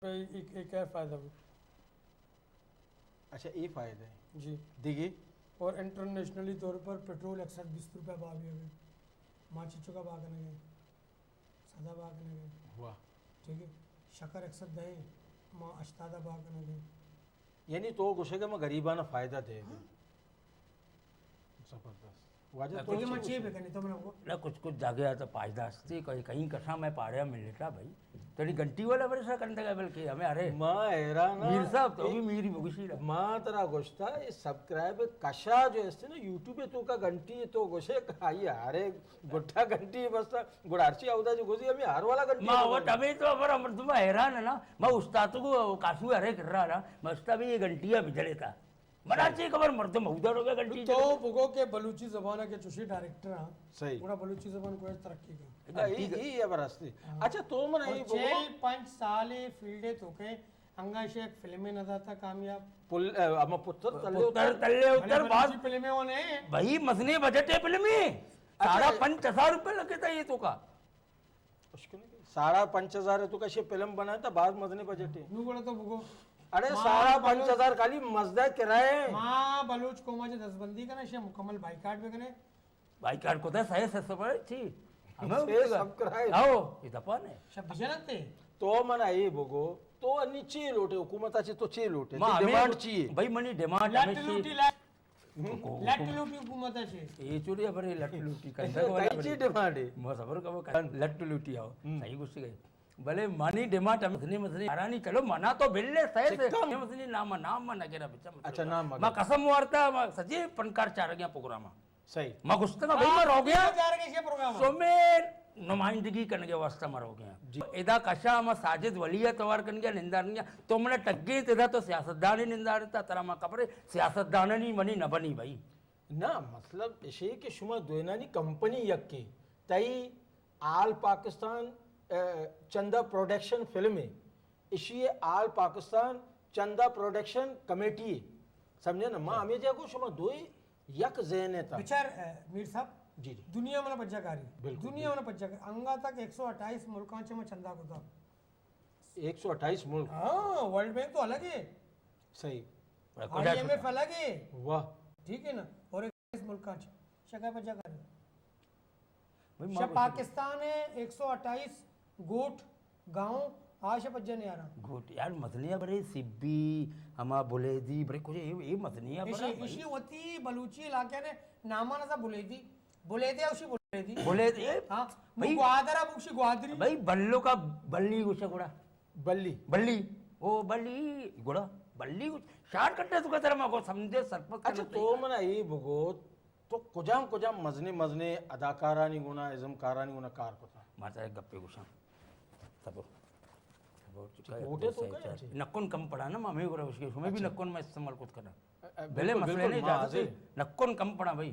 ایک ایک ایک فائدہ ہو۔ اچھا، یہ فائدہ ہے۔ جی۔ دیگه؟ اور انٹرنیشنلی طور پر پٹرول ایک سو بیس روپے بھاؤ ہے۔ ماں چچو کا بھاؤ کنگے؟ سدا بھاؤ کنگے؟ واہ۔ ٹھیک ہے۔ شکر ایک سو دہ، ماں اشتادا بھاؤ کنگے؟ یعنی تو گوشے کہ ما غریبانہ فائدہ دے گے۔ ہاں۔ زبردست۔ واجہ تو دیکھیں، میں چی چی بکنی، تو میں وہ نہ، کچھ کچھ جاگے آتا پائدہ ہستی، کہیں کہیں کسا میں پاڑیا ملتا بھائی۔ تیری گھنٹی والا برسا کرنے کا بلکہ ہمیں، ارے ما حیران ہاں۔ میر صاحب تو بھی میری بگشی رہا۔ ما ترا گوشتا، یہ سبسکرائب کشا جو ہستی نا یوٹیوب تو کا گھنٹی تو گوشے کھائی، ارے گٹا گھنٹی بس گڑارچی اودا جو گوزی ہمیں ہر والا گھنٹی ما تو وہ گوزی۔ تبھی تو ہمارا مردم حیران ہے نا، میں استاد کو کاسو ارے کر رہا نا، میں استاد بھی یہ گھنٹیاں بجڑے تھا۔ منا چی خبر مردم اودا رو گیا گھنٹی تو جلد۔ بگو کہ بلوچی زبان کے چوشی ڈائریکٹر ہاں۔ صحیح۔ پورا بلوچی زبان کو ترقی کا۔ ہاں، ای، ای ہے براستی۔ ہاں۔ اچھا، تو من اور ای بگو۔ چہل پنچ سال فیلڈ ہے تو کے انگا شے ایک فلمیں نہ داتا کامیاب۔ پل، اے، اما پتر تلے پتر اتر۔ تلے اتر بلے بعد بلوچی فلمیں ہونے۔ بھائی مزنے بجٹ ہے فلمیں۔ اچھا۔ ساڑھا پنچ ہزار روپے لگے تھا یہ تو کا۔ اشکنے کہ ساڑھا پنچ ہزار تو کشے فلم بنائے تا باز مزنے بجٹ ہے۔ نو گڑا تو بگو۔ اڑے ما ساڑھا پنچ ہزار بلوچ خالی مزدہ کرائے۔ ما بلوچ قوم آج دستبندی کنا، شے مکمل بائیکاٹ بکنے۔ بائیکاٹ کو تا سہی سے سب چی؟ ہمیں سے سب کرائے۔ آؤ، یہ دپا نے۔ شب بجنتے۔ تو من اے بگو، تو انی چی لوٹے حکومت آ چی تو چی لوٹے؟ ما تی ہمیں ڈیمانڈ چی ہے؟ بھائی منی ڈیمانڈ لٹ ہمیں چی؟ لوٹی لٹ۔ حکو-، لٹ حکومت۔ لوٹی حکومت اچھے۔ اے چوری ہے بڑے لٹ لوٹی کندا کو تئی چی ڈیمانڈ ہے؟ ما صبر کرو کن-، لٹ لوٹی آؤ۔ ہم۔ صحیح گوشت گئے۔ بلے منی ڈیمانڈ ہم مزنی مزنی ارانی چلو منا تو بل لے سہی سے۔ چکم۔ مزنی نام نام من نگرا بچا مزنی۔ اچھا، نام مگر۔ ما قسم وارتا، ما سجے پنکار چار گیا پروگرام۔ صحیح۔ ما گوشتگا بھائی ما رو گیا۔ چار گیا پروگرام۔ سو میں نمائندگی کنگے واسطہ ما رو گیا۔ جی۔ ادا کشا ما ساجد ولی توار کنگیا نندار نیا۔ تو منا ٹگے تدا تو سیاستدان نندار تا ترا ما خبر ہے سیاستدان نہیں منی نہ بنی بھائی۔ نہ، مطلب اشی کہ شما دوینانی کمپنی یکے، تئی آل پاکستان، اے، چندہ پروڈکشن فلم ہے، اشی آل پاکستان چندہ پروڈکشن کمیٹی ہے۔ سمجھے نا؟ ما ہمیں جا کو شما دوئی یک ذہن ہے تا۔ بچار، اے، میر صاحب، جی، جی۔ دنیا منا پجا کاری۔ بالکل، دنیا بالکل۔ منا پجا کاری۔ انگا تک ایک سو اٹھائیس ملکاں چے ما چندہ کو تھا۔ ایک سو اٹھائیس ملک۔ ہاں، ورلڈ بینک تو الگ ہے۔ صحیح۔ آئی ایم ایف الگ ہے۔ واہ۔ ٹھیک ہے نا؟ اور ایک سو اٹھائیس ملکاں چ شکا پجا کر۔ بھائی، ماں شا کو پاکستان ہے ایک سو اٹھائیس گوٹ، گاؤں، آش پجا نہیں آ رہا۔ گوٹ، یار، مزنی برے سبی، ہما بلیدی، برے کچھ اے، اے مزنی برے ایشی، بھائی۔ ایشی وتی بلوچی علاقے نے ناما نہ تھا بلیدی۔ بلیدے اوشی بلیدی۔ بلیدے، ہاں، بھائی، گوادر اب اوشی گوادری۔ بھائی، بلو کا بلی گوشے گڑا۔ بلی۔ بلی۔ او بلی، گڑا بلی گوش-، شارٹ کٹ ہے تو کہتا ما کو سمجھے سرپد اچھا، کرنا تو چاہیے۔ منا یہ بگو، تو کجام کجام مزنے مزنے اداکارانی گنا، ازمکارانی گنا کار کتا؟ ما ترا گپے گوشاں۔ سبو۔ سبو، چکا ووٹے تو کہے اچھے؟ نکن کم پڑا نا، ما ہمیں گڑا اس کے، ہمیں بھی اچھا۔ نکن میں استعمال کت کرنا۔ اے، اے، بلے بالکل، مسئلہ بالکل، نہیں ما جاتا حاضر۔ نکن کم پڑا بھائی۔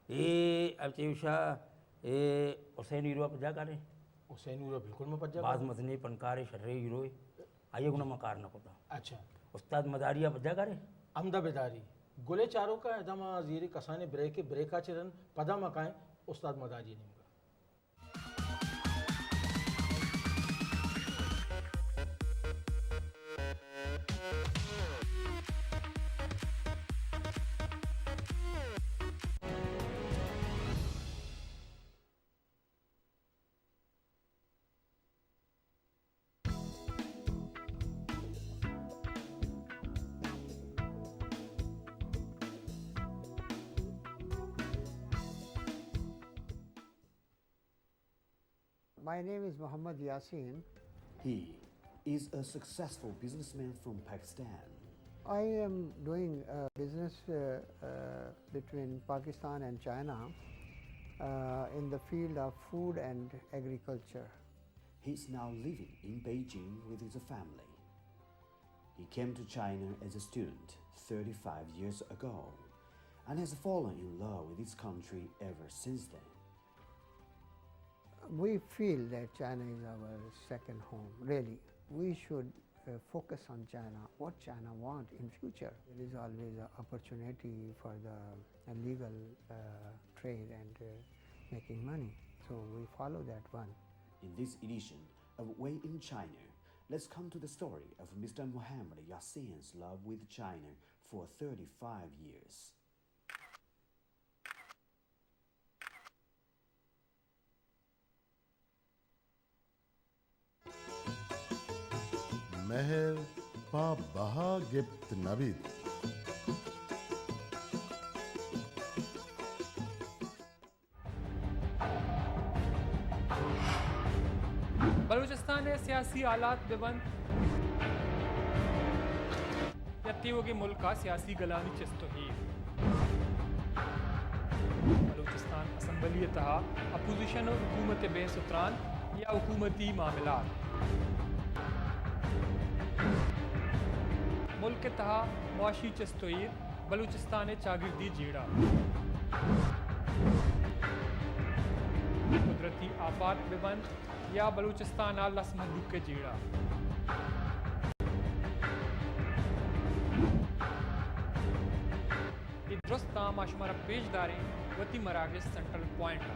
اے اب چیوشا، اے حسین ہیرو پجا کارے؟ حسین ہیرو بالکل ما پجا باز کارے۔ مزنی پنکارے، شرے ہیروے۔ آئیے گنا ما کار نہ کتا۔ اچھا۔ استاد مداری پجا کارے؟ امدا بداری۔ گلے چارو کا ادا ما زیر کسانے بریک، بریکا چرن پدا ما کائیں استاد مداری نیمگا۔ My name is Mohammad Yasin. He is a successful businessman from Pakistan. I am doing a business, uh, uh, between Pakistan and China, uh, in the field of food and agriculture. He is now living in Beijing with his family. He came to China as a student thirty-five years ago and has fallen in love with his country ever since then. We feel that China is our second home, really. We should, uh, focus on China, what China want in future. There is always an opportunity for the, uh, legal, uh, trade and, uh, making money. So we follow that one. In this edition of Way in China, Let's come to the story of Mister Muhammad Yasin's love with China for thirty-five years. مہر پہ بہا گپت نہ بیت۔ بلوچستان ءِ سیاسی حالات بہ بنت یا تیوگیں ملک ءِ سیاسی گلانی چست ءُ ایر۔ بلوچستان اسمبلی ءِ تہا اپوزیشن ءُ حکومت ءِ بحث ءُ تران یا حکومتی معاملات۔ ملک ءِ تہا معاشی چست ءُ ایر، بلوچستان ءِ چاگردی جیڑہ۔ قدرتی آفات بہ بنت یا بلوچستان ءِ لس مھلوک ءِ جیڑہ۔ اے درستاں ما شمارا پیش داریں وتی مراگش سینٹرل پوائنٹ ءَ۔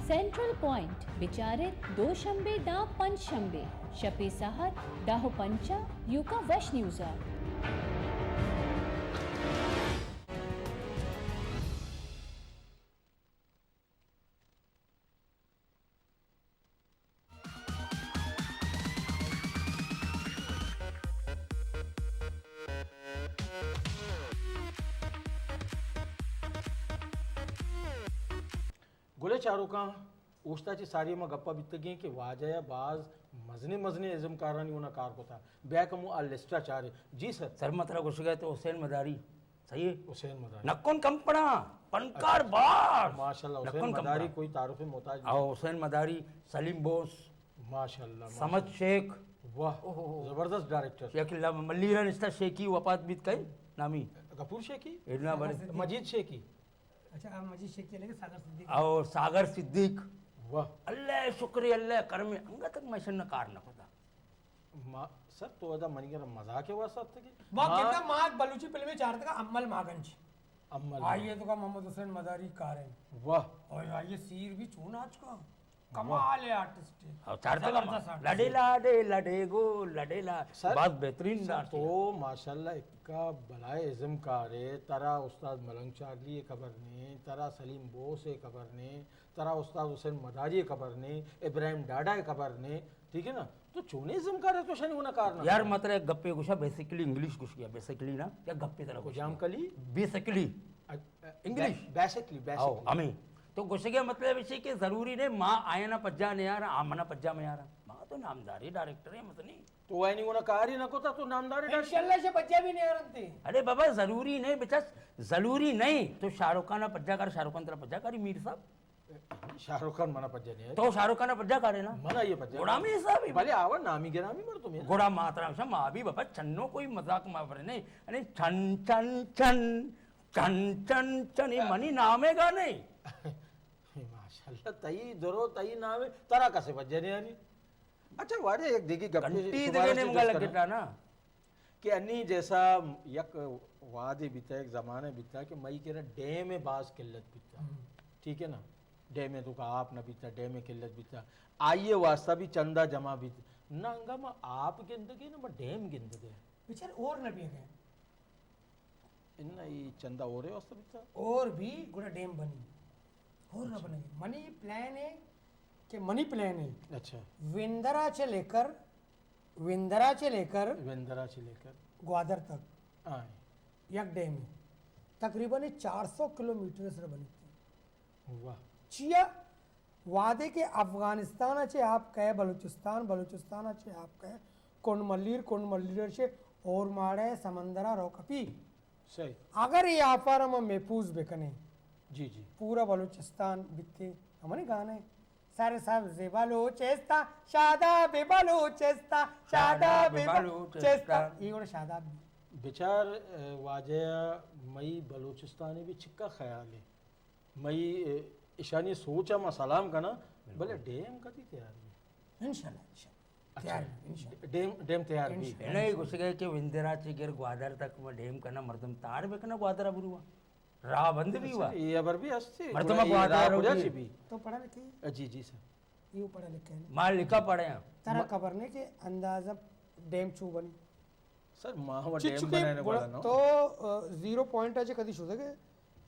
سینٹرل پوائنٹ بچار ات دوشنبے داں پنچ شنبے شپے ساعت دہ ءُ پنچ ءَ یوکا وش نیوز ءَ۔ گلیں چاروکاں، اوشتا چہ ساری ما گپا بیتگیں کہ واجہ ءَ باز مزنیں مزنیں ازمکارانی اونا کار کتا۔ بیا کہ مو آ لسٹا چارے۔ جی سر۔ سر، ما ترا گوشگا تو حسین مداری۔ صحیح ہے؟ حسین مداری۔ نکن کمپڑا، پنکار اچھا۔ بار۔ ماشاءاللہ، حسین نکن مداری کمپڑا۔ کوئی تعارف محتاج نہیں۔ او حسین مداری، سلیم بوس، ماشاءاللہ، صمد ماشاءاللہ۔ شیخ۔ واہ، اوہ، اوہ، اوہ۔ زبردست ڈائریکٹر۔ شیخ اللہ ملیر نشتا، شیخی وفات بیت کئی نامی؟ غفور شیخی؟ ایڈنا بنے۔ مجید شیخی۔ اچھا، آ مجید شیخی لگے ساگر صدیق۔ او ساگر صدیق۔ واہ۔ اللہ شکر، اللہ کرم، انگا تک میں شن کار نہ پتا۔ ما، سر، تو ادا منی کرا مذاق ءِ واسطہ اتکے؟ ما ما کہتا، ما بلوچی فلمے چارتگا، امل ماگنج۔ امل آئی ءِ توکا محمد حسین مداری کاریں۔ واہ۔ اور آئی ءِ سیر بھی چون آچکا۔ کمال ءِ آرٹسٹ ہے۔ اور چارتگا ما۔ زبردست آرٹسٹ۔ لڈے لاڈے، لڈے گو، لڈے لا-، سر، باز بہترین سر، آرٹسٹ ہے۔ تو ماشاءاللہ اکا بلائے ازمکار ہے، ترا استاد ملنگ چارلی ءِ خبر نے، ترا سلیم بوس ءِ خبر نے، ترا استاد حسین مداری ءِ خبر نے، ابراہیم ڈاڈا ءِ خبر نے، ٹھیک ہے نا؟ تو چونیں ازمکار ہے تو شنی ہونا کار نہ یار، کرے۔ ما ترا یک گپے گوشا، بیسیکلی انگلش گوش گیا، بیسیکلی نا، یک گپے ترا گوش کجام گیا۔ کلی؟ بیسیکلی۔ اچ-، انگلش۔ بے-، بیسیکلی، او، بیسیکلی۔ ہمیں۔ تو گوشگے مطلب اسی کہ ضروری نہیں ما آیا نا پجا نیارا، آ منا پجا میارا۔ ما تو نامداری ڈائریکٹر ہے، مت نہیں۔ تو آئینی ہونا کار ہی نہ کوتا، تو نامدار ہے۔ انشاءاللہ شے پجا بھی نیارنتے۔ ارے بابا، ضروری نہیں بچس، ضروری نہیں۔ تو شاہ رخ خان پجا کر، شاہ رخ خان ترا پجا کری، میر صاحب۔ شاہ رخ خان منا پجا نہیں ہے۔ تو شاہ رخ خان پجا کارے نا؟ منا یہ پجا گڑا ہمیں حساب ہی۔ بلے آوا نامی گرامی مردم ہے۔ گڑا ماترا ہمشہ ما بھی بابا چنو کوئی مذاق ما پر نہیں۔ یعنی چن، چن، چن، چن، چن، چن، یہ منی نام ہے گا نہیں۔ ماشاءاللہ، تئی درو، تئی نام ہے، ترا کسے پجا نہیں آنی۔ اچھا، واجہ یک دیگی گپ گھنٹی شمارا دیگے سے نیمگا جست کرنا۔ لگتا نا۔ کہ انی جیسا یک وعدے بیتا، یک زمانے بیتا کہ مئی کرا ڈیم ءِ باز قلت بیتا۔ ہم۔ ٹھیک ہے نا؟ ڈیم ءِ توکا آپ نہ بیتا، ڈیم ءِ قلت بیتا۔ آئی ءِ واسطہ بھی چندہ جمع بیتا۔ نہ انگا ما آپ گندگے، نہ ما ڈیم گندگے۔ بیچار اور نہ بیگے۔ اناں اے چندہ ہورے واسطہ بیتا؟ ہور بی گڑا ڈیم بنی۔ ہور نہ اچھا۔ بنگی۔ منی پلان ہے کہ منی پلان ہے۔ اچھا۔ وندرا چہ لے کر، وندرا چہ لے کر وندرا چہ لے کر گوادر تک ہاں۔ یک ڈیم ہے۔ تقریباً چار سو کلومیٹر سر بنی۔ واہ۔ چیا؟ وہدے کہ افغانستان ءَ چہ آپ کئے بلوچستان، بلوچستان ءَ چہ آپ کئے کنڈ ملیر، کنڈ ملیر ءَ چہ ہور ماڑے سمندر ءَ رو کپی۔ صحیح۔ اگر اے آفا را ما محفوظ بکنیں، جی، جی۔ پورا بلوچستان بیتے، ہمے گانے، سر سبز بلوچستان، شاداب بلوچستان، شاداب شاداب بلوچستان۔ بلوچستان۔ اے وڑ شاداب بی۔ بچار، اے، واجہ مئی بلوچستان ءِ بھی چکا خیال ہے۔ مئی، اے، اشانی سوچ ءَ ما سلام کناں، بالکل۔ بلے ڈیم کدی تیار بی؟ انشاءاللہ، انشاءاللہ۔ اچھا۔ تیار بی، انشاءاللہ۔ ڈیم، ڈیم تیار بی؟ انشاءاللہ۔ انہی گوشگے کہ وندرا چہ گر گوادر تک ما ڈیم کناں، مردم تار بکناں گوادر ءَ برواں۔ راہ بند بی ہوا۔ اچھا، یہ خبر بھی ہستی؟ مردم گڑا یہ گوادر راہ روکی۔ کجا چی بی؟ تو پڑھا لکھی؟ جی، جی سر۔ یہ پڑھا لکھا ہے نا؟ ما لکھا پڑھے ہیں۔ ترا خبر نہیں کہ اندازہ ڈیم چو بنی؟ سر، ما ہوا چی ڈیم چکے بنانے گڑا والا نہ تو، ہوں۔ آ، زیرو پوائنٹ اچ کدی شدگے،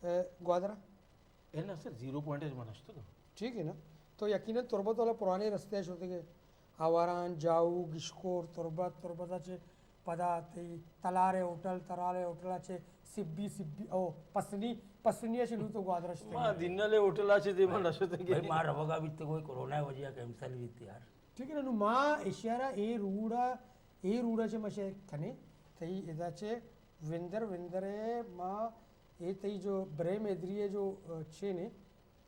آ، گوادر؟ اے نا سر، زیرو پوائنٹ اچ ما نشتگا۔ ٹھیک ہے نا؟ تو یقیناً تربت والا پرانے رستے شدگے۔ آواران، جاؤ، گشکور، تربت، تربت چے پدا تئی تلارے ہوٹل، تلارے ہوٹل چے سبی، سبی، او، پسنی، پسنی چے لو تو گوادر شتے۔ ما دینلے ہوٹل چے دیما نشتگے۔ بھائی، ما روگا بیتے کوئی کرونا وجہ کینسل بیتے یار۔ ٹھیک ہے نا، نو ما اشارہ اے روڑا، اے روڑا چے مشے کنے، تئی ادا چے وندر، وندر ہے ما، اے تئی جو برے میدری ہے جو، آ، چے نے،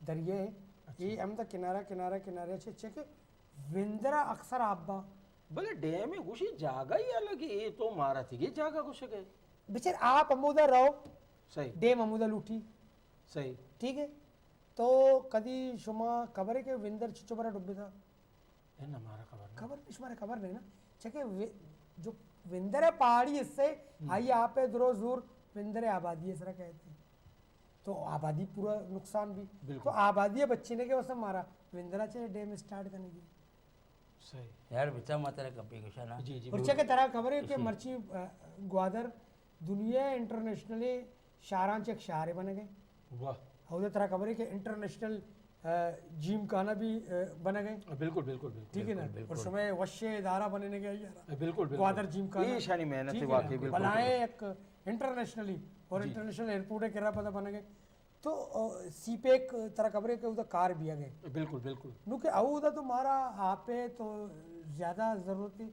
دریا ہے، اچھا۔ اے ہم دا کنارہ، کنارہ، کنارہ چے، چے کہ وندرا اکثر آپ با۔ بلے ڈیم ہے گوشی جاگہ ہی الگ ہے، اے تو مارا تھی یہ جاگہ گوشے گئے۔ بچار آپ ہمودا رہو، صحیح۔ ڈیم ہمودا لوٹی۔ صحیح۔ ٹھیک ہے؟ تو کدی شما خبر ہے کہ وندر چچو برا ڈبے تھا؟ اے نہ، مارا خبر نہیں۔ خبر نہیں، شمارا خبر نہیں نا۔ چکے وے-، جو وندر ہے پہاڑی حصے، ہم۔ آئی آپ ہے درو زور وندر ہے آبادی ہے سرا کہتے ہیں۔ تو آبادی پورا نقصان بھی۔ بالکل۔ تو آبادی ہے بچی نے کے واسطے مارا وندرا چے ڈیم اسٹارٹ کرنے کی۔ صحیح۔ یار بچا ما ترا کپی گوشا نا۔ جی، جی، اور بالکل۔ چکے ترا خبر ہے کہ جی۔ مرچی، آ، گوادر دنیا انٹرنیشنلی شہران چے ایک شہر بنے گئے۔ واہ۔ اور ترا خبر ہے کہ انٹرنیشنل، آ، جیم خانہ بھی، آ، بنے گئے۔ بالکل، بالکل، بالکل۔ ٹھیک ہے نا؟ بالکل، اور بالکل۔ شمے وشے ادارہ بنے گئے یار۔ بالکل، بالکل۔ گوادر جیم خانہ۔ یہ شانی محنت ٹھیک ہے ہے نا؟ واقعی، بالکل، بلائیں بالکل۔ ایک انٹرنیشنلی اور جی۔ انٹرنیشنل ایئرپورٹ ہے کرا پتہ بنے گئے۔ تو، آ، سی پیک ترا خبر ہے کہ ادھر کار بھی آ گئے۔ بالکل، بالکل۔ نو کہ اودا تو مارا آپ ہے تو زیادہ ضرورت ہے۔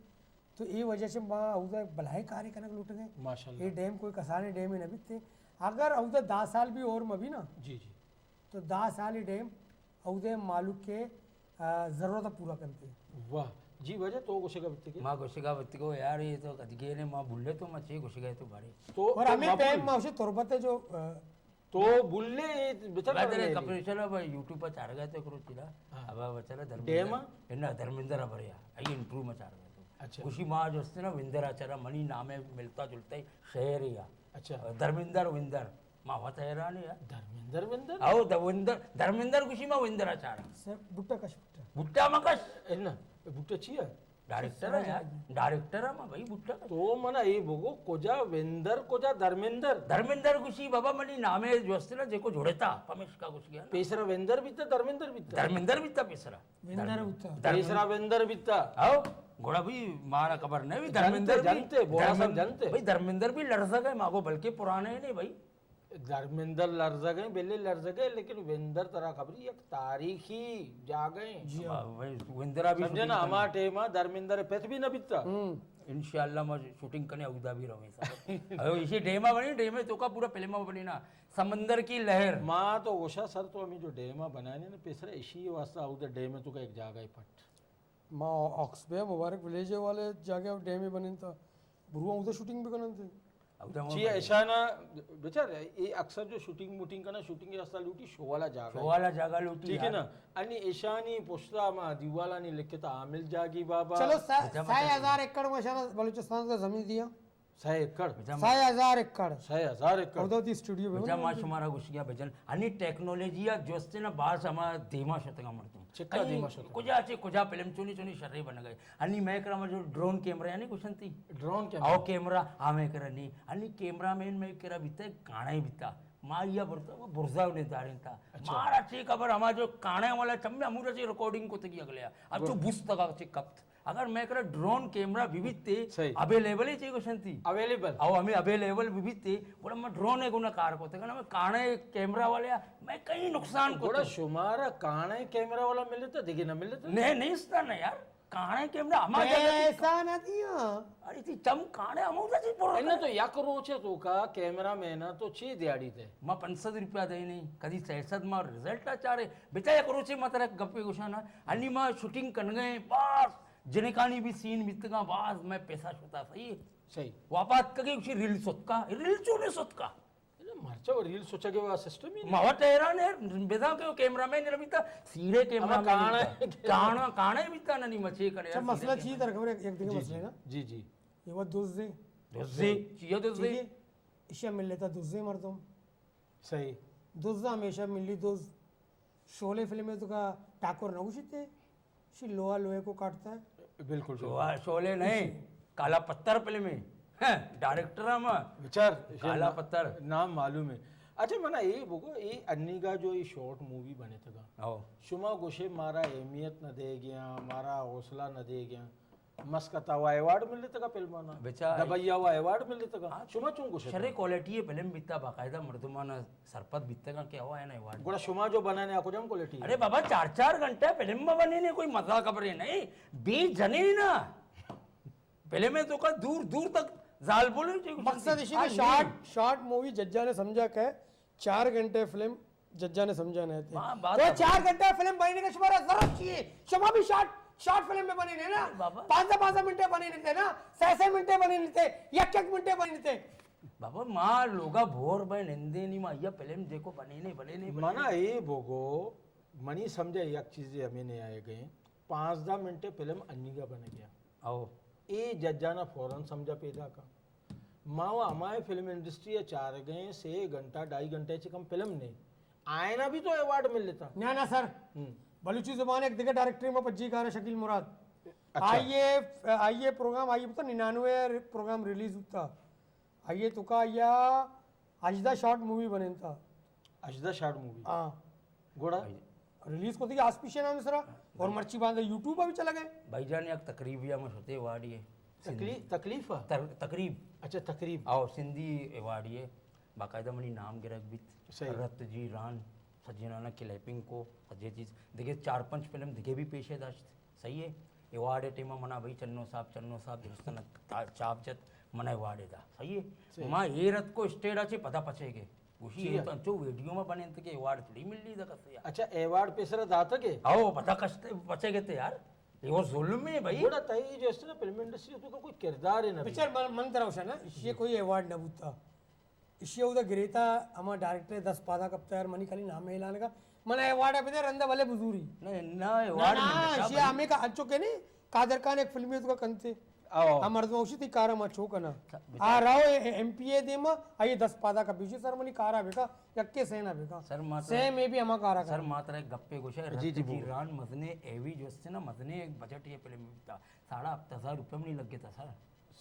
تو اے وجہ سے ما اودا بلائیں کارے کنگ لوٹگے۔ ماشاءاللہ۔ اے ڈیم کوئی کسانے ڈیم نہ بیتے۔ اگر اودا دہ سال بھی اور مبی نا، جی، جی۔ تو دہ سال اے ڈیم اودا مالک کے، آ، ضرورت پورا کرتے۔ واہ۔ جی واجہ تو گوشگا بیتے کے؟ ما گوشگا بیتے کو یار، یہ تو کدگے نے ما بھولے تو ما چے گوشگا تو بارے۔ تو، اور تو ہمیں ما ٹائم بھول ما اسے تربت ہے جو، آ، تو بلے بچار بچار کپریشن اب یوٹیوب پر چارگا تو کرو چلا۔ ہاں۔ اب بچارا دھرمیندر۔ ڈیم؟ نہ، دھرمیندر ابریا۔ ائی انٹرویو میں چارگا تو۔ اچھا۔ خوشی ما جو استے نا وندر آچارا منی نام ہے ملتا جلتا ہی شہر ہی آ۔ اچھا۔ دھرمیندر وندر۔ ما وت حیران ہے یار۔ دھرمیندر وندر؟ او د-، وندر، دھرمیندر خوشی ما وندر آچارا۔ سر، بٹا کش بٹا۔ بٹا مکش۔ اے نہ، بٹا چی ہے؟ ڈائریکٹر ہے یار، ڈائریکٹر ہے ما بھائی بٹا۔ تو منا اے بگو، کجا وندر، کجا دھرمیندر؟ دھرمیندر گوشی بابا منی نامے جو است نا، جیکو جڑتا، پمیشکا گوش گیا نا۔ پیسرا وندر بیتا، دھرمیندر بیتا؟ دھرمیندر بیتا پیسرا۔ وندر بیتا۔ دھرم-، پیسرا وندر بیتا۔ ہاؤ، گڑا بھائی مارا خبر نہیں، بھائی جنتے، دھرمیندر بھی، جنتے، بوڑا صاحب دھرمین-، جنتے۔ بھائی دھرمیندر بھی لڑ سکے، ماگو بلکہ پرانے نہیں بھائی۔ دھرمیندر لرزگ ء، بلے لرزگ ء، لیکن وندر ترا خبری یک تاریخی جاگہ ء۔ جی ہاں۔ ہاں، وندرا بھی سمجھے نا، شوٹنگ ہما کرنا۔ ٹائم ء دھرمیندر ء پت بھی نہ بیتا۔ ہم۔ انشاءاللہ ما شوٹنگ کنے اودا بھی رویں سر۔ او اسی ڈیما بنی، ڈیمے تو کا پورا فلم بنی نا، سمندر کی لہر۔ ما تو گوشا سر تو ہمیں جو ڈیما بنانے نا پیسرا، اسی واسطہ اودا ڈیمے تو کا ایک جاگہ ء پٹ۔ ما آکس بے مبارک ولیج والے جاگہ ڈیمے بننتا، برو اودا شوٹنگ بھی کننتے۔ اودا ما چی بننتا۔ اشانا بچار، اے اکثر جو شوٹنگ موٹنگ کنا، شوٹنگ راستہ لوٹی شوالا جاگہ۔ شوالا جاگہ لوٹی ٹھیک ہے یار۔ نا؟ انی اشانی پشتا ما دیوالانی لکھتا عامل جاگی بابا۔ چلو، سا-، اچھا، سہ ہزار ایکڑ ماشاءاللہ بلوچستان کا زمین دیا۔ سئے ایکڑ؟ بجا ما سئے ہزار ایکڑ۔ سئے ہزار ایکڑ۔ اودا وتی اسٹوڈیو بہ بجا ما بنائیں۔ شمارا گوشگیا بجن۔ ہنی ٹیکنالوجی ء جوستے نا باز ہما دیما شتگا مردم۔ چکا ہنی دیما شتگا؟ کجا چے کجا فلم چونی چونی شرے بنگئے۔ ہنی مئے کرا ما جو ڈرون کیمرہ یعنی گوشنتی۔ Drone camera? او کیمرہ، ہاں مئے کرا نی۔ ہنی کیمرہ مین مئے کرا بیتا، کانڑے بیتا۔ ما یا برتا، برزا نے دارینتا۔ اچھا۔ مارا چے خبر ہما جو کانڑے والا چمے ہمورا چے ریکارڈنگ کو تگی اگلے۔ اب جو گڈ۔ بوستگا چے کپت۔ اگر مئے کرا ڈرون کیمرہ بہ بیت تے، صحیح۔ اویلیبل ہے چے گوشنتی؟ اویلیبل۔ او ہمیں اویلیبل بہ بیت تے، گڑا ما ڈرون ء گنا کار کو تے، کنا مئے کانڑے کیمرہ والے آ، مئے کئی نقصان کو گڑا تے۔ شمارا کانڑے کیمرہ والا ملتا، دیگه نہ ملتا؟ نہیں، نہیں استا نا یار۔ کانڑے کیمرہ ہما جگہ تے پیسہ نہ دیا۔ ارے تی چم کانڑے ہمو جگہ پر انہاں تو یک روچے تو کا کیمرہ مین تو چے دیاڑی تے؟ ما پنچ سد روپیہ دے نہیں، کدی سئے سد ما رزلٹ آ چارے۔ بچا یک روچے ما ترا گپے گوشانا، انی ما شوٹنگ کنگے، بس جنکانی بھی سین بیتگاں، باز مئے پیسہ شتا، صحیح ہے؟ صحیح۔ واپس کگے اسی ریل ستکا، ریل چونے ستکا؟ اے مرچا وہ ریل سوچا کے وہ سسٹم ہی نہیں۔ ما وت حیران ہے، بزاں کہ وہ کیمرہ مین نہ بیتا، سیرے کیمرہ مین کانڑا بیتا۔ کانڑا، کانڑا ہی بیتا نہ، نہیں مچے کرے اچھا، یار، مسئلہ سیرے چی کیمرہ۔ تر خبر ہے، ایک دگہ جی، مسئلہ ہے نا۔ جی، جی۔ یہ وہ دزے۔ دزے، ٹھیک ہے؟ چیا دزے؟ ٹھیک ہے؟ اشیا مل لیتا دزے مردم۔ صحیح۔ دز ہمیشہ ملی دز۔ شعلے فلم ءِ توکا ٹاکر نہ گوشیت ئے؟ شی لوہا لوہے کو کاٹتا ہے۔ بالکل صحیح۔ شعلے نہیں، کالا پتھر فلم ہے۔ ہاں، ڈائریکٹر ہم بچار کالا پتھر۔ نام معلوم ہے۔ اچھا، منا اے بگو، اے انیگا جو اے شارٹ مووی بنے تگا، او۔ شما گوشے مارا اہمیت نہ دے گیا، مارا حوصلہ نہ دے گیا۔ مسکتا وا ایوارڈ ملتگا فلمانا۔ بچا۔ دبئی وا ایوارڈ ملتگا۔ ہاں۔ شما چون گوشے؟ شریں کوالٹی فلم بیتا، باقاعدہ مردمانا سرپد بیتگا کہ او اینا ایوارڈ۔ گڑا شما جو بنانے آ کجام کوالٹی؟ ارے بابا، چار چار گھنٹہ فلم ما بنینے، کوئی مزہ خبرے نہیں۔ بی جنے نا۔ فلم ءِ توکا دور دور تک زالبول۔ مقصد ایشی کہ شارٹ، شارٹ مووی ججاں نے سمجھا کہ چار گھنٹے فلم ججاں نے سمجھا نہ تھے۔ ہاں، بات تو چار گھنٹہ فلم بنینے کا شمارا ضرورت چاہیے۔ شما بھی شارٹ، شارٹ فلم میں بنینے نا۔ بابا۔ پانزدہ پانزدہ منٹے بنینے تھے نا، سہ سہ منٹے بنینے تھے، یک یک منٹے بنینے تھے۔ بابا، ما لوگا بور بے نندے نہیں، ما یہ فلم دیکھو بنینے، بنینے، بنینے۔ منا اے بوگو، منی سمجھا یک چیزے ہمیں نہیں آئے گئے۔ پانزدہ منٹے فلم انیگا بن گیا۔ او۔ اے ججانا فوراً سمجھا پیدا کا۔ ما و ہمائے فلم انڈسٹری ءَ چارگیں سے گھنٹہ، ڈھائی گھنٹے چہ کم فلم نے۔ آئینا بھی تو ایوارڈ مل لیتا۔ نہ، نہ سر۔ ہم۔ بلوچی زبان ایک دگہ ڈائریکٹر ما پجی کارا شکیل مراد۔ اچھا۔ آئیے، آئیے پروگرام، آئیے پتا ننانوے پروگرام ریلیز ہوتا۔ آئیے توکا یا ہژدہ شارٹ مووی بنینتا۔ ہژدہ شارٹ مووی؟ ہاں۔ گڑا؟ ریلیز کو تھی آسپیشے نام سرا، اور مرچی باندھے یوٹیوب پہ بھی چلا گئے۔ بھائی جان، یک تقریب یا میں شتے ایوارڈ یہ۔ تکلی-، تکلیف؟ تر-، تقریب۔ اچھا، تقریب۔ آؤ، سندھی ایوارڈ یہ، باقاعدہ منی نام گرگ بیت۔ صحیح۔ رت جی ران، سجنانا کلیپنگ کو، سجے چیز۔ دیکھے، چار پنچ فلم دیکھے بھی پیشے داشت۔ صحیح ہے؟ ایوارڈ ٹیم منا بھائی چنو صاحب، چنو صاحب درستان تا-، چاپ جت، منا ایوارڈ دا۔ صحیح ہے؟ صحیح۔ ما اے رت کو اسٹیج آ چے پدا پچے گئے۔ گوشی، جی اے ہاں۔ تو انچو ویڈیو ما بنے انت کہ ایوارڈ تھوڑی مل لی دا کسے یار۔ اچھا، ایوارڈ پیسرا داتا کے؟ او، پدا کشتے، پچے گئے تے یار۔ یہ وہ ظلم ہے بھائی۔ گوڑا تئی جو اس نا فلم انڈسٹری تو کوئی کردار ہے نا بھائی۔ بچار من، من ترا وشا نا، یہ کوئی ایوارڈ نہ بوتا۔ ایشی اودا گریتا، ہما ڈائریکٹر دست پادا کپتا یار، منی خالی نام اعلان کا۔ من ایوارڈ بدے رندا بلے بزوری۔ نہ، نہ، ایوارڈ نہ، نہ، نہیں، ایشی بھائی۔ ہمیں کا انچو کے نہیں، قادر خان ایک فلمی تو کا کنتے۔ آؤ۔ ہم مردم اوشی تی کارا ما چو کنا۔ آ راو ایم پی اے دے ما، آئیے دست پادا کا بیشی سر منی کارا بکا، یکے سینا بکا۔ سر ما تو سیم اے بھی ہما کارا سر کا۔ ما ترا ایک گپے گوشا، جی، جی، رت جی بولو۔ ران مزنے ایوی جو اس سے نا مزنے ایک بجٹ یہ فلم بیتا۔ ساڑھا ہفت ہزار روپے منی لگے تا سر۔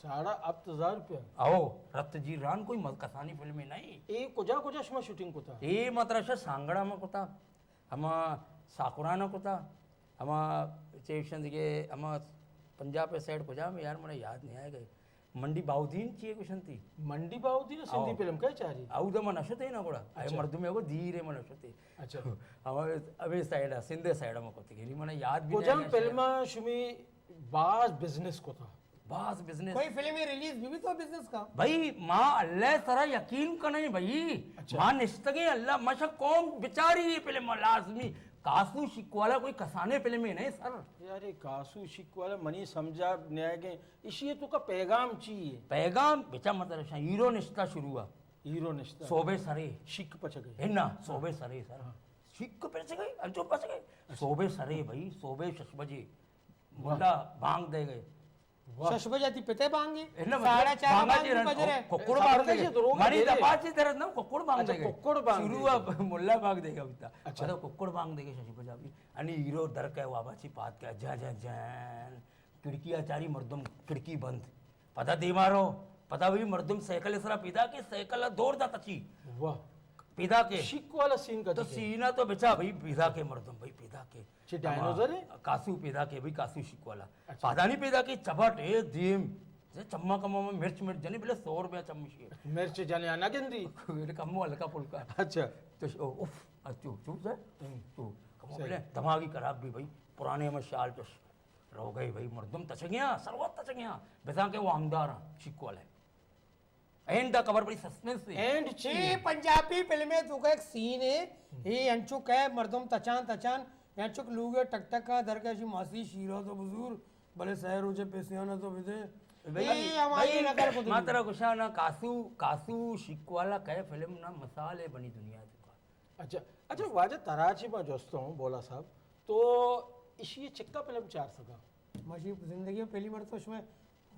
ساڑھا ہپت ہزار روپیہ؟ او، رت جی ران کوئی مز-، کسانی فلمے نہیں۔ اے کجا کجا شما شوٹنگ کتا؟ اے مطلب شہ سانگڑا ما کتا، ہما ساکران کتا، ہما چیشن دیگے، ہما پنجاب سائیڈ کجا میں یار منا یاد نہیں آئے گئے۔ منڈی باؤدین چیئے کشنتی؟ منڈی باؤدین سندھی او۔ فلم کئے چاری؟ او دا من اشتے نا گڑا۔ اے اچھا۔ مردم کو دیر ہے من اشتے۔ اچھا۔ ہما ابھی سائیڈ، سندھ سائیڈ ما کتے گلی منا یاد بھی کجا نہیں آئے گئے فلم شاید۔ شمی باز بزنس کتا؟ باز بزنس۔ کوئی فلم ریلیز بھی، بھی تو بزنس کا؟ بھائی، ما اللہ سرا یقین کنیں بھائی۔ اچھا۔ ما نشتگیں اللہ، ما شا قوم بچاری یہ فلم لازمی۔ کاسو شکوالا کوئی کسانے فلم ہے نہیں سر۔ یار، یہ کاسو شکوالا منی سمجھا نیائے گئے۔ اشی تو کا پیغام چی ہے؟ پیغام بچا مطلب شا ہیرو نشتا شروع ہے۔ ہیرو نشتا۔ صوبے سرے۔ شک پچ گئے۔ ہے نا، صوبے سرے سر۔ ہاں۔ شک پچ گئے، انچو پچ گئے۔ اچھا۔ صوبے سرے بھائی، صوبے شش بجے۔ واہ۔ ملا بانگ دے گئے۔ واہ۔ شش بجہ تی پتے بانگے؟ اے نہ، مطلب، ساڑھے چار بانگا بانگ چی بھی رہنا؟ بج رہے۔ ککڑ بانگ دے گئے۔ دروغ ماری دے رہے۔ دپا چی درد نا، ککڑ بانگ اچھا، دے گئے۔ ککڑ بانگ شروع دے گئے۔ اب ملا بانگ دے گئے ابھی تا۔ اچھا۔ مطلب، ککڑ بانگ دے گئے شش بجہ بھی۔ انی ہیرو در کے وابا چی پات کے جا جا جان۔ کھڑکی آ چاری مردم کھڑکی بند۔ پدا دیما رو۔ پدا بھی مردم سائیکل سرا پیدا کے سائیکل دور دا تچی۔ واہ۔ پیدا کے۔ شک والا سین کا تو دیکھے۔ سینا تو بچا بھائی پیدا کے مردم بھائی پیدا کے۔ چہ ڈائنوسر ہے؟ کاسو پیدا کے بھئی، کاسو شک والا۔ اچھا۔ پادانی پیدا کے چبٹ اے دیم۔ سے چما کما میں مرچ مرچ جنے بلے سو روپیہ چمچ ہے۔ مرچ جنے آنا گندی؟ کمو ہلکا پھلکا۔ اچھا۔ تو ش-، او، اف، اچھو، چو سر۔ ہم۔ تو کمو صحیح۔ بلے دماغی خراب بھی بھئی، پرانے ہمیں شال تو ش-، رو گئے بھئی، مردم تچگیاں، سروت تچگیاں۔ بزاں کہ وہ ہمدار ہیں، شک والا ہے۔ اینڈ دا خبر بڑی سسپنس ہے۔ اینڈ چی؟ اے پنجابی فلم ہے، تو کا ایک سین ہے، اے انچو کہ مردم تچان تچان، انچو کہ لوگ ٹک ٹک کا در کا شی ماسی شیرا تو بزور، بلے سہ روچے پیسیانا تو بدے۔ بھائی، اے ہماری بھائی، نقل کو ما دے۔ ترا گشانا کاسو، کاسو شکوالا کہ فلم نا مثال ہے بنی دنیا تو کا۔ اچھا، اچھا، واجہ ترا چی ما جوستوں، بولا صاحب، تو اشی چکا فلم چار سکا؟ ماشی زندگی میں پہلی مرتبہ شمے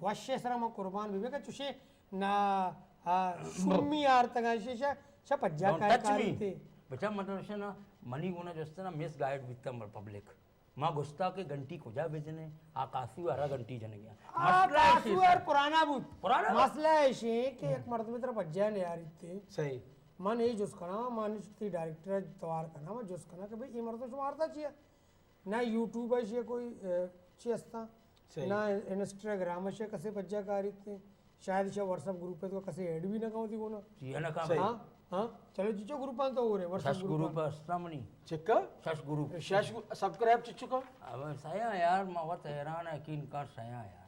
وش سرا ما قربان بھی کہ چوشے نا، آ، شومی آرتگا شیشہ اچھا، پجا ڈونٹ کائے ٹچ کاری می۔ تے؟ بچا، من تو نا، منی گونا جستے نا، مس گائیڈ بیتا مر پبلک۔ ما گشتا کہ گھنٹی کجا بجنے، آ کاسو ارا گھنٹی جنگیا۔ آ مسئلہ ایشی کاسو ہے۔ یار پرانا بود۔ پرانا بود۔ مسئلہ ایشی ہے کہ یک مردم ترا پجا نیاری تے۔ صحیح۔ من اے جس کنا، من شتی ڈائریکٹر توار کنا، من جس کنا کہ بھئی، اے مردم شما آرتا چیا؟ نہ یوٹیوب ءَ ایشی ءَ کوئی، اے، چی ہستا؟ صحیح۔ نہ انسٹاگرام ءَ ایشی ءَ کسے پجا کاریت۔ شاید ایشی ءَ واٹس ایپ گروپ ءَ تو کسے ایڈ بھی نہ کن وتی گونا۔ جی، نہ کن۔ صحیح۔ ہاں، ہاں۔ چلو جی، چو گروپاں تو ہو رہے، واٹس ایپ شش گروپ گروپاں۔ ہستا منی۔ چکا؟ شش گروپ۔ شش گرو-، سبسکرائب چچو کا؟ اب سیا یار، ما وت حیران ہے کہ انکان سیا یار۔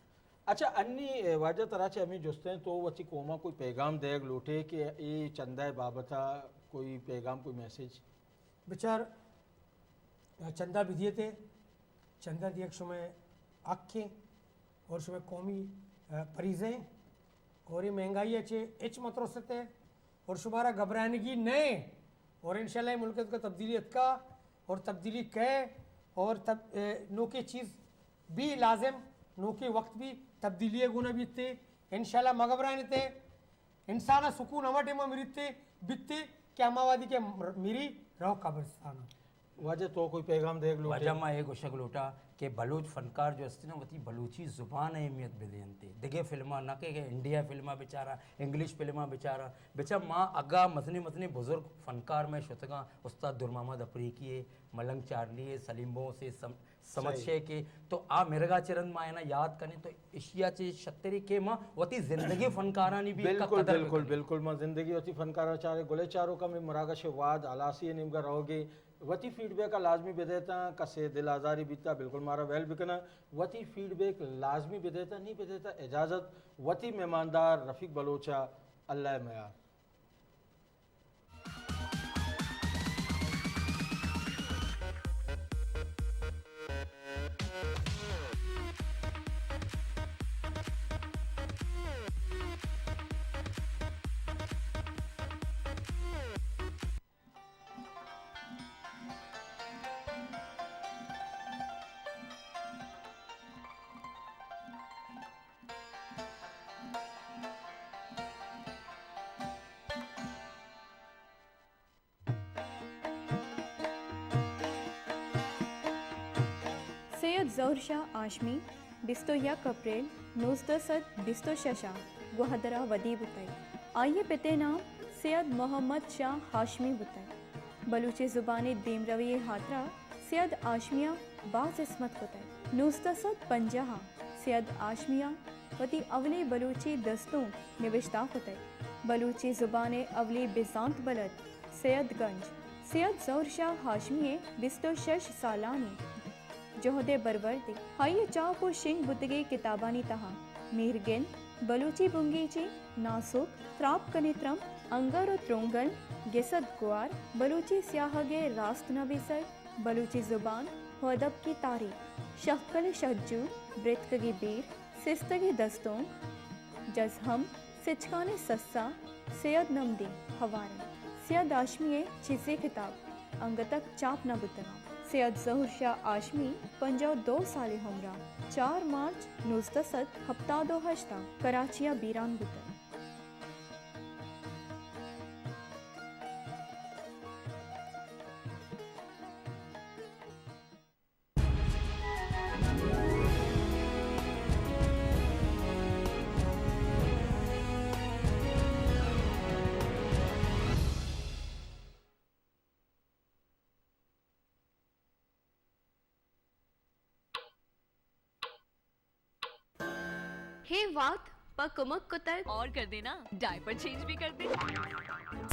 اچھا، انی، اے، واجہ ترا چہ ہمیں جستیں تو وتی قوما کوئی پیغام دیگ لوٹے کہ اے چندہ بابتا کوئی پیغام، کوئی میسج؟ بچار، چندہ بدیتے، چندہ دیگ شمئے حق ہیں اور شمئے قومی، آ، فریضہ ہیں اور یہ مہنگائی چے ہچ مترستے اور شمارا گھبرانگی نہیں اور انشاءاللہ یہ ملک کا تبدیلی اتکا اور تبدیلی کئے اور تب-، اے، نوکے چیز بھی لازم، نوکے وقت بھی تبدیلی گونا بیتے۔ انشاءاللہ مگبرانتے۔ انسان ءَ سکون ہما ٹائم ءَ مریت، بیت کہ ہما وہدی کہ مری رو قبرستان ءَ۔ واجہ تو کوئی پیغام دیگ لوٹے؟ واجہ ما اے گوشگ لوٹاں کہ بلوچ فنکار جو ہستی نا وتی بلوچی زبان ءَ اہمیت بدینت۔ دگہ فلماں نہ کہ، کہ انڈیا فلماں بچاراں، انگلش فلماں بچاراں۔ بچا ما اگاں مزنیں مزنیں بزرگ فنکار مئے شتگاں، استاد در محمد اپریکی ءَ، ملنگ چارلی ءَ، سلیم بونس ءَ، سم-، سمجھ صحیح۔ شے کہ تو آ مرگا چہ رند ما اینا یاد کنیں تو اشیا چہ شتری کہ ما وتی زندگی فنکارانی بھی ایک بالکل، قدر بالکل، بکنیں۔ بالکل۔ ما زندگی وتی فنکارا چارے گلے چارو کا میں مراگش واد ہلاسی نیمگا رہوگے۔ وتی فیڈ بیک لازمی بدیتا، کسے دل آزاری بیتا، بالکل مارا ویل بکنا۔ وتی فیڈ بیک لازمی بدیتا، نہیں بدیتا اجازت۔ وتی مہماندار رفیق بلوچا، اللہ میار۔ سید ظہور شاہ ہاشمی بیست و یک اپریل نوزدہ سد بیست و شش ءَ گوادر ءَ ودی بوتگ۔ آئی ءِ پت ءِ نام سید محمد شاہ ہاشمی بوتگ۔ بلوچی زبان ءِ دیمروی ءِ ہاترا سید ہاشمی ءَ باز ہزمت کتگ۔ نوزدہ سد پنجاہ ءَ سید ہاشمی ءَ وتی اولی بلوچی دستونک نبشتہ کتگ۔ بلوچی زبان ءِ اولی بزانت بلد سید گنج، سید ظہور شاہ ہاشمی ءِ بیست و شش سالانی جہد ءِ برورد ءَ۔ آئی ءِ چاپ و شنگ بوتگیں کتابانی تہا مہرگند، بلوچی بنگیجی، ناسک، تراپ کنے ترمپ، انگر و ترونگل، گسد گوار، بلوچی سیاہگ ءِ راست نبیسگ، بلوچی زبان و ادب کی تاریخ، شہکل شہجو، برتکگی بیر، سستگی دستونک، جزہم، سچکانی سسا، سید نمدی ہوار انت۔ سید ہاشمی ءِ چیزے کتاب انگتک چاپ نہ بوتگ انت۔ سید ظہور شاہ ہاشمی پنجاہ و دو سالی عمر ءَ چار مارچ نوزدہ سد ہپتاد و ہشت ءَ کراچی ءَ بیران بوتگ۔ ہے وات پہ کمک کتگ۔ اور کر دینا، ڈائپر چینج بھی کر دے۔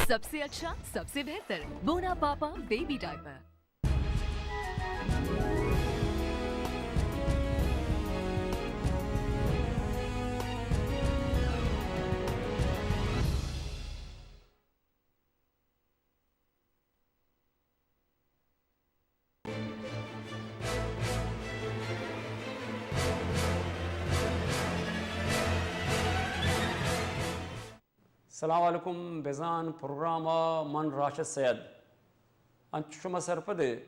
सबसे अच्छा, सबसे बेहतर बोना पापा बेबी डायपर। سلام علیکم، بزان پروگرام ءَ من راشد سید۔ انچو شما سرپد ئے،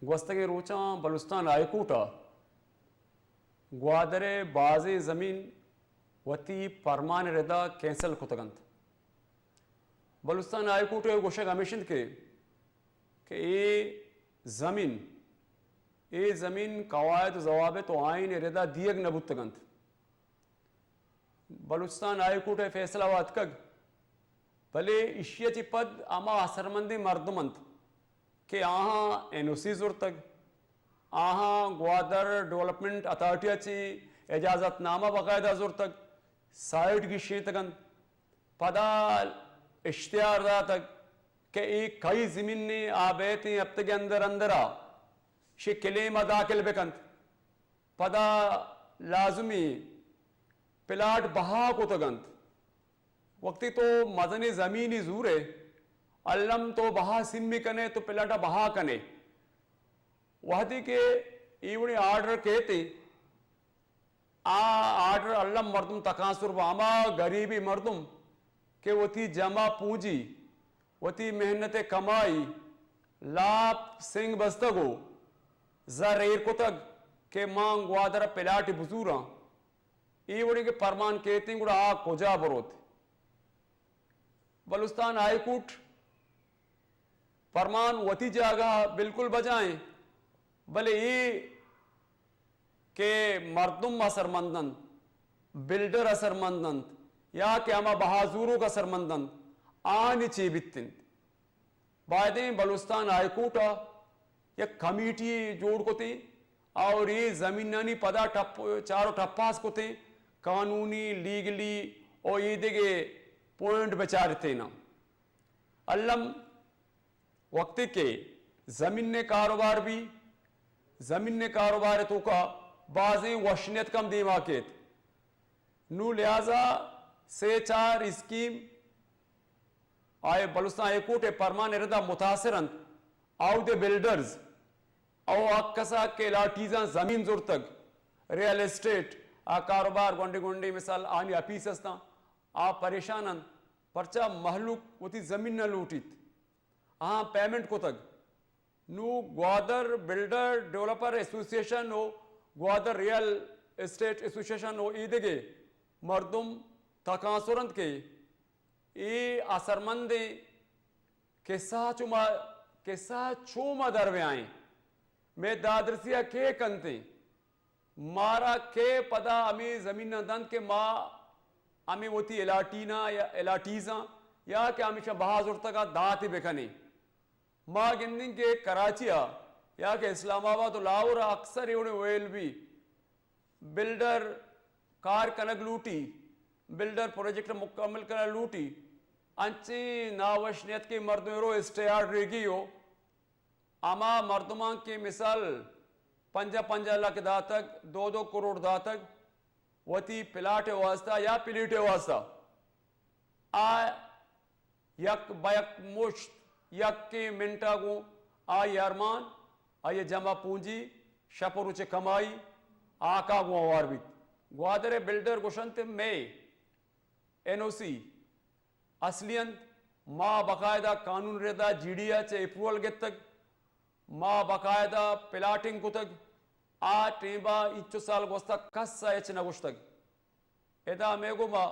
گوستگیں روچاں بلوچستان ہائی کورٹ ءَ گوادر ءِ بازیں زمین وتی پرمان ءِ ردا کینسل کتگ انت۔ بلوچستان ہائی کورٹ ءِ گوشگ ہمیش انت کہ، کہ اے زمین، اے زمین قواعد و ضوابط و آئین ءِ ردا دیگ نہ بوتگ انت۔ بلوچستان ہائی کورٹ ءِ فیصلہ ءَ اتکگ، بلے ایشی ءَ چہ پد ہما اثرمندیں مردم انت کہ آہاں این او سی زرتگ، آہاں گوادر ڈیولپمنٹ اتھارٹی ءَ چہ اجازت نامہ باقاعدہ زرتگ، سائٹ گیشینتگ انت، پدا اشتہار داتگ کہ اے کئی زمین ءِ آ بیتیں ہپتگ ءِ اندر اندر ءَ شی کلیم ءَ داخل بکنت۔ پدا لازمی پلاٹ بہا کتگ انت۔ وقتی تو مزنیں زمینی زورے، الم تو بہا سمی کنے، تو پلاٹ ءَ بہا کنے۔ وہدی کہ ایوڑیں آرڈر کیتے، آ آرڈر الم مردم تکانسر با، ہما غریبی مردم کہ وتی جمع پونجی، وتی محنت کمائی، لاپ سنگ بستگ و زر ایر کتگ کہ مان گوادر پلاٹ بزوراں، اے وڑیں کہ پرمان کیتیں گڑا آ کجا بروت؟ بلوچستان ہائی کورٹ پرمان وتی جاگہ بالکل بجائیں، بلے اے کہ مردم اثرمند انت، بلڈر اثرمند انت یا کہ ہما بہا زوروک اثرمند انت، آنی چے بیت انت؟ بایدیں بلوچستان ہائی کورٹ ءَ یک کمیٹی جوڑ کتیں اور اے زمینانی پدا ٹپ، چار و ٹپاس کتیں، قانونی، لیگلی و ایدگہ پوائنٹ بچارتیں نا۔ الم وقتی کہ زمین ءِ کاروبار بی، زمین ءِ کاروبار ءِ توکا بازیں وشنیت کم دیما کیت۔ نوں لہذا سے چار اسکیم آئے بلوچستان ہائی کورٹ ءِ پرمان ءِ ردا متاثر انت، آؤدے بلڈرز او آ کسا کہ الاٹیزاں زمین زرتگ، ریئل اسٹیٹ آ کاروبار گونڈے گونڈے مثال آنی اپیس ہستاں، آ پریشان انت، پرچا مہلوک وتی زمین نہ لوٹیت۔ آہاں پیمنٹ کتگ۔ نوں گوادر بلڈر ڈیولپر ایسوسی ایشن و گوادر ریئل اسٹیٹ ایسوسی ایشن و ایدگہ مردم تکانسر انت کہ اے اثرمندیں کسہ چو ما، کسہ چو ما در بیائیں، مئے دادرسی ءَ کے کنتیں؟ مارا کے پدا ہمے زمین ءَ دنت کہ ما ہمے وتی الاٹینا یا الاٹیزاں یا کہ ہمیشاں بہا زرتگ ءَ داتے بکنیں؟ ما گندیں کہ کراچی ءَ یا کہ اسلام آباد و لاہور ءَ اکثر اے وڑیں ویل بی، بلڈر کار کنگ لوٹی، بلڈر پروجیکٹ مکمل کنگ لوٹی، انچیں ناوش نیت کہ مردم رو اسٹے آرڈر ریگی ہو، ہما مردماں کہ مثال پنجاہ پنجاہ لکھ داتگ، دو دو کروڑ داتگ، وتی پلاٹ ءِ واسطہ یا پلیٹ ءِ واسطہ، آ یک بہ یک مشت یکیں منٹ ءَ گوں آئی ارمان، آئی جمع پونجی، شپ و روچ کمائی، آکا گوں ہوار بیت۔ گوادر ءِ بلڈر گوشنت مئے این او سی اصلی انت، ما باقاعدہ قانون ردا جی ڈی ءَ چہ اپروول گتگ، ما باقاعدہ پلاٹنگ کتگ، آ ٹیمبا اینچو سال گوستہ کس ءَ ہچ نہ گوشتگ۔ ادا ہمے گوما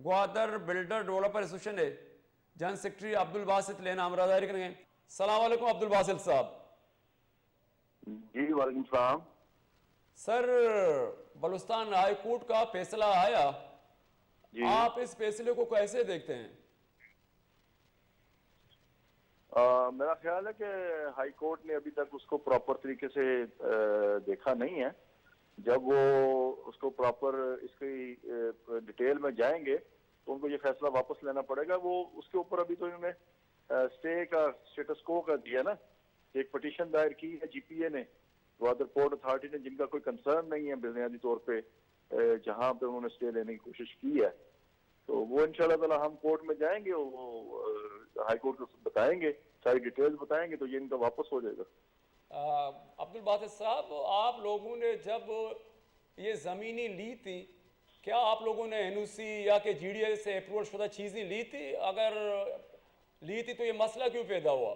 گوادر بلڈر ڈیولپر ایسوسیشن ءِ جنرل سیکرٹری عبدالباسط لین ءَ ہمراہداری کنگ ءَ۔ سلام علیکم عبدالباسط صاحب۔ جی، وعلیکم السلام۔ سر، بلوچستان ہائی کورٹ کا فیصلہ آیا، جی۔ آپ اس فیصلے کو کیسے دیکھتے ہیں؟ آ، میرا خیال ہے کہ ہائی کورٹ نے ابھی تک اس کو پراپر طریقے سے، آ، دیکھا نہیں ہے۔ جب وہ اس کو پراپر اس کی، آ، ڈیٹیل میں جائیں گے تو ان کو یہ فیصلہ واپس لینا پڑے گا۔ وہ اس کے اوپر ابھی تو انہوں نے، آ، اسٹے کا، اسٹیٹس کو کا دیا نا، ایک پٹیشن دائر کی ہے جی پی اے نے، گوادر پورٹ اتھارٹی نے، جن کا کوئی کنسرن نہیں ہے بنیادی طور پہ، آ، جہاں پہ انہوں نے اسٹے لینے کی کوشش کی ہے۔ تو وہ انشاءاللہ تعالیٰ ہم کورٹ میں جائیں گے، وہ، آ، ہائی کورٹ کو بتائیں گے، ساری ڈیٹیلز بتائیں گے، تو یہ ان کا واپس ہو جائے گا۔ آ، عبدالباسط صاحب، آپ لوگوں نے جب یہ زمینیں لی تھی، کیا آپ لوگوں نے این او سی یا کہ جی ڈی اے سے اپروول شدہ چیزیں لی تھی؟ اگر لی تھی تو یہ مسئلہ کیوں پیدا ہوا؟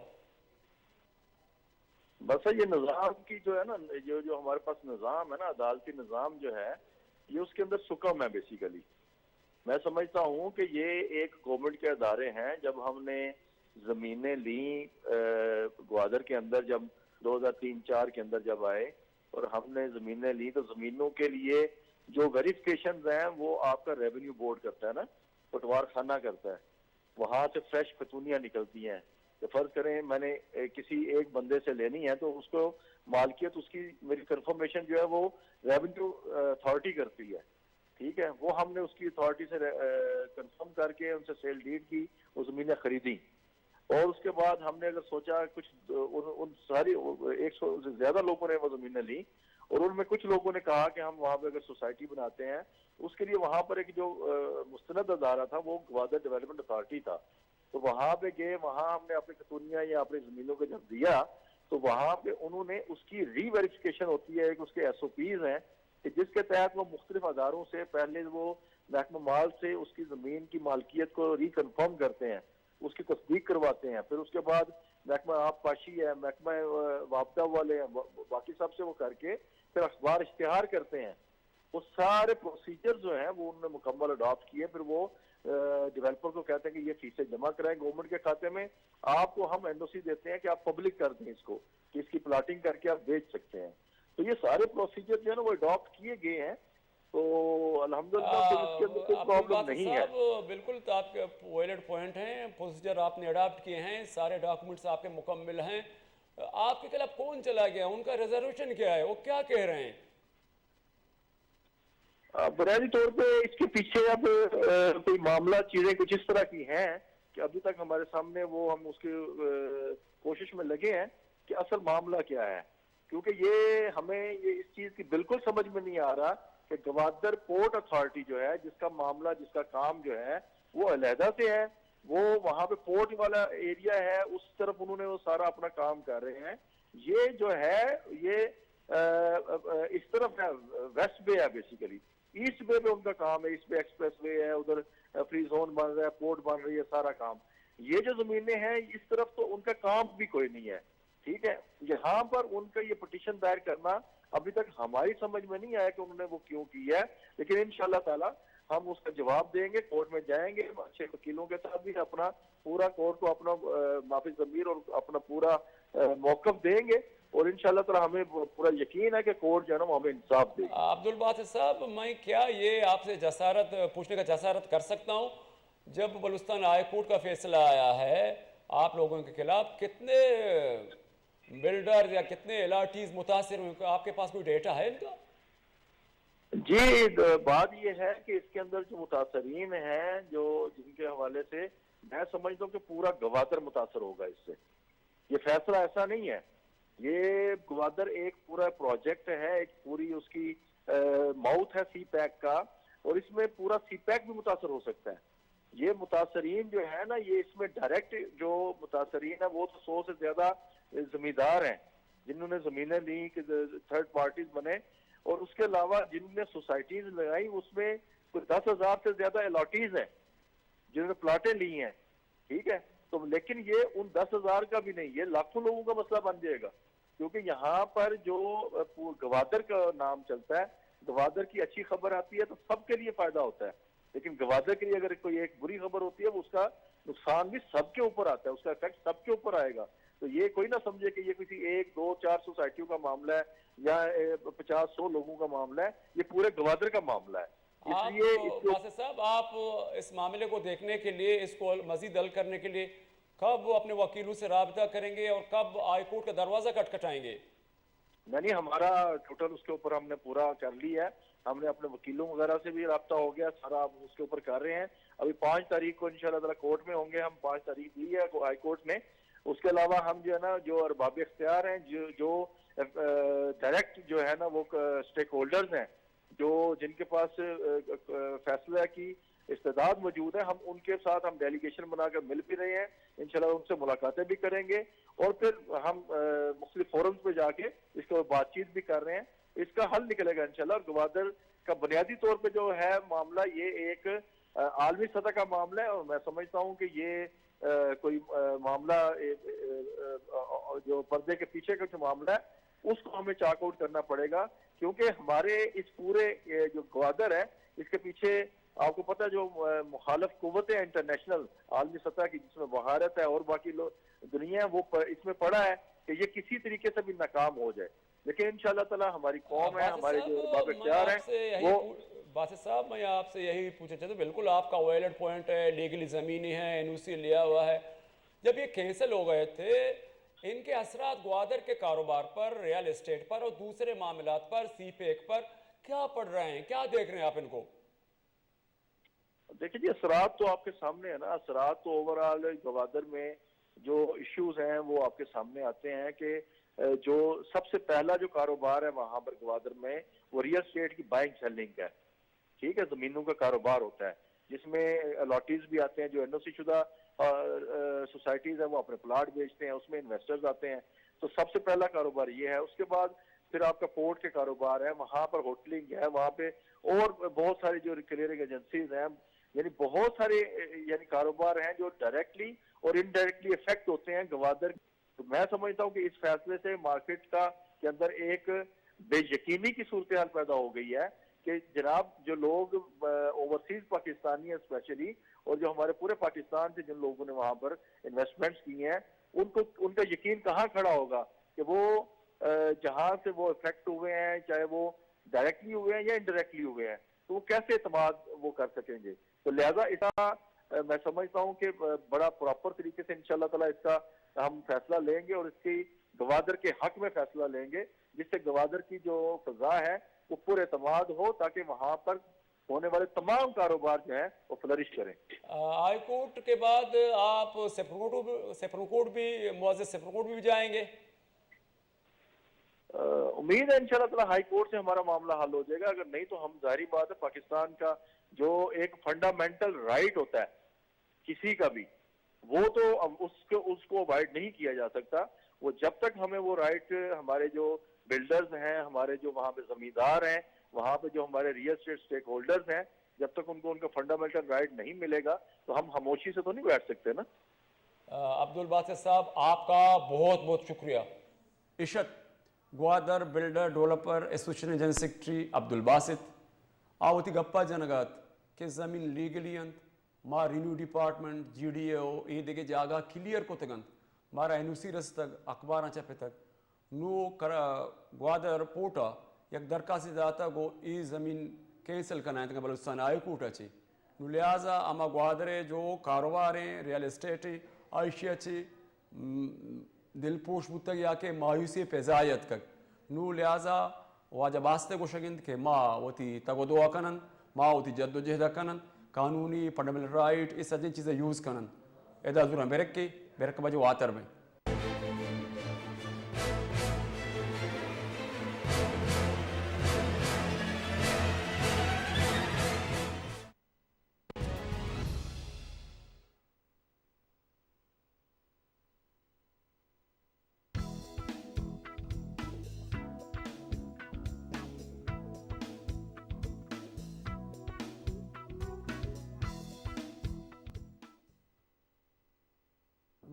بس یہ نظام کی جو ہے نا، جو، جو ہمارے پاس نظام ہے نا، عدالتی نظام جو ہے، یہ اس کے اندر سکم ہے بیسیکلی۔ میں سمجھتا ہوں کہ یہ ایک گورنمنٹ کے ادارے ہیں۔ جب ہم نے زمینیں لیں گوادر کے اندر، جب دو ہزار تین چار کے اندر جب آئے اور ہم نے زمینیں لیں تو زمینوں کے لیے جو ویریفکیشنز ہیں وہ آپ کا ریونیو بورڈ کرتا ہے نا، پٹوار خانہ کرتا ہے۔ وہاں سے فریش ختونیاں نکلتی ہیں۔ تو فرض کریں میں نے کسی ایک بندے سے لینی ہے تو اس کو مالکیت اس کی، میری کنفرمیشن جو ہے وہ ریونیو اتھارٹی کرتی ہے۔ ٹھیک ہے، وہ ہم نے اس کی اتھارٹی سے کنفرم کر کے ان سے سیل ڈیڈ کی، وہ زمینیں خریدی۔ اور اس کے بعد ہم نے اگر سوچا کچھ ان ساری ایک سو سے زیادہ لوگوں نے وہ زمینیں لیں اور ان میں کچھ لوگوں نے کہا کہ ہم وہاں پہ اگر سوسائٹی بناتے ہیں، اس کے لیے وہاں پر ایک جو مستند ادارہ تھا وہ گوادر ڈیولپمنٹ اتھارٹی تھا۔ تو وہاں پہ گئے، وہاں ہم نے اپنی ختونیاں یا اپنی زمینوں کو جب دیا تو وہاں پہ انہوں نے اس کی ری ویریفکیشن ہوتی ہے، ایک اس کے ایس او پیز ہیں کہ جس کے تحت وہ مختلف اداروں سے، پہلے وہ محکمہ مال سے اس کی زمین کی مالکیت کو ری کنفرم کرتے ہیں، اس کی تصدیق کرواتے ہیں، پھر اس کے بعد محکمہ آبپاشی ہے، محکمہ وابدہ والے ہیں، باقی سب سے وہ کر کے پھر اخبار اشتہار کرتے ہیں۔ وہ سارے پروسیجر جو ہیں وہ انہوں نے مکمل اڈاپٹ کیے۔ پھر وہ ڈیولپر کو کہتے ہیں کہ یہ فیسیں جمع کرائیں گورنمنٹ کے کھاتے میں، آپ کو ہم این او سی دیتے ہیں کہ آپ پبلک کر دیں اس کو، کہ اس کی پلاٹنگ کر کے آپ بیچ سکتے ہیں۔ تو یہ سارے پروسیجر جو ہے نا وہ اڈاپٹ کیے گئے ہیں۔ تو الحمدللہ پھر اس کے اندر کوئی پرابلم نہیں ہے۔ صاحب، بالکل تو آپ کے ویلڈ پوائنٹ ہیں، پروسیجر آپ نے اڈاپٹ کیے ہیں، سارے ڈاکومنٹس آپ کے مکمل ہیں۔ آپ کے خلاف کون چلا گیا؟ ان کا ریزرویشن کیا ہے؟ وہ کیا کہہ رہے ہیں؟ بنیادی طور پہ اس کے پیچھے اب کوئی معاملہ، چیزیں کچھ اس طرح کی ہیں کہ ابھی تک ہمارے سامنے وہ، ہم اس کی کوشش میں لگے ہیں کہ اصل معاملہ کیا ہے، کیونکہ یہ ہمیں یہ اس چیز کی بالکل سمجھ میں نہیں آ رہا کہ گوادر پورٹ اتھارٹی جو ہے، جس کا معاملہ، جس کا کام جو ہے وہ علیحدہ سے ہے، وہ وہاں پہ پورٹ والا ایریا ہے، اس طرف انہوں نے وہ سارا اپنا کام کر رہے ہیں۔ یہ جو ہے یہ اس طرف ہے، ویسٹ بے ہے بیسیکلی، ایسٹ بے پہ ان کا کام ہے، ایسٹ بے ایکسپریس وے ہے، ادھر فری زون بن رہا ہے، پورٹ بن رہی ہے، سارا کام۔ یہ جو زمینیں ہیں اس طرف تو ان کا کام بھی کوئی نہیں ہے، ٹھیک ہے۔ یہاں پر ان کا یہ پٹیشن دائر کرنا ابھی تک ہماری سمجھ میں نہیں آیا کہ انہوں نے وہ کیوں کی ہے، لیکن انشاءاللہ تعالی ہم اس کا جواب دیں گے، کورٹ میں جائیں گے، اچھے وکیلوں کے ساتھ بھی اپنا پورا کورٹ کو اپنا معافی ضمیر اور اپنا پورا موقف دیں گے اور انشاءاللہ تعالی ہمیں پورا یقین ہے کہ کورٹ جو ہے نا وہ ہمیں انصاف دے گی۔ عبدالباسط صاحب، میں کیا یہ آپ سے جسارت پوچھنے کا جسارت کر سکتا ہوں؟ جب بلوچستان ہائی کورٹ کا فیصلہ آیا ہے آپ لوگوں کے خلاف، کتنے بلڈر یا کتنے الاٹیز متاثر ہوئے؟ آپ کے پاس کوئی ڈیٹا ہے ان کا؟ جی، بات یہ ہے کہ اس کے اندر جو متاثرین ہیں، جو جن کے حوالے سے میں سمجھتا ہوں کہ پورا گوادر متاثر ہوگا اس سے۔ یہ فیصلہ ایسا نہیں ہے، یہ گوادر ایک پورا پروجیکٹ ہے، ایک پوری اس کی ماؤتھ ہے سی پیک کا، اور اس میں پوررا سی پیک بھی متاثر ہو سکتا ہے۔ یہ متاثرین جو ہے نا، یہ اس میں ڈائریکٹ جو متاثرین ہیں وہ تو سو سے زیادہ زمیندار ہیں جنہوں نے زمینیں لیں، کہ تھرڈ پارٹیز بنے، اور اس کے علاوہ جن نے سوسائٹیز لگائیں اس میں کوئی دس ہزار سے زیادہ الاٹیز ہیں جنہوں نے پلاٹیں لی ہیں، ٹھیک ہے۔ تو لیکن یہ ان دس ہزار کا بھی نہیں، یہ لاکھوں لوگوں کا مسئلہ بن جائے گا، کیونکہ یہاں پر جو گوادر کا نام چلتا ہے، گوادر کی اچھی خبر آتی ہے تو سب کے لیے فائدہ ہوتا ہے، لیکن گوادر کے لیے اگر کوئی ایک بری خبر ہوتی ہے، وہ اس کا نقصان بھی سب کے اوپر آتا ہے، اس کا افیکٹ سب کے اوپر آئے گا۔ تو یہ کوئی نہ سمجھے کہ یہ کسی ایک دو چار سوسائٹیوں کا معاملہ ہے یا پچاس سو لوگوں کا معاملہ ہے، یہ پورے گوادر کا معاملہ ہے۔ اس لیے اس کو صاحب، آپ اس معاملے کو دیکھنے کے لیے، اس کو مزید حل کرنے کے لیے کب اپنے وکیلوں سے رابطہ کریں گے اور کب ہائی کورٹ کا دروازہ کھٹکھٹائیں گے؟ نہیں نہیں، ہمارا ٹوٹل اس کے اوپر ہم نے پورا کر لیا ہے، ہم نے اپنے وکیلوں وغیرہ سے بھی رابطہ ہو گیا، سارا ہم اس کے اوپر کر رہے ہیں۔ ابھی پانچ تاریخ کو انشاءاللہ تعالی کورٹ میں ہوں گے ہم، پانچ تاریخ دی ہے ہائی کورٹ نے۔ اس کے علاوہ ہم جو ہے نا، جو ارباب اختیار ہیں، جو جو ڈائریکٹ جو ہے نا وہ اسٹیک ہولڈرز ہیں، جو جن کے پاس فیصلہ کی استعداد موجود ہے، ہم ان کے ساتھ ہم ڈیلیگیشن بنا کر مل بھی رہے ہیں، انشاءاللہ ان سے ملاقاتیں بھی کریں گے اور پھر ہم مختلف فورمز پہ جا کے اس کے اوپر بات چیت بھی کر رہے ہیں۔ اس کا حل نکلے گا انشاءاللہ۔ اور گوادر کا بنیادی طور پہ جو ہے معاملہ، یہ ایک عالمی سطح کا معاملہ ہے اور میں سمجھتا ہوں کہ یہ کوئی معاملہ جو پردے کے پیچھے کا جو معاملہ ہے، اس کو ہمیں چاک آؤٹ کرنا پڑے گا، کیونکہ ہمارے اس پورے جو گوادر ہے، اس کے پیچھے آپ کو پتہ ہے، جو، آ، مخالف قوتیں انٹرنیشنل، عالمی سطح کی، جس میں بھارت ہے اور باقی لوگ، دنیا ہے، وہ پ-، اس میں پڑا ہے کہ یہ کسی طریقے سے بھی ناکام ہو جائے۔ لیکن انشاءاللہ تعالیٰ ہماری قوم ہے، ہمارے جو ارباب اختیار ہیں، وہ باسط صاحب، میں آپ سے یہی پوچھنا چاہتا ہوں، بالکل آپ کا ویلڈ پوائنٹ ہے، لیگلی زمینیں ہیں، این او سی لیا ہوا ہے۔ جب یہ کینسل ہو گئے تھے، ان کے اثرات گوادر کے کاروبار پر، ریئل اسٹیٹ پر اور دوسرے معاملات پر، سی پیک پر کیا پڑ رہے ہیں؟ کیا دیکھ رہے ہیں آپ ان کو؟ دیکھیں جی، اثرات تو آپ کے سامنے ہے نا، اثرات تو اوورآل گوادر میں جو ایشوز ہیں وہ آپ کے سامنے آتے ہیں کہ، اے، جو سب سے پہلا جو کاروبار ہے وہاں پر گوادر میں، وہ ریئل اسٹیٹ کی بائنگ سیلنگ ہے، ٹھیک ہے، زمینوں کا کاروبار ہوتا ہے، جس میں الاٹیز بھی آتے ہیں، جو این او سی شدہ، آ، آ، سوسائٹیز ہیں، وہ اپنے پلاٹ بیچتے ہیں، اس میں انویسٹرز آتے ہیں۔ تو سب سے پہلا کاروبار یہ ہے۔ اس کے بعد پھر آپ کا پورٹ کے کاروبار ہے، وہاں پر ہوٹلنگ ہے، وہاں پہ اور بہت ساری جو کلیئرنگ ایجنسیز ہیں، یعنی بہت سارے، یعنی کاروبار ہیں جو ڈائریکٹلی اور انڈائریکٹلی افیکٹ ہوتے ہیں گوادر۔ تو میں سمجھتا ہوں کہ اس فیصلے سے مارکیٹ کا، کے اندر ایک بے یقینی کی صورتحال پیدا ہو گئی ہے کہ جناب، جو لوگ، آ، اوورسیز پاکستانی ہیں اسپیشلی، اور جو ہمارے پورے پاکستان سے جن لوگوں نے وہاں پر انویسٹمنٹس کی ہیں، ان کو، ان کا یقین کہاں کھڑا ہوگا کہ وہ، آ، جہاں سے وہ افیکٹ ہوئے ہیں، چاہے وہ ڈائریکٹلی ہوئے ہیں یا انڈائریکٹلی ہوئے ہیں، تو وہ کیسے اعتماد وہ کر سکیں گے؟ تو لہذا اس کا، آ، میں سمجھتا ہوں کہ، آ، بڑا پراپر طریقے سے انشاءاللہ تعالیٰ اس کا ہم فیصلہ لیں گے اور اس کی گوادر کے حق میں فیصلہ لیں گے، جس سے گوادر کی جو فضا ہے وہ پر اعتماد ہو، تاکہ وہاں پر ہونے والے تمام کاروبار جو ہیں وہ فلرش کریں۔ آ، ہائی کورٹ کے بعد آپ سپریم کورٹ کو بھی، سپریم کورٹ بھی، معزز سپریم کورٹ بھی جائیں گے؟ آ، امید ہے انشاءاللہ تعالیٰ ہائی کورٹ سے ہمارا معاملہ حل ہو جائے گا، اگر نہیں تو ہم، ظاہری بات ہے، پاکستان کا جو ایک فنڈامنٹل رائٹ ہوتا ہے کسی کا بھی، وہ تو اب اس کو، اس کو اوائڈ نہیں کیا جا سکتا۔ وہ جب تک ہمیں وہ رائٹ، ہمارے جو بلڈرز ہیں، ہمارے جو وہاں پہ زمیندار ہیں، وہاں پہ جو ہمارے ریئل اسٹیٹ اسٹیک ہولڈرز ہیں، جب تک ان کو ان کا فنڈامنٹل رائٹ نہیں ملے گا تو ہم خاموشی سے تو نہیں بیٹھ سکتے نا۔ آ، عبدالباسط صاحب، آپ کا بہت بہت شکریہ۔ اش ات گوادر بلڈر ڈویلپر ایسوسیشن ءِ جنرل سیکرٹری عبدالباسط۔ آ وتی گپ ءَ جنگ ءَ ات کہ زمین لیگلی انت، ما revenue department, G D A او اے دگہ جاگہ کلیئر کتگ انت، مارا این او سی رستگ، اخباراں چھپتگ۔ نوں کرا-، گوادر پورٹ ءَ یک درخواستے داتگ ءُ اے زمین کینسل کنائینتگ بلوچستان ہائی کورٹ ءَ چہ۔ نوں لہذا ہما گوادر ءِ جو کاروبار ایں، ریئل اسٹیٹ ایں، آ ایشی ءَ چہ، م، دلپروش بوتگ یا کہ مایوسی ءِ فضا ءَ اتکگ۔ نوں لہذا واجہ باسط ءِ گوشگ انت کہ ما وتی تگ ءُ دو ءَ کن انت، ما وتی جدوجہد ءَ کن انت، قانونی، فنڈامنٹل رائٹ، اے سجیں چیز ءَ یوز کن انت۔ ادا زوراں بریکے، بریک ءَ پد واتر بیں۔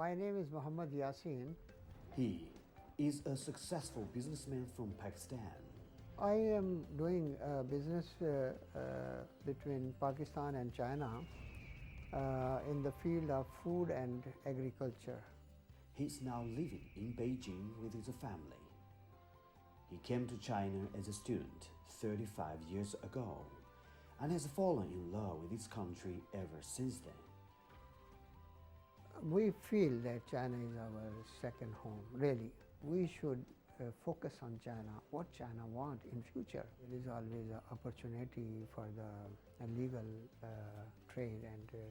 My name is Mohammad Yasin. He is a successful businessman from Pakistan. I am doing, uh, business, uh, uh, between Pakistan and China, uh, in the field of food and agriculture. He is now living in Beijing with his family. He came to China as a student thirty-five years ago and has fallen in love with his country ever since then. We feel that China is our second home, really. We should, uh, focus on China, what China want in future. There is always an opportunity for the, uh, legal, uh, trade and, uh,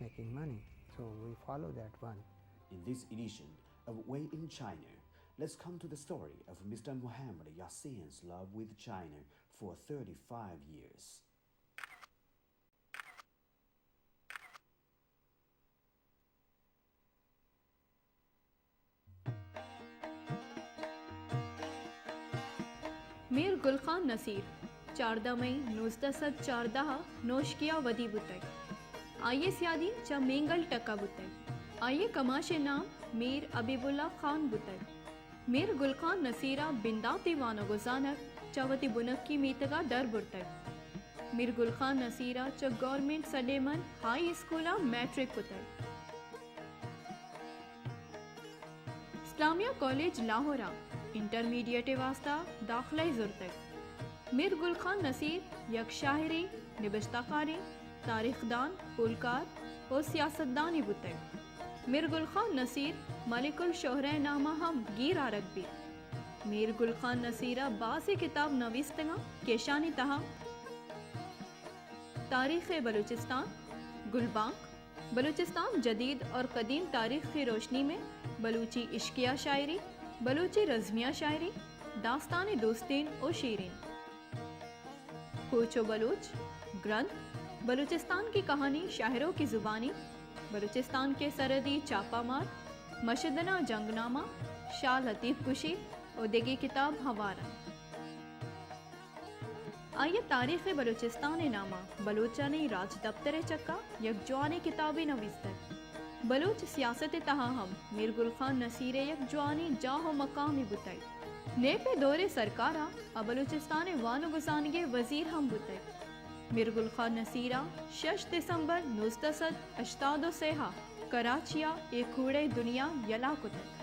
making money. So we follow that one. In this edition of Way in China, let's come to the story of Mister Mohammad Yasin's love with China for thirty-five years. میر گل خان نصیر چاردہ مئی نوزدہ سد چاردہ ءَ نوشکی ءَ ودی بوتگ۔ آئی ءِ سیادی چہ مینگل ٹک ءَ بوتگ۔ آئی ءِ کماش ءِ نام میر حبیب اللہ خان بوتگ۔ میر گل خان نصیر ءَ بنداتی وانگ ءُ زانگ چہ وتی بنکی میتگ ءَ در برتگ۔ میر گل خان نصیر ءَ چہ گورنمنٹ سڈیمن ہائی اسکول ءَ میٹرک کتگ۔ اسلامیہ کالج لاہور ءَ انٹرمیڈیٹ ءِ واستہ داخلہ ئے زرتگ۔ میر گل خان نصیر یک شاعرے، نبشتہ کارے، تاریخ دان، پولکار ءُ سیاست دانے بوتگ۔ میر گل خان نصیر ملک الشعراء ءِ نام ءَ ہم گیر آرگ بیت۔ میر گل خان نصیر ءَ بازیں کتاب نویستگ انت کہ اشانی تہا تاریخ بلوچستان، گلبانک، بلوچستان جدید اور قدیم تاریخ کی روشنی میں، بلوچی عشقیہ شاعری، بلوچی رزمیہ شاعری، داستان دوستین و شیرین، کوچ و بلوچ، گرنتھ، بلوچستان کی کہانی شاعروں کی زبانی، بلوچستان کے سرحدی چاپہ مار، مشدنا جنگ نامہ، شاہ لطیف کشی و دگہ کتاب ہوار انت۔ آئی ءَ تاریخ بلوچستان ءِ نام ءَ بلوچانی راجدپتر ءِ چکا یک جوانیں کتابے نویستگ۔ بلوچ سیاست ءِ تہا ہم میر گل خان نصیر ءِ یک جوانیں جاہ و مقامے بوتگ۔ نیپ ءِ دور ءِ سرکار ءَ آ بلوچستان ءِ وانگ و زانگ ءِ وزیر ہم بوتگ۔ میر گل خان نصیر ءَ شش دسمبر نوزدہ سد ہشتاد و سئے ءَ کراچی ءَ اے کوڑئے دنیا یلا کتگ۔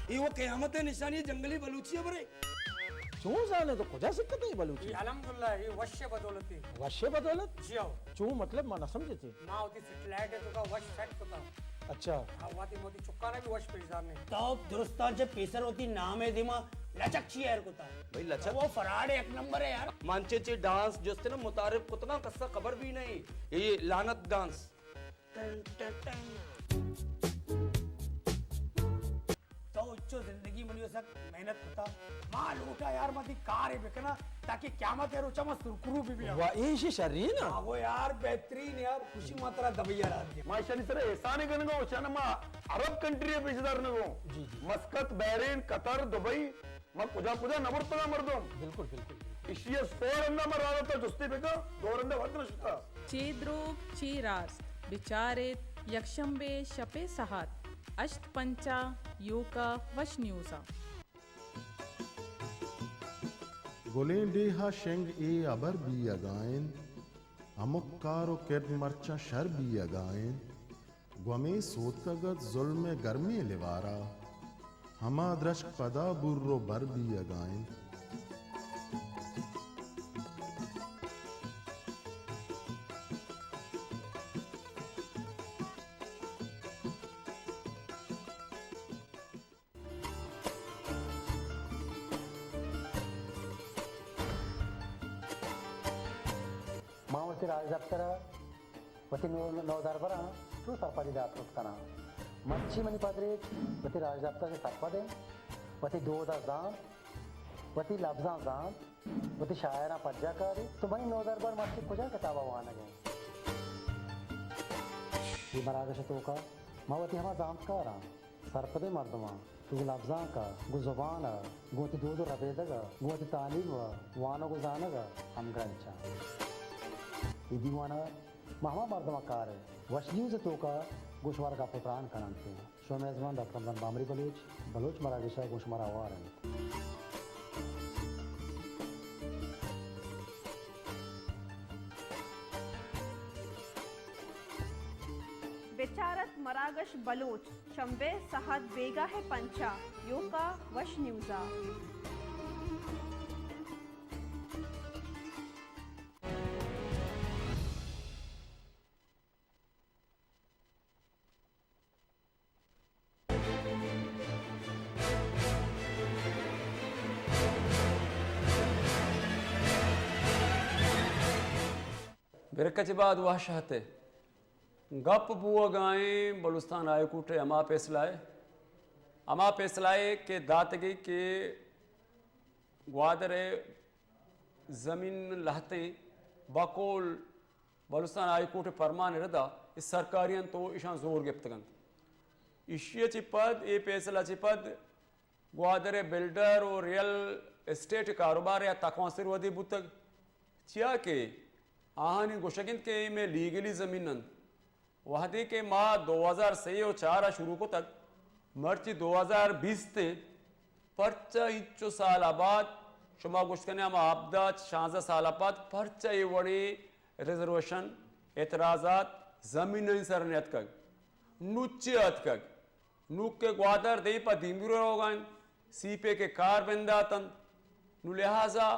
اے وہ قیامت ءِ نشانی جنگلی بلوچی ءَ برے۔ چون زانے تو کجا سکتے اے بلوچی؟ اے الحمدللہ، اے وش ءِ بدولت اے۔ وش ءِ بدولت؟ جی ہو۔ چون مطلب ما نہ سمجھتے؟ ما وتی سیٹلائٹ ءِ توکا وش سیٹ کتا۔ اچھا۔ ہاں، وتی موتی چکانا بھی وش پیش دارنے۔ تو درستاں چہ پیسر وتی نام ءِ دیما لچک چی ایر کتا؟ بھئی لچک؟ وہ فراڈ یک نمبر ہے یار۔ من چے چے ڈانس جستے نا متعارف کتگاں کسا خبر بھی نہیں۔ یہ لعنت ڈانس۔ Ton ton ton. تو اچو زندگی منی سک محنت کتا۔ ما لوٹا یار، ما دی کارے بکنا تاکہ قیامت ءِ روچا ما سرکرو بی بیاں۔ واہ، ایشی شرین نا؟ ہاں، وہ یار بہترین یار، خوشی ما ترا دبئی ءَ را دیا۔ ما ایشانی سر احسان کنگا، اوشانا ما عرب کنٹری پیش دار نگو۔ جی، جی۔ مسقط، بحرین، قطر، دبئی، ما کجا کجا نہ برتگا مردم۔ بالکل، بالکل، بالکل۔ ایشی ءَ سو رندا ما راہ داتا جستی بکا، دو رندا وت نہ شتا۔ چے دروگ، چے راست، بچار ایت، یکشنبے شپے سہات ہشت پنچا یوکا وش نیوزا۔ گلیں ڈیہا شنگ اے ہبر بیئگا انت، ہمک کار و کرد مرچاں شر بیئگا انت۔ گوں ہمے سوتکگ ات ظلم ءِ گرمیں لیوارا، ہما درچک پدا بور و بر بیئگا انت۔ ما وتی راجدپتر ءَ وتی نو-، نودربراں چو سرپدی دات کت کناں۔ مرچی منی پدریچ وتی راجدپتر ءَ سرپد انت، وتی دود ءَ زانت، وتی لبزاں زانت، وتی شاعراں پجا کاریت۔ تو منی نودربر مرچی کجا کتاب ءَ وانگ ءَ انت؟ اے مراگش ءِ توکا ما وتی ہما زانتکاراں، سرپدیں مردماں کہ گوں لبزانک ءَ، گوں زبان ءَ، گوں وتی دود و ربیدگ ءَ، گوں وتی تعلیم ءَ، وانگ و زانگ ءَ ہمگرنچ اَنت۔ اے دیوان ءَ ما ہما مردماں کار ءَ وش نیوز ءِ توکا گوں شمارا گپ و تران کننت۔ شمئے میزبان ڈاکٹر رمضان بامری بلوچ، بلوچ مراگش ءَ گوں شمارا ہوار اِنت۔ بچارت مراگش بلوچ، شمبے سہت بیگاہ ءَ پنچا، یوکا وش نیوزا۔ برکت ءَ چہ بعد وش آتے۔ گپ بوگا ایں بلوچستان ہائی کورٹ ءِ ہما فیصلہ ءَ، ہما فیصلہ ءَ کہ داتگی کہ گوادر ءِ زمین لہتیں بقول بلوچستان ہائی کورٹ ءِ پرمان ءِ ردا اے سرکاری اَنت و اشاں زور گپتگ اَنت۔ ایشی ءَ چہ پد، اے فیصلہ ءَ چہ پد گوادر ءِ بلڈر و ریئل اسٹیٹ ءِ کاروبار ءَ تکانسر ودی بوتگ، چیا کہ آہانی گوشگ اِنت کہ اے مئے لیگلی زمین اَنت۔ وہدے کہ ما دو ہزار سے و چار ء شروع کتگ، مرچی دو ہزار بیست ء، پرچا اینچو سال ء بعد؟ شما گوشت کنے ہما ہبدہ شانزدہ سال ء پد پرچا اے وڑیں ریزرویشن، اعتراضات زمینانی سر نیاتکگ؟ نوں چے آتکگ؟ نوں کہ گوادر دیم پہ دیمروی روگ ء انت، سی پیک ء کار بندات انت۔ نوں لہذا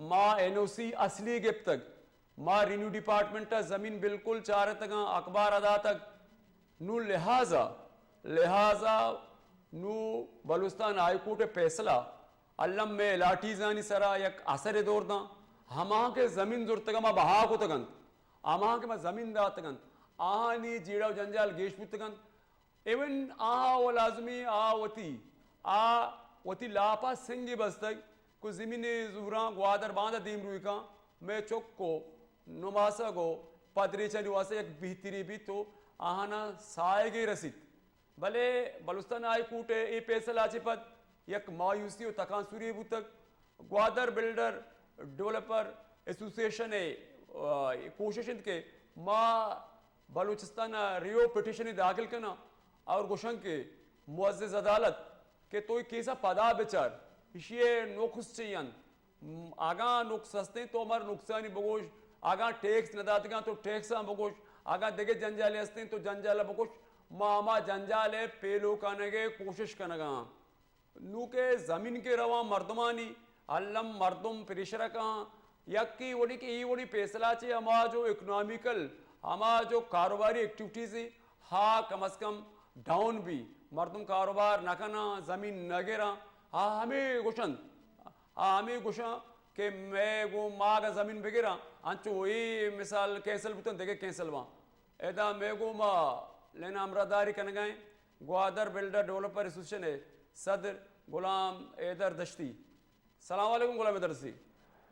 ما این او سی اصلی گپتگ، ما ریونیو ڈیپارٹمنٹ ء زمین بالکل چارتگاں، اخبار ء داتگ۔ نوں لہذا، لہذا نوں بلوچستان ہائی کورٹ ء فیصلہ الم مئے الاٹیزانی سرا یک اثرے دور داں۔ ہماہاں کہ زمین زرتگ ء ما بہا کتگ انت، ہماہاں کہ ما زمین داتگ انت، آہانی جیڑہ و جنجال گیش بوتگ انت۔ ایون آہاں و لازمی آ وتی، آ وتی لاپا سنگے بستگ کہ زمین زوراں گوادر باندا دیمروی کاں، مئے چک و نماسگ و پدریچانی واسطہ یک بہتری بیت و آہانا ساہگے رسیت۔ بلے بلوچستان ہائی کورٹ ء اے پیسلہ ء چہ پد یک مایوسی و تکانسوری بوتگ۔ گوادر بلڈر ڈیولپر ایسوسی ایشن ء، آ، کوشش انت کہ ما بلوچستان ء ریو پٹیشن داخل کناں اور گوشاں کہ معزز عدالت کہ تو اے کیس ء پدا بچار، ایشی ء نقص چی انت؟ م، اگاں نقص ہستیں تو مر نقصانی بگوش، اگاں ٹیکس نہ داتگاں تو ٹیکس ہم بگوش، اگاں دگہ جنجالے ہستیں تو جنجال بگوش، ما ہما جنجال ء پیلو کنگ ء کوشش کنگاں۔ نوں کہ زمین کہ رواں مردمانی، الم مردم پریشر کاں، یکے وڑی کہ اے وڑی پیسلہ چہ ہما جو اکنامیکل، ہما جو کاروباری ایکٹیویٹیز ہا کم از کم ڈاؤن بی، مردم کاروبار نہ کناں، زمین نہ گراں، ہا ہمے گوشنت، ہا ہمے گوشاں کہ مئے گوں ما اگاں زمین بگراں، انچو اے مثال کینسل بوتن، دگہ کینسل باں۔ ادا مئے گوں ما لینا ہمراہداری کنگائیں گوادر بلڈر ڈیولپر ایسوسیشن ء صدر غلام حیدر دشتی۔ سلام علیکم غلام حیدر دشتی۔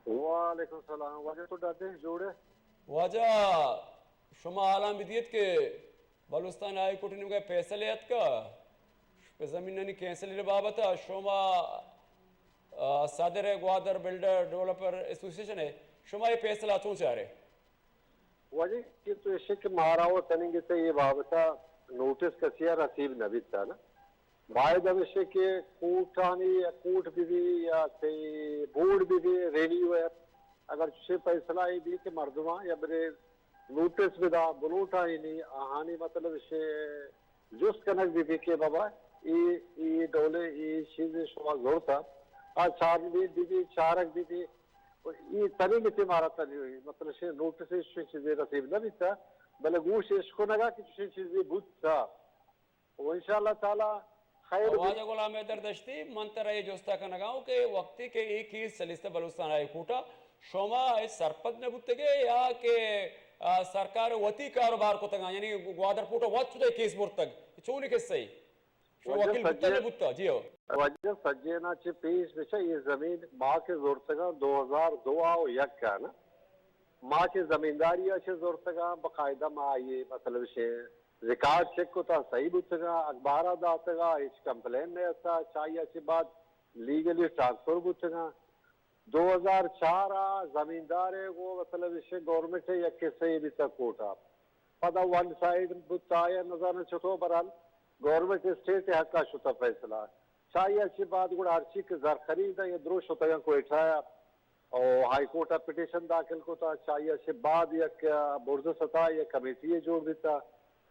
وعلیکم السلام۔ واجہ تو ڈاڈے جوڑے؟ واجہ، شما حالاں بدیت کہ بلوچستان ہائی کورٹ نیمگا فیصلے اتکا پہ زمینانی کینسل بابت، شما، آ، صدر گوادر بلڈر ڈیولپر ایسوسیشن ہے، شما یہ فیصلہ چون چارے؟ واجہ کہ تو ایشی کہ مارا و تننگے تہ یہ بابتا نوٹس کسی ء رسیب نہ بیتا نا۔ باید ہمیشہ کہ کوٹانی، کوٹ بہ بی یا تئی بورڈ بہ بی، ریونیو ء، اگر چشیں فیصلہ ای بی کہ مردماں یا برے نوٹس بدا، بلوٹائینی، آہانی مطلب شے جست کنگ بہ بی کہ بابا اے، اے ڈولیں اے چیز شما زورتا، آ چارگ بہ بی، چارگ بہ بی، اے تنی متے مارا تنی ہوئی، مطلب شے نوٹس شے چیزے رسیب نہ بیتا، بلے گوش اشکنگا کہ چشیں چیزے بوتا۔ و انشاءاللہ تعالی خیر بی۔ واجہ غلام حیدر دشتی، من ترا اے جستا کنگا ہوں کہ وقتی کہ اے کیس چلیستہ بلوچستان ہائی کورٹا، شما اے سرپد نہ بوتگے یا کہ، آ، سرکار وتی کاروبار کتگا، یعنی گوادر پورٹا وت شدہ کیس برتگ، چونی قصہ ای؟ شما واجہ وکیل بوتا سجے، نہ بوتا؟ جی ہو۔ واجہ سجینا چہ پیش بچا یہ زمین ما کہ زورتگا دو ہزار دو آ و یک آ نا۔ ما کہ زمینداری ء چہ زرتگاں، باقاعدہ ما آئی ء مطلب شے ریکارڈ چیک کتا، صحیح بوتگاں، اخبار ء داتگا، ہچ کمپلین نہ اتکا، چائی ء چہ بعد لیگلی ٹرانسفر بوتگاں۔ دو ہزار چار ء زمیندار ء گوں مطلب شے گورنمنٹ ء یک قصہ ء بیتا کورٹ ء۔ پدا ون سائیڈ بوتا یا نزاناں چطور، برحال گورنمنٹ اسٹیٹ ء حق ء شتا فیصلہ۔ چائی ء چہ بعد گڑا ہرچی کہ زر خرید ء یا درو شتگاں کوئٹہ ء او ہائی کورٹ ء پٹیشن داخل کتا، چہ آئی ء چہ بعد یک، آ، برز ستا یک کمیٹی یے جوڑ بیتا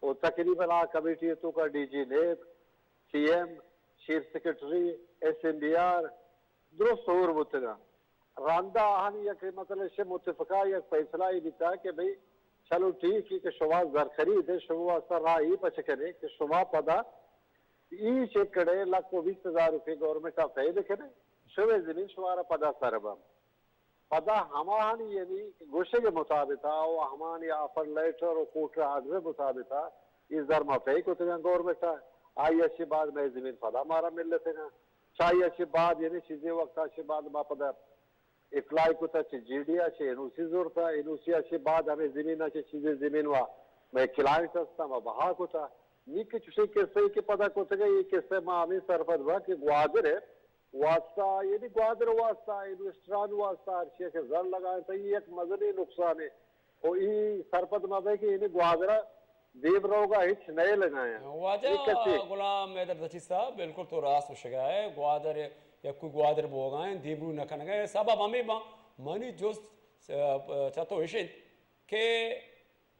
و تقریباً آ کمیٹی ء توکا D G NAB, C M, chief secretary, S M B R درست ہور بوتگاں۔ رندا آہانی یک مطلب شے متفقہ یک فیصلہ یے بیتا کہ بھئی چلو ٹھیک ہے کہ شما زر خرید ہے، شما واسطہ راہ ای پچ کنے کہ شما پدا ایش ایکڑے لکھ و بیست ہزار روپے گورنمنٹ ء پے بکنے، شمے زمین شمارا پدا سر بم۔ پدا ہماہانی یعنی گوشگ مطابقا و ہمانی آفر لیٹر و کوٹر آرڈر مطابقا یہ زر ما پے کتگاں گورنمنٹ ء، آئی ء چہ بعد مئے زمین پدا مارا ملتگاں۔ چہ آئی ء چہ بعد یعنی چیزے وقت ء چہ بعد ما پدا اپلائی کتا چہ جی ڈی ء، چہ این او سی زرتا، این او سی ء چہ بعد ہمے زمین ء چہ چیزے زمین وا مئے کلائنٹ ہستا، ما بہا کتا۔ نی کہ چوشیں قصہ ای کہ پدا کتگا، یہ قصہ ما ہمیں سرپد با کہ گوادر ہے واسطہ، یعنی گوادر واسطہ، انویسٹران واسطہ ہرچی کہ زر لگائیں تو یہ یک مزنیں نقصان ہے۔ و ای سرپد ما بے کہ یعنی گوادر دیب روگا ہچ نئے لگایا۔ واجہ غلام حیدر دچی صاحب، بالکل تو راست گوشگا ہے۔ گوادر، یک کوئی گوادر بوگا ہیں، دیبرو نہ کنگا ہے۔ سبب ہمیں با منی جست، آ، چہ تو اشنت کہ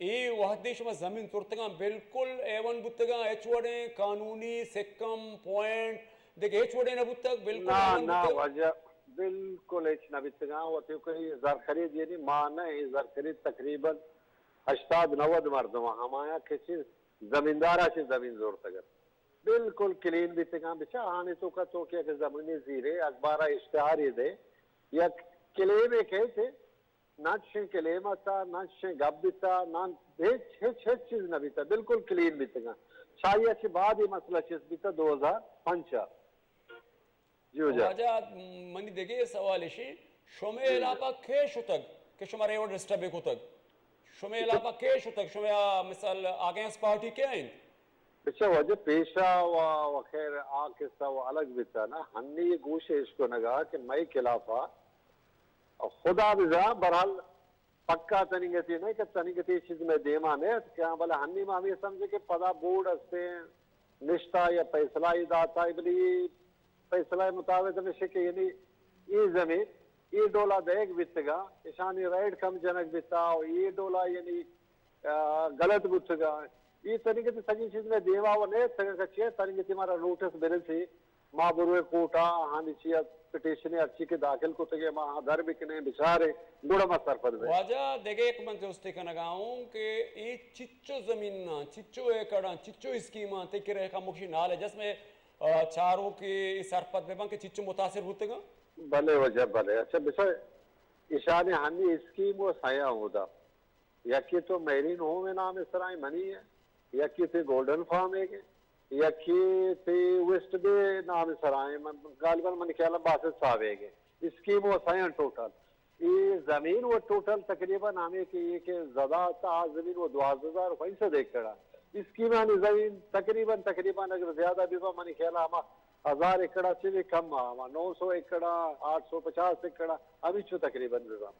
اے وہدے شما زمین زرتگاں، بالکل اے ون بوتگاں، ہچ وڑیں قانونی سکم پوائنٹ دگہ ہچ وڑیں نہ بوتگ، بالکل نا، اے ون نا، بوتگ۔ واجہ بالکل ہچ نہ بیتگاں۔ وتی کوئی زرخرید یعنی ما نہ، اے زرخرید تقریباً ہشتاد نود مردم ہمایا کہ چیز زمیندارا چہ زمین زورتگ ات۔ بالکل کلین بیتگاں۔ بچا آنی تو کا تو کہ اگر زمین زیرے، اخبارا اشتہاری دے، یک کلیمے کہتے، نہ چشیں کلیم اتاں، نہ چشیں گپ بیتاں، نہ ہچ، ہچ، ہچ چیز نہ بیتاں، بالکل کلین بیتگاں۔ چاہیے چہ بعد یہ مسئلہ چیز بیتا دو ہزار پنچ ء۔ جی ہو جا۔ واجہ، منی دگہ سوال اشی، شمے جی۔ علاقہ کے شتگ کہ شما ریوڈ ڈسٹرب کتگ؟ شمے علاقہ کے شتگ؟ شمے آ، مثال، اگینسٹ پارٹی کے انت؟ بچا واجہ پیشا و، و خیر آ قصہ و الگ بیتا نا، ہنی گوش اشکنگا کہ مئی خلافا خدا بزاں، برحال پکا تنیگتی نہ کہ تنیگتی چیز میں دیما نہ اتکاں، بلے ہنی ما ہمیں سمجھے کہ پدا بورڈ استے نشتا یا فیصلہ ہی داتا، بلے یہ فیصلہ مطابق نشے کہ یعنی یہ زمین یہ ڈولا دیگ بیتگا، اشانی رائٹ کم جنگ بیتا، اور یہ ڈولا یعنی آ، غلط بوتگا۔ اے تنیگتی سجی چیز میں دیما و نہ اتکا کہ چے تنیگتی مارا نوٹس برسی، ما بروے کورٹا، ہانی چیا پٹیشن ہرچی کہ داخل کتگے، ما ہاں در بکنے، بچارے، گڑا ما سرپد بے۔ واجہ دگہ یک من جستے کنگا ہوں کہ اے چچو زمیناں، چچو ایکڑاں، چچو اسکیماں تے کرے کمکشی نال ہے، جس میں، آ، چاروں کے سرپد بے بن کہ چچو متاثر بوتگا؟ بلے واجہ، بلے۔ اچھا، بچار، اشانی ہنی اسکیم و سیاں ہودا۔ یکے تو میرین ہوم نام سرائیں منی ہے، یکے تے گولڈن فارم ہے گے، یکے تے ویسٹ بے نام سرائیں، من، غالباً من خیال باسط صاحب ہے گے۔ اسکیم و سائن ٹوٹل۔ یہ زمین و ٹوٹل تقریباً ہمیں کہ یہ کہ زدہ تا زمین و دوازدہ ہزار فیصد ایکڑا۔ اسکیمانی زمین تقریباً، تقریباً اگر زیادہ بھی با، من خیال ہما ہزار ایکڑا سے بھی کم، ہما نو سو ایکڑا، آٹھ سو پچاس ایکڑا، ہمیں چو تقریباً بھی با۔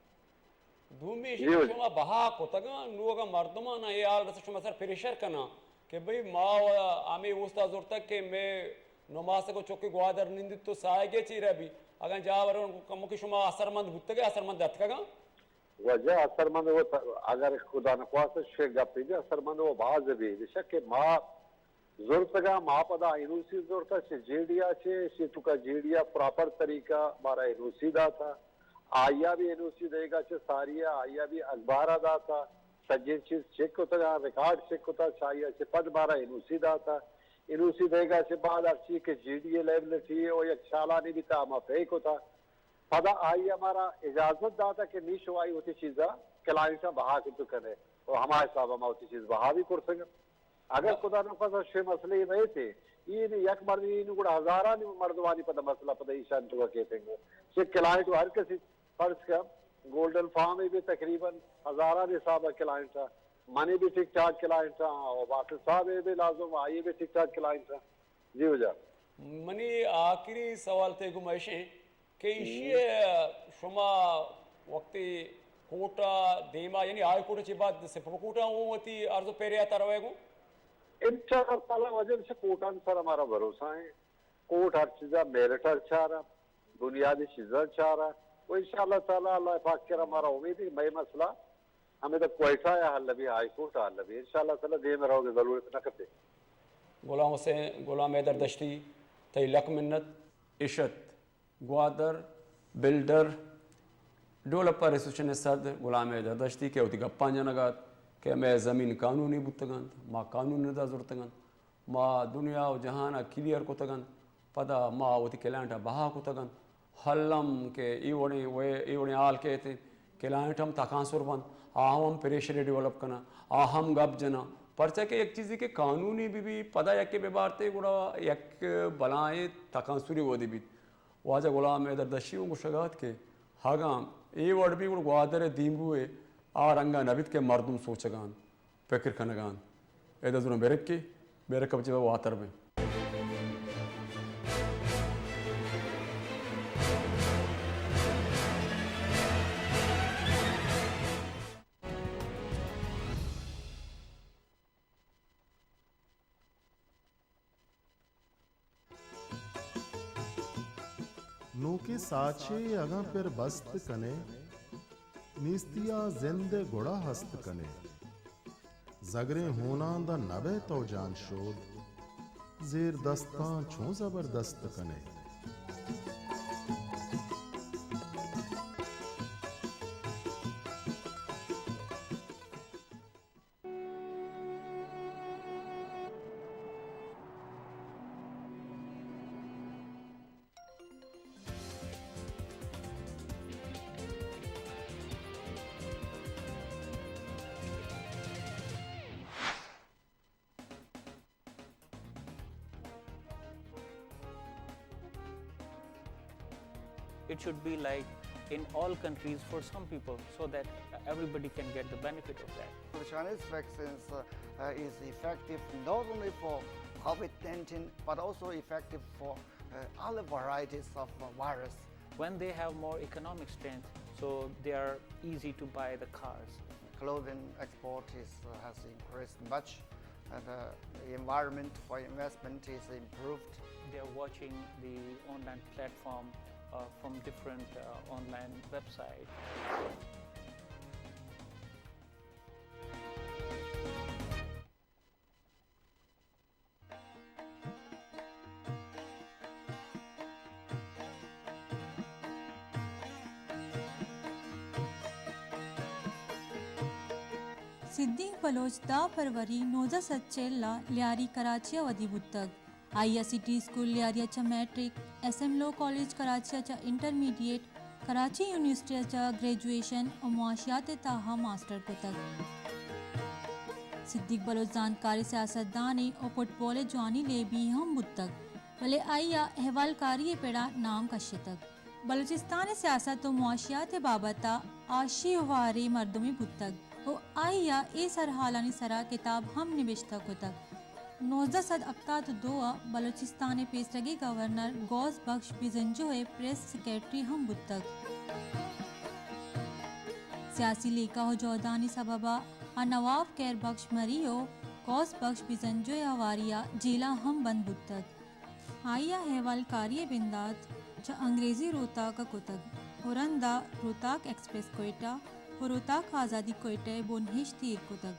دومی ایش جی کہ ہو جی۔ شما بہا کتگاں، نوں اگاں مردماں اے حال رسے شما سر پریشر کناں کہ بھئی ما و ہمے اوستا زرتگ کہ مئے نماسگ و چکے گوادر نندیت تو ساہگے چیرا بی، اگاں جاور کمو کہ شما اثرمند بوتگے، اثرمند اتکگاں؟ واجہ اثرمند و ت-، اگر خدا نخواست شے گپی بی اثرمند و باز بی، بشک کہ ما زرتگاں، ما پدا این او سی زرتا چہ جے ڈی ء چہ، اشی توکا جے ڈی ء پراپر طریقہ مارا این او سی داتا۔ آئیا بھی این او سی دئیگا چہ ساری ء، آئیا بھی اخبار ء داتا، سجیں چیز چیک کتگا، ریکارڈ چیک کتا، چہ آئیا چہ پد مارا این او سی داتا۔ این او سی دئیگا چہ بعد ہرچی کہ جے ڈی ء لیبلٹی ء و یک چالانی بیتا ہما پے کتا۔ پدا آئی ء مارا اجازت داتا کہ نی شما آئی وتی چیزا کلائنٹاں بہا کت کنے و ہما حساب ء ما وتی چیز بہا بھی کرتگ۔ اگر خدا نخواست شے مسئلہ ای بیتے، ای نی یک مردی نی گڑا ہزارانی مردمانی پدا مسئلہ پدا ایشان تو کیتنگو۔ چہ کلائنٹ و ہر کسی فرض کن گولڈن فارم ای بھی تقریباً ہزارانی حساب ء کلائنٹ ء، منی بھی ٹھیک ٹھاک کلائنٹ ء، و باقی صاحب ای بھی لازم آئی بھی ٹھیک ٹھاک کلائنٹ ء۔ جی واجہ۔ منی آخری سوال تے گوں ایشیں کہ ایشی ء شما وقتی کورٹ ء دیما، یعنی ہائی کورٹ ء چہ بعد سپریم کورٹ ء اوں وتی عرض و پیرے ء تروے گوں؟ انشاءاللہ تعالی واجہ سے کورٹان سر ہمارا بھروسہ ہے، کورٹ ہر چیزا میرٹ ء چارا، بنیادی چیزاں چارا، و انشاءاللہ تعالی اللہ پاک کرا ہمارا امید ہے مئے مسئلہ ہمیں تو کوئٹہ ء حل بی، ہائی کورٹ ء حل بی، انشاءاللہ تعالی دیم ء روگ ء ضرورت نہ کپے۔ غلام حسین، غلام حیدر دشتی، تئی لک منت۔ اشت گوادر بلڈر ڈیولپر ایسوسیشن ء صدر غلام حیدر دشتی کہ وتی گپاں جنگ ات کہ مئے زمین قانونی بوتگ انت، ما قانون ء دا زرتگ انت۔ ما دنیا و جہان ء کلیئر کتگ انت، پدا ما وتی کلائنٹ ء بہا کتگ انت۔ الم کہ اے وڑیں، اے وڑیں حال کیت انت، کلائنٹ ہم تکانسر بنت، آ ہم پریشر ڈیولپ کناں، آ ہم گپ جناں، پرچا کہ یک چیزے کہ قانونی بہ بی، پدا یکے بہ بارتے گڑا یک بلائیں تکانسری وہدے بیت۔ واجہ غلام حیدر دشی اوں گوشگ ء ات کہ اگاں اے وڑ بی گڑا گوادر ء دیمروئے آ رنگ ء نہ بیت کہ مردم سوچگ ء انت، پکر کنگ ء انت۔ ادا زوراں بریکے، بریک ء پچ واتر بیں۔ نوکیں ساچے اگاں پر بست کنے، نیستی ءَ زند ءَ گڑا ہست کنے۔ زگریں ہوناں داں نہ بئے تو جان شود، زیر دستاں چوں زبردست کنے۔ It should be like in all countries for some people, so that everybody can get the benefit of that. The Chinese vaccines uh, uh, is effective not only for COVID nineteen, but also effective for uh, other varieties of uh, virus. When they have more economic strength, so they are easy to buy the cars. Clothing export is, uh, has increased much. Uh, the environment for investment is improved. They are watching the online platform uh, from different uh, online websites. صدیق بلوچ دہ فروری نوزدہ سد چل ءَ لیاری کراچی ءَ ودی بوتگ۔ آئی ءَ city school Lyari ءَ چہ میٹرک، ایس ایم لو کالج کراچی ءَ چہ انٹرمیڈیٹ، کراچی یونیورسٹی ءَ چہ گریجویشن ءُ معاشیات ءِ تہا ماسٹر کتگ۔ صدیق بلوچ زانتکاریں سیاستدانے ءُ فٹبال ءِ جوانیں لیبی ہم بوتگ، بلے آئی ءَ احوالکاری ءِ پڑ ءَ نام کشتگ۔ بلوچستان ءِ سیاست ءُ معاشیات ءِ بابت ءَ آشی ءُ واریں مردمے بوتگ ءُ آئی ءَ اے سرحالانی سرا کتاب ہم نبشتہ کتگ۔ نوزدہ سد ہپتاد ءُ دو ءَ بلوچستان ءِ پیسرگیں گورنر غوث بخش بزنجو ءِ پریس سیکرٹری ہم بوتگ۔ سیاسی لیکہ ءُ جہدانی سبب ءَ آ نواب خیر بخش مری ءُ غوث بخش بزنجو ءِ ہواری ءَ جیل ءَ ہم بند بوتگ۔ آئی ءَ احوالکاری ءِ بندات چہ انگریزی روتاک ءَ کتگ ءُ رند ءَ روتاک ایکسپریس کوئٹہ ءُ روتاک آزادی کوئٹہ ءِ بنہشت ایر کتگ۔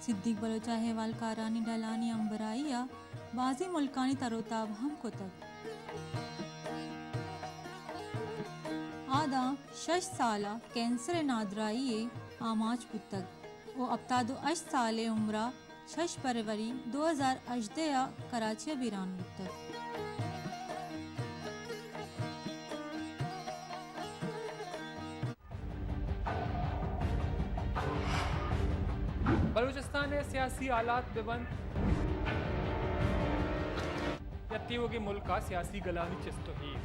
صدیق بلوچ ءَ احوالکارانی ڈلانی ہمبراہی ءَ بازیں ملکانی تر ءُ تاب ہم کتگ۔ آ داں شش سال ءَ کینسر ءِ نادراہی ءِ آماچ بوتگ ءُ ہپتاد ءُ ہشت سال ءِ عمر ءَ شش فروری دو ہزار ہژدہ ءَ کراچی ءَ بیران بوتگ۔ بلوچستان ءِ سیاسی حالات بہ بنت یا تیوگیں ملک ءِ سیاسی گلانی چست ءُ ایر،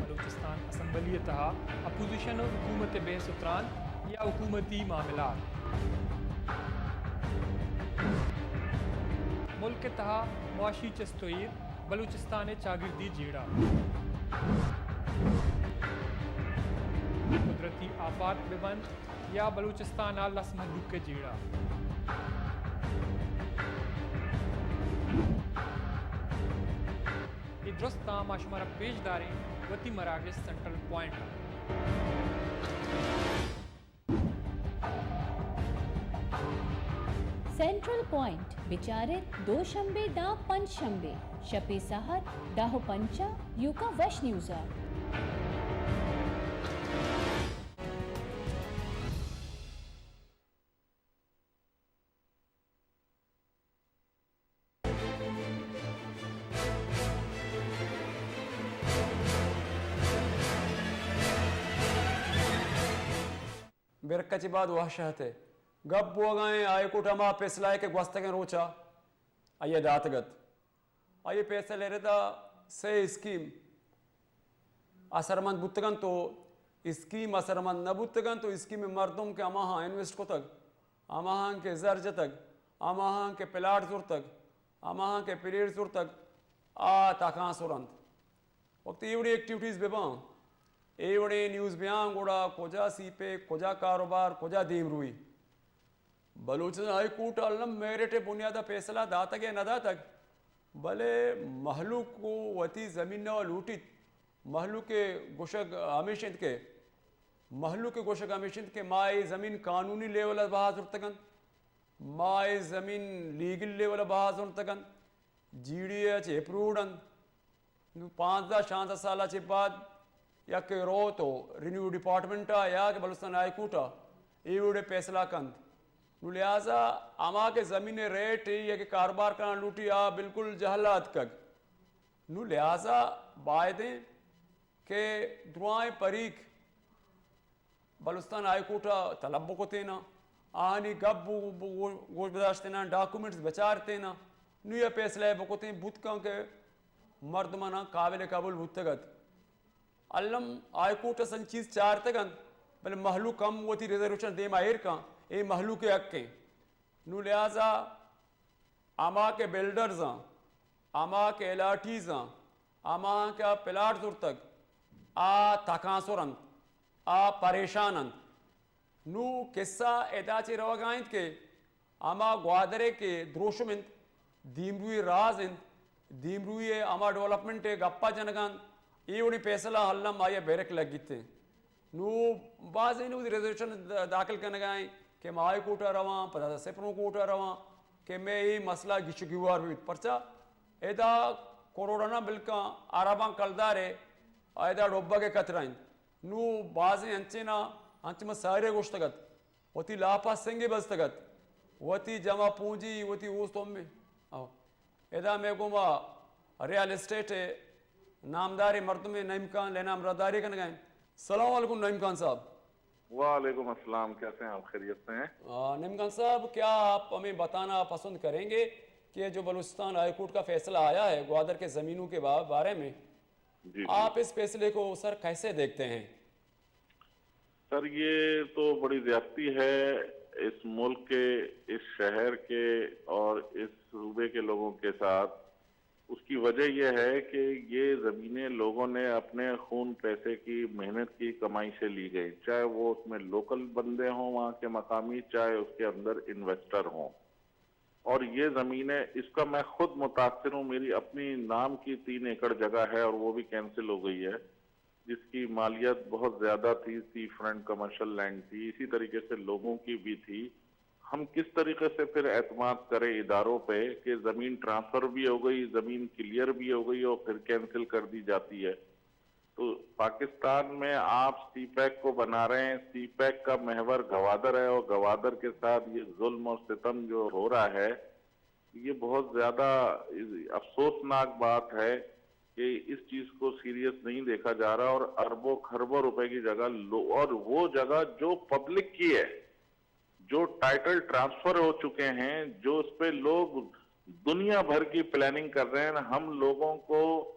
بلوچستان اسمبلی ءِ تہا اپوزیشن ءُ حکومت ءِ بحث ءُ تران یا حکومتی معاملات، ملک ءِ تہا معاشی چست ءُ ایر، بلوچستان ءِ چاگردی جیڑہ، قدرتی آفات بہ بنت یا بلوچستان ءِ لس مھلوک ءِ جیڑہ، اے درستاں ما شمارا پیش داریں وتی مراگش سینٹرل پوائنٹ ءَ۔ سینٹرل پوائنٹ بچار ات دوشنبے داں پنچ شنبے شپ ءِ ساھت دہ ءُ پنچ ءَ یوکا وش نیوز ءَ۔ برکچ بعد وحشت ءِ گپ بوگا ایں۔ ہائی کورٹ ہما فیصلہ ءَ کہ گوستگیں روچا آئی ءَ داتگ ات۔ آئی ءِ فیصلہ ءِ ردا سے اسکیم اثرمند بوتگ انت ءُ اسکیم اثرمند نہ بوتگ انت ءُ اسکیم ءِ مردم کہ ہماہاں انویسٹ کتگ، ہماہاں کہ زر جتگ، ہماہاں کہ پلاٹ زرتگ، ہماہاں کہ پلیٹ زرتگ، آ تکانسر انت۔ وقتی اے وڑیں ایکٹیویٹیز بہ باں، اے وڑیں نیوز بیاں، گڑا کجا سیپک، کجا کاروبار، کجا دیمروئی؟ بلوچستان ہائی کورٹ ءَ الم میرٹ ءِ بنیاد ءَ فیصلہ داتگ یا نہ داتگ، بلے مہلوک وتی زمین ءَ لوٹیت۔ مہلوک ءِ گوشگ ہمیش انت کہ، مہلوک ءِ گوشگ ہمیش انت کہ ما اے زمین قانونی لیول ءَ بہا زرتگ انت، ما اے زمین لیگل لیول ءَ بہا زرتگ انت، جی ڈی اے ءَ چہ اپروڈ انت۔ نوں پانزدہ شانزدہ سال ءَ چہ بعد یک روت و ریونیو ڈپارٹمنٹ ءَ یا کہ بلوچستان ہائی کورٹ ءَ اے وڑیں فیصلہ کنت۔ نوں لہذا ہما کہ زمین ءِ ریٹ یا کہ کاروبار کنان لوٹی، آ بالکل جہل ءَ اتکگ۔ نوں لہذا باید انت کہ درائیں پریک بلوچستان ہائی کورٹ ءَ طلب بکتیناں، آہانی گپ بو-، بو-، گوش بداشتیناں، ڈاکومنٹس بچارتیناں، نوں یہ فیصلہ بکتیں، بوت کن کہ مردماناں قابل قبول بوتگ ات۔ الم ہائی کورٹ ءَ سن چیز چارتگ انت، بلے مہلوک ہم وتی ریزرویشن دیما ایر کن، اے مہلوک ءِ حق انت۔ نوں لہذا ہما کہ بلڈرز آں، ہما کہ الاٹیز آں، ہما کہ پلاٹ زرتگ، آ تکانسر انت، آ پریشان انت۔ نوں قصہ ادا چہ روگا انت کہ ہما گوادرے کہ دروشم انت، دیمروئی راز انت، دیمروئی ءِ ہما ڈیولپمنٹ ءِ گپا جنگا انت، اے وڑیں فیصلہ الم آئی ءَ بریک لگیت انت۔ نوں بازیں نوں ریزرویشن د-، داخل کنگا ایں کہ ما ہائی کورٹ ءَ رواں، پدا سپریم کورٹ ءَ رواں کہ مئے اے مسئلہ گیش و گیوار بیت۔ پرچا ادا کروڑاناں بلکاں ارباں کلدارے ادا ڈوبگ ءِ خطرہ انت۔ نوں بازیں انچیں نا، انچ من سارے گوشتگ ات، وتی لاپا سنگے بستگ ات، وتی جمع پونجی، وتی اوست امے۔ او۔ ادا مئے گوما ریئل اسٹیٹ ءِ نامداریں مردمے نعیم خان لینا ہمراہداری کنگا انت۔ سلام علیکم نعیم خان صاحب۔ وعلیکم السلام، کیسے ہیں آپ؟ خیریت سے ہیں؟ آ، نعیم خان صاحب، کیا آپ ہمیں بتانا پسند کریں گے کہ جو بلوچستان ہائی کورٹ کا فیصلہ آیا ہے گوادر کے زمینوں کے با-، بارے میں، جی، جی۔ آپ اس فیصلے کو سر کیسے دیکھتے ہیں؟ سر، یہ تو بڑی زیادتی ہے اس ملک کے، اس شہر کے اور اس صوبے کے لوگوں کے ساتھ۔ اس کی وجہ یہ ہے کہ یہ زمینیں لوگوں نے اپنے خون پیسے کی، محنت کی کمائی سے لی گئی، چاہے وہ اس میں لوکل بندے ہوں وہاں کے مقامی، چاہے اس کے اندر انویسٹر ہوں۔ اور یہ زمینیں، اس کا میں خود متاثر ہوں، میری اپنی نام کی تین ایکڑ جگہ ہے اور وہ بھی کینسل ہو گئی ہے، جس کی مالیت بہت زیادہ تھی، سی فرنٹ کمرشل لینڈ تھی، اسی طریقے سے لوگوں کی بھی تھی۔ ہم کس طریقے سے پھر اعتماد کریں اداروں پہ کہ زمین ٹرانسفر بھی ہو گئی، زمین کلیئر بھی ہو گئی اور پھر کینسل کر دی جاتی ہے؟ تو پاکستان میں آپ سی پیک کو بنا رہے ہیں، سی پیک کا محور گوادر ہے اور گوادر کے ساتھ یہ ظلم اور ستم جو ہو رہا ہے، یہ بہت زیادہ افسوسناک بات ہے کہ اس چیز کو سیریس نہیں دیکھا جا رہا اور اربوں کھربوں روپے کی جگہ لو-، اور وہ جگہ جو پبلک کی ہے، جو ٹائٹل ٹرانسفر ہو چکے ہیں، جو اس پہ لوگ دنیا بھر کی پلاننگ کر رہے ہیں، ہم لوگوں کو،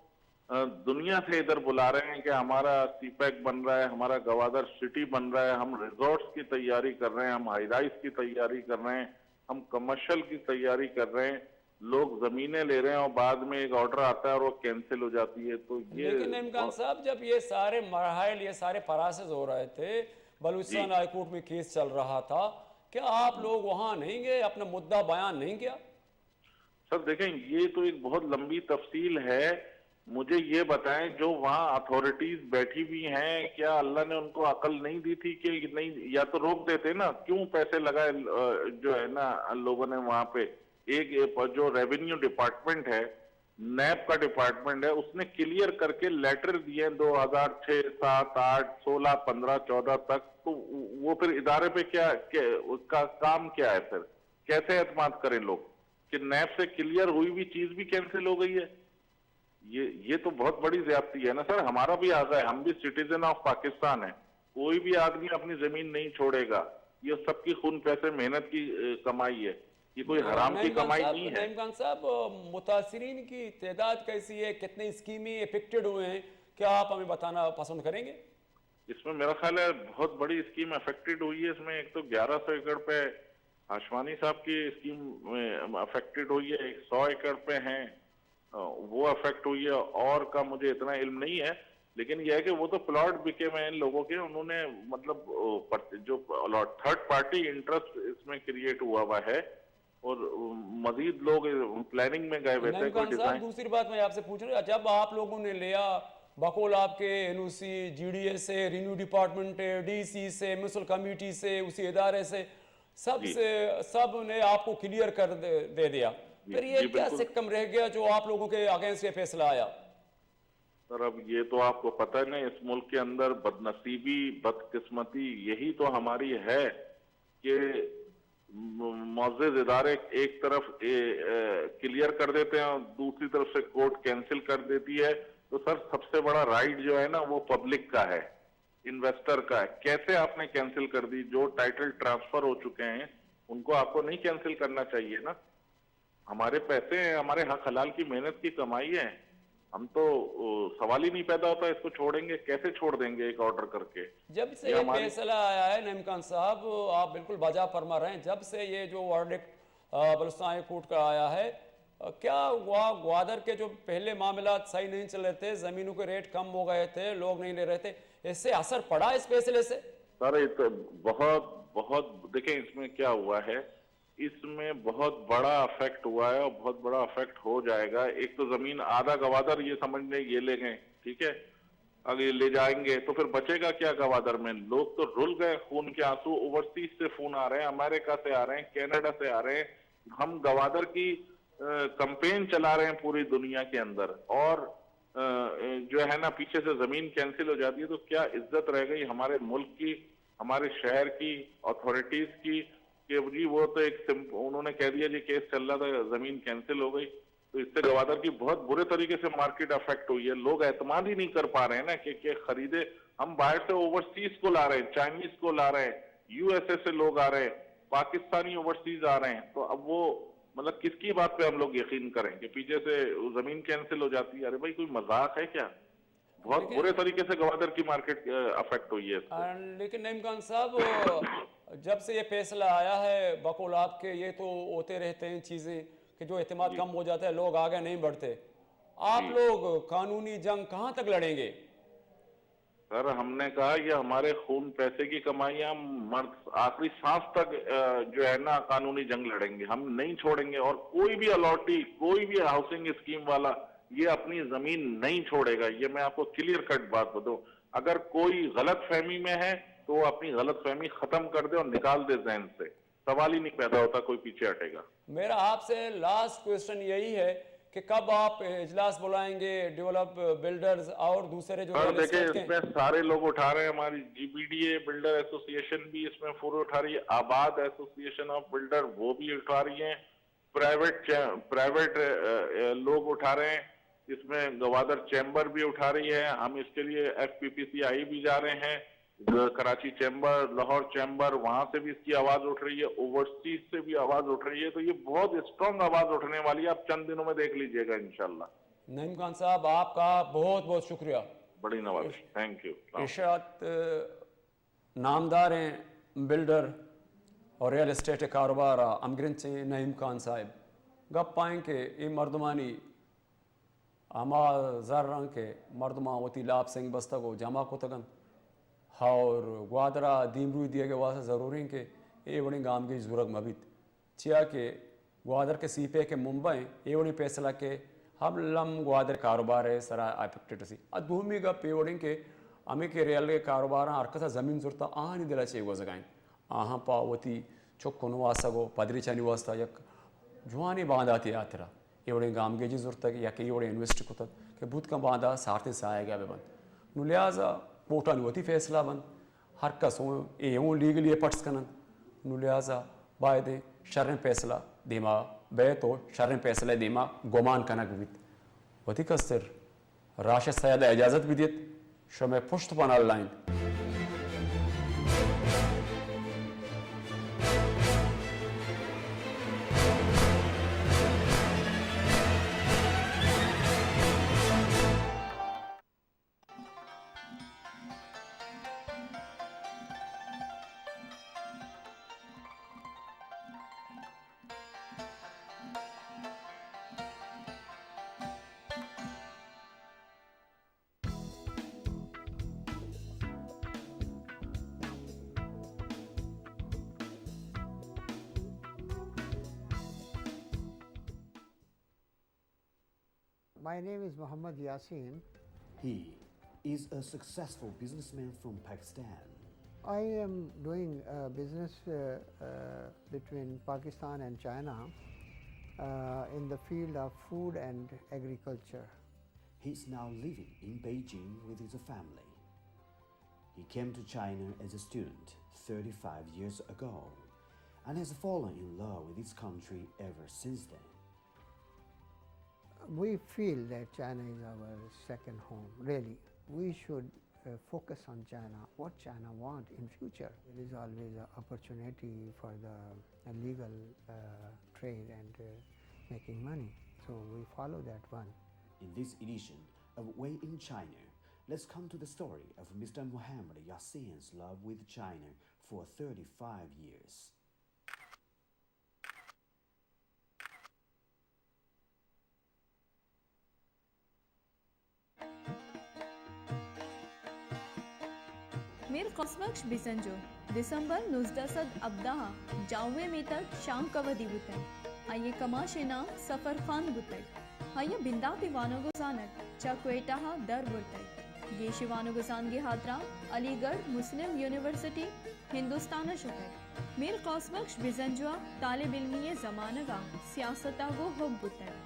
آ، دنیا سے ادھر بلا رہے ہیں کہ ہمارا سی پیک بن رہا ہے، ہمارا گوادر سٹی بن رہا ہے، ہم ریزورٹس کی تیاری کر رہے ہیں، ہم ہائی رائز کی تیاری کر رہے ہیں، ہم کمرشل کی تیاری کر رہے ہیں، لوگ زمینیں لے رہے ہیں اور بعد میں ایک آرڈر آتا ہے اور وہ کینسل ہو جاتی ہے۔ تو یہ لیکن نعیم خان صاحب، جب یہ سارے مراحل، یہ سارے پراسز ہو رہے تھے، بلوچستان ہائی کورٹ میں کیس چل رہا تھا، کیا آپ لوگ وہاں نہیں گئے، اپنا مدعا بیان نہیں کیا؟ سر دیکھیں، یہ تو ایک بہت لمبی تفصیل ہے۔ مجھے یہ بتائیں، جو وہاں اتھارٹیز بیٹھی ہوئی ہیں، کیا اللہ نے ان کو عقل نہیں دی تھی کہ نہیں، یا تو روک دیتے نا، کیوں پیسے لگائے، آ، جو ہے نا، لوگوں نے وہاں پہ ایک، جو ریونیو ڈپارٹمنٹ ہے، نیب کا ڈپارٹمنٹ ہے، اس نے کلیئر کر کے لیٹر دیے دو ہزار چھ، سات، آٹھ، سولہ، پندرہ، چودہ تک، تو وہ پھر ادارے پہ کیا، کیا، کا کام کیا ہے پھر؟ کیسے اعتماد کریں لوگ کہ نیب سے کلیئر ہوئی ہوئی چیز بھی کینسل ہو گئی ہے؟ یہ، یہ تو بہت بڑی زیادتی ہے نا سر، ہمارا بھی حق ہے، ہم بھی سٹیزن آف پاکستان ہیں، کوئی بھی آدمی اپنی زمین نہیں چھوڑے گا، یہ سب کی خون پیسے محنت کی، اے، کمائی ہے، یہ کوئی حرام کی نعیم خان کمائی صاحب، نہیں ہے۔ نعیم خان صاحب، متاثرین کی تعداد کیسی ہے؟ کتنے اسکیمیں افیکٹڈ ہوئے ہیں؟ کیا آپ ہمیں بتانا پسند کریں گے؟ اس میں میرا خیال ہے بہت بڑی اسکیم افیکٹڈ ہوئی ہے، اس میں ایک تو گیارہ سو ایکڑ پہ آشوانی صاحب کی اسکیم میں افیکٹڈ ہوئی ہے، ایک سو ایکڑ پہ ہیں، آ، وہ افیکٹ ہوئی ہے، اور کا مجھے اتنا علم نہیں ہے، لیکن یہ ہے کہ وہ تو پلاٹ بکے ہوئے ہیں ان لوگوں کے، انہوں نے مطلب، آ، پر-، جو الاٹ-، تھرڈ پارٹی انٹرسٹ اس میں کریئیٹ ہوا ہوا ہے، اور مزید لوگ پلاننگ میں گئے ہوئے تھے، نعیم کوئی خان صاحب، ڈیزائن۔ دوسری بات میں آپ سے پوچھ رہا ہوں، جب آپ لوگوں نے لیا، بقول آپ کے این او سی، جی ڈی ایس ہے، ریونیو ڈپارٹمنٹ ہے، ڈی سی سے، میونسپل کمیٹی سے، اسی ادارے سے، سب جی۔ سے، سب نے آپ کو کلیئر کر دے، دے دیا۔ جی، پھر یہ جی، کیا بالکل۔ سکم رہ گیا جو آپ لوگوں کے اگینسٹ یہ فیصلہ آیا؟ سر، اب یہ تو آپ کو پتہ ہے نا، اس ملک کے اندر بدنصیبی، بدقسمتی یہی تو ہماری ہے کہ م-، معزز ادارے ایک طرف، اے، اے، کلیئر کر دیتے ہیں اور دوسری طرف سے کورٹ کینسل کر دیتی ہے۔ تو سر، سب سے بڑا رائٹ جو ہے نا، وہ پبلک کا ہے، انویسٹر کا ہے۔ کیسے آپ نے کینسل کر دی؟ جو ٹائٹل ٹرانسفر ہو چکے ہیں، ان کو آپ کو نہیں کینسل کرنا چاہیے نا؟ ہمارے پیسے ہیں، ہمارے حق حلال کی محنت کی کمائی ہے، ہم تو، او، سوال ہی نہیں پیدا ہوتا، اس کو چھوڑیں گے، کیسے چھوڑ دیں گے ایک آرڈر کر کے؟ جب سے یہ یہ ہماری فیصلہ آیا ہے نعیم خان صاحب، آپ بالکل بجا فرما رہے ہیں، جب سے یہ جو ورڈکٹ، آ، بلوچستان ہائی کورٹ کا آیا ہے، آ، کیا ہوا؟ گوادر کے جو پہلے معاملات صحیح نہیں چل رہے تھے، زمینوں کے ریٹ کم ہو گئے تھے، لوگ نہیں لے رہے تھے، اس سے اثر پڑا اس فیصلے سے؟ سر، یہ تو بہت، بہت، دیکھیں، اس میں کیا ہوا ہے، اس میں بہت بڑا افیکٹ ہوا ہے اور بہت بڑا افیکٹ ہو جائے گا۔ ایک تو زمین آدھا گوادر یہ سمجھ لیں یہ لے گئے، ٹھیک ہے، اگر یہ لے جائیں گے تو پھر بچے گا کیا گوادر میں؟ لوگ تو رل گئے، خون کے آنسو، اوورسیز سے فون آ رہے ہیں، امریکہ سے آ رہے ہیں، کینیڈا سے آ رہے ہیں۔ ہم گوادر کی، آ، کمپین چلا رہے ہیں پوری دنیا کے اندر، اور، آ، جو ہے نا، پیچھے سے زمین کینسل ہو جاتی ہے تو کیا عزت رہ گئی ہمارے ملک کی، ہمارے شہر کی، اتھارٹیز کی؟ کہ جی وہ تو ایک سمپ-، انہوں نے کہہ دیا جی کیس چل رہا تھا، زمین کینسل ہو گئی، تو اس سے گوادر کی بہت برے طریقے سے مارکیٹ افیکٹ ہوئی ہے۔ لوگ اعتماد ہی نہیں کر پا رہے ہیں نا کہ، کہ خریدے، ہم باہر سے اوورسیز کو لا رہے ہیں، چائنیز کو لا رہے ہیں، یو ایس اے سے لوگ آ رہے ہیں، پاکستانی اوورسیز آ رہے ہیں، تو اب وہ، مطلب، کس کی بات پہ ہم لوگ یقین کریں کہ پیچھے سے زمین کینسل ہو جاتی ہے؟ ارے بھائی، کوئی مذاق ہے کیا؟ بہت دیکھیں، برے طریقے سے گوادر کی مارکیٹ، آ، افیکٹ ہوئی ہے اس سے۔ آ، لیکن نعیم خان صاحب، جب سے یہ فیصلہ آیا ہے، بقول آپ کے، یہ تو ہوتے رہتے ہیں چیزیں کہ جو اعتماد جی۔ کم ہو جاتا ہے، لوگ آگے نہیں بڑھتے۔ آپ جی۔ لوگ قانونی جنگ کہاں تک لڑیں گے؟ سر، ہم نے کہا، یہ ہمارے خون پیسے کی کمائی ہے، ہم مرد آخری سانس تک، آ، جو ہے نا، قانونی جنگ لڑیں گے، ہم نہیں چھوڑیں گے۔ اور کوئی بھی الاٹی، کوئی بھی ہاؤسنگ اسکیم والا یہ اپنی زمین نہیں چھوڑے گا، یہ میں آپ کو کلیئر کٹ بات بتاؤں۔ اگر کوئی غلط فہمی میں ہے تو وہ اپنی غلط فہمی ختم کر دے اور نکال دے ذہن سے، سوال ہی نہیں پیدا ہوتا، کوئی پیچھے ہٹے گا۔ میرا آپ سے لاسٹ کویسچن یہی ہے کہ کب آپ اجلاس بلائیں گے، ڈیولپ بلڈرز اور دوسرے جو سر، ریئل دیکھیں، اسٹیٹ کے؟ اس میں سارے لوگ اٹھا رہے ہیں، ہماری G B D A builder association بھی اس میں پورے اٹھا رہی ہے، آباد ایسوسی ایشن آف بلڈر وہ بھی اٹھا رہی ہیں، پرائیویٹ چے-، پرائیویٹ، آ، آ، لوگ اٹھا رہے ہیں، اس میں گوادر چیمبر بھی اٹھا رہی ہے، ہم اس کے لیے ایف پی پی سی آئی بھی جا رہے ہیں، کراچی چیمبر، لاہور چیمبر، وہاں سے بھی اس کی آواز اٹھ رہی ہے، اوورسیز سے بھی آواز اٹھ رہی ہے، تو یہ بہت اسٹرانگ آواز اٹھنے والی ہے، آپ چند دنوں میں دیکھ لیجئے گا انشاءاللہ۔ نعیم خان صاحب، آپ کا بہت بہت شکریہ۔ بڑی نوازش، تھینک یو۔ السلام۔ ارشاد، نامداریں بلڈر اور ریئل اسٹیٹ کاروبار ء ہمگرنچیں نعیم خان صاحب، گپ آئیں کہ اے مردمانی ہما زر انت کہ مردماں وتی لاپ سنگ بستگ و جمع کتگ انت، اور گوادر ء دیمروی دیگ ء واستہ ضروری انت کہ اے وڑیں گامگیج زورگ مہ بیت۔ چیا کہ گوادر کہ سی پیک ء ممبا انت، اے وڑیں پیسلہ کہ ہم لم گوادر کاروبار ء سرا افیکٹڈ رسی۔ ء دومی گپ اے وڑیں کہ ہمے کہ ریل ء کاروباراں ہر کس ء زمین زرتا، آہانی دل ء چے گوزگا انت؟ آہاں پہ وتی چک و نواسگ و پدریچانی واستہ یک جوانیں بانداتے ہاترا اے وڑیں گامگیجی زرتگ یا کہ اے وڑیں انویسٹ کتگ کہ بوت کن باندا سارتیں ساہگ ء بہ بنت۔ نوں لہذا ووٹانی وتی فیصلہ بنت۔ ہر کس اوں، اے اوں لیگلی ایفرٹس کننت۔ نوں لہذا باید انت شریں پیسلہ دیما بیت و شریں پیسلہ دیما گمان کنگ بیت۔ وتی کستر راشد سید ء اجازت بدیت، شمئے پشت پناہ اللہ انت۔ My name is Muhammad Yasin. He is a successful businessman from Pakistan. I am doing uh, business uh, uh, between Pakistan and China uh, in the field of food and agriculture. He is now living in Beijing with his family. He came to China as a student thirty-five years ago and has fallen in love with his country ever since then. We feel that China is our second home, really. We should uh, focus on China, what China want in future. There is always an opportunity for the uh, legal uh, trade and uh, making money. So we follow that one. In this edition of Way in China, let's come to the story of Mister Muhammad Yasin's love with China for thirty-five years. میر قوس بخش بزنجو دسمبر نوزدہ سد ہبدہ ء جاوے میتگ شانک ء ودی بوتگ۔ آئی ء کماش ء نام سفر خان بوتگ۔ آئی ء بنداتی وانگ ء زانگ چہ کوئٹہ ء در برتگ۔ گیشیں وانگ ء زانگ ء ہاترا علی گڑھ مسلم یونیورسٹی ہندوستان ء شتگ۔ میر قوس بخش بزنجو ء طالب علمی ء زمانگ ء سیاست ء گوں حب بوتگ۔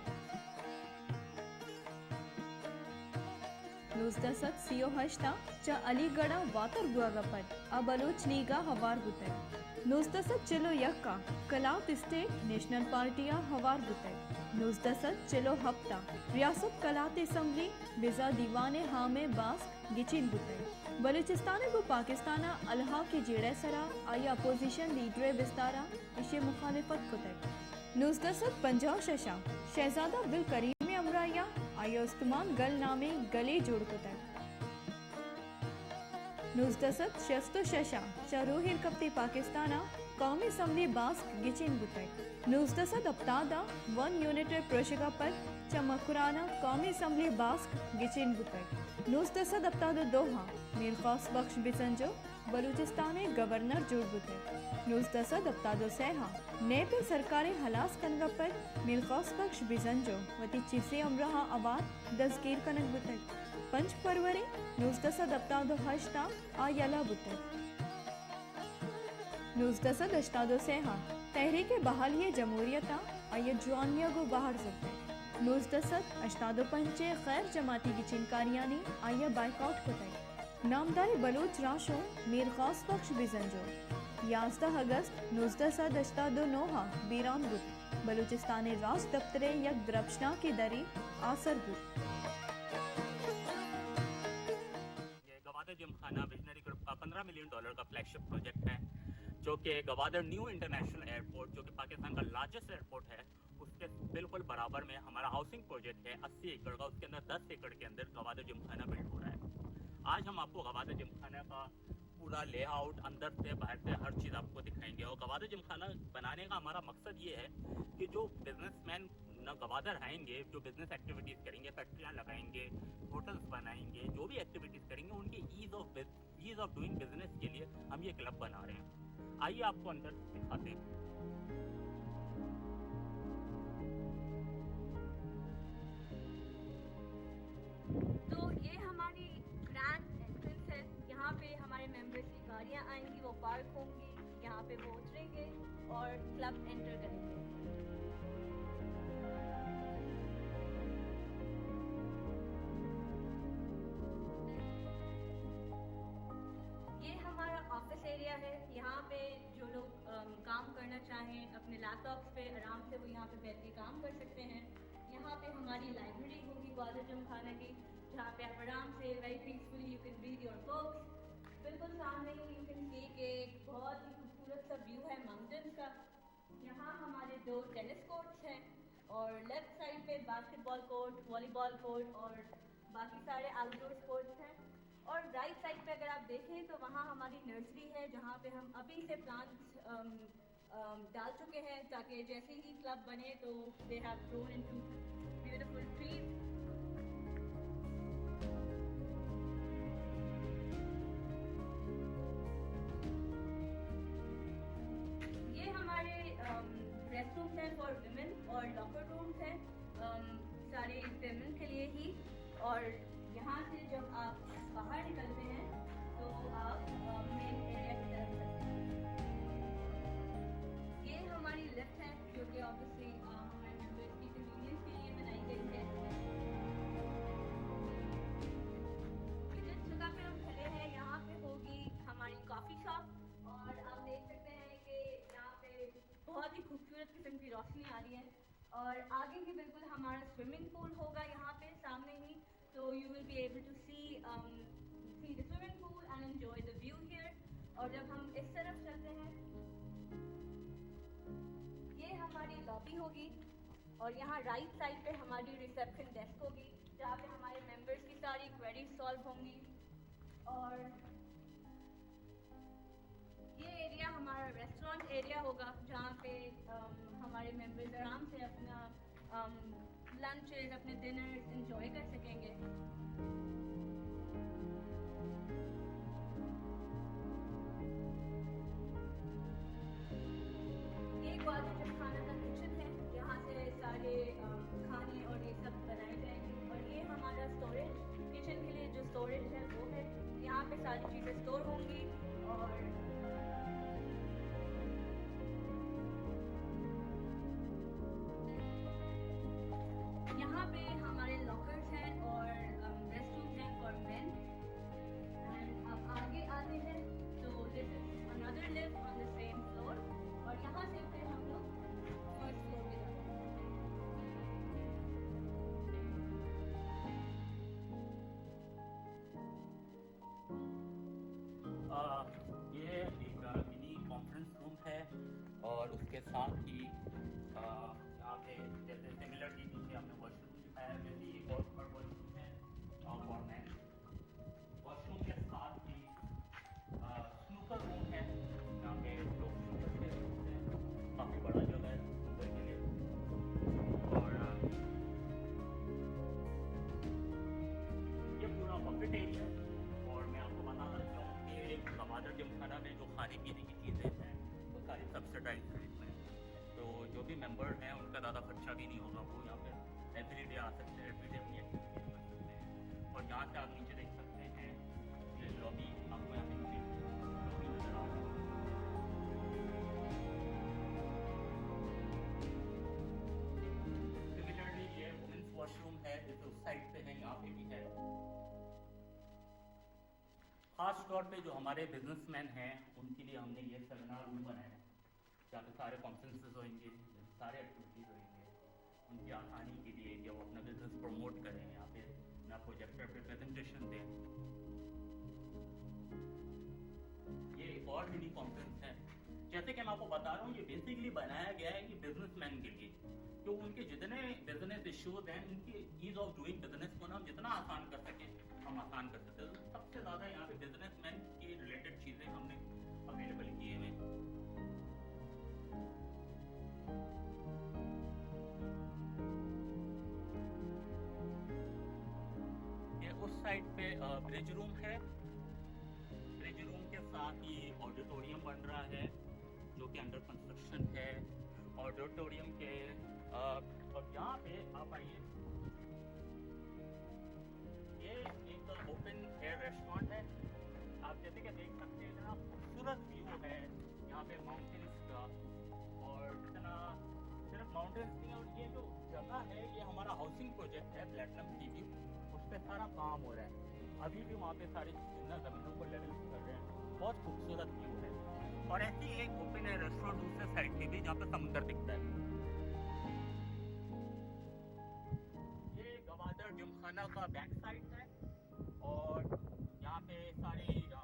نوزدہ سد سی ء ہشت ء چہ علی گڑھ ء واتر بوگ ء پد آ بلوچ لیگ ء ہوار بوتگ۔ نوزدہ سد چل ء یک ء کلات اسٹیٹ نیشنل پارٹی ء ہوار بوتگ۔ نوزدہ سد چل ء ہپت ء ریاست کلات اسمبلی بزاں دیوان ء ہام ء باسک گچین بوتگ۔ بلوچستان ء گوں پاکستان ء الحاق ء جیڑہ ء سرا آئی ء اپوزیشن لیڈر ء بستار ء ایشی ء مخالفت کتگ۔ نوزدہ سد پنجاہ ء شش ء شہزادہ عبدالکریم ء ہمراہی ء آئی ء استمان گل نامیں گلے جوڑ کتگ۔ نوزدہ سد شست ء شش ء چہ روح ایر کپتی پاکستان ء قومی اسمبلی باسک گچین بوتگ۔ نوزدہ سد ہپتاد ء ون یونٹ ء پروشگ ء پد چہ مکران ء قومی اسمبلی باسک گچین بوتگ۔ نوزدہ سد ہپتاد ء دو ء میر قوس بخش بزنجو بلوچستان ء گورنر جوڑ بوتگ۔ نوزدہ سد ہپتاد ء سئے ء نیب ء سرکار ء ہلاس کنگ ء پد میر قوس بخش بزنجو وتی چیسیں ہمراہاں ہوار دزگیر کنگ بوتگ۔ پنچ فروری نوزدہ سد ہپتاد ء ہشت ء آ یلہ بوتگ۔ نوزدہ سد ہشتاد ء سئے ء تحریک بحالی جمہوریت ء آئی ء جوانی ء گوں بہر زرتگ۔ نوزدہ سد ہشتاد ء پنچ ء غیر جماعتی گچینکاریانی آئی ء بائیکاٹ کتگ۔ نامداریں بلوچ راہشون میر غوث بخش بزنجو یازدہ اگست نوزدہ سد ہشتاد ء نو ء بیران بوت۔ بلوچستان ء راج دپتر ء یک درپشناکیں درے آسر بوت۔ یہ گوادر جم خانہ ویژنری گروپ کا پندرہ ملین ڈالر کا فلیگ شپ پروجیکٹ ہے، جو کہ گوادر نیو انٹرنیشنل ایئرپورٹ، جو کہ پاکستان کا لارجسٹ ایئرپورٹ ہے، اس کے بالکل برابر میں ہمارا ہاؤسنگ پروجیکٹ ہے اسی ایکڑ کا، اس کے اندر دس ایکڑ کے اندر گوادر جم خانہ بلڈ ہو رہا ہے۔ آج ہم آپ کو گوادر جم خانہ کا پورا لے آؤٹ، اندر سے باہر سے ہر چیز آپ کو دکھائیں گے۔ اور گوادر جم خانہ بنانے کا ہمارا مقصد یہ ہے کہ جو بزنس مین نہ گوادر آئیں گے، جو بزنس ایکٹیویٹیز کریں گے، فیکٹریاں لگائیں گے، ہوٹلز بنائیں گے، جو بھی ایکٹیویٹیز کریں گے، ان کے as of, as of doing business کے لیے ہم یہ کلب بنا رہے ہیں۔ آئیے آپ کو اندر دکھاتے ہیں۔ تو یہ ہماری گرینڈ انٹرنس ہے۔ یہاں پہ ہمارے ممبرز کی گاڑیاں آئیں گی، وہ پارک ہوں گی، یہاں پہ وہ اتریں گے اور کلب انٹر کریں گے۔ یہ ہمارا آفس ایریا ہے۔ یہاں پہ جو لوگ، ام، کام کرنا چاہیں، اپنے لیپ ٹاپس پہ آرام سے وہ یہاں پہ بیٹھ کے کام کر سکتے ہیں۔ یہاں پہ ہماری لائبریری ہوگی گوادر جم خانہ کی، جہاں پہ آپ آرام سے، very peacefully you can read your books۔ بالکل سامنے ہی you can see کہ ایک بہت ہی خوبصورت سا ویو ہے ماؤنٹینز کا۔ یہاں ہمارے دو ٹینس کورٹس ہیں اور لیفٹ سائیڈ پہ باسکٹ بال کورٹ، والی بال کورٹ اور باقی سارے آؤٹ ڈور اسپورٹس ہیں۔ اور رائٹ سائیڈ پہ اگر آپ دیکھیں تو وہاں ہماری نرسری ہے، جہاں پہ ہم ابھی سے پلانٹس، ام، ام، ڈال چکے ہیں، تاکہ جیسے ہی کلب بنے تو they have grown into beautiful trees۔ یہ ہمارے، ام، ریسٹ رومز ہیں فار ویمن اور لاکر رومز ہیں، ام، سارے ویمن کے لیے۔ और यहाँ से जब आप बाहर निकलते हैं तो आप मेन एरिया की तरफ चलते हैं। ये हमारी लिफ्ट है, जो कि ऑब्वियसली हमारे मेंबर्स की कन्वीनियंस के लिए बनाई गई है। जिस जगह पे हम खड़े हैं, यहाँ पे होगी हमारी कॉफ़ी शॉप, और आप देख सकते हैं कि यहाँ पे बहुत ही खूबसूरत किस्म की रोशनी आ रही है। और आगे ही बिल्कुल हमारा स्विमिंग पूल होगा यहाँ पे सामने ही। So you will be able to see, um, see the swimming pool and enjoy the view here. और जब हम इस तरफ चलते हैं, ये हमारी लॉबी होगी और यहाँ राइट साइड पे हमारी रिसेप्शन डेस्क होगी, जहाँ पे हमारे मेंबर्स की सारी क्वेरीज सॉल्व होंगी। और ये एरिया हमारा रेस्टोरेंट एरिया होगा, जहाँ पे, अम, हमारे मेंबर्स आराम से अपना लंचेस, अपने डिनर्स एंजॉय कर सकेंगे। ये ग्वालियर जिमखाना का किचन है, यहाँ से सारे, अम, खाने और ये सब बनाए जाएंगे। और ये हमारा स्टोरेज, किचन के लिए जो स्टोरेज है वो है, यहाँ पे सारी चीज़ें स्टोर होंगी। और यहाँ पे हमारे लॉकर्स हैं और रेस्ट रूम हैं फॉर मेन। एंड अब आगे आते हैं तो this is another lift on the same floor, और यहाँ से फिर हम लोग फर्स्ट फ्लोर पे जाते हैं। आ, ये एक मिनी कॉन्फ्रेंस रूम है और उसके साथ ही, आ, यहाँ पे जैसे सिमिलरली पीछे हमने वॉशरूम दिखाया, वैसे ही एक और वॉशरूम है और गवर्नमेंट वॉशरूम के साथ ही, आ, स्नूकर रूम है, यहाँ पे लोग स्नूकर खेल सकते हैं। काफ़ी बड़ा जगह है स्नूकर के लिए। और, आ, ये पूरा बफेट एरिया है। और मैं आपको बताना चाहूँ कि गवादर जिमखाना में जो खाने पीने की चीज़ें हैं, वो सारी सब्सिडाइज रेट में है। तो जो भी मेंबर हैं, उनका ज़्यादा खर्चा भी नहीं होगा। वो यहाँ पे एवरीडे आ सकते हैं, एवरीडे अपनी एक्टिविटी कर सकते हैं। और यहाँ से आप नीचे देख सकते हैं, ये लॉबी आपको यहाँ पे नीचे लॉबी नज़र आ रहा है। सिमिलरली ये वुमेन्स वॉशरूम है, जैसे उस साइड पे है, यहाँ पे भी है। खास तौर पे जो हमारे बिजनेसमैन हैं, उनके लिए हमने ये सेमिनार रूम बनाया है, जहाँ पे सारे कॉन्फ्रेंसेस होंगे, सारे एक्टिविटीज़ होंगे, उनकी आसानी के लिए कि वो अपना बिजनेस प्रमोट करें, यहाँ पे अपना प्रोजेक्टर पे प्रेजेंटेशन दें। ये एक और मिनी कॉन्फ्रेंस है। जैसे कि मैं आपको बता रहा हूँ, ये बेसिकली बनाया गया है ये बिजनेसमैन के लिए, तो उनके जितने बिजनेस इश्यूज हैं, उनके ईज ऑफ डूइंग बिजनेस को ना हम जितना आसान कर सकें, हम आसान कर सकते हैं। तो सबसे ज़्यादा यहाँ पे बिजनेसमैन के रिलेटेड चीज़ें हमने अवेलेबल किए हुए हैं। ये उस साइड पे, अ, ब्रिज रूम है। ब्रिज रूम के साथ ही ऑडिटोरियम बन रहा है, जो कि अंडर कंस्ट्रक्शन है। ऑडिटोरियम के, अ, और यहाँ पे आप आइए, ये एक ओपन एयर रेस्टोरेंट है। आप जैसे कि देख सकते हैं, इतना खूबसूरत व्यू है यहाँ पे माउंटेन्स का, और इतना सिर्फ माउंटेन्स नहीं है, और ये जो जगह है, ये हमारा हाउसिंग प्रोजेक्ट है प्लेटिनम सी व्यू, उस पे सारा काम हो रहा है। अभी भी वहाँ पे सारी जितना ज़मीनों को लेवल कर रहे हैं, बहुत खूबसूरत व्यू है। और ऐसे ही एक ओपन एयर रेस्टोरेंट दूसरे साइड पे भी, जहाँ पे समुद्र दिखता है। ये गवादर जिमखाना का बैक साइड है। और यहाँ पे सारे, अ,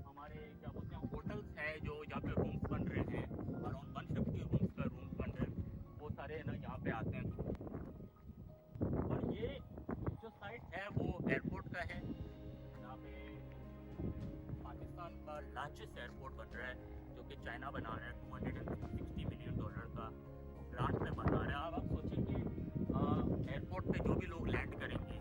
हमारे क्या बोलते हैं, होटल्स हैं, जो यहाँ पे रूम्स बन रहे हैं, अराउंड वन फिफ्टी रूम्स का रूम्स बन रहे हैं, वो सारे है ना यहाँ पे आते हैं। और ये जो साइट है वो एयरपोर्ट का है, यहाँ पे पाकिस्तान का लार्जेस्ट एयरपोर्ट बन रहा है, जो कि चाइना बना रहा है, two hundred and sixty million dollar का ग्रांट पे बना रहा है। अब आप सोचें कि, अ, एयरपोर्ट पे जो भी लोग लैंड करेंगे,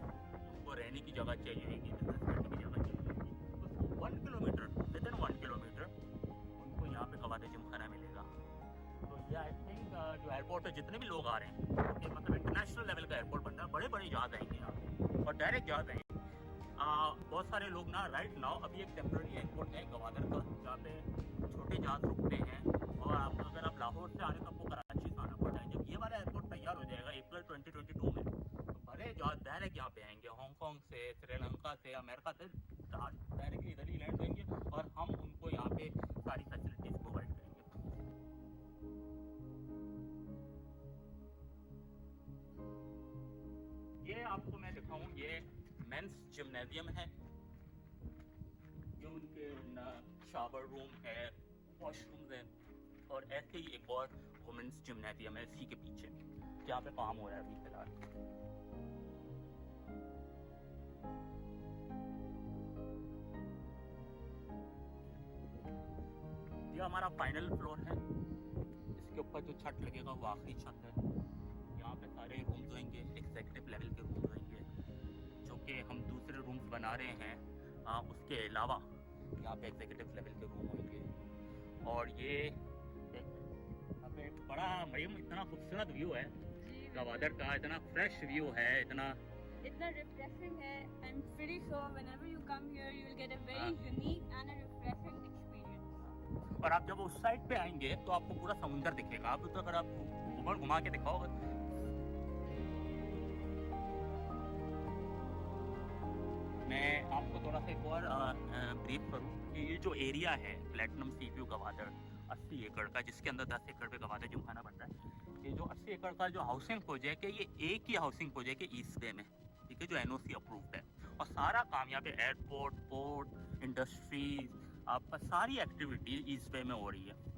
एयरपोर्ट पे जितने भी लोग आ रहे हैं, क्योंकि मतलब इंटरनेशनल लेवल का एयरपोर्ट बन रहा है, बड़े बड़े जहाज आएंगे यहाँ पे और डायरेक्ट जहाज आएंगे। आ, बहुत सारे लोग ना, राइट नाउ अभी एक टेम्परेरी एयरपोर्ट है गवादर का, जहाँ पे छोटे जहाज रुकते हैं, और आप, अगर आप लाहौर से आ रहे हैं तो आपको कराची से आना पड़ता है। जब ये वाला एयरपोर्ट तैयार हो जाएगा अप्रैल ट्वेंटी ट्वेंटी टू में, तो बड़े जहाज डायरेक्ट यहाँ पे आएंगे, हांगकांग से, श्रीलंका से, अमेरिका से डायरेक्टली इधर ही लैंड होंगे और हम उनको यहाँ पे सारी फैसिलिटीज प्रोवाइड करेंगे। ये आपको मैं दिखाऊं, ये मेंस जिम्नेजियम है, ये उनके शावर रूम है, वॉशरूम है, और ऐसे ही एक और वुमेन्स जिम्नेजियम है इसी के पीछे, जहाँ पे काम हो रहा है अभी फिलहाल। ये हमारा फाइनल फ्लोर है, इसके ऊपर जो छत लगेगा वो आखिरी छत है। यहाँ पे सारे रूम्स होंगे, एग्जीक्यूटिव लेवल के रूम्स होंगे, जो कि हम दूसरे रूम्स बना रहे हैं। आ, उसके अलावा यहाँ पे एग्जीक्यूटिव लेवल के रूम होंगे। और ये देख, यहाँ पे बड़ा, भाई, इतना खूबसूरत व्यू है जी, बिल्कुल। गवादर का, इतना फ्रेश व्यू है, इतना इतना रिफ्रेशिंग है। I'm pretty sure whenever you come here, you will get a very हाँ। Unique and a refreshing experience. और आप जब उस साइड पे आएंगे तो आपको पूरा समुंदर दिखेगा। आप तो, अगर आप ऊपर घुमा के दिखाओ, मैं आपको थोड़ा सा एक और, अ, अ, ब्रीफ करूँ कि ये जो एरिया है प्लेटिनम सी व्यू गवादर अस्सी एकड़ का, जिसके अंदर दस एकड़ पे गवादर जिमखाना बन रहा है, ये जो अस्सी एकड़ का जो हाउसिंग प्रोजेक्ट है, ये एक ही हाउसिंग प्रोजेक्ट है ईस्ट बे में, ठीक है, जो एनओसी अप्रूव्ड है। और सारा काम यहाँ पे एयरपोर्ट, पोर्ट, इंडस्ट्रीज, आपका सारी एक्टिविटी ईस्ट बे में हो रही है।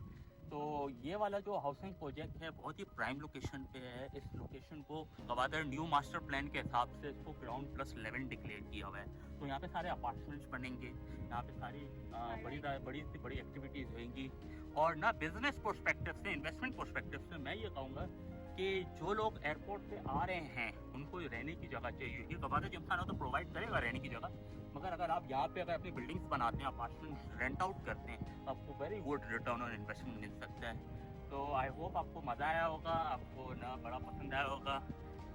तो ये वाला जो हाउसिंग प्रोजेक्ट है बहुत ही प्राइम लोकेशन पे है। इस लोकेशन को गवादर न्यू मास्टर प्लान के हिसाब से इसको ग्राउंड प्लस इलेवन डिक्लेयर किया हुआ है। तो यहाँ पे सारे अपार्टमेंट्स बनेंगे, यहाँ पे सारी, अ, बड़ी, बड़ी से बड़ी एक्टिविटीज होंगी। और ना बिजनेस पर्सपेक्टिव से, इन्वेस्टमेंट पर्सपेक्टिव से मैं ये कहूँगा कि जो लोग एयरपोर्ट पे आ रहे हैं उनको रहने की जगह चाहिए, क्योंकि गवादर जिमखाना तो प्रोवाइड करेगा रहने की जगह, मगर अगर आप यहाँ पे अगर अपनी बिल्डिंग्स बनाते हैं, अपार्टमेंट रेंट आउट करते हैं, तो आपको very good return on investment मिल सकता है। तो आई होप आपको मज़ा आया होगा, आपको ना बड़ा पसंद आया होगा।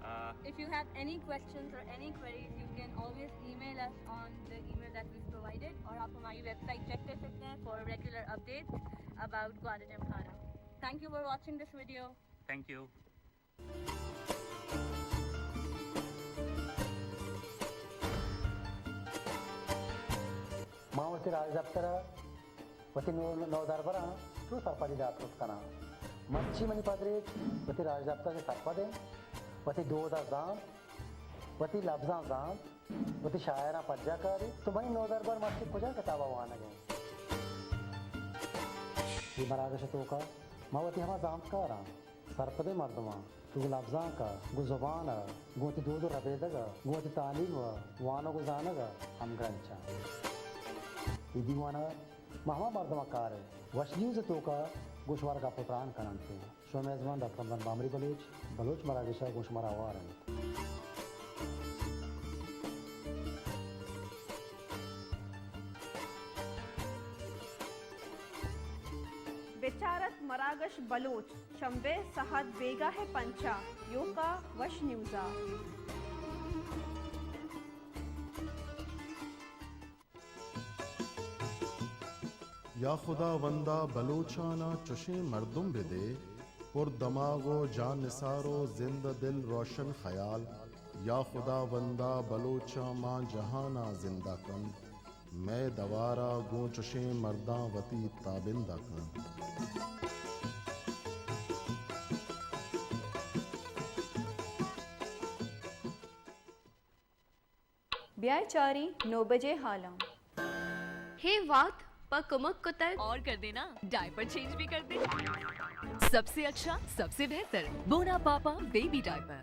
अ, If you have any questions or any queries, you can always email us on the email that we've provided, और आप हमारी वेबसाइट चेक कर सकते हैं for regular updates about Gwadarjamkhana. Thank you for watching this video. Thank you. ما وتی راجدپتر ءَ وتی نو-، نودربراں چو سرپدی دات کت کناں۔ مرچی منی پدریچ وتی راجدپتر ءَ سرپد اِنت، وتی دود ءَ زانت، وتی لبزاں زانت، وتی شاعراں پجا کاریت۔ تو منی نودربر مرچی کجا کتاب ءَ وانگ ءَ اِنت؟ اے مراگش ءِ توکا ما وتی ہما زانتکاراں، سرپدیں مردماں، تو گوں لبزانک ءَ، گوں زبان ءَ، گوں وتی دود ءُ ربیدگ ءَ، گوں وتی تعلیم ءَ، وانگ ءُ زانگ ءَ ہمگرنچ آں۔ اے دیوان ءَ ما ہما مردماں کار ءَ وش نیوز ءِ توکا گوں شمارا گپ ءُ تران کننت۔ شمئے میزبان ڈاکٹر رمضان بامری بلوچ، بلوچ مراگش ءَ گوں شمارا ہوار اِنت۔ بچارت مراگش بلوچ، شمبے سہد بیگاہ ءِ پنچ ءَ، یوکا وش نیوز ءَ۔ یا خداوندا بلوچانا چشیں مردم بدے، پر دماغ و جان نثار و زند دل روشن خیال۔ یا خداوندا بلوچاں ماں جہانا زندہ کن، مئے دوارا گوں چشیں مرداں وتی تابندہ کن۔ بیائے چاریں نو بجے ہالاں۔ ہے وات پہ کمک کتگ۔ اور کر دینا، ڈائپر چینج بھی کر دے۔ سب سے اچھا، سب سے بہتر بونا پاپا بیبی ڈائپر۔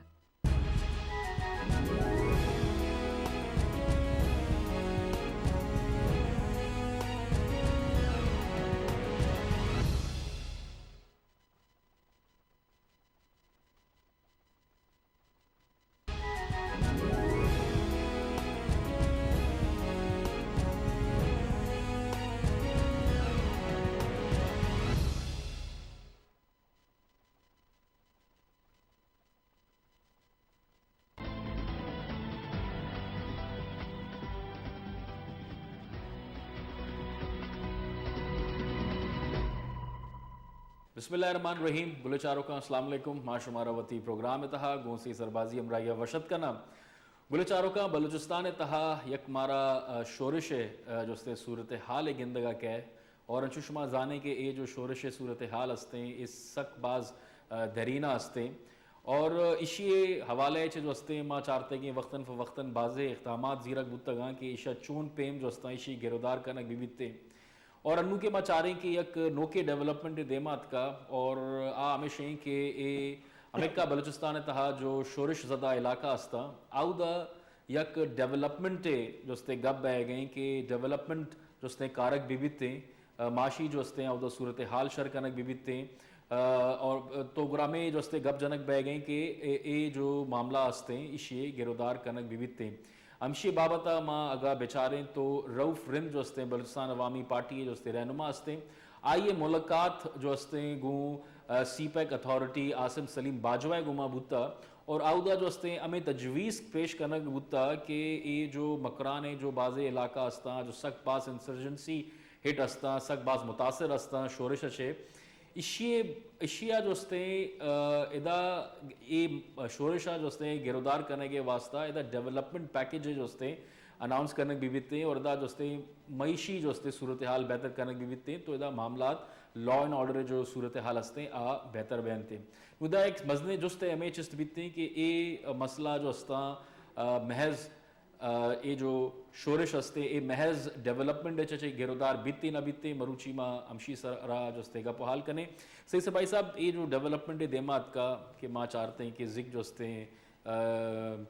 بسم اللہ الرحمن الرحیم۔ گل چاروکاں السلام علیکم۔ ما شمارا وتی پروگرام ءِ تہا گوں سی سربازی ہمراہی ءَ وش اتک کناں۔ گل چاروکاں، بلوچستان ءِ تہا یک مارا، آ، شورش ءِ، آ، جو استیں صورتحال ءِ گندگ ءَ کئے، اور انچو شما زانیں کہ اے جو شورش ءِ صورتحال استیں، اے سک باز، آ، درینا استیں، اور ایشی ءِ حوالہ ءَ چہ جو استیں ما چارتگیں وقتاً فوقتاً بازیں اقدامات زیرگ بوتگاں کہ ایشا چون پیم جو استاں ایشی گرودار کنگ بہ بیتیں۔ اور انو کہ ما چاریں کہ یک نوکیں ڈیولپمنٹ دیما اتکا، اور آ ہمیش ایں کہ اے ہمکا بلوچستان ءِ تہا جو شورش زدہ علاقہ استا، اودا یک ڈیولپمنٹ جو استے گپ بئیگ ایں کہ ڈیولپمنٹ جو استے کارگ بہ بیتیں، آ، معاشی جو استے اودا صورتحال شر کنگ بہ بیتیں، آ، اور تو گرامے جو استے گپ جنگ بئیگ ایں کہ اے، اے جو معاملہ استیں ایشی گرودار کنگ بہ بیتیں۔ ہمشی بابت ءَ ما اگاں بچاریں تو رؤف رند جو استیں بلوچستان عوامی پارٹی ءِ جو استیں رہنما استیں، آئی ءِ ملاقات جو استیں گوں، آ، سی پیک اتھارٹی عاصم سلیم باجوہ ءِ گوما بوتا، اور اودا جو استیں ہمیں تجویز پیش کنگ بوتا کہ اے جو مکران ءِ جو بازیں علاقہ استاں جو سک باز انسرجنسی ہٹ استاں، سک باز متاثر استاں شورش ءَ چہ، ایشی، ایشی ءَ جو استیں، آ، ادا اے شورش ءَ جو استیں گرودار کنگ ءِ واسطہ ادا ڈیولپمنٹ پیکج جو استیں اناؤنس کنگ بہ بیتیں اور ادا جو استیں معاشی جو استیں صورتحال بہتر کنگ بہ بیتیں تو ادا معاملات لا اینڈ آرڈر جو صورتحال استیں آ بہتر بینتیں۔ ادا ایک مزنیں جست ہمیں چست بیتیں کہ اے مسئلہ جو استاں، آ، محض آ، اے جو شورش استے، اے محض ڈیولپمنٹ ءَ چہ چہ گرودار بیتے نہ بیتے، مروچی ما ہمشی سرا جو استے گپ و حال کنے۔ سید سپاہی صاحب، اے جو ڈیولپمنٹ ءِ دیما اتکا کہ ما چارتیں کہ زگ جو استے، آ،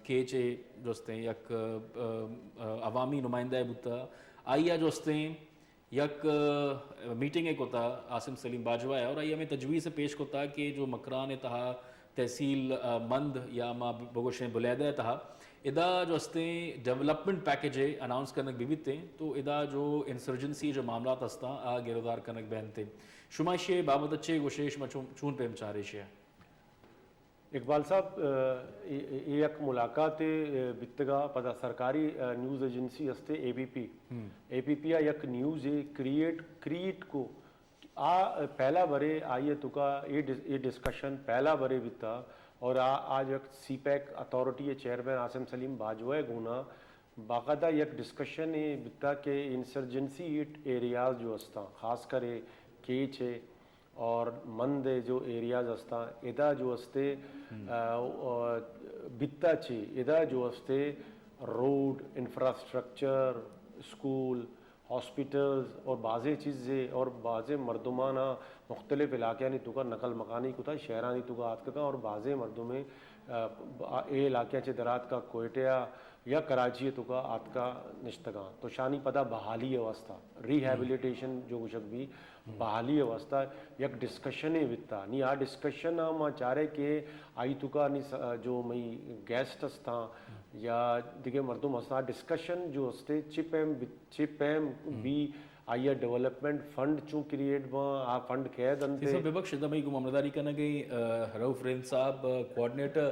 کیچ ءِ جو استے یک، آ، آ، عوامی نمائندہ بوتا، آئی ءَ جو استے یک، آ، میٹنگ ءَ کتا عاصم سلیم باجوہ ءَ اور آئی ہمیں تجویز پیش کتا کہ جو مکران ءِ تہا تحصیل، آ، مند یا ما بگوشیں بلیدہ ءِ تہا ادا جو استیں ڈیولپمنٹ پیکج ءِ اناؤنس کنگ بہ بیتیں تو ادا جو انسرجنسی جو معاملات استاں آ گرودار کنگ بینتیں۔ شما ایشی بابت چے گوشے، شما چون، چون پیم چارے ایشی؟ اقبال صاحب، آ، اے، اے، اے یک ملاقات، آ، بیتگا پدا سرکاری، آ، نیوز ایجنسی استے اے پی پی۔ ہم۔ اے پی پی آ یک نیوز کریٹ، کریٹ کو آ پہلا برے آئی ءِ توکا اے ڈس-، اے ڈسکشن پہلا برے بیتا اور آ، آج یک سی پیک اتھارٹی ءِ چیئرمین عاصم سلیم باجوہ ءِ گونا باقاعدہ یک ڈسکشن ءَ بیتا کہ انسرجنسی ہٹ ایریاز جو استاں، خاص کر اے کیچ ءِ اور مند ءِ جو ایریاز استاں، ادا جو استے، آ، آ، بیتا چی، ادا جو استے روڈ، انفراسٹرکچر، اسکول، ہاسپٹلز اور بازیں چیزے اور بازیں مردمانا مختلف علاقیانی توکا نقل مکانی کتا، شہرانی توکا آتکگاں اور بازیں مردمے، آ، اے علاقیاں چہ دراتکا کوئٹہ یا کراچی توکا آتکا نشتگاں۔ تو شانی پدا بحالی ءِ واسطہ، ریہیبلیٹیشن جو گوشگ بی، بحالی ءِ واسطہ یک ڈسکشنے بیتا۔ نی آ ڈسکشن ءَ ما چارے کہ آئی توکا نی س-، جو مئی گیسٹ استاں یا دگہ مردم استاں، آ ڈسکشن جو استے چی پیم بی چی پیم بی، آئی ءَ ڈیولپمنٹ فنڈ چوں کریٹ باں، آ فنڈ کئے دنت؟ تیسا ببخش، ادا مئی گوں ہمراہداری کنگے، آ، رؤف رند صاحب، آ، کوآرڈینیٹر،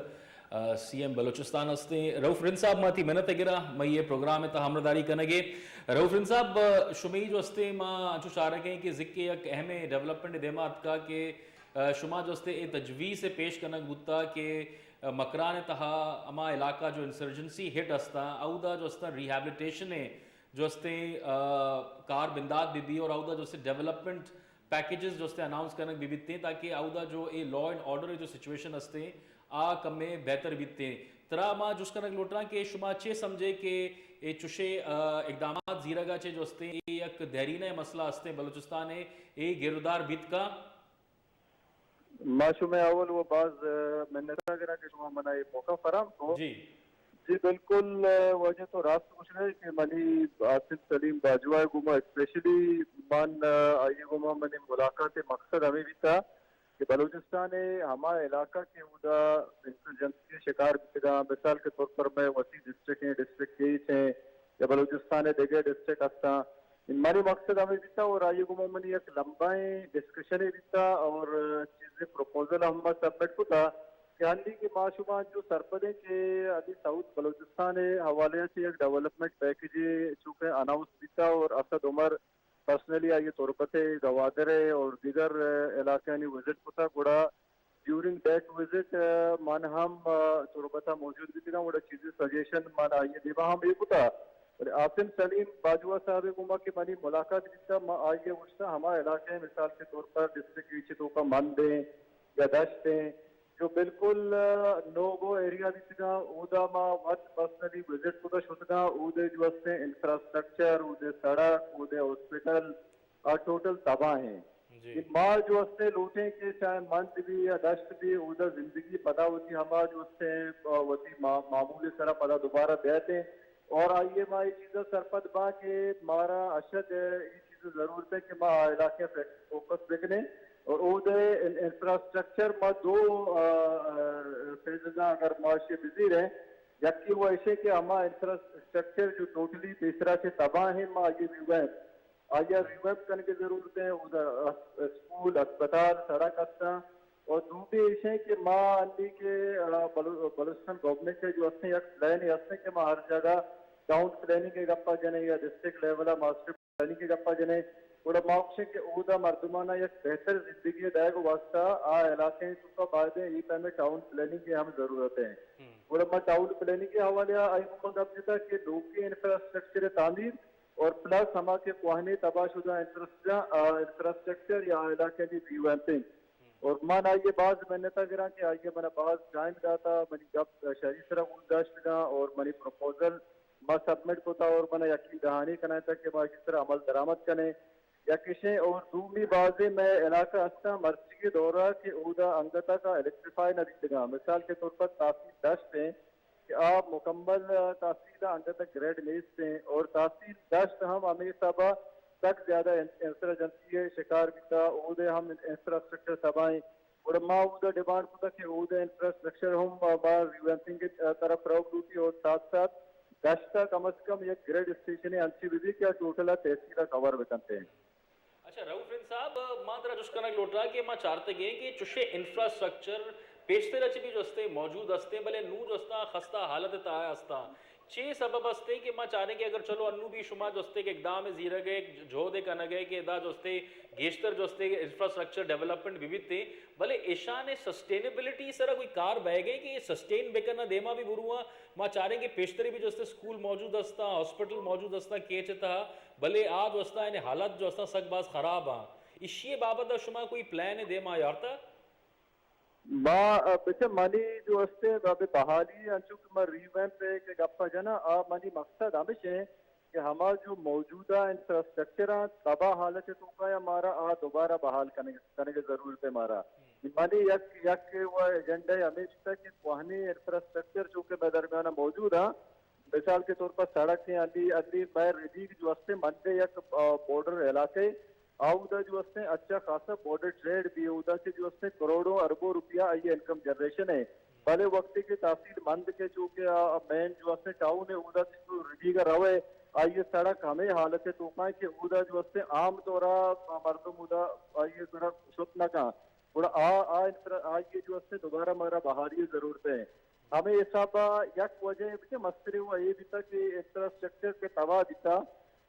آ، سی ایم بلوچستان ہستیں۔ رؤف رند صاحب، ما تی منت گرا، مئی اے پروگرام ءِ تہا ہمراہداری کنگے۔ رؤف رند صاحب، آ، شمئی جو ہستیں، ما انچو چارگیں کہ ذکر یک اہمیں ڈیولپمنٹ دیما اتکا کہ، آ، شما جو ہستے اے تجویز پیش کنگ بوتا کہ، آ، مکران ءِ تہا ہما علاقہ جو انسرجنسی ہٹ ہستاں، اودا جو ہستاں ریہیبلیٹیشن ءِ جو استیں، آ، کار بندات بہ بی اور اودا جو استیں ڈیولپمنٹ پیکجز جو استیں اناؤنس کنگ بہ بیتیں تاکہ اودا جو اے لا اینڈ آرڈر جو سچویشن استیں آ کمے بہتر بیتیں۔ ترا ما جست کنگ لوٹاں کہ شما چے سمجھے کہ اے چشے، آ، اقدامات زیرگا چے جو استیں اے یک دہرینہ مسئلہ استیں بلوچستان ءِ، اے گرودار بیت کا؟ ما شمئے اول و باز، آ، منت ءَ گراں کہ شما منا اے موقع فراہم کو۔ جی۔ جی بالکل، آ، واجہ تو راست گوشگ ئے کہ منی عاصم سلیم باجوہ ءِ گوما اسپیشلی من، آ، آئی ءِ گوما منی ملاقات ءِ مقصد ہمے بیتا کہ بلوچستان ءِ ہما علاقہ کہ اودا انسرجنسی ءِ شکار بیتگاں، مثال کے طور پر مئے وتی ڈسٹرکٹ ایں، ڈسٹرکٹ کیچ ایں یا بلوچستان ءِ دگہ ڈسٹرکٹ ہستاں، منی مقصد ہمے بیتا اور آئی ءِ گوما منی یک لمبائیں ڈسکشنے بیتا اور چیزے پروپوزل ہم ما سبمٹ کتا کہ ہنی کہ ما شما جو سرپدیں کہ ہنی ساؤتھ بلوچستان ءِ حوالے ءَ چہ یک ڈیولپمنٹ پیکجے چونکہ اناؤنس بیتا اور اسد عمر پرسنلی آئی ءَ تربت ءَ، گوادر ءَ اور دیگر، آ، علاقہانی وزٹ کتا، گڑا ڈیورنگ دیٹ وزٹ، آ، من ہم، آ، تربت ءَ موجود بیتگاں، گڑا چیزے سجیشن من آئی ءِ دیما ہم اے کتا۔ بلے عاصم سلیم باجوہ صاحب ءِ گوما کہ منی ملاقات بیتا، ما آئی ءَ گوشتا ہما علاقہ ءَ، مثال کے طور پر ڈسٹرکٹ ریچ ءِ توکا مند ایں یا دشت ایں، جو بالکل، آ، نو گو ایریا بیتگاں، اودا ما وت پرسنلی وزٹ کتا شتگاں، اودے جو استیں انفراسٹرکچر، اودے سڑک، اودے ہاسپٹل، آ ٹوٹل تباہ ایں۔ جی۔ کہ ما جو استیں لوٹیں کہ چاہے مند بی یا دشت بی، اودا زندگی پدا وتی ہما جو استیں، آ، وتی ما-، معمول سرا پدا دوبارہ بیتیں۔ اور آئی ءَ ما اے چیزا سرپد باں کہ مارا اشد اے چیز ضرورت ایں کہ ما آ علاقہ ءَ فوکس بکنیں اور اودے ان-، انفراسٹرکچر ما دو، آ، آ، فیزز اگر ما اشی بزیریں، یکے وہ ایشے کہ ہما انفراسٹرکچر جو ٹوٹلی پیسرا چہ تباہ ایں، ما آئی ءَ ریویمپ، آئی ءَ ریویمپ کنگ ءِ ضرورت ایں۔ اودا اس-، اسکول، اسپتال، سڑک ہستاں۔ اور دومی ایشیں کہ ما انی کہ، آ، بلو-، بلوچستان گورنمنٹ ءِ جو ہستیں یک پلان ہستیں کہ ما ہر جگہ ٹاؤن پلاننگ ءِ گپا جنیں یا ڈسٹرکٹ لیول ءَ ماسٹر پلاننگ ءِ گپا جنیں، گڑا ما گوشیں کہ اودا مردمانا یک بہتر زندگی دئیگ ءِ واسطہ آ علاقہ ءِ توکا باید ایں اے پیم ءَ ٹاؤن پلاننگ ءِ ہم ضرورت ایں۔ گڑا ما ٹاؤن پلاننگ ءِ حوالہ ءَ آئی گوما گپ جتا کہ نوکیں انفراسٹرکچر ءِ تعمیر اور پلس ہما کہ کوہنیں تباہ شدہ انفراسٹرکچر، آ، انفراسٹرکچر یا علاقہ ءِ ریویمپنگ۔ اور من آئی ءِ باز منت ءَ گراں کہ آئی ءَ منا باز ٹائم داتا، منی گپ شری سرا گوش داشتگاں اور منی پروپوزل ما سبمٹ کتا اور منا یقین دہانی کنائینتا کہ ما اشی سرا عمل درآمد کنیں۔ یک ایشیں اور دومی بازیں مئے علاقہ ہستاں مرچیگیں دورا کہ اودا انگت ءَ کا الیکٹریفائی نہ بیتگاں۔ مثال کے طور پر تحصیل دشت ایں کہ آ مکمل، آ، تحصیل ءَ انگت ءَ گرڈ نیست ایں اور تحصیل دشت ہم ہمے حساب ءَ سک زیادہ ان-، انسرجنسی ءِ شکار بیتا، اودے ہم انفراسٹرکچر تباہ ایں۔ گڑا ما اودا ڈیمانڈ کتا کہ اودا انفراسٹرکچر ہم ما ریویمپنگ ءِ طرف روگ لوٹی اور ساتھ ساتھ دشت ءَ کم از کم یک گرڈ اسٹیشن انچی بہ بی کہ آ ٹوٹل ءَ تحصیل ءَ کور بکنت۔ اچھا رؤف رند صاحب، ما ترا جست کنگ لوٹاں کہ ما چارتگیں کہ چشیں انفراسٹرکچر پیشتر ءَ چہ بھی جو استیں موجود استیں، بلے نوں جو استاں خستہ حالت ءِ تہا استاں۔ چے سبب استیں کہ ما چاریں کہ اگر چلو انوں بھی شما جو استیں کہ اقدام زیرگ ءَ، جہد کنگ ءَ کہ ادا جو استیں گیشتر جو استیں انفراسٹرکچر ڈیولپمنٹ بہ بیتیں، بلے ایشان ءِ سسٹینیبلٹی سرا کوئی کار بئیگ ءَ کہ سسٹین بکن ءَ دیما بھی برواں؟ ما چاریں کہ پیشتری بھی جو استیں اسکول موجود استاں، ہاسپٹل موجود استاں کیچ ءِ تہا، بلے آ جو استاں یعنی حالت جو استاں سک باز خراب آں۔ ایشی ءِ بابت ءَ شما کوئی پلان ءَ دیما یارتا؟ ما، آ، بچہ منی جو استیں، آ، بے بحالی انچو کہ ما ریویمپ ءِ کہ گپ ءَ جناں، آ منی مقصد ہمیش ایں کہ ہما جو موجودہ انفراسٹرکچر آں، تباہ حالت ءِ توکا یا مارا آ دوبارہ بحال کنگ، کنگ ءِ ضرورت ایں مارا۔ منی یک، یک و ایجنڈا ہمے بیتا کہ کوہنیں انفراسٹرکچر جو کہ مئے درمیان ءَ موجود آں، مثال کے طور پر سڑک ایں، انی، انی مئے ردیگ جو استیں مند ءِ یک، آ، بارڈر علاقہ ایں، اودا جو استیں اچھا خاصا بارڈر ٹریڈ بھی، اودا چہ جو استیں کروڑوں اربوں روپیہ آئی انکم جنریشن ایں۔ بلے وقتی کہ تحصیل مند کہ چونکہ آ مین جو استیں ٹاؤن ایں، اودا چہ تو ردیگ ءَ روئے، آئی سڑک ہمے حالت ءِ توکا ایں کہ اودا جو استیں عام طور ءَ مردم اودا آئی سرا شت نہ کن۔ گڑا آ، آ انفرا-، آئی جو استیں دوبارہ مارا بحالی ضرورت ایں۔ ہمے حساب ءَ یک وجہ ایں کہ مستریں و اے بیتا کہ انفراسٹرکچر کہ تباہ بیتا،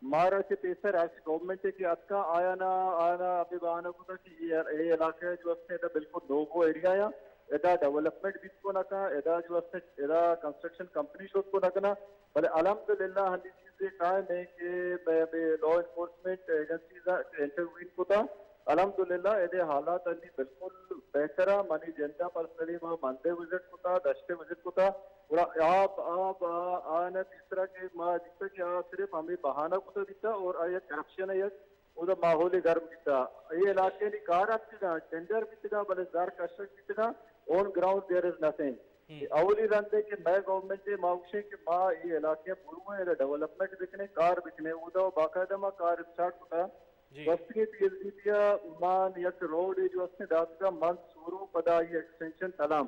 مارا چہ پیسر ہرچ گورنمنٹ کہ اتکا آیانا، آیانا ہمے بہانہ کتا کہ اے، اے علاقہ جو استیں ادا بالکل نو گو ایریا ایں، ادا ڈیولپمنٹ بیت کو نہ کن، ادا جو استیں، ادا کنسٹرکشن کمپنی شت کو نہ کنا، بلے الحمدللہ ہنی چیزے قائم ایں کہ مئے، مئے لا انفورسمنٹ ایجنسیز انٹروین کتا، الحمدللہ، ادے حالات انی بالکل بہتر آ۔ منی جند ء پرسنلی ما مند ء وزٹ کتا، دشت ء وزٹ کتا، گڑا آ، آ، آ، آ نہ پیسرا کہ ما دیتا کہ آ صرف ہمے بہانہ کتا بیتا اور آ یک کرپشن ء یک اودا ماحول گرم بیتا۔ اے علاقے نی کار اتکگاں، ٹینڈر بیتگاں، بلے زر کشگ بیتگاں، on ground there is nothing. ہم۔ اولی رندے کہ مئے گورنمنٹ ء ما گوشیں کہ ما اے علاقے ء برویں، ادا ڈیولپمنٹ بکنیں، کار بکنیں، اودا باقاعدہ ما کار اسٹارٹ کتا۔ جی۔ گوستگیں پی ایل ڈی پی ء مان یک روڈے جو استیں داتگا مند سورو پدا آئی ایکسٹینشن تلام۔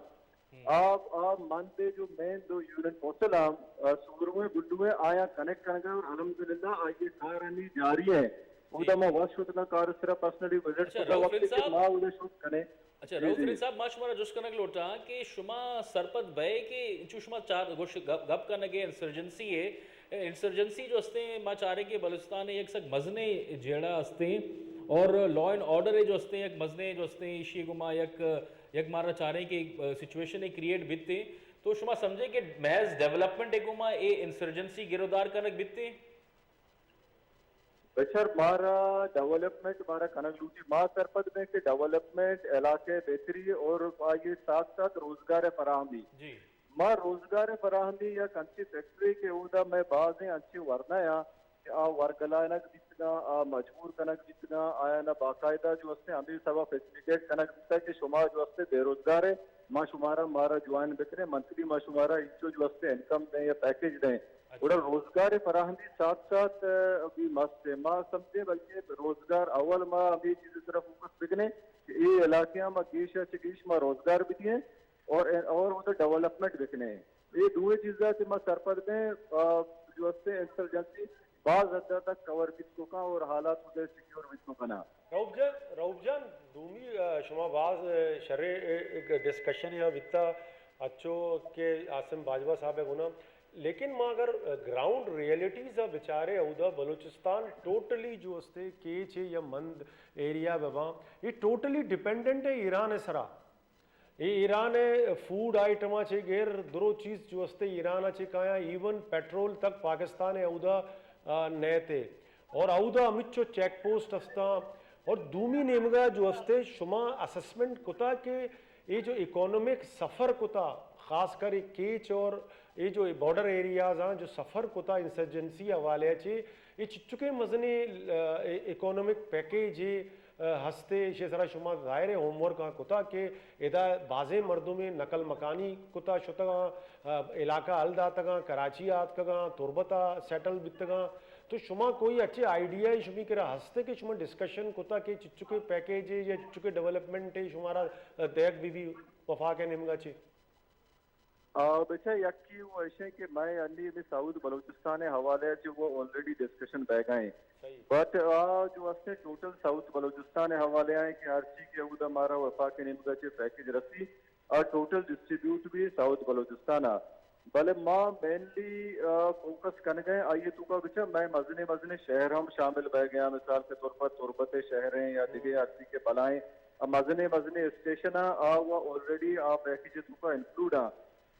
ہم۔ آ، آ مند ء جو مین دو یونین فوسل ہم، آ، سورو ء گڈو ء آیاں کنیکٹ کنگ ء اور الحمدللہ آئی ء کار انی جاری ء۔ جی۔ اودا ما وش شتگاں کار سرا پرسنلی وزٹ اچھا، کتا رؤف وقت رند کہ صاحب۔ ما اودا شت کنیں۔ اچھا، جی، رؤف جی۔ رند صاحب، ما شمارا جست کنگ لوٹاں کہ شما سرپد بئے کہ انچو شما چار گوش گپ، گپ کنگ ء انسرجنسی ء انسرجنسی جو ہستیں، ما چاریں کہ بلوچستان یک سک مزنیں جیڑہ ہستیں اور لا اینڈ آرڈر جو ہستیں، یک مزنیں جو ہستیں، ایشی گما یک، یک مارا چاریں کہ سچویشن کریئیٹ بیتے۔ تو شما سمجھے کہ محض ڈیولپمنٹ گما اے انسرجنسی گرودار کنگ بیتے؟ بچار، مارا ڈیولپمنٹ مارا کنگ لوٹی۔ ما سرپد بیں کہ ڈیولپمنٹ، علاقے بہتری اور آئی ساتھ ساتھ روزگار فراہمی۔ جی۔ ما روزگار فراہمی یا کنچی فیکٹری کہ اودا میں بازیں انچیں ورنا یا کہ آ ورگلائنگ بیتگاں، آ مجبور کنگ بیتگاں، آیانا باقاعدہ جو ہستیں ہمیں سبا فیسلیٹیٹ کنگ بیتا کہ شما جو ہستیں بے روزگار ہے، ما شمارا، مارا جوائن بکنے، منتھلی ما شمارا انچو جو ہستیں انکم دیں یا پیکج دیں۔ اچھا۔ گڑا روزگار فراہمی ساتھ ساتھ، آ، بھی مست ہے۔ ما سمجھیں بلکہ روزگار اول ما ہمیں چیز طرف فوکس بکنے کہ اے علاقے ما گیش چہ گیش ما روزگار بھی دیئے اور، اور ادھر ڈیولپمنٹ بکنے۔ اے دوئیں چیزاں کہ ما سرپد بیں، آ، جو ہستیں انسرجنسی باز حد تک کور بیت کو کن اور حالات ادھر سیکیور بیت کو کنا۔ رؤف جان، رؤف جان، دومی، آ، شما باز، آ، شریں، آ، ڈسکشن یا بیتا، اچو کہ عاصم باجوہ صاحب ء گنا، لیکن ما اگر، آ، گراؤنڈ ریئلٹیز ء بچارے، اودا بلوچستان ٹوٹلی جو استے کیچ ء یا مند ایریا بباں، یہ ٹوٹلی ڈیپینڈنٹ ہے ایران ء سرا۔ اے ایران ء فوڈ آئٹماں چہ گر درو چیز جو استے ایران ء چہ کایاں، ایون پیٹرول تک پاکستان ء اودا، آ، نیتے اور اودا ہمچو چیک پوسٹ استاں۔ اور دومی نیمگا جو استے شما اسسمنٹ کتا کہ اے جو اکانومک سفر کتا، خاص کر اے کیچ اور اے جو بارڈر ایریاز آں جو سفر کتا انسرجنسی حوالے چہ، اے چچکے مزنیں، آ، اے اکانومک پیکیج اے، آ، ہستے، ایشی سرا شما ظاہر ہے ہوم ورک آں کتا کہ ادا بازیں مردمے نقل مکانی کتا شتگاں، آ، علاقہ حل داتگاں، کراچی آتکگاں، تربت ء سیٹل بیتگاں۔ تو شما کوئی اچے آئیڈیا شمی کرا ہستے کہ شما ڈسکشن کتا کہ چچکے پیکیج اے یا چچکے ڈیولپمنٹ اے شمارا دیگ بی بی وفاق ء نیمگا چے؟ آ، بچا، یکی وہ ایشیں کہ میں انی ہمیں ساؤتھ بلوچستان ء حوالے ء چہ وہ آلریڈی ڈسکشن بیگا ہیں۔ صحیح۔ بٹ آ جو استے ٹوٹل ساؤتھ بلوچستان ء حوالے آئیں کہ ہر چی کہ اودا مارا وفاق ء نیمگا چہ پیکج رسی، آ ٹوٹل ڈسٹریبیوٹ بھی ساؤتھ بلوچستان ء۔ بلے ما مینلی، آ، فوکس کنگ ء آئی ء توکا بچا مئے مزنیں مزنیں شہر ہم شامل بئیگ ء، مثال کے طور پر تربت ء شہر ہیں یا دگہ ہر چی کہ بلائیں مزنیں مزنیں اسٹیشن آ، آ و آلریڈی آ پیکج ء توکا انکلوڈ آں۔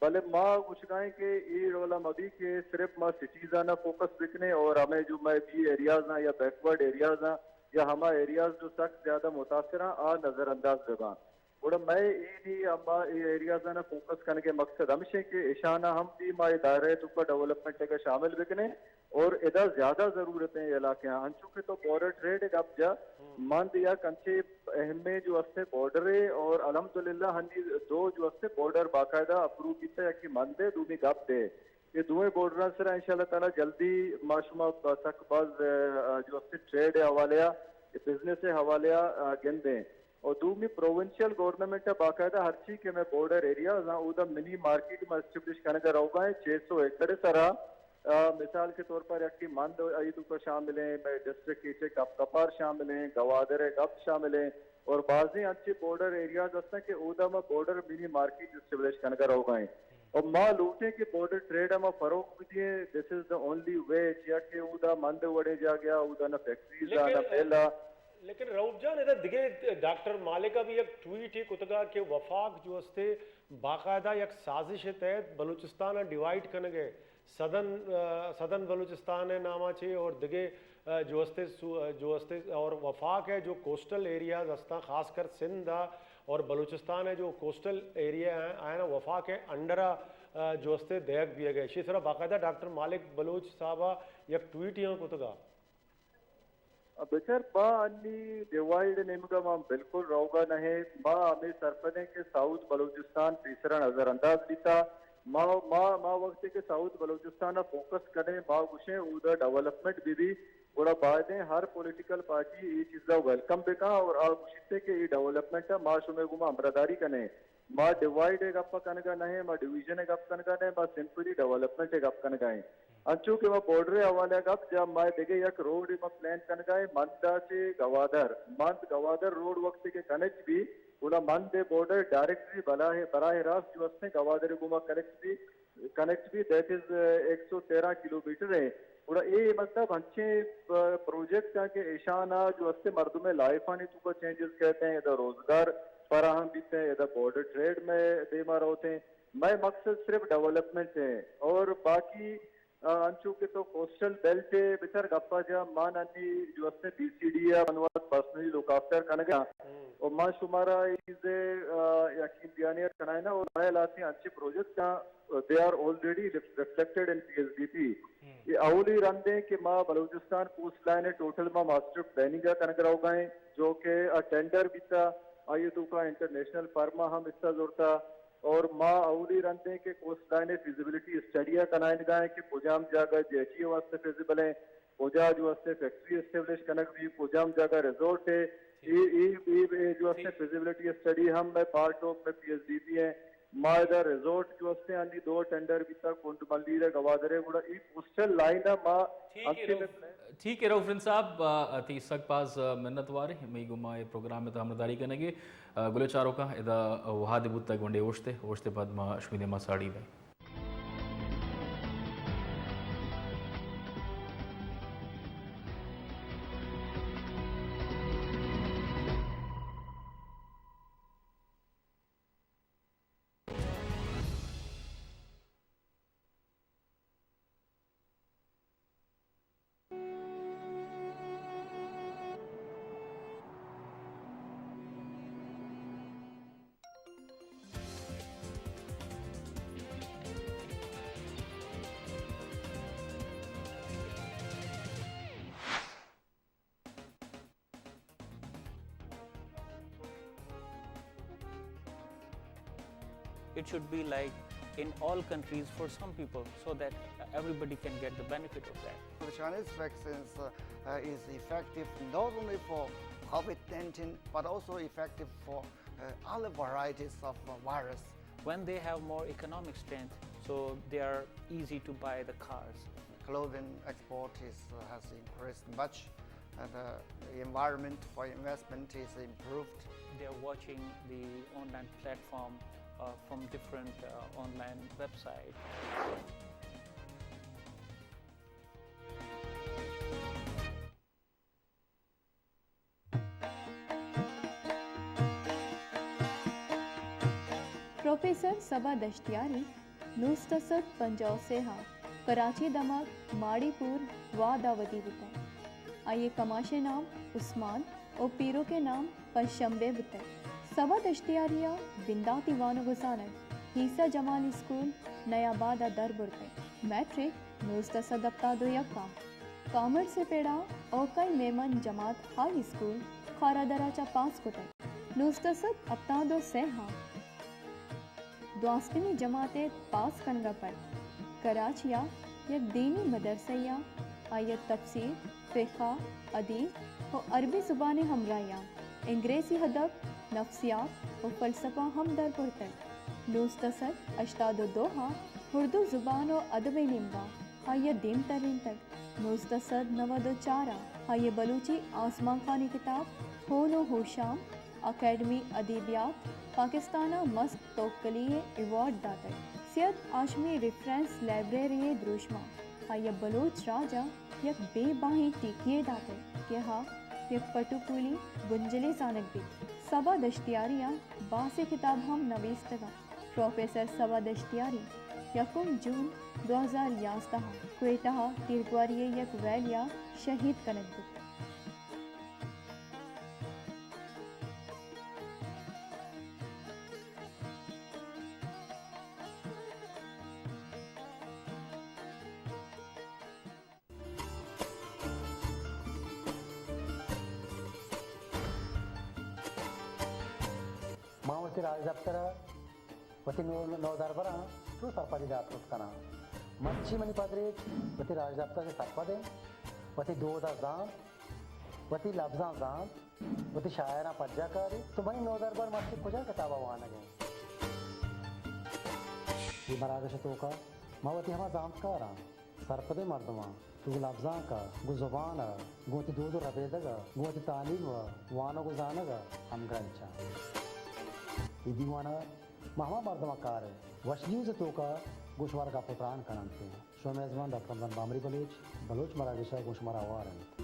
بلے ما گوشگائیں کہ اے ڈولا مبی کہ صرف ما سٹیز آنا فوکس بکنیں اور ہمیں جو مئے بی ایریاز آں یا بیکورڈ ایریاز آں یا ہما ایریاز جو سخت زیادہ متاثر آں، آ نظر انداز بباں۔ گڑا مئے اے نی ہما اے ایریاز آنا فوکس کنگ ء مقصد ہمش انت کہ اشانا ہم بھی ما اے دائرہ ء توکا ڈیولپمنٹ ء شامل بکنیں اور ادا زیادہ ضرورت ہیں علاقے آں۔ انچو کہ تو بارڈر ٹریڈ ء گپ جا، مند یک انچے اہمیں جو استے بارڈر ء اور الحمدللہ ہنی دو جو استے بارڈر باقاعدہ اپروو بیتا، یکی مند ء دومی گپ ء۔ اے دوئیں بارڈراں سرا انشاءاللہ تعالی جلدی ما شما سک باز، آ، جو استے ٹریڈ ء حوالے ء، بزنس ء حوالے ء، آ، گندیں۔ اور دومی پروونشل گورنمنٹ ء باقاعدہ ہرچی کہ میں بارڈر ایریاز آں، اودا منی مارکیٹ ما اسٹیبلش کنگ ء روگا ہیں، چھ سو ایکڑ ء سرا، آ، مثال کے طور پر یکی مند ای توکا شامل ہیں، میں ڈسٹرکٹ کیچے کپ کپار شامل ہیں، گوادر ء گپ شامل ہیں، اور بازیں انچے بارڈر ایریاز ہستن کہ اودا ما border money market establish king ء روگا ہیں۔ اور ما لوٹیں کہ بارڈر ٹریڈ ء ما فروغ بدییں، this is the only way، چیا کہ اودا مند وڑیں جاگہ ء، اودا نہ فیکٹریز ء، نہ مل ء۔ لیکن رؤف جان، ادا دگہ ڈاکٹر مالک ء بھی یک ٹویٹ ہی کتگا کہ وفاق جو استے باقاعدہ یک سازش ء تحت بلوچستان ء ڈیوائیڈ کنگ ء، سدن، آ، سدن بلوچستان ء نام ء چے اور دگہ، آ، جو استے سو-، آ، جو استے اور وفاق ء جو کوسٹل ایریاز ہستاں، خاص کر سندھ ء اور بلوچستان ء جو کوسٹل ایریا ہیں، آیاں وفاق ء انڈر ء، آ، جو استے دیگ بیگ ء۔ اشی سرا باقاعدہ ڈاکٹر مالک بلوچ صاحب ء یک ٹویٹ یاں کتگا۔ بچار، ما انی ڈیوائیڈ نیمگا ما بالکل روگا نہ ایں۔ ما ہمیں سرپدیں کہ ساؤتھ بلوچستان پیسرا نظر انداز بیتا۔ ما، ما، ما وقتی کہ ساؤتھ بلوچستان ء فوکس کنیں، ما گوشیں اودا ڈیولپمنٹ بہ بی، گڑا بایدیں ہر پولیٹیکل پارٹی اے چیزا ویلکم بکاں اور آ گوشیت کہ اے ڈیولپمنٹ ء ما شمے گوما ہمراہداری کنیں۔ ما ڈیوائیڈ ء گپ کنگا نہ ایں، ما ڈویژن ء گپ کنگا نہ ایں، ما سمپلی ڈیولپمنٹ ء گپ کنگا ایں۔ انچو کہ ما بارڈر ء حوالہ ء گپ جا، ما دگہ یک روڈ ء ما پلان کنگا ایں، مند ء چہ گوادر، مند گوادر روڈ وقتی کہ کنیکٹ بی، گڑا مند ءِ بارڈر ڈائریکٹلی براہ، براہ راست جو استیں گوادر ءِ گوما کنیکٹ بی، کنیکٹ بی، دیٹ از ایک سو تیرہ کلومیٹر ایں۔ گڑا اے مطلب انچیں، آ، پروجیکٹ ایں کہ ایشان ءَ جو استیں مردم ءِ لائفانی توکا چینجز کئیت ایں، ادا روزگار فراہم بیت ایں، ادا بارڈر ٹریڈ مئے دیما روت ایں۔ مئے مقصد صرف ڈیولپمنٹ ایں اور باقی آ، انچو کہ تو کوسٹل بیلٹ ءِ بچار گپا جا، من انی جو استیں بی سی ڈی ءَ من وت پرسنلی لک آفٹر کنگ ءَ آں۔ ہم۔ و من شمارا اے چیز ءِ، آ، یقین دہانی ءَ کنائیناں و مئے لہتیں انچیں پروجیکٹ آں، they are already reflected in P S D P۔ ہم۔ اے اولی رند ایں کہ ما بلوچستان کوسٹ لائن ءِ ٹوٹل ما ماسٹر پلاننگ ءَ کنگ ءَ روگ ءَ ایں، جو کہ آ ٹینڈر بیتا، آئی ءِ توکا انٹرنیشنل فرم ءَ ہم حصہ زرتا۔ اور ما اولی رند ایں کہ کوسٹ لائن ءِ فیزیبلٹی اسٹڈی ءَ کنائینگ ءَ ایں کہ کجام جاگہ جیٹی ءِ واسطہ فیزیبل ایں، کجا جو استیں فیکٹری اسٹیبلش کنگ بی، کجام جاگہ ریزورٹ ایں، ٹھیک۔ اے، اے، اے، اے جو استیں ٹھیک۔ فیزیبلٹی اسٹڈی ہم مئے پارٹ آف مئے پی ایس ڈی پی ایں۔ ما ادا ریزورٹ جو استیں انی دو ٹینڈر بیتا، کنڈ ملیر ءِ گوادر ءِ، گڑا اے کوسٹل لائن ءَ ما ٹھیک ہے انچیں رؤف، مئے پلان۔ ٹھیک ہے رؤف رند صاحب، آ، تئی سک باز، آ، منت وار ایں، مئی گوما اے پروگرام ءِ تہ ہمراہداری کنگ ءَ۔ گلیں چاروکاں، ادا وہدے بوتگ گونڈیں اوشتے، اوشتے پد ما شمئے دیما ساڑی بیں۔ It should be like in all countries for some people, so that everybody can get the benefit of that. The Chinese vaccines, uh, uh, is effective not only for COVID nineteen, but also effective for, uh, other varieties of, uh, virus. When they have more economic strength, so they are easy to buy the cars. Clothing export is, uh, has increased much, and, uh, the environment for investment is improved. They are watching the online platform, uh, from different, uh, online website. Professor Saba Dashtiari نوزدہ سد پنجاہ و سہ ءَ کراچی دمگ ماڑی پور واد ءَ ودی بوتگ۔ آئی ءِ کماش ءِ نام عثمان ءُ پیرک ءِ نام پنچشنبے بوتگ۔ صبا دشتیاری ءَ بنداتی وانگ ءُ زانگ عیسی جمالی اسکول نیا آباد ءَ در برتگ۔ میٹرک نوزدہ سد ہپتاد ءُ یک ءَ کامرس ءِ پڑا اوکائی میمن جماعت ہائی اسکول خارادر ءَ چہ پاس کتگ۔ نوزدہ سد ہپتاد ءُ سہ ءَ دوازدہمی جماعت ءِ پاس کنگ ءَ پد کراچی ءَ یک دینی مدرسہ ءَ آئی ءَ تفسیر، فقہ، حدیث ءُ عربی زبان ءِ ہمراہی ءَ انگریزی ادب، نفسیات ءُ فلسفہ ہم در برتگ۔ نوزدہ سد ہشتاد ءُ دو ءَ اردو زبان ءُ ادب ءِ نیمگ ءَ آئی ءَ دیم ترینتگ۔ نوزدہ سد نود ءُ چار ءَ آئی ءَ بلوچی آزمانکانی کتاب ہون ءُ ہوشام اکیڈمی ادبیات پاکستان ءَ مست توکلی ءِ ایوارڈ داتگ۔ سید ہاشمی ریفرنس لائبریری ءِ دروشم ءَ آئی ءَ بلوچ راج ءَ یک بے بھائیں ٹیکی یے داتگ کہ آ یک پٹ ءُ پولی بنجلے زانگ بیت۔ صبا دشتیاری ءَ بازیں کتاب ہم نویستگ اَنت۔ پروفیسر صبا دشتیاری یکم جون دو ہزار یازدہ ءَ کوئٹہ ءَ تیرگواری ءِ یک ویلی ءَ شہید کنگ بوت۔ ما وتی راجدپتر ءَ وتی نو-، نودربراں چو سرپدی دات کت کناں۔ مرچی منی پدریچ وتی راجدپتر ءَ سرپد اِنت، وتی دود ءَ زانت، وتی لبزاں زانت، وتی شاعراں پجا کاریت۔ تو منی نودربر مرچی کجا کتاب ءَ وانگ ءَ اِنت؟ اے مراگش ءِ توکا ما وتی ہما زانتکاراں، سرپدیں مردماں، تو گوں لبزانک ءَ، گوں زبان ءَ، گوں وتی دود ءُ ربیدگ ءَ، گوں وتی تعلیم ءَ، وانگ ءُ زانگ ءَ ہمگرنچ آں۔ اے دیوان ءَ ما ہما مردماں کار ایں وش نیوز ءِ توکا گوں شمارا گپ ءُ تران کن انت۔ شمئے میزبان ڈاکٹر رمضان بامری بلوچ، بلوچ مراگش ءَ گوں شمارا ہوار انت۔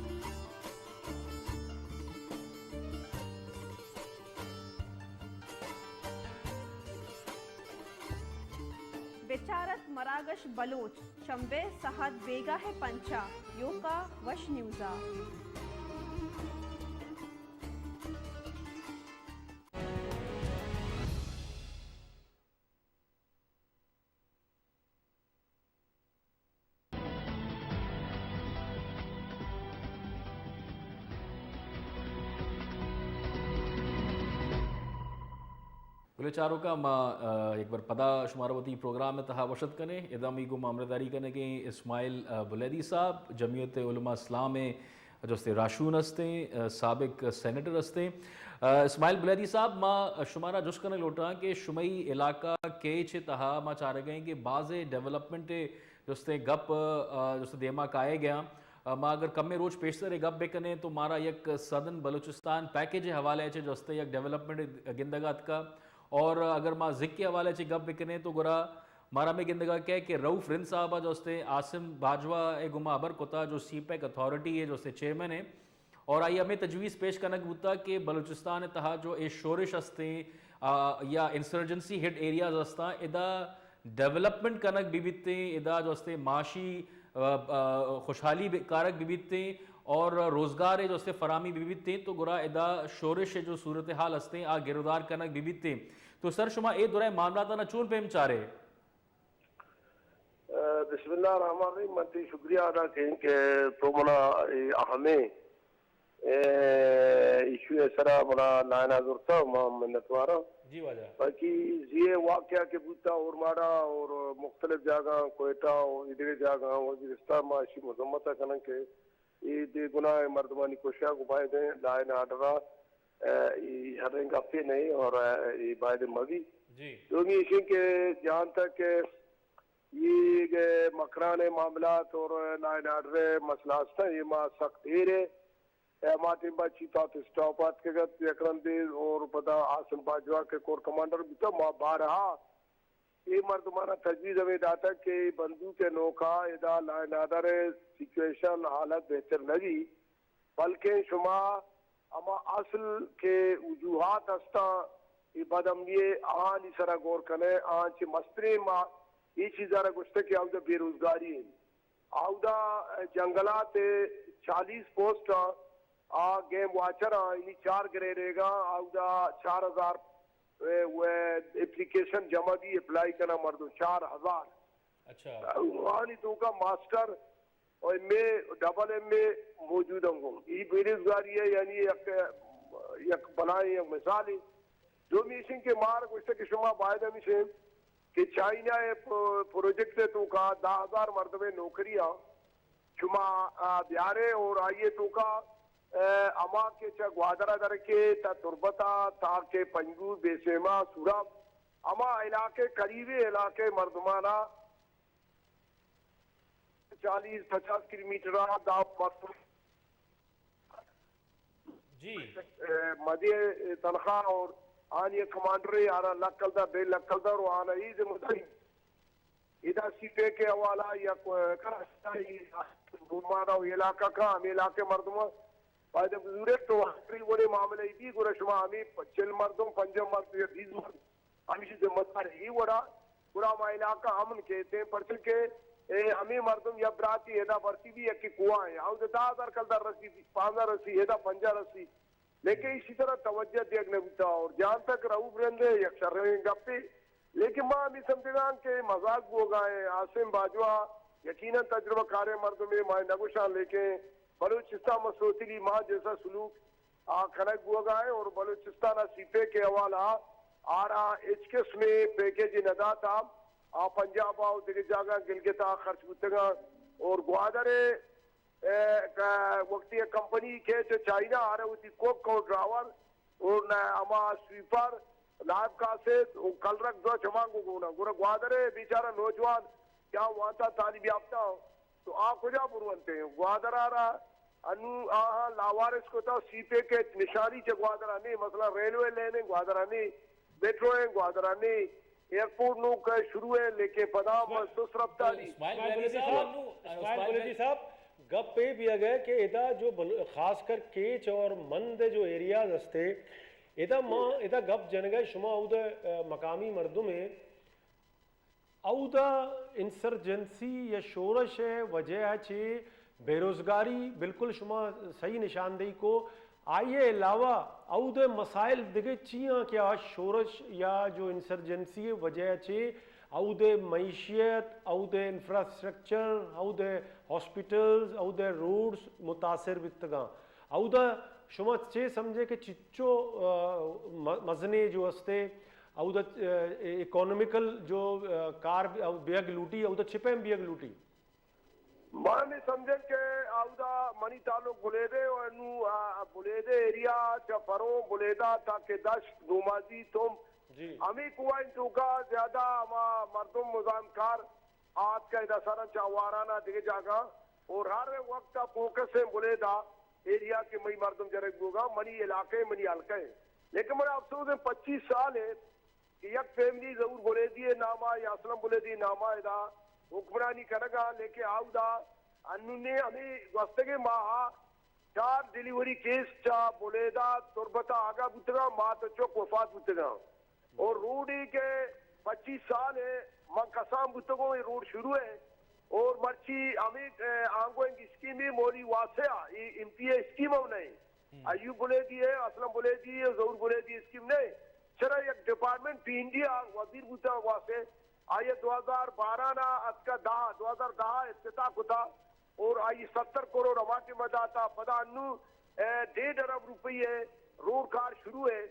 بچار ات مراگش بلوچ، شمبے سہت بیگاہ ءِ پنچ ءَ، یوکا وش نیوز ءَ۔ بلے چاروکاں، ما، آ، یک بر پدا شمارا وتی پروگرام ءِ تہا وش اتک کنیں۔ ادا می گوں مامرداری کنگیں اسماعیل، آ، بلیدی صاحب، جمعیت علماء اسلام ءِ جستے راہشون ہستیں، آ، سابق سینیٹر ہستیں۔ آ، اسماعیل بلیدی صاحب، ما شمارا جست کنگ لوٹاں کہ شمئی علاقہ کیچ ءِ تہا ما چارگیں کہ بازیں ڈیولپمنٹ ءِ جستے گپ، آ، جستے دیما کائے گیا۔ آ، ما اگر کمیں روچ پیشتر ءِ گپ بکنیں تو مارا یک سدرن بلوچستان پیکج ءِ حوالہ ءَ چہ جستے یک ڈیولپمنٹ گندگ ءَ اتکا، اور اگر ما زک ءِ حوالہ ءَ چہ گپ بکنیں تو گڑا مارا ہمے گندگ ءَ کئے کہ رؤف رند صاحب ءَ جستے عاصم باجوہ ءِ گوما ہبر کتا جو سی پیک اتھارٹی ءِ جستے چیئرمین ءِ، اور آئی ءَ ہمے تجویز پیش کنگ بوتا کہ بلوچستان ءِ تہا جو اے شورش ہستیں، آ، یا انسرجنسی ہٹ ایریاز ہستاں، ادا ڈیولپمنٹ کنگ بہ بیتیں، ادا جو ہستیں معاشی، آ، آ، خوشحالی بہ-، کارگ بہ بیتیں اور روزگار ءِ جو ہستیں فراہمی بہ بیتیں، تو گڑا ادا شورش ءِ جو صورتحال ہستیں، آ گرودار کنگ بہ بیتیں۔ تو سر، شما اے درائیں معاملاتاں چون پیم چارے؟ بسم اللہ الرحمن الرحیم۔ من تئی شکریہ ادا کیں کہ تو منا اے اہمیں، اے، ایشو ءِ سرا منا لائن ءَ زرتا، ما منتواراں۔ جی واجہ۔ باقی زی واقعہ کہ بوتا اورماڑا اور مختلف جاگہ، کوئٹہ اور ادھر جاگہ، وزیرستان، ما اشی مذمت کنن کہ اے بے گناہ مردمانی کشگ و باید لائن آرڈر ءَ، اے، اے ہر رنگ گپے نہیں اور، اے، اے باید مبی۔ جی۔ دومی ایشیں کہ جہاں تک اے کہ مکران ءِ معاملات اور لائن آرڈر ءِ مسئلہ ہستا، اے ما سخت دیر ہے۔ اے ما ٹیم با چیف آف اسٹاف آتکگت یک رندے اور پدا عاصم باجوہ کہ کور کمانڈر بوتا، ما بارہا اے مردمانا تجویز ہمے داتگ کہ بندوک ءِ نوکا ادا لائن آرڈر ءِ سچویشن حالت بہتر نہ بی، بلکیں شما ہما اصل کہ وجوہات ہستاں اے بد امنی ءِ، آہانی سرا غور کنے، آہاں چہ مستریں ما اے چیزا را گوشتگ کہ اودا بے روزگاری انت۔ آودا جنگلات ءِ چالیس پوسٹ آں، آ گیم واچر آں، یعنی چار گریڈ ریگاں، آودا چار ہزار، اے، و اپلیکیشن جمع بی، اپلائی کناں مردم، چار ہزار۔ اچھا۔ آنی توکا ماسٹر اور ایم اے، ڈبل ایم اے موجود ہوں گوں۔ ای بے روزگاری ہے، یعنی یک، یک بلائیں یک مثال ہے۔ دومی ایشیں کہ مار گوشتہ کہ شما باید ہمیشیں کہ چائنا ءِ پ-، پروجیکٹ ءِ توکا دہ ہزار مردم ءِ نوکری ءَ شما، آ، بیارے اور آئی ءِ توکا، آ، ہما کہ چہ گوادر ءَ درکے تا تربت ءَ تا کہ پنجگور، بیسیما، سوراب، ہما علاقے قریبی علاقے مردمانا چالیس پچاس کلومیٹر ءَ دہ مردم جی۔ اے، مدی تنخواہ اور آنی کمانڈر آرا لکھ کلدار، ڈیڑھ لکھ کلدار و آنا ای ذمہ داری۔ ادا سی پیک ءِ حوالہ یا کو-، کراچی ءِ گومانا و علاقہ کا، ہمیں علاقے مردم باید بزورے تو ہر وڑے معاملہ ای بی، گڑا شما ہمیں چل مردم، پنجاہ مردم یا بیس مردم ہمیشی ذمہ دار ای وڑا، گڑا ما علاقہ امن کیتیں، پرچہ کہ اے ہمیں مردم یا براتی ادا برتی بی یکی کوا ہیں، او دہ ہزار کلدار رسی، پانزدہ رسی، ادا پنجاہ رسی، لیکن اسی طرح توجہ دیگ نہ بوتا۔ اور جہاں تک رؤف رند ءِ یک شریں گپے، لیکن ما ہمیں سمجھگاں کہ مذاق بوگا ہے، عاصم باجوہ یقیناً تجربہ کاریں مردمے، ما نگوشاں، لیکن بلوچستان مسوتلی ما جیسا سلوک آ کنگ بوگا ہے اور بلوچستان ءَ سی پیک ءِ حوالہ آرا ہچ قسمیں پیکج نہ داتا، آ پنجاب ءَ و دگہ جاگہ گلگت ءَ خرچ بوتگاں اور گوادر ءَ، اے، ک-، وقتی یک کمپنی کہ چہ چائنا آرا وتی کوک اور ڈرائیور اور نہ ہما سویپر، لائف کاسیت و کلرک دو چمانگو گونا۔ گڑا گوادر ءِ بیچارہ نوجوان یا وانتا تعلیم یافتہ تو آ کجا برونتے؟ گوادر ءَ را انو آہاں لاوارث کتا، سی پیک ءِ نشانی چہ گوادر ءَ نے، مثلا ریلوے لین ءِ گوادر ءَ نے، میٹرو ہیں، گوادر ءَ نی ایئرپورٹ نوں کہ شروع ہے، لیکن پدا بس سست رفتاری۔ اسماعیل بلدی صاحب، اسماعیل بلدی صاحب، گپ اے بیگ ءَ کہ ادا جو بل-، خاص کر کیچ اور مند جو ایریاز ہستے، ادا ما، ادا گپ جنگ ءَ شما اود، آ، مقامی مردم ہیں، اودا انسرجنسی یا شورش ءِ وجہ ءَ چہ بے روزگاری، بالکل شما صحیح نشاندہی کو، آئی ءَ علاوہ اود ءِ مسائل دگہ چی آں کہ آ شورش یا جو انسرجنسی ءِ وجہ ءَ چہ اود ءِ معیشت، اود ءِ انفراسٹرکچر، اود ءِ ہاسپٹلز، اود ءِ روڈز متاثر بیتگاں؟ اودا شما چے سمجھے کہ چچو، آ، م-، مزنے جو استے، اودا، آ، اکانومیکل جو، آ، کار بی-، آ، بیگ لوٹی، اودا چپیں بیگ لوٹی؟ من ہمے سمجھن کہ اودا منی تعلق بلیدے و انو، آ، بلیدے ایریا چہ پروں بلیدہ تا کہ دشت، دومازی، تمب، جی۔ ہمے کوہانی توکا زیادہ ہما مردم مزاحمت کار آتکہ ادا سرا چہ آوارانا دگہ جاگہ اور ہر وقت فوکس ہیں بلیدہ ایریا کہ مئی مردم جنگ بوگا، منی علاقہ، منی حلقہ ہے۔ لیکن منا افسوس ہے، پچیس سال ہے کہ یک فیملی ظہور بلیدی ناما یا اسلم بلیدی ناما ادا حکمرانی کنگا، لیکن آودا انونے ہمیں گوستگیں ماہا چار ڈیلیوری کیس چا بلیدہ تربتا آگا بوتگا، مات و چک وفات بوتگا۔ اور روڈے کہ پچیس سال ہے من کسان بوتگوں، یہ روڈ شروع ہے۔ اور مرچی ہمیں، اے، آنگوئنگ اسکیم ہے مولی واسعہ، یہ ایم پی اے اسکیم ہم نہیں۔ ایوب بلیدی ہے، اسلم بلیدی ہے، ظہور بلیدی اسکیم نہیں۔ چرا یک ڈپارٹمنٹ پی این ڈی آ وزیر بوتا واسطے، آئیے دو ہزار بارہ نا اتکا دہ، دو ہزار دہ افتتاح کتا اور آئی ستر کروڑ ہما ٹائم داتا، پدا انو، اے، ڈیڑھ ارب روپی ہے، روڈ کار شروع ہے۔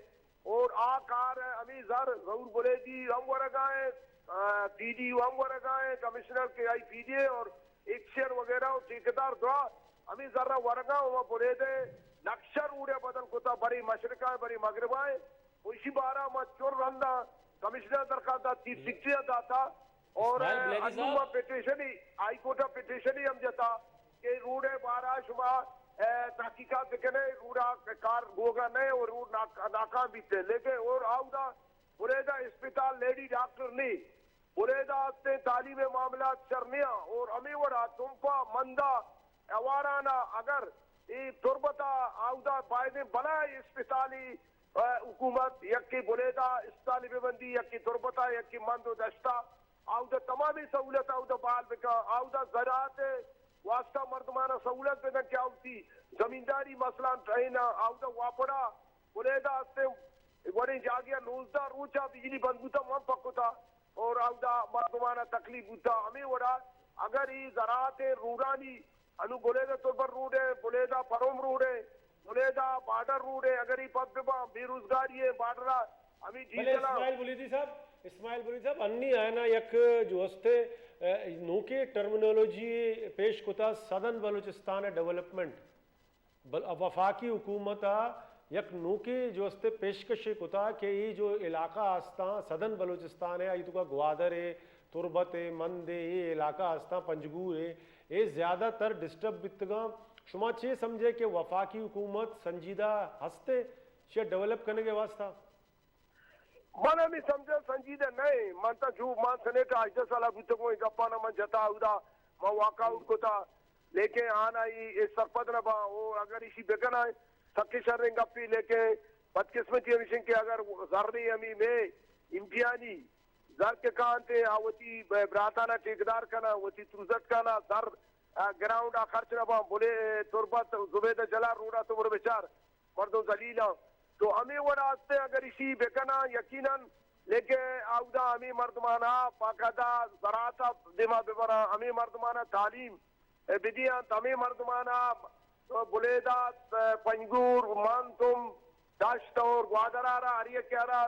اور آ کار ہمیں زر ظہور بلیدی ہم ورگا ہیں، آ، پی ڈی او ہم ورگا ہیں، کمشنر کے آئی پی ڈی اے اور ایکسیئر وغیرہ اور ٹھیکیدار درا ہمیں زر ورگا، وما بلیدے نقشہ روڈے بدل کتا، بری مشرقا ہیں، بری مغربا ہیں۔ و ایشی بارا ما چر رندا کمشنر درخواست دات، چیف سیکرٹری داتا، اور اسماعیل بلیدی انو صاحب۔ ما پٹیشنی، ہائی کورٹ ء پٹیشنی ہم جتا کہ روڈ ء بارا شما، اے، تحقیقات بکنے، روڈ ء کار بوگا نہ اور روڈ ناک-، ناکام بیتے۔ لیکن اور آودا بلیدہ اسپتال لیڈی ڈاکٹر نی، بلیدہ ہستیں تعلیم معاملات شر نیا اور ہمیں وڑا تمپا مندا اوارانا اگر اے تربتا آودا بائدیں بلائیں اسپتالی، اے، حکومت یکے بلیدہ اسپتالی ببندی، یکے تربتا، یکے مند و دشتا۔ آودا تمامیں سہولت آودا بحال بکا، آودا زراعت واسطہ مردمانا سہولت بدن کہ آوتی زمینداری مثلاً ٹرین آودا واپڑا بلیدہ ہستیں وڑیں جاگہ نوزدہ روچا بجلی بند بوتا، من پکتا اور آودا مردمانا تکلیف بوتا۔ ہمیں وڑا اگر ای زراعت روڈانی انو بلیدہ تربت روڈ ہے، بلیدہ پروم روڈ ہے، بلیدہ بارڈر روڈ ہے، اگر ای پد بباں بے روزگاری ہے، بارڈر ہمیں بلے ڈیزل اسماعیل بلیدی صاحب، اسماعیل بلیدی صاحب، انی آینا یک جو استے، اے، نوکے ٹرمینالوجی پیش کتا سدن بلوچستان ڈیولپمنٹ۔ بل-، وفاقی حکومت ء یک نوکیں جو استے پیشکشے کتا کہ اے جو علاقہ استاں سدن بلوچستان ء، آئی توکا گوادر ء، تربت ء، مند ء، اے علاقہ استاں پنجگور ء، اے زیادہ تر ڈسٹرب بیتگاں۔ شما چے سمجھے کہ وفاقی حکومت سنجیدہ ہست ء چہ ڈیولپ کنگ ء واسطہ؟ من ہمے سمجھاں سنجیدہ نہ ایں۔ من تا جو مان سنیٹ ء ہژدہ سال ء بوتگوں، اے گپاں من جتا اودا، من واک آؤٹ کتا، لیکن آنائی اے سرپد نہ باں۔ او اگر ایشی بکناں سکیں شریں گپے، لیکن بدقسمتی ہمیش انت کہ اگر زرے ہمے مئے امتحانی زر کہ کانت آ وتی براتانا ٹھیکدار کناں، وتی ترزت کناں، زر، آ، گراؤنڈ آ خرچ نہ باں، بلے تربت زبیدہ جلال روڈا تو برو بچار۔ مردم ذلیل آں۔ تو ہمے وڑ آستیں اگر ایشی بکناں یقیناً، لیکن اودا ہمے مردمانا باقاعدہ زراعت ء دیما ببراں، ہمے مردمانا تعلیم بدیاں، ہمے مردمانا بلیدہ، پنجگور، مانتم، دشت اور گوادر ء را ہر یکے ء را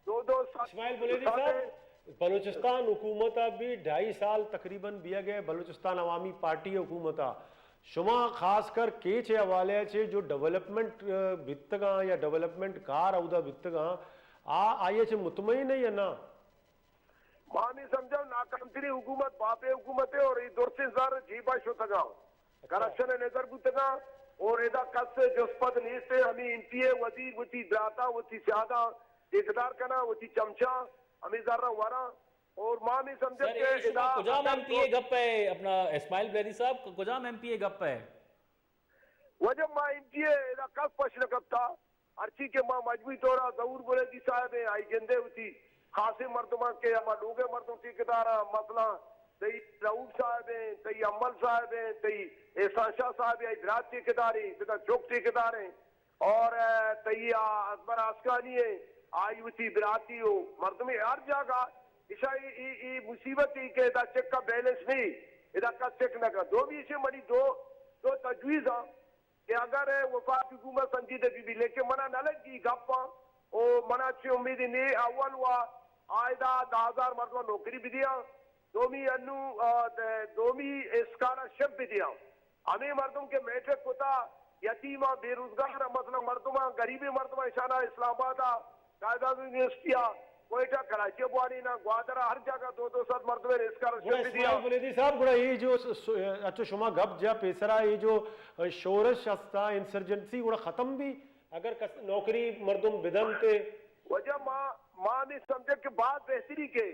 دو دو سد اسماعیل بلیدی سد صاحب، بلوچستان حکومت ء بھی ڈھائی سال تقریباً بیگ ء، بلوچستان عوامی پارٹی حکومت ء۔ شما خاص کر کیچ ء حوالے ء چہ جو ڈیولپمنٹ، ء، بیتگاں یا ڈیولپمنٹ کار اودا بیتگاں، آ، آئی ء چہ مطمئن ئے یا نہ؟ ما ہمے سمجھاں ناکام ترین حکومت باپے حکومت ء اور اے درسیں زر جیبا شتگاں، اچھا۔ کرپشن ء نظر بوتگاں اور ادا کس ء جست پد نیست ء۔ ہمے ایم پی اے وزیر وتی براتا وتی سیاداں ٹھیکیدار کناں، وتی چمچاں ہمے زراں وراں۔ اور ما ہمے سمجھاں سر، کہ اے شما ادا کجام اگر ایم پی اے گپ ءَ، اپنا اسماعیل بلیدی صاحب، کجام ایم پی اے گپ ءَ؟ واجہ، ما ایم پی اے ادا کس پش نہ کپتا، ہرچی کہ ما مجموعی طور ءَ ظہور بلیدی صاحب ءَ، آئی جندے وتی خاصیں مردماں کہ ہما لوگ ءِ مردم ٹھیکیداراں، مثلاً تئی رؤف صاحب ءَ، تئی امل صاحب ءَ، تئی احسان شاہ صاحب ءَ، آئی برات ٹھیکیدارے، پدا چک ٹھیکیدارے۔ اور، اے، تئی آ اکبر آسکانی ءَ، آئی وتی براتی و مردمے ہر جاگہ اشاں اے، اے، اے مصیبت ای کہ ادا چیک کا بیلنس نہیں، ادا کس چیک نہ کن۔ دومی ایشی منی دو، دو تجویز ہاں کہ اگر وفاقی حکومت سنجیدہ بی بی، لیکن منا نہ لگی گپاں، او منا چی امید نے اول وا آئیدا دہ ہزار مردم نوکری بدیاں، دومی انو، آ، د-، دومی اسکالرشپ بدیاں۔ ہمے مردم کہ میٹرک کتا، یتیماں، بے روزگار، مثلاً مردماں، غریبیں مردماں، اشانا اسلام آباد ءَ قائد اعظم یونیورسٹی ءَ، کوئٹہ، کراچی ءَ بوانیناں، گوادر ءَ، ہر جاگہ دو دو سد مردماں اسکالرشپ گڑا بدیاں۔ اسماعیل بلیدی صاحب، گڑا اے جو س-، س-، اچھا، شما گپ جا پیسرا، اے جو شورش ہستا، انسرجنسی گڑا ختم بی، اگر کس نوکری مردم بدنت؟ واجہ، ما، ما ہمے سمجھاں کہ باز بہتری کہ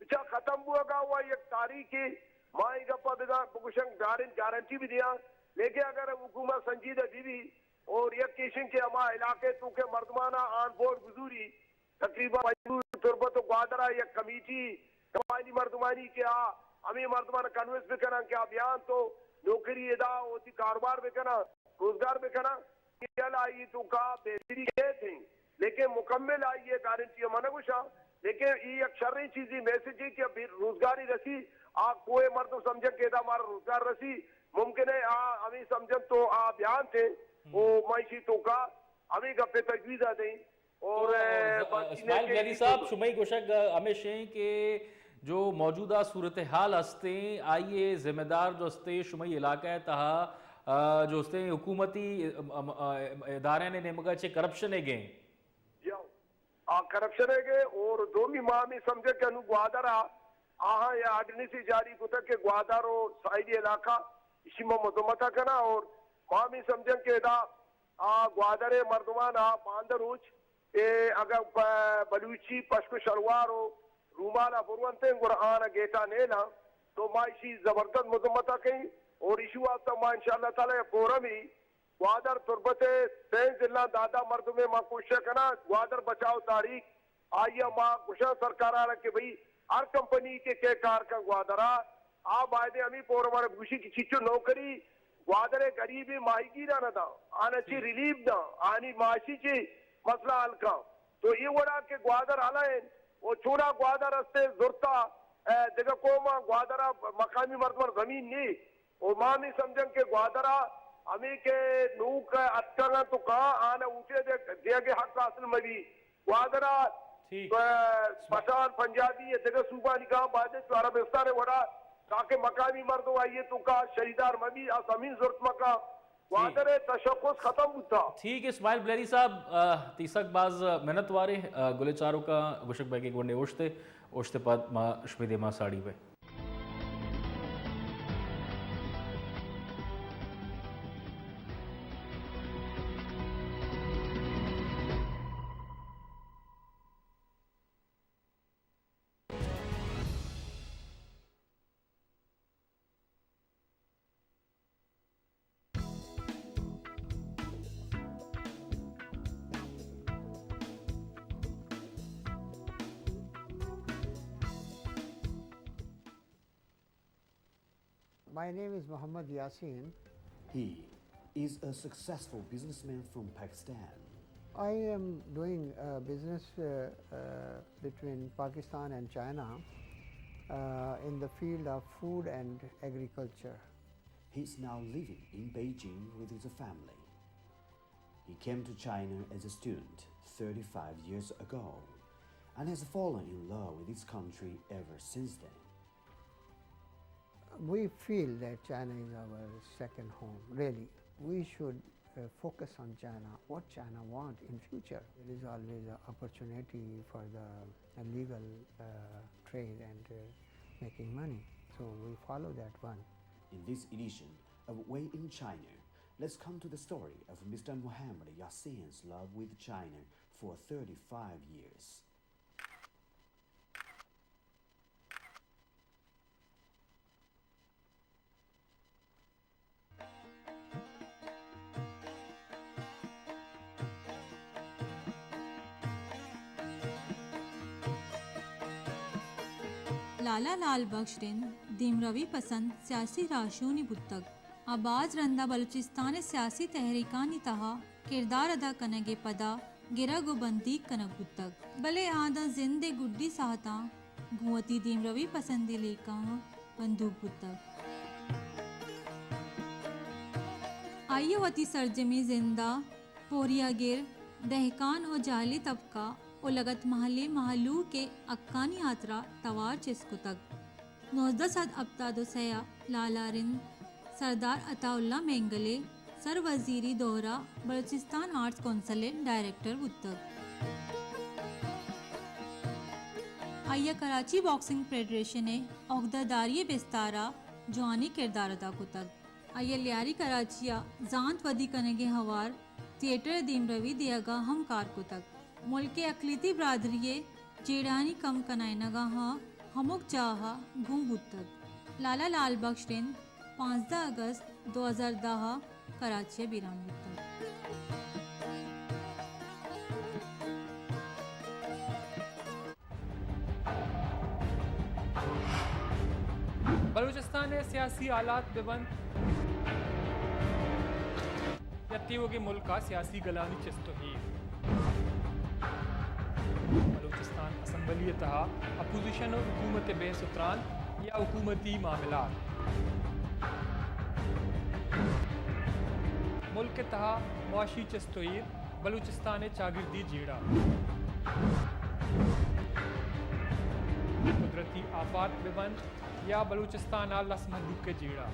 بچار ختم بوگا ہوا یک تاریخے، ما اے گپا بدا بگوشن گارن-، گارنٹی بھی دیاں، لیکن اگر حکومت سنجیدہ بی بی اور یک ایشن کہ ہما علاقے تو کہ مردمانا آن بورڈ بزوری، تقریباً مجبور تربت و گوادرا یک کمیٹی کمانی مردمانی کہ آ ہمیں مردمان کنوینس بکنن کہ آ بیان تو نوکری ادا ہوتی کاروبار بکنن، روزگار بکنن۔ آئی توکا بہتری کیت ہیں، لیکن مکمل آئی ءِ گارنٹی ءَ من نہ گوشاں، لیکن اے یک شریں چیزے، میسجے کہ بے روزگاری رسی، آ کوئے مردم سمجھن کہ ادا مارا روزگار رسی، ممکن ہے آ ہمیں سمجھن تو آ بیان تھے، او من ایشی توکا ہمیں گپے تجویز ءَ دیں۔ اور، تو، اے، ز-، باقی اسماعیل بلیدی صاحب، شمئی گوشگ ہمیش ہیں کہ جو موجودہ صورتحال ہستیں، آئی ءِ ذمہ دار جو ہستیں، شمئی علاقہ ءِ تہا، آ، جو ہستیں حکومتی، ام، ام، آ، ادارے نے نیمگا چہ کرپشن ہے گئے۔ جی ہاں۔ آ، کرپشن ہے گئے اور دومی ما ہمیں سمجھے کہ انو گوادر آ، آہاں یا آرڈیننس جاری کتا کہ گوادر و ساحلی علاقہ، اسی ما مذمت کنا اور ما ہمیں سمجھیں کہ ادا آ گوادر ءِ مردمان آ باندا روچ اے اگاں ب-، بلوچی پشک و شلوار و رومال ءَ برونتیں گڑا آن ءَ گیٹا نیلاں، تو ما ایشی زبردست مذمت ءَ کئیں اور ایشی واسطہ ما انشاءاللہ تعالی یک فورمی گوادر تربت ءِ سئیں ضلعاں دادا مردمے ما کوشش کناں گوادر بچاؤ تاریخ آئی ءَ ما گوشاں سرکار ءَ را کہ بھئی ہر کمپنی کہ کئے کار کن گوادر ءَ، آ بایدیں ہمے فورم ءَ را بگوشی کہ چچو نوکری گوادر ءِ غریبیں ماہیگیراں نہ داں، آناں چہ ریلیف داں، آنی معاشی چہ مسئلہ حل کن۔ تو اے وڑا کہ گوادر ہلائیں و چونا گوادر استے زرتا، اے، دگہ قوماں گوادر ءَ مقامی مردمان زمین نی۔ و ما ہمے سمجھن کہ گوادر ءَ ہمے کہ نوک اتکگ انت و کاں آناں اوٹے دے-، دیگ ءِ حق حاصل مہ بی۔ گوادر ءَ، ٹھیک۔ پ-، پٹھان، پنجابی ءُ دگہ صوبانی کاں باید انت عربستان ءِ وڑا تاکہ مقامی مردم آئی ءِ توکا شریدار مہ بی، آ زمین زرت مہ کن۔ گوادر ءِ تشخص ختم بوتا۔ ٹھیک، اسماعیل بلیری صاحب، آ، تئی سک باز منت واریں، آ، گلیں چاروکاں گوشگ بئیگیں گونڈیں اوشتے، اوشتے پد ما شمے دیما ساڑی بئیں۔ My name is Mohammad Yasin. He is a successful businessman from Pakistan. I am doing a business, uh, uh, between Pakistan and China, uh, in the field of food and agriculture. He is now living in Beijing with his family. He came to China as a student thirty-five years ago and has fallen in love with his country ever since then. We feel that China is our second home, really. We should, uh, focus on China, what China want in future. There is always an opportunity for the, uh, legal, uh, trade and, uh, making money. So we follow that one. In this edition of Way in China, let's come to the story of Mister Mohammad Yasin's love with China for thirty-five years. لالا لال بخش رند دیمروی پسند سیاسی راہشونے بوتگ۔ آ باز رندا بلوچستان ءِ سیاسی تحریکانی تہا کردار ادا کنگ ءِ پدا گرگ ءُ بندیگ کنگ بوتگ، بلے آ داں زند ءِ گڈی ساہتاں گوں وتی دیمروی پسندیں لیکہاں بندوک بوتگ۔ آئی ءَ وتی سرجمیں زند ءَ پوریاگر، دہکان ءُ جاہلی طبقہ ءُ لگت محلیں مہلوک ءِ حقانی ہاترا توار چست کتگ۔ نوزدہ سد ہپتاد ءُ سئے ءَ لالا رند سردار عطا اللہ مینگل ءِ سر وزیری دور ءَ بلوچستان آرٹس کونسل ءِ ڈائریکٹر بوتگ۔ آئی ءَ کراچی باکسنگ فیڈریشن ءِ عہدہ داری ءِ بستار ءَ جوانیں کردار ادا کتگ۔ آئی ءَ لیاری کراچی ءَ زانت ودی کنگ ءِ ہوار تھیٹر ءِ دیمروی دیگ ءَ ہم کار کتگ۔ ملک ءِ اقلیتی برادری ءِ جیڑہانی کم کنائینگ ءَ ہم ہمک جاہ ءَ گون بوتگ۔ لالا لال بخش رند پانزدہ اگست دو ہزار دہ ءَ کراچی ءَ بیران بوتگ۔ بلوچستان ءِ سیاسی حالات بہ بنت یا تیوگیں ملک ءِ سیاسی گلانی چست ءُ ایر۔ بلوچستان اسمبلی ءِ تہا اپوزیشن ءُ حکومت ءِ بحث ءُ تران یا حکومتی معاملات۔ ملک ءِ تہا معاشی چست ءُ ایر، بلوچستان ءِ چاگردی جیڑہ۔ قدرتی آفات بہ بنت یا بلوچستان ءِ لس مھلوک ءِ جیڑہ۔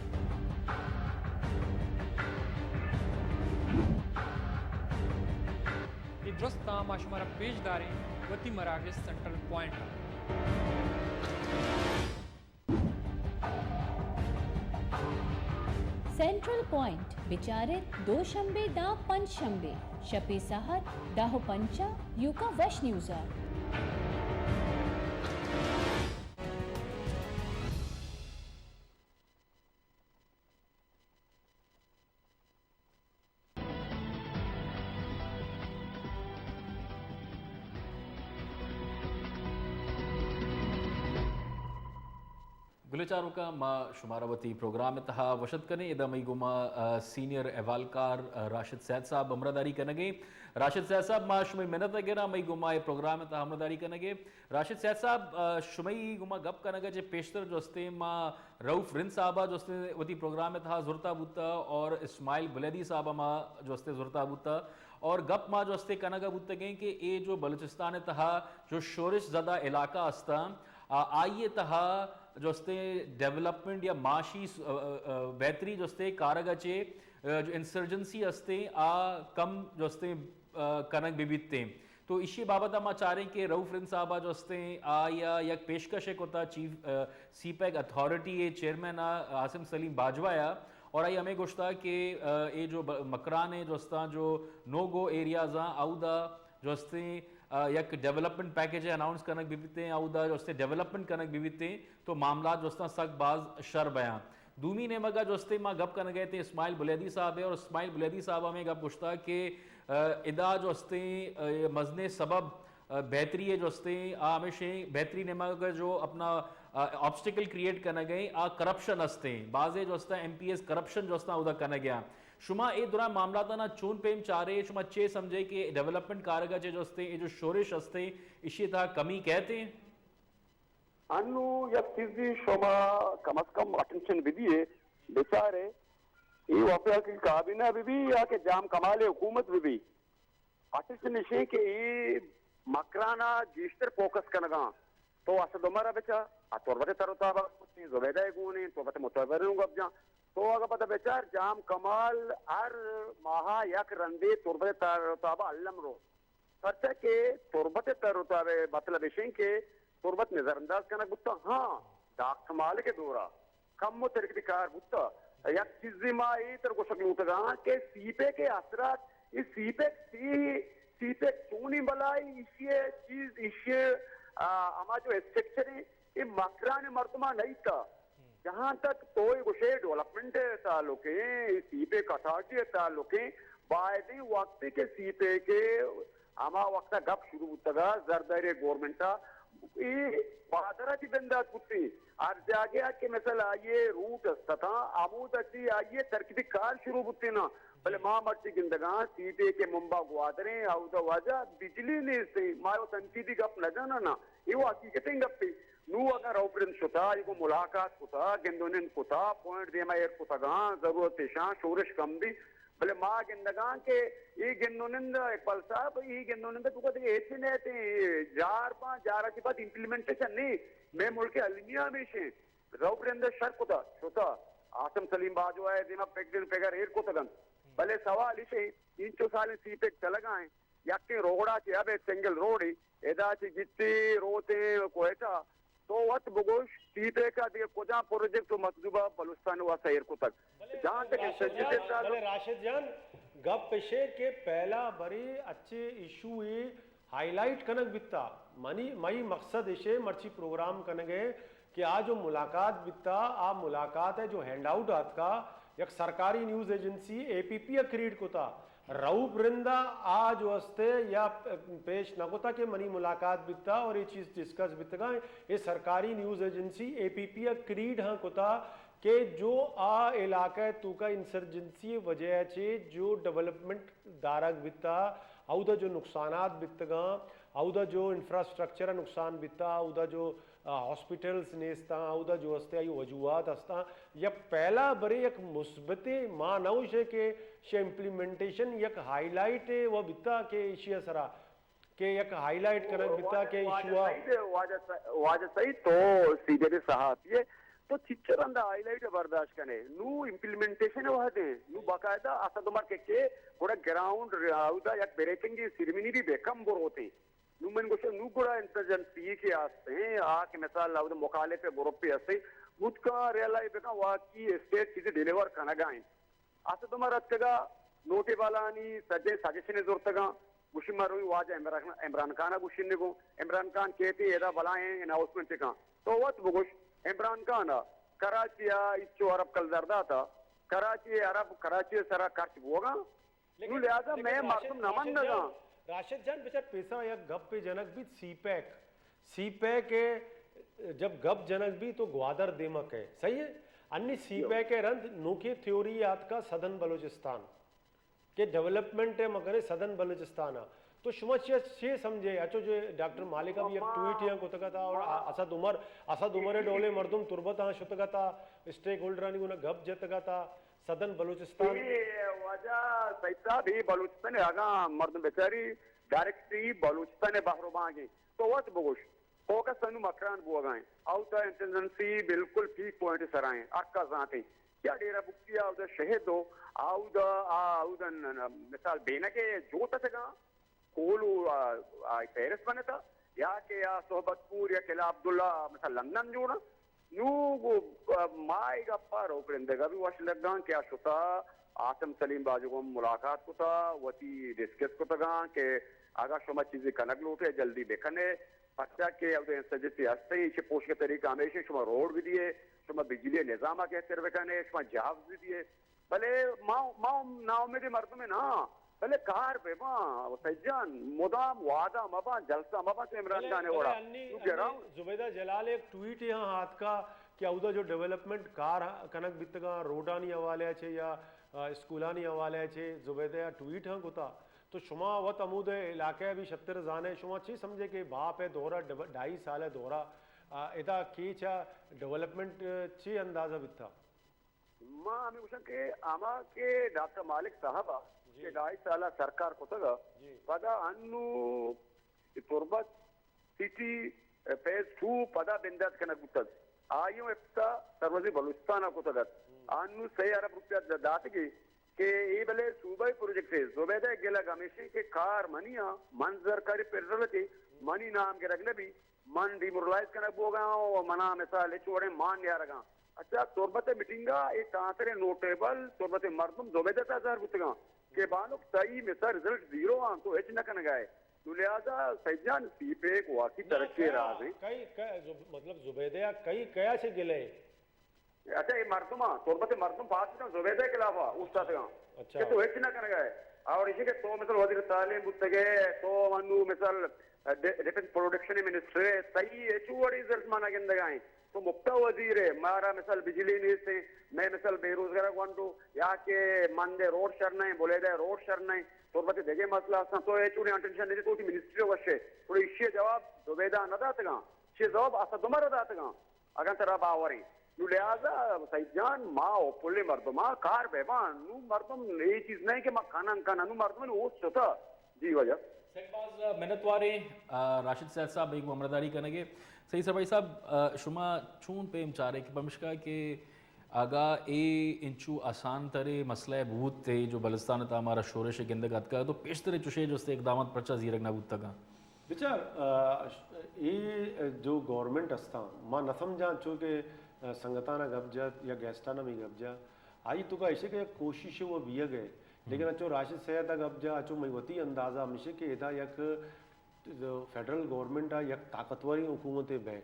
اے درستاں ما شمارا پیش داریں وتی مراگش سینٹرل پوائنٹ ءَ۔ سینٹرل پوائنٹ بچار ات دوشنبے داں پنچ شنبے شپے ساعت دہ ءُ پنچ ءَ یوکا وش نیوز ءَ۔ گلیں چاروکاں، ما شمارا وتی پروگرام ءِ تہا وش اتک کنیں۔ ادا مئی گوما، آ، سینئر احوالکار، آ، راشد سید صاحب ہمراہداری کنگ ءَ۔ راشد سید صاحب، ما شمئی منت ءَ گراں، مئی گوما اے پروگرام ءِ تہا ہمراہداری کنگ ءَ۔ راشد سید صاحب، آ، شمئی گوما گپ کنگ ءَ چہ پیشتر جستیں ما رؤف رند صاحب ءَ جستیں وتی پروگرام ءِ تہا زرتا بوتا اور اسماعیل بلیدی صاحب ءَ ما جستیں زرتا بوتا اور گپ ما جستیں کنگ ءَ بوتگیں کہ اے جو بلوچستان ءِ تہا جو شورش زدہ علاقہ استاں، آ، آئی ءِ تہا جستیں ڈیولپمنٹ یا معاشی س-، آ، آ، آ، بہتری جستیں کارگ ءَ چہ، آ، جو انسرجنسی استیں، آ کم جستیں، آ، کنگ بہ بیتیں۔ تو ایشی بابت ءَ ما چاریں کہ رؤف رند صاحب ءَ جستیں، آئی ءَ یک پیشکش ءَ کتا چیف، آ، سی پیک اتھارٹی ءِ چیئرمین ءَ عاصم سلیم باجوہ ءَ، اور آئی ءَ ہمے گوشتا کہ، آ، اے جو ب-، مکران ءِ جستاں جو نو گو ایریاز آں، اودا جستیں، آ، یک ڈیولپمنٹ پیکج ءِ اناؤنس کنگ بہ بیتیں، اودا جستیں ڈیولپمنٹ کنگ بہ بیتیں، تو معاملات جستاں سک باز شر بیاں۔ دومی نیمگ ءَ جستیں ما گپ کنگ ءَ اتیں اسماعیل بلیدی صاحب ءِ، اور اسماعیل بلیدی صاحب ءَ ہمے گپ گوشتا کہ، آ، ادا جستیں، آ، مزنیں سبب، آ، بہتری ءِ جستیں، آ ہمیشیں بہتری نیمگ ءَ جو اپنا، آ، آبسٹیکل کریئیٹ کنگ ءَ، آ کرپشن استیں۔ بازیں جستاں ایم پی ایز کرپشن جستاں اودا کنگ ءَ۔ شما اے دراہ معاملاتاں چون پیم چارے؟ شما چے سمجھے کہ ڈیولپمنٹ کارگ ءَ چہ جستیں اے جو شورش استیں، ایشی تہا کمی کئیت ایں؟ انو یک چیزے شما کم از کم اٹینشن بدیے، بچارے، اے واقعہ کہ کابینہ بہ بی یا کہ جام کمال حکومت بہ بی، اٹینشن اشیں کہ اے مکران ءَ گیشتر فوکس کنگاں۔ تو اسد عمر ءَ بچار، آ تربت ءِ تر و تاب ءَ گون ایں، زبیدہ ءَ گون ایں، تربت ءِ متبروں گپ جاں۔ تو اگاں پدا بچار جام کمال ہر ماہ ءَ یک رندے تربت ءِ تر و تاب ءَ الم رو۔ پرچا کہ تربت ءِ تر و تاب ءِ مطلب اش انت کہ تربت نظر انداز کنگ بوتگ، ہاں، ڈاکٹر مالک ءِ دور ءَ کم و ترکتی کار بوتگ۔ یک چیزے ما اے تر گوشگ لوٹگ آں کہ سی پیک ءِ اثرات، اے سی پیک سی سی پیک چونیں بلائی ایشی ءِ چیز، ایشی ءِ، آ، ہما جو اسٹرکچر ہیں، یہ مکران مردماں نہیں تھا۔ جہاں تک تو یہ گوشے ڈیولپمنٹ ءِ تعلق ہیں، سی پیک اتھارٹی ءِ تعلق ہیں، باید ہیں وقت کہ سی پیک ءِ ہما وقت گپ شروع بوتگا، زرداری گورنمنٹ ءَ اے گوادر ءَ چی بندات بوتیں۔ ہر جاگہ ءَ کہ مثل آئی ءِ روٹ است اتاں، ہمود ءَ چی آئی ءِ ترقیتی کار شروع بوتیں نا۔ بلے ما مرچی گندگاں سی پیک ءِ ممبا گوادریں، اودا واجہ بجلی نیستیں۔ ما او تنقیدی گپ نہ جناں نا، اے و حقیقتیں گپے۔ نوں اگاں روپرند شتا، ایگو ملاقات کتا، گند و نند کتا، پوائنٹ دیما ایر کتگاں، ضرورت اشاں، شورش کم بی۔ بلے ما گندگاں کہ اے گند و نند، اقبال صاحب، اے گند و نند تو کدی ہچ نہ تے، جار پا، جارا چی بعد امپلیمنٹیشن نہیں۔ میں ملک المیہ ہمیشیں، روپرند شر کتا، شتا، عاصم سلیم باجوہ ءِ دیما پگن پگر ایر کتگن۔ بلے سوال ایشیں، انچو سالیں سی پیک چلگا ہیں، یکیں روڈا چہ ابید سنگل روڈے، ادا چہ گیتی روتیں کوئٹہ، تو وت بگوش، سی پیک ءَ دگہ کجام پروجیکٹ و مطلوبہ بلوچستان ءِ واستہ ایر کتگ؟ جہاں تک راشد انسٹرکشن جان، تعلق بلے راشد جان، گپ اشے کہ پہلا بری اچھے ایشو ہی ہائی لائٹ کنگ بیتا۔ منی، مئی مقصد اشے مرچی پروگرام کنگ ہے کہ آ جو ملاقات بیتا، آ ملاقات ہے جو ہینڈ آؤٹ آتکا، یک سرکاری نیوز ایجنسی اے پی پی ءَ کریٹ کتا۔ رؤف رند ءَ آ جو استے یا پیش نہ کتا کہ منی ملاقات بیتا اور یہ چیز ڈسکس بیتگا۔ یہ سرکاری نیوز ایجنسی اے پی پی ءَ کریٹ ہاں کتا کہ جو آ علاقہ توکا انسرجنسی وجہ چے جو ڈیولپمنٹ دارگ بیتا، اودا جو نقصانات بیتگاں، اودا جو انفراسٹرکچر نقصان بیتا، اودا جو آ، ہاسپٹلز نیستاں، اودا جو استے آئی وجوہات ہستاں۔ یک پہلا برے یک مثبتے ما نہ ہوشے کہ شے امپلیمنٹیشن یک ہائی لائٹ و بیتا کہ ایشی سرا کہ یک ہائی لائٹ کنگ بیتا کہ واجہ ایشوا سعید، واجہ س-، واجہ سعید تو سینئر صحافی ہے، تو چچ رندا ہائی لائٹ برداشت کنے؟ نو امپلیمنٹیشن وہدے، نو باقاعدہ اسد عمر کے کے گڑا گراؤنڈ اودا یک بریکنگ سیریمنی بھی بکم بروتے۔ نوں من گوشاں، نوں گڑا انسرجنسی کہ ہست ایں، آ کہ مثال اودا مخالف گروپے ہست ایں، بوت کن ریئلائز بکن واقعی اسٹیٹ چیزے ڈیلیور کنگا ایں۔ اسد عمر اتکگا، نوٹیبلانی سجیں سجیشن زرتگاں، گوشی من روی واجہ عمران، عمران خان ءَ گوشن گوں، عمران خان کیتی ادا بلائیں اناؤنسمنٹ کن۔ تو وت بگوش، عمران خان ءَ کراچی ءَ ایچو ارب کلدار داتا، کراچی ءِ ارب کراچی ءِ سرا خرچ بوگا۔ لیکن، نوں لہذا لیکن میں راشد، مردم نہ راشد منگا۔ جان، راشد جان، بچار پیسا یک گپے جنگ بیت، سی پیک، سی پیک ءِ جب گپ جنگ بیت تو گوادر دیما کئے، صحیح ہے؟ انی سی یو۔ پیک ءِ رند نوکیں تھیوری آتکا سدرن بلوچستان کہ ڈیولپمنٹ ءِ مکنے سدرن بلوچستان ءَ۔ تو شما چے، چے سمجھے؟ اچو جو ڈاکٹر مالک ءَ بھی یک ٹویٹ یاں کتگا تھا اور اسد عمر، اسد عمر ڈولے مردم تربت آں شتگا تھا، اسٹیک ہولڈرانی گونا گپ جتگا تھا۔ سدرن بلوچستان۔ اے واجہ سعید صاحب، اے بلوچستان ءِ اگاں مردم بچاری ڈائریکٹ اے بلوچستان ءِ بہر و بانگ ایں، تو وت بگوش، فوکس انو مکران بوگا ایں، اودا انٹیلیجنسی بالکل پیک پوائنٹ سرا ایں، ہر کس زانت ایں۔ یا ڈیرہ بگٹی ءَ اودا شہید ہو، اودا، آ، اودا ن-، ن-، مثال بینگ ءِ جوت اتگاں، کول و، آ، آ، پیرس بنتا، یا کہ آ صحبت پور یا قلعہ عبداللہ مثلا لندن جوڑا۔ نوں گو، آ، ما اے گپا رو کرندگا بھی وش لگاں کہ آ شتا عاصم سلیم باجو گوں ملاقات کتا، وتی ڈسکس کتگاں کہ اگاں شما چیزے کنگ لوٹے جلدی بکنے، پرچا کہ اودا انسرجنسی ہستے، ایشی پوشک طریقہ ہمیشہ شما روڈ بھی دیے، شما بجلی نظام بہتر بکنے، شما جابز بھی دیے۔ بلے ما، ما ناامید مردم نہ، بلے کار بہ باں، سید جان، مدام وعدہ مہ باں، جلسہ مہ باں، تو عمران بلے، خان ءِ بلے وڑا۔ انی، تو انی گراؤنڈ۔ زبیدہ جلال ایک ٹویٹ یہاں آتکا کہ اودا جو ڈیولپمنٹ کار کنگ بیتگاں، روڈانی حوالے چے یا، آ، اسکولانی حوالے چے، زبیدہ ٹویٹ ہاں کتا۔ تو شما وت ہمود علاقہ بھی شتر زانے، شما چی سمجھے کہ باپ ءِ دورہ ڈب-، ڈھائی سال ءِ دورہ، آ، ادا کیچ ءِ ڈیولپمنٹ چی اندازہ بیتا؟ ما ہمے گوشاں کہ ہما کہ ڈاکٹر مالک صاحب ءَ جی۔ کہ ڈھائی سال ءَ سرکار کتگ ءَ، جی۔ پدا انو تربت سٹی فیز ٹو پدا بندات کنگ بوتگ۔ آئی ءَ افتتاح سروزی بلوچستان ءَ کتگ ات۔ ہم۔ انو سے ارب روپیہ داتگی کہ اے بلے صوبائی پروجیکٹ اے۔ زبیدہ ءِ گلگ ہمیش ایں کہ کار منی آں، من زرکاری پرزلتی، منی نام گرگ نہ بی۔ من ڈیمورلائز کنگ بوگاں و منا مثال ہچ وڑیں مان نیارگاں۔ اچھا، تربت ءِ میٹنگ ءَ اے تانسریں نوٹیبل تربت ءِ مردم زبیدہ تا زہر بوتگاں۔ کہ بانک تئی مثال رزلٹ زیرو آں، تو ہچ نہ کنگا ئے۔ نو لہذا سید جان، سی پیک واقعی ترقی راز ہیں۔ کئی، کئی، زب-، مطلب زبیدہ کئی، کیا چے گلے؟ اچھا، یہ مردم ہاں، تربت مردم پاس کن زبیدہ خلافا اوشتاتگاں۔ اچھا۔ کہ تو ہچ نہ کنگا ئے۔ اور اسی کہ تو مثال وزیر تعلیم بوتگے، تو انو مثال ڈی-، ڈیفنس پروڈکشن منسٹر ہے، تئی ہچو وڑی رزلٹ مانا گندگا ہیں۔ تو مپتا وزیر ہے، مارا مثال بجلی نیست ہیں، میں مثال بے روزگار گونڈو، یا کہ مندے روڈ شر نہیں، بلیدہ روڈ شر نہیں، تربت دگے مسئلہ ہستاں، تو ہچو اٹینشن نہیں، تو ٹی منسٹری وشے، تو ایشی جواب زبیدہ نہ داتگاں، چی جواب اسد عمر داتگاں۔ اگاں ترا باور انت۔ نو لہذا سعید جان، ما اوپلیں مردماں کار بہ باں۔ نو مردم اے چیز نہ کہ ما کنن کنن، نو مردم اوست شتا۔ جی واجہ۔ سک باز منت واریں، آ، راشد سید صاحب، ایک ہمراہداری کنگے۔ سعید سپاہی صاحب، آ، شما چون پیم چارے کہ پمشکا کہ اگاں اے انچو آسان ترے مسئلہ بوت تے جو بلوچستان تا ہمارا شورش گندگ اتکا تو پیشتر چوشے جو استے اقدامات پرچا زیرگ نہ بوتگاں؟ بچار، آ، اے جو گورنمنٹ استاں، ما نہ سمجھاں، چونکہ، آ، سنگتانا گپ جت یا گیسٹانا می گپ جا، آئی تو کا ایشے کہ یک کوشش وہ بیگ ہے، لیکن اچو راشد سید گپ جا، اچو مئی وتی اندازہ ہمیشے کہ ادا یک فیڈرل گورنمنٹ آ یک طاقتوری حکومت بہ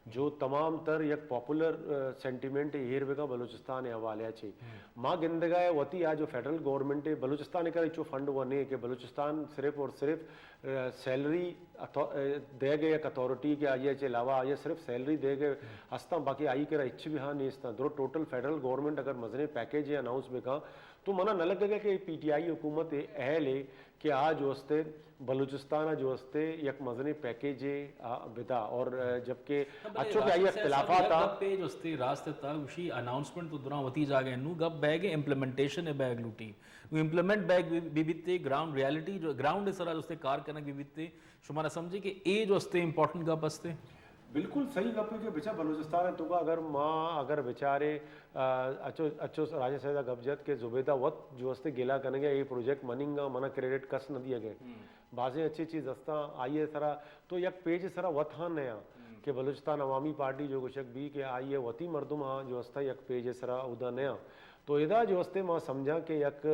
جو تمام تر یک پاپولر، آ، سینٹیمنٹ ایر بکا بلوچستان حوالے چے۔ ما گندگا ہے وتی آ جو فیڈرل گورنمنٹ بلوچستان کرا چو فنڈ وہ نہیں کہ بلوچستان صرف اور صرف، آ، سیلری اتھو-، آ، دے گئے یک اتھارٹی کہ آئی چے علاوہ آئی صرف سیلری دے گئے ہستاں، باقی آئی کرا ہچ بھی ہاں نہیں استاں۔ درو ٹوٹل فیڈرل گورنمنٹ اگر مزنے پیکیج اناؤنس بکا تو منا نہ لگے گا کہ پی ٹی آئی حکومت اہل ہے کہ آ جو استے بلوچستان ء جو استے یک مزنیں پیکیجے آ بدا اور، آ، جبکہ نہ، بلے اچو کہ آئی راشد صاحب صاحب اختلافات یک آ گپے جو استے راست تا گوشی اناؤنسمنٹ تو دراں وتی جاگہ نو گپ بیگ امپلیمنٹیشن ء بیگ لوٹی۔ نو امپلیمنٹ بیگ بی، بی بیتے گراؤنڈ ریالٹی جو گراؤنڈ سرا جو استے کار کنگ بی بیتے شما نہ سمجھے کہ اے جو استے امپورٹنٹ گپ استے؟ بالکل صحیح گپ ہے کہ بچا بلوچستان ہے تو کا اگر ماں اگر بچارے، آ، اچو، اچو راجہ صاحب گپ جت کہ زبیدہ وت جو استے گلا کنگے اے پروجیکٹ مننگا منا کریڈٹ کس نہ دیا گئے۔ بازیں اچھی چیز ہستاں، آئی ء سرا تو یک پیج سرا وت ہاں نیاں کہ بلوچستان عوامی پارٹی جو گوشگ بی کہ آئی ء وتی مردم ہاں جو ہستاں یک پیج سرا اودا نیاں۔ تو ادا جو ہستے ما سمجھاں کہ یک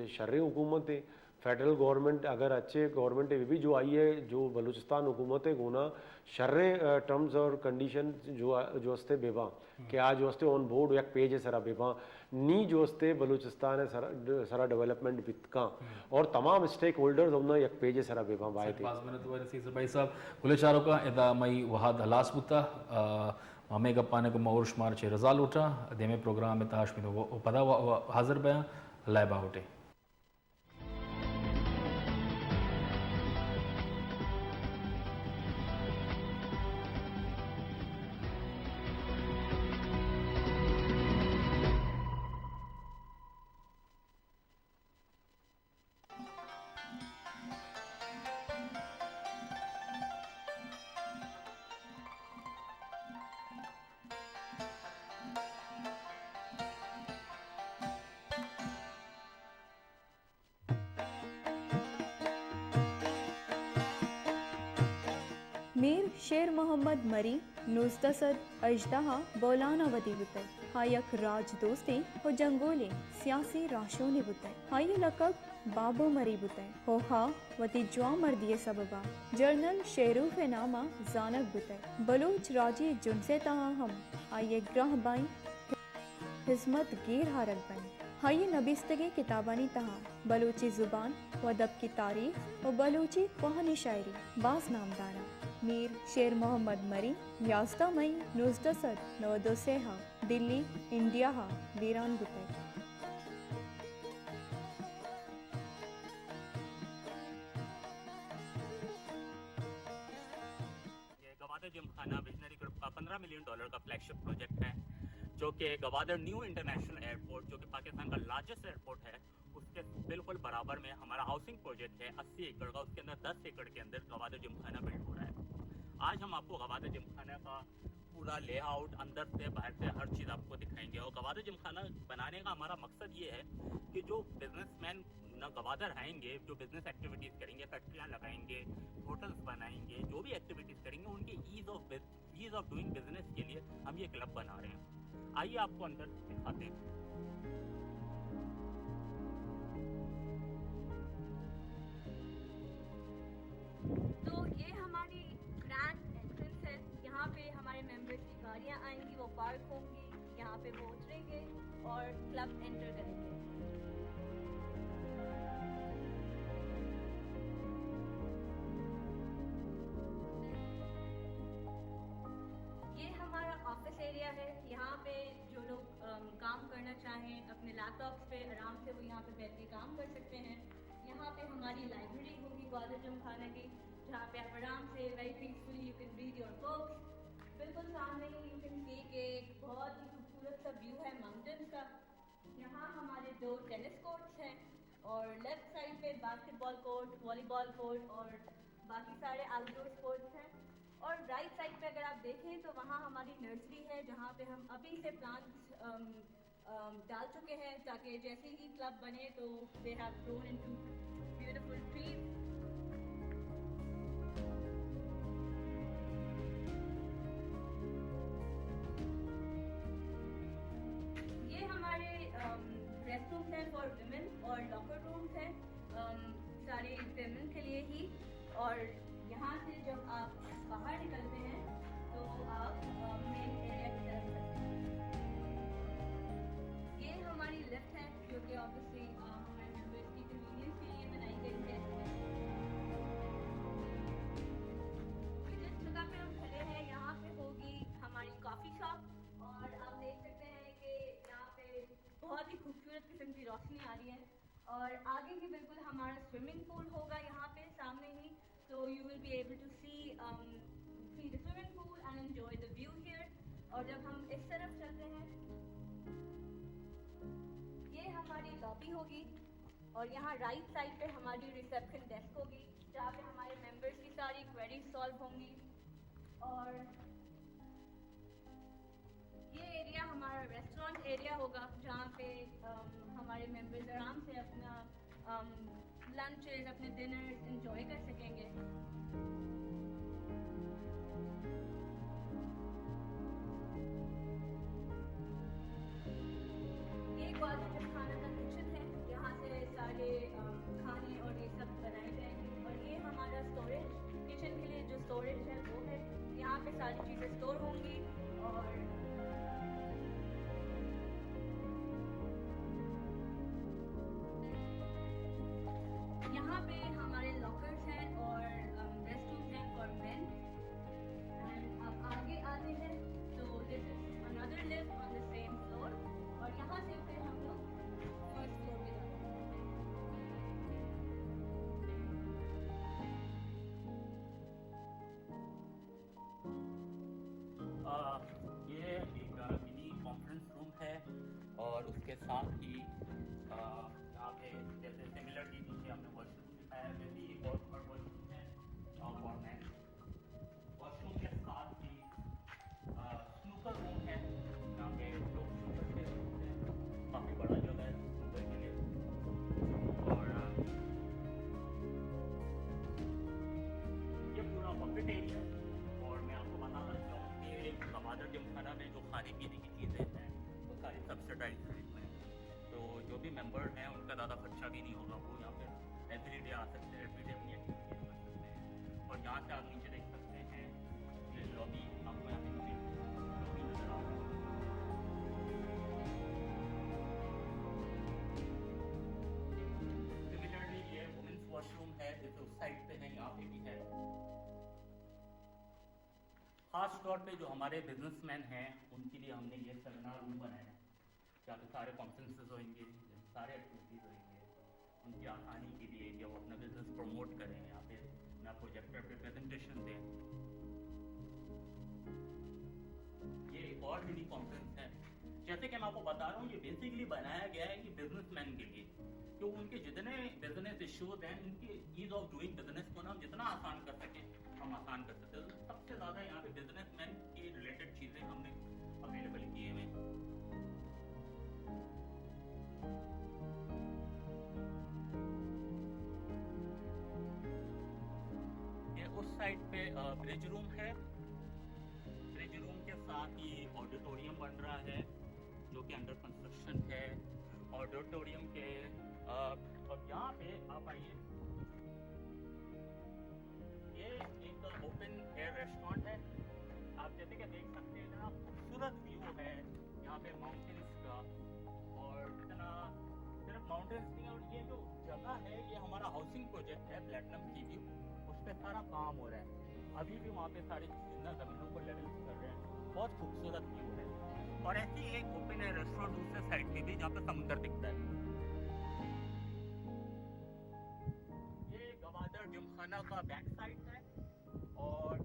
شریں حکومت ہے، فیڈرل گورنمننٹ اگر اچھے گورنمنٹ بہ بی جو آئی ء جو بلوچستان حکومت ء گونا شریں، آ، ٹرمز اور کنڈیشن جو، جو ہستے بہ باں۔ کہ آ جو استے آن بورڈ یک پیج سرا بہ باں، نی جو استے بلوچستان سرا، سرا ڈیولپمنٹ بیت کاں اور تمام اسٹیک ہولڈرز ہمنا یک پیج سرا بہ باں باید۔ باز منت وار سید سپاہی صاحب۔ گلیں چاروکاں ادا مئی وہد ہلاس بوتا، آ، ہمے گپانے کو ما اور شمار چے رضا لوٹاں، دیمے پروگرام تہا شمید و پدا و، و حاضر بیاں، اللہ باہوٹے۔ میر شیر محمد مری نوزدہ سد ہژدہ ء بولان ء ودی بوتگ۔ آ یک راج دوستیں و جنگولیں سیاسی راہشونے بوتگ۔ آئی ء لقب بابو مری بوتگ و ہا وتی جوان مردی ء سبب ء جنرل شیروف ء نام ء زانگ بوتگ۔ بلوچ راجی جنز ء تہا ہم آئی ء گراں بائیں ہزمت گیر آرگ بنت۔ آئی ء نبیستگیں کتابانی تہا بلوچی زبان و دبکی تاریخ و بلوچی کوہنی شاعری باز نامدار انت۔ میر شیر محمد مری یازدہ مئی نوزدہ سد نود و سے ء دلی، انڈیا ء بیران بوتگ۔ یہ گوادر جم خانہ ویژنری گروپ کا پندرہ ملین ڈالر کا فلیگ شپ پروجیکٹ ہے، جو کہ گوادر نیو انٹرنیشنل ایئرپورٹ، جو کہ پاکستان کا لارجسٹ ایئرپورٹ ہے، اس کے بالکل برابر میں ہمارا ہاؤسنگ پروجیکٹ ہے اسی ایکڑ کا، اس کے اندر دس ایکڑ کے اندر گوادر جم خانہ بلڈ ہو رہا ہے۔ آج ہم آپ کو گوادر جم خانہ کا پورا لے آؤٹ اندر سے باہر سے ہر چیز آپ کو دکھائیں گے۔ اور گوادر جم خانہ بنانے کا ہمارا مقصد یہ ہے کہ جو بزنس مین نہ گوادر آئیں گے، جو بزنس ایکٹیویٹیز کریں گے، فیکٹریاں لگائیں گے، ہوٹلز بنائیں گے، جو بھی ایکٹیویٹیز کریں گے، ان کے as of, as of doing business کے لیے ہم یہ کلب بنا رہے ہیں۔ آئیے آپ کو اندر دکھاتے ہیں۔ हमारी ग्रैंड एंट्रेंस है। यहाँ पे हमारे मेंबर्स की गाड़ियाँ आएंगी, वो पार्क होंगी, यहाँ पे वो उतरेंगे और क्लब एंटर करेंगे। ये हमारा ऑफिस एरिया है। यहाँ पे जो लोग अम, काम करना चाहें, अपने लैपटॉप्स पे आराम से वो यहाँ पे बैठ के काम कर सकते हैं। यहाँ पे हमारी लाइब्रेरी होगी ग्वालियर जिमखाना की, जहाँ पे आप आराम से, very peacefully, you can read your books। बिल्कुल सामने ही you can see कि एक बहुत ही खूबसूरत सा व्यू है माउंटेन्स का। यहाँ हमारे दो टेनिस कोर्ट्स हैं और लेफ्ट साइड पे बास्केटबॉल कोर्ट, वॉलीबॉल कोर्ट और बाकी सारे आउटडोर स्पोर्ट्स हैं। और राइट साइड पे अगर आप देखें तो वहाँ हमारी नर्सरी है, जहाँ पे हम अभी से प्लांट्स डाल चुके हैं, ताकि जैसे ही क्लब बने तो they have grown into beautiful trees। ये हमारे रेस्ट रूम्स हैं फॉर विमेन और लॉकर रूम्स हैं, अम, सारे विमेन के लिए ही। और यहाँ से जब आप बाहर निकलते हैं तो आप मेन एरिया की तरफ चलते हैं। ये हमारी लिफ्ट है, जो कि ऑब्वियसली हमारे मेंबर्स की कन्वीनियंस के लिए बनाई गई है। जिस जगह पे हम खड़े हैं, यहाँ पे होगी हमारी कॉफी शॉप, और आप देख सकते हैं कि यहाँ पे बहुत ही खूबसूरत किस्म की रोशनी आ रही है। और आगे ही बिल्कुल हमारा स्विमिंग पूल होगा यहाँ पे सामने ही, so you will be able to see, um, see the swimming pool and enjoy the view here। और जब हम इस तरफ चलते हैं, ये हमारी लॉबी होगी और यहाँ राइट साइड पे हमारी रिसेप्शन डेस्क होगी, जहाँ पे हमारे मेंबर्स की सारी क्वेरीज सॉल्व होंगी। और ये एरिया हमारा रेस्टोरेंट एरिया होगा, जहाँ पे, अम, हमारे मेंबर्स आराम से अपना, अम, लंचेस, अपने डिनर एंजॉय कर सकेंगे। ये ग्वालियर जिमखाना का किचन है, यहाँ से सारे, अम, खाने और ये सब बनाए जाएंगे। और ये हमारा स्टोरेज, किचन के लिए जो स्टोरेज है वो है, यहाँ पे सारी चीजें स्टोर होंगी। और यहाँ पे हमारे लॉकर्स हैं और रेस्ट रूम है फॉर मेन। एंड अब आगे आते हैं तो this is another lift on the same floor, और यहाँ से फिर हम लोग फर्स्ट फ्लोर पे जाते हैं। आ, ये एक मिनी कॉन्फ्रेंस रूम है और उसके साथ ही, आ, यहाँ पे जैसे सिमिलरली पीछे हमने वॉशरूम दिखाया, वैसे ही एक और वॉशरूम है और गवर्नमेंट वॉशरूम के साथ ही, आ, स्नूकर रूम है, यहाँ पे लोग स्नूकर खेलते हैं। काफी बड़ा जगह है स्नूकर के लिए। और, आ, ये पूरा बफेट एरिया है। और मैं आपको बताना चाहूँ कि ग्वालियर जिमखाना में जो खाने पीने की चीजें हैं, वो सारी सब्सिडाइज रेट में है। तो जो भी मेंबर हैं, उनका ज़्यादा खर्चा भी नहीं होगा। वो यहाँ पे एवरीडे आ सकते हैं, एवरीडे अपनी एक्टिविटीज कर सकते हैं। और यहाँ से आप नीचे देख सकते हैं, ये लॉबी, आपको यहाँ पे नीचे लॉबी नजर आ रहा होगा। सिमिलरली ये वुमेन्स वॉशरूम है, जैसे उस साइड पे है, यहाँ पे भी है। खास तौर पे जो हमारे बिजनेसमैन हैं, उनके लिए हमने ये सेमिनार रूम बनाया है, जहाँ पे सारे कॉन्फ्रेंसेस होंगे, सारे एक्टिविटीज होंगे, उनकी आसानी के लिए कि वो अपना बिजनेस प्रमोट करें, यहाँ पे अपना प्रोजेक्टर पे प्रेजेंटेशन दें। ये एक और मिनी कॉन्फ्रेंस है। जैसे कि मैं आपको बता रहा हूँ, ये बेसिकली बनाया गया है कि बिजनेसमैन के लिए, तो उनके जितने बिजनेस इश्यूज हैं, उनके ईज ऑफ डूइंग बिजनेस को ना हम जितना आसान कर सकें, हम आसान कर सकते हैं। तो सबसे ज्यादा यहाँ पे बिजनेसमैन के रिलेटेड चीजें हमने अवेलेबल किए हुए हैं। ये उस साइड पे, अ, ब्रिज रूम है। ब्रिज रूम के साथ ही ऑडिटोरियम बन रहा है, जो कि अंडर कंस्ट्रक्शन है। ऑडिटोरियम के, अ, और यहाँ पे आप आइए, ये ایک اوپن ایئر ریسٹورینٹ ہے۔ آپ جیسے کہ دیکھ سکتے ہیں، اتنا خوبصورت ویو ہے یہاں پہ ماؤنٹینز کا، اور اتنا صرف ماؤنٹینز نہیں ہے، اور یہ جو جگہ ہے، یہ ہمارا ہاؤسنگ پروجیکٹ ہے پلیٹنم سی ویو، اس پہ سارا کام ہو رہا ہے۔ ابھی بھی وہاں پہ ساری زندہ زمینوں کو لیول کر رہے ہیں۔ بہت خوبصورت ویو ہے۔ اور ایسے ہی ایک اوپن ایئر ریسٹورینٹ دوسرے سائڈ پہ بھی، جہاں پہ سمندر دکھتا ہے۔ یہ گوادر جمخانہ کا بیک سائڈ ہے، اور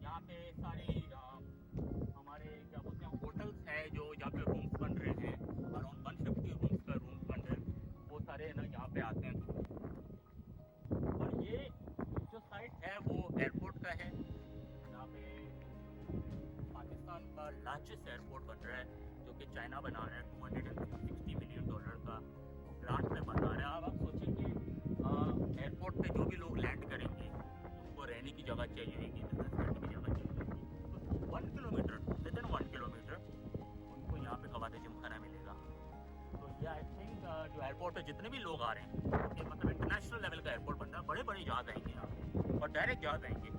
یہاں پہ سارے، آ، ہمارے کیا بولتے ہیں، ہوٹلز ہیں، جو یہاں پہ رومز بن رہے ہیں، اراؤنڈ ون ففٹی رومز کا رومز بن رہے ہیں، وہ سارے نا یہاں پہ آتے ہیں۔ اور یہ جو سائٹ ہے، وہ ایئرپورٹ کا ہے، جہاں پہ پاکستان کا لارجسٹ ایئرپورٹ بن رہا ہے، جو کہ چائنا بنا رہا ہے، two hundred and sixty million dollar کا گرانٹ میں بنا رہا ہے۔ اب آپ سوچیں کہ، آ، ایئرپورٹ پہ جو بھی لوگ لینڈ کریں گے، ان کو رہنے کی جگہ چاہیے ہوگی، بزنس کرنے کی جگہ چاہیے ہوگی۔ تو one kilometre, within one kilometre ان کو یہاں پہ گوادر جمخانہ ملے گا۔ تو یہ آئی تھنک، آ، جو ایئرپورٹ ہے، جتنے بھی لوگ آ رہے ہیں، یہ مطلب انٹرنیشنل لیول کا ایئرپورٹ بن رہا ہے، بڑے بڑے جہاز آئیں گے یہاں پہ اور ڈائریکٹ جہاز آئیں گے۔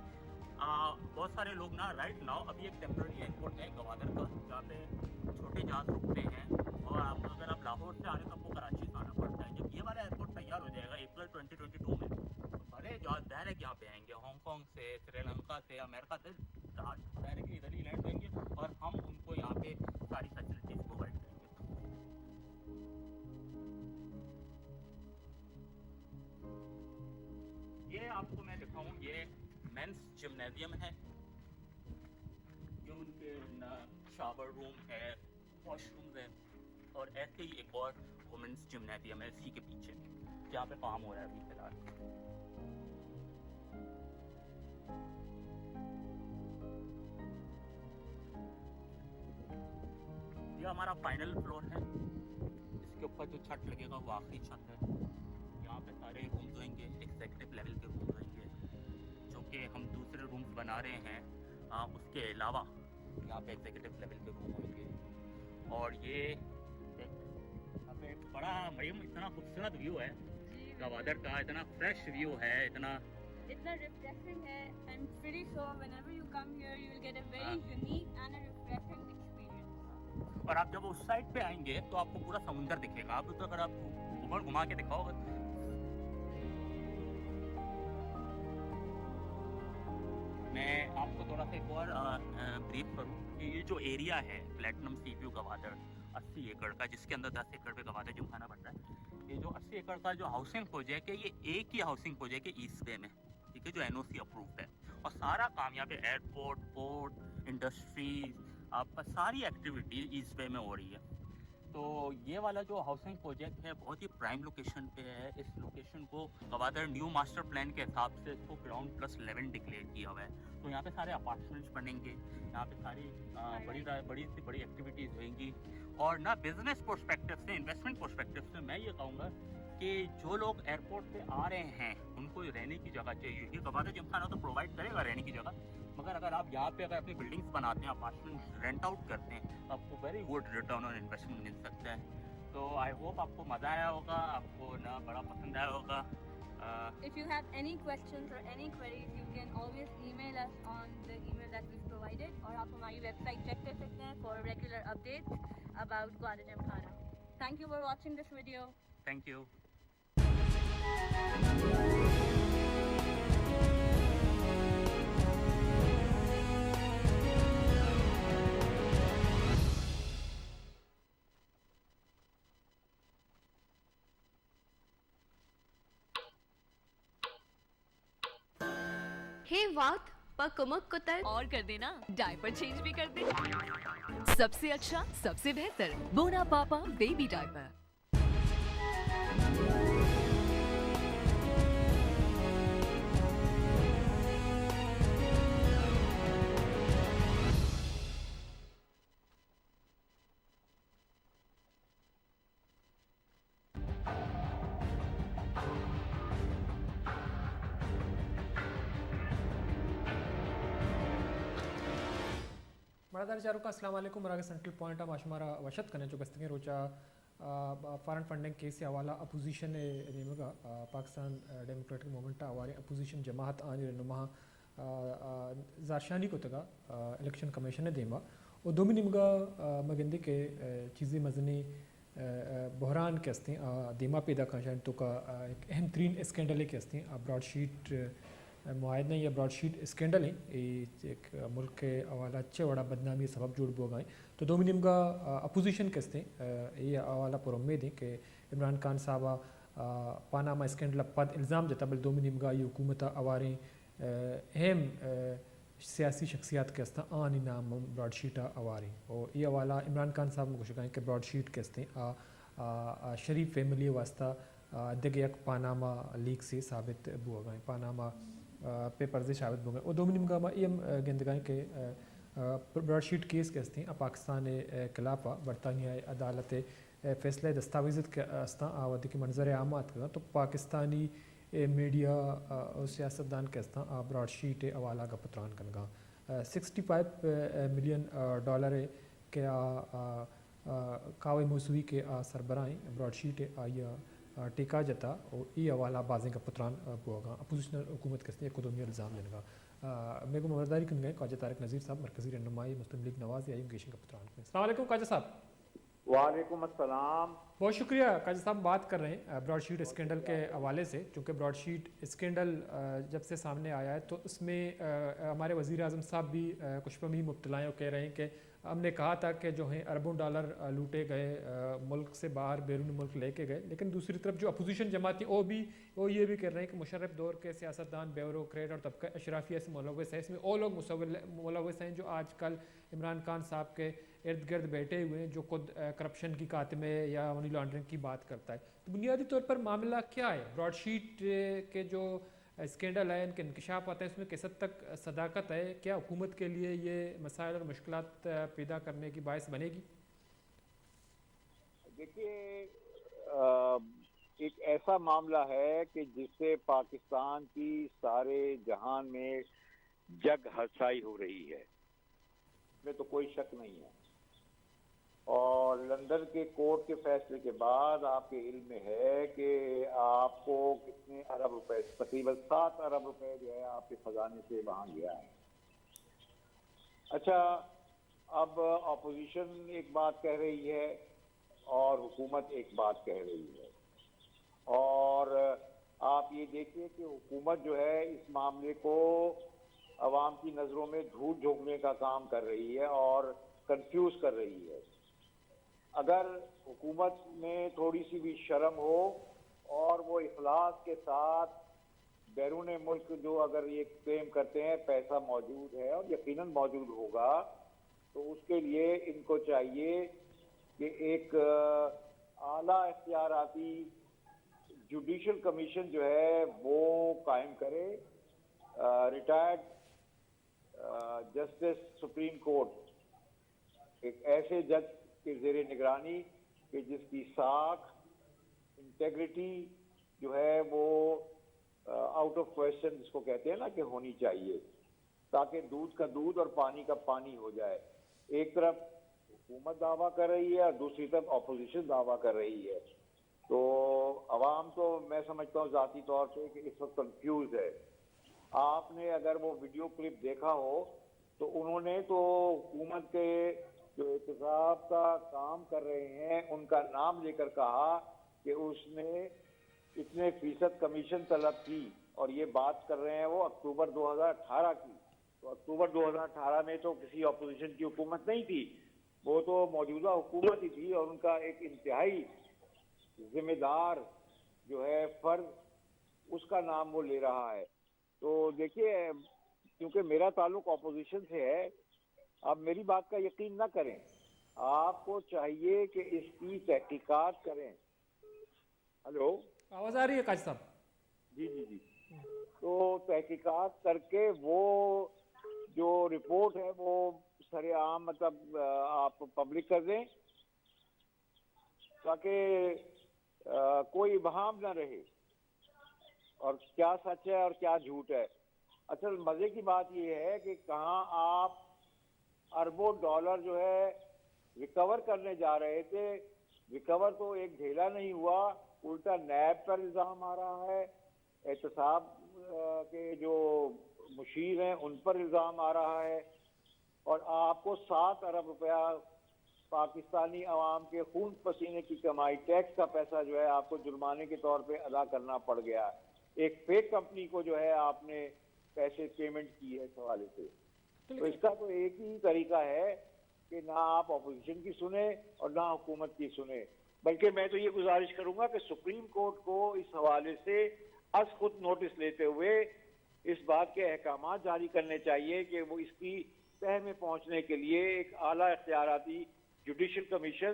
آ، بہت سارے لوگ نا رائٹ ناؤ ابھی ایک ٹیمپرری ایئرپورٹ ہے گوادر کا، جہاں پہ چھوٹے جہاز رکتے ہیں، اور آپ، اگر آپ لاہور سے آ رہے ہیں تو آپ کو کراچی سے آنا پڑتا ہے۔ جب یہ والا ایئرپورٹ تیار ہو جائے گا اپریل ٹوئنٹی ٹوئنٹی ٹو میں، تو بڑے جہاز ڈائریکٹ یہاں پہ آئیں گے، ہانگ کانگ سے، سری لنکا سے، امریکہ سے، ڈائریکٹلی ادھر ہی لینڈ ہوئیں گے اور ہم ان کو یہاں پہ ساری فیسلٹیز پرووائڈ کریں گے۔ یہ آپ کو میں دکھاؤں، یہ مینس جمنازیم ہے، جو ان کے نا شاور روم ہے، واش رومز ہیں، اور ایسے ہی ایک اور وومنس جمنازیم ہے اسی کے پیچھے، جہاں پہ کام ہو رہا ہے ابھی فی الحال۔ یہ ہمارا فائنل فلور ہے، اس کے اوپر جو چھت لگے گا وہ آخری چھت ہے۔ یہاں پہ سارے رومز ہوئیں گے، ایگزیکٹو لیول کے رومز ہوئیں گے، جو کہ ہم دوسرے رومز بنا رہے ہیں، آ، اس کے علاوہ یہاں پہ ایگزیکٹو لیول کے روم ہوئیں گے۔ اور یہ دیکھ، یہاں پہ بڑا مریم، اتنا خوبصورت ویو ہے جی، بالکل۔ گوادر کا، اتنا فریش ویو ہے، اتنا اتنا ریفریشنگ ہے، and pretty sure whenever you come here, you will get a very ہاں۔ Unique and a refreshing experience. اور آپ جب اس سائڈ پہ آئیں گے تو آپ کو پورا سمندر دکھے گا۔ آپ تو اگر آپ گھما گھما کے دکھاؤ گے۔ میں آپ کو تھوڑا سا ایک اور، آ، آ، بریف کروں کہ یہ جو ایریا ہے پلیٹنم سی ویو گوادر، اسی ایکڑ کا، جس کے اندر دس ایکڑ پہ گوادر جمخانہ بن رہا ہے، یہ جو اسی ایکڑ کا جو ہاؤسنگ پروجیکٹ ہے، یہ ایک ہی ہاؤسنگ پروجیکٹ ہے ایسٹ بے میں، ٹھیک ہے، جو این او سی اپرووڈ ہے۔ اور سارا کام یہاں پہ ایئرپورٹ، پورٹ، انڈسٹریز، آپ کا ساری ایکٹیویٹی ایسٹ بے میں ہو رہی ہے۔ تو یہ والا جو ہاؤسنگ پروجیکٹ ہے، بہت ہی پرائم لوکیشن پہ ہے۔ اس لوکیشن کو گوادر نیو ماسٹر پلان کے حساب سے اس کو گراؤنڈ پلس الیون ڈکلیئر کیا ہوا ہے۔ تو یہاں پہ سارے اپارٹمنٹس بنیں گے، یہاں پہ ساری، آ، بڑی، بڑی سے بڑی ایکٹیویٹیز ہوئیں گی۔ اور نہ بزنس پرسپیکٹیو سے، انویسٹمنٹ پرسپیکٹیو سے میں یہ کہوں گا کہ جو لوگ ایئرپورٹ پہ آ رہے ہیں، ان کو رہنے کی جگہ چاہیے۔ یہ گوادر جمخانہ تو پرووائڈ کرے گا رہنے کی جگہ، مگر اگر آپ یہاں پہ اگر اپنی بلڈنگز بناتے ہیں، اپارٹمنٹ رینٹ آؤٹ کرتے ہیں، تو آپ کو very good return on investment مل سکتا ہے۔ تو آئی ہوپ آپ کو مزہ آیا ہوگا، آپ کو نا بڑا پسند آیا ہوگا۔ آ، If you have any questions or any queries, you can always email us on the email that we've provided, اور آپ ہماری ویب سائٹ چیک کر سکتے ہیں for regular updates about Gwadarjamkhana. Thank you for watching this video. Thank you. ہے وات پہ کمک کتگ۔ اور کر دینا، ڈائپر چینج بھی کر دے۔ سب سے اچھا، سب سے بہتر بونا پاپا بیبی ڈائپر۔ مڑاہدار چاروکاں، السلام علیکم۔ مراگش سینٹرل پوائنٹ ءَ ما شمارا وش اتک کنیں۔ چو گستگیں روچ ءَ، آ، فارن فنڈنگ کیس ءِ حوالہ اپوزیشن ءِ نیمگ ءَ، آ، پاکستان، آ، ڈیموکریٹک موومنٹ ءِ ہواریں اپوزیشن جماعت آنی رہنما آ، آ، زہرشانی کتگ ءَ، آ، الیکشن کمیشن ءِ دیما۔ و دومی نیمگا، آ، ما گندیں کہ، آ، چیزے مزنیں، آ، آ، بحران کہ استیں، آ، دیما پیداک ایں۔ شانی توکا، آ، ایک اہم ترین اسکینڈلے کہ استیں، آ، براڈ شیٹ، آ، معاہدہ یا براڈ شیٹ اسکینڈل ایں۔ اے ایک ملک ءِ حوالہ چہ وڑا بدنامی ءِ سبب جوڑ بوگا ایں۔ تو دومی نیمگا، آ، اپوزیشن کہ استیں، آ، اے حوالہ پر امید ایں کہ عمران خان صاحب ءَ، آ، پاناما اسکینڈل ءَ پد الزام جتا، بلے دومی نیمگا آئی حکومت ءَ ہواریں، آ، اہم، آ، سیاسی شخصیات کہ استاں، آنی نام ہم براڈ شیٹ ءَ ہواریں۔ و اے حوالہ عمران خان صاحب گوشگا ایں کہ براڈ شیٹ کہ استیں، آ، آ، آ شریف فیملی ءِ واسطہ، آ، دگہ یک پاناما لیکسے ثابت بوگا ایں، پاناما، آ، پیپرزے ثابت بوگا ایں۔ و دومی نیمگا ما اے ہم، آ، گندگا ایں کہ، آ، آ، براڈ شیٹ کیس کہ استیں، آ پاکستان ءِ، آ، خلاف ءَ برطانیہ ءِ عدالت ءِ، آ، فیصلہ ءِ دستاویز ات کہ استاں، آ وھدے کہ منظر عام ءَ اتکگاں تو پاکستانی، آ، میڈیا، آ، و سیاستدان کہ استاں، آ براڈ شیٹ ءِ حوالہ گپ و تران کنگاں۔ آ، سکسٹی فائیو، آ، ملین، آ، ڈالر ءِ کہ آ، آ، آ، کاوہ موسوی کہ آ سربراہ ایں براڈ شیٹ ءِ، آئی ءَ، آ، ٹیکہ جتا و اے حوالہ بازیں گپ و تران، آ، بوگاں۔ اپوزیشن حکومت کہ استیں یک و دومی الزام جنگا۔ آ، مئے گوں مبرداری کنگا ایں خواجہ طارق نذیر صاحب، مرکزی رہنمائے مسلم لیگ نواز ءِ، آئی ءَ گیشیں گپ و تران کنیں۔ السلام علیکم خواجہ صاحب۔ وعلیکم السلام۔ بہت شکریہ خواجہ صاحب، بات کر رہے ہیں، آ، براڈ شیٹ اسکینڈل کے حوالے سے، چونکہ براڈ شیٹ اسکینڈل، آ، جب سے سامنے آیا ہے تو اس میں، آ، ہمارے وزیر اعظم صاحب بھی، آ، کچھ پمی مبتلا ہیں اور کہہ رہے ہیں کہ ہم نے کہا تھا کہ جو ہیں اربوں ڈالر، آ، لوٹے گئے، آ، ملک سے باہر بیرون ملک لے کے گئے، لیکن دوسری طرف جو اپوزیشن جماعتیں وہ بھی، وہ یہ بھی کر رہے ہیں کہ مشرف دور کے سیاستدان، بیوروکریٹ اور طبقہ اشرافیہ سے ملوث ہے، اس میں وہ لوگ مسول-، ملوث ہیں جو آج کل عمران خان صاحب کے ارد گرد بیٹھے ہوئے ہیں جو خود، آ، کرپشن کی خاتمے یا منی لانڈرنگ کی بات کرتا ہے۔ تو بنیادی طور پر معاملہ کیا ہے؟ براڈ شیٹ، آ، کے جو اسکینڈل ہے، ان کے انکشاف آتا ہے، اس میں کس حد تک صداقت ہے؟ کیا حکومت کے لیے یہ مسائل اور مشکلات، آ، پیدا کرنے کی باعث بنے گی؟ دیکھیے، آ، ایک ایسا معاملہ ہے کہ جس سے پاکستان کی سارے جہان میں جگ ہنسائی ہو رہی ہے، اس میں تو کوئی شک نہیں ہے۔ اور لندن کے کورٹ کے فیصلے کے بعد آپ کے علم میں ہے کہ آپ کو کتنے ارب روپے، تقریباً سات ارب روپے جو ہے آپ کے خزانے سے وہاں گیا ہے۔ اچھا، اب اپوزیشن ایک بات کہہ رہی ہے اور حکومت ایک بات کہہ رہی ہے، اور آپ یہ دیکھیے کہ حکومت جو ہے اس معاملے کو عوام کی نظروں میں دھول جھونکنے کا کام کر رہی ہے اور کنفیوز کر رہی ہے۔ اگر حکومت میں تھوڑی سی بھی شرم ہو اور وہ اخلاص کے ساتھ بیرون ملک جو اگر یہ کلیم کرتے ہیں پیسہ موجود ہے اور یقیناً موجود ہوگا، تو اس کے لیے ان کو چاہیے کہ ایک، آ، اعلیٰ اختیاراتی جوڈیشل کمیشن جو ہے وہ قائم کرے۔ آ، ریٹائرڈ، آ، جسٹس سپریم کورٹ، ایک ایسے جج کے زیر نگرانی کہ جس کی ساکھ، انٹیگریٹی جو ہے وہ، آ، آؤٹ آف کویسچن جس کو کہتے ہیں نا کہ ہونی چاہیے، تاکہ دودھ کا دودھ اور پانی کا پانی ہو جائے۔ ایک طرف حکومت دعویٰ کر رہی ہے اور دوسری طرف اپوزیشن دعویٰ کر رہی ہے۔ تو عوام تو میں سمجھتا ہوں ذاتی طور پہ کہ اس وقت کنفیوز ہے۔ آپ نے اگر وہ ویڈیو کلپ دیکھا ہو تو انہوں نے تو حکومت کے جو احتساب کا کام کر رہے ہیں ان کا نام لے کر کہا کہ اس نے اتنے فیصد کمیشن طلب کی، اور یہ بات کر رہے ہیں وہ اکتوبر دو ہزار اٹھارہ کی۔ تو اکتوبر دو ہزار اٹھارہ میں تو کسی اپوزیشن کی حکومت نہیں تھی، وہ تو موجودہ حکومت ہی تھی، اور ان کا ایک انتہائی ذمہ دار جو ہے فرد، اس کا نام وہ لے رہا ہے۔ تو دیکھیے، کیونکہ میرا تعلق اپوزیشن سے ہے، آپ میری بات کا یقین نہ کریں، آپ کو چاہیے کہ اس کی تحقیقات کریں۔ ہلو؟ آواز آ رہی ہے قاضی صاحب؟ جی، جی، جی۔ تو تحقیقات کر کے وہ جو رپورٹ ہے وہ سر عام، مطلب، آ، آپ پبلک کر دیں تاکہ، آ، کوئی ابہام نہ رہے اور کیا سچ ہے اور کیا جھوٹ ہے۔ اصل مزے کی بات یہ ہے کہ کہاں آپ اربوں ڈالر جو ہے ریکور کرنے جا رہے تھے، ریکور تو ایک ڈھیلا نہیں ہوا، الٹا نیب پر الزام آ رہا ہے، احتساب، آ، کے جو مشیر ہیں، ان پر الزام آ رہا ہے، اور آپ کو سات ارب روپیہ پاکستانی عوام کے خون پسینے کی کمائی، ٹیکس کا پیسہ جو ہے، آپ کو جرمانے کے طور پہ ادا کرنا پڑ گیا۔ ایک فیک کمپنی کو جو ہے، آپ نے پیسے پیمنٹ کی ہے اس حوالے سے۔ تو اس کا تو ایک ہی طریقہ ہے کہ نہ آپ اپوزیشن کی سنیں اور نہ حکومت کی سنیں، بلکہ میں تو یہ گزارش کروں گا کہ سپریم کورٹ کو اس حوالے سے از خود نوٹس لیتے ہوئے اس بات کے احکامات جاری کرنے چاہیے کہ وہ اس کی تہہ میں پہنچنے کے لیے ایک اعلیٰ اختیاراتی جوڈیشل کمیشن،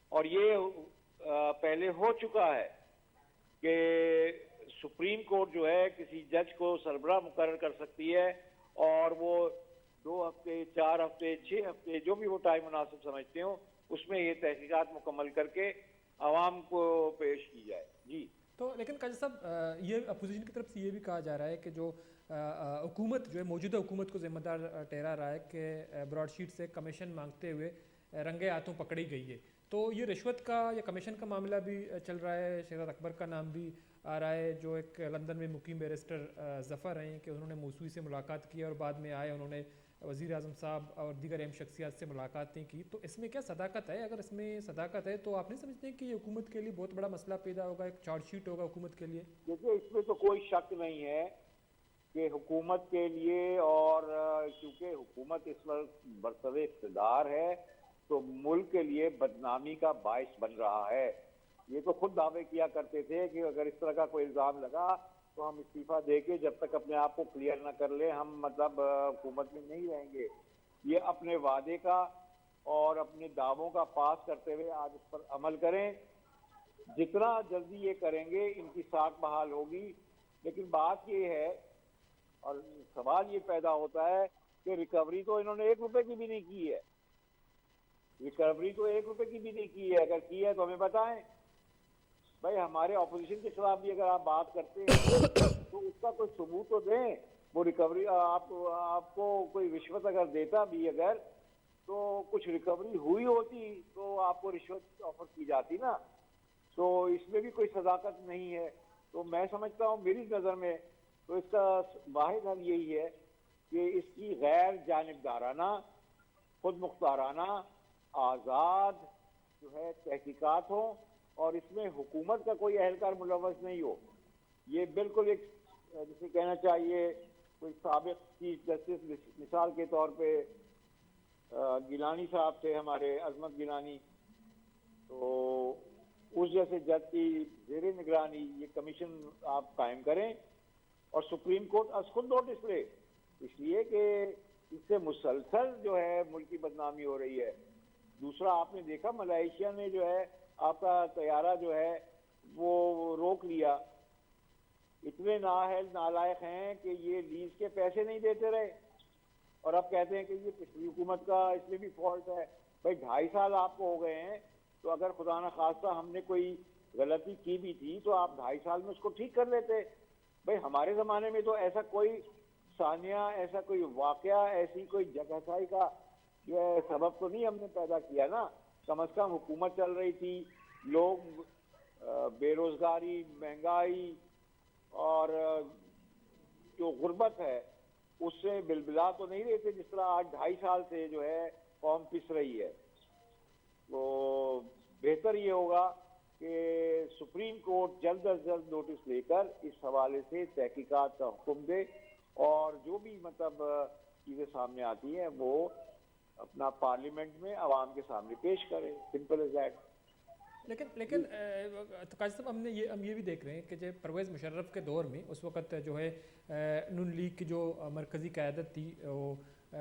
اور یہ، آ، پہلے ہو چکا ہے کہ سپریم کورٹ جو ہے کسی جج کو سربراہ مقرر کر سکتی ہے، اور وہ دو ہفتے، چار ہفتے، چھ ہفتے، جو بھی وہ ٹائم مناسب سمجھتے ہوں، اس میں یہ تحقیقات مکمل کر کے عوام کو پیش کی جائے۔ جی۔ تو لیکن قاضی صاحب، آ، یہ اپوزیشن کی طرف سے یہ بھی کہا جا رہا ہے کہ جو، آ، آ، حکومت جو ہے، موجودہ حکومت کو ذمہ دار، آ، ٹھہرا رہا ہے کہ، آ، براڈ شیٹ سے کمیشن مانگتے ہوئے، آ، رنگے ہاتھوں پکڑی گئی ہے۔ تو یہ رشوت کا یا کمیشن کا معاملہ بھی، آ، چل رہا ہے۔ شہزاد اکبر کا نام بھی آ رہا ہے، جو ایک لندن میں مقیم بیرسٹر، آ، ظفر ہیں کہ انہوں نے موسوی سے ملاقات کی اور بعد میں آئے، انہوں نے وزیر اعظم صاحب اور دیگر اہم شخصیات سے ملاقاتیں کی۔ تو اس میں کیا صداقت ہے؟ اگر اس میں صداقت ہے تو آپ نہیں سمجھتے کہ یہ حکومت کے لیے بہت بڑا مسئلہ پیدا ہوگا، ایک چارج شیٹ ہوگا حکومت کے لیے؟ دیکھیے، اس میں تو کوئی شک نہیں ہے کہ حکومت کے لیے، اور، آ، کیونکہ حکومت اس وقت برسر اقتدار ہے، تو ملک کے لیے بدنامی کا باعث بن رہا ہے۔ یہ تو خود دعوے کیا کرتے تھے کہ اگر اس طرح کا کوئی الزام لگا تو ہم استعفیٰ دے کے جب تک اپنے آپ کو کلیئر نہ کر لیں، ہم، مطلب، آ، حکومت میں نہیں رہیں گے۔ یہ اپنے وعدے کا اور اپنے دعووں کا پاس کرتے ہوئے آج اس پر عمل کریں۔ جتنا جلدی یہ کریں گے، ان کی ساکھ بحال ہوگی۔ لیکن بات یہ ہے، اور سوال یہ پیدا ہوتا ہے کہ ریکوری تو انہوں نے ایک روپے کی بھی نہیں کی ہے۔ ریکوری تو ایک روپے کی بھی نہیں کی ہے، اگر کی ہے تو ہمیں بتائیں۔ بھائی، ہمارے اپوزیشن کے خلاف بھی اگر آپ بات کرتے ہیں تو اس کا کوئی ثبوت تو دیں۔ وہ ریکوری، آپ، آپ کو کوئی رشوت اگر دیتا بھی اگر، تو کچھ ریکوری ہوئی ہوتی تو آپ کو رشوت آفر کی جاتی نا۔ تو اس میں بھی کوئی صداقت نہیں ہے۔ تو میں سمجھتا ہوں، میری نظر میں تو اس کا واحد حل یہی ہے کہ اس کی غیر جانبدارانہ، خود مختارانہ، آزاد جو ہے تحقیقات ہوں، اور اس میں حکومت کا کوئی اہلکار ملوث نہیں ہو۔ یہ بالکل ایک، جسے کہنا چاہیے، کوئی سابق چیف جسٹس، مثال کے طور پہ، آ، گیلانی صاحب تھے ہمارے، عظمت گیلانی، تو اس جیسے جج کی زیر نگرانی یہ کمیشن آپ قائم کریں اور سپریم کورٹ از خود نوٹس لے، اس لیے کہ اس سے مسلسل جو ہے ملک کی بدنامی ہو رہی ہے۔ دوسرا، آپ نے دیکھا، ملائیشیا نے جو ہے آپ کا طیارہ جو ہے وہ روک لیا۔ اتنے نااہل، نالائق ہیں کہ یہ لیز کے پیسے نہیں دیتے رہے، اور اب کہتے ہیں کہ یہ پچھلی حکومت کا، اس میں بھی فالٹ ہے۔ بھائی، ڈھائی سال آپ کو ہو گئے ہیں، تو اگر خدا نخواستہ ہم نے کوئی غلطی کی بھی تھی تو آپ ڈھائی سال میں اس کو ٹھیک کر لیتے۔ بھائی، ہمارے زمانے میں تو ایسا کوئی سانحہ، ایسا کوئی واقعہ، ایسی کوئی جگہ سائی کا جو ہے سبب تو نہیں ہم نے پیدا کیا نا۔ کم از کم حکومت چل رہی تھی، لوگ، آ، بے روزگاری، مہنگائی اور، آ، جو غربت ہے، اس سے بلبلا تو نہیں رہے تھے، جس طرح آج ڈھائی سال سے جو ہے قوم پس رہی ہے۔ تو بہتر یہ ہوگا کہ سپریم کورٹ جلد از جلد نوٹس لے کر اس حوالے سے تحقیقات کا حکم دے، اور جو بھی، مطلب، چیزیں سامنے آتی ہیں وہ اپنا پارلیمنٹ میں عوام کے سامنے پیش کرے۔ Simple is that. لیکن، لیکن، اے، تو قاضی صاحب، ہم نے یہ، ہم یہ بھی دیکھ رہے ہیں کہ جو پرویز مشرف کے دور میں، اس وقت جو ہے، اے، نون لیگ کی جو مرکزی قیادت تھی، وہ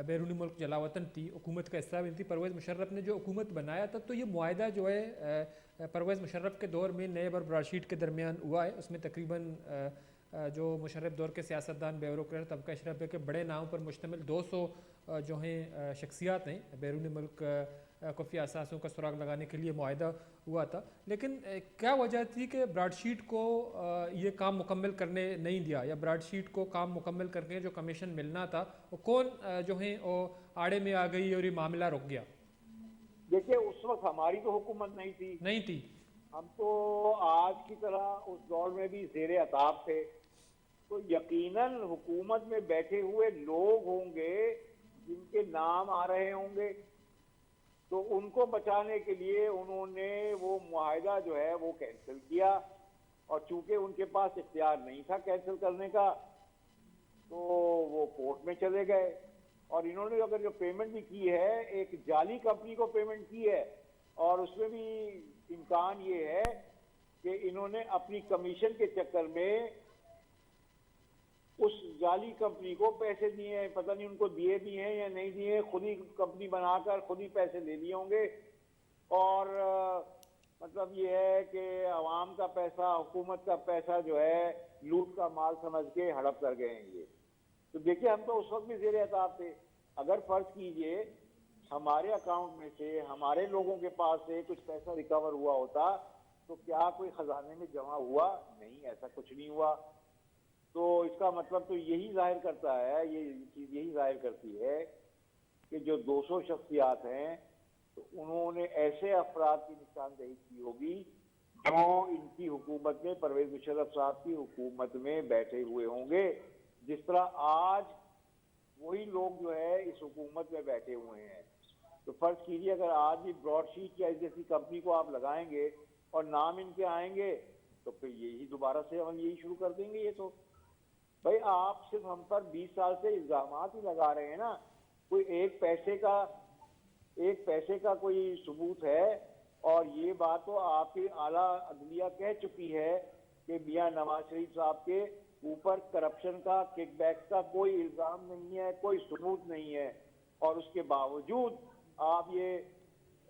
بیرونی ملک جلاوطن تھی، حکومت کا حصہ بھی تھی۔ پرویز مشرف نے جو حکومت بنایا تھا، تو یہ معاہدہ جو ہے، اے، پرویز مشرف کے دور میں نیب اور براڈ شیٹ کے درمیان ہوا ہے۔ اس میں تقریباً، اے، اے، جو مشرف دور کے سیاستدان، بیوروکریٹ، طبقہ اشرافیہ کے بڑے ناموں پر مشتمل دو سو، اے، جو ہیں، اے، شخصیات ہیں، بیرون ملک، اے، خفیہ اثاثوں کا سراغ لگانے کے لیے معاہدہ ہوا تھا۔ لیکن، اے، کیا وجہ تھی کہ براڈ شیٹ کو، اے، یہ کام مکمل کرنے نہیں دیا، یا براڈ شیٹ کو کام مکمل کرنے جو کمیشن ملنا تھا، وہ کون، اے، جو ہیں، وہ آڑے میں آ گئی اور یہ معاملہ رک گیا؟ دیکھیے، اس وقت ہماری تو حکومت نہیں تھی۔ نہیں تھی۔ ہم تو آج کی طرح اس دور میں بھی زیر عتاب تھے۔ تو یقیناً حکومت میں بیٹھے ہوئے لوگ ہوں گے جن کے نام آ رہے ہوں گے، تو ان کو بچانے کے لیے انہوں نے وہ معاہدہ جو ہے وہ کینسل کیا، اور چونکہ ان کے پاس اختیار نہیں تھا کینسل کرنے کا، تو وہ کورٹ میں چلے گئے۔ اور انہوں نے اگر جو پیمنٹ بھی کی ہے، ایک جعلی کمپنی کو پیمنٹ کی ہے، اور اس میں بھی امکان یہ ہے کہ انہوں نے اپنی کمیشن کے چکر میں اس جعلی کمپنی کو پیسے دیے ہیں، پتہ نہیں ان کو دیے بھی ہیں یا نہیں دیے، خود ہی کمپنی بنا کر خود ہی پیسے لے لیے ہوں گے۔ اور مطلب یہ ہے کہ عوام کا پیسہ، حکومت کا پیسہ جو ہے، لوٹ کا مال سمجھ کے ہڑپ کر گئے ہیں یہ۔ تو دیکھیے، ہم تو اس وقت بھی زیر عتاب تھے۔ اگر فرض کیجئے ہمارے اکاؤنٹ میں سے، ہمارے لوگوں کے پاس سے کچھ پیسہ ریکور ہوا ہوتا، تو کیا کوئی خزانے میں جمع ہوا؟ نہیں، ایسا کچھ نہیں ہوا۔ تو اس کا مطلب تو یہی ظاہر کرتا ہے، یہ چیز یہی ظاہر کرتی ہے کہ جو دو سو شخصیات ہیں، تو انہوں نے ایسے افراد کی نشاندہی کی ہوگی جو ان کی حکومت میں، پرویز مشرف صاحب کی حکومت میں بیٹھے ہوئے ہوں گے۔ جس طرح آج وہی لوگ جو ہے اس حکومت میں بیٹھے ہوئے ہیں، تو فرض کیجیے اگر آج بھی براڈ شیٹ یا اس جیسی کمپنی کو آپ لگائیں گے اور نام ان کے آئیں گے، تو پھر یہی دوبارہ سے عمل یہی شروع کر دیں گے یہ تو۔ بھائی، آپ صرف ہم پر بیس سال سے الزامات ہی لگا رہے ہیں نا، کوئی ایک پیسے کا، ایک پیسے کا کوئی ثبوت ہے؟ اور یہ بات تو آپ کی اعلیٰ عدلیہ کہہ چکی ہے کہ میاں نواز شریف صاحب کے اوپر کرپشن کا، کک بیکس کا کوئی الزام نہیں ہے، کوئی ثبوت نہیں ہے، اور اس کے باوجود آپ یہ،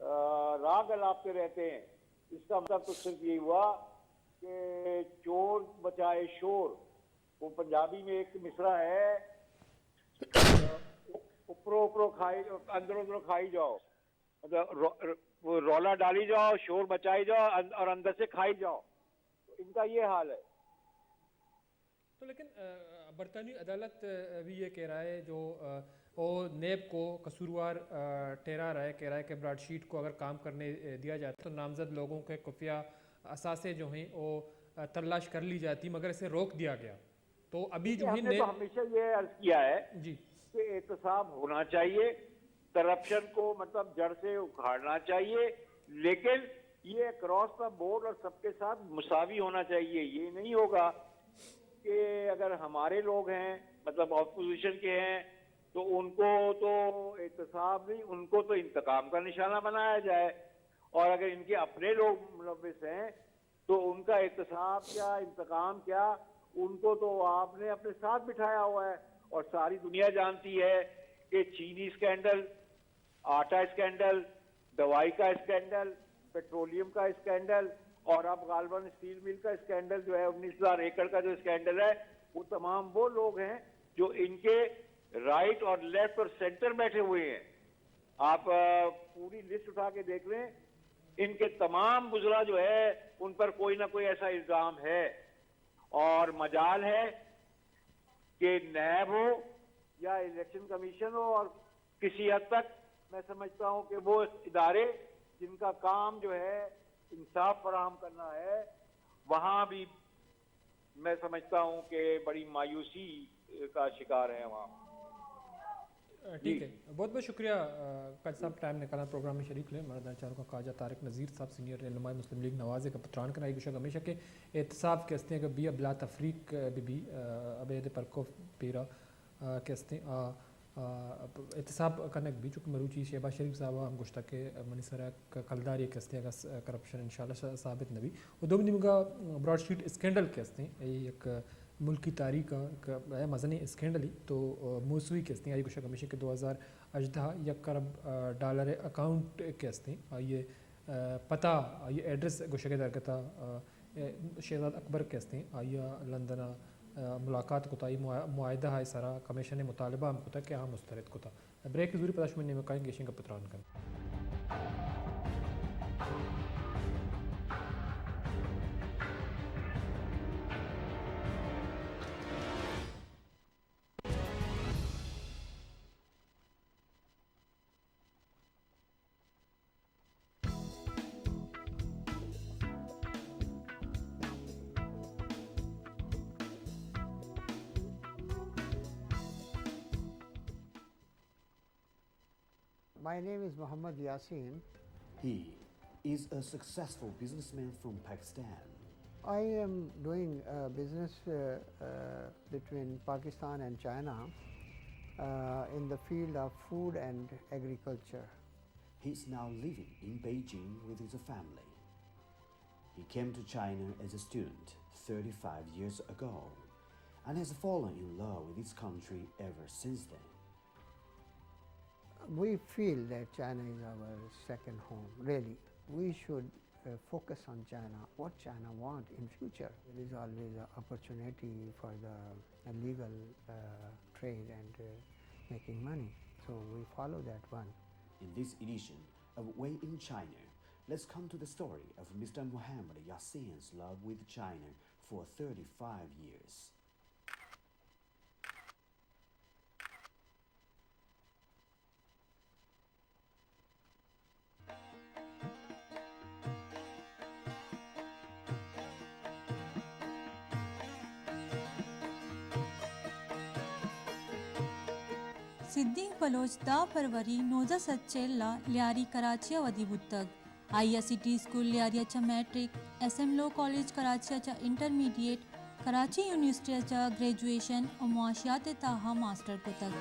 آ، راگ الاپتے رہتے ہیں۔ اس کا مطلب تو صرف یہی ہوا کہ چور بچائے شور، وہ پنجابی میں ایک مصرع ہے، اوپرو اوپرو کھائی، اندرو اندرو کھائی جاؤ، مطلب رو-، رو-، وہ رولا ڈالی جاؤ، شور مچائی جاؤ، ان-، اور اندر سے کھائی جاؤ۔ تو ان کا یہ حال ہے۔ تو لیکن، آ، برطانوی عدالت، آ، بھی یہ کہہ رہا ہے جو، آ، وہ نیب کو قصوروار، آ، ٹھہرا رہا ہے، کہہ رہا ہے کہ براڈ شیٹ کو اگر کام کرنے، آ، دیا جاتا تو نامزد لوگوں کے خفیہ اثاثے جو ہیں وہ، آ، تلاش کر لی جاتی، مگر اسے روک دیا گیا۔ تو ابھی جو ہم ہے نے نے- تو ہمیشہ یہ عرض کیا ہے جی۔ کہ احتساب ہونا چاہیے، کرپشن کو مطلب جڑ سے اکھاڑنا چاہیے، لیکن یہ اکراس دا بورڈ اور سب کے ساتھ مساوی ہونا چاہیے۔ یہ نہیں ہوگا کہ اگر ہمارے لوگ ہیں، مطلب اپوزیشن کے ہیں، تو ان کو تو احتساب نہیں، ان کو تو انتقام کا نشانہ بنایا جائے، اور اگر ان کے اپنے لوگ ملوث ہیں تو ان کا احتساب کیا، انتقام کیا، ان کو تو آپ نے اپنے ساتھ بٹھایا ہوا ہے۔ اور ساری دنیا جانتی ہے کہ چینی اسکینڈل، آٹا اسکینڈل، دوائی کا اسکینڈل، پیٹرولیم کا اسکینڈل، اور اب غالباً اسٹیل مل کا اسکینڈل جو ہے، انیس ہزار ایکڑ کا جو اسکینڈل ہے، وہ تمام وہ لوگ ہیں جو ان کے رائٹ اور لیفٹ اور سینٹر بیٹھے ہوئے ہیں۔ آپ، آ، پوری لسٹ اٹھا کے دیکھ لیں، ان کے تمام وزراء جو ہے، ان پر کوئی نہ کوئی ایسا الزام ہے، اور مجال ہے کہ نیب ہو یا الیکشن کمیشن ہو، اور کسی حد تک میں سمجھتا ہوں کہ وہ ادارے جن کا کام جو ہے انصاف فراہم کرنا ہے، وہاں بھی میں سمجھتا ہوں کہ بڑی مایوسی کا شکار ہیں وہاں۔ ٹھیک ہے، بہت بہت شکریہ، آ، قاضی صاحب، ٹائم نکالا پروگرام میں شریک لیں۔ مردان چاروں کا خواجہ طارق نظیر صاحب، سینئر رہنمائے مسلم لیگ نواز کا پتران کرنا، ایک گوشہ ہمیشہ کہ احتساب کے ہستے اگر بیا بلا تفریق، آ، بھی، آ، ابید پرکو پیرا، آ، کے ہستے، آ، آ، احتساب کنگ بھی، چونکہ مروچی شہباز شریف صاحب ہم گوشتا کہ منی سرا ک-، کلداری کے ہستے اگر س-، کرپشن انشاءاللہ ث-، ثابت نہ بی۔ و دومی نیمگا براڈ شیٹ اسکینڈل کے ہستے، اے یک ملکی تاریخ ء یک مزنیں اسکینڈلے۔ تو، آ، موسوی کہ استیں، آئی گوشگ ہمیش انت کہ دو ہزار ہژدہ ء یک کرب، آ، ڈالر ء اکاؤنٹ کہ استیں، آئی ء، آ، پتہ، آئی ء ایڈریس گوشگ ء درگت ء، آ، شہزاد اکبر کہ استیں، آئی ء لندن ء، آ، ملاقات کت، آئی معا-، معاہدہ ء سرا کمیشن ء مطالبہ ہم کتگ کہ آ مسترد کتگ۔ بریک زوری پدا شمئے نیمگ ء کائیں، گیشیں گپ ء تران کنیں۔ My name is Muhammad Yasin. He is a successful businessman from Pakistan. I am doing uh, business uh, uh, between Pakistan and China uh, in the field of food and agriculture. He's now living in Beijing with his family. He came to China as a student thirty-five years ago and has fallen in love with his country ever since then. We feel that China is our second home, really. We should uh, focus on China, what China want in future. There is always an opportunity for the illegal uh, trade and uh, making money. So we follow that one. In this edition of Way in China, let's come to the story of Mister Muhammad Yasin's love with China for thirty-five years. صدیق بلوچ دہ فروری نوزدہ سد چل ءَ لیاری کراچی ءَ ودی بوتگ۔ آئی ءَ city school Lyari ءَ چہ میٹرک، ایس ایم لو کالج کراچی ءَ چہ انٹرمیڈیٹ، کراچی یونیورسٹی ءَ چہ گریجویشن ءُ معاشیات ءِ تہا ماسٹر کتگ۔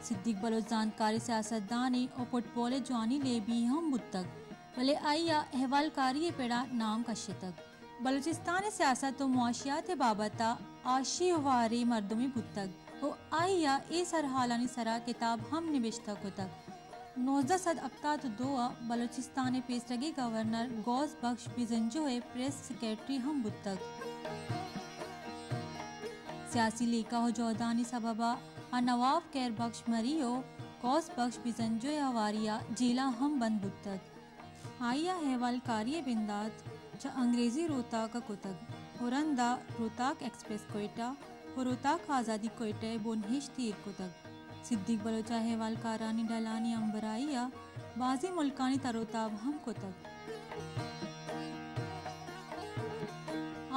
صدیق بلوچ زانتکاریں سیاستدانے ءُ فٹبال ءِ جوانی لیبی ہم بوتگ، بلے آئی ءَ احوالکاری ءِ پڑ ءَ نام کشتگ۔ بلوچستان ءِ سیاست ءُ معاشیات ءِ بابت ءَ آشی ءُ ہواریں مردمے بوتگ ءُ آئی ءَ اے سرحالانی سرا کتاب ہم نبشتہ کتگ۔ نوزدہ سد ہپتاد ءُ دو ءَ بلوچستان ءِ پیسرگیں گورنر غوث بخش بزنجو ءِ پریس سیکرٹری ہم بوتگ۔ سیاسی لیکہ ءُ جہدانی سبب ءَ آ نواب خیر بخش مری ءُ غوث بخش بزنجو ءِ ہواری ءَ جیل ءَ ہم بند بوتگ۔ آئی ءَ احوالکاری ءِ بندات چہ انگریزی روتاک ءَ کتگ ءُ رند ءَ روتاک ایکسپریس کوئٹہ ءُ روتاک آزادی کوئٹہ ءِ بنہشت ایر کتگ۔ صدیق بلوچ ءَ احوالکارانی ڈلانی ہمبراہی ءَ بازیں ملکانی تروتاب ہم کتگ۔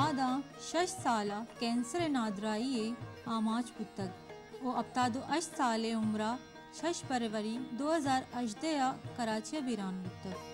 آ داں شش سال ءَ کینسر ءِ نادراہی ءِ آماچ بوتگ ءُ ہپتاد ءُ ہشت سال ءِ عمر ءَ شش فروری دو ہزار ہژدہ ءَ کراچی ءَ بیران بوتگ۔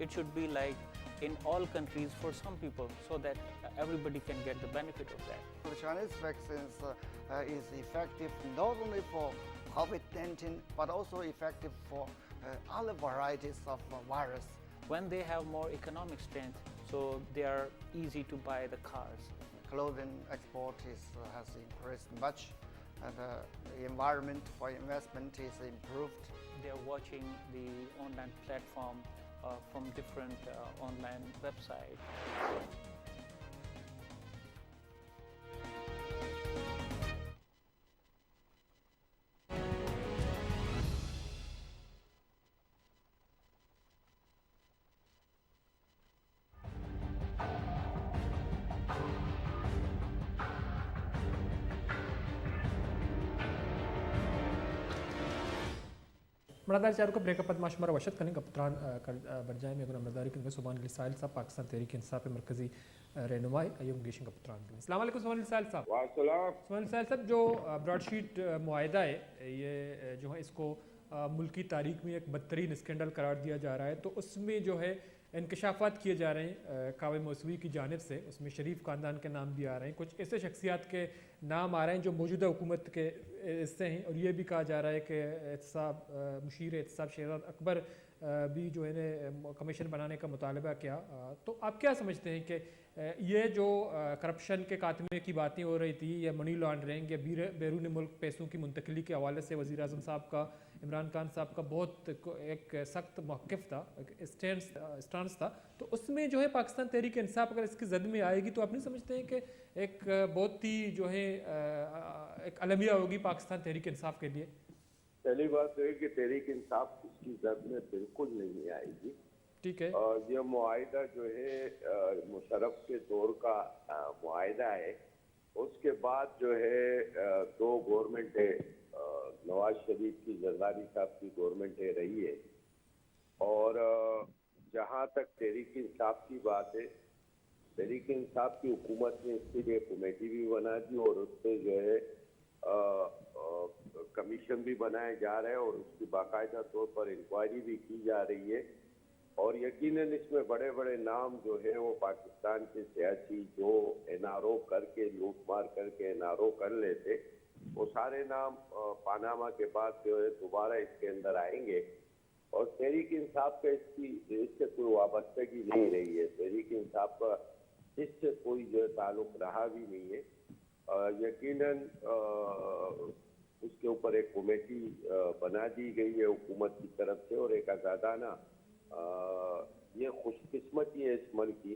It should be like in all countries for some people, so that everybody can get the benefit of that. The Chinese vaccines uh, uh, is effective not only for COVID nineteen, but also effective for uh, other varieties of uh, virus. When they have more economic strength, so they are easy to buy the cars. Clothing export is, uh, has increased much, and uh, the environment for investment is improved. They are watching the online platform uh, from different uh, online websites. مڑادار چاروکاں، بریک ءَ پد ما شمارا وش اتک کنیں۔ گپ ءُ تران، آ، کر-، آ، برجاہ ایں۔ مئے گوں نمبرداری کنگ ءَ سبحان علی ساحل صاحب، پاکستان تحریک انصاف ءِ مرکزی، آ، رہنمائے، آئی ءَ ہم گیشیں گپ ءُ تران کنیں۔ السلام علیکم سبحان علی ساحل صاحب۔ وعلیکم السلام۔ سبحان علی ساحل صاحب، جو، آ، براڈ شیٹ، آ، معاہدہ ہے، یہ، آ، جو ہے اس کو، آ، ملک کی تاریخ میں ایک بدترین اسکینڈل قرار دیا جا رہا ہے، تو اس میں جو ہے انکشافات کیے جا رہے ہیں۔ آ، کاوے موسوی کی جانب سے اس میں شریف خاندان کے نام بھی آ رہے ہیں، کچھ ایسے شخصیات کے نام آ رہے ہیں جو موجودہ حکومت کے حصے ہیں، اور یہ بھی کہا جا رہا ہے کہ احتساب، آ، مشیر احتساب شہزاد اکبر، آ، بھی جو ہے نا، کمیشن بنانے کا مطالبہ کیا۔ آ، تو آپ کیا سمجھتے ہیں کہ، آ، یہ جو، آ، کرپشن کے خاتمے کی باتیں ہو رہی تھی یا منی لانڈرنگ یا بیر-، بیرون ملک پیسوں کی منتقلی کے حوالے سے وزیر اعظم صاحب کا، عمران خان صاحب کا بہت کو-، ایک سخت موقف تھا، ایک اسٹینس، آ، اسٹانس تھا، تو اس میں جو ہے پاکستان تحریک انصاف اگر اس کی زد میں آئے گی تو آپ نہیں سمجھتے ہیں کہ ایک، آ، بہت ہی جو ہے، آ، آ، ایک المیہ ہوگی پاکستان تحریک انصاف کے لیے؟ پہلی بات تو یہ کہ تحریک انصاف اس کی زد میں بالکل نہیں آئے گی۔ ٹھیک ہے۔ اور یہ معاہدہ جو ہے، آ، مشرف کے دور کا، آ، معاہدہ ہے۔ اس کے بعد جو ہے، آ، دو گورنمنٹ ہے، آ، نواز شریف کی، زرداری صاحب کی گورنمنٹ ہے رہی ہے۔ اور، آ، جہاں تک تحریک انصاف کی بات ہے، تحریک انصاف کی حکومت نے اس کے لیے کمیٹی بھی بنا دی اور اس پہ جو ہے، آ، آ، کمیشن بھی بنایا جا رہا ہے اور اس کی باقاعدہ طور پر انکوائری بھی کی جا رہی ہے۔ اور یقیناً اس میں بڑے بڑے نام جو ہے وہ پاکستان کے سیاسی جو این آر او کر کے، لوٹ مار کر کے این آر او کر لیتے، وہ سارے نام، آ، پاناما کے بعد جو ہے دوبارہ اس کے اندر آئیں گے۔ اور تحریک انصاف کا اس کی، اس سے کوئی وابستگی نہیں رہی ہے، تحریک انصاف کا اس سے کوئی جو ہے تعلق رہا بھی نہیں ہے۔ آ، یقیناً، آ، اس کے اوپر ایک کمیٹی، آ، بنا دی گئی ہے حکومت کی طرف سے اور ایک آزادانہ، آ، یہ خوش قسمتی ہے اس ملک کی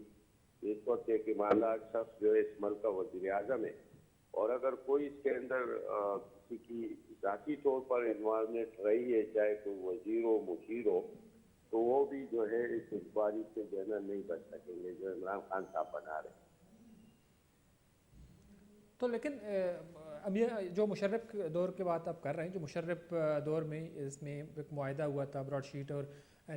کہ اس وقت ایک ایماندار شخص جو ہے اس ملک کا وزیر اعظم ہے۔ اور اگر کوئی اس کے اندر، آ، کسی کی ذاتی طور پر انوالومنٹ رہی ہے، چاہے کوئی وزیر ہو، مشیر ہو، تو وہ بھی جو ہے اس انکوائری سے جو ہے نا نہیں بچ سکیں گے، جو عمران خان صاحب بنا رہے ہیں۔ تو لیکن، آ، اب یہ جو مشرف دور کی بات آپ کر رہے ہیں، جو مشرف، آ، دور میں اس میں ایک معاہدہ ہوا تھا براڈ شیٹ اور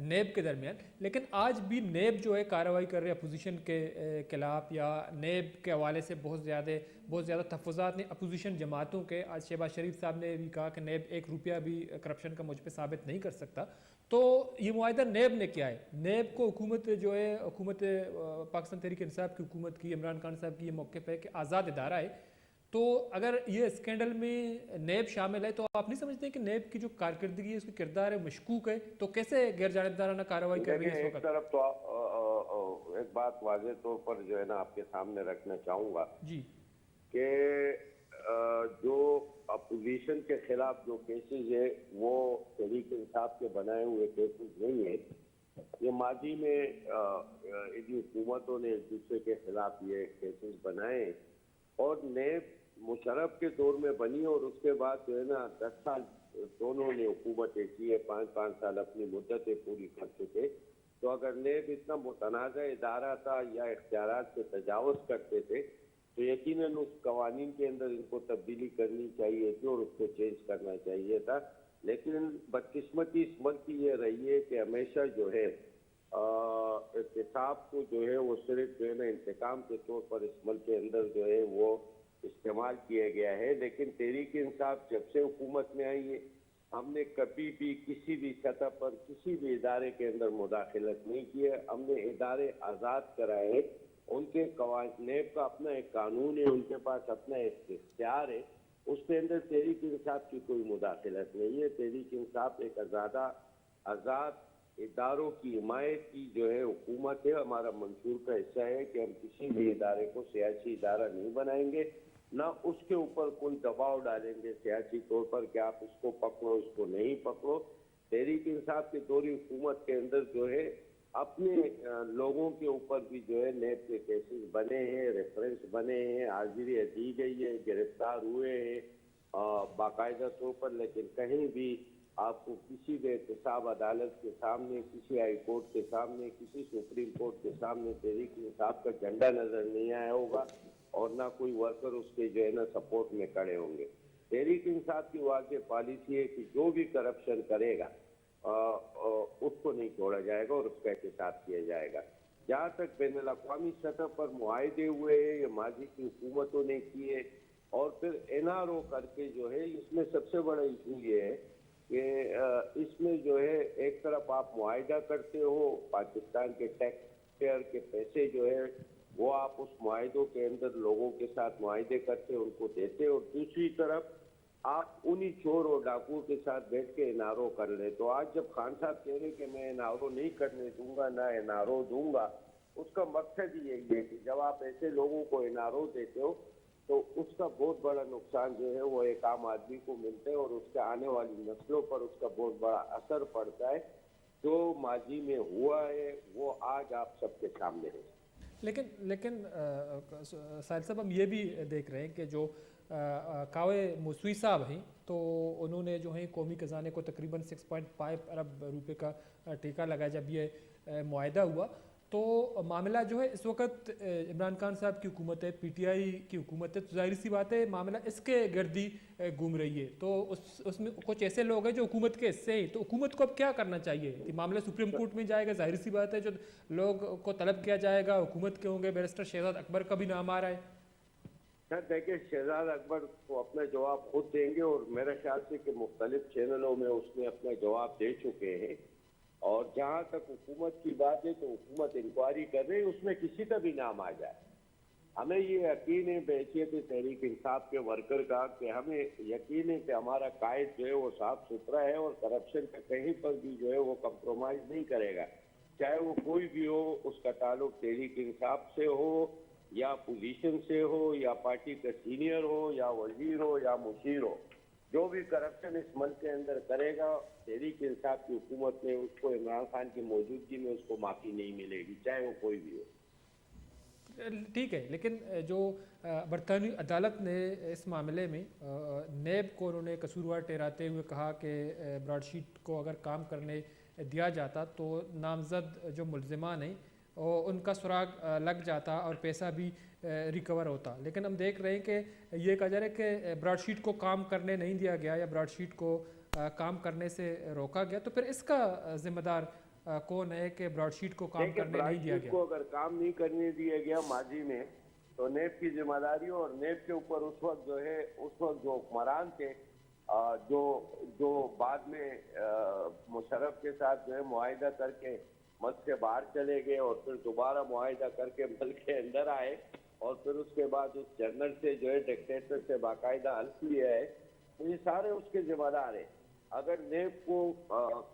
نیب کے درمیان، لیکن آج بھی نیب جو ہے کارروائی کر رہی ہے اپوزیشن کے، آ، خلاف، یا نیب کے حوالے سے بہت زیادہ، بہت زیادہ تحفظات نے اپوزیشن جماعتوں کے۔ آج شہباز شریف صاحب نے بھی کہا کہ نیب ایک روپیہ بھی کرپشن کا مجھ پہ ثابت نہیں کر سکتا۔ تو یہ معاہدہ نیب نے کیا ہے؟ نیب کو حکومت جو ہے، حکومت، آ، پاکستان تحریک انصاف کی حکومت کی، عمران خان صاحب کی یہ موقف ہے کہ آزاد ادارہ ہے۔ تو اگر یہ اسکینڈل میں نیب شامل ہے تو آپ نہیں سمجھتے کہ نیب کی جو کارکردگی ہے، اس کی کردار ہے، مشکوک ہے؟ تو کیسے غیر جانبدارانہ کارروائی کر رہی ہے اس دیکھیں، ایک وقت؟ طرف تو، آ، آ، آ، ایک بات واضح طور پر جو ہے نا آپ کے سامنے رکھنا چاہوں گا جی۔ کہ، آ، جو اپوزیشن کے خلاف جو کیسز ہے، وہ تحریک انصاف کے بنائے ہوئے کیسز نہیں ہے۔ یہ ماضی میں، آ، آ، ان حکومتوں نے ایک دوسرے کے خلاف یہ کیسز بنائے ہیں۔ اور نیب مشرف کے دور میں بنی اور اس کے بعد جو ہے نا دس سال دونوں نے حکومتیں کی ہے، پانچ پانچ سال اپنی مدتیں پوری کر چکے۔ تو اگر نیب اتنا متنازع ادارہ تھا یا اختیارات سے تجاوز کرتے تھے تو یقیناً اس قوانین کے اندر ان کو تبدیلی کرنی چاہیے تھی اور اس کو چینج کرنا چاہیے تھا۔ لیکن بدقسمتی اس ملک کی یہ رہی ہے کہ ہمیشہ جو ہے، آ، احتساب کو جو ہے وہ صرف جو ہے نا انتقام کے طور پر اس ملک کے اندر جو ہے وہ استعمال کیا گیا ہے، لیکن تحریک انصاف جب سے حکومت میں آئی ہے، ہم نے کبھی بھی کسی بھی سطح پر کسی بھی ادارے کے اندر مداخلت نہیں کی ہے۔ ہم نے ادارے آزاد کرائے ہیں، ان کے قوا-، نیب کا اپنا ایک قانون ہے، ان کے پاس اپنا ایک اختیار ہے، اس کے اندر تحریک انصاف کی کوئی مداخلت نہیں ہے۔ تحریک انصاف ایک آزادہ آزاد اداروں کی حمایت کی جو ہے حکومت ہے، ہمارا منشور کا حصہ ہے کہ ہم کسی بھی ادارے کو سیاسی ادارہ نہیں بنائیں گے، نہ اس کے اوپر کوئی دباؤ ڈالیں گے سیاسی طور پر کہ آپ اس کو پکڑو، اس کو نہیں پکڑو۔ تحریک انصاف کے دور حکومت کے اندر جو ہے اپنے، آ، لوگوں کے اوپر بھی جو ہے نیب کے کیسز بنے ہیں، ریفرنس بنے ہیں، حاضری دی گئی ہے، گرفتار ہوئے ہیں، آ، باقاعدہ طور پر، لیکن کہیں بھی آپ کو کسی بھی احتساب عدالت کے سامنے، کسی ہائی کورٹ کے سامنے، کسی سپریم کورٹ کے سامنے تحریک انصاف کا جھنڈا نظر نہیں آیا ہوگا اور نہ کوئی ورکر اس کے جو ہے نا سپورٹ میں کھڑے ہوں گے۔ تحریک انصاف کی واضح پالیسی ہے کہ جو بھی کرپشن کرے گا، آ، آ، اس کو نہیں چھوڑا جائے گا اور اس کا احتساب کیا جائے گا۔ جہاں تک بین الاقوامی سطح پر معاہدے ہوئے ہیں، یہ ماضی کی حکومتوں نے کیے، اور پھر این آر او کر کے جو ہے، اس میں سب سے بڑا ایشو یہ ہے کہ، آ، اس میں جو ہے ایک طرف آپ معاہدہ کرتے ہو پاکستان کے ٹیکس پیئر کے پیسے جو ہے وہ آپ اس معاہدوں کے اندر لوگوں کے ساتھ معاہدے کرتے ان کو دیتے، اور دوسری طرف آپ انہی چور اور ڈاکوؤں کے ساتھ بیٹھ کے این آر او کر لیں۔ تو آج جب خان صاحب کہہ رہے کہ میں این آر او نہیں کرنے دوں گا، نہ این آر او دوں گا، اس کا مقصد ہی یہی ہے کہ جب آپ ایسے لوگوں کو این آر او دیتے ہو تو اس کا بہت بڑا نقصان جو ہے وہ ایک عام آدمی کو ملتا ہے اور اس کے آنے والی نسلوں پر اس کا بہت بڑا اثر پڑتا ہے۔ جو ماضی میں ہوا ہے وہ آج آپ سب کے سامنے ہے۔ لیکن، لیکن، آ، آ، ساحل صاحب، ہم یہ بھی دیکھ رہے ہیں کہ جو، آ، آ، کاوے موسوی صاحب ہیں، تو انہوں نے جو ہے قومی خزانے کو تقریباً سکس پوائنٹ فائیو ارب روپے کا ٹھیکہ لگا جب یہ معاہدہ ہوا۔ تو معاملہ جو ہے اس وقت عمران خان صاحب کی حکومت ہے، پی ٹی آئی کی حکومت ہے، تو ظاہر سی بات ہے معاملہ اس کے گردی گھوم رہی ہے۔ تو اس اس میں کچھ ایسے لوگ ہیں جو حکومت کے حصے ہیں، تو حکومت کو اب کیا کرنا چاہیے؟ یہ معاملہ سپریم کورٹ میں جائے گا، ظاہر سی بات ہے جو لوگ کو طلب کیا جائے گا، حکومت کے ہوں گے، بیرسٹر شہزاد اکبر کا بھی نام آ رہا ہے۔ سر دیکھیں، شہزاد اکبر کو اپنا جواب خود دیں گے، اور میرا خیال سے کہ مختلف چینلوں میں اس نے اپنا جواب دے چکے ہیں۔ اور جہاں تک حکومت کی بات ہے تو حکومت انکوائری کر رہی ہے، اس میں کسی کا بھی نام آ جائے، ہمیں یہ یقین ہے بحیثیت تحریک انصاف کے ورکر کا کہ ہمیں یقین ہے کہ ہمارا قائد جو ہے وہ صاف ستھرا ہے اور کرپشن کا کہیں پر بھی جو ہے وہ کمپرومائز نہیں کرے گا۔ چاہے وہ کوئی بھی ہو، اس کا تعلق تحریک انصاف سے ہو یا اپوزیشن سے ہو یا پارٹی کا سینئر ہو یا وزیر ہو یا مشیر ہو، جو بھی کرپشن اس ملک کے اندر کرے گا، تحریک انصاف کی حکومت میں اس کو، عمران خان کی موجودگی میں اس کو معافی نہیں ملے گی، چاہے وہ کوئی بھی ہو۔ ٹھیک ہے، لیکن جو برطانوی عدالت نے اس معاملے میں نیب کو انہوں نے قصوروار ٹھہراتے ہوئے کہا کہ براڈ شیٹ کو اگر کام کرنے دیا جاتا تو نامزد جو ملزمان ہیں ان کا سراغ لگ جاتا اور پیسہ بھی ریکور ہوتا، لیکن ہم دیکھ رہے ہیں کہ یہ کہا جا رہا ہے کہ براڈ شیٹ کو کام کرنے نہیں دیا گیا یا براڈ شیٹ کو کام کرنے سے روکا گیا، تو پھر اس کا ذمہ دار کون ہے کہ براڈ شیٹ کو کام کرنے نہیں دیا گیا؟ براڈ شیٹ کو اگر کام نہیں کرنے دیا گیا ماضی میں تو نیب کی ذمہ داری ہو، اور نیب کے اوپر اس وقت جو ہے، اس وقت جو حکمران تھے، جو جو بعد میں مشرف کے ساتھ جو ہے معاہدہ کر کے ملک سے باہر چلے گئے اور پھر دوبارہ معاہدہ کر کے ملک کے اندر آئے اور پھر اس کے بعد اس جنرل سے جو ہے ڈکٹیٹر سے باقاعدہ حلف لیا ہے، تو یہ سارے اس کے ذمہ دار ہیں۔ اگر نیب کو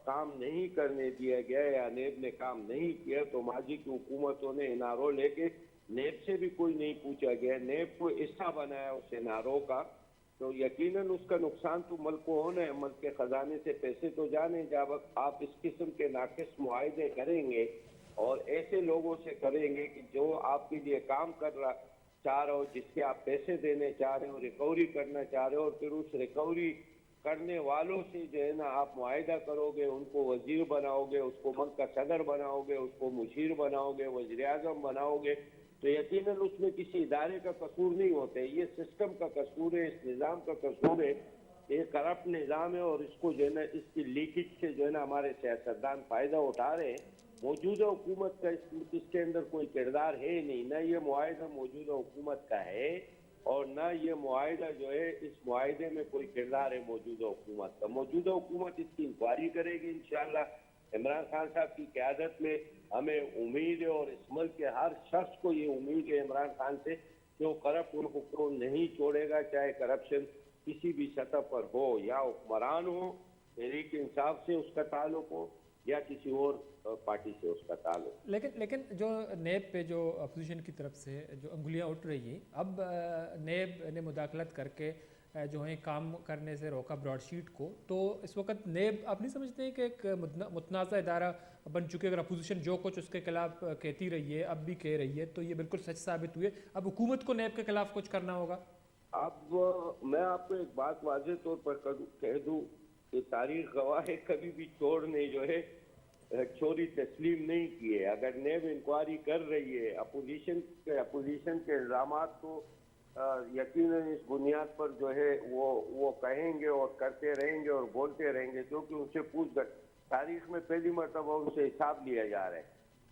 کام نہیں کرنے دیا گیا یا نیب نے کام نہیں کیا تو ماضی کی حکومتوں نے این آر او لے کے نیب سے بھی کوئی نہیں پوچھا گیا، نیب کو حصہ بنایا اس این آر او کا، تو یقیناً اس کا نقصان تو ملک کو ہونا ہے، ملک کے خزانے سے پیسے تو جانے۔ جب آپ اس قسم کے ناقص معاہدے کریں گے اور ایسے لوگوں سے کریں گے کہ جو آپ کے لیے کام کر رہا چاہ رہے ہو، جس کے آپ پیسے دینے چاہ رہے ہو، ریکوری کرنا چاہ رہے ہو، اور پھر اس ریکوری کرنے والوں سے جو ہے نا آپ معاہدہ کرو گے، ان کو وزیر بناؤ گے، اس کو ملک کا صدر بناؤ گے، اس کو مشیر بناؤ گے، وزیر اعظم بناؤ گے، تو یقیناً اس میں کسی ادارے کا قصور نہیں ہوتا ہے، یہ سسٹم کا قصور ہے، اس نظام کا قصور ہے۔ یہ کرپٹ نظام ہے اور اس کو جو ہے نا، اس کی لیکیج سے جو ہے نا ہمارے سیاستدان فائدہ اٹھا رہے ہیں۔ موجودہ حکومت کا اس اس کے اندر کوئی کردار ہے ہی نہیں، نہ یہ معاہدہ موجودہ حکومت کا ہے اور نہ یہ معاہدہ جو ہے، اس معاہدے میں کوئی کردار ہے موجودہ حکومت کا۔ موجودہ حکومت اس کی انکوائری کرے گی انشاءاللہ۔ عمران خان صاحب کی قیادت میں ہمیں امید ہے اور اس ملک کے ہر شخص کو یہ امید ہے عمران خان سے کہ وہ کرپٹ ان کو نہیں چھوڑے گا، چاہے کرپشن کسی بھی سطح پر ہو، یا حکمران ہو، تحریک انصاف سے اس کا تعلق ہو یا کسی اور پارٹی سے اس کا تعلق۔ لیکن لیکن جو نیب پہ جو اپوزیشن کی طرف سے جو انگلیاں اٹھ رہی ہیں، اب نیب نے مداخلت کر کے جو ہیں کام کرنے سے روکا براڈ شیٹ کو، تو اس وقت نیب، آپ نہیں سمجھتے ہیں کہ ایک متنازعہ ادارہ بن چکے؟ اگر اپوزیشن جو کچھ اس کے خلاف کہتی رہی ہے، اب بھی کہہ رہی ہے، تو یہ بالکل سچ ثابت ہوئے۔ اب حکومت کو نیب کے خلاف کچھ کرنا ہوگا۔ اب میں آپ کو ایک بات واضح طور پر کہہ دوں کہ تاریخ گواہ ہے، کبھی بھی چور نے جو ہے چوری تسلیم نہیں کی ہے۔ اگر نیب انکوائری کر رہی ہے، اپوزیشن کے اپوزیشن کے الزامات کو یقیناً اس بنیاد پر جو ہے وہ وہ کہیں گے اور کرتے رہیں گے اور بولتے رہیں گے، کیونکہ ان سے پوچھ گچھ، تاریخ میں پہلی مرتبہ ان سے حساب لیا جا رہا ہے۔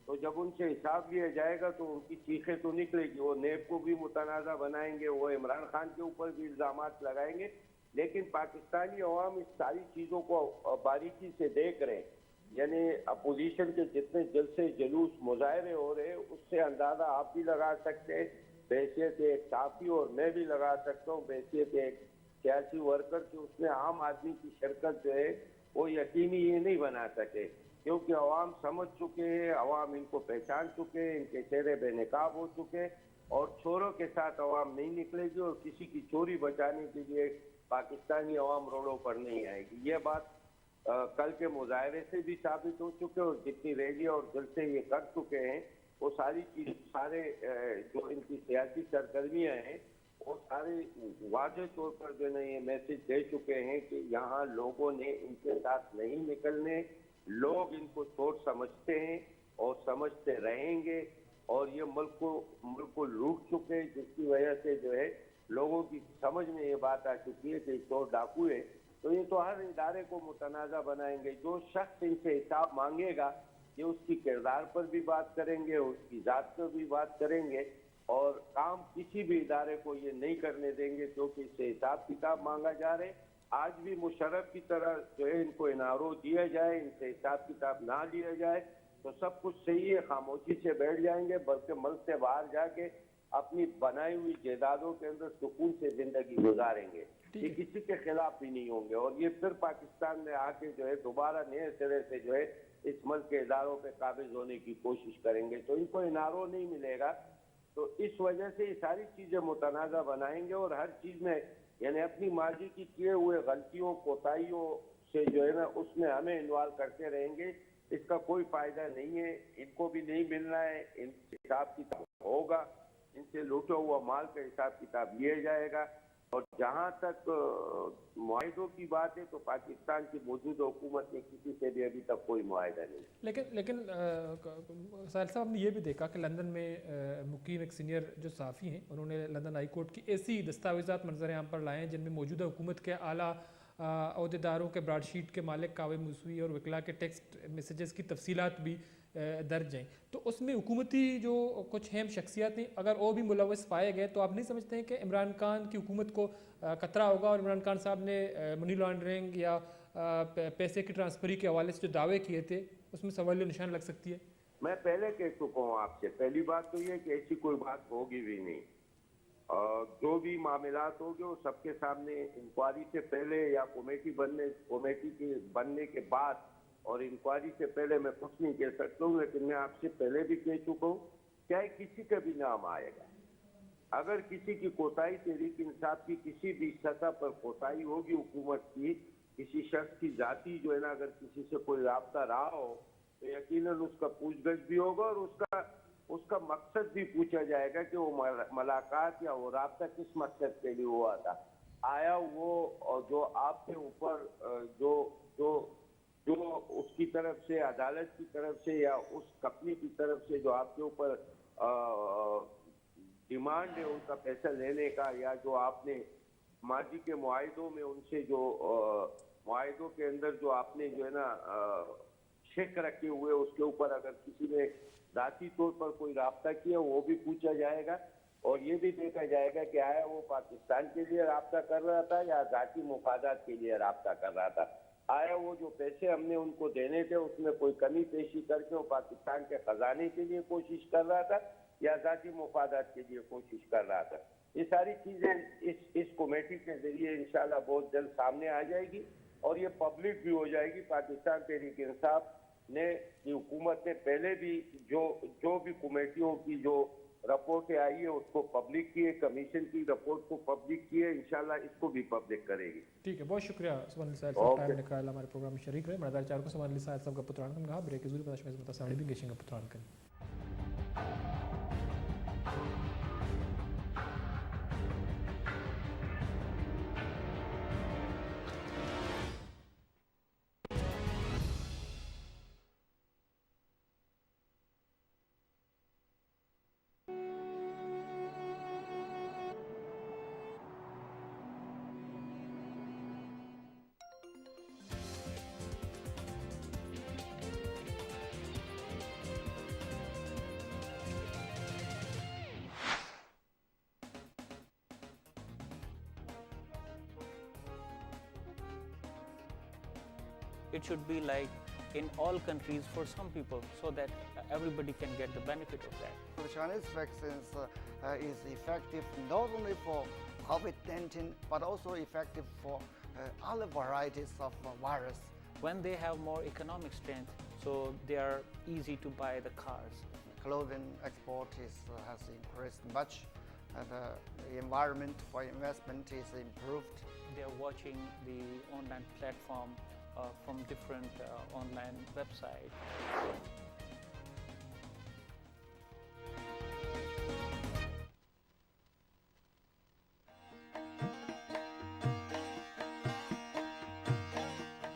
تو جب ان سے حساب لیا جائے گا تو ان کی چیخیں تو نکلے گی، وہ نیب کو بھی متنازعہ بنائیں گے، وہ عمران خان کے اوپر بھی الزامات لگائیں گے، لیکن پاکستانی عوام اس ساری چیزوں کو باریکی سے دیکھ رہے ہیں۔ یعنی اپوزیشن کے جتنے جلسے، جلوس، مظاہرے ہو رہے ہیں، اس سے اندازہ آپ بھی لگا سکتے ہیں، بحیثیت ایک صحافی اور میں بھی لگا سکتا ہوں، بحیثیت ایک سیاسی ورکر، کہ اس میں عام آدمی کی شرکت جو ہے وہ یقینی یہ نہیں بنا سکے، کیونکہ عوام سمجھ چکے ہیں، عوام ان کو پہچان چکے ہیں، ان کے چہرے بے نقاب ہو چکے ہیں اور چوروں کے ساتھ عوام نہیں نکلے گی اور کسی کی چوری بچانے کے لیے پاکستانی عوام روڈوں پر نہیں آئے گی۔ یہ بات کل کے مظاہرے سے بھی ثابت ہو چکے اور جتنی ریلی اور جلسے یہ کر چکے ہیں، وہ ساری چیز، سارے جو ان کی سیاسی سرگرمیاں ہیں، وہ سارے واضح طور پر جو ہے نا یہ میسج دے چکے ہیں کہ یہاں لوگوں نے ان کے ساتھ نہیں نکلنے، لوگ ان کو چور سمجھتے ہیں اور سمجھتے رہیں گے، اور یہ ملک کو ملک کو لوٹ چکے ہیں، جس کی وجہ سے جو ہے لوگوں کی سمجھ میں یہ بات آ چکی ہے کہ یہ چور ڈاکو ہے۔ تو یہ تو ہر ادارے کو متنازعہ بنائیں گے۔ جو شخص ان سے حساب مانگے گا، یہ اس کی کردار پر بھی بات کریں گے، اس کی ذات پر بھی بات کریں گے، اور کام کسی بھی ادارے کو یہ نہیں کرنے دیں گے، کیونکہ اس سے حساب کتاب مانگا جا رہے۔ آج بھی مشرف کی طرح جو ہے ان کو این آر او دیا جائے، ان سے حساب کتاب نہ لیا جائے تو سب کچھ صحیح ہے، خاموشی سے بیٹھ جائیں گے، بلکہ ملک سے باہر جا کے اپنی بنائی ہوئی جائیدادوں کے اندر سکون سے زندگی گزاریں گے۔ یہ کسی کے خلاف بھی نہیں ہوں گے اور یہ پھر پاکستان میں آ کے جو ہے دوبارہ نئے سرے سے جو ہے اس ملک کے اداروں پہ قابض ہونے کی کوشش کریں گے۔ تو ان کو این آر او نہیں ملے گا۔ تو اس وجہ سے یہ ساری چیزیں متنازعہ بنائیں گے اور ہر چیز میں، یعنی اپنی ماضی کی کیے ہوئے غلطیوں، کوتاہیوں سے جو ہے نا، اس میں ہمیں انوالو کرتے رہیں گے۔ اس کا کوئی فائدہ نہیں ہے، ان کو بھی نہیں ملنا ہے، ان سے حساب کتاب ہوگا، ان سے لوٹا ہوا مال کا حساب کتاب لیا جائے گا۔ اور جہاں تک، آ، معاہدوں کی بات ہے تو پاکستان کی موجودہ حکومت نے کسی سے بھی ابھی تک کوئی معاہدہ نہیں۔ لیکن لیکن آ، ک- ساحل صاحب، ہم نے یہ بھی دیکھا کہ لندن میں آ، مقیم ایک سینئر جو صحافی ہیں، انہوں نے لندن ہائی کورٹ کی ایسی دستاویزات منظر عام پر لائے ہیں جن میں موجودہ حکومت کے اعلیٰ آ، عہدیداروں کے براڈ شیٹ کے مالک کاوے موسوی اور وکلاء کے ٹیکسٹ میسجز کی تفصیلات بھی آ، درج ہیں۔ تو اس میں حکومتی جو کچھ اہم شخصیات ہیں، اگر وہ بھی ملوث پائے گئے تو آپ نہیں سمجھتے ہیں کہ عمران خان کی حکومت کو آ، خطرہ ہوگا اور عمران خان صاحب نے آ، منی لانڈرنگ یا آ، پے- پیسے کی ٹرانسفری کے حوالے سے جو دعوے کیے تھے، اس میں سوال نشان لگ سکتی ہے؟ میں پہلے کہہ چکا ہوں آپ سے، پہلی بات تو یہ کہ ایسی کوئی بات ہوگی بھی نہیں۔ اور جو بھی معاملات ہوں گے، وہ سب کے سامنے انکوائری سے پہلے یا کمیٹی بننے کمیٹی کے بننے کے بعد اور انکوائری سے پہلے میں کچھ نہیں کہہ سکتا ہوں، لیکن میں آپ سے پہلے بھی کہہ چکا ہوں، چاہے کسی کا بھی نام آئے گا، اگر کسی کی کوتاہی، تحریک انصاف کی کسی بھی سطح پر کوتاہی ہوگی حکومت کی، کسی شخص کی ذاتی جو ہے نا، اگر کسی سے کوئی رابطہ رہا ہو، تو یقیناً اس کا پوچھ گچھ بھی ہوگا اور اس کا اس کا مقصد بھی پوچھا جائے گا کہ وہ مل- ملاقات یا وہ رابطہ کس مقصد کے لیے ہوا تھا۔ آیا وہ، اور جو آپ کے اوپر آ، جو جو جو اس کی طرف سے، عدالت کی طرف سے یا اس کمپنی کی طرف سے جو آپ کے اوپر آ، ڈیمانڈ ہے ان کا پیسہ لینے کا، یا جو آپ نے ماضی کے معاہدوں میں ان سے جو آ، معاہدوں کے اندر جو آپ نے جو ہے نا آ، شک رکھے ہوئے، اس کے اوپر اگر کسی نے ذاتی طور پر کوئی رابطہ کیا، وہ بھی پوچھا جائے گا۔ اور یہ بھی دیکھا جائے گا کہ آیا وہ پاکستان کے لیے رابطہ کر رہا تھا یا ذاتی مفادات کے لیے رابطہ کر رہا تھا؟ آیا وہ جو پیسے ہم نے ان کو دینے تھے، اس میں کوئی کمی پیشی کر کے وہ پاکستان کے خزانے کے لیے کوشش کر رہا تھا یا ذاتی مفادات کے لیے کوشش کر رہا تھا؟ یہ ساری چیزیں اس اس کمیٹی کے ذریعے انشاءاللہ بہت جلد سامنے آ جائے گی اور یہ پبلک بھی ہو جائے گی۔ پاکستان تحریک انصاف نے، کی حکومت نے پہلے بھی جو جو بھی کمیٹیوں کی جو رپورٹیں آئی ہے، اس کو پبلک کی ہے، کمیشن کی رپورٹ کو پبلک کی ہے، انشاءاللہ اس کو بھی پبلک کرے گی۔ ٹھیک ہے، بہت شکریہ سبحان علی صاحب، صاحب اوکے۔ ٹائم نکالا ہمارے پروگرام میں شریک رہے۔ مردار چارکو سبحان علی صاحب، صاحب کا پتران کم کہا، بریک ضرور پتہ شمئے خدمت ساڑی بھی گیشنگ کا پتران کن۔ It should be like in all countries for some people, so that everybody can get the benefit of that. The Chinese vaccines uh, uh, is effective not only for COVID nineteen, but also effective for uh, other varieties of uh, virus. When they have more economic strength, so they are easy to buy the cars. Clothing export is, uh, has increased much, and uh, the environment for investment is improved. They are watching the online platform uh, from different uh, online websites.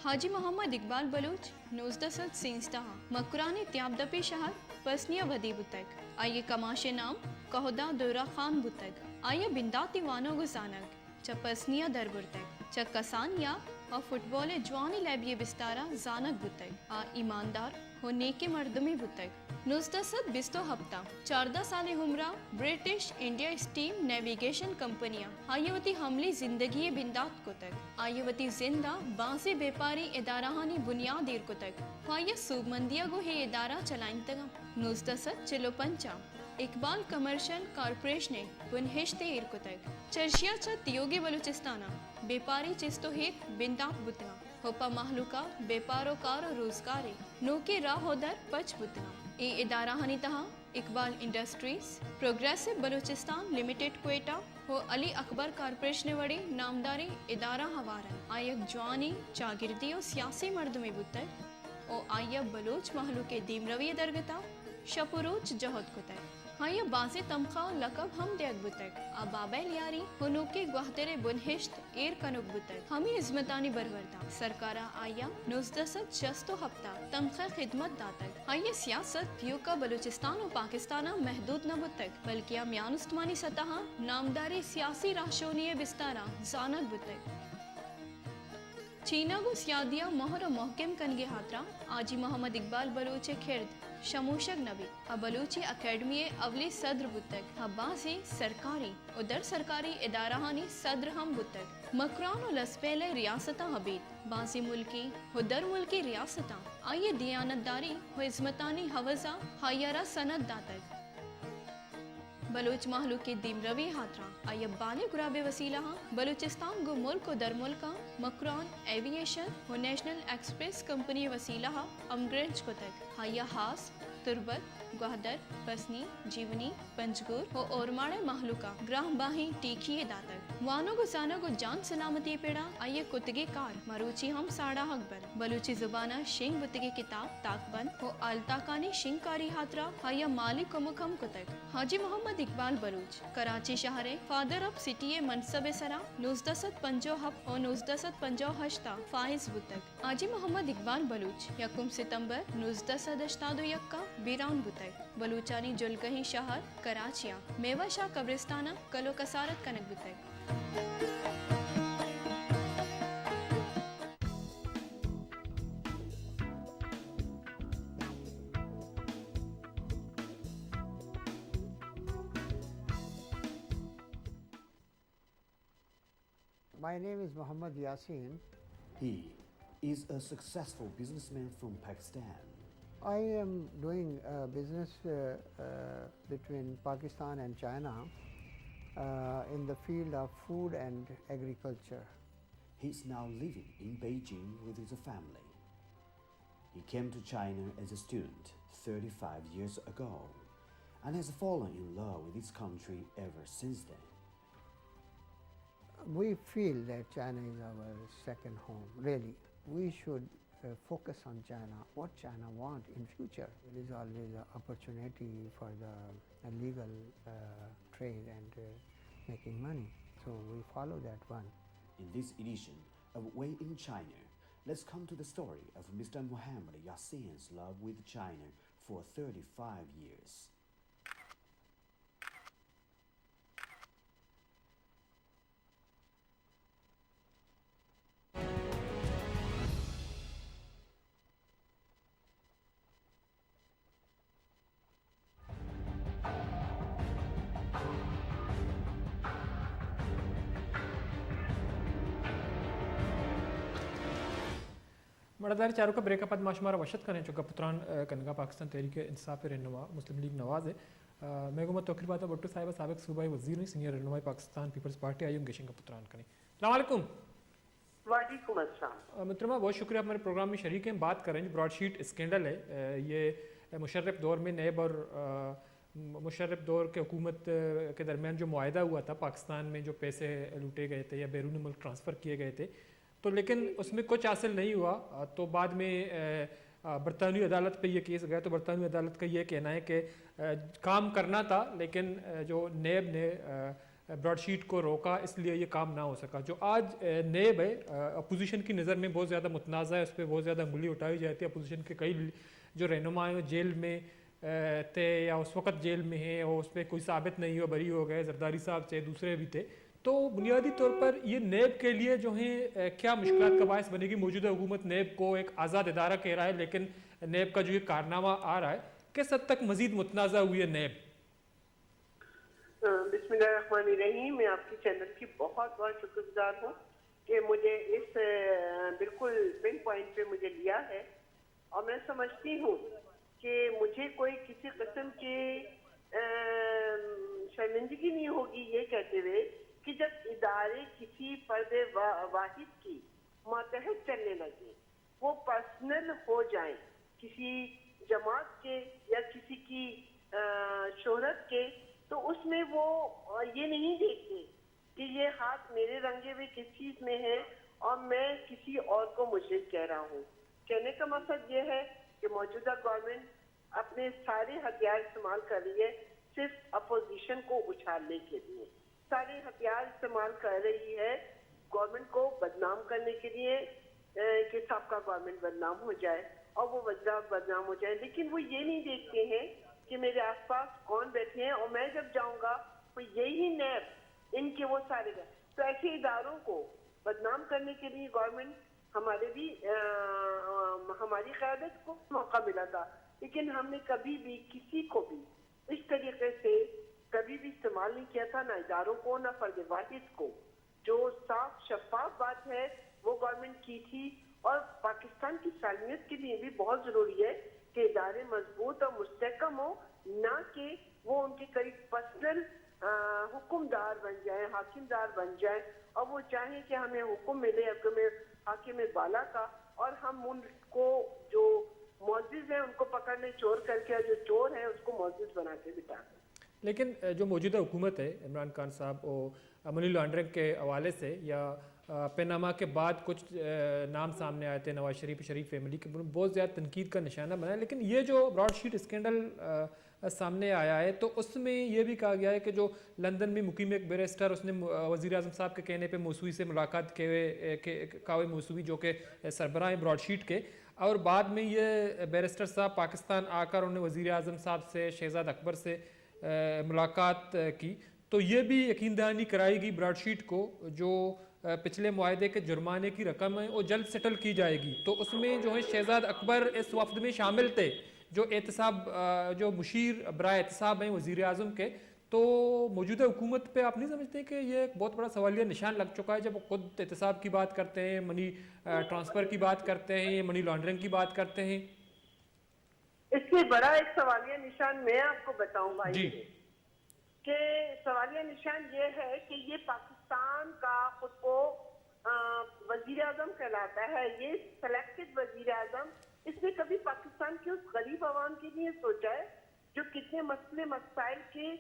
حاجی محمد اقبال بلوچ نوزدہ سد سیزدہ ءَ مکران ءِ تیابدپی شہر پسنی ءَ ودی بوتگ۔ آئی ءِ کماش ءِ نام کہدا دورہ خان بوتگ۔ آئی ءَ بنداتی وانگ ءُ زانگ چہ پسنی ءَ در برتگ۔ چہ کسانی ءَ آ فٹبال ءِ جوانیں لیبی ءِ بستار ءَ زانگ بوتگ۔ آ ایماندار ءُ نیکیں مردمے بوتگ۔ نوزدہ سد بیست ءُ ہپت ءَ چاردہ سالیں عمر ءَ British India steam navigation company ءَ آئی ءَ وتی عملی زندگی ءِ بندات کتگ۔ آئی ءَ وتی زند ءَ بازیں بیپاری ادارہانی بنیاد ایر کتگ ءُ آئی ءَ سوبمندی ءَ گوں اے ادارہ چلائینتگ انت۔ نوزدہ سد چل ءُ پنچ ءَ اقبال کمرشل کارپوریشن ءِ بنہشت ایر کتگ۔ چرشی ءَ چہ تیوگیں بلوچستان ءَ بیپاری چست ءُ ہیت بندات بوتگ انت ءُ پہ مہلوک ءَ بیپار ءُ کار ءُ روزگار ءِ نوکیں راہ ءُ در پچ بوتگ انت۔ اے ادارہانی تہا اقبال انڈسٹریز، پروگریسو بلوچستان لمیٹڈ کوئٹہ ءُ علی اکبر کارپوریشن ءِ وڑیں نامداریں ادارہ ہوار انت۔ آ یک جوانیں چاگردی ءُ سیاسی مردمے بوتگ ءُ آئی ءَ بلوچ مہلوک ءِ دیمروی ءِ درگت ءَ شپ ءُ روچ جہد کتگ۔ آئی ءَ بازیں تمخواہ ءُ لقب ہم دیگ بوتگ۔ آ بابا ءِ لیاری ءُ نوکیں گوہدر ءِ بنہشت ایر کنوک بوتگ۔ ہمے ہزمتانی برورد ءَ سرکار ءَ آئی ءَ نوزدہ سد شست ءُ ہپت ءَ تمخواہ خدمت داتگ۔ آئی ءِ سیاست ایوک ءَ بلوچستان ءُ پاکستان ءَ محدود نہ بوتگ، بلکیں آ میان استمانی سطح ءَ نامداریں سیاسی راہشونی ءِ بستار ءَ زانگ بوتگ۔ چینگ ءُ سیادی ءَ مہر ءُ مہکم کنگ ءِ ہاترا حاجی محمد اقبال بلوچ ءِ کرد شموشگ نہ بیت۔ آ بلوچی اکیڈمی ءِ اولی صدر بوتگ۔ آ بازیں سرکاری ءُ در سرکاری ادارہانی صدر ہم بوتگ۔ مکران ءُ لسبیلہ ءِ ریاستاں ابید بازیں ملکی ءُ در ملکی ریاستاں آئی ءِ دیانتداری ءُ ہزمتانی عوض ءَ آئی ءَ را سند داتگ۔ بلوچ مہلوک ءِ دیمروی ءِ ہاترا آئی ءَ بالیں گراب ءِ وسیلہ ءَ بلوچستان گوں ملک ءُ درملکاں مکران ایوی ایشن ءُ نیشنل ایکسپریس کمپنی ءِ وسیلہ ءَ ہمگرنچ کتگ۔ آئی ءَ ہاس، تربت، گوہدر، پسنی، جیونی، پنجگور ءُ اورماڑہ ءِ مہلوک ءَ گرانباہیں ٹیکی یے داتگ۔ وانگ ءُ زانگ ءُ جان سلامتی ءِ پڑ ءَ آئی ءِ کتگیں کار مروچی ہم ساڑاہگ بنت۔ بلوچی زبان ءِ شنگ بوتگیں کتاب، تاکبند ءُ ہالتاکانی شنگکاری ءِ ہاترا آئی ءَ مالی کمک ہم کتگ۔ حاجی محمد اقبال بلوچ کراچی شہر ءِ فادر آف سٹی ءِ منصب ءِ سرا نوزدہ سد پنجاہ ءُ ہپت ءُ نوزدہ سد پنجاہ ءُ ہشت ءَ فائز بوتگ۔ حاجی محمد اقبال بلوچ یکم ستمبر نوزدہ سد ہشتاد ءُ یک ءَ بیران بوتگ۔ بلوچانی جلگہیں شہر کراچی ءَ میوہ شاہ قبرستان ءَ کل ءُ کسارت کنگ بوتگ۔ My name is Mohammad Yasin. He is a successful businessman from Pakistan. I am doing, uh, business, uh, uh, between Pakistan and China, uh, in the field of food and agriculture. He's now living in Beijing with his family. He came to China as a student thirty-five years ago and has fallen in love with his country ever since then. We feel that China is our second home, really. We should, uh, focus on China, what China want in future. There is always an opportunity for the, uh, legal, uh, trade and, uh, making money. So we follow that one. In this edition of Way in China, let's come to the story of Mister Mohammad Yasin's love with China for thirty-five years. مڑدار چاروکاں، بریک ءَ پد ما شمارا وش اتک کنیں۔ چو گپ ءُ تران، ءَ، کنگا پاکستان تحریک انصاف ءِ رہنما مسلم لیگ نواز ءَ، ءَ، مئے گوما توکر باتا بھٹو صاحب ءَ، سابق صوبائی وزیر ءُ سینئر رہنمائے پاکستان پیپلز پارٹی، آئی ءَ ہم گیشیں گپ ءُ تران کنیں۔ السلام علیکم۔ وعلیکم السلام۔ ءَ، محترمہ، بہت شکریہ، آپ ہمارے پروگرام میں شریک ہیں۔ بات کر رہے ہیں جو براڈ شیٹ اسکینڈل ہے، ءَ، یہ مشرف دور میں نیب اور، ءَ، مشرف دور کے حکومت، ءَ، کے درمیان جو معاہدہ ہوا تھا پاکستان میں، جو پیسے لوٹے گئے تھے یا بیرون ملک ٹرانسفر کیے گئے تھے، تو لیکن اس میں کچھ حاصل نہیں ہوا۔ ءَ، تو بعد میں، ءَ، ءَ، برطانوی عدالت پہ یہ کیس گیا، تو برطانوی عدالت کا یہ کہنا ہے کہ، ءَ، کام کرنا تھا، لیکن، ءَ، جو نیب نے، ءَ، براڈ شیٹ کو روکا، اس لیے یہ کام نہ ہو سکا۔ جو آج نیب ہے، اپوزیشن کی نظر میں بہت زیادہ متنازعہ ہے، اس پہ بہت زیادہ انگلی اٹھائی جاتی ہے۔ اپوزیشن کے کئی جو رہنما ہیں وہ جیل میں تھے یا اس وقت جیل میں ہیں اور اس پہ کوئی ثابت نہیں ہوا، بری ہو گئے، زرداری صاحب تھے، دوسرے بھی تھے۔ تو بنیادی طور پر یہ نیب کے لیے جو ہیں کیا مشکلات کا باعث بنے گی؟ موجودہ حکومت نیب کو ایک آزاد ادارہ کہہ رہا ہے، لیکن نیب کا جو یہ کارنامہ آ رہا ہے، کس حد تک مزید متنازعہ ہوئی ہے نیب؟ بسم اللہ الرحمن الرحیم۔ میں آپ کے چینل کی بہت بہت شکر گزار ہوں کہ مجھے اس بالکل پن پوائنٹ پہ مجھے لیا ہے، اور میں سمجھتی ہوں کہ مجھے کوئی کسی قسم کی شرمندگی نہیں ہوگی یہ کہتے ہوئے کہ جب ادارے کسی فرد واحد کی ماتحت چلنے لگے، وہ پرسنل ہو جائیں کسی جماعت کے یا کسی کی شہرت کے، تو اس میں وہ یہ نہیں دیکھتے کہ یہ ہاتھ میرے رنگے ہوئے کس چیز میں ہے اور میں کسی اور کو مجرم کہہ رہا ہوں۔ کہنے کا مقصد یہ ہے کہ موجودہ گورنمنٹ اپنے سارے ہتھیار استعمال کر رہی ہے صرف اپوزیشن کو اچھالنے کے لیے۔ سارے ہتھیار استعمال کر رہی ہے گورنمنٹ کو بدنام کرنے کے لیے، کہ سب کا گورنمنٹ بدنام ہو جائے اور وہ وزرا بدنام ہو جائے، لیکن وہ یہ نہیں دیکھتے ہیں کہ میرے آس پاس کون بیٹھے ہیں، اور میں جب جاؤں گا تو یہی نیب ان کے وہ سارے، تو ایسے اداروں کو بدنام کرنے کے لیے گورنمنٹ ہمارے بھی ہماری قیادت کو موقع ملا تھا، لیکن ہم نے کبھی بھی کسی کو بھی اس طریقے سے کبھی بھی استعمال نہیں کیا تھا، نہ اداروں کو، نہ فرد واحد کو۔ جو صاف شفاف بات ہے وہ گورنمنٹ کی تھی، اور پاکستان کی سالمیت کے لیے بھی بہت ضروری ہے کہ ادارے مضبوط اور مستحکم ہوں، نہ کہ وہ ان کے قریب پرسنل حکمدار بن جائیں، حاکمدار بن جائیں، اور وہ چاہیں کہ ہمیں حکم ملے حکم حاکم بالا کا، اور ہم ان کو جو معزز ہیں ان کو پکڑ لیں چور کر کے، اور جو چور ہیں اس کو معزز بنا کے بٹھا دیں۔ لیکن جو موجودہ حکومت ہے عمران خان صاحب، وہ منی لانڈرنگ کے حوالے سے یا پیناما کے بعد کچھ نام سامنے آئے تھے، نواز شریف، شریف فیملی کے، بہت زیادہ تنقید کا نشانہ بنا ہے۔ لیکن یہ جو براڈ شیٹ اسکینڈل سامنے آیا ہے تو اس میں یہ بھی کہا گیا ہے کہ جو لندن میں مقیم ایک بیرسٹر، اس نے وزیر اعظم صاحب کے کہنے پہ موسوی سے ملاقات کے ہوئے، کاوے موسوی جو کہ سربراہ ہیں براڈ شیٹ کے، اور بعد میں یہ بیرسٹر صاحب پاکستان آ کر انہوں نے وزیر اعظم صاحب سے، شہزاد اکبر سے ملاقات کی، تو یہ بھی یقین دہانی کرائی گئی براڈ شیٹ کو جو پچھلے معاہدے کے جرمانے کی رقم ہے وہ جلد سیٹل کی جائے گی۔ تو اس میں جو ہے شہزاد اکبر اس وفد میں شامل تھے جو احتساب، جو مشیر برائے احتساب ہیں وزیر اعظم کے۔ تو موجودہ حکومت پہ آپ نہیں سمجھتے کہ یہ ایک بہت بڑا سوالیہ نشان لگ چکا ہے جب وہ خود احتساب کی بات کرتے ہیں، منی ٹرانسفر کی بات کرتے ہیں، منی لانڈرنگ کی بات کرتے ہیں؟ اس سے بڑا ایک سوالیہ نشان میں آپ کو بتاؤں بھائی، جی۔ کہ سوالیہ نشان یہ ہے کہ یہ پاکستان کا خود کو وزیر اعظم کہلاتا ہے، یہ سلیکٹڈ وزیر اعظم، اس نے کبھی پاکستان کے اس غریب عوام کے لیے سوچا ہے جو کتنے مسئلے مسائل کے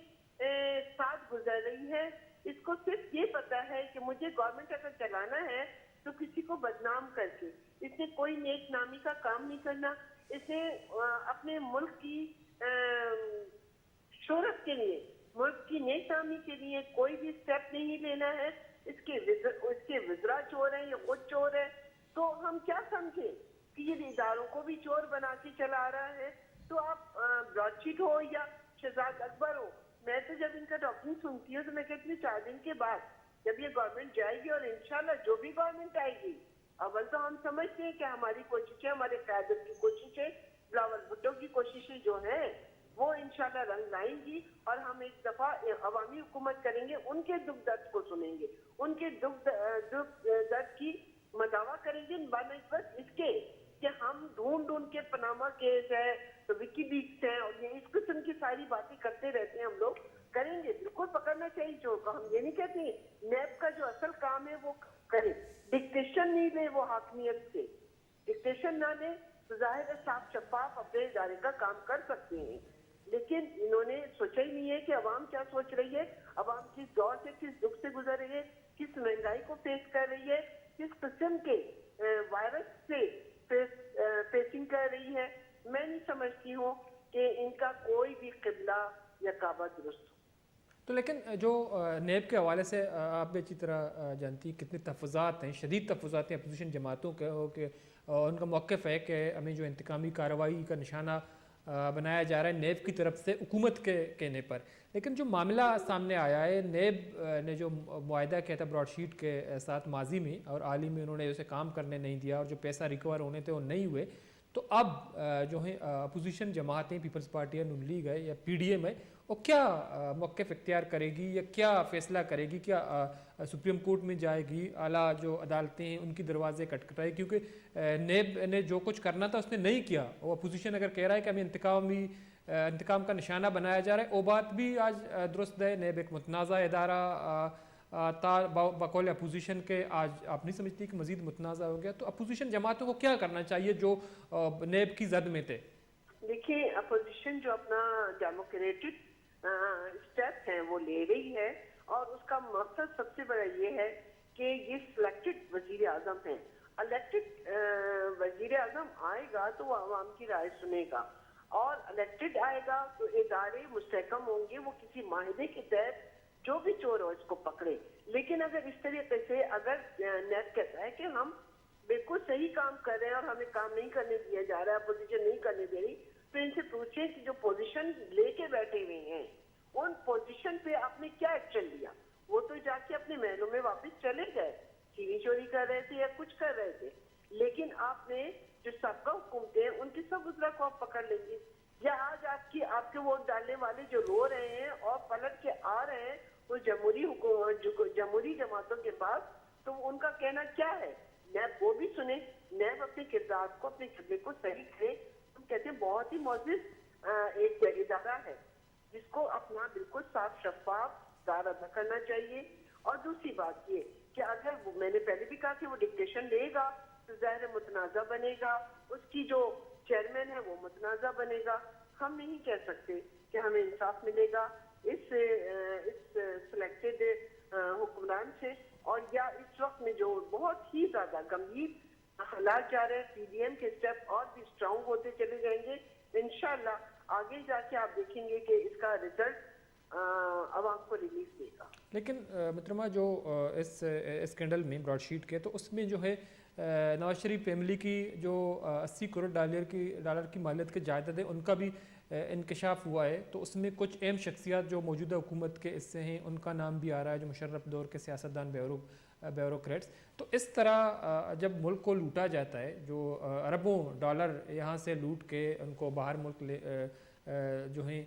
ساتھ گزر رہی ہے؟ اس کو صرف یہ پتا ہے کہ مجھے گورنمنٹ اگر چلانا ہے تو کسی کو بدنام کر کے۔ اس نے کوئی نیک نامی کا کام نہیں کرنا، اس نے اپنے ملک کی شہرت کے لیے، ملک کی نیک نامی کے لیے کوئی بھی اسٹیپ نہیں لینا ہے۔ اس کے اس کے وزرا چور ہیں، یہ خود چور ہے۔ تو ہم کیا سمجھیں کہ یہ اداروں کو بھی چور بنا کے چلا رہا ہے؟ تو آپ براڈ شیٹ ہو یا شہزاد اکبر ہو، میں تو جب ان کا ٹاکنگ سنتی ہوں تو میں کہتی ہوں چار دن کے بعد جب یہ گورنمنٹ جائے گی اور انشاءاللہ جو بھی گورنمنٹ آئے گی، اول تو ہم سمجھتے ہیں کہ ہماری کوششیں، ہمارے قیادت کی کوششیں، بلاول بھٹو کی کوششیں جو ہیں وہ انشاءاللہ رنگ لائیں گی اور ہم ایک دفعہ عوامی حکومت کریں گے، ان کے دکھ درد کو سنیں گے، ان کے دکھ درد کی مداوا کریں گے بہ نسبت اس کے کہ ہم ڈھونڈ ڈھونڈ کے پناما کیس ہے تو وکی لیکس ہیں اور یہ اس قسم کی ساری باتیں کرتے رہتے ہیں۔ ہم لوگ کریں گے، بالکل پکڑنا چاہیے چور کو۔ ہم یہ نہیں کہتے، نیب کا جو اصل کام ہے وہ کرے، ڈکٹیشن نہیں لے وہ حاکمیت سے، ڈکٹیشن نہ لے تو ظاہر ہے صاف شفاف اپنے ادارے کا کام کر سکتے ہیں۔ لیکن انہوں نے سوچا ہی نہیں ہے کہ عوام کیا سوچ رہی ہے، عوام کس دور سے، کس دکھ سے گزر رہی ہے، کس مہنگائی کو فیس کر رہی ہے، کس قسم کے وائرس سے فیسنگ کر رہی ہے۔ میں نہیں سمجھتی ہوں کہ ان کا کوئی بھی قبلہ یا کعبہ درست ہو۔ تو لیکن جو نیب کے حوالے سے آپ بھی اچھی طرح جانتی ہیں کتنے تحفظات ہیں، شدید تحفظات ہیں اپوزیشن جماعتوں کے، کہ ان کا موقف ہے کہ ہمیں جو انتقامی کارروائی کا نشانہ بنایا جا رہا ہے نیب کی طرف سے حکومت کے کہنے پر۔ لیکن جو معاملہ سامنے آیا ہے، نیب نے جو معاہدہ کیا تھا براڈ شیٹ کے ساتھ ماضی میں، اور حال ہی میں انہوں نے اسے کام کرنے نہیں دیا اور جو پیسہ ریکور ہونے تھے وہ نہیں ہوئے، تو اب جو ہیں اپوزیشن جماعتیں، پیپلز پارٹی ہے، نون لیگ ہے یا پی ڈی ایم ہے، وہ کیا موقف اختیار کرے گی یا کیا فیصلہ کرے گی؟ کیا سپریم کورٹ میں جائے گی، اعلیٰ جو عدالتیں ہیں ان کی دروازے کٹکھٹائے؟ کیونکہ نیب نے جو کچھ کرنا تھا اس نے نہیں کیا۔ وہ اپوزیشن اگر کہہ رہا ہے کہ ہمیں انتقامی انتقام کا نشانہ بنایا جا رہا ہے، وہ بات بھی آج درست ہے۔ نیب ایک متنازعہ ادارہ تھا، بقول اپوزیشن کے۔ آج آپ نہیں سمجھتی کہ مزید متنازعہ ہو گیا؟ تو اپوزیشن جماعتوں کو کیا کرنا چاہیے جو نیب کی زد میں تھے؟ دیکھیں، اپوزیشن جو اپنا ڈیموکریٹک اسٹیپ ہیں وہ لے رہی ہے، اور اس کا مقصد سب سے بڑا یہ ہے کہ یہ سلیکٹڈ وزیر اعظم ہیں۔ الیکٹڈ وزیر اعظم آئے گا تو وہ عوام کی رائے سنے گا، اور الیکٹڈ آئے گا تو ادارے مستحکم ہوں گے، وہ کسی معاہدے کے تحت جو بھی چور ہو اس کو پکڑے۔ لیکن اگر اس طریقے سے، اگر نیب کہتا ہے کہ ہم بالکل صحیح کام کر رہے ہیں اور ہمیں کام نہیں کرنے دیا جا رہا ہے، اپوزیشن نہیں کرنے دے رہی، تو ان سے پوچھیں کہ جو پوزیشن لے کے بیٹھے ہوئے ہیں، ان پوزیشن پہ آپ نے کیا ایکشن لیا؟ وہ تو جا کے اپنے محلوں میں واپس چلے گئے، چینی چوری کر رہے تھے یا کچھ کر رہے تھے، لیکن آپ نے جو سابقہ حکومتیں ہیں، ان کے سب عذرا کو آپ پکڑ لیں گے؟ یا آج آپ کی، آپ کے ووٹ ڈالنے والے جو رو رہے ہیں اور پلٹ کے آ رہے ہیں وہ جمہوری حکومت، جو جمہوری جماعتوں کے پاس، تو ان کا کہنا کیا ہے؟ نیب وہ بھی سنیں، نیب اپنے کردار کو، اپنے کردے کو صحیح کرے۔ ہم کہتے ہیں بہت ہی معزز ایک ادارہ ہے جس کو اپنا بالکل صاف شفاف کار ادا کرنا چاہیے۔ اور دوسری بات یہ کہ اگر میں نے پہلے بھی کہا کہ وہ ڈکٹیشن لے گا تو ظاہر ہے متنازعہ بنے گا، اس کی جو چیئرمین ہے وہ متنازعہ بنے گا۔ ہم نہیں کہہ سکتے کہ ہمیں انصاف ملے گا اس اس سلیکٹڈ حکمران سے، اور یا اس وقت میں جو بہت ہی زیادہ گمبھیر حالات جا رہے ہیں، پی ڈی ایم کے اسٹیپ اور بھی اسٹرانگ ہوتے چلے جائیں گے۔ انشاءاللہ آگے جا کے آپ دیکھیں گے کہ اس کا رزلٹ عوام کو ریلیف دے گا۔ لیکن محترمہ، جو اس اسکینڈل میں براڈ شیٹ کے، تو اس میں جو ہے نواز شریف فیملی کی جو اسی کروڑ ڈالر کی ڈالر کی مالیت کے جائیداد ہے، ان کا بھی انکشاف ہوا ہے۔ تو اس میں کچھ اہم شخصیات جو موجودہ حکومت کے حصے ہیں، ان کا نام بھی آ رہا ہے، جو مشرف دور کے سیاستدان، بیوروکریٹس۔ تو اس طرح جب ملک کو لوٹا جاتا ہے، جو اربوں ڈالر یہاں سے لوٹ کے ان کو باہر ملک لے جو ہیں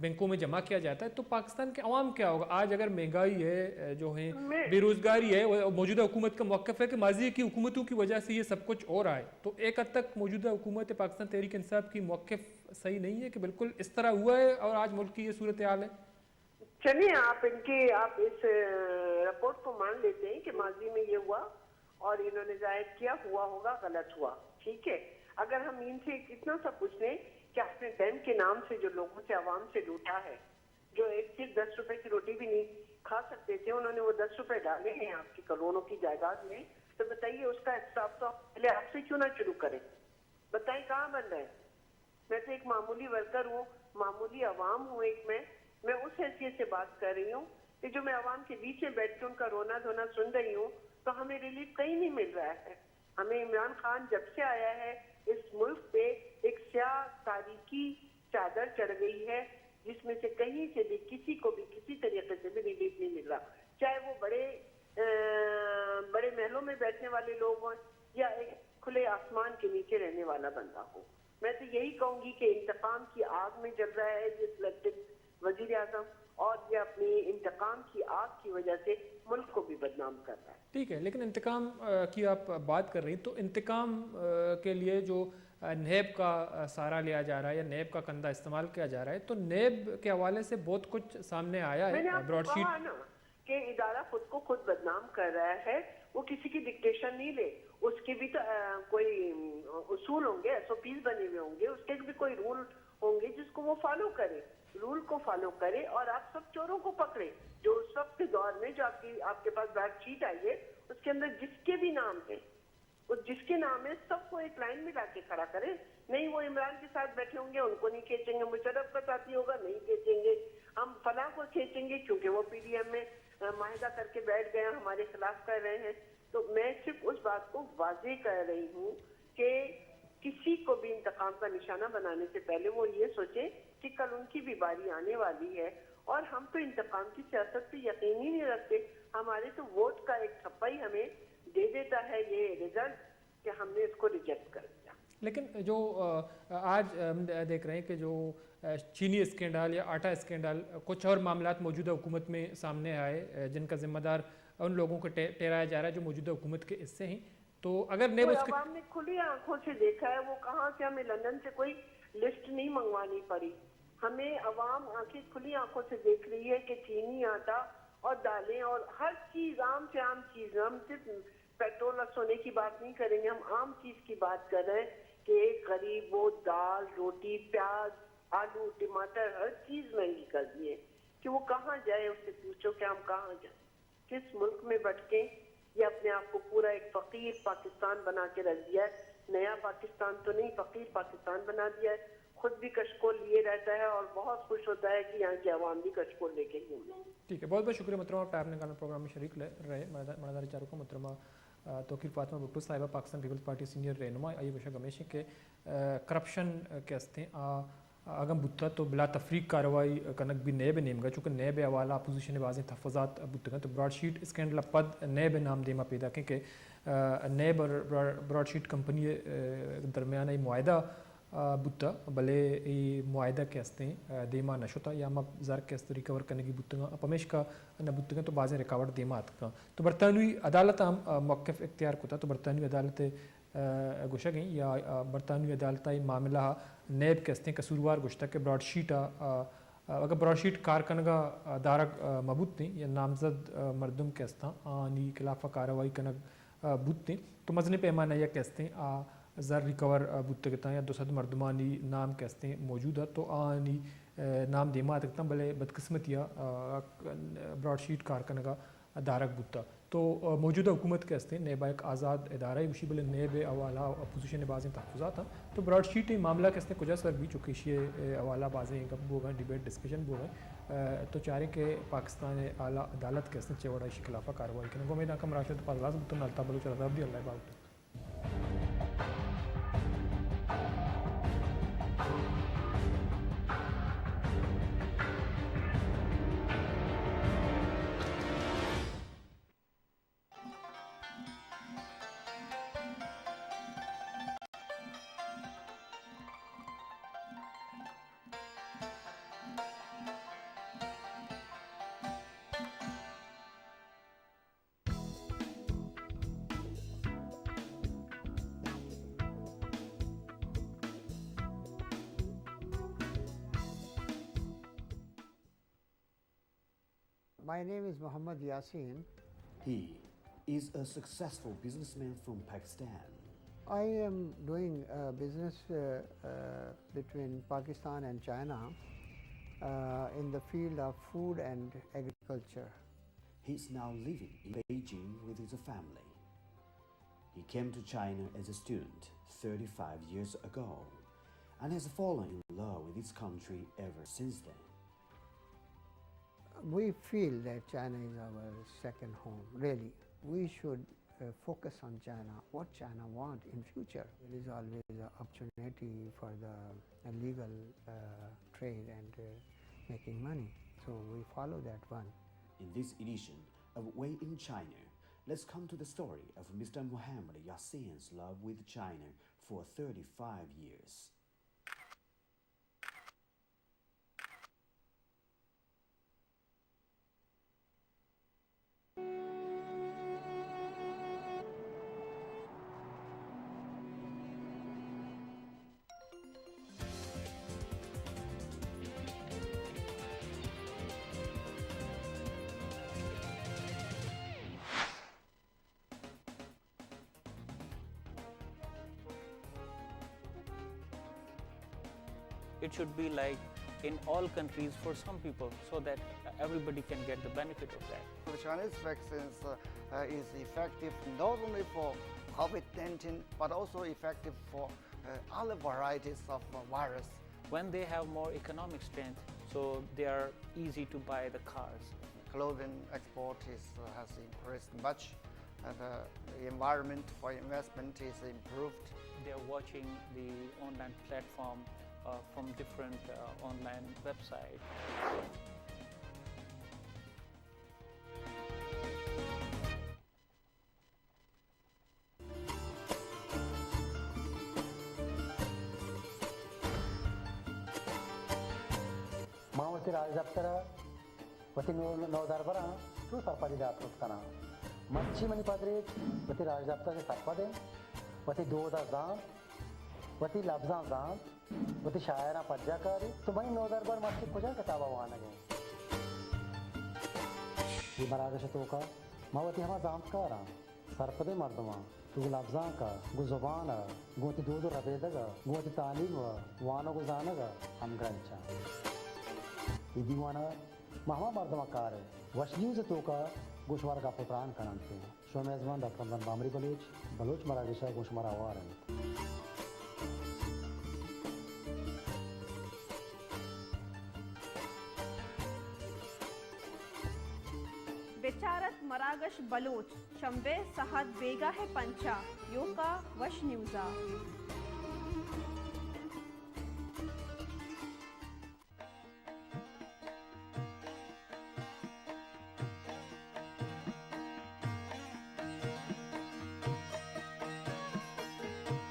بینکوں میں جمع کیا جاتا ہے، تو پاکستان کے عوام کیا ہوگا؟ آج اگر مہنگائی ہے، جو ہیں بے روزگاری ہے، موجودہ حکومت کا موقف ہے کہ ماضی کی حکومتوں کی وجہ سے یہ سب کچھ ہو رہا ہے، تو ایک حد تک موجودہ حکومت پاکستان تحریک انصاف کی موقف صحیح نہیں ہے کہ بالکل اس طرح ہوا ہے اور آج ملک کی یہ صورتحال ہے؟ چلیں، آپ ان کے، آپ اس رپورٹ کو مان لیتے ہیں کہ ماضی میں یہ ہوا اور انہوں نے ظاہر کیا، ہوا ہوگا، غلط ہوا، ٹھیک ہے۔ اگر ہم ان سے اتنا سا پوچھ لیں کہ آپ نے ڈیم کے نام سے جو لوگوں سے، عوام سے لوٹا ہے، جو ایک صرف دس روپے کی روٹی بھی نہیں کھا سکتے تھے، انہوں نے وہ دس روپے ڈالے ہیں آپ کی کروڑوں کی جائیداد میں، تو بتائیے اس کا حساب تو پہلے آپ سے کیوں نہ شروع کریں؟ بتائیں کہاں بند ہے؟ میں تو ایک معمولی ورکر ہوں، معمولی عوام ہوں ایک میں۔ میں اس حیثیت سے بات کر رہی ہوں کہ جو میں عوام کے بیچ میں بیٹھ کے ان کا رونا دھونا سن رہی ہوں تو ہمیں ریلیف کہیں نہیں مل رہا ہے۔ ہمیں عمران خان جب سے آیا ہے اس ملک پہ ایک سیاہ تاریکی چادر چڑھ گئی ہے جس میں سے کہیں سے بھی کسی کو بھی کسی طریقے سے بھی ریلیف نہیں مل رہا، چاہے وہ بڑے بڑے محلوں میں بیٹھنے والے لوگ ہوں یا ایک کھلے آسمان کے نیچے رہنے والا بندہ ہو۔ میں تو یہی کہوں گی کہ انتقام کی آگ میں جل رہا ہے یہ سلیکٹڈ وزیر اعظم، اور یہ اپنی انتقام کی آگ کی وجہ سے ملک کو بھی بدنام کر رہا ہے۔ ٹھیک ہے، لیکن انتقام کی آپ بات کر رہی ہیں تو انتقام کے لیے جو نیب کا سہارا لیا جا رہا ہے یا نیب کا کندھا استعمال کیا جا رہا ہے، تو نیب کے حوالے سے بہت کچھ سامنے آیا ہے۔ براڈ شیٹ کہ ادارہ خود کو خود بدنام کر رہا ہے، وہ کسی کی ڈکٹیشن نہیں لے، اس کے بھی تو کوئی اصول ہوں گے، ایس او پیز بنے ہوئے ہوں گے، اس کے بھی کوئی رول ہوں گے جس کو وہ فالو کرے، رول کو فالو کرے اور آپ سب چوروں کو پکڑے۔ جو اس وقت کے دور میں جو آپ کی، آپ کے پاس براڈ شیٹ آئی ہے، اس کے اندر جس کے بھی نام ہیں، وہ جس کے نام ہے سب کو ایک لائن میں لا کے کھڑا کرے۔ نہیں، وہ عمران کے ساتھ بیٹھے ہوں گے، ان کو نہیں کھینچیں گے، مشرف کا ساتھی ہوگا، نہیں کھینچیں گے، ہم فلاں کو کھینچیں گے، کیونکہ وہ پی ڈی ایم میں، آ، معاہدہ کر کے بیٹھ گئے ہیں، ہمارے خلاف کر رہے ہیں۔ تو میں صرف اس بات کو واضح کر رہی ہوں کہ کسی کو بھی انتقام کا نشانہ بنانے سے پہلے وہ یہ سوچیں کہ کل ان کی بھی باری آنے والی ہے، اور ہم تو انتقام کی سیاست پہ یقین ہی نہیں رکھتے۔ ہمارے تو ووٹ کا ایک تھپا ہی ہمیں دے دیتا ہے یہ رزلٹ کہ ہم نے اس کو ریجیکٹ کر دیا۔ لیکن جو، آ، آج ہم دیکھ رہے ہیں کہ جو، آ، چینی اسکینڈل یا آٹا اسکینڈل، کچھ اور معاملات موجودہ حکومت میں سامنے آئے، آ، جن کا ذمہ دار ان لوگوں کو ٹہ-، ٹھہرایا جا رہا ہے جو موجودہ حکومت کے حصے ہیں۔ تو اگر نیب اور اس کے عوام نے کھلی آنکھوں سے دیکھا ہے، وہ کہاں سے ہمیں لندن سے کوئی لسٹ نہیں منگوانی پڑی۔ ہمیں عوام آنکھیں کھلی آنکھوں سے دیکھ رہی ہے کہ چینی، آٹا اور دالیں اور ہر چیز، عام سے عام چیز، ہم صرف پیٹرول اور سونے کی بات نہیں کریں گے، ہم عام چیز کی بات کر رہے ہیں کہ ایک غریب وہ دال، روٹی، پیاز، آلو، ٹماٹر، ہر چیز مہنگی کر دی ہے کہ وہ کہاں جائے، اس سے پوچھو کہ ہم کہاں جائیں، کس ملک میں بھٹکیں؟ یہ اپنے آپ کو پورا ایک فقیر پاکستان بنا کے رکھ دیا ہے۔ نیا پاکستان تو نہیں، فقیر پاکستان بنا دیا ہے۔ خود بھی کشکول لیے رہتا ہے اور بہت خوش ہوتا ہے کہ یہاں کی عوام بھی کشکول لے کے گھوم رہی ہے۔ ٹھیک ہے، بہت بہت شکریہ محترم، آپ ٹائم نکالنا پروگرام میں شریک لے رہے۔ مڑدہ، مڑدہ چاروکاں، محترمہ، آ، توقیر فاطمہ بھٹو صاحبہ پاکستان پیپلز پارٹی سینئر رہنما، آئی وشا گمیشیں کہ، آ، کرپشن، آ، کہ استیں، آ، اگاں بوتہ تو بلا تفریق کاروائی کنگ بھی نیب نیمگا، چونکہ نیب حوالہ اپوزیشن بازیں تحفظات بوتگاں، تو براڈ شیٹ اسکینڈل پد نیب نام دیما پیدا کیں کہ، آ، نیب اور برا-، براڈ شیٹ کمپنی، آ، درمیان معاہدہ، آ، بوتہ، بلے اے معاہدہ کہ استیں، آ، دیما نہ شتہ یا ہما زر کہ است ریکور کنگی بوتگاں، پمیشکا نہ بوتگاں تو بازیں رکاوٹ دیما اتکاں۔ تو برطانوی عدالت ہم، آ، موقف اختیار کتا، تو برطانوی عدالت، آ، گوشگیں یا، آ، برطانوی عدالت ء معاملہ ء نیب کہ استیں قصوروار گوشتہ کہ براڈ شیٹ ء، آ، آ، اگہ براڈ شیٹ کار کنگ ء، آ، دارگ، آ، مہ بوتیں یا نامزد، آ، مردم کہ استاں آنی خلاف ء کاروائی کنگ ء بوتیں، تو مزنیں پیمانہ یک استیں آ زر ریکور، آ، بوتگ اتاں یا دو سد مردمانی نام کہ استیں موجود ات، تو آنی، آ، نام دیما اتگ اتاں، بلے بدقسمتی ء، آ، براڈ شیٹ کار کنگ ء دارگ بوتگ۔ تو، آ، موجودہ حکومت کہ استیں نیب ء یک آزاد ادارہ ء گوشی، بلے نیب ء حوالہ اپوزیشن ء بازیں تحفظات انت۔ تو براڈ شیٹ ء معاملہ کہ استیں کجا سر بی، چونکہ ایشی ء حوالہ بازیں گپ بوگ ء، ڈیبیٹ ڈسکشن بوگ ء، آ، تو چاریں کہ پاکستان ء اعلی عدالت کہ استیں چے وڑا ایشی خلاف ء کاروائی کنگ۔ امید آں کہ مارا شد پازلاس بوتن، الطاف بلوچ آزاد دی، اللہ باوت۔ My name is Mohammad Yasin. He is a successful businessman from Pakistan. I am doing, uh, business, uh, uh, between Pakistan and China, uh, in the field of food and agriculture. He's now living in Beijing with his family. He came to China as a student thirty-five years ago and has fallen in love with his country ever since then. We feel that China is our second home, really. We should, uh, focus on China, what China want in future. There is always an opportunity for the, uh, legal, uh, trade and, uh, making money. So we follow that one. In this edition of Way in China, let's come to the story of Mister Mohammad Yasin's love with China for thirty-five years. It should be like in all countries for some people, so that everybody can get the benefit of that. The Chinese vaccines, uh, uh, is effective not only for COVID nineteen, but also effective for, uh, other varieties of, uh, virus. When they have more economic strength, So they are easy to buy the cars. Clothing export is, uh, has increased much, and, uh, the environment for investment is improved. They are watching the online platform, uh, from different, uh, online websites. ما وتی راجدپتر ءَ وتی نو-، نودربراں چو سرپدی دات کت کناں۔ مرچی منی پدریچ وتی راجدپتر ءَ سرپد انت، وتی دود ءَ زانت، وتی لبزاں زانت، وتی شاعراں پجا کاری۔ تو منی نودربر مرچی کجا کتاب ءَ وانگ ءَ انت؟ اے مراگش ءِ توکا ما وتی ہما زانتکاراں، سرپدیں مردماں، تو گوں لبزانک ءَ، گوں زبان ءَ، گوں وتی دود ءُ ربیدگ ءَ، گوں وتی تعلیم ءَ، وانگ ءُ زانگ ءَ ہمگرنچ آں۔ اے دیوان ءَ ما ہما مردماں کار ءَ وش نیوز ءِ توکا گوں شمارا گپ ءُ تران کننت۔ شمئے میزبان ڈاکٹر حمدان بامری بلوچ، بلوچ مراگش ءَ گوں شمارا ہوار انت۔ بچارت مراگش بلوچ، شمبے سہت بیگاہ ءِ پنچ ءَ، یوکا وش نیوز ءَ۔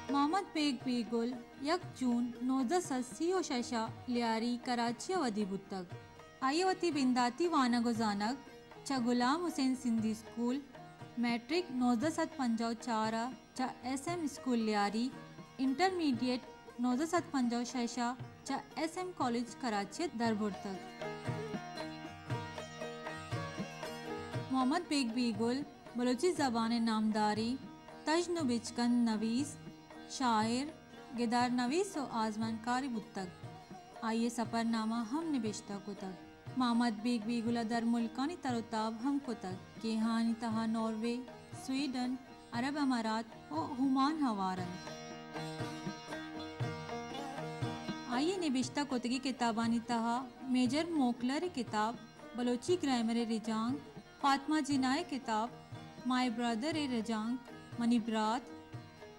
محمد بیگ بیگل یک جون نوزدہ سد سی ءُ شش ءَ لیاری، کراچی ءَ ودی بوتگ۔ آئی ءَ وتی بنداتی وانگ ءُ زانگ چہ غلام حسین سندھی اسکول، میٹرک نوزدہ سد پنجاہ ءُ چار ءَ چہ ایس ایم اسکول لیاری، انٹرمیڈیٹ نوزدہ سد پنجاہ ءُ شش ءَ چہ ایس ایم کالج کراچی ءَ در برتگ۔ محمد بیگ بیگل بلوچی زبان ءِ نامداریں تژن ءُ بچکند نویس، شاعر، گدار نویس ءُ آزمانکارے بوتگ۔ آئی ءَ سپرنامہ ہم نبشتہ کتگ۔ محمد بیگ بیگل ءَ درملکانی تر ءُ تاب ہم کتگ کہ آہانی تہا ناروے، سویڈن، عرب امارات ءُ عمان ہوار انت۔ آئی ءِ نبشتہ کتگیں کتابانی تہا میجر موکلر ءِ کتاب بلوچی گرائمر ءِ رجانک، فاطمہ جناح ءِ کتاب مائی برادر ءِ رجانک، منی برات،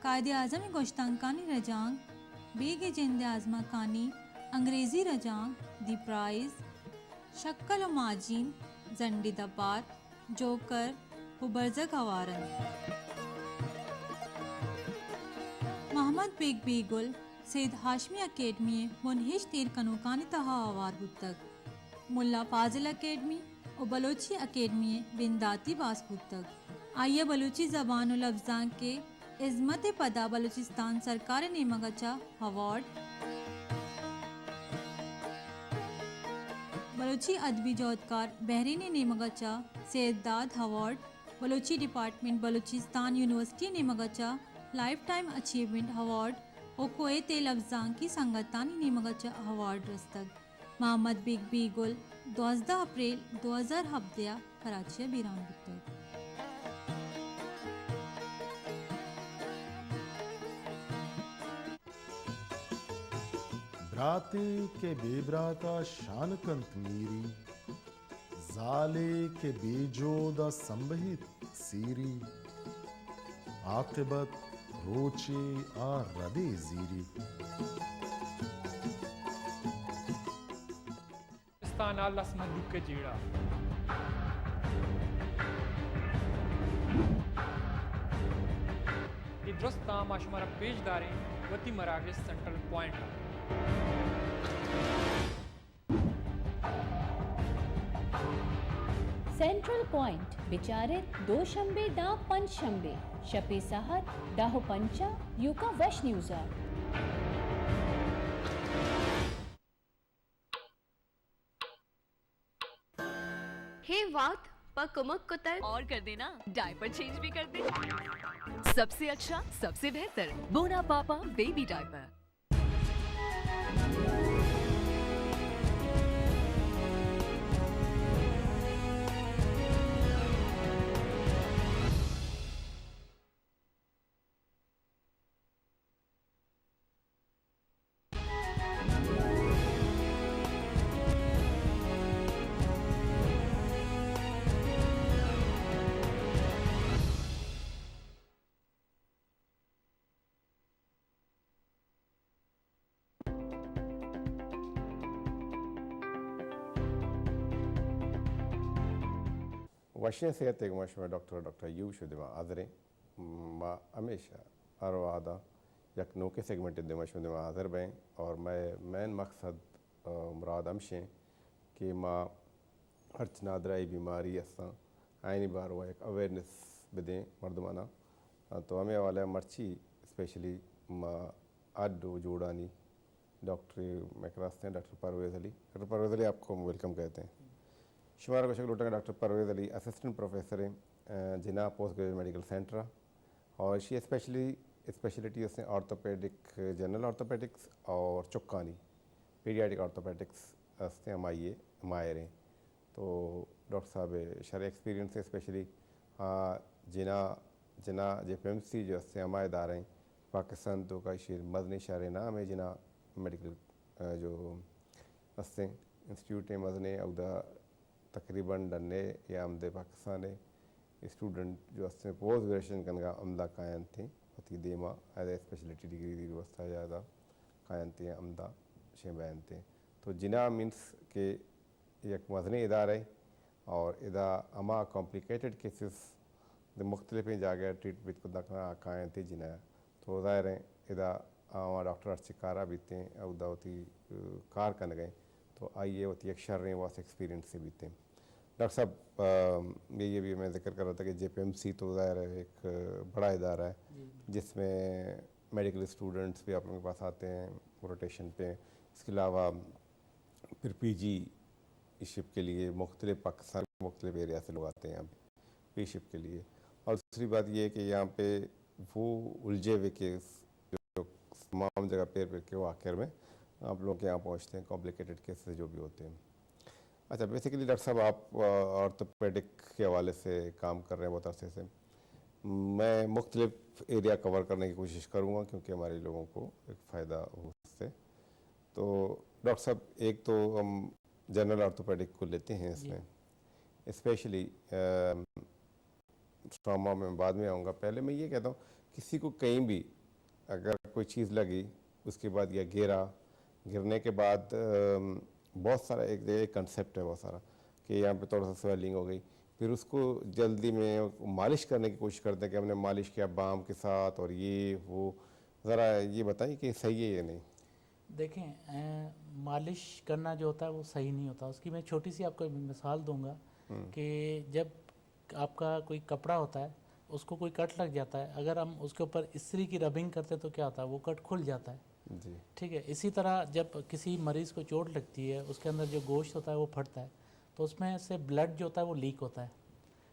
قائد اعظم ءِ گوشتانکانی رجانک، بیگ ءِ جند ءِ آزمانکانی انگریزی رجانک، دی پرائز، شکل ءُ ماجین، زنڈی دپار، جوکر ءُ برزگ ہوار انت۔ محمد بیگ بیگل سید ہاشمی اکیڈمی ءِ بنہشت ایر کنوکانی تہا ہوار بوتگ۔ ملا فاضل اکیڈمی ءُ بلوچی اکیڈمی ءِ بنداتی باسک بوتگ۔ آئی ءَ بلوچی زبان ءُ لبزانک ءِ ہزمت ءِ پدا بلوچستان سرکار ءِ نیمگ ءَ چہ اوارڈ، بلوچی ادبی جہدکار بحرین ءِ نیمگ ءَ چہ سید داد اوارڈ، بلوچی ڈیپارٹمنٹ بلوچستان یونیورسٹی ءِ نیمگ ءَ چہ لائف ٹائم اچیومنٹ اوارڈ ءُ کویت ءِ لبزانکی سنگتانی نیمگ ءَ چہ اوارڈ رستگ۔ محمد بیگ بیگل دوازدہ اپریل دو ہزار ہبدہ ءَ کراچی ءَ بیران بوتگ۔ براتے کہ بے براتا شان کنت میری، زالے کہ بے جودا سمبہیت سیری، عاقبت روچے آ ردے زیری۔ پاکستان ءَ لس مھلوک ءِ جیڑہ۔ اے درستاں ما شمارا پیش داریں وتی مراگش سینٹرل پوائنٹ ءَ۔ سینٹرل پوائنٹ بچارت دوشنبے داں پنچ شنبے شپے ساھت دہ ءُ پنچ ءَ یوکا وش نیوز ءَ۔ ہے وات پہ کمک کتگ۔ اور کر دینا، ڈائپر چینج بھی کر دے۔ سب سے اچھا، سب سے बेहतर बोना पापा बेबी डायपर। وشیں صحت ء گوما شمئے ڈاکٹر، ڈاکٹر ایوب شمئے دیما حاضر ایں۔ ما ہمیشہ ہر وہدا یک نوکیں سیگمنٹ ء دیما شمئے دیما حاضر بئیں اور مئے مین مقصد، آ، مراد ہمشیں کہ ما ہرچ نادراہی بیماری ہستاں، آیانی باروا یک اویئرنس بدیں مردمانا۔ آ، تو ہمے حوالہ ء مرچی اسپیشلی ما ہڈ و جوڑانی ڈاکٹر مئے کرا است ایں، ڈاکٹر پرویز علی۔ ڈاکٹر پرویز علی، آپ کو ویلکم کہتے ہیں۔ شمارا گوشگ لوٹاں کہ ڈاکٹر پرویز علی اسسٹنٹ پروفیسر ایں، آ، جناح پوسٹ گریجویٹ میڈیکل سینٹر ء، اور ایشی اسپیشلی، اسپیشلٹی است ایں آرتھوپیڈک، جنرل آرتھوپیڈکس اور چکانی، پیڈیاٹرک آرتھوپیڈکس است ایں، ہمائی ء ماہر ایں۔ تو ڈاکٹر صاحب ء شریں ایکسپیرینس ایں، اسپیشلی، آ، جناح، جناح جے پی ایم سی جو است ایں، ہما ادارہ ایں پاکستان توکا ایشی مزنیں شریں نام ایں، جناح میڈیکل، آ، جو است ایں انسٹیٹیوٹ ایں مزنیں، اودا تقریباً ڈنے یا ہمدے پاکستان ء اسٹوڈنٹ جو است ایں پوسٹ گریجویشن کنگا ہمدا کاینت ایں، وتی دیما ایز اے اسپیشلٹی ڈگری دی واسطہ یا ادا کاینت ایں، ہمدا شیں بینت ایں۔ تو جناح مینس کہ یک مزنیں ادارہ ایں اور ادا ہما کمپلیکیٹڈ کیسز دے مختلفیں جاگہ ٹریٹ بیت کتا کناں آ کاینت ایں جناح۔ تو ظاہر ایں ادا آواں ڈاکٹر ہرچی کارا بیت ایں، اودا وتی، آ، کار کنگ ایں، تو آئی ء وتی یک شریں واس ایکسپیرینس بیت ایں۔ ڈاکٹر صاحب، آ، یہ، یہ بھی میں ذکر کر رہا تھا کہ جے پی ایم سی تو ظاہر ہے ایک، آ، بڑا ادارہ ہے، جی۔ جس میں میڈیکل اسٹوڈنٹس بھی آپ لوگوں کے پاس آتے ہیں روٹیشن پہ، اس کے علاوہ پھر پی جی شپ کے لیے مختلف، پاکستان کے مختلف ایریا سے لوگ آتے ہیں یہاں پہ پی شپ کے لیے۔ اور دوسری بات یہ ہے کہ یہاں پہ وہ الجھے ہوئے کیس جو تمام جگہ پھر پھر کے وہ آخر میں آپ لوگوں کے یہاں پہنچتے ہیں، کمپلیکیٹڈ کیسز جو بھی ہوتے ہیں۔ اچھا، بیسیکلی ڈاکٹر صاحب، آپ، آ، آرتھوپیڈک کے حوالے سے کام کر رہے ہیں بہت عرصے سے۔ میں مختلف ایریا کور کرنے کی کوشش کروں گا کیونکہ ہمارے لوگوں کو ایک فائدہ ہو اس سے۔ تو ڈاکٹر صاحب، ایک تو ہم جنرل آرتھوپیڈک کو لیتے ہیں اس جی۔ میں، اسپیشلی، آ، ٹراما میں بعد میں آؤں گا۔ پہلے میں یہ کہتا ہوں، کسی کو کہیں بھی اگر کوئی چیز لگی، اس کے بعد یا گرا، گرنے کے بعد، ام، بہت سارا ایک، ایک کنسیپٹ ہے بہت سارا کہ یہاں پہ تھوڑا سا سویلنگ ہو گئی، پھر اس کو جلدی میں مالش کرنے کی کوشش کرتے ہیں کہ ہم نے مالش کیا بام کے ساتھ اور یہ وہ۔ ذرا یہ بتائیں کہ صحیح ہے یا نہیں؟ دیکھیں، اے، مالش کرنا جو ہوتا ہے وہ صحیح نہیں ہوتا۔ اس کی میں چھوٹی سی آپ کو مثال دوں گا ہم۔ کہ جب آپ کا کوئی کپڑا ہوتا ہے، اس کو کوئی کٹ لگ جاتا ہے، اگر ہم اس کے اوپر استری کی ربنگ کرتے ہیں تو کیا ہوتا ہے، وہ کٹ کھل جاتا ہے۔ جی۔ ٹھیک ہے، اسی طرح جب کسی مریض کو چوٹ لگتی ہے، اس کے اندر جو گوشت ہوتا ہے وہ پھٹتا ہے، تو اس میں سے بلڈ جو ہوتا ہے وہ لیک ہوتا ہے۔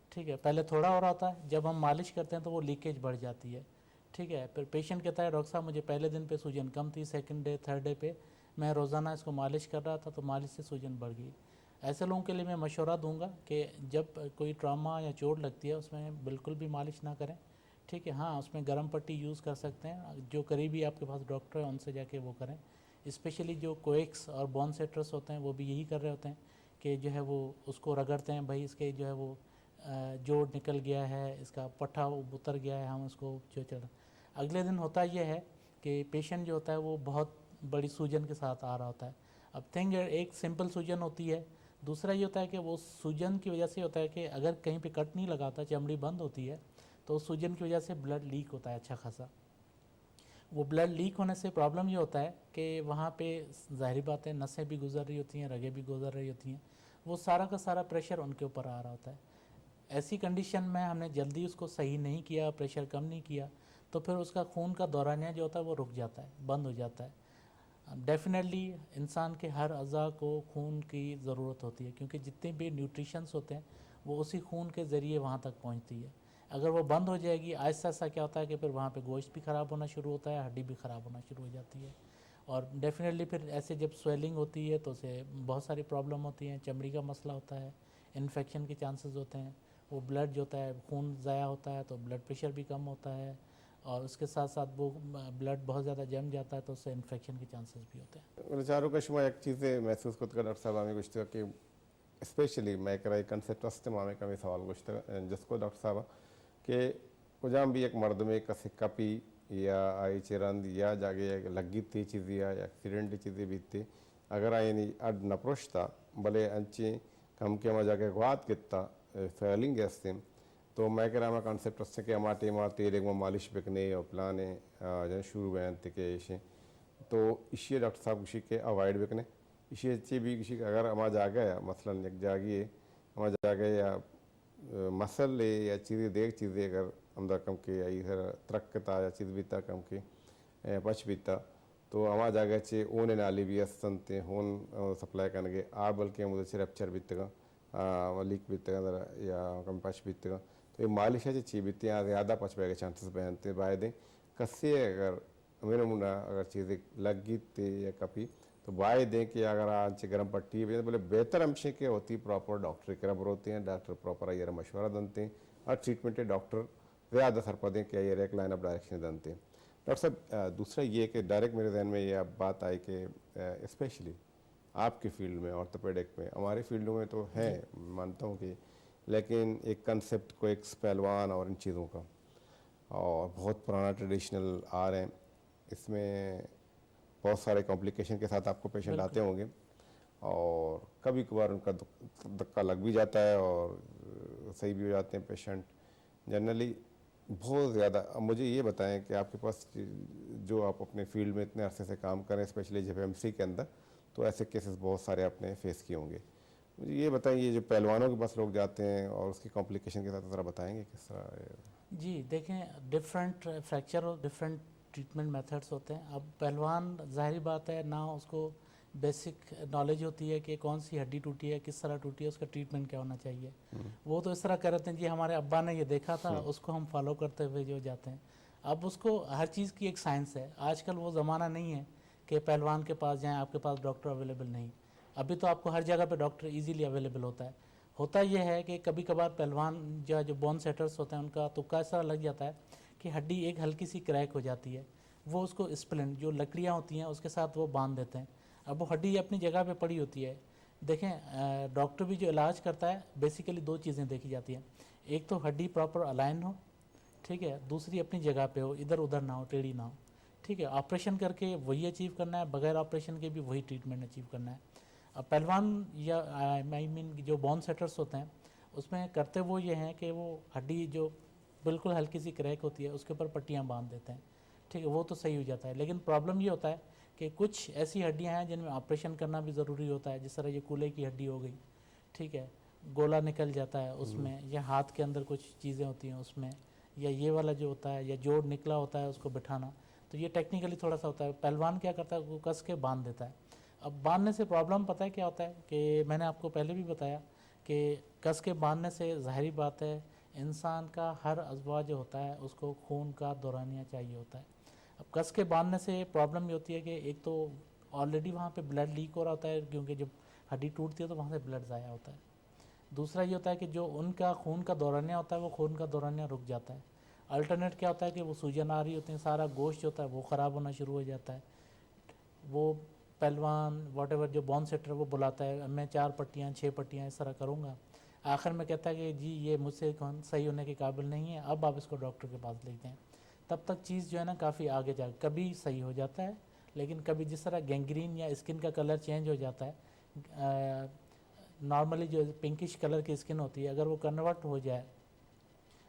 ٹھیک ہے، پہلے تھوڑا ہو رہا ہوتا ہے، جب ہم مالش کرتے ہیں تو وہ لیکیج بڑھ جاتی ہے۔ ٹھیک ہے، پھر پیشنٹ کہتا ہے، "ڈاکٹر صاحب، مجھے پہلے دن پہ سوجن کم تھی، سیکنڈ ڈے، تھرڈ ڈے پہ میں روزانہ اس کو مالش کر رہا تھا تو مالش سے سوجن بڑھ گئی۔" ایسے لوگوں کے لیے میں مشورہ دوں گا کہ جب کوئی ٹراما یا چوٹ لگتی ہے، اس میں بالکل بھی مالش نہ کریں۔ ٹھیک ہے، ہاں، اس میں گرم پٹی یوز کر سکتے ہیں، جو قریبی آپ کے پاس ڈاکٹر ہے، ان سے جا کے وہ کریں۔ اسپیشلی جو کویکس اور بون سیٹرس ہوتے ہیں، وہ بھی یہی کر رہے ہوتے ہیں کہ جو ہے وہ اس کو رگڑتے ہیں، بھائی، اس کے جو ہے وہ، آ، جوڑ نکل گیا ہے، اس کا پٹھا اتر گیا ہے، ہم اس کو جو چڑھ-، اگلے دن ہوتا یہ ہے کہ پیشنٹ جو ہوتا ہے وہ بہت بڑی سوجن کے ساتھ آ رہا ہوتا ہے۔ اب تھنگ ایک سمپل سوجن ہوتی ہے، دوسرا یہ ہوتا ہے کہ وہ سوجن کی وجہ سے ہوتا ہے کہ اگر کہیں پہ کٹ نہیں لگاتا، چمڑی بند ہوتی ہے، تو اس سوجن کی وجہ سے بلڈ لیک ہوتا ہے اچھا خاصا۔ وہ بلڈ لیک ہونے سے پرابلم یہ ہوتا ہے کہ وہاں پہ ظاہری بات ہے، نسیں بھی گزر رہی ہوتی ہیں، رگیں بھی گزر رہی ہوتی ہیں، وہ سارا کا سارا پریشر ان کے اوپر آ رہا ہوتا ہے۔ ایسی کنڈیشن میں ہم نے جلدی اس کو صحیح نہیں کیا، پریشر کم نہیں کیا، تو پھر اس کا خون کا دورانیہ جو ہوتا ہے وہ رک جاتا ہے، بند ہو جاتا ہے۔ ڈیفینیٹلی انسان کے ہر اعضا کو خون کی ضرورت ہوتی ہے، کیونکہ جتنے بھی نیوٹریشنس ہوتے ہیں وہ اسی خون کے ذریعے وہاں تک پہنچتی ہے۔ اگر وہ بند ہو جائے گی، آہستہ آہستہ کیا ہوتا ہے کہ پھر وہاں پہ گوشت بھی خراب ہونا شروع ہوتا ہے، ہڈی بھی خراب ہونا شروع ہو جاتی ہے۔ اور ڈیفینیٹلی پھر ایسے جب سویلنگ ہوتی ہے تو اسے بہت ساری پرابلم ہوتی ہیں، چمڑی کا مسئلہ ہوتا ہے، انفیکشن کے چانسز ہوتے ہیں، وہ بلڈ جو ہوتا ہے، خون ضائع ہوتا ہے تو بلڈ پریشر بھی کم ہوتا ہے، اور اس کے ساتھ ساتھ وہ بلڈ بہت زیادہ جم جاتا ہے تو اس سے انفیکشن کے چانسز بھی ہوتے ہیں۔ بلے چاروکاں، شما یک چیزے محسوس کتگ ڈاکٹر صاحب، ہمے گوشتگ کہ اسپیشلی مئے کرا اے کنسپٹ است، ما ہمے کمیں سوال گوشتگ، جست کت ڈاکٹر صاحب کہ کجام بھی یک مردمے کسے کپی یا آئی چہ رند یا جاگہے لگیت اے چیزے یا ایکسیڈنٹ چیزے بیت اے، اگر آیانی ہڈ نہ پرشتا بلے انچیں کم کہ ہما جاگہ گوات گپتا فیلنگ ہستیں، تو مئے کرا ہما کانسیپٹ ہستیں کہ ہما ٹائم ءَ تیل ءَ گوں مالش بکنے اور پلانے، آ، جن شروع بینت کہ ایشیں۔ تو ایشی ءَ ڈاکٹر صاحب گوشی کہ اوائڈ بکنے۔ ایشی ءَ چی بھی گوشی کہ اگر ہما جاگہ ءَ، مثلاً یک جاگے ءَ، ہما جاگہ ءَ یا، آ، مسل ءَ یا چیزے دیگ چیزے اگر ہمدا کم کہ آئی سر ترک کتا یا چیز بیتا کم کہ، آ، پچ بیتا، تو ہما جاگہ چہ ہون ءِ نالی بھی است انت، ہون، آ، سپلائی کنگ ءَ آ بلکیں ہمودا چہ ریپچر بیتگاں، آ، لیک بیتگاں در یا کم پچ بیتگاں۔ تو اے مالش ءَ چہ چی بیتیں، آ زیادہ پچ بیگ ءِ چانسز بینت۔ بایدیں کسے اگر ہمے نمونہ اگر چیزے لگیت یا کپی، تو بایدیں کہ اگر آ انچیں گرم پٹی بجنت، بلے بہتر ہمشیں کہ وتی پراپر ڈاکٹر ءِ کرا بروتیں، ڈاکٹر پراپر آئی ءَ را مشورہ دنتیں اور ٹریٹمنٹ ءَ ڈاکٹر زیادہ سرپدیں کہ آئی ءَ را یک لائن آف ڈائریکشن دنتیں۔ ڈاکٹر صاحب، آ، دوسرا یہ کہ ڈائریکٹ میرے ذہن میں یہ بات آئی کہ، آ، اسپیشلی آپ کے فیلڈ میں، آرتھوپیڈک میں، ہمارے فیلڈوں میں تو ہے، جی۔ مانتا ہوں کہ، لیکن ایک کانسیپٹ کو ایک پہلوان اور ان چیزوں کا، اور بہت پرانا ٹریڈیشنل آ رہے ہیں، اس میں بہت سارے کمپلیکیشن کے ساتھ آپ کو پیشنٹ بالکل۔ آتے ہوں گے، اور کبھی کبھار ان کا دک-، دھکا لگ بھی جاتا ہے اور صحیح بھی ہو جاتے ہیں پیشنٹ۔ جنرلی بہت زیادہ۔ اب مجھے یہ بتائیں کہ آپ کے پاس جو آپ اپنے فیلڈ میں اتنے عرصے سے کام کریں، اسپیشلی جی ایف ایم سی کے اندر، تو ایسے کیسز بہت سارے آپ نے فیس کیے ہوں گے۔ مجھے یہ بتائیں، یہ جو پہلوانوں کے پاس لوگ جاتے ہیں اور اس کی کمپلیکیشن کے ساتھ ذرا بتائیں گے کس طرح؟ جی دیکھیں، ڈفرینٹ فریکچر اور ڈفرینٹ ٹریٹمنٹ میتھڈس ہوتے ہیں۔ اب پہلوان، ظاہری بات ہے، نہ اس کو بیسک نالج ہوتی ہے کہ کون سی ہڈی ٹوٹی ہے، کس طرح ٹوٹی ہے، اس کا ٹریٹمنٹ کیا ہونا چاہیے۔ وہ تو اس طرح کر رہے ہیں، جی ہمارے ابا نے یہ دیکھا تھا، اس کو ہم فالو کرتے ہوئے جو جاتے ہیں۔ اب اس کو ہر چیز کی ایک سائنس ہے۔ آج کل وہ زمانہ نہیں ہے کہ پہلوان کے پاس جائیں، آپ کے پاس ڈاکٹر اویلیبل نہیں۔ ابھی تو آپ کو ہر جگہ پہ ڈاکٹر ایزیلی اویلیبل ہوتا ہے۔ ہوتا یہ ہے کہ کبھی کبھار پہلوان یا جو بون سیٹرز ہوتے ہیں، ان کا تکا اس طرح لگ جاتا ہے کہ ہڈی ایک ہلکی سی کریک ہو جاتی ہے، وہ اس کو اسپلنٹ، جو لکڑیاں ہوتی ہیں، اس کے ساتھ وہ باندھ دیتے ہیں۔ اب وہ ہڈی اپنی جگہ پہ پڑی ہوتی ہے۔ دیکھیں، آ، ڈاکٹر بھی جو علاج کرتا ہے، بیسیکلی دو چیزیں دیکھی جاتی ہیں، ایک تو ہڈی پراپر الائن ہو، ٹھیک ہے، دوسری اپنی جگہ پہ ہو، ادھر ادھر نہ ہو، ٹیڑھی نہ ہو، ٹھیک ہے۔ آپریشن کر کے وہی اچیو کرنا ہے، بغیر آپریشن کے بھی وہی ٹریٹمنٹ اچیو کرنا ہے۔ اب پہلوان یا، آئی مین، جو بون سیٹرز ہوتے ہیں، اس میں کرتے وہ یہ ہیں کہ وہ ہڈی جو بالکل ہلکی سی کریک ہوتی ہے، اس کے اوپر پٹیاں باندھ دیتے ہیں، ٹھیک ہے، وہ تو صحیح ہو جاتا ہے۔ لیکن پرابلم یہ ہوتا ہے کہ کچھ ایسی ہڈیاں ہیں جن میں آپریشن کرنا بھی ضروری ہوتا ہے، جس طرح یہ کولے کی ہڈی ہو گئی، ٹھیک ہے، گولا نکل جاتا ہے اس میں، یا ہاتھ کے اندر کچھ چیزیں ہوتی ہیں اس میں، یا یہ والا جو ہوتا ہے، یا جوڑ نکلا ہوتا ہے، اس کو بٹھانا، تو یہ ٹیکنیکلی تھوڑا سا ہوتا ہے۔ پہلوان کیا کرتا ہے، وہ کس کے باندھ دیتا ہے۔ اب باندھنے سے پرابلم پتہ ہے کیا ہوتا ہے، کہ میں نے آپ کو پہلے بھی بتایا کہ کس کے باندھنے سے ظاہری بات ہے، انسان کا ہر عضوہ جو ہوتا ہے، اس کو خون کا دورانیہ چاہیے ہوتا ہے۔ اب کس کے باندھنے سے پرابلم یہ ہوتی ہے کہ ایک تو آلریڈی وہاں پہ بلڈ لیک ہو رہا ہوتا ہے، کیونکہ جب ہڈی ٹوٹتی ہے تو وہاں سے بلڈ ضائع ہوتا ہے۔ دوسرا یہ ہوتا ہے کہ جو ان کا خون کا دورانیہ ہوتا ہے، وہ خون کا دورانیہ رک جاتا ہے۔ الٹرنیٹ کیا ہوتا ہے کہ وہ سوجن آ رہی ہوتی ہیں، سارا گوشت جو ہوتا ہے وہ خراب ہونا شروع ہو جاتا ہے۔ وہ پہلوان، واٹ ایور، جو بون سیٹر، وہ بلاتا ہے، میں چار پٹیاں، چھ پٹیاں اس طرح کروں گا۔ آخر میں کہتا ہے کہ جی، یہ مجھ سے کون صحیح ہونے کے قابل نہیں ہے، اب آپ اس کو ڈاکٹر کے پاس لے جائیں۔ تب تک چیز جو ہے نا، کافی آگے جا، کبھی صحیح ہو جاتا ہے، لیکن کبھی جس طرح گینگرین یا اسکن کا کلر چینج ہو جاتا ہے، نارملی جو پنکش کلر کی اسکن ہوتی ہے، اگر وہ کنورٹ ہو جائے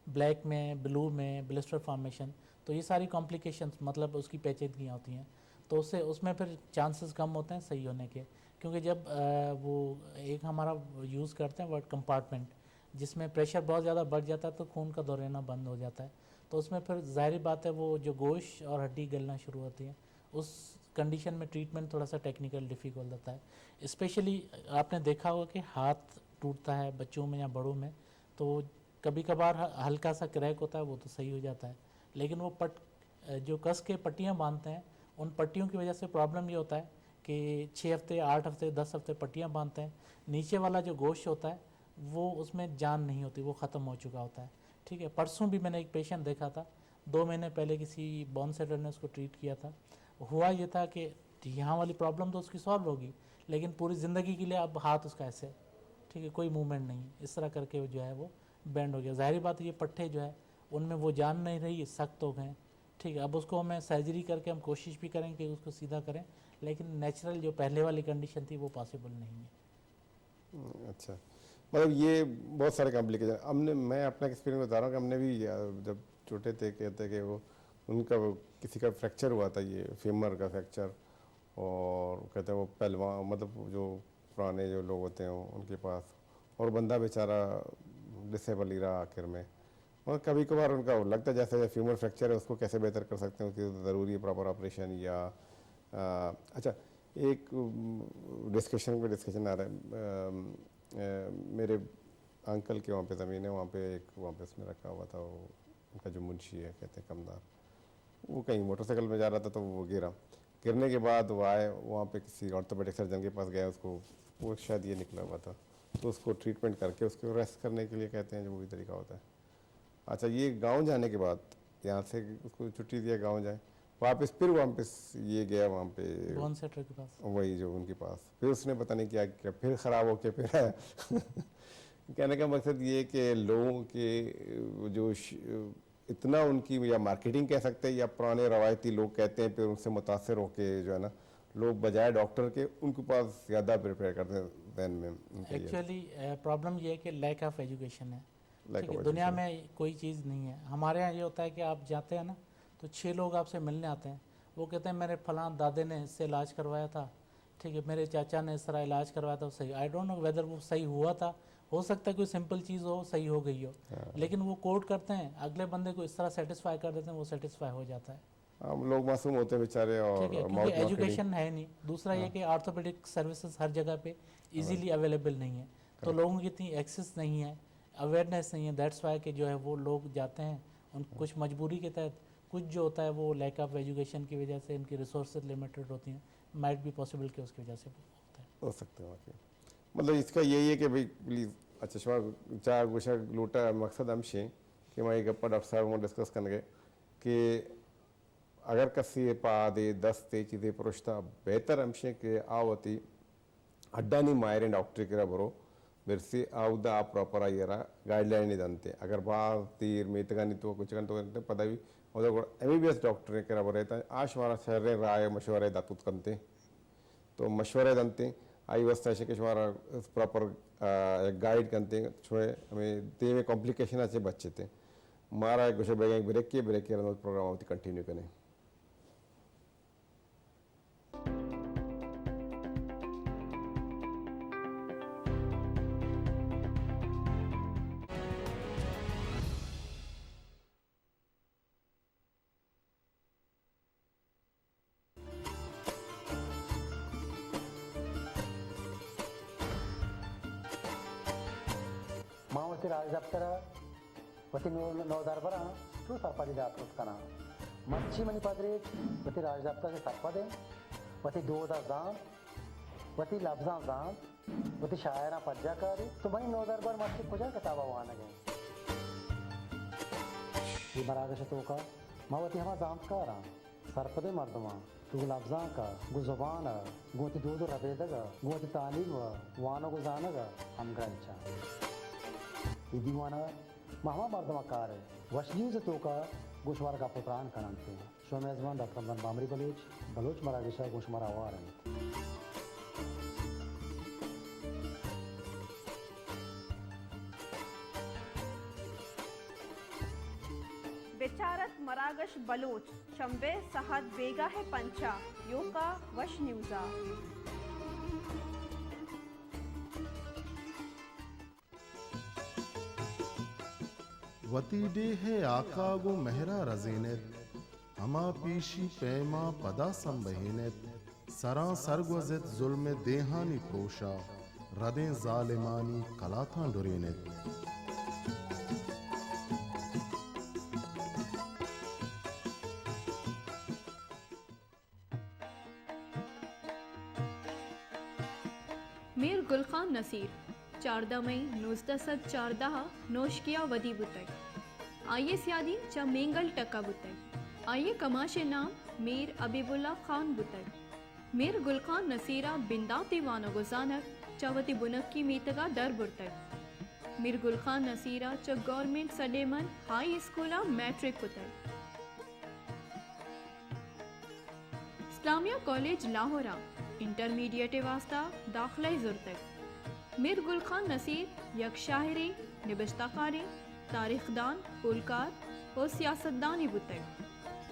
بلیک میں، بلو میں، بلسٹر فارمیشن، تو یہ ساری کمپلیکیشنز، مطلب اس کی پیچیدگیاں ہوتی ہیں، تو اس سے، اس میں پھر چانسز کم ہوتے ہیں صحیح ہونے کے، کیونکہ جب، آ، وہ ایک ہمارا یوز کرتے ہیں ورڈ کمپارٹمنٹ، جس میں پریشر بہت زیادہ بڑھ جاتا ہے تو خون کا دورانیہ بند ہو جاتا ہے، تو اس میں پھر ظاہری بات ہے وہ جو گوشت اور ہڈی گلنا شروع ہوتی ہے، اس کنڈیشن میں ٹریٹمنٹ تھوڑا سا ٹیکنیکل ڈیفیکلٹ ہوتا ہے۔ اسپیشلی آپ نے دیکھا ہوگا کہ ہاتھ ٹوٹتا ہے بچوں میں یا بڑوں میں، تو کبھی کبھار ہ-، ہلکا سا کریک ہوتا ہے، وہ تو صحیح ہو جاتا ہے، لیکن وہ پٹ-، جو کس کے پٹیاں باندھتے ہیں، ان پٹیوں کی وجہ سے پرابلم یہ ہوتا ہے کہ چھ ہفتے، آٹھ ہفتے، دس ہفتے پٹیاں باندھتے ہیں، نیچے والا جو گوشت ہوتا ہے، وہ اس میں جان نہیں ہوتی، وہ ختم ہو چکا ہوتا ہے۔ ٹھیک ہے، پرسوں بھی میں نے ایک پیشنٹ دیکھا تھا، دو مہینے پہلے کسی بون سیٹر نے اس کو ٹریٹ کیا تھا۔ ہوا یہ تھا کہ یہاں والی پرابلم تو اس کی سالو ہوگی، لیکن پوری زندگی کے لیے اب ہاتھ اس کا ایسے، ٹھیک ہے، کوئی موومنٹ نہیں، اس طرح کر کے جو ہے وہ بینڈ ہو گیا۔ ظاہری بات ہے، یہ پٹھے جو ہے، ان میں وہ جان نہیں رہی، سخت ہو گئے ہیں۔ ٹھیک ہے، اب اس کو ہمیں سرجری کر کے ہم کوشش بھی کریں کہ اس کو سیدھا کریں، لیکن نیچرل جو پہلے والی کنڈیشن تھی، وہ پاسبل نہیں ہے۔ ہم، اچھا۔ مطلب، یہ بہت سارے کمپلیکیشن۔ ہم نے، میں اپنا ایکسپیرینس بتا رہا ہوں کہ ہم نے بھی، آ، جب چھوٹے تھے، کہتے کہ وہ، ان کا وہ کسی کا فریکچر ہوا تھا، یہ فیمر کا فریکچر، اور کہتے ہیں وہ پہلوان، مطلب، جو پرانے جو لوگ ہوتے ہیں ان کے پاس، اور بندہ بیچارہ ڈس ایبل ہی رہا آخر میں۔ اور کبھی کبھار ان کا لگتا ہے جیسے فیمر فریکچر ہے، اس کو کیسے بہتر کر سکتے ہیں، اس کی ضروری ہے پراپر آپریشن یا، آ، اچھا، ایک، ام، ڈسکشن پہ ڈسکشن آ رہا ہے۔ ام، اے، میرے انکل کے وہاں پہ زمین ہے، وہاں پہ ایک، وہاں پہ اس میں رکھا ہوا تھا، وہ ان کا جو منشی ہے، کہتے ہیں کمدار، وہ کہیں موٹر سائیکل میں جا رہا تھا تو وہ گرا۔ گرنے کے بعد وہ آئے، وہاں پہ کسی آرتھوپیڈک سرجن کے پاس گئے، اس کو، وہ شاید یہ نکلا ہوا تھا، تو اس کو ٹریٹمنٹ کر کے اس کو ریسٹ کرنے کے لیے کہتے ہیں، جو وہ بھی طریقہ ہوتا ہے۔ اچھا، یہ گاؤں جانے کے بعد یہاں سے اس کو چھٹی دیا، گاؤں جائے، واپس، پھر واپس یہ گیا وہاں پہ، بون سیٹر کے پاس۔ وہی جو ان کے پاس، پھر اس نے پتہ نہیں کیا کیا، پھر خراب ہو کے پھر آیا۔ کہنے کا مقصد یہ کہ لوگوں کے جو ش-، اتنا ان کی یا مارکیٹنگ کہہ سکتے ہیں یا پرانے روایتی لوگ کہتے ہیں، پھر ان سے متاثر ہو کے جو ہے نا، لوگ بجائے ڈاکٹر کے ان کے پاس زیادہ پریفر کرتے ہیں ذہن میں ان کے یہ۔ ایکچولی، اے، پرابلم یہ ہے کہ لیک آف ایجوکیشن ہے۔ لیک ٹھیک ہے، آف دنیا ایجوکیشن۔ میں کوئی چیز نہیں ہے۔ ہمارے یہاں یہ ہوتا ہے کہ آپ جاتے ہیں نا، تو چھ لوگ آپ سے ملنے آتے ہیں، وہ کہتے ہیں، میرے فلاں دادے نے اس سے علاج کروایا تھا، ٹھیک ہے، میرے چاچا نے اس طرح علاج کروایا تھا، وہ صحیح، آئی ڈونٹ نو ویدر وہ صحیح ہوا تھا، ہو سکتا ہے کوئی سمپل چیز ہو، صحیح ہو گئی ہو، ہاں۔ لیکن وہ کوٹ کرتے ہیں، اگلے بندے کو اس طرح سیٹسفائی کر دیتے ہیں، وہ سیٹسفائی ہو جاتا ہے۔ ہم لوگ معصوم ہوتے ہیں بیچارے، اور ٹھیک ہے، کیونکہ موت مار کے ایجوکیشن ہے نہیں۔ دوسرا یہ ہاں۔ کہ آرتھوپیڈک سروسز ہر جگہ پہ ایزیلی اویلیبل نہیں ہے، تو کریکٹ۔ لوگوں کی اتنی ایکسیس نہیں ہے، اویئرنیس نہیں ہے، دیٹس وائی کہ جو ہے وہ لوگ جاتے ہیں، ان، ہاں۔ کچھ مجبوری کے تحت، کچھ جو ہوتا ہے وہ لیک آف ایجوکیشن کی وجہ سے، ان کی ریسورسز لمیٹڈ ہوتی ہیں، مائٹ بی پاسبل کہ اس کی وجہ سے وہ ہوتا ہے۔ ہو سکتا ہے واقعی۔ مطلب، اس کا یہی ہے کہ بھئی، پلیز، اچھا، شما چا گوشگ لوٹا، مقصد ہمشی کہ ما یہ گپا ڈاکٹر صاحب ما ڈسکس کرنے کہ اگر کسی پادے، دستے، چیزے پرشتہ، بہتر ہمشی کہ آ وتی ہڈانی ماہریں ڈاکٹرے کرا برو، برسی، آ اودا آ پراپر آئی را گائیڈ لائن دنتے۔ اگر باز دیر میتگانی تو کچھ کنت تو پدا بھی اودا گڑا ایم بی بی ایس ڈاکٹرے کرا برے تا آ شمارا شریں رائے مشورے دات کنتے۔ تو مشورہ دنتے، آئی واسطہ ایشی کہ شمارا پراپر، آ، گائیڈ کنتے، شوئے ہمیں دیم کمپلیکیشن اچھے بچتے۔ مارا گوشے بیگیں بریک کے، بریک کے رند پروگرام ہوتی کنٹینیو کنے۔ ما وتی راجدپتر ء وتی نو-، نودربراں چو سرپدی دات کت کناں۔ مرچی منی پدریچ وتی راجدپتر چہ سرپد انت، وتی دود ء زانت، وتی لبزاں زانت، وتی شاعراں پجا کاریت۔ تو منی نودربر مرچی کجا کتاب ء وانگ ء انت؟ اے مراگش ء توکا ما وتی ہما زانتکاراں، سرپدیں مردماں، تو گوں لبزانک ء، گوں زبان ء، گوں وتی دود ء ربیدگ ء، گوں وتی تعلیم ء، وانگ ء زانگ ء ہمگرنچ آں۔ اے دیوان ء ما ہما مردماں کار ء وش نیوز ء توکا گوں شمارا گپ ء تران کننت۔ شمئے میزبان ڈاکٹر رمضان بامری بلوچ، بلوچ مراگش ء گوں شمارا ہوار انت۔ بچارت مراگش بلوچ، شمبے سہد بیگاہ پنچا، یوکا وش نیوزا۔ وتی ڈیھ ء آکا گوں مہرا رزین ات، ہما پیشی پیما پدا سمبہین ات، سراں سرگوز ات ظلم ء دیہانی پروشا، ردیں ظالمانی کلاتاں ڈرین ات۔ میر گل خان نصیر چاردہ مئی نوزدہ سد چاردہ ء نوشکی ء ودی بوتگ۔ آئی ء سیادی چہ مینگل ٹک ء بوتگ۔ آئی ء کماش ء نام میر حبیب اللہ خان بوتگ۔ میر گل خان نصیر ء بنداتی وانگ ء زانگ چہ وتی بنکی میتگ ء در برتگ۔ میر گل خان نصیر ء چہ گورنمنٹ سڈیمن ہائی اسکول ء میٹرک کتگ۔ اسلامیہ کالج لاہور ء انٹرمیڈیٹ ء واستہ داخلہ ء زرتگ۔ میر گل خان نصیر یک شاعرے، نبشتہ کارے، تاریخدان، پولکار ءُ سیاستدانے بوتگ۔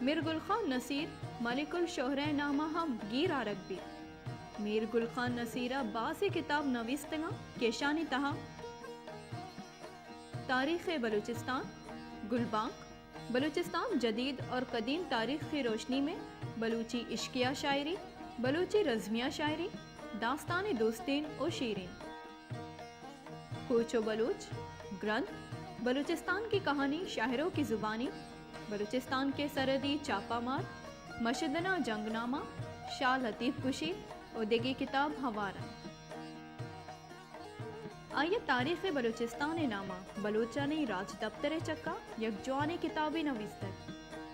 میر گل خان نصیر ملک الشعراء ءِ نام ءَ ہم گیر آرگ بیت۔ میر گل خان نصیر ءَ بازیں کتاب نویستگاں کہ اشانی تہا تاریخ بلوچستان، گلبانک، بلوچستان جدید اور قدیم تاریخ کی روشنی میں، بلوچی عشقیہ شاعری، بلوچی رزمیہ شاعری، داستان دوستین و شیرین، کوچ و بلوچ، گرنتھ، بلوچستان کی کہانی شاعروں کی زبانی، بلوچستان کے سرحدی چھاپہ مار، مشدنا جنگ نامہ، شاہ لطیف کشی و دگہ کتاب ہوار انت۔ آئی ءَ تاریخ بلوچستان ءِ نام ءَ بلوچانی راجدپتر ءِ چکا یک جوانیں کتابے نویستگ۔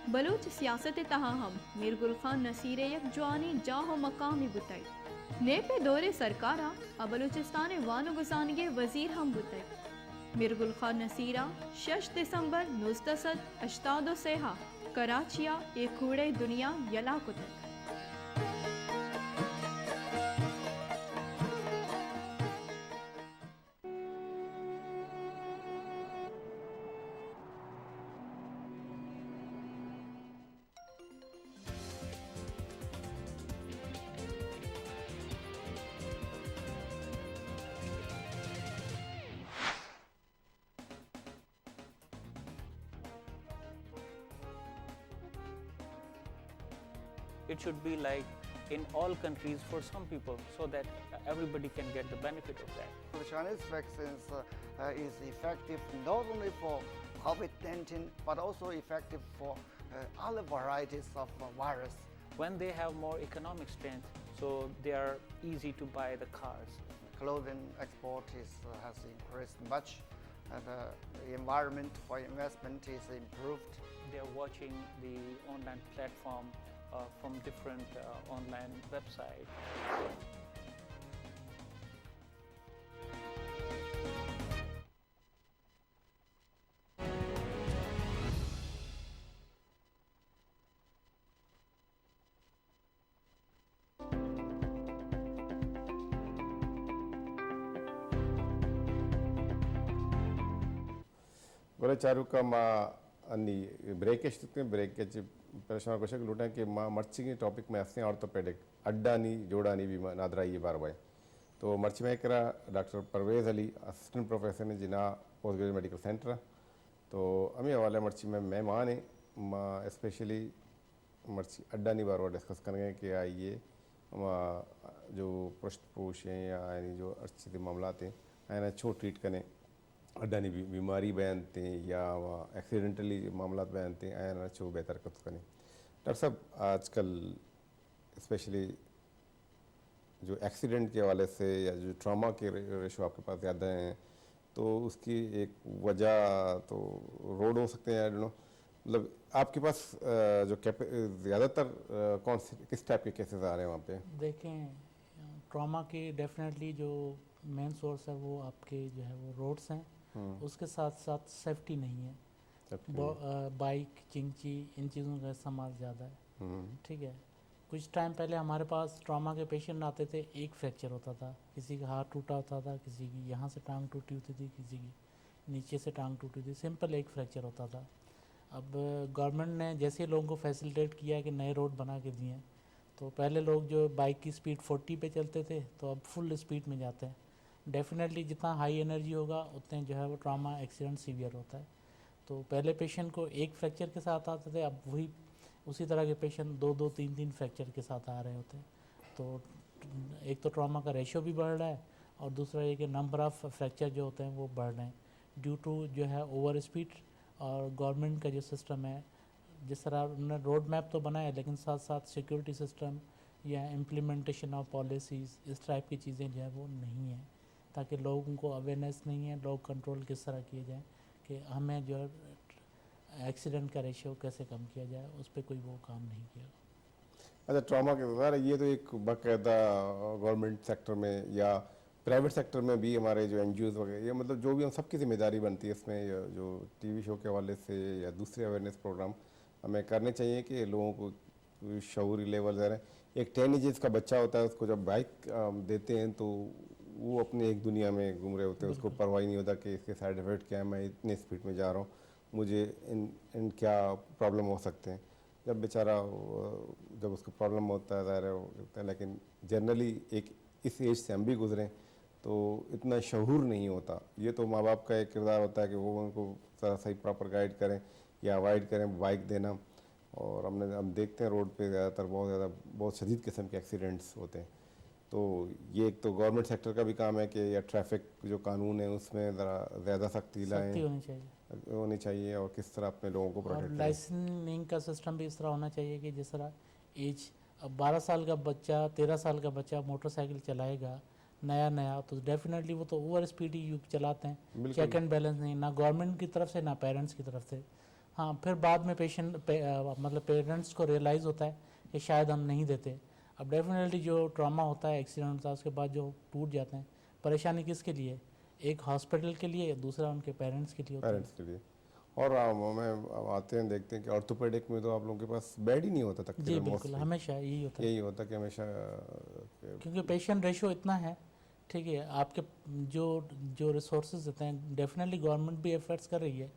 بلوچ سیاست ءِ تہا ہم میر گل خان نصیر ءِ یک جوانیں جاہ و مقامے بوتگ۔ نیپ ءِ دور ءِ سرکار ءَ آ بلوچستان ءِ وان و گزانگ ءِ وزیر ہم بوتگ۔ میر گل خان نصیر ءَ شش دسمبر نوزدہ سد ہشتاد و سئے ءَ کراچی ءَ اے کوڑئے دنیا یلا کتگ۔ It should be like in all countries for some people, so that everybody can get the benefit of that. The Chinese vaccines, uh, uh, is effective not only for COVID nineteen, but also effective for, uh, other varieties of, uh, virus. When they have more economic strength, so they are easy to buy the cars. Clothing export is, uh, has increased much. Uh, the environment for investment is improved. They are watching the online platform, uh, from different, uh, online websites. گڑا چاروکاں، ما انی بریک ءَ شتگ اتیں، بریک ءَ چہ پدا شما گوشگ لوٹاں کہ ما مرچیگیں ٹاپک مئے ہستیں آرتھوپیڈک، ہڈانی جوڑانی بیما-، نادراہی ءِ باروا ءَ۔ تو مرچی مئے کرا ڈاکٹر پرویز علی، اسسٹنٹ پروفیسر ایں جناح پوسٹ گریجویٹ میڈیکل سینٹر ءَ۔ تو ہمے حوالہ ءَ مرچی مئے مہمان ایں، ما اسپیشلی مرچی ہڈانی باروا ڈسکس کنگ ءَ ایں کہ آئی ءِ ہما جو پرشت پروش ایں یا آیانی جو ہر چیزے معاملات ایں، آیانا چوں ٹریٹ کنیں، ہڈانی بی-، بیماری بینت ایں یا ہما ایکسیڈنٹلی معاملات بینت ایں، آیانا چوں بہتر کت کنیں۔ ڈاکٹر صاحب، آج کل اسپیشلی جو ایکسیڈنٹ کے حوالے سے یا جو ٹراما کے رے-، ریشو آپ کے پاس زیادہ ہیں، تو اس کی ایک وجہ تو روڈ ہو سکتے ہیں، I don't know۔ مطلب، آپ کے پاس، آ، جو کیپ-، زیادہ تر، آ، کون سے، کس ٹائپ کے کیسز آ رہے ہیں وہاں پہ؟ دیکھیں، ٹراما کے ڈیفینیٹلی جو مین سورس ہے، وہ آپ کے جو ہے، وہ روڈس ہیں۔ ہوں۔ اس کے ساتھ ساتھ سیفٹی نہیں ہے۔ سیفٹی بو-، نہیں۔ آ، بائک، چنگچی، ان چیزوں کا استعمال زیادہ ہے۔ ہوں۔ ٹھیک ہے، کچھ ٹائم پہلے ہمارے پاس ٹراما کے پیشنٹ آتے تھے، ایک فریکچر ہوتا تھا، کسی کا ہاتھ ٹوٹا ہوتا تھا، کسی کی یہاں سے ٹانگ ٹوٹی ہوتی تھی، کسی کی نیچے سے ٹانگ ٹوٹی تھی، سمپل ایک فریکچر ہوتا تھا۔ اب گورنمنٹ نے جیسے لوگوں کو فیسیلیٹیٹ کیا کہ نئے روڈ بنا کے دیے ہیں، تو پہلے لوگ جو بائک کی اسپیڈ فورٹی پہ چلتے تھے، تو اب فل اسپیڈ میں جاتے ہیں۔ ڈیفینیٹلی جتنا ہائی انرجی ہوگا، اتنے جو ہے وہ ٹراما ایکسیڈنٹ سیویئر ہوتا ہے۔ تو پہلے پیشنٹ کو ایک فریکچر کے ساتھ آتے تھے، اب وہی، اسی طرح کے پیشنٹ دو دو تین تین فریکچر کے ساتھ آ رہے ہوتے ہیں۔ تو ایک تو ٹراما کا ریشو بھی بڑھ رہا ہے، اور دوسرا یہ کہ نمبر آف فریکچر جو ہوتے ہیں، وہ بڑھ رہے ہیں، ڈیو ٹو جو ہے اوور اسپیڈ۔ اور گورنمنٹ کا جو سسٹم ہے، جس طرح انہوں نے روڈ میپ تو بنایا، لیکن ساتھ ساتھ سیکیورٹی سسٹم یا امپلیمنٹیشن آف پالیسیز، اس ٹائپ کی چیزیں جو ہے، وہ نہیں ہیں، تاکہ لوگوں کو اویئرنیس نہیں ہے، لوگ کنٹرول کس طرح کیے جائیں کہ ہمیں جو ہے، ایکسیڈنٹ کا ریشیو کیسے کم کیا جائے، اس پہ کوئی وہ کام نہیں کیا۔ اچھا، ٹراما کے ظاہر ہے، یہ تو ایک باقاعدہ گورنمنٹ سیکٹر میں یا پرائیویٹ سیکٹر میں بھی ہمارے جو این جی اوز وغیرہ، یہ مطلب جو بھی ہم سب کی ذمہ داری بنتی ہے اس میں، یہ جو ٹی وی شو کے حوالے سے یا دوسرے اویئرنیس پروگرام ہمیں کرنے چاہیے کہ لوگوں کو شعوری لیول ذرا، ایک ٹین ایجز کا بچہ ہوتا ہے، اس کو جب بائک، آ، دیتے ہیں تو وہ اپنے ایک دنیا میں گھوم رہے ہوتے ہیں، اس کو پرواہ ہی نہیں ہوتا کہ اس کے سائیڈ افیکٹ کیا ہے، میں اتنے اسپیڈ میں جا رہا ہوں، مجھے ان ان کیا پرابلم ہو سکتے ہیں۔ جب بیچارہ، آ، جب اس کو پرابلم ہوتا ہے، ظاہر ہے وہ ہوتا ہے، لیکن جنرلی ایک اس ایج سے ہم بھی گزریں تو اتنا شعور نہیں ہوتا۔ یہ تو ماں باپ کا ایک کردار ہوتا ہے کہ وہ ان کو ذرا صحیح پراپر گائیڈ کریں یا اوائڈ کریں بائک دینا۔ اور ہم نے ہم دیکھتے ہیں روڈ پہ زیادہ تر بہت زیادہ بہت شدید قسم کے ایکسیڈنٹس ہوتے ہیں۔ تو یہ ایک تو گورنمنٹ سیکٹر کا بھی کام ہے کہ یا ٹریفک جو قانون ہے اس میں ذرا زیادہ سختی لائیں، سختی ہونی چاہیے۔ ہونی چاہیے اور کس طرح اپنے لوگوں کو اور پروٹیکٹ کریں۔ لائسننگ کا سسٹم بھی اس طرح ہونا چاہیے کہ جس طرح ایج، اب بارہ سال کا بچہ، تیرہ سال کا بچہ موٹر سائیکل چلائے گا نیا نیا، تو ڈیفینیٹلی وہ تو اوور اسپیڈ ہی یو-، چلاتے ہیں۔ بالکل۔ چیک اینڈ بیلنس نہیں، نہ گورنمنٹ کی طرف سے نہ پیرنٹس کی طرف سے۔ ہاں، پھر بعد میں پیشنٹ پے-، آ، مطلب پیرنٹس کو ریئلائز ہوتا ہے کہ شاید ہم نہیں دیتے۔ اب ڈیفینیٹلی جو ٹراما ہوتا ہے، ایکسیڈنٹ ہوتا ہے، اس کے بعد جو ٹوٹ جاتے ہیں، پریشانی کس کے لیے؟ ایک ہاسپٹل کے لیے، دوسرا ان کے پیرنٹس کے لیے ہوتا ہے۔ پیرنٹس کے لیے۔ اور ہم ہمیں آتے ہیں، دیکھتے ہیں کہ آرتھوپیڈک میں تو آپ لوگوں کے پاس بیڈ ہی نہیں ہوتا جی تقریباً، بالکل، موسٹلی ہمیشہ یہی ہوتا ہے۔ یہی ہوتا ہے کہ ہمیشہ کہ کیونکہ پیشنٹ ریشو اتنا ہے، ٹھیک ہے، آپ کے جو جو ریسورسز ہوتے ہیں، ڈیفینیٹلی گورنمنٹ بھی ایفرٹس کر رہی ہے،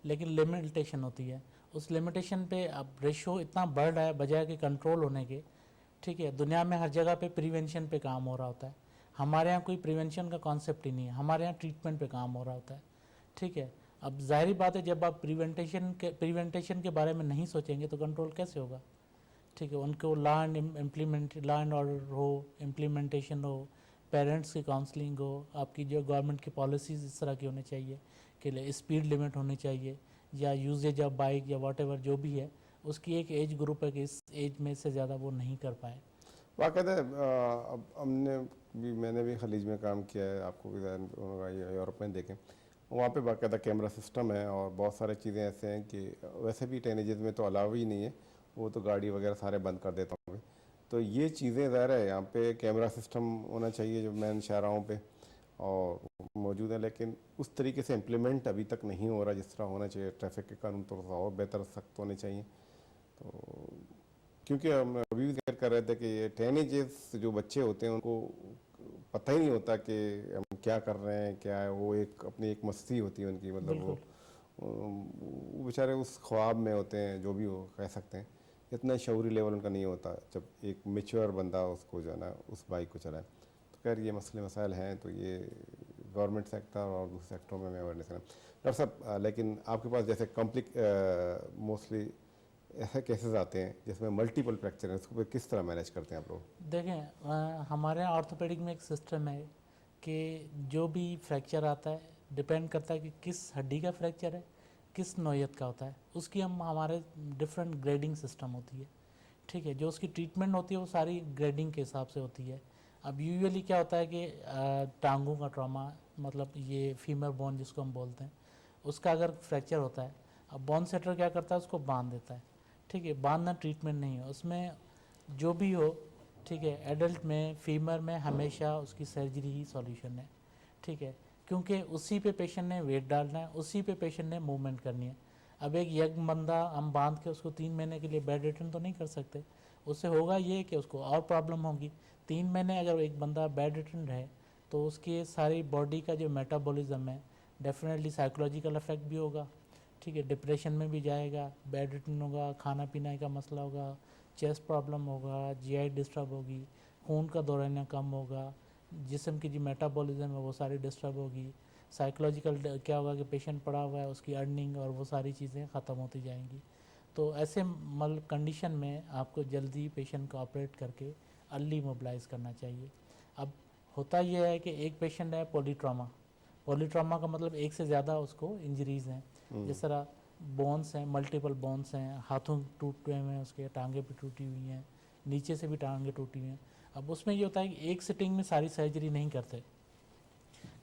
لیکن لمیٹیشن ہوتی ہے۔ اس لمیٹیشن پہ اب ریشو اتنا بڑھ رہا ہے بجائے کہ کنٹرول ہونے کے، ٹھیک ہے، دنیا میں ہر جگہ پہ پریونشن پہ کام ہو رہا ہوتا ہے، ہمارے یہاں کوئی پریونشن کا کانسیپٹ ہی نہیں ہے، ہمارے یہاں ٹریٹمنٹ پہ کام ہو رہا ہوتا ہے، ٹھیک ہے۔ اب ظاہری بات ہے، جب آپ پریونٹیشن کے پریونٹیشن کے بارے میں نہیں سوچیں گے تو کنٹرول کیسے ہوگا؟ ٹھیک ہے، ان کو law and implement, law and order ہو، امپلیمنٹیشن ہو، پیرنٹس کی کاؤنسلنگ ہو، آپ کی جو گورنمنٹ کی پالیسیز اس طرح کی ہونی چاہیے کہ اسپیڈ لمٹ ہونی چاہیے یا یوزیج آف بائک یا واٹ ایور جو بھی ہے، اس کی ایک ایج گروپ ہے کہ اس ایج میں سے زیادہ وہ نہیں کر پائے۔ باقاعدہ، آ، اب ہم نے بھی، میں نے بھی خلیج میں کام کیا ہے، آپ کو بھی ظاہر ہوگا، یہ یورپ میں دیکھیں، وہاں پہ باقاعدہ کیمرہ سسٹم ہے اور بہت سارے چیزیں ایسے ہیں کہ ویسے بھی ٹین ایجز میں تو الاؤ ہی نہیں ہے، وہ تو گاڑی وغیرہ سارے بند کر دیتا ہوں۔ تو یہ چیزیں ظاہر ہے یہاں پہ کیمرہ سسٹم ہونا چاہیے جو مین شاہراہوں پہ اور موجود ہے، لیکن اس طریقے سے امپلیمنٹ ابھی تک نہیں ہو رہا جس طرح ہونا چاہیے۔ ٹریفک کے قانون تھوڑا سا اور بہتر سخت ہونے چاہیے۔ تو کیونکہ ہم ابھی بھی ذکر کر رہے تھے کہ یہ ٹین ایجز جو بچے ہوتے ہیں ان کو پتہ ہی نہیں ہوتا کہ ہم کیا کر رہے ہیں، کیا ہے۔ وہ ایک اپنی ایک مستی ہوتی ہے ان کی، مطلب وہ بالکل۔ وہ بیچارے اس خواب میں ہوتے ہیں، جو بھی وہ کہہ سکتے ہیں، اتنا شعوری لیول ان کا نہیں ہوتا جب ایک میچور بندہ اس کو جو ہے نا اس بائک کو چلائے۔ تو خیر یہ مسئلے مسائل ہیں، تو یہ گورنمنٹ سیکٹر اور دوسرے سیکٹروں میں ہمیں اویئرنیس کرنا۔ ڈاکٹر صاحب، آ، لیکن آپ کے پاس جیسے کمپلیک موسٹلی ایسے کیسز آتے ہیں جس میں ملٹیپل فریکچر ہیں، اس کو پھر کس طرح مینیج کرتے ہیں آپ لوگ؟ دیکھیں، آ، ہمارے یہاں آرتھوپیڈک میں ایک سسٹم ہے کہ جو بھی فریکچر آتا ہے، ڈیپینڈ کرتا ہے کہ کس ہڈی کا فریکچر ہے، کس نوعیت کا ہوتا ہے، اس کی ہم ہمارے ڈفرینٹ گریڈنگ سسٹم ہوتی ہے، ٹھیک ہے۔ جو اس کی ٹریٹمنٹ ہوتی ہے وہ ساری گریڈنگ کے حساب سے ہوتی ہے۔ اب یوزلی کیا ہوتا ہے کہ آ، ٹانگوں کا ٹراما، مطلب یہ فیمر بون جس کو ہم بولتے ہیں، اس کا اگر فریکچر ہوتا ہے، اب بون سیٹر کیا کرتا ہے، اس کو باندھ دیتا ہے، ٹھیک ہے۔ باندھنا ٹریٹمنٹ نہیں ہے، اس میں جو بھی ہو، ٹھیک ہے، ایڈلٹ میں، فیمر میں ہمیشہ اس کی سرجری ہی سولوشن ہے، ٹھیک ہے، کیونکہ اسی پہ پیشنٹ نے ویٹ ڈالنا ہے، اسی پہ پیشنٹ نے موومنٹ کرنی ہے۔ اب ایک ینگ بندہ ہم باندھ کے اس کو تین مہینے کے لیے بیڈ ریڈن تو نہیں کر سکتے، اس سے ہوگا یہ کہ اس کو اور پرابلم ہوگی۔ تین مہینے اگر ایک بندہ بیڈ ریڈن رہے تو اس کے ساری باڈی کا جو میٹابولزم ہے، ڈیفینیٹلی سائیکولوجیکل افیکٹ بھی ہوگا، ٹھیک ہے، ڈپریشن میں بھی جائے گا، بیڈ ریڈن ہوگا، کھانا پینا کا مسئلہ ہوگا، چیسٹ پرابلم ہوگا، جی آئی ڈسٹرب ہوگی، خون کا دورانیہ کم ہوگا، جسم کی جو میٹابولزم ہے وہ ساری ڈسٹرب ہوگی، سائیکولوجیکل ڈ-، کیا ہوگا کہ پیشنٹ پڑا ہوا ہے، اس کی ارننگ اور وہ ساری چیزیں ختم ہوتی جائیں گی۔ تو ایسے مطلب کنڈیشن میں آپ کو جلدی پیشنٹ کو آپریٹ کر کے ارلی موبلائز کرنا چاہیے۔ اب ہوتا یہ ہے کہ ایک پیشنٹ ہے پولی ٹراما، پولی ٹراما کا مطلب ایک سے زیادہ اس کو انجریز ہیں، ہوں۔ جس طرح بونس ہیں، ملٹیپل بونس ہیں، ہاتھوں ٹوٹے ہوئے ہیں، اس کے ٹانگیں بھی ٹوٹی ہوئی ہیں، نیچے سے بھی ٹانگیں ٹوٹی ہوئی ہیں۔ اب اس میں یہ ہوتا ہے کہ ایک سٹنگ میں ساری سرجری نہیں کرتے،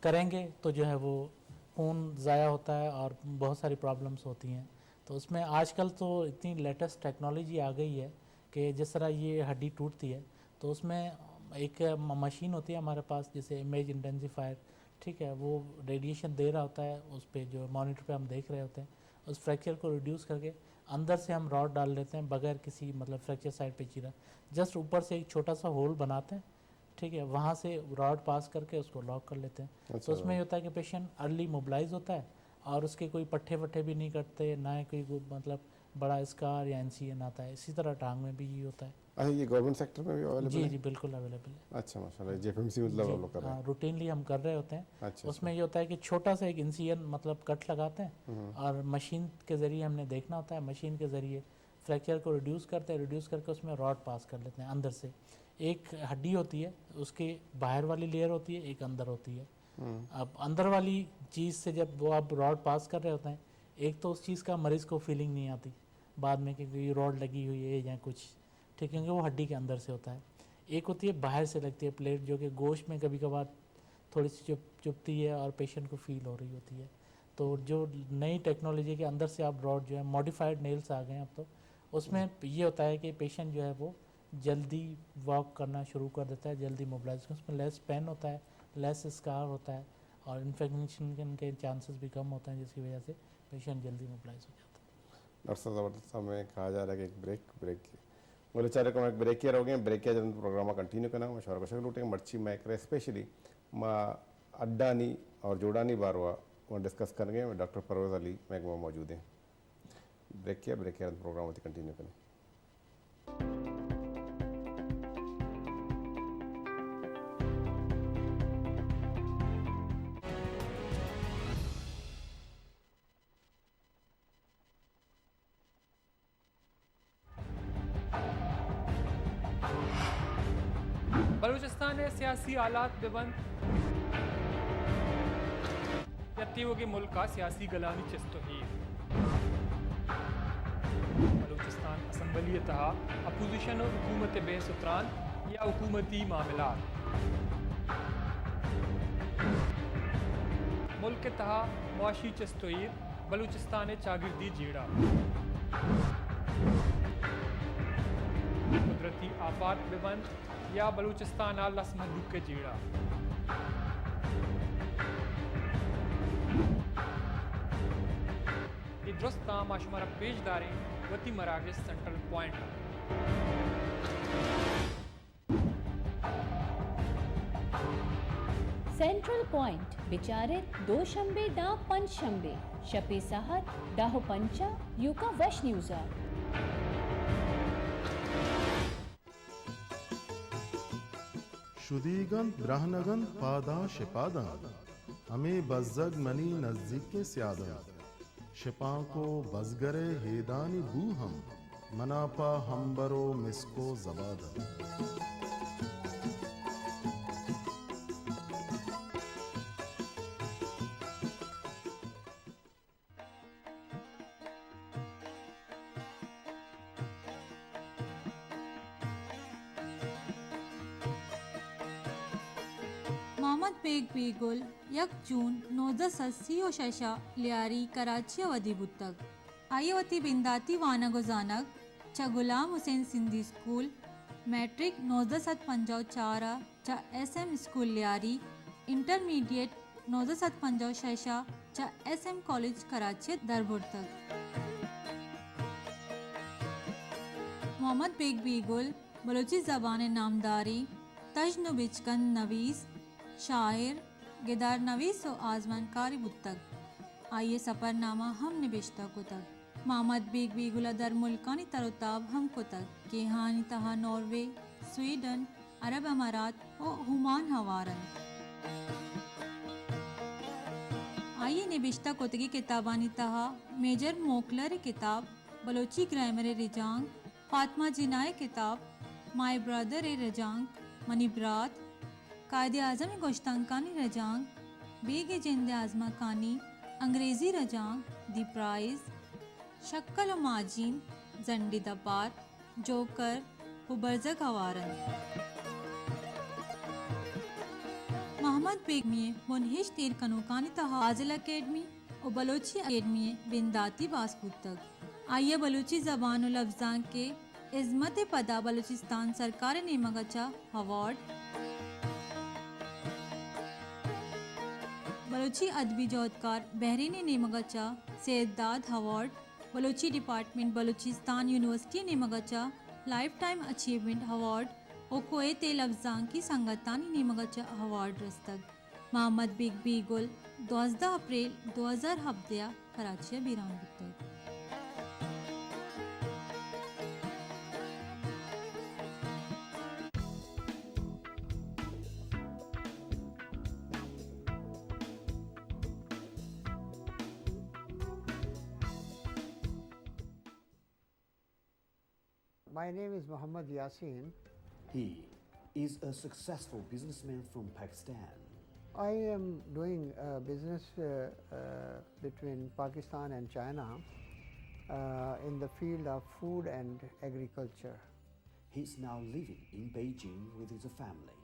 کریں گے تو جو ہے وہ خون ضائع ہوتا ہے اور بہت ساری پرابلمس ہوتی ہیں۔ تو اس میں آج کل تو اتنی لیٹسٹ ٹیکنالوجی آ گئی ہے کہ جس طرح یہ ہڈی ٹوٹتی ہے تو اس میں ایک م-، مشین ہوتی ہے ہمارے پاس، جیسے امیج انٹینسیفائر، ٹھیک ہے، وہ ریڈیشن دے رہا ہوتا ہے، اس پہ جو مانیٹر پہ ہم دیکھ رہے ہوتے ہیں، اس فریکچر کو ریڈیوس کر کے اندر سے ہم راڈ ڈال لیتے ہیں بغیر کسی مطلب فریکچر سائٹ پہ چیرا، جسٹ اوپر سے ایک چھوٹا سا ہول بناتے ہیں، ٹھیک ہے، وہاں سے راڈ پاس کر کے اس کو لاک کر لیتے ہیں۔ تو اس میں یہ ہوتا ہے کہ پیشنٹ ارلی موبلائز ہوتا ہے اور اس کے کوئی پٹھے وٹھے بھی نہیں کٹتے، نہ ہی کوئی وہ، مطلب، بڑا اسکار یا انسیژن آتا ہے۔ اسی طرح ٹانگ میں بھی یہی ہوتا ہے۔ اچھا، یہ گورنمنٹ سیکٹر میں بھی اویلیبل جی، ہے؟ جی، بالکل اویلیبل ہے۔ اچھا، ماشاءاللہ، جے پی ایم سی مطلب جی، آپ لوگ کر رہے ہیں؟ ہاں، روٹینلی ہم کر رہے ہوتے ہیں۔ اچھا، اس میں اچھا۔ یہ ہوتا ہے کہ چھوٹا سا ایک انسیژن، مطلب، کٹ لگاتے ہیں ہوں۔ اور مشین کے ذریعے ہم نے دیکھنا ہوتا ہے، مشین کے ذریعے فریکچر کو ریڈیوس کرتے ہیں، ریڈیوس کر کے اس میں راڈ پاس کر لیتے ہیں اندر سے۔ ایک ہڈی ہوتی ہے، اس کے باہر والی لیئر ہوتی ہے، ایک اندر ہوتی ہے۔ ہوں۔ اب اندر والی چیز سے جب وہ آپ راڈ پاس کر رہے ہوتے ہیں، ایک تو اس چیز کا مریض کو فیلنگ نہیں آتی بعد میں کہ کوئی راڈ لگی ہوئی ہے یا کچھ، ٹھیک ہے، کیونکہ وہ ہڈی کے اندر سے ہوتا ہے۔ ایک ہوتی ہے باہر سے لگتی ہے پلیٹ، جو کہ گوشت میں کبھی کبھار تھوڑی سی چپ، چپتی ہے اور پیشنٹ کو فیل ہو رہی ہوتی ہے۔ تو جو نئی ٹیکنالوجی کے اندر سے آپ راڈ جو ہے، ماڈیفائڈ نیلز آ گئے ہیں اب تو، اس میں یہ ہوتا ہے کہ پیشنٹ جو ہے وہ جلدی واک کرنا شروع کر دیتا ہے، جلدی موبلائز، اس میں لیس پین ہوتا ہے، لیس اسکار ہوتا ہے اور انفیکشن کے چانسز بھی کم ہوتے ہیں، جس کی وجہ سے پیشنٹ جلدی موبلائز ہو جاتا ہے۔ ڈاکٹر صاحب، زبردست، ہمیں کہا جا رہا ہے کہ ایک بریک، بریک۔ بلے چارے کو ایک بریک کیا رہو گے، بریک کیا جب پروگرام کنٹینیو کرنا، میں شور کو شکل اٹھیں، مرچی میں کرے اسپیشلی ما اڈانی اور جوڑانی باروا وہ ڈسکس کریں گے، ڈاکٹر پرویز علی محکمہ موجود ہیں۔ بریک کیا، بریک کیا پروگرام ہوتی کنٹینیو کریں۔ بلوچستان ءِ سیاسی حالات بہ بنت یا تیوگیں ملک ءِ سیاسی گلانی چست ءُ ایر، بلوچستان اسمبلی ءِ تہا اپوزیشن ءُ حکومت ءِ بحث ءُ تران یا حکومتی معاملات، ملک ءِ تہا معاشی چست ءُ ایر، بلوچستان ءِ چاگردی جیڑہ، قدرتی آفات بہ بنت یا بلوچستان ءِ لس مھلوک ءِ جیڑہ، اے درستاں ما شمارا پیش داریں وتی مراگش سینٹرل پوائنٹ ءَ۔ سینٹرل پوائنٹ بچار ات دوشنبے داں پنچ شنبے شپے ساعت دہ ءُ پنچ ءَ یوکا وش نیوز ءَ۔ شدیگ انت، برہنگ انت، پاداں شپاداں۔ ہمے بزگ منی نزیکیں سیاد انت۔ شپانک ءُ بزگر ءِ ہیدانی بو ہم منا پہ ہمبر ءُ مسک ءُ زباد انت۔ محمد بیگ بیگل یک جون نوزدہ سد سی ءُ شش ءَ لیاری کراچی ءَ ودی بوتگ۔ آئی ءَ وتی بنداتی وانگ ءُ زانگ چہ غلام حسین سندھی اسکول، میٹرک نوزدہ سد پنجاہ ءُ چار ءَ چہ ایس ایم اسکول لیاری، انٹرمیڈیٹ نوزدہ سد پنجاہ ءُ شش ءَ چہ ایس ایم کالج کراچی ءَ دربرتگ۔ محمد بیگ بیگل بلوچی زبان ءِ نامداریں تژن ءُ بچکند نویس، شاعر، گدار نویس ءُ آزمانکارے بوتگ۔ آئی ءَ سپرنامہ ہم نبشتہ کتگ۔ محمد بیگ بیگل ءَ درملکانی تر ءُ تاب ہم کتگ کہ آہانی تہا ناروے، سویڈن، عرب امارات ءُ عمان ہوار انت۔ آئی ءِ نبشتہ کتگیں کتابانی تہا میجر موکلر ءِ کتاب بلوچی گرائمر ءِ رجانک، فاطمہ جناح ءِ کتاب مائی برادر ءِ رجانک، منی برات، قائد اعظم ءِ گوشتانکانی رجانک، بیگ ءِ جند ءِ آزمانکانی انگریزی رجانک، دی پرائز، شکل ءُ ماجین، زنڈی دپار، جوکر ءُ برزگ ہوار انت۔ محمد بیگ بیگل ءِ بنہشت ایر کنوکانی تہا فاضل اکیڈمی ءُ بلوچی اکیڈمی ءِ بنداتی باسک بوتگ۔ آئی ءَ بلوچی زبان ءُ لبزانک ءِ ہزمت ءِ پدا بلوچستان سرکار ءِ نیمگ ءَ چہ اوارڈ، بلوچی ادبی جہدکار بحرین ءِ نیمگ ءَ چہ سید داد اوارڈ، بلوچی ڈیپارٹمنٹ بلوچستان یونیورسٹی ءِ نیمگ ءَ چہ لائف ٹائم اچیومنٹ اوارڈ، و کویت ء لبزانکی سنگتانی نیمگ ء چہ اوارڈ رستگ۔ محمد بیگ بیگل دوازدہ اپریل دو ہزار ہبدہ ء کراچی ء بیران بوتگ۔ My name is Mohammad Yasin. He is a successful businessman from Pakistan. I am doing a business uh, uh, between Pakistan and China uh, in the field of food and agriculture. He is now living in Beijing with his family.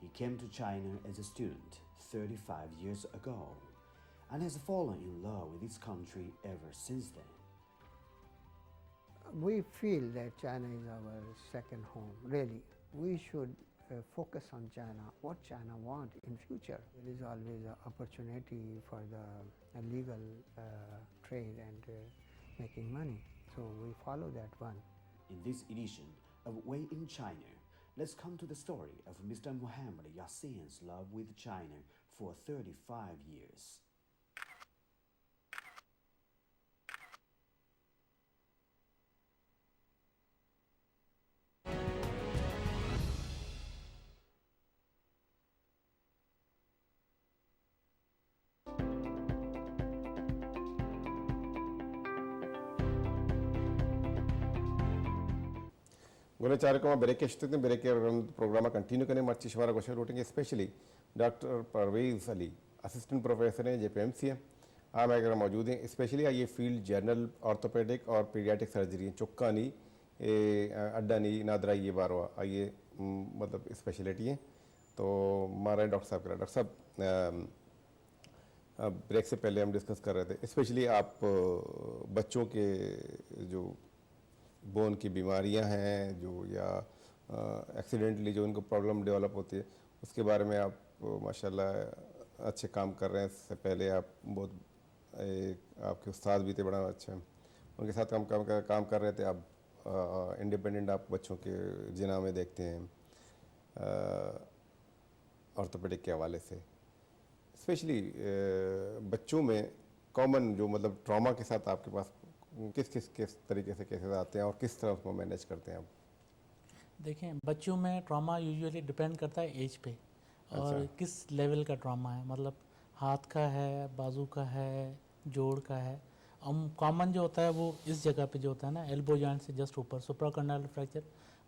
He came to China as a student thirty-five years ago and has fallen in love with his country ever since then. We feel that China is our second home, really. We should uh, focus on China, what China want in future. There is always an opportunity for the uh, legal uh, trade and uh, making money. So we follow that one. In this edition of Way in China, let's come to the story of Mister Mohammad Yasin's love with China for thirty-five years. گلیں چاروکاں، ما بریک ء شتگ اتیں، بریک ء رند پروگرام ء کنٹینیو کنیں۔ مرچی شمارا گوشگ لوٹیں کہ اسپیشلی ڈاکٹر پرویز علی، اسسٹنٹ پروفیسر ہیں جے پی ایم سی ء، آ مئے کرا موجود ہیں۔ اسپیشلی آئی ء فیلڈ جنرل آرتھوپیڈک اور پیڈیاٹرک سرجری ہیں، چکانی، اے، اڈانی نادراہی ء باروا آئی ء، م، مطلب اسپیشلٹی ہیں۔ تو مارا ڈاکٹر صاحب کرا، ڈاکٹر صاحب، ام، اب بریک سے پہلے ہم ڈسکس کر رہے تھے، اسپیشلی آپ، آ، بچوں کے جو بون کی بیماریاں ہیں جو یا، آ، ایکسیڈنٹلی جو ان کو پرابلم ڈیولپ ہوتی ہے، اس کے بارے میں آپ، آ، ماشاءاللہ اچھے کام کر رہے ہیں۔ اس سے پہلے آپ بہت، ایک آپ کے استاد بھی تھے، بڑا اچھا، ان کے ساتھ کام، کام، کام کر رہے تھے۔ اب، آ، انڈیپینڈنٹ آپ بچوں کے جناح میں دیکھتے ہیں، آ، آرتھوپیڈک کے حوالے سے۔ اسپیشلی، آ، بچوں میں کامن جو مطلب ٹراما کے ساتھ آپ کے پاس کس کس کس طریقے سے کیسز آتے ہیں اور کس طرح اس کو مینیج کرتے ہیں آپ؟ دیکھیں، بچوں میں ٹراما یوزولی ڈیپینڈ کرتا ہے ایج پہ اور اچھا۔ کس لیول کا ٹراما ہے، مطلب ہاتھ کا ہے، بازو کا ہے، جوڑ کا ہے۔ ہم کامن جو ہوتا ہے وہ اس جگہ پہ جو ہوتا ہے نا، ایلبو جوائنٹ سے جسٹ اوپر، سپرا کانڈائل فریکچر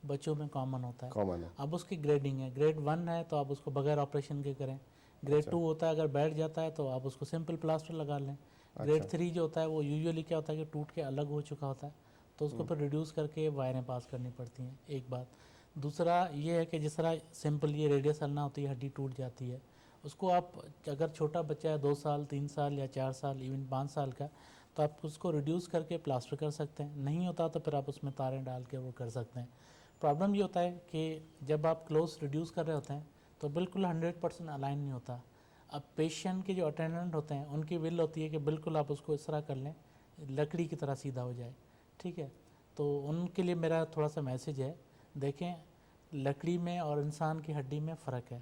بچوں میں کامن ہوتا ہے۔ کامن ہے۔ اب اس کی گریڈنگ ہے، گریڈ ون ہے تو آپ اس کو بغیر آپریشن کے کریں، گریڈ اچھا۔ ٹو ہوتا ہے، اگر بیٹھ جاتا ہے تو آپ اس کو سمپل پلاسٹر لگا لیں۔ گریڈ اچھا۔ تھری جو ہوتا ہے وہ یوزولی کیا ہوتا ہے کہ ٹوٹ کے الگ ہو چکا ہوتا ہے، تو اس کو ہم۔ پھر ریڈیوس کر کے وائریں پاس کرنی پڑتی ہیں، ایک بات۔ دوسرا یہ ہے کہ جس طرح سمپل یہ ریڈیس النا ہوتی ہے، ہڈی ٹوٹ جاتی ہے، اس کو آپ اگر چھوٹا بچہ ہے، دو سال، تین سال یا چار سال، ایون پانچ سال کا، تو آپ اس کو ریڈیوس کر کے پلاسٹر کر سکتے ہیں، نہیں ہوتا تو پھر آپ اس میں تاریں ڈال کے وہ کر سکتے ہیں۔ پرابلم یہ ہوتا ہے کہ جب آپ کلوز ریڈیوس کر رہے ہوتے ہیں تو بالکل ہنڈریڈ پرسینٹ الائن نہیں ہوتا۔ اب پیشنٹ کے جو اٹینڈنٹ ہوتے ہیں، ان کی ول ہوتی ہے کہ بالکل آپ اس کو اس طرح کر لیں، لکڑی کی طرح سیدھا ہو جائے، ٹھیک ہے؟ تو ان کے لیے میرا تھوڑا سا میسج ہے، دیکھیں، لکڑی میں اور انسان کی ہڈی میں فرق ہے،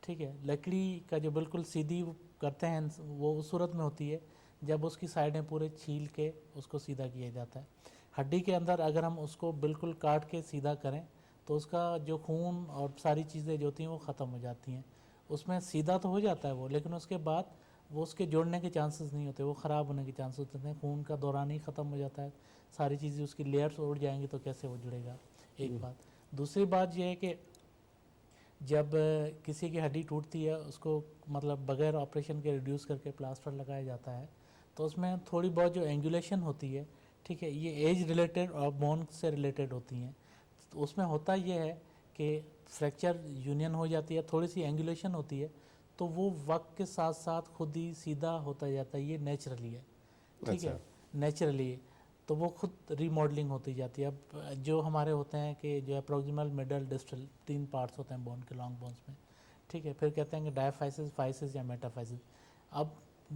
ٹھیک ہے؟ لکڑی کا جو بالکل سیدھی کرتے ہیں، وہ اس صورت میں ہوتی ہے جب اس کی سائیڈیں پورے چھیل کے اس کو سیدھا کیا جاتا ہے۔ ہڈی کے اندر اگر ہم اس کو بالکل کاٹ کے سیدھا کریں تو اس کا جو خون اور ساری چیزیں جو ہوتی ہیں وہ ختم ہو جاتی ہیں۔ اس میں سیدھا تو ہو جاتا ہے وہ، لیکن اس کے بعد وہ اس کے جڑنے کے چانسز نہیں ہوتے، وہ خراب ہونے کے چانسز ہوتے ہیں، خون کا دوران ہی ختم ہو جاتا ہے، ساری چیزیں اس کی لیئرز اڑ جائیں گی تو کیسے وہ جڑے گا؟ ایک بات۔ دوسری بات یہ ہے کہ جب کسی کی ہڈی ٹوٹتی ہے، اس کو مطلب بغیر آپریشن کے ریڈیوس کر کے پلاسٹر لگایا جاتا ہے، تو اس میں تھوڑی بہت جو اینگولیشن ہوتی ہے، ٹھیک ہے، یہ ایج ریلیٹڈ اور بون سے ریلیٹڈ ہوتی ہیں۔ تو اس میں ہوتا یہ ہے کہ فریکچر یونین ہو جاتی ہے، تھوڑی سی اینگولیشن ہوتی ہے، تو وہ وقت کے ساتھ ساتھ خود ہی سیدھا ہوتا جاتا ہے، یہ نیچرلی ہے، ٹھیک ہے، اچھا۔ نیچرلی۔ تو وہ خود ری ماڈلنگ ہوتی جاتی ہے۔ اب جو ہمارے ہوتے ہیں کہ جو ہے پروگزیمل، مڈل، ڈسٹل، تین پارٹس ہوتے ہیں بون کے، لانگ بونز میں، ٹھیک ہے، پھر کہتے ہیں کہ ڈائفائسس، فائسس یا میٹافائسس۔ اب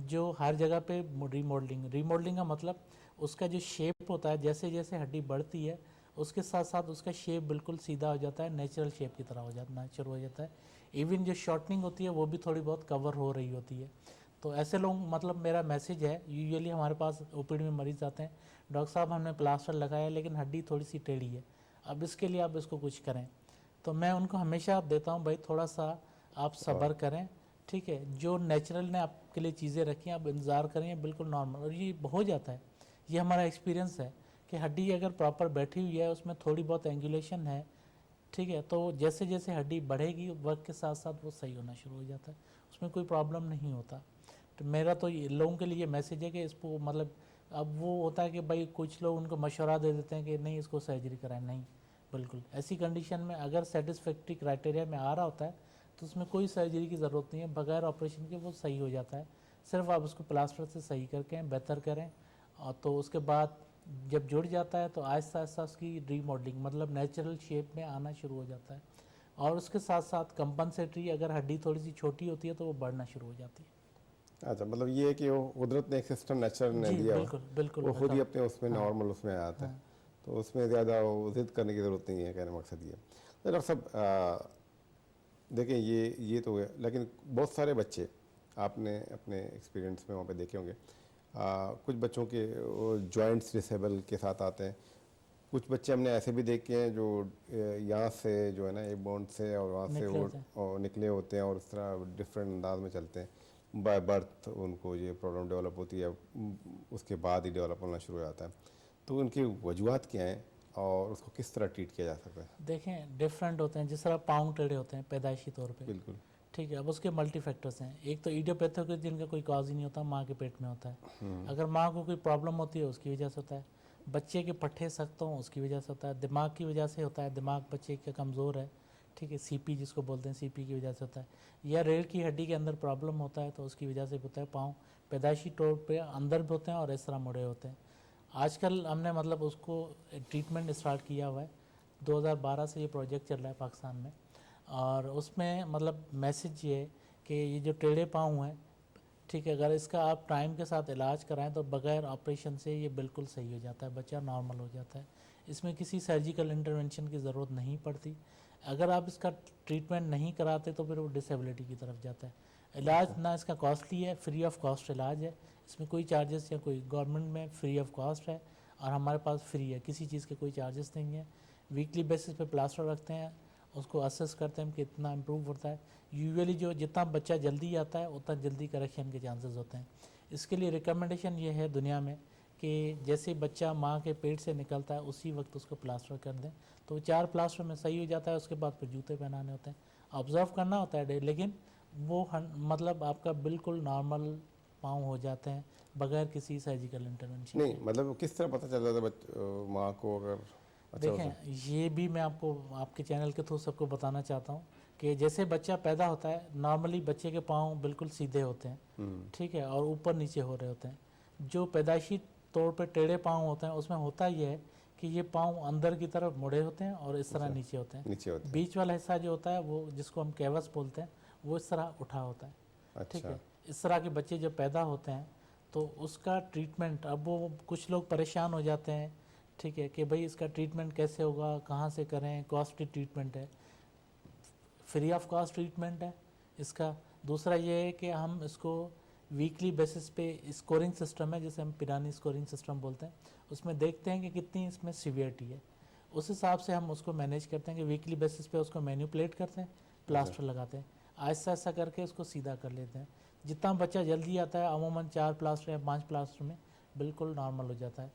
جو ہر جگہ پہ ری ماڈلنگ، ری ماڈلنگ کا مطلب اس کا جو شیپ ہوتا ہے، جیسے جیسے ہڈی بڑھتی ہے، اس کے ساتھ ساتھ اس کا شیپ بالکل سیدھا ہو جاتا ہے، نیچرل شیپ کی طرح ہو جانا شروع ہو جاتا ہے۔ ایون جو شارٹننگ ہوتی ہے وہ بھی تھوڑی بہت کور ہو رہی ہوتی ہے۔ تو ایسے لوگ، مطلب میرا میسج ہے، یوزلی ہمارے پاس او پی ڈی میں مریض آتے ہیں، ڈاکٹر صاحب ہم نے پلاسٹر لگایا ہے لیکن ہڈی تھوڑی سی ٹیڑھی ہے، اب اس کے لیے آپ اس کو کچھ کریں۔ تو میں ان کو ہمیشہ دیتا ہوں، بھائی تھوڑا سا آپ صبر کریں، ٹھیک ہے، جو نیچرل نے آپ کے لیے چیزیں رکھی ہیں آپ انتظار کریں، یہ بالکل نارمل، اور یہ ہو جاتا ہے۔ یہ ہمارا ایکسپیرینس ہے کہ ہڈی اگر پراپر بیٹھی ہوئی ہے، اس میں تھوڑی بہت اینگولیشن ہے، ٹھیک ہے، تو جیسے جیسے ہڈی بڑھے گی وقت کے ساتھ ساتھ وہ صحیح ہونا شروع ہو جاتا ہے، اس میں کوئی پرابلم نہیں ہوتا۔ تو میرا تو یہ لوگوں کے لیے یہ میسج ہے کہ اس کو مطلب، اب وہ ہوتا ہے کہ بھائی کچھ لوگ ان کو مشورہ دے دیتے ہیں کہ نہیں اس کو سرجری کرائیں، نہیں، بالکل ایسی کنڈیشن میں اگر سیٹسفیکٹری کرائٹیریا میں آ رہا ہوتا ہے تو اس میں کوئی سرجری کی ضرورت نہیں ہے، بغیر آپریشن کے وہ صحیح ہو جاتا ہے۔ صرف آپ اس کو پلاسٹر سے صحیح کر کے بہتر کریں، اور تو اس کے بعد جب جڑ جاتا ہے تو آہستہ آہستہ اس کی ریماڈلنگ، مطلب نیچرل شیپ میں آنا شروع ہو جاتا ہے، اور اس کے ساتھ ساتھ کمپنسیٹری، اگر ہڈی تھوڑی سی چھوٹی ہوتی ہے تو وہ بڑھنا شروع ہو جاتی ہے۔ اچھا، مطلب یہ ہے کہ وہ قدرت نے ایک سسٹم نیچرل نے جی، دیا ہوا، بالکل، بالکل، وہ خود ہی بالکل۔ اپنے اس میں ہاں۔ نارمل اس میں آتا ہے۔ ہاں۔ تو اس میں زیادہ وہ ضد کرنے کی ضرورت نہیں ہے، کہنے کا مقصد یہ ہے۔ ڈاکٹر صاحب، آ، دیکھیں، یہ، یہ تو ہے، لیکن بہت سارے بچے آپ نے اپنے ایکسپیرینس میں وہاں پہ دیکھے ہوں گے، آ، کچھ بچوں کے وہ جوائنٹس ڈسیبل کے ساتھ آتے ہیں، کچھ بچے ہم نے ایسے بھی دیکھے ہیں جو، اے، یہاں سے جو ہے نا، ایک بون سے اور وہاں سے نکلے وہ، ہوتے ہیں۔ اور نکلے ہوتے ہیں اور اس طرح ڈفرینٹ انداز میں چلتے ہیں۔ بائی برتھ ان کو یہ پرابلم ڈیولپ ہوتی ہے، اس کے بعد ہی ڈیولپ ہونا شروع ہو جاتا ہے۔ تو ان کی وجوہات کیا ہیں اور اس کو کس طرح ٹریٹ کیا جا سکتا ہے؟ دیکھیں، ڈفرینٹ ہوتے ہیں، جس طرح پاؤں ٹیڑھے ہوتے ہیں پیدائشی طور پہ۔ بالکل۔ ٹھیک ہے، اب اس کے ملٹی فیکٹرز ہیں۔ ایک تو ایڈیوپیتھک، جن کا کوئی کاز ہی نہیں ہوتا، ماں کے پیٹ میں ہوتا ہے۔ ہوں۔ اگر ماں کو کوئی پرابلم ہوتی ہے، اس کی وجہ سے ہوتا ہے۔ بچے کے پٹھے سخت ہوں، اس کی وجہ سے ہوتا ہے۔ دماغ کی وجہ سے ہوتا ہے، دماغ بچے کا کمزور ہے، ٹھیک ہے، سی پی جس کو بولتے ہیں، سی پی کی وجہ سے ہوتا ہے۔ یا ریڑھ کی ہڈی کے اندر پرابلم ہوتا ہے، تو اس کی وجہ سے ہوتا ہے۔ پاؤں پیدائشی طور پہ اندر بھی ہوتے ہیں اور اس طرح مڑے ہوتے ہیں۔ آج کل ہم نے، مطلب، اس کو ٹریٹمنٹ اسٹارٹ کیا ہوا ہے، دو ہزار بارہ سے یہ پروجیکٹ چل رہا ہے پاکستان میں، اور اس میں، مطلب، میسج یہ ہے کہ یہ جو ٹیڑھے پاؤں ہیں، ٹھیک ہے، اگر اس کا آپ ٹائم کے ساتھ علاج کرائیں تو بغیر آپریشن سے یہ بالکل صحیح ہو جاتا ہے، بچہ نارمل ہو جاتا ہے۔ اس میں کسی سرجیکل انٹرونشن کی ضرورت نہیں پڑتی۔ اگر آپ اس کا ٹریٹمنٹ نہیں کراتے تو پھر وہ ڈسیبلٹی کی طرف جاتا ہے۔ علاج نہ اس کا کاسٹلی ہے، فری آف کاسٹ علاج ہے، اس میں کوئی چارجز یا کوئی، گورنمنٹ میں فری آف کاسٹ ہے اور ہمارے پاس فری ہے، کسی چیز کے کوئی چارجز نہیں ہے۔ ویکلی بیسس پہ پلاسٹر رکھتے ہیں، اس کو اسیس کرتے ہیں کہ اتنا امپروو ہوتا ہے۔ یوزلی جو جتنا بچہ جلدی آتا ہے اتنا جلدی کریکشن کے چانسز ہوتے ہیں۔ اس کے لیے ریکمنڈیشن یہ ہے دنیا میں کہ جیسے بچہ ماں کے پیٹ سے نکلتا ہے اسی وقت اس کو پلاسٹر کر دیں، تو وہ چار پلاسٹر میں صحیح ہو جاتا ہے۔ اس کے بعد پھر جوتے پہنانے ہوتے ہیں، آبزرو کرنا ہوتا ہے ڈے-، لیکن وہ ہن-، مطلب آپ کا بالکل نارمل پاؤں ہو جاتے ہیں بغیر کسی سرجیکل انٹرونشن نہیں، کے۔ مطلب کس طرح پتہ چلتا تھا بچ-، ماں کو اگر اچھا دیکھیں، ہوتا ہے؟ یہ بھی میں آپ کو، آپ کے چینل کے تھرو سب کو بتانا چاہتا ہوں کہ جیسے بچہ پیدا ہوتا ہے، نارملی بچے کے پاؤں بالکل سیدھے ہوتے ہیں، ہوں۔ ٹھیک ہے، اور اوپر نیچے ہو رہے ہوتے ہیں۔ جو پیدائشی طور پہ ٹیڑھے پاؤں ہوتے ہیں، اس میں ہوتا یہ ہے کہ یہ پاؤں اندر کی طرف مڑے ہوتے ہیں اور اس طرح اچھا۔ نیچے ہوتے ہیں۔ نیچے ہوتے ہیں۔ بیچ والا حصہ جو ہوتا ہے، وہ جس کو ہم کیوس بولتے ہیں، وہ اس طرح اٹھا ہوتا ہے۔ اچھا۔ ٹھیک ہے، اس طرح کے بچے جب پیدا ہوتے ہیں تو اس کا ٹریٹمنٹ، اب وہ کچھ لوگ پریشان ہو جاتے ہیں، ٹھیک ہے، کہ بھئی اس کا ٹریٹمنٹ کیسے ہوگا، کہاں سے کریں، کاسٹلی ٹریٹمنٹ ہے۔ فری آف کاسٹ ٹریٹمنٹ ہے اس کا۔ دوسرا یہ ہے کہ ہم اس کو ویکلی بیسس پہ اسکورنگ سسٹم ہے، جسے ہم پیرانی اسکورنگ سسٹم بولتے ہیں، اس میں دیکھتے ہیں کہ کتنی اس میں سیویئرٹی ہے، اس حساب سے ہم اس کو مینیج کرتے ہیں کہ ویکلی بیسس پہ اس کو مینیپولیٹ کرتے ہیں، پلاسٹر لگاتے ہیں، آہستہ آہستہ کر کے اس کو سیدھا کر لیتے ہیں۔ جتنا بچہ جلدی آتا ہے، عموماً چار پلاسٹر یا پانچ پلاسٹر میں بالکل نارمل ہو جاتا ہے۔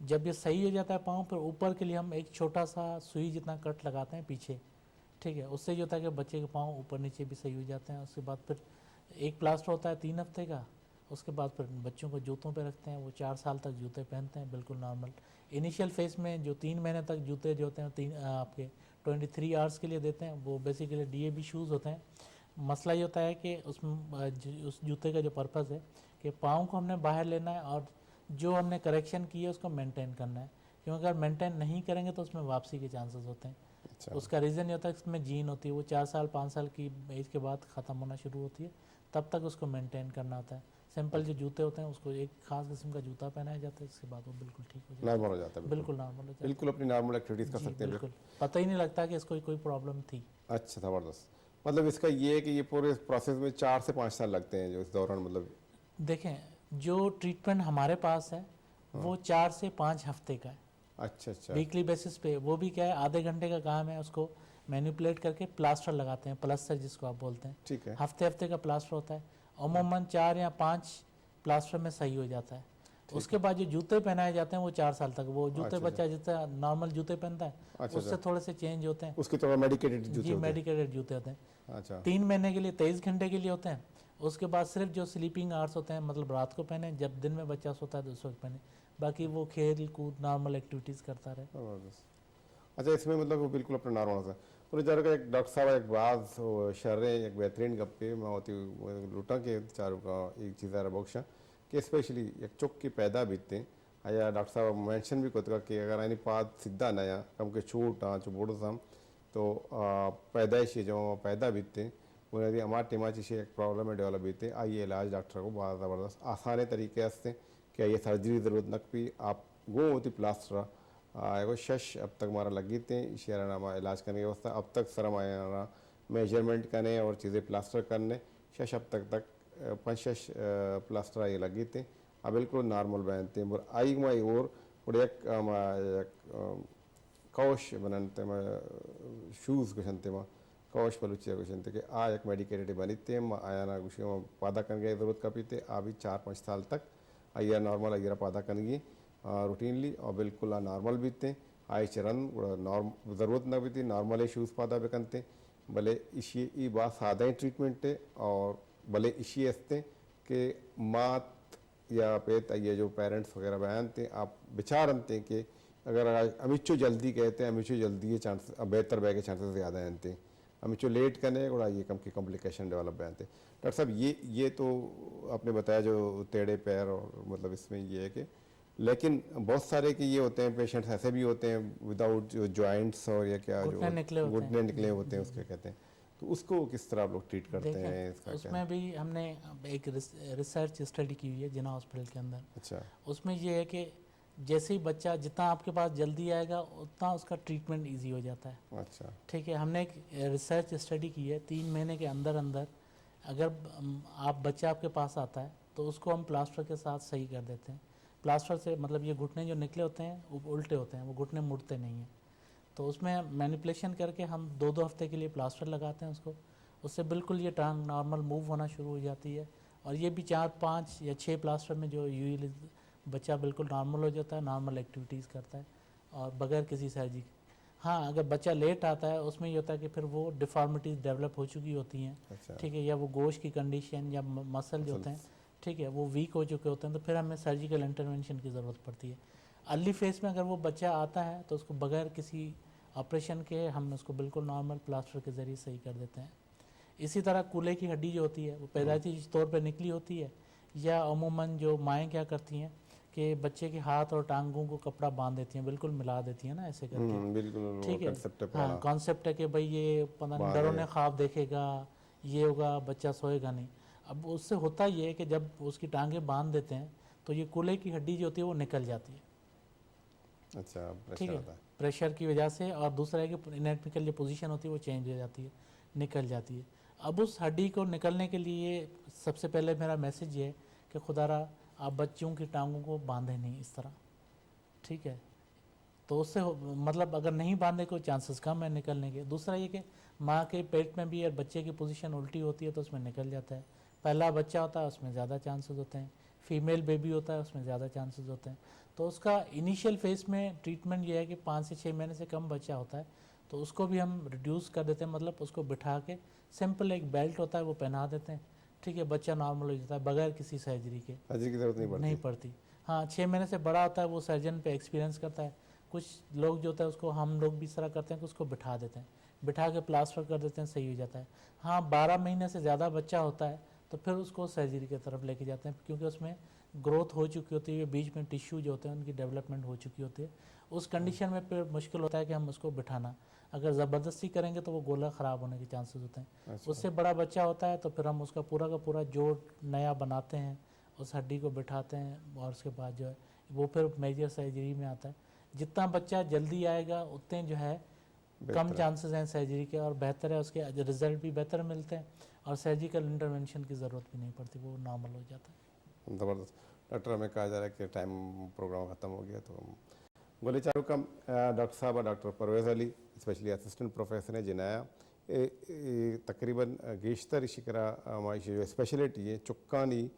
جب یہ صحیح ہو جاتا ہے پاؤں، پھر اوپر کے لیے ہم ایک چھوٹا سا سوئی جتنا کٹ لگاتے ہیں پیچھے، ٹھیک ہے، اس سے یہ ہوتا ہے کہ بچے کے پاؤں اوپر نیچے بھی صحیح ہو جاتے ہیں۔ اس کے بعد پھر ایک پلاسٹر ہوتا ہے تین ہفتے کا، اس کے بعد پھر بچوں کو جوتوں پہ رکھتے ہیں، وہ چار سال تک جوتے پہنتے ہیں، بالکل نارمل۔ انیشیل فیز میں جو تین مہینے تک جوتے جو ہوتے ہیں، تین، آ، آپ کے ٹوئنٹی تھری آورس کے لیے دیتے ہیں، وہ basically D A B shows ہوتے ہیں۔ مسئلہ یہ ہوتا ہے کہ اس میں، آ، ج-، اس جوتے کا جو پرپز ہے کہ پاؤں کو ہم نے باہر لینا ہے اور جو ہم نے کریکشن کی ہے اس کو مینٹین کرنا ہے، کیونکہ اگر مینٹین نہیں کریں گے تو اس میں واپسی کے چانسز ہوتے ہیں۔ اچھا۔ اس کا ریزن یہ ہوتا ہے کہ اس میں جین ہوتی ہے، وہ چار سال، پانچ سال کی ایج کے بعد ختم ہونا شروع ہوتی ہے، تب تک اس کو مینٹین کرنا ہوتا ہے۔ سمپل جو جوتے ہوتے ہیں، اس کو ایک خاص قسم کا جوتا پہنایا جاتا ہے، اس کے بعد وہ بالکل ٹھیک ہو جاتا ہے۔ نارمل ہو جاتا ہے، بالکل۔ بالکل نارمل ہو جاتا ہے۔ بالکل اپنی نارمل ایکٹیویٹیز کر جی، سکتے ہیں، بالکل۔ پتہ ہی نہیں لگتا کہ اس کو کوئی پرابلم تھی۔ اچھا، زبردست۔ مطلب، اس کا یہ ہے کہ یہ پورے پروسیس میں چار سے پانچ سال لگتے ہیں، جو اس دوران، مطلب۔ دیکھیں، جو ٹریٹمنٹ ہمارے پاس ہے، ہاں۔ وہ چار سے پانچ ہفتے کا ہے۔ اچھا، اچھا۔ ویکلی بیسس پہ۔ وہ بھی کیا ہے، آدھے گھنٹے کا کام ہے، اس کو مینیپولیٹ کر کے پلاسٹر لگاتے ہیں، پلستر جس کو آپ بولتے ہیں۔ ٹھیک ہے۔ ہفتے ہفتے کا پلاسٹر ہوتا ہے، عموماً چار یا پانچ پلاسٹر میں صحیح ہو جاتا ہے۔ ٹھیک ہے۔ اس کے بعد جو جوتے پہنائے جاتے ہیں، وہ چار سال تک، وہ جوتے اچھا، بچہ اچھا۔ جس طرح نارمل جوتے پہنتا ہے، اچھا، اس سے اچھا۔ تھوڑے سے چینج ہوتے ہیں۔ اس کے تھوڑا میڈیکیٹڈ جوتے جی، ہوتے ہیں۔ میڈیکیٹڈ جوتے ہوتے ہیں۔ اچھا۔ تین مہینے کے لیے، تیئیس گھنٹے کے لیے ہوتے ہیں۔ اس کے بعد صرف جو سلیپنگ آورس ہوتے ہیں، مطلب رات کو پہنے، جب دن میں بچہ سوتا ہے تو اس وقت پہنے۔ باقی وہ کھیل کود، نارمل ایکٹیویٹیز کرتا رہے۔ زبردست۔ اچھا، اس میں مطلب وہ بالکل اپنا نارمل ہوتا ہے۔ انہیں جا رہا کہ ایک ڈاکٹر صاحب ایک باز شریں، ایک بہترین گپے، میں ہوتی لوٹاں کہ چاروں کا ایک چیز آرہ بخشاں کہ اسپیشلی یک چک کے پیدا بیتے، آیا ڈاکٹر صاحب مینشن بھی کرتا کہ اگر آنی پاد سیدھا نہ یا کم کے چھوٹ آں، چو بڑھ سم، تو، آ، پیدائشی جو پیدا بیتے، انہیں ہمارے ٹیما چیشے ایک پرابلم ہے ڈیولپ بیتے، آئی علاج ڈاکٹر کو بہت زبردست آسان طریقے ہستے کہ آئی سرجری ضرورت نہ پی، آپ گوں وتی پلاسٹر ءَ، آ، گوں شش ہپتگ مارا لگیت ایں، ایشی ءَ را ما علاج کنگ ءِ واستہ ہپتگ سر ءَ ما آیاں را میجرمنٹ کنیں اور چیزے پلاسٹر کنیں، شش ہپتگ تک، آ، پنچ شش، آ، پلاسٹر آئی لگیت ایں، آ بالکل نارمل بینت ایں۔ بر آئی ما اور گڑا یک، آ، ما یک، آ، کوش بننت ایں، ما شوز گوشنت ایں ما۔ کوش بلوچی ءَ گوشنت کہ آ یک میڈیکیٹڈ بنیت، ما آیانا گوشی ما پادا کنگ ءِ ضرورت کپیت، آ بھی چار پنچ سال تک آئی ءَ نارمل آئی ءَ را پادا کنگی، آ، روٹینلی اور بالکل آ نارمل بیت، آئی چہ رند گڑا نارم-، ضرورت نہ بیت نارمل شوز پادا بکنت، بلے ایشی ای با سادہ ٹریٹمنٹ ہے اور بلے ایشی است کہ مات یا پت آئی ءِ جو پیرنٹس وغیرہ بیانت، آپ بچارنت کہ اگر ہمیچو جلدی کہتے ہیں، ہمیچو جلدی یہ چانس، بہتر بہ کے چانسز زیادہ ہیں۔ ہمیچو لیٹ کنے، گڑا یہ کم کی کمپلیکیشن ڈیولپ بیانت۔ ڈاکٹر صاحب، یہ، یہ تو آپ نے بتایا جو تیڑے پیر اور مطلب اس میں یہ ہے کہ، لیکن بہت سارے کہ یہ ہوتے ہیں، پیشنٹس ایسے بھی ہوتے ہیں وداؤٹ جو جوائنٹس اور یا کیا جو گھٹنے نکلے ہوتے ہیں۔ گھٹنے نکلے ہوتے ہیں، اس کے کہتے ہیں۔ تو اس کو کس طرح آپ لوگ ٹریٹ کرتے دیکھیں، ہیں؟ اس کا اس کیا میں بھی ہم نے ایک ریس-، ریسرچ اسٹڈی کی ہوئی ہے جناح ہاسپٹل کے اندر۔ اچھا۔ اس میں یہ ہے کہ جیسے ہی بچہ، جتنا آپ کے پاس جلدی آئے گا، اتنا اس کا ٹریٹمنٹ ایزی ہو جاتا ہے۔ اچھا۔ ٹھیک ہے، ہم نے ایک ریسرچ اسٹڈی کی ہے، تین مہینے کے اندر اندر اگر، ام، آپ، بچہ آپ کے پاس آتا ہے تو اس کو ہم پلاسٹر کے ساتھ صحیح کر دیتے ہیں۔ پلاسٹر سے، مطلب، یہ گھٹنے جو نکلے ہوتے ہیں، وہ الٹے ہوتے ہیں، وہ گھٹنے مڑتے نہیں ہیں۔ تو اس میں مینیپولیشن کر کے ہم دو دو ہفتے کے لیے پلاسٹر لگاتے ہیں اس کو، اس سے بالکل یہ ٹانگ نارمل موو ہونا شروع ہو جاتی ہے۔ اور یہ بھی چار، پانچ یا چھ پلاسٹر میں جو یوزلی بچہ بالکل نارمل ہو جاتا ہے، نارمل ایکٹیویٹیز کرتا ہے اور بغیر کسی سرجری کے۔ ہاں، اگر بچہ لیٹ آتا ہے، اس میں یہ ہوتا ہے کہ پھر وہ ڈیفارمیٹیز ڈیولپ ہو چکی ہوتی ہیں، اچھا۔ ٹھیک ہے، یا وہ گوشت کی کنڈیشن یا م-، مسل جو مسلس۔ ہوتے ہیں، ٹھیک ہے، وہ ویک ہو چکے ہوتے ہیں، تو پھر ہمیں سرجیکل انٹرونشن کی ضرورت پڑتی ہے۔ ارلی فیز میں اگر وہ بچہ آتا ہے تو اس کو بغیر کسی آپریشن کے ہم اس کو بالکل نارمل پلاسٹر کے ذریعے صحیح کر دیتے ہیں۔ اسی طرح کولے کی ہڈی جو ہوتی ہے، وہ پیدائشی طور پہ نکلی ہوتی ہے، یا عموماً جو مائیں کیا کرتی ہیں کہ بچے کے ہاتھ اور ٹانگوں کو کپڑا باندھ دیتی ہیں، بالکل ملا دیتی ہیں نا، ایسے کر کے۔ ہم، بالکل، وہ ٹھیک ہے؟ کانسیپٹ ہے پرانا۔ ہاں، کانسیپٹ ہے کہ بھائی یہ پتہ نہیں، باندھ ڈرو دے۔ نے خواب دیکھے گا، یہ ہوگا، بچہ سوئے گا نہیں۔ اب اس سے ہوتا یہ ہے کہ جب اس کی ٹانگیں باندھ دیتے ہیں تو یہ کولے کی ہڈی جو ہوتی ہے وہ نکل جاتی ہے۔ اچھا، ٹھیک پریشر ہے، ہوتا ہے۔ پریشر کی وجہ سے، اور دوسرا ہے کہ انیٹمیکل جو پوزیشن ہوتی ہے وہ چینج ہو جاتی ہے، نکل جاتی ہے۔ اب اس ہڈی کو نکلنے کے لیے سب سے پہلے میرا میسج یہ ہے کہ خدا را آپ بچوں کی ٹانگوں کو باندھیں نہیں اس طرح، ٹھیک ہے؟ تو اس سے ہو-، مطلب اگر نہیں باندھے کوئی چانسز کم ہے نکلنے کے۔ دوسرا یہ کہ ماں کے پیٹ میں بھی اگر بچے کی پوزیشن الٹی ہوتی ہے تو اس میں نکل جاتا ہے۔ پہلا بچہ ہوتا ہے، اس میں زیادہ چانسز ہوتے ہیں، فیمیل بیبی ہوتا ہے، اس میں زیادہ چانسز ہوتے ہیں۔ تو اس کا انیشیل فیز میں ٹریٹمنٹ یہ ہے کہ پانچ سے چھ مہینے سے کم بچہ ہوتا ہے تو اس کو بھی ہم ریڈیوس کر دیتے ہیں، مطلب اس کو بٹھا کے سمپل ایک بیلٹ ہوتا ہے وہ پہنا دیتے ہیں، ٹھیک ہے، بچہ نارمل ہو جاتا ہے بغیر کسی سرجری کے۔ سرجری کی ضرورت نہیں پڑتی۔ نہیں پڑتی۔ ہاں، چھ مہینے سے بڑا ہوتا ہے وہ سرجن پہ ایکسپیرینس کرتا ہے، کچھ لوگ جو ہوتا ہے اس کو ہم لوگ بھی اس طرح کرتے ہیں کہ اس کو بٹھا دیتے ہیں، بٹھا کے پلاسٹر کر دیتے ہیں، صحیح ہو جاتا ہے۔ ہاں، بارہ مہینے سے زیادہ بچہ ہوتا ہے تو پھر اس کو سرجری کی طرف لے کے جاتے ہیں، کیونکہ اس میں گروتھ ہو چکی ہوتی ہے، بیچ میں ٹشو جو ہوتے ہیں ان کی ڈیولپمنٹ ہو چکی ہوتی ہے۔ اس کنڈیشن میں پھر مشکل ہوتا ہے کہ ہم اس کو بٹھانا، اگر زبردستی کریں گے تو وہ گولا خراب ہونے کے چانسز ہوتے ہیں۔ اس سے بڑا بچہ ہوتا ہے تو پھر ہم اس کا پورا کا پورا جوڑ نیا بناتے ہیں، اس ہڈی کو بٹھاتے ہیں اور اس کے بعد جو ہے وہ پھر میجر سرجری میں آتا ہے۔ جتنا بچہ جلدی آئے گا اتنے جو ہے کم چانسز ہیں سرجری کے اور بہتر ہے، اس کے رزلٹ بھی بہتر ملتے ہیں اور سرجیکل انٹرونشن کی ضرورت بھی نہیں پڑتی، وہ نارمل ہو جاتا ہے۔ زبردست۔ ڈاکٹر، ہمیں کہا جا رہا ہے کہ ٹائم پروگرام ختم ہو گیا، تو ہم گلیں چاروکاں، ڈاکٹر صاحب، ڈاکٹر پرویز علی، اسپیشلی اسسٹنٹ پروفیسر ہیں جنایا، اے، اے تقریباً گیشتر اسی کرا ہما ایشی جو اسپیشلٹی ہے چکانی،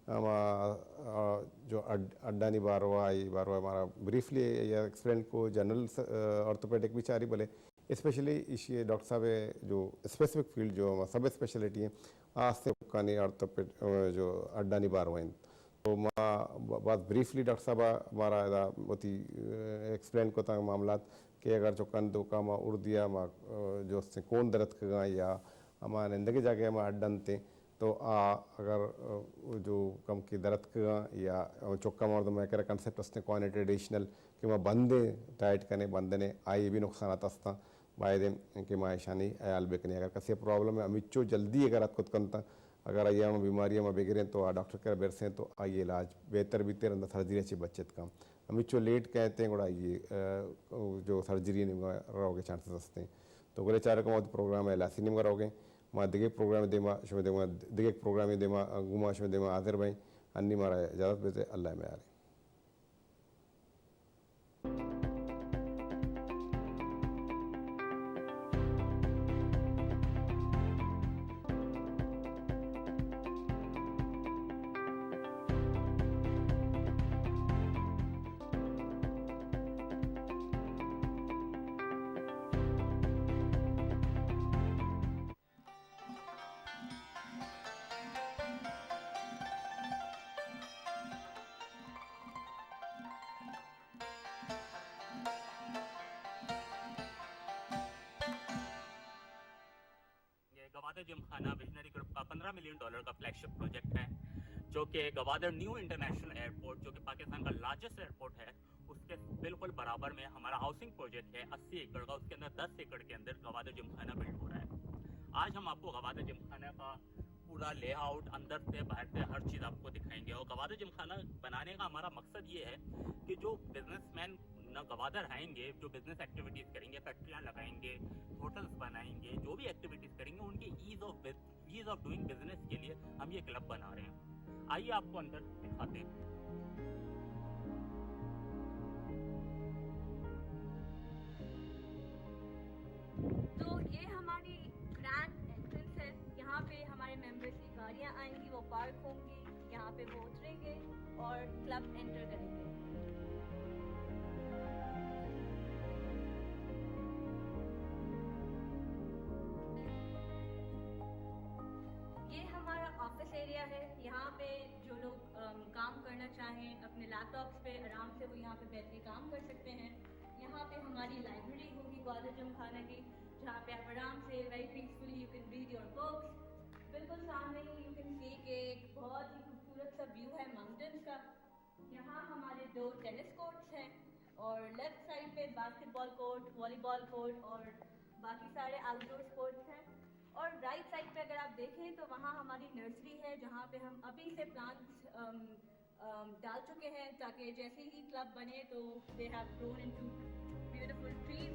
ہما، آ، جو اڈ-، اڈانی باروا، ای باروا ہمارا بریفلی یا ایکسپلین کو، جنرل س-، آ، آرتھوپیڈک بیچاری بلے اسپیشلی ایشی ڈاکٹر صاحب جو اسپیسیفک فیلڈ جو ہما سب اسپیشلٹی ہیں، آ ہستیں چکانی آرتھوپیڈ-، آ، جو اڈانی باروا ہیں۔ تو ما ب-، بس بریفلی ڈاکٹر صاحب مارا ادا وتی، آ، ایکسپلین کو تاں معاملات کہ اگر چکان دو کا ما اردیا ما، آ، جو ہستیں کون درد کگاں یا ہما نندگے جاگہ ما اڈنتے، تو آ اگر، آ، جو کم کی درد کگاں یا چکا مردم ہے کرا کنسپٹ ہستیں کوانٹیٹیشنل کہ ما بندیں ٹائٹ کنے بندنے آئی بھی نقصانات ہستاں۔ باید کہ ما ایشانی خیال بکنیں۔ اگر کسی پرابلم ہے ہمیچو جلدی اگر اتکت کنتا، اگر آئی ہم بیماری ہم بگریں تو آ ڈاکٹر کرا برسیں تو آئی علاج بہتر بیتے، رندا سرجری چی بچت کم۔ ہمیچو لیٹ کہتے ہیں گڑا یہ، آ، جو سرجری نے روگے چانسز ہستیں۔ تو گلیں چاروکاں وتی پروگرام ہے لاسی نیمگا روگے۔ ما دگہ پروگرام دیما شما دیما، دگہ پروگرام دیما گوما شما دیما حاضر بیں۔ انی مارا اجازت بدے، اللہ میارے۔ یہ گوادر جم خانہ ویژنری گروپ کا پندرہ ملین ڈالر کا فلیگ شپ پروجیکٹ ہے، جو کہ گوادر نیو انٹرنیشنل ایئرپورٹ، جو کہ پاکستان کا لارجسٹ ایئرپورٹ ہے، اس کے بالکل برابر میں ہمارا ہاؤسنگ پروجیکٹ ہے، اسی ایکڑ کا، اس کے اندر دس ایکڑ کے اندر گوادر جم خانہ بلڈ ہو رہا ہے۔ آج ہم آپ کو گوادر جم خانہ کا پورا لے آؤٹ، اندر سے باہر سے ہر چیز آپ کو دکھائیں گے۔ اور گوادر جم خانہ بنانے کا ہمارا مقصد یہ ہے کہ جو بزنس مین نہ گوادر آئیں گے، جو بزنس ایکٹیویٹیز کریں گے، فیکٹریاں لگائیں گے، ہوٹلز بنائیں گے، جو بھی ایکٹیویٹیز کریں گے، ان کے as of, as of doing business کے لیے ہم یہ کلب بنا رہے ہیں۔ آئیے آپ کو اندر دکھاتے ہیں۔ تو یہ ہماری گرینڈ انٹرنس ہے۔ یہاں پہ ہمارے ممبرز کی گاڑیاں آئیں گی، وہ پارک ہوں گی، یہاں پہ وہ اتریں گے اور کلب انٹر کریں گے۔ یہ ہمارا آفس ایریا ہے۔ یہاں پہ جو لوگ، ام، کام کرنا چاہیں، اپنے لیپ ٹاپس پہ آرام سے وہ یہاں پہ بیٹھ کے کام کر سکتے ہیں۔ یہاں پہ ہماری لائبریری ہوگی گوادر جم خانہ کی، جہاں پہ آپ آرام سے، very peacefully, you can read your books. بالکل سامنے ہی یو کین سی کہ ایک بہت ہی خوبصورت سا ویو ہے ماؤنٹینز کا۔ یہاں ہمارے دو ٹینس کورٹس ہیں اور لیفٹ سائڈ پہ باسکٹ بال کورٹ، والی بال کورٹ اور باقی سارے آؤٹ ڈور اسپورٹس ہیں۔ اور رائٹ سائڈ پہ اگر آپ دیکھیں تو وہاں ہماری نرسری ہے، جہاں پہ ہم ابھی سے پلانٹس، ام، ام، ڈال چکے ہیں، تاکہ جیسے ہی کلب بنے تو they have grown into beautiful trees۔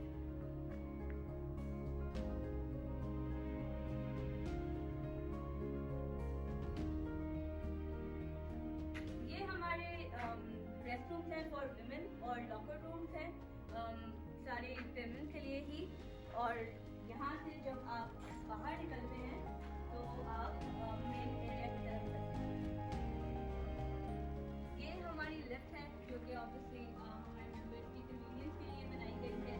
یہ ہمارے، ام، ریسٹ رومز ہیں فار ویمن اور لاکر رومز ہیں، ام، سارے ویمن کے لیے ہی۔ اور یہاں سے جب آپ باہر نکلتے ہیں تو آپ، ام، مین ایریا کی طرف چلتے ہیں۔ یہ ہماری لفٹ ہے، جو کہ آبویسلی، آ، ہمارے ممبرز کی کنوینئنس کے لیے بنائی گئی ہے۔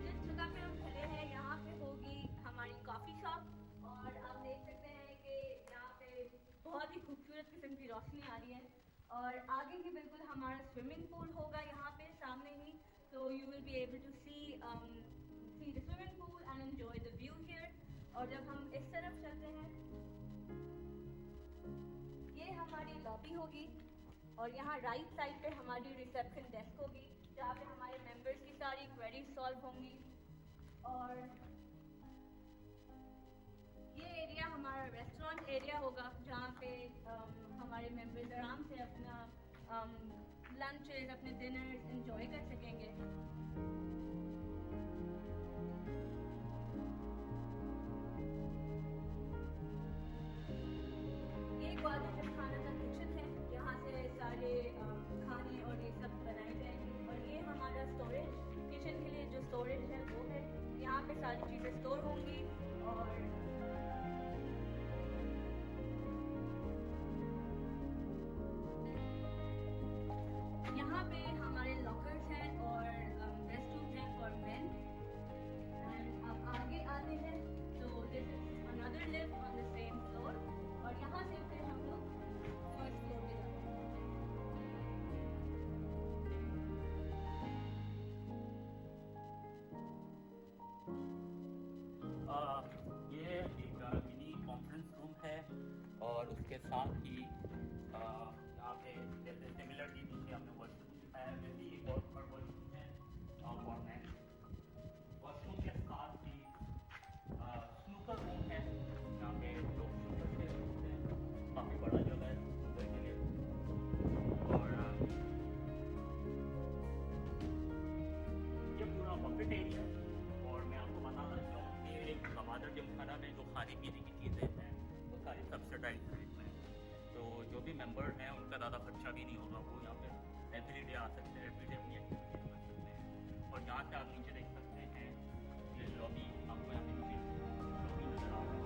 جس جگہ پہ ہم کھڑے ہیں، یہاں پہ ہوگی ہماری کافی شاپ، اور آپ دیکھ سکتے ہیں کہ یہاں پہ بہت ہی خوبصورت قسم کی روشنی آ رہی ہے۔ اور آگے ہی بالکل ہمارا سوئمنگ پول ہوگا یہاں پہ سامنے ہی، so you will be able to see, um, see the swimming pool and enjoy the view here. और जब हम इस तरफ चलते हैं, ये हमारी लॉबी होगी और यहाँ राइट साइड पे हमारी रिसेप्शन डेस्क होगी, जहाँ पे हमारे मेंबर्स की सारी क्वेरीज सॉल्व होंगी। और ये एरिया हमारा रेस्टोरेंट एरिया होगा, जहाँ पे अम, हमारे मेंबर्स आराम से अपना लंचेस, अपने डिनर्स एंजॉय कर सकेंगे। ये ग्वादर जिमखाना का किचन है, यहाँ से सारे अम, खाने और ये सब बनाए जाएंगे। और ये हमारा स्टोरेज, किचन के लिए जो स्टोरेज है वो है। यहाँ पे सारी चीज़ें स्टोर होंगी। और यहाँ पे हमारे लॉकर्स हैं और रेस्ट रूम्स हैं फॉर मेन। एंड अब आगे आते हैं, तो this is another lift on the same floor। और यहाँ से फिर हम लोग फर्स्ट फ्लोर पे जाते हैं। आ, ये एक मिनी कॉन्फ्रेंस रूम है और उसके साथ ही आ, यहाँ पे जैसे सिमिलरली पीछे हमने वॉशरूम दिखाया है, वैसे ही एक और ऊपर वॉशरूम है और वॉशरूम के साथ ही स्नूकर रूम है, यहाँ पे लोग स्नूकर खेल सकते हैं। काफ़ी बड़ा जगह है स्नूकर के लिए। और अ, ये पूरा बफेट एरिया है। और मैं आपको बताना चाहूँ कि गवादर जिमखाना में जो खाने पीने की चीज़ें हैं, वो सारी सब्सिडाइज रेट में है। तो जो भी मेंबर हैं, उनका ज़्यादा खर्चा भी नहीं होगा। वो यहाँ पे एवरीडे आ सकते हैं, एवरीडे अपनी एक्टिविटीज कर सकते हैं। और यहाँ से आप नीचे देख सकते हैं, ये लॉबी, आपको यहाँ पे नीचे लॉबी नजर आ रहा है।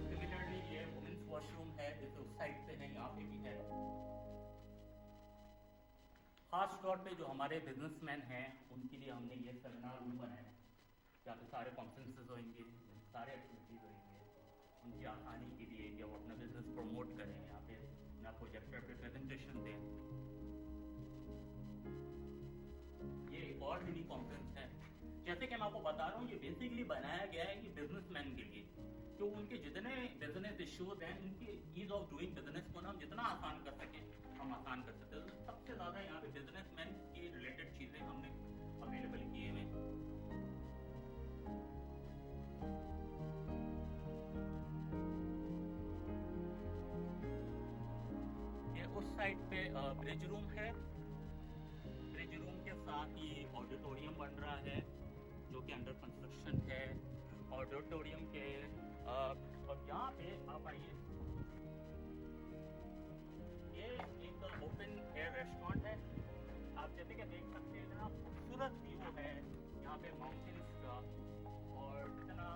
सिमिलरली ये वुमेन्स वॉशरूम है, जैसे उस साइड पे है, यहाँ पे भी है। खास तौर पे जो हमारे बिजनेसमैन हैं, उनके लिए हमने ये सेमिनार रूम बनाया है, जहाँ पे सारे कॉन्फ्रेंसेस होंगे, सारे एक्टिविटीज होंगे, उनकी आसानी के लिए कि वो अपना बिजनेस प्रमोट करें, यहाँ पे अपना प्रोजेक्टर पे प्रेजेंटेशन दें। ये एक और मिनी कॉन्फ्रेंस है। जैसे कि मैं आपको बता रहा हूँ, ये बेसिकली बनाया गया है ये बिजनेसमैन के लिए, तो उनके जितने बिजनेस इश्यूज हैं, उनके ईज ऑफ डूइंग बिजनेस को ना हम जितना आसान कर सकें, हम आसान कर सकते हैं। तो सबसे ज़्यादा यहाँ पे बिजनेसमैन के रिलेटेड चीज़ें हमने अवेलेबल किए हुए हैं। ये उस साइड पे ब्रिज रूम है। ब्रिज रूम के साथ ही ऑडिटोरियम बन रहा है, जो कि अंडर कंस्ट्रक्शन है। ऑडिटोरियम के अ, और यहाँ पे आप आइए, ये एक ओपन एयर रेस्टोरेंट है। आप जैसे कि देख सकते हैं, इतना खूबसूरत व्यू है यहाँ पे माउंटेन्स का। और इतना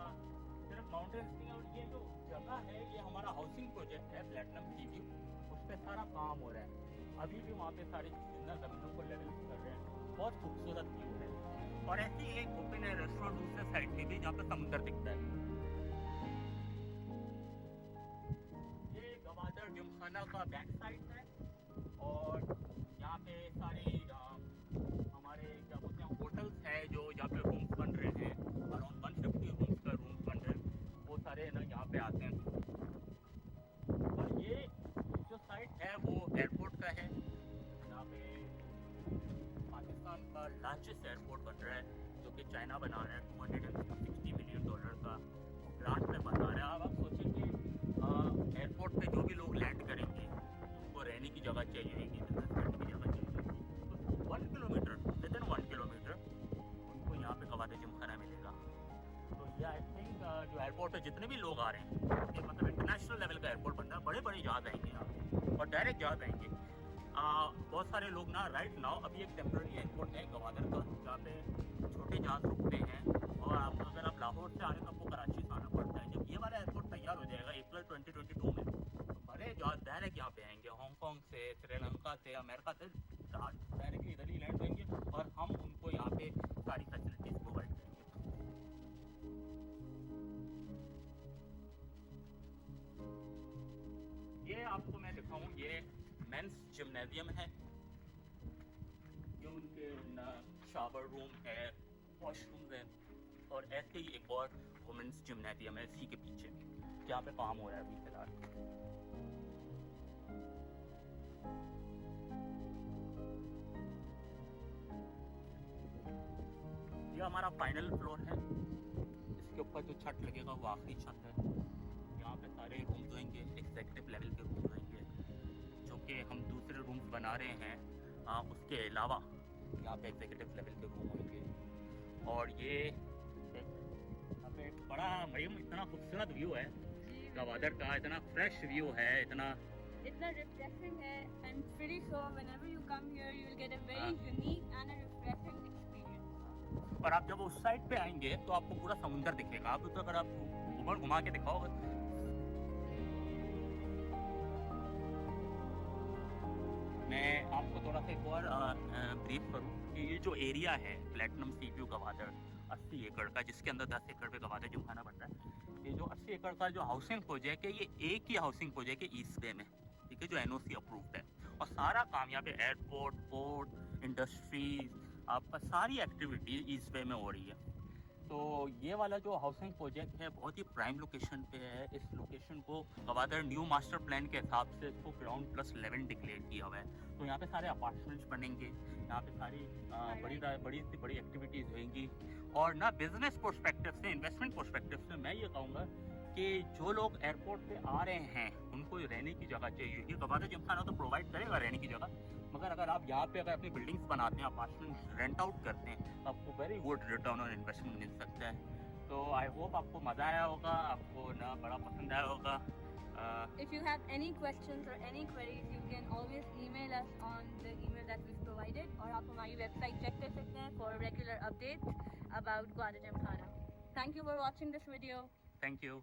सिर्फ माउंटेन्स नहीं है, और ये जो जगह है, ये हमारा हाउसिंग प्रोजेक्ट है प्लेटिनम सी व्यू, उस पे सारा काम हो रहा है। अभी भी वहाँ पे सारी जिंदा जमीनों को लेवल कर रहे हैं। बहुत खूबसूरत व्यू है। और ऐसी एक ओपन एयर रेस्टोरेंट दूसरे साइड पे भी, जहाँ पे समुद्र दिखता है। ये गवादर जिमखाना का बैक साइड है। और यहाँ पे सारे अ, हमारे क्या बोलते हैं, होटल्स है, जो यहाँ पे रूम्स बन रहे हैं, अराउंड वन फिफ्टी रूम्स का रूम्स बन रहे हैं, वो सारे है ना यहाँ पे आते हैं। और ये जो साइट है वो एयरपोर्ट का है, यहाँ पे पाकिस्तान का लार्जेस्ट एयरपोर्ट बन रहा है, जो कि चाइना बना रहा है, two hundred and sixty million dollar का ग्रांट में बना रहा है। अब आप सोचें कि अ, एयरपोर्ट पे जो भी लोग लैंड करेंगे, उनको रहने की जगह चाहिए होगी, बिजनेस करने की जगह चाहिए होगी, तो one kilometre, with in one kilometre उनको यहाँ पे गवादर जिमखाना मिलेगा। तो ये आई थिंक जो एयरपोर्ट पे जितने भी लोग आ रहे हैं, ये मतलब इंटरनेशनल लेवल का एयरपोर्ट बन रहा है, बड़े बड़े जहाज आएंगे यहाँ पे और डायरेक्ट जहाज आएंगे। आ, बहुत सारे लोग ना राइट नाउ, अभी एक टेम्परेरी एयरपोर्ट है गवादर का, जहाँ पे छोटे जहाज रुकते हैं। और आप, अगर आप लाहौर से आ रहे हैं तो आपको कराची से आना पड़ता है। जब ये वाला एयरपोर्ट तैयार हो जाएगा अप्रैल ट्वेंटी ट्वेंटी टू में, तो बड़े जहाज डायरेक्ट यहाँ पे आएंगे, हांगकांग से, श्रीलंका से, अमेरिका से जहाज डायरेक्टली इधर ही लैंड होंगे और हम उनको यहाँ पे सारी फैसिलिटीज प्रोवाइड करेंगे। ये आपको मैं दिखाऊं, ये मेंस जिम्नेजियम है, जो उनके न شاور روم ہے، واش روم ہے، اور ایسے ہی ایک اور وومنس جمنازیم ہے اسی کے پیچھے، جہاں پہ کام ہو رہا ہے ابھی فی الحال۔ یہ ہمارا فائنل فلور ہے، اس کے اوپر جو چھت لگے گا وہ آخری چھت ہے۔ یہاں پہ سارے رومز ہوئیں گے، ایگزیکٹو لیول کے رومز ہوئیں گے، جو کہ ہم دوسرے رومز بنا رہے ہیں۔ آ، اس کے علاوہ یہاں پہ ایگزیکٹو لیول کے روم ہوئیں گے۔ اور یہ ایک، یہاں پہ ایک بڑا، مریم، اتنا خوبصورت ویو ہے جی، گوادر کا، اتنا فریش ویو ہے، اتنا اتنا ریفریشنگ ہے۔ I'm pretty sure whenever you come here, you will get a very ہاں۔ Unique and a refreshing experience. اور آپ جب اس سائڈ پہ آئیں گے تو آپ کو پورا سمندر دکھے گا۔ آپ تو اگر آپ گھما گھما کے دکھاؤ گے۔ میں آپ کو تھوڑا سا ایک اور، آ، آ، بریف کروں کہ یہ جو ایریا ہے پلیٹنم سی ویو گوادر، اسی ایکڑ کا، جس کے اندر دس ایکڑ پہ گوادر جمخانہ بن رہا ہے، یہ جو اسی ایکڑ کا جو ہاؤسنگ پروجیکٹ ہے، یہ ایک ہی ہاؤسنگ پروجیکٹ ہے ایسٹ بے میں، ٹھیک ہے، جو این او سی اپرووڈ ہے۔ اور سارا کام یہاں پہ ایئرپورٹ، پورٹ، انڈسٹریز، آپ کا ساری ایکٹیویٹی ایسٹ بے میں ہو رہی ہے۔ تو یہ والا جو ہاؤسنگ پروجیکٹ ہے، بہت ہی پرائم لوکیشن پہ ہے۔ اس لوکیشن کو گوادر نیو ماسٹر پلان کے حساب سے اس کو گراؤنڈ پلس الیون ڈکلیئر کیا ہوا ہے۔ تو یہاں پہ سارے اپارٹمنٹس بنیں گے، یہاں پہ ساری، آ، بڑی، بڑی سے بڑی ایکٹیویٹیز ہوئیں گی۔ اور نہ، بزنس پرسپیکٹو سے، انویسٹمنٹ پرسپیکٹو سے میں یہ کہوں گا کہ جو لوگ ایئرپورٹ پہ آ رہے ہیں، ان کو رہنے کی جگہ چاہیے۔ یہ گوادر جمخانہ تو پرووائڈ کرے گا رہنے کی جگہ، مگر اگر آپ یہاں پہ اگر اپنی بلڈنگز بناتے ہیں، اپارٹمنٹس رینٹ آؤٹ کرتے ہیں، تو آپ کو very good return on investment مل سکتا ہے۔ تو آئی ہوپ آپ کو مزہ آیا ہوگا، آپ کو نا بڑا پسند آیا ہوگا۔ آ، If you have any questions or any queries, you can always email us on the email that we've provided, اور آپ ہماری ویب سائٹ چیک کر سکتے ہیں for regular updates about Gwadarjamkhana. Thank you for watching this video. Thank you.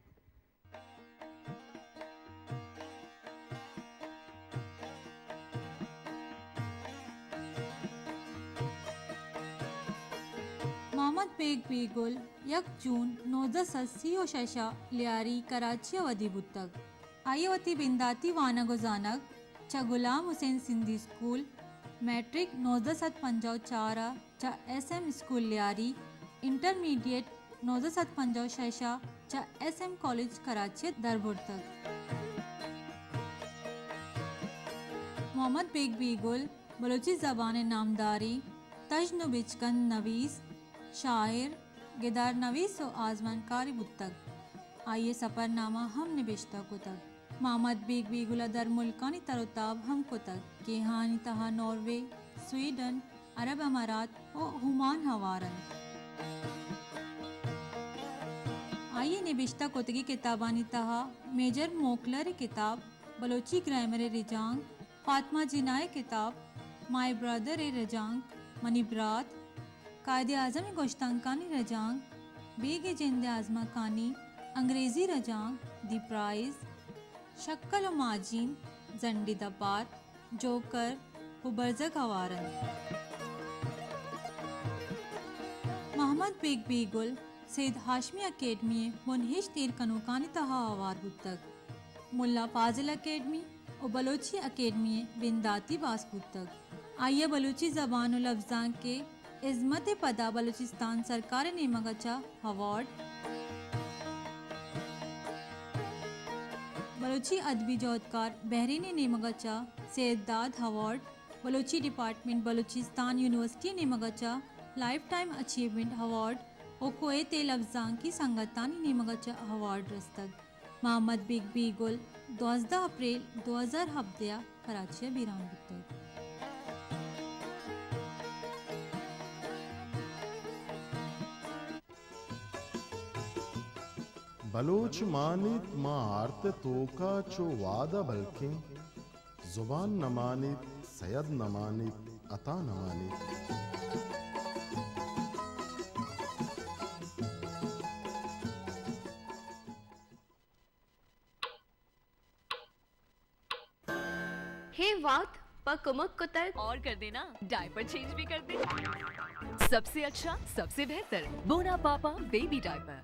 Muhammad Baig بیگل یک جون نوزدہ سد سی و شش ء لیاری کراچی ء ودی بوتگ۔ آئی ء وتی بنداتی وانگ ء زانگ چہ غلام حسین سندھی اسکول، میٹرک نوزدہ سد پنجاہ و چار ء چہ ایس ایم اسکول لیاری، انٹرمیڈیٹ نوزدہ سد پنجاہ و شش ء چہ ایس ایم کالج کراچی ء دربرتگ۔ محمد بیگ بیگل بلوچی زبان ء نامداریں تژن و بچکند نویس، شاعر، گدار نویس و آزمانکارے بوتگ۔ آئی ء سپرنامہ ہم نبشتہ کتگ۔ محمد بیگ بیگل ء درملکانی تر و تاب ہم کتگ کہ آہانی تہا ناروے، سویڈن، عرب امارات و عمان ہوار انت۔ آئی ء نبشتہ کتگیں کتابانی تہا میجر موکلر ء کتاب بلوچی گرائمر ء رجانک، فاطمہ جناح ء کتاب مائی برادر ء رجانک، منی برات، قائد اعظم ء گوشتانکانی رجانک، بیگ ء جند ء آزمانکانی، انگریزی رجانک، دی پرائز، شکل و ماجین، زنڈی دپار، جوکر و برزگ ہوار انت۔ محمد بیگ بیگل سید ہاشمی اکیڈمی ء بنہشت ایر کنوکانی تہا ہوار بوتگ۔ ملا فاضل اکیڈمی و بلوچی اکیڈمی ء بنداتی باسک بوتگ۔ آئی ء بلوچی زبان و لبزانک ء ہزمت ء پدا بلوچستان سرکار ء نیمگ ء چہ اوارڈ، بلوچی ادبی جہدکار بحرین ء نیمگ ء چہ سید داد اوارڈ، بلوچی ڈیپارٹمنٹ بلوچستان یونیورسٹی ء نیمگ ء چہ لائف ٹائم اچیومنٹ اوارڈ و کویت ء لبزانکی سنگتانی نیمگ ء چہ اوارڈ رستگ۔ محمد بیگ بیگل دوازدہ اپریل دو ہزار ہبدہ ء کراچی ء بیران بوتگ۔ بلوچ مانیت ماں آرت ء توکا چو وعدہ بلکیں، زبان نہ مانیت، سید نہ مانیت، عطا نہ مانیت۔ ہے وات پہ کمک کتگ۔ اور کر دینا، ڈائپر چینج بھی کر دے۔ سب سے اچھا، سب سے बेहतर बोना पापा बेबी डायपर।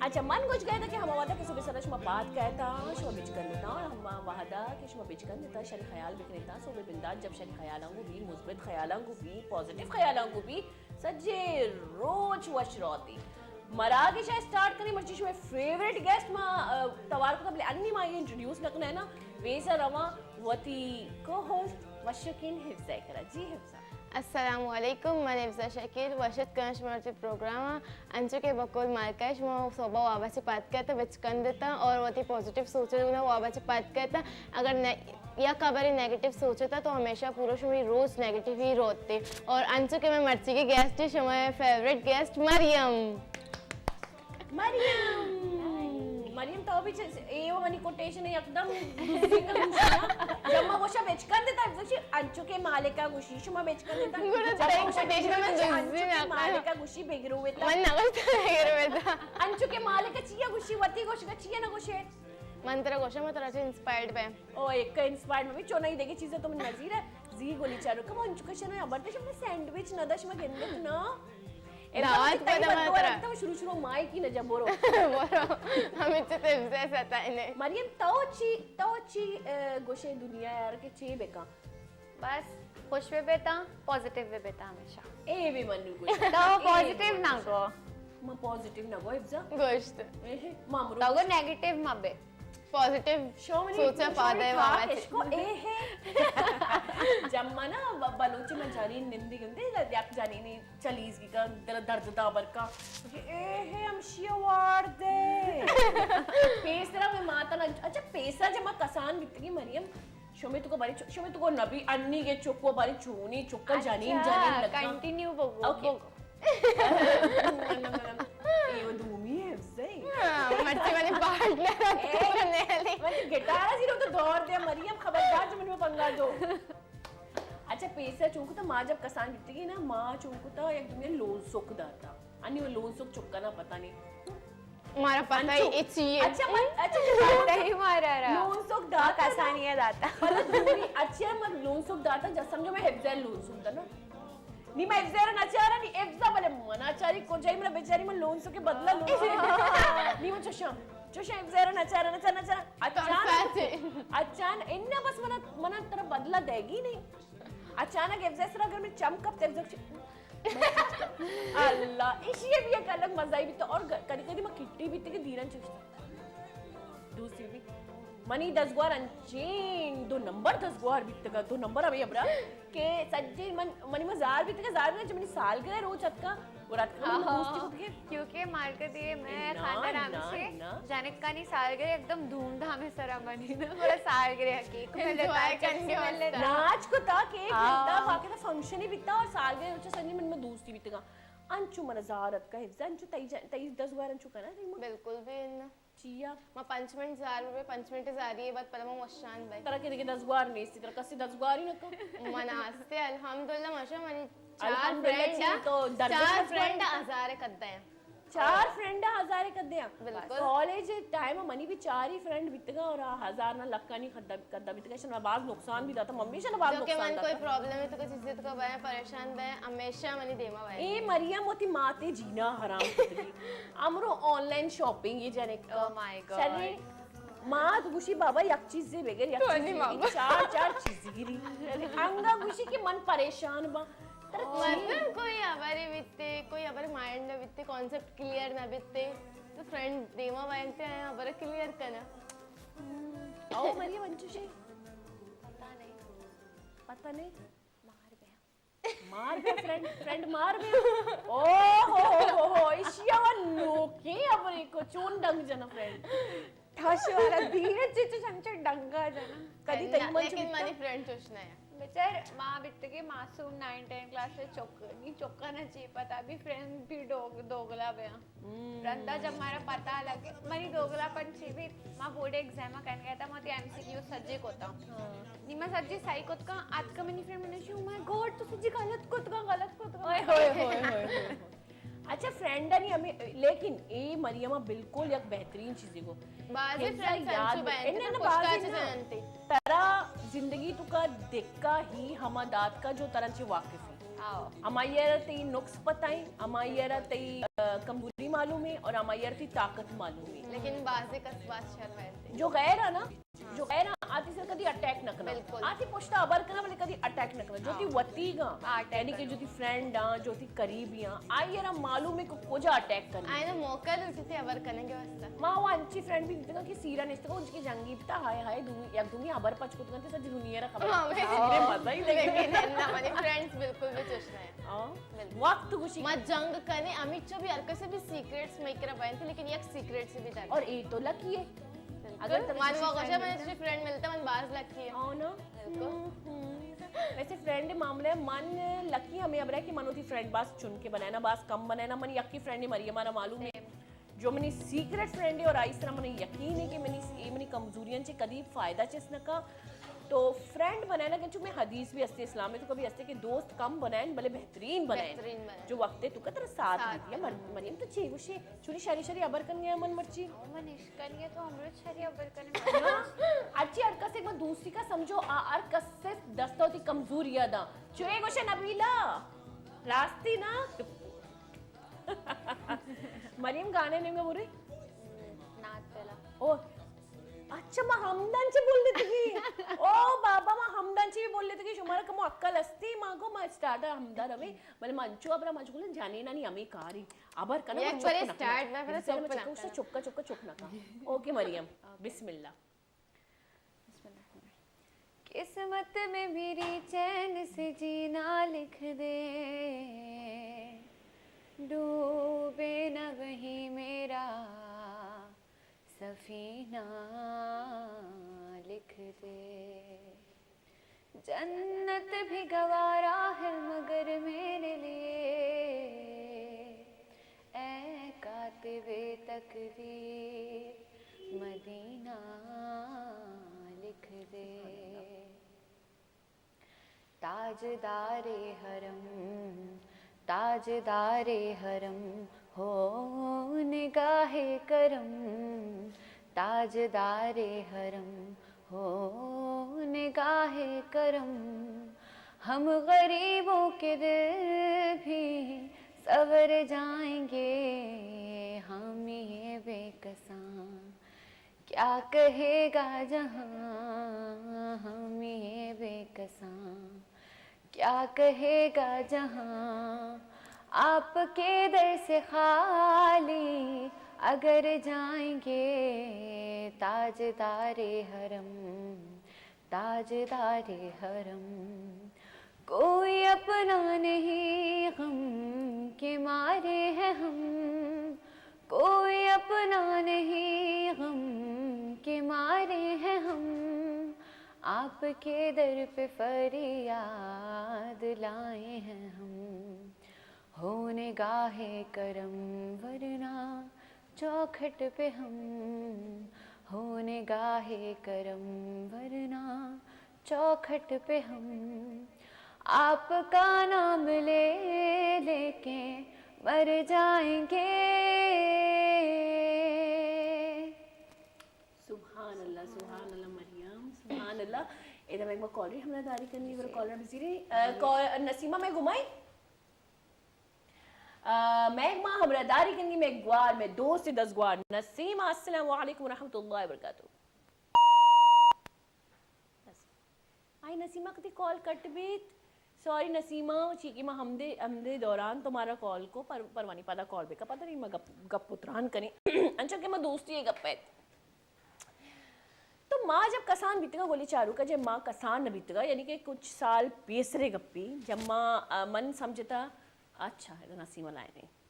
اچھا، من گوش گئے تھا کہ ہما وہدا کہ صبح سرا شما پاد کئے تھا، شما بچکندتا، ہما وہدا کہ شما بچکندتا، شری خیال بکنتا، صبح بندات جب شری خیالاں گو بی، مثبت خیالاں گو بی، پازیٹیو خیالاں گو بی، سجے روچ وش روتی۔ مراگش ءَ اسٹارٹ کنیں، مرچی شمئے فیورٹ گیسٹ ما، آ، توار کتا، بلے انی ما یہ انٹروڈیوس نہ کنائے نا، ویسا رواں وتی کو ہوسٹ وشکین حفظہ کرا۔ جی حفظہ۔ السلام علیکم، من حفظہ شکیل، وش اتک کناں شمئے وتی پروگرام ءَ۔ انچو کہ بقول مالکہ شما صبح وابا چہ پاد کئیت، بچکندتا اور وتی پازیٹیو سوچ ءَ وابا چہ پاد کئیت۔ اگر نے-، یک ہبرے نیگیٹیو سوچتا تو ہمیشہ پورا شمئے روچ نیگیٹیو ہی روتے۔ اور انچو کہ مئے مرچیگی گیسٹ ہے، شمئے فیورٹ گیسٹ مریم۔ مریم، مریم تو بھی چ-، اے وہ منی کوٹیشن ہے، یکدم دوسری کا گوشی نا۔ جب ما گوشا بچکندتا، گوشی انچو کہ مالکہ گوشی، شما بچکندتا۔ گڑا جب ما تئی گوشا کوٹیشن من بچکندتا، دوسری انچو کہ نہ مالکہ گوشی بگرویتا۔ من نہ گوشتا بگرویتا۔ انچو کہ مالکہ چیا گوشی، وتی گوشگا چیا نہ گوشے۔ من ترا گوشاں، من ترا چہ انسپائرڈ بیں۔ او، ایک انسپائرڈ میں بھی چونائی دیگه چیزیں تو من نظیر ہے۔ زی گولی چارو، کم انچو کشن ہے، ابر تو شما سینڈوچ نہ دا، شما گندت نا۔ دعوت پدا ما ترا۔ تو شروع شروع مائی کی نہ جا برو۔ برو۔ ہمیں چہ تے بزے ستا نے۔ مریم، تو چی، تو چی، اے، گوشے دنیا یار کہ چی بکا؟ بس خوش بہ بیتاں، پازیٹیو بہ بیتاں ہمیشہ۔ اے بھی منو گوشت۔ تو اے پازیٹیو بھی نہ گوشت۔ گو۔ من پازیٹیو نہ گو، حفظہ۔ گوشت۔ اے ہے، ما مرو تو گو گوشت۔ نیگیٹیو مہ بے۔ پازیٹیو شو منی سوچا شو پادے منی والا تھا چی۔ کشکو، اے ہے۔ جب من نا ب-، بلوچی من جانی نندی گندے، یک جانی نی چلیز کی کا، دل درد دا برکا۔ اے ہے، ہمشی وار دے۔ پیسرا میں ماتا نا، اچھا، پیسرا جب ما کسان بیتگی مریم، شمے تو کو باری چو-، شمے تو کو نبی انی کے چوکو باری چونی چوکا جنین اچھا، جنین لگا۔ کنٹینیو بگو، اوکے۔ بگو۔ اے وہ دومی ہے، صحیح۔ ہاں، مرچی والے پارٹنر اے، تو نے لی۔ من تو گٹار زیرو تو دور دے، مریم خبردار جو من میں پنگا دو۔ اچھا، پیسا چونکو تو ما جب کسان بیتگی نا، ما چونکو تا یک دنیا لون سک داتا۔ انی وہ لون سک چکا نا پتہ نہیں۔ مارا پتہ ہی انچو۔ اے چی ہے۔ اچھا، من، اچھا، اچھا، پتہ ہی مارا را۔ لون سک داتا نا۔ کسانی ہے داتا۔ پتہ دوری، اچھا، من لون سک داتا، جا سمجھو میں حفظہ لون سک دا نا۔ نی میں حفظہ را نہ چارا، نی حفظہ بلے منا چاری، کو جائی منا بیچاری من لون سک کے بدلا لون سک۔ نی من چوشاں، چوشاں حفظہ را نہ چارا، نہ چارا، نہ چارا۔ اچانک، اچانک، انہ بس منا، منا ترا بدلا دے گی نہیں۔ اچانک حفظہ سرا اگر میں چم کپ تے حفظہ اللہ، ایشی ء بھی یک الگ مزہ ای بیتا۔ اور گ-، کدی کدی ما کٹی بیتے کہ دیرن چشتا۔ دوسری بھی۔ منی دزگوار انچین دو نمبر دزگوار بیتگا، دو نمبر ہمیں ابرا کہ سجے من، منی ما زار بیتگا، زار بیتگا، جب منی سالگرہ روچ اتکا، اور اتکا من دوستی کت کے۔ کیونکہ مارکتی میں نا، خاندان نا، ہم سے نا۔ جنکانی سالگرہ ایک دم دھوم دھام سرا منی نا، گڑا سالگرہ کیک ملتا، انجوائے چپس کنگے ملتا۔ واسطہ۔ ناچ کتا، کیک ہاں۔ ملتا، باقی تو فنکشن ہی بیتا اور سالگرہ روچا سنجی من میں دوستی بیتگا۔ انچو من زار اتکا حفظہ، انچو تئی جن-، تئی دزگوار انچو کنا تئی من۔ بالکل بھی نہ۔ چیا؟ ما پنچ منٹ زار بے، پنچ منٹ زاری ہے بعد پدا من وشان بے۔ ترا کہ دیگه دزگوار نیستی، ترا کسی دزگواری نہ کن۔ من آستے، الحمدللہ، ماشاءاللہ، منی چار الحمدللہ، فرینڈ چی تو درد چار فرینڈ۔ فرینڈ ہزار کدے ہیں۔ چار فرینڈ ہزار کدے ہیں۔ بالکل۔ کالج ٹائم منی بھی چار ہی فرینڈ بیتگا اور آ ہزار نہ لکھانی کدا، کدا بیتگا، شنا باز نقصان بھی داتا، ممی شنا باز جو کہ نقصان من داتا۔ کوئی پرابلم ہے تو کوئی چیزیں تو کا بھائی پریشان بھائی، ہمیشہ منی دیما بھائی۔ اے مریم وتی ماتے جینا حرام کتگی۔ امرو آن لائن شاپنگ یہ جنک کا۔ Oh my God۔ شری مات گوشی بابا یک چیزے بگر، یک تو چیزے انی بگر، ماما۔ چار، چار چیز گری۔ انگا گوشی کہ من پریشان با۔ ترا چی؟ مطلب کوئی ہبرے بیتے، کوئی ہبرے مائنڈ نہ بیتے، کانسیپٹ کلیئر نہ بیتے، تو فرینڈ دیما بینتے ہیں، ہبرے کلیئر کنا۔ او مریم انچوشی؟ پتہ نہیں۔ پتہ نہیں؟ مار بیا۔ مار بیا فرینڈ، فرینڈ مار بیا۔ او ہو ہو ہو ہو، ایشی آوا نوکیں ہبرے کو چون ڈنگ جنا فرینڈ۔ ٹھاشے والا دیر چچ چنچ ڈنگا جنا۔ کدی تئی من چو لیکن بیتا؟ منی فرینڈ چوش نہ ہے۔ بچار ما بیتگے معصوم نائن ٹین کلاس چک، نی چکا نہ چی پتا، ابھی فرینڈ بھی دوگ-، دوگلا بیا۔ ہم۔ رندا جب مارا پتا لگے، منی دوگلا پن چی بھی، ما بورڈ ایگزام کن گیا تھا، ما تی ایم سی کیو سجے کوتا۔ ہاں۔ نی ما سجے سائی کت کا، آتکا منی فرینڈ منی شو، "Oh my God، تو سجے غلط کت کا، غلط کت کا۔" اوئے ہوئے ہوئے ہوئے ہوئے۔ اچھا، فرینڈ نہیں ہمیں، لیکن اے مریم بالکل یک بہترین چیزے کو۔ بازی فرینڈ یاد انچو بینت، انہیں نا پشتا بازی چیز نا۔ جانتی۔ ترا زندگی تو کا دکا ہی ہما دات کا جو ترا چے واقف ہے۔ آؤ۔ ہمائی را تئی نقص پتائیں، ہمائی را تئی کمزوری معلوم ہے اور ہماری ہر کی طاقت معلوم ہے۔ لیکن بعض کس بات شر ہے۔ جو غیر ہے نا، جو غیر ہے، آتی سے کدی اٹیک نہ کرنا۔ بالکل۔ آتی پشتا ابر کرنا، بلے کدی اٹیک نہ کرنا۔ جو تی وتی گا، یعنی کہ جو تی فرینڈ ہاں، جو تی قریبی ہاں، آئی یرا معلوم ہے کہ کجا اٹیک کرنا۔ آئی نا موقع لوٹی تے ابر کرنے کے واسطے۔ ما وہ انچی فرینڈ بھی دیتے گا کہ سیرا نشتے گا، ان کی جنگی بتا، ہائے ہائے، دنیا، یک دنیا ابر پچ کو تو سج دنیا را خبر۔ ہاں، بالکل۔ میرے مزہ ہی لگے۔ لیکن نہ، ہماری فرینڈز بالکل بھی چوش نہیں۔ ہاں۔ بالکل۔ وقت گوشی ما جنگ کنے، امیچو بھی ہر کسے بھی سیکریٹس میں کرا بنتی، لیکن یک سیکریٹ سے بھی ڈر۔ اور اے تو لکی ہے۔ بالکل۔ اگر تمہیں من کسی وہ فرینڈ گوشا، من ملتا ہے۔ اچھی فرینڈ ملتا، من باز لکی ہے۔ ہاں نا؟ بالکل۔ ہم، ہم۔ ویسے فرینڈ معاملہ من لکی ہمیں ابرا کہ من ہوتی فرینڈ باز چن کے بنانا، باز کم بنانا، من یکی فرینڈ مریم آنا معلوم ہے۔ سیم۔ جو منی سیکرٹ فرینڈ ہے اور آئی سرا منی یقین ہے کہ منی، اے منی کمزوریاں چے کدی فائدہ چس نہ کا۔ تو فرینڈ بنائے نا کہ چونکہ حدیث بھی ہستے، اسلام میں تو کبھی ہستے کہ دوست کم بنائیں بلے بہترین بنائیں۔ بہترین بنائیں۔ جو وقت ہے تو کا ترا ساتھ ساتھ دیتی ہے۔ مر-، مریم تو چے گوشے، چونی شری شری ابر کن گیا من مرچی۔ او من اشکن گیا تو ہم روز شری ابر کن۔ ہاں، اچھی ہر کس ایک بار دوسری کا سمجھو، آ، ہر کس سے دستا ہوتی کمزوری ہے دا۔ چوے گوشے نبیلہ، راستی نا۔ مریم گانے نیمگا بوری؟ نات پہلا۔ او، اچھا، ما ہمدان چے بول دیتگی۔ او بابا، ما ہمدان چے بھی بول دیتگی۔ شمارا کمو عقل ہستی، ما گو ما اسٹارٹ ہمدا روے۔ بلے ما انچو ابرا مشغول ہیں، جانے نانی ہمیں کاری۔ ابر کنا یک بارے اسٹارٹ میں پہلا چپ نہ چکا، چکا، چکا، چپ نہ کا۔ اوکے مریم، بسم اللہ۔ بسم اللہ الرحمن الرحیم۔ قسمت میں میری چین سے جینا لکھ دے، ڈوبے نہ وہیں میرا سفینہ لکھ دے۔ جنت بھی گوارا ہے مگر میرے لیے، اے کاتب تقدیر مدینہ لکھ دے۔ تاجدار حرم، تاجدار حرم، ہو نگاہ کرم، تاجدار حرم، ہو نگاہ کرم۔ ہم غریبوں کے دل بھی سنور جائیں گے، ہم یہ بے کساں کیا کہے گا جہاں، ہم یہ بے کساں کیا کہے گا جہاں۔ آپ کے در سے خالی اگر جائیں گے، تاجدار حرم، تاجدار حرم۔ کوئی اپنا نہیں غم کے مارے ہیں ہم، کوئی اپنا نہیں غم کے مارے ہیں ہم، آپ کے در پہ فریاد لائے ہیں ہم۔ ہو نگاہ کرم ورنہ چوکھٹ پہ ہم، ہو نگاہ کرم ورنہ چوکھٹ پہ ہم، آپ کا نام لے لے کے مر جائیں گے۔ سبحان اللہ، سبحان اللہ مریم، سبحان اللہ۔ ادا میں ایک بار کالر ہمراہ داری کرنی، اگر کالر بزیری، آ، کال-، نسیمہ میں گمائی۔ آ، میں ما ہمراہ داری کنگی، میں گوار، میں دوست دزگوار نسیم۔ السلام علیکم ورحمۃ اللہ وبرکاتہ۔ آئی نسیمہ کتی کال کٹ بیت۔ سوری نسیمہ، چی کہ ما ہمدے، ہمدے دوران تمہارا کال کو پر-، پروانی پدا کال بکا، پتہ نہیں ما گپ، گپ اتران کریں۔ انچو کہ ما دوستی گپ ہے۔ تو ما جب کسان بیتگا گولی چاروکا، جب ما کسان نہ بیتگا، یعنی کہ کچھ سال پیسرے گپی، جب ما، آ، من سمجھتا، اچھا، ادا نسیمہ لائن ہے۔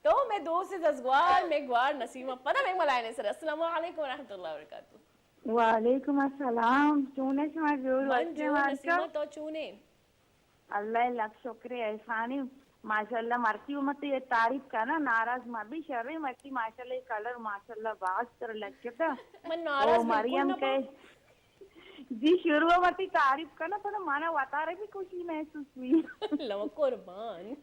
تو میں دوست دزگوار، میں گوار نسیمہ، پدا میں ملائن ہے سر۔ السلام علیکم ورحمۃ اللہ وبرکاتہ۔ وعلیکم السلام، چون ہے شما؟ جوڑ من وشے جو ماشاءاللہ۔ نسیمہ، تو چون ہے؟ اللہ لک شکر احسانی۔ ماشاءاللہ، مرچی مت یہ تعریف کنا، ناراض ما بھی شرے مرچی، ماشاءاللہ، یہ کلر ماشاءاللہ باز تر لگتا۔ من ناراض او بالکل مریم نہ کے با۔ جی، شروع متی تعریف کنا، پر مانا وتارے بھی خوشی محسوس ہوئی۔ اللہ قربان۔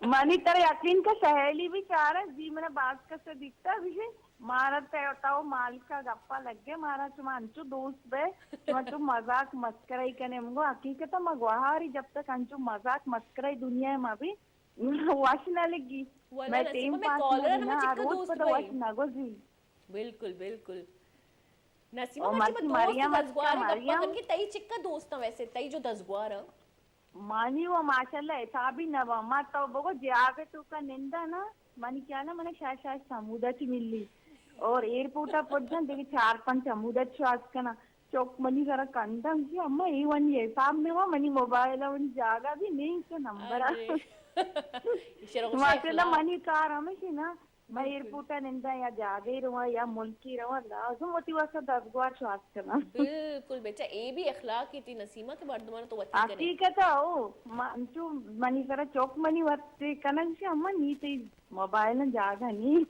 منی تر یقین کا سہیلی بھی چارا، جی، منا باز کسے دکھتا بھی۔ مارا تے تو مالکا گپا لگے، مارا چما انچو دوست بے، چما چو مذاق مسکرائی کنے۔ منگو حقیقت ما گوہاری جب تک انچو مذاق مسکرائی دنیا ما بھی، وش نہ لگی۔ واللہ میں نسیمہ، ٹیم میں پاس کالر نہ نا، چکا روز دوست پتہ بھائی۔ وش نہ گزری۔ بالکل، بالکل۔ نسیمہ، اور مرچی مرچی تو دوست مریم دزگوار اچکا، گپا مریم۔ کن کہ تئی چکا دوستاں ویسے، تئی جو دزگوار ہیں۔ منی و ماشاءاللہ حسابی نہ با۔ ما تو بگو جاگہ تو کا نندا نا، منی خیال ہے منا شاید، شاید سمودا چی ملی۔ اور ایئرپورٹ آ پجاں دیگه چار پنچ سمودا چی آس کنا۔ چوک منی سرا کندم جی، اما اے ونی حساب میں وا، منی موبائل ء ونی جاگہ بھی نہیں تو نمبر ء۔ ارے۔ ایشرا گوشے ماشاءاللہ اخلاق۔ منی کار ہمیشی نا، میں بالکل۔ ایئرپورٹ ء ننداں یا جاگے رواں یا ملکی رواں، لازم وتی واسطہ دزگوار شواز کناں۔ بالکل بیچا، اے بھی اخلاق ہی تھی نسیمہ کہ مردمان تو وتی کنے۔ حقیقت ہے او، ما-، انچو منی سرا چوک منی وقت کنگ سے اما نی تئی موبائل ء جاگہ نی۔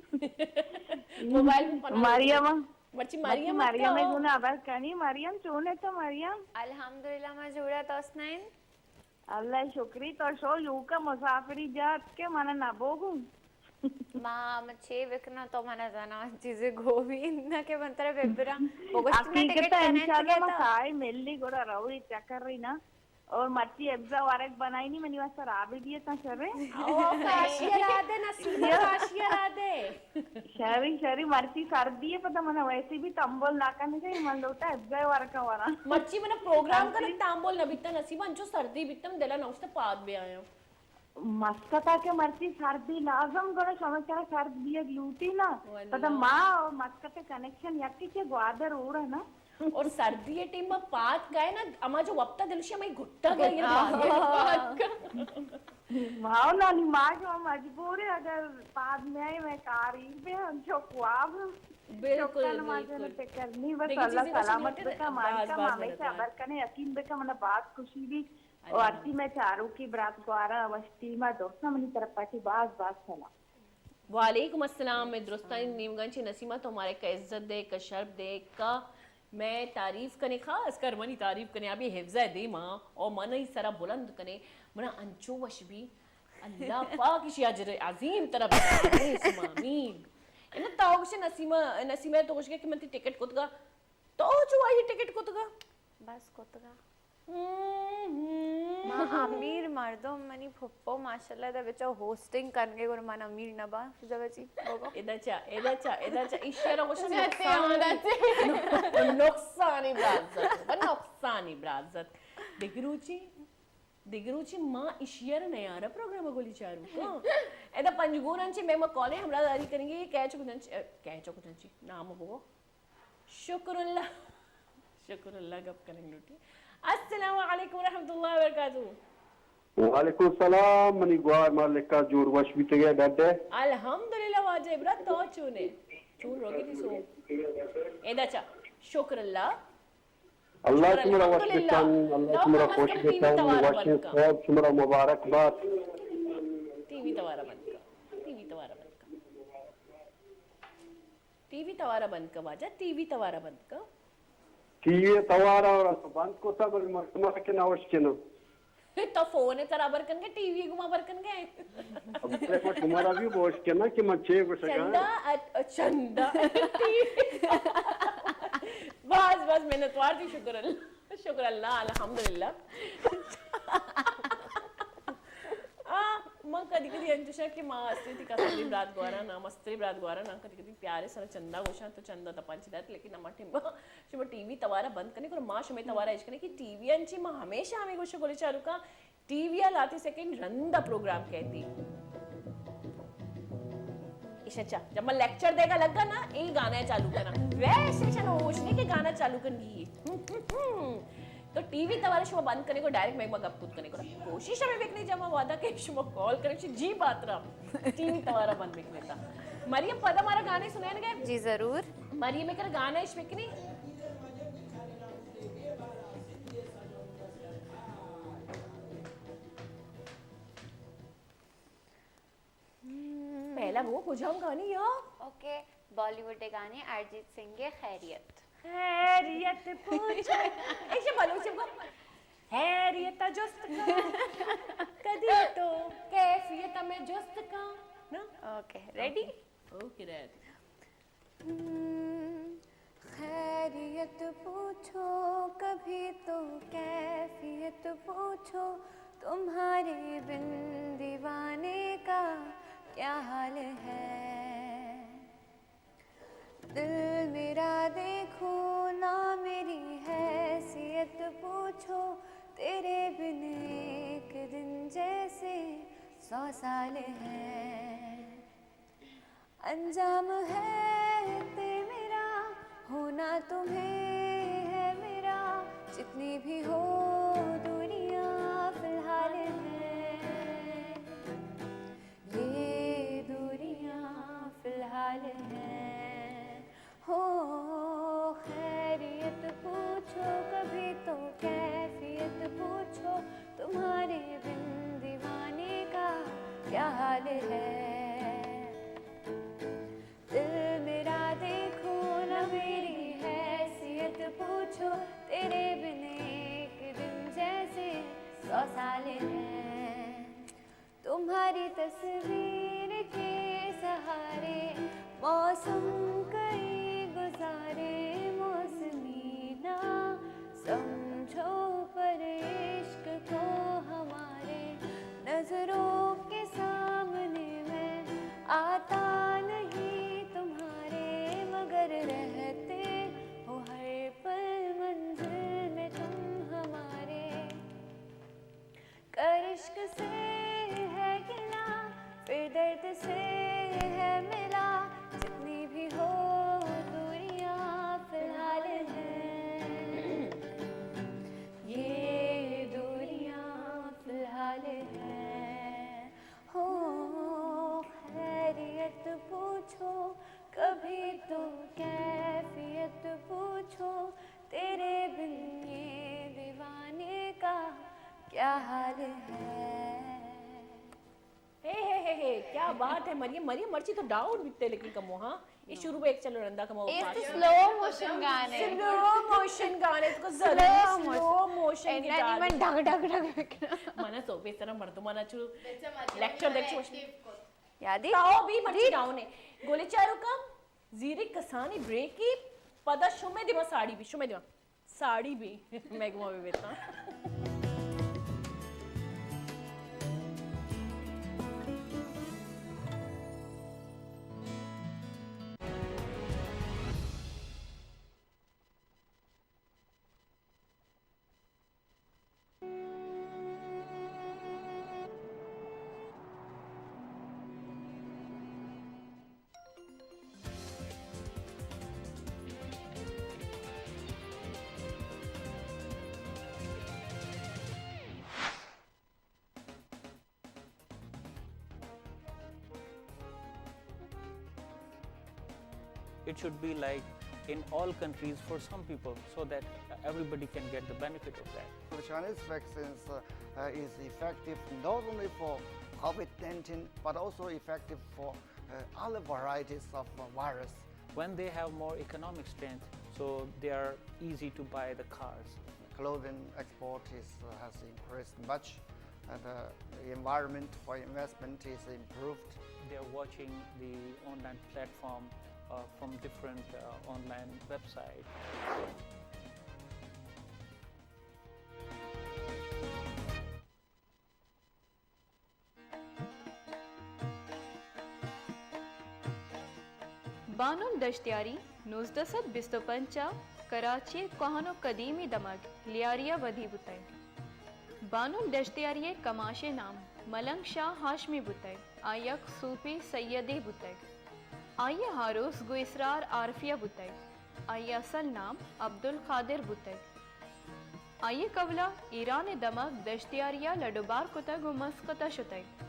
موبائل پہ پناہ مریم۔ مرچی مریم مرچی مریم ء۔ گونا خبر کنی۔ مریم چون ہے تو مریم؟ الحمدللہ ما جوڑا تو اسنائن۔ اللہ شکری تو شو یوکا مسافری جات کے من نہ بوگوں۔ ما من چے بکناں تو من زنا چیزے گوی نہ کہ من ترا ببراں۔ بگوشت میں ٹکٹ حقیقت ہے، کننت انشاءاللہ ما کہتا۔ کائے ملی گوڑا روی چکر ری نا۔ اور مرچی ابزا ورگ بنائینی منی واسطہ رابی دیے تا شرے۔ او، کاشی را دے، نسیمہ کاشی را دے۔ شری، شری، مرچی سردی ہے، پتہ منا ویسے بھی تمبول نہ کرنے سے من لوٹا ابزا ورگ کا ورا۔ مرچی منا پروگرام کا مرچی تمبول نہ بیتا نسیمہ، انچو سردی بیتا من دلا نوشتا پاد بے آیا۔ مسکتا کہ مرچی سردی لازم گڑا شما چرا سرد بیگ لوٹی نا۔ واللہ۔ پتہ ما اور مسکت کنیکشن یکی چے گوادر اور ہے نا۔ اور سردی ٹیم ما پاد گئے نا، اما جو وپتا دلشی ہمیں گھٹا گئے نا، ہاں۔ پاد گئے۔ ہاں نانی، ما جو مجبور ہے، اگر پاد میں آئے، میں کار ہی پہ ہم جو خواب بالکل، چوکا نماز بالکل۔ ٹکر نہیں، بس دیکھیں اللہ چیزیں کو سلامت سنگھتے بکا، مان باز، کا باز مامے سے منتوار۔ ابر کنے یقین بکا، منا باز خوشی بھی۔ اور اللہ۔ ارتی میں چارو کی برات گوارا وشتی ما دوستاں منی طرف پاٹی باز باز سلام۔ وعلیکم السلام، میں درستانی نیمگان چی نسیمہ تو ہمارے کا عزت دے، کا شرف دے، کا میں تعریف کنے، خاص کر منی تعریف کنے، ابھی حفظہ دیما اور منی سرا بلند کنے، منا انچو وش بھی، اللہ پاک اشی اجر عظیم طرف دے، آمین ثم آمین۔ انت تو گوشے نسیمہ، نسیمہ تو گوشے کہ من تی ٹکٹ کتگا، تو چو آئی ٹکٹ کتگا؟ بس کتگا۔ ما امیر مردم، منی پھپو ماشاءاللہ دا بچا ہوسٹنگ کنگے، گڑا من امیر نہ باں۔ جگہ چی بگو۔ ادا چا، ادا چا، ادا چا، ایشی را گوشن نقصان۔ نقصانی برازت، نقصانی برازت۔ دگروچی، دگروچی ما ایشی را نیارا پروگرام گولی چارو۔ ہاں۔ ادا پنجگور انچے میں ما کالے ہمراہ داری کریں گے، کیچ کجنچ، کیچ کجنچی، نام بگو۔ شکر اللہ۔ شکر اللہ گپ کنگ لوٹی۔ السلام علیکم ورحمۃ اللہ وبرکاتہ۔ وعلیکم السلام، منی گوار مالکا جوڑ وش بیتگے ڈڈے۔ الحمدللہ واجہ عبرت تو چونے؟ چون روگی تھی سو؟ ادا چا۔ شکر اللہ۔ اللہ شمارا وش بکن، اللہ شمارا خوش بکن، وش صاحب شمارا مبارک بات۔ ٹی وی توارا بند کر، ٹی وی توارا بند کر۔ ٹی وی توارا بند کر واجہ، ٹی وی توارا بند کر۔ ٹی وی توارا بند کتا، بلے مردم کہ نہ وش کنم۔ تو فون ترا بر کن گے، ٹی وی گما بر کن گے۔ اب تمہارا بھی بوش کنا کہ من چے گوشگا۔ چندہ، ات-، چندہ۔ بس، بس، منتوار تھی، شکر اللہ۔ شکر اللہ، الحمدللہ۔ آ، من کدی کدی انچوشا کہ ما استی تی کسانی برات گوارا نا، مستری برات گوارا نا، کدی کدی پیارے سر چندہ گوشاں تو چندہ دپان چی دات، لیکن اما ٹیم شما ٹی وی توارا بند کنے، گڑا ما شمے توارا اش کنے کہ ٹی وی انچی ما ہمیشہ ہمیں گوشے گولی چارو کا، ٹی وی ء لہتے سیکنڈ رند ء پروگرام کئیت۔ ایشاں چا، جب من لیکچر دیگا لگا نا، اے گانا چالو کنا۔ ویسے ایشاں ہوش نہیں کہ گانا چالو کرنی ہے۔ تو ٹی وی توارا شما بند کرنے کو ڈائریکٹ میں گپ کت کرنے کو۔ کوشش ہمیں بکنی جب ہم وعدہ کہ شما کال کرے، جی بات را۔ ٹی وی توارا بند بکنی تا۔ مریم پدا ہمارا گانے سنائیں گے؟ جی ضرور۔ مریم کر گانا اش بکنی۔ پہلا وہ کجام گانے یا؟ اوکے، بالی ووڈ گانے ارجیت سنگھ کے خیریت۔ خیریت پوچھو۔ ایسے بلوچی کو خیریت جست کا۔ کدی تو کیفیت میں جست کا۔ نا؟ Okay, ready? Okay, ready. خیریت پوچھو، کبھی تو کیفیت پوچھو، تمہارے بن دیوانے ہے۔ دل میرا دیکھو نا، میری حیثیت پوچھو، تیرے بن ایک دن جیسے سو سال ہے۔ انجام ہے تیرا، ہونا تمہیں ہے میرا، جتنی بھی ہو دوریاں فی الحال ہے، یہ دوریاں فی الحال ہے۔ ہو خیریت پوچھو، کبھی تو کیفیت پوچھو، تمہارے بن دیوانے کا کیا حال ہے۔ دل میرا دیکھو نا، میری حیثیت پوچھو، تیرے بن ایک دن جیسے سو سال ہے۔ تمہاری تصویر کے سہارے موسم کئی گزارے، موسمی نہ سمجھو پر عشق کو ہمارے، نظروں کے سامنے میں آتا نہیں تمہارے، مگر رہتے ہو ہر پل منزل میں تم ہمارے۔ کر عشق سے ہے گلہ، پھر درد سے ہے ملا، جتنی بھی ہو دوریاں فی الحال ہیں، یہ دوریاں فی الحال ہیں۔ ہو خیریت پوچھو، کبھی تو کیفیت پوچھو، تیرے بن یہ دیوانے کا کیا حال ہے۔ ہے، ہے، ہے، ہے، کیا بات ہے مریم، مریم مرچی تو ڈاؤن بیتے لیکن کمو، ہاں؟ یہ شروع میں ایک چلو رندا کمو اس پاس۔ تو سلو موشن گانے۔ سلو موشن گانے تو ضرور سلو موشن۔ سلو موشن اینا کی نہیں من ڈگ ڈگ ڈگ بکنا۔ منا سو بے سرا مردمانا چو لیکچر دیکھ چو۔ یادی؟ تاو بھی مرچی ڈاؤن ہے۔ گولے چارو کم۔ زیریں کسانیں بریکے، پدا شمئے دیما ساڑی بی، شمئے دیما ساڑی بی، مئے گوما بہ بیتاں۔ It should be like in all countries for some people, so that everybody can get the benefit of that. The Chinese vaccines, uh, uh, is effective not only for COVID nineteen, but also effective for, uh, other varieties of, uh, virus. When they have more economic strength, so they are easy to buy the cars. Clothing export is, uh, has increased much, and, uh, the environment for investment is improved. They are watching the online platform, uh, from different, uh, online websites. Banal دشتیاری نوزدہ سد بیست و پنچ ء کراچی ء کوہن و قدیمی دمگ لیاری ء ودی بوتگ۔ بانل دشتیاری ء کماش ء نام ملنگ شاہ ہاشمی بوتگ۔ آ یک صوفی سیدے بوتگ۔ آئی ء آروس گوں اسرار عارفیہ بوتگ۔ آئی ء اصل نام عبدالقادر بوتگ۔ آئی ء قبلہ ایران ء دمگ دشتیاری ء لڈ و بار کتگ و مسقط ء شتگ۔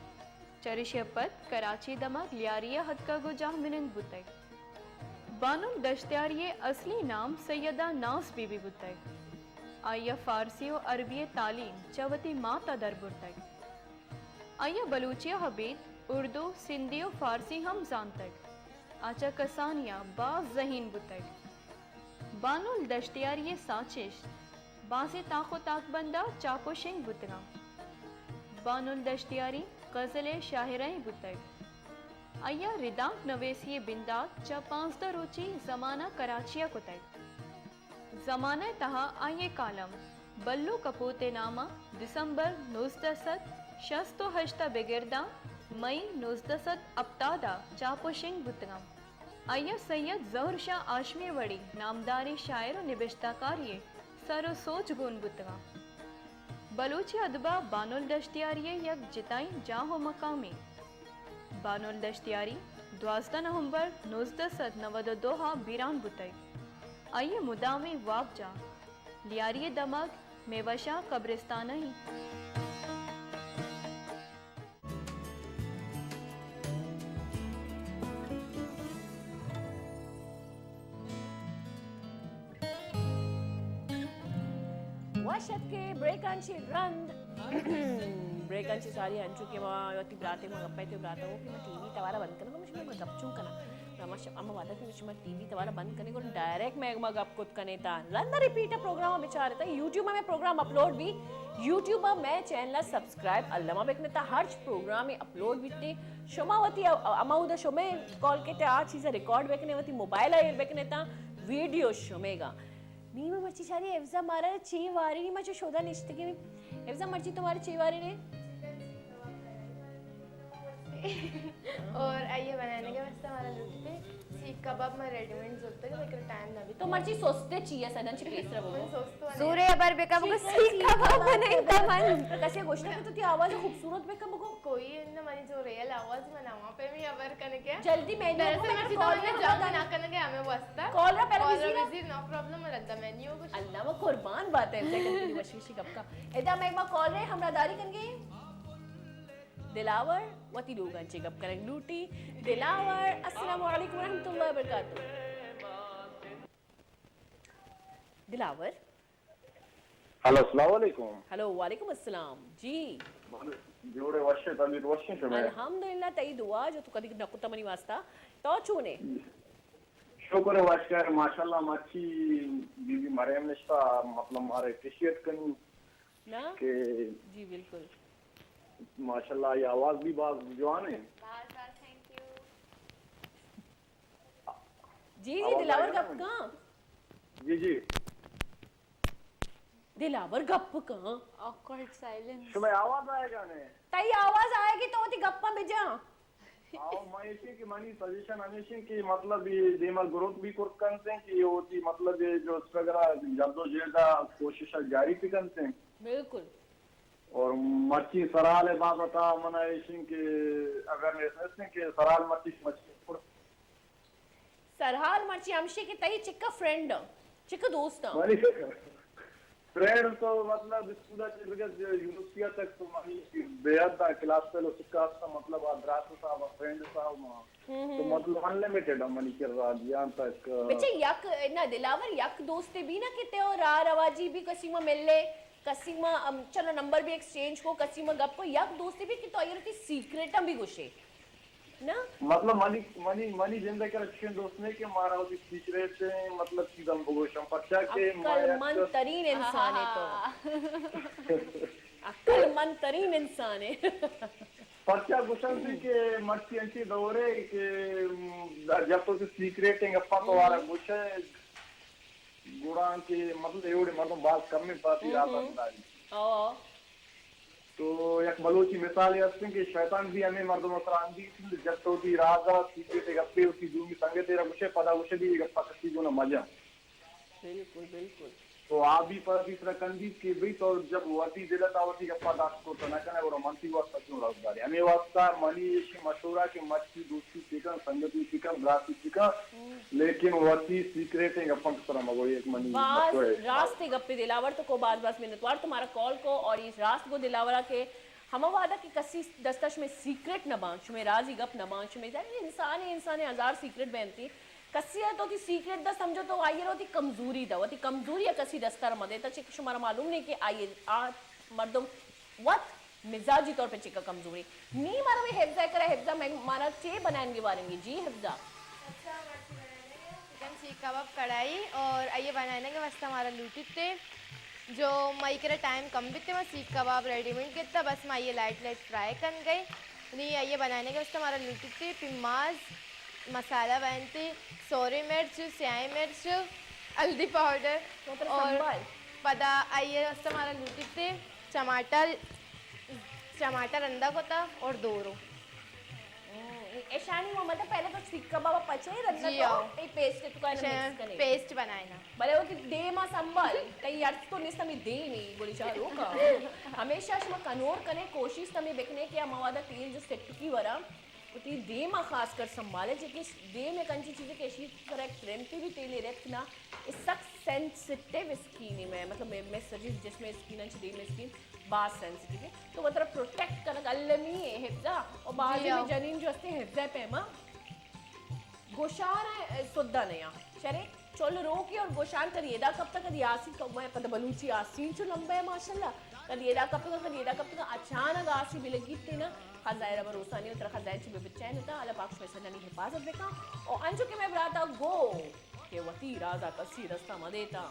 چریشی ء پد کراچی دمگ لیاری ء اتکگ و جاہ منند بوتگ۔ بانل دشتیاری ء اصلی نام سیدہ ناز بی بی بوتگ۔ آئی ء فارسی و عربی ء تعلیم چہ وتی مات ء در برتگ۔ آئی ء بلوچی ء ابید اردو، سندھی و فارسی ہم زانتگ۔ آ چہ کسانی ء باز ذہین بوتگ۔ بانل دشتیاری ء ساچشت بازیں تاک و تاکبند ء چاپ و شنگ بوتگاں۔ بانل دشتیاری غزل ء شاعرہ ئے بوتگ۔ آئی ء ردانک نویسی ء بندات چہ پانزدہ روچی زمانہ کراچی ء کتگ۔ زمانہ ء تہا آئی ء کالم بلو کپوت ء نام ء دسمبر نوزدہ سد شست و ہشت ء بگر داں مئی نوزدہ سد ہپتاد ءَ چاپ ءُ شنگ بوتگ اَنت۔ آئی ءَ سید ظہور شاہ ہاشمی ءِ وڑیں نامداریں شاعر ءُ نبشتہ کارے ءِ سر ءُ سوج گون بوتگ اَنت۔ بلوچی ادب ءَ بانل دشتیاری ءِ یک جتائیں جاہ ءُ مقامے۔ بانل دشتیاری دوازدہ نومبر نوزدہ سد نود ءُ دو ءَ بیران بوتگ۔ آئی ءِ مدامی وابجاہ لیاری ءِ دمگ میوہ شاہ قبرستان ءَ اِنت۔ وش اتکے بریکاں چہ رند۔ بریکاں چہ ساری انچو کہ ما وتی براتے ما گپا تے براتا ہو کہ ما ٹی وی توارا بند کناں، ما شما گپ چون کناں۔ ما شما وعدہ کہ شما ٹی وی توارا بند کنے گڑا ڈائریکٹ مئے گوما گپ کت کنے تا۔ رند ریپیٹ پروگرام بچارے تا، یوٹیوب میں پروگرام اپلوڈ بی، یوٹیوب میں چینل سبسکرائب الما بکنے تا، ہرچ پروگرام اپلوڈ بیتے۔ شما وتی ا-، ا-، اما اودا شما کال کتے آ چیز ریکارڈ بکنے، وتی موبائل ایر بکنے تا ویڈیو شمے گا۔ نی ما مرچی چاری حفظہ مارا چی واری، نی ما چو شودا نشتگی۔ حفظہ مرچی تو مارا چی واری نے؟ اور آئیے بنانے کے واسطے ہمارا لوٹتے سیخ کباب میں ریڈی میڈ زورتے کہ لیکن ٹائم نہ بھی تو مرچی سوستے چی ہے سدن چی پیسرا بگو۔ سوستو سورے ابر بکا بگو سیخ کباب بنائیں تا من۔ کسے گوشتا کہ تو تی آواز خوبصورت بکا بگو۔ کوئی نہ، منی جو ریئل آواز من ہوا پہ بھی ابر کنے کیا۔ جلدی مینیو دراصل کو میں مرچی تو کال نے جلدی نہ کنے کے ہمیں واسطہ۔ کال را پہلے کال بزی را نا۔ بزی، نو پرابلم، ردا مینیو کو۔ اللہ ما قربان بات ہے، جگہ وشی وشی گپ کا۔ ادا میں ما کال رے ہمراہ داری کن گئی۔ دلاور وتی لوگاں چے گپ کنگ لوٹی۔ دلاور، السلام علیکم ورحمۃ اللہ وبرکاتہ۔ دلاور۔ ہلو، السلام علیکم۔ ہلو، وعلیکم السلام۔ جی۔ جوڑے وشے، طبیعت وشے شمے؟ الحمدللہ، تئی دعا جو تو کدی نہ کتا منی واسطہ۔ تو چونے؟ شکر ہے، وشکار، ماشاءاللہ، مرچی بی بی مریم نشتا، مطلب، مارے اپریشیٹ کنی نا؟ کہ جی، بالکل۔ ماشاءاللہ، یہ آواز بھی باز جوان ہے۔ باز باز تھینک یو۔ جی، جی، آواز دلاور آئے گا گپ نا؟ کاں؟ جی، جی۔ دلاور گپ کاں؟ Awkward silence. شمئے آواز آئے گا نے؟ تئی آواز آئے گی تو وتی گپاں بجا۔ آؤ، من ایشی کہ منی سجیشن ہمیشی کہ مطلب یہ دیما گروتھ بھی کرت کنتے کہ یہ ہوتی مطلب یہ جو اس وغیرہ جد و جہد کوشش جاری بھی کنتے۔ بالکل۔ اور مرچی سرحال بابت من ایشی کہ اگر ایسے کہ سرحال مرچی مچی سرحال مرچی ہمشی کہ تئی چکا فرینڈ آں، چکا دوست آں۔ منی فرینڈ تو مطلب اسکول ء چہ بگر یونیورسٹی ء تک تو منی بے حد آں، کلاس فیلو چکا ہستاں، مطلب آ برات صاحب آ فرینڈ صاحب آں۔ تو مطلب انلمیٹڈ آں منی کرا جیان تک۔ بچے یک نہ دلاور یک دوستے بھی نہ کہ تیو راہ رواجی بھی کسی ما ملے، کسی ما، ام، چلو نمبر بھی ایکسچینج کو، کسی ما گپ کو، یک دوستے بھی کہ تو آئی ء وتی سیکریٹ بھی گوشے۔ نا؟ مطلب منی، منی، منی زندگ کرا چشیں دوست نے کہ مارا وتی سیکریٹ ہیں، مطلب چیزاں بگوشاں، پرچا کہ ما عقل مند ترین انسان ہے تو۔ عقل مند ترین انسان ہے۔ پرچا گوشن تھی کہ مرچی انچی دور ہے کہ، م، جب تو سیکریٹ ہیں گپا تو آرا گوشے، گڑا کہ مطلب ایوڑے مردم باز کم ہیں پاتی راز اندازی۔ او۔ تو یک بلوچی مثالے ہستیں کہ شیطان بھی ہمیں مردم سرا اندیش انت، جت وتی راز ء سیکرٹ ء گپے وتی دومی سنگتے را گوشے، پدا گوشے بھی اے گپا کسی گونا مجن۔ بالکل، بالکل۔ تو آ بھی پدا تیسرا کندیت کہ بھئی تو جب وتی دل ء تا وتی گپا داشت کرتا نہ کنے، گڑا من تی واسطہ کیوں راز دارے؟ ہمیں واسطہ منی ایشی مشورہ کہ مرچی دوستی چکن، سنگتی چکن، براتی چکن، لیکن وتی سیکریٹیں گپاں کسرا مگو، یک منی باز مشورہ ہے۔ راستیں گپے دلاور تو کو باز باز منتوار تو مارا کال کو اور یہ راست گو دلاورا کہ ہما وعدہ کہ کسی دستا شمے سیکریٹ نہ باں، شمے رازی گپ نہ باں، شمے انسان انسان ہزار سیکریٹ بینتی، کسی ہے تو تی سیکریٹ دا سمجھو تو آئیے رو تی کمزوری دا، وتی کمزوری ہے کسی دستا مدے تا چک شمارا معلوم نہیں کہ آئیے آ مردم وت مزاجی طور پہ چکا کمزوری۔ نی مارا بھی حفظہ کرا، حفظہ میں مارا چے بنائیں گے واریں گے؟ جی حفظہ۔ اچھا، مرچی بنائیں گے چکن سیخ کباب کڑھائی اور آئیے بنائیں گے واسطہ ہمارا لوٹی تے جو مئی کرا ٹائم کم بیتے، ما سیخ کباب ریڈی میڈ گتا، بس ما آئیے لائٹ لائٹ فرائی کن گئے۔ نی آئیے بنائیں گے واسطہ ہمارا لوٹی تے پیماز، مسالہ بنتی، سوری مرچ، سیاہی مرچ، ہلدی پاؤڈر اور پدا آئیے واسطہ ہمارا لوٹی تے ٹماٹر، ٹماٹر رندا کتا اور دورو۔ ایشانی ما مطلب پہلے تو سیخ کباب پچے رندا جی، تو آؤ۔ اے پیسٹ تو کائنا اچھا، مکس کنے۔ پیسٹ بنائے نا۔ بلے وتی دیما سنبھال، تئی ارس تو نیست ہمیں دیمی گولی چارو کا۔ ہمیشہ شما کنور کنے کوشش تمہیں بکنے کہ ہما وعدہ تیل جو سٹکی ورا، وتی دیما خاص کر سنبھالے، چہ کہ دیم یک انچی چیزے کہ اشی سرا یک ترمپی بھی تیلے رتک نا، اے سک سینسٹیو اسکین ہے، میں مطلب میں، میں سجی جسم اسکین انچ دیم اسکین باز سینسٹیو ہے، تو وترا پروٹیکٹ کنگ المی ہے حفظہ، اور بعضی جی، میں ہاں۔ جنین جو ہستے حفظہ پیما گوشان سدھا نیا شرے چل روکی اور گوشان کدی ادا کپتا کدی آسی، تو میں پتہ بلوچی آسین چو لمبا ہے ماشاءاللہ، کدی ادا کپتا کدی ادا کپتا، اچانک آسی بلگیت تینا، خزائے را بھروسہ نہیں، ترا خزائے چی بے بچین تا، اللہ پاک شمے سجنانی حفاظت بکا۔ اور انچو کہ میں براتا گو کہ وتی رازا کسی رستہ مدیتا۔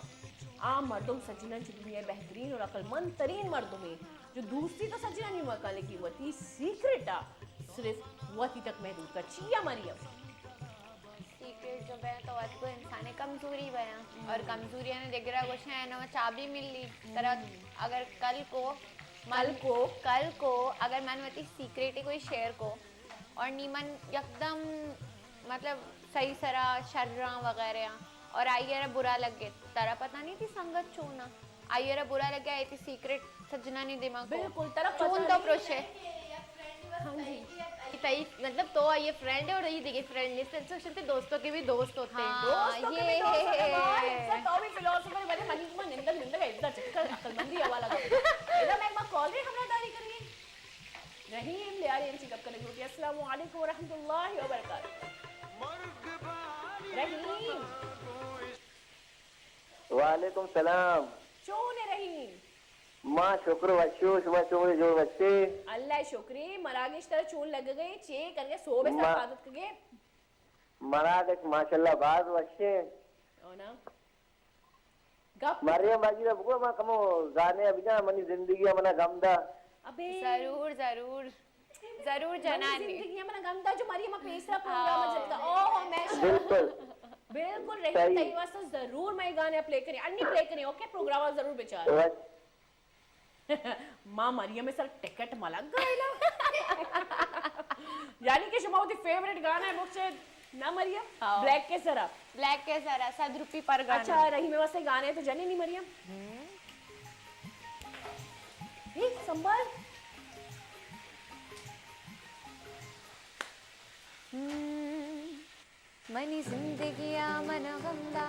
عام مردم سجنان چہ دنیا بہترین اور عقل مند ترین مردمے، جو دوستی تو سجنانی مکا، لیکن وتی سیکرٹا صرف وتی تک محدود کر۔ چیا مریم؟ سیکرٹ جو بیا تو وت کو انسان کمزوری بیا، اور کمزوری نے دگرا گوشے نو چابی ملی۔ ترا اگر کل کو من کل کو؟ کل کو اگر من وتی سیکرٹ کوئی شیئر کو، اور نی من یکدم مطلب صحیح سرا شراں وغیرہ آں، اور آئی را برا لگے، ترا پتہ نہیں تھی سنگت چونا، آئی را برا لگے، آئی تھی سیکرٹ سجنانی دماغ کو بالکل، ترا پتہ چون دو نہیں۔ پروشے۔ ہاں جی۔ تئی مطلب تو آئی فرینڈ ہے اور یہ دیگه فرینڈ نہیں، سنسو شنتے دوستوں کے بھی دوست ہوتے ہیں۔ ہاں، دوستوں کے بھی یہ دوست ہوتے ہیں، بہت عزت، تو بھی فلاسفر ہے، بھلے منی ما نندگ نندگ ہے، عزت چکر عقل مندی حوالہ دو۔ ادا میں ما کال رہی ہمراہ داری کرنی۔ رحیم لیاری انچی گپ کنگ لوٹی۔ السلام علیکم ورحمۃ اللہ وبرکاتہ۔ رحیم۔ وعلیکم سلام۔ چون ہے رحیم؟ ما شکر وشو، شما چون جوڑ وشے؟ اللہ شکری، مراگش ترا چون لگ گئے، چے کر گئے، صوبے سر ما-، پادت گئے؟ مراگش ماشاءاللہ باز وشے۔ او نا۔ گپ۔ مریم باجی را بگو، ما کمو گانے ء بجا، منی زندگی ء منا غم دا۔ ابے۔ ضرور، ضرور۔ ضرور منی جنانی۔ زندگی ء منا غم دا جو مریم ء پیسرا پروگرام ء ہاں۔ جتکا۔ اوہ، میں شر-، بالکل۔ بالکل رحیم، صحیح۔ تئی واسطہ ضرور میں گانے پلے کریں، انی پلے کریں، اوکے؟ پروگرام ء ضرور بچار۔ بس۔ ما مریم سر ٹکٹ ملگ گائے نا۔ یعنی کہ شما وتی فیورٹ گانا ہے مکچے نا مریم؟ ہاں۔ بلیک کے سرا۔ بلیک کے سرا، صد روپی پر گانا۔ اچھا، رحیم واسطے گانے تو جنے نہیں مریم؟ ہم۔ اے، سنبھال۔ ہم۔ منی زندگی ء من ء غم دا،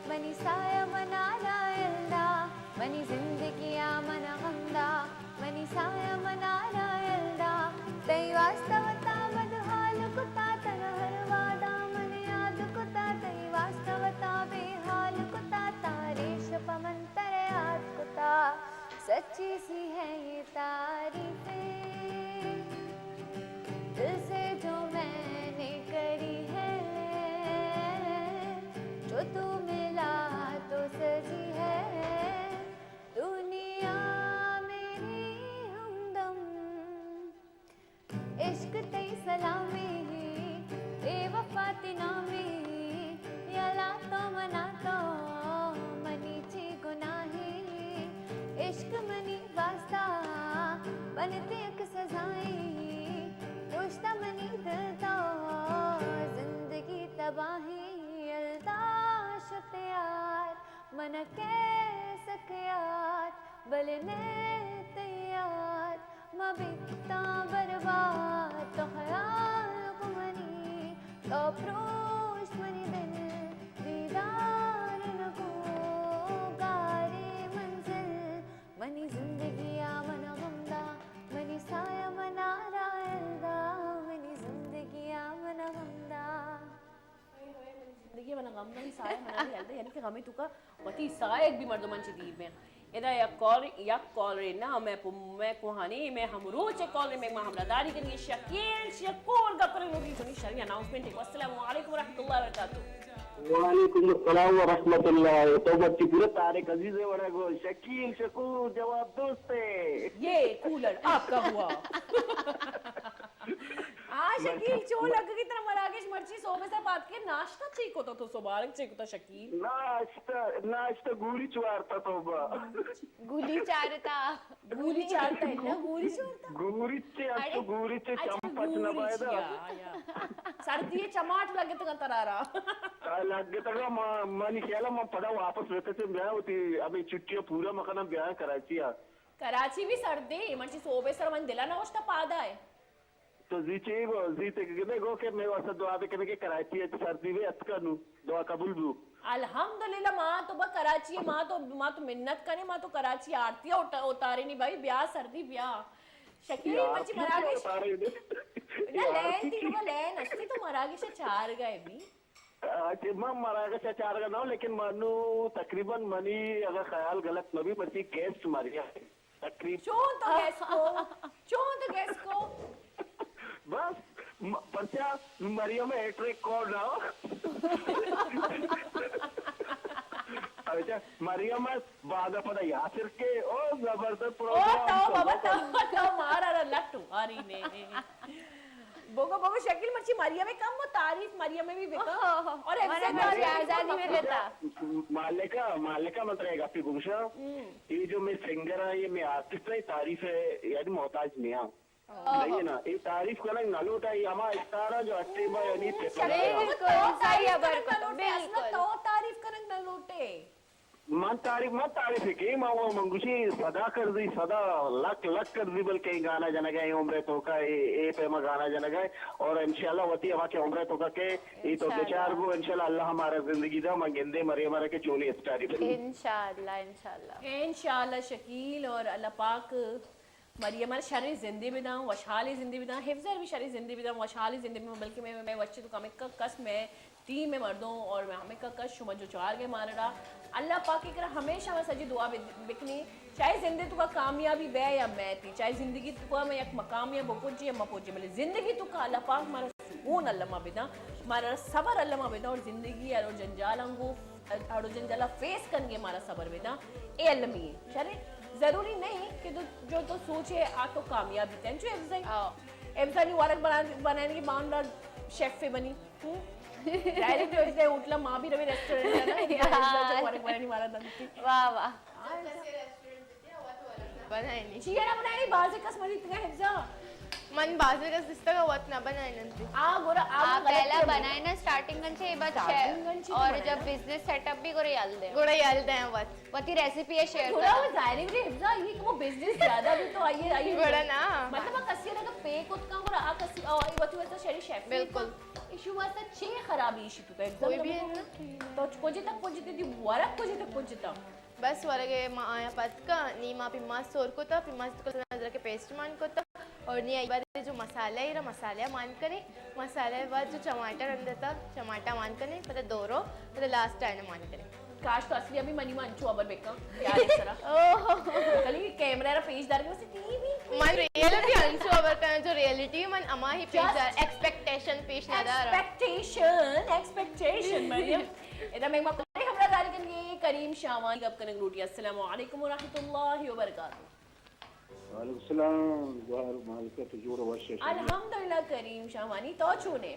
منی ساہ ء من ء را یل دا۔ منی زندگی ء من ء غم دا، منی ساہ ء من ء را یل دا۔ تئی واسطہ وتا بدحال کتا، تن ہر وعدہ من یاد کتا۔ تئی واسطہ وتا بے حال کتا، تارے شپ من تر یاد کتا۔ سچی سی ہے یہ تعریفیں دل سے جو میں نے کری ہے، جو تو ملا تو سجی ہے دنیا میری ہمدم۔ عشق تئی سلامیں، بے وفا تئی نامیں، یلا تو منا تو منی چی گناہیں۔ عشق منی واسطہ بنت یک سزائیں، کشتہ منی دل تو زندگی تباہیں۔ یلدا شت یار من ء کیسک یات، بلے نئے تئی یات ما بیتاں برباد۔ تو خیال گوں منی، تو پروش منی دل، دیدار نہ گوں گارے منزل۔ منی زندگی ء من ء غم دا، منی سایہ من ء را یل دا، منی زندگی ء من ء غم دا۔ ہائے ہائے، منی زندگی ء من ء غم دا، منی ساہ ء من ء یل دا، یعنی کہ غم ء توکا وتی ساہگ بھی مردمان چہ دیر بیں۔ ادا یک کال، یک کال رے نہ، میں پو-، میں کوہانی، میں ہم روچ کال رے، میں ما ہمراہ داری کنی شکیل شکور گپ کریں لوگی چونی شری اناؤنسمنٹ۔ السلام علیکم ورحمۃ اللہ وبرکاتہ۔ وعلیکم السلام ورحمۃ اللہ۔ تو مرچی پورا طارق عزیز ء وڑا گو شکیل شکور جواب دوست ہے۔ یہ کولر آپ کا ہوا۔ آ، شکیل، چون لگگی ترا مراگش؟ مرچی صوبے سر پاد کے ناشتہ چی کتا تو؟ سبارگ چی کتا شکیل؟ ناشتہ، ناشتہ گولی چوارتا توبہ۔ گولی چارتا۔ گولی چارتا ہے نا، گولی چارتا۔ گولی چے، اب تو اڑے، گولی چے اچھا، چم پچ نہ گولی پائے دا۔ چیا، آیا۔ سردی چماٹ لگتگا ترارا۔ آ، لگتگا، ما، منی خیالا من پدا واپس وتسیں بیا وتی ابھی چھٹی پورا مکنم بیا کراچی آ۔ کراچی بھی سردے، مرچی صوبے سر من دلا نہ وشتا پادا ہے۔ تو زی چے گو، زی تے گدے گو کہ میں واسطہ دعا بکنے کہ کراچی اچ سردی وے اتکا نو، دعا قبول بو۔ الحمدللہ، ما تو با کراچی، ما تو، ما تو منت کنے، ما تو کراچی آرتی اوت-، اوتارے نی بھائی، بیا سردی بیا۔ شکیل، یا، مرچی کیوں مراگش۔ اوتارے نی؟ نہ، یا، لین تی، لین استی تو مراگش چار گئے بھی۔ آ، کہ من مراگش ء چارگ ء نہ، لیکن من تقریباً منی اگر خیال غلط نہ بی، مرچی گیسٹ مریم تقریب۔ چون تو گیس کو؟ چون تو گیس کو؟ بس، م-، پرچا مریم ہیٹرک کور نہ۔ اچھا، مریم بعد پدا یاسر کے، او زبردست او پروگرام تو بابا، تو، تو مارا را لٹو آری نے۔ بگو، بگو شکیل، مرچی مریم ء کم و تعریف مریم ء بھی بکن۔ اوہ، اور افضل مریم تعریف آزادی میں دیتا۔ مالکہ، مالکہ من ترا یک گپے بگوشاں، ہم۔ یہ جو میں سنگر ہیں، یہ میں آرٹسٹ ہیں، تعریف ہے، یعنی محتاج نہیں ہاں۔ اوہ۔ نہیں نا، یہ تعریف کنگ نہ لوٹا، یہ ہما اسٹار ہیں جو اٹے با، یعنی بالکل، صحیح خبر کتو، بالکل۔ تو تعریف کنگ نہ لوٹے۔ من تعریف، من تعریف ء کہ من، من گوشی صدا کرزی، صدا لک لک کرزی، بلکہ اے گانا جنگا، اے عمر توکا، اے، اے پیما گانا جنگا، اور انشاءاللہ وتی ہما کہ عمر توکا کہ اے تو انشاءاللہ۔ بچار گو، انشاءاللہ اللہ ہمارا زندگی دا، من گندے مریم ء را کہ چونی اسٹاری بنی۔ انشاءاللہ، انشاءاللہ۔ انشاءاللہ شکیل، اور اللہ پاک مریم ء را شریں زندے بداں، وشحالیں زندے بداں، حفظہ ء را بھی شریں زندے بداں، وشحالیں زندے بداں، بلکہ میں، میں وشی تو کمک کس میں ٹیم ء مردم اور ہمے ککا شما جو چار گئے مارا را، اللہ پاک ء کرا ہمیشہ ما سجی دعا بکنی، چاہے زندگی توکا کامیابی بے یا میتی، چاہے زندگی توکا ما یک مقامی بپجی یا مپجی، بلے زندگی توکا اللہ پاک مارا سکون اللہ ما بداں، مارا صبر اللہ ما بداں، اور زندگی ہر جنجالاں گو، ہر جنجالا فیس کنگے مارا صبر بداں، اے المی ہے۔ شرے ضروری نہیں کہ تو جو تو سوچے آ تو کامیابی تن جو افزائی۔ آ۔ افزائی ورگ بنا، بنانے کی مان را شیف بنی۔ ظاہر ہے کہ اس دے ہوٹل ما بھی روی ریسٹورنٹ ہے نا، یا۔ ورگ بنانی مارا دنتی۔ واہ، واہ۔ بنائنی۔ چی اڑا بنائنی؟ بازے کس مری تگا حفظہ؟ من بازے کس دستگا وت نہ بنائننتی۔ آ، گورا، آ، آ، غلط پہلا ہے۔ بنائنا سٹارٹنگ گن چے، بعد سٹارٹنگ گن چے اور بنائنا۔ جب بزنس سیٹ اپ بھی گورا یل دے۔ گورا یل دے وت۔ وتی ریسیپی ہے شیئر گورا کرنا۔ وہ ظاہر ہے حفظہ، یہ کہ وہ بزنس زیادہ بھی تو آئیے، آئیے۔ گورا نا۔ مطلب، آ کسی اڑا پے کت کن گورا، آ کسی، آ، وتی واسطہ شری شیف بالکل۔ ایشو واسطہ چے خرابی ایشی تو کا ایگزام کوئی بھی نہ ہے۔ تو کجے تک پہنچتے تھی، ورک کجے تک پہنچتا؟ بس ورگے ما آیا پتکا، نی ما پیماز سور کتا، پیماز کل ادرک پیسٹ مان کتا، اور نی آئی بعد جو مسالہ ہے، مسالہ مان کنے، مسالہ بعد جو ٹماٹر اندتا، ٹماٹر مان کنے، پتہ دورو، پتہ لاسٹ ٹائم مان کنے۔ کاش تو اصلی ابھی منی من چو ابر بکا، یار اس طرح۔ اوہ۔ کلی کیمرہ را پیش دار کے بس ٹی وی۔ من ریئل بھی انچو ابر کنا، جو ریئلٹی من اما ہی پیش دار، ایکسپیکٹیشن پیش نہ دار۔ ایکسپیکٹیشن، ایکسپیکٹیشن، مریم۔ ادا میں مکمل ہمراہ داری کنگے کریم شاہوانی گپ کنگ لوٹی۔ السلام علیکم ورحمۃ اللہ وبرکاتہ۔ وعلیکم السلام، گوار مالکہ تو جوڑ وش ئے؟ الحمدللہ کریم شاہوانی، تو چونے؟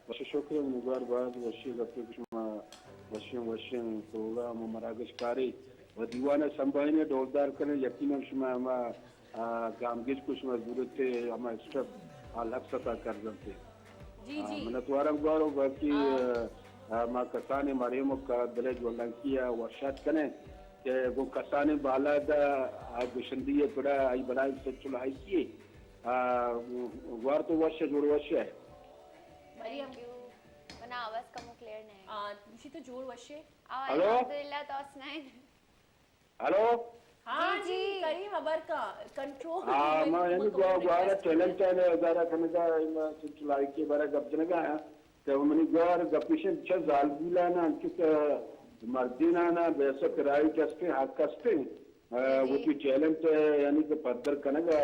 وش شکر، منی گوار باز وشی گپے کہ شما وشیں وشیں پروگرام و مراگش کاری و دیوان سنبھالنے ڈولدار کریں، یقیناً شما ہما آ، گامگیج کو شما ضرورت ہے، ہما اسٹیپ، آ، لک ستا کر دنتے۔ جی، آ، جی۔ منتوارم گوارو، باقی، آ۔ آ، آ، ما کسانے مریم و کا دل جولنکی آ ورشاد کنے کہ گو کسانے بالا دا، آ، گشندی ہے پڑا، آئی بلائیں سچ لائکی ہے۔ آ، گوار تو وش ہے، جوڑ وش ہے۔ مریم۔ Thank you. منا آواز کمو کلیئر نہیں۔ آ، اسی تو جوڑ وش ہے۔ آ، ہلو؟ الحمدللہ، تو سنائیں۔ ہلو؟ ہاں جی، جی، جی۔ کریم ابر کا کنٹرول ہاں، روم ء ما یعنی متوجہ گوا-، گوارا ٹیلنٹ ہے، ادارہ کنگا، ما چنچو لائکی بارا گپ جنگا ہاں۔ کہ منی گوار گپیشن چہ زالبولانا، انچو کہ مردینانا بے شک رائٹ استیں، حق استیں۔ آ، جی۔ وتی ٹیلنٹ، یعنی کہ پدر کنگا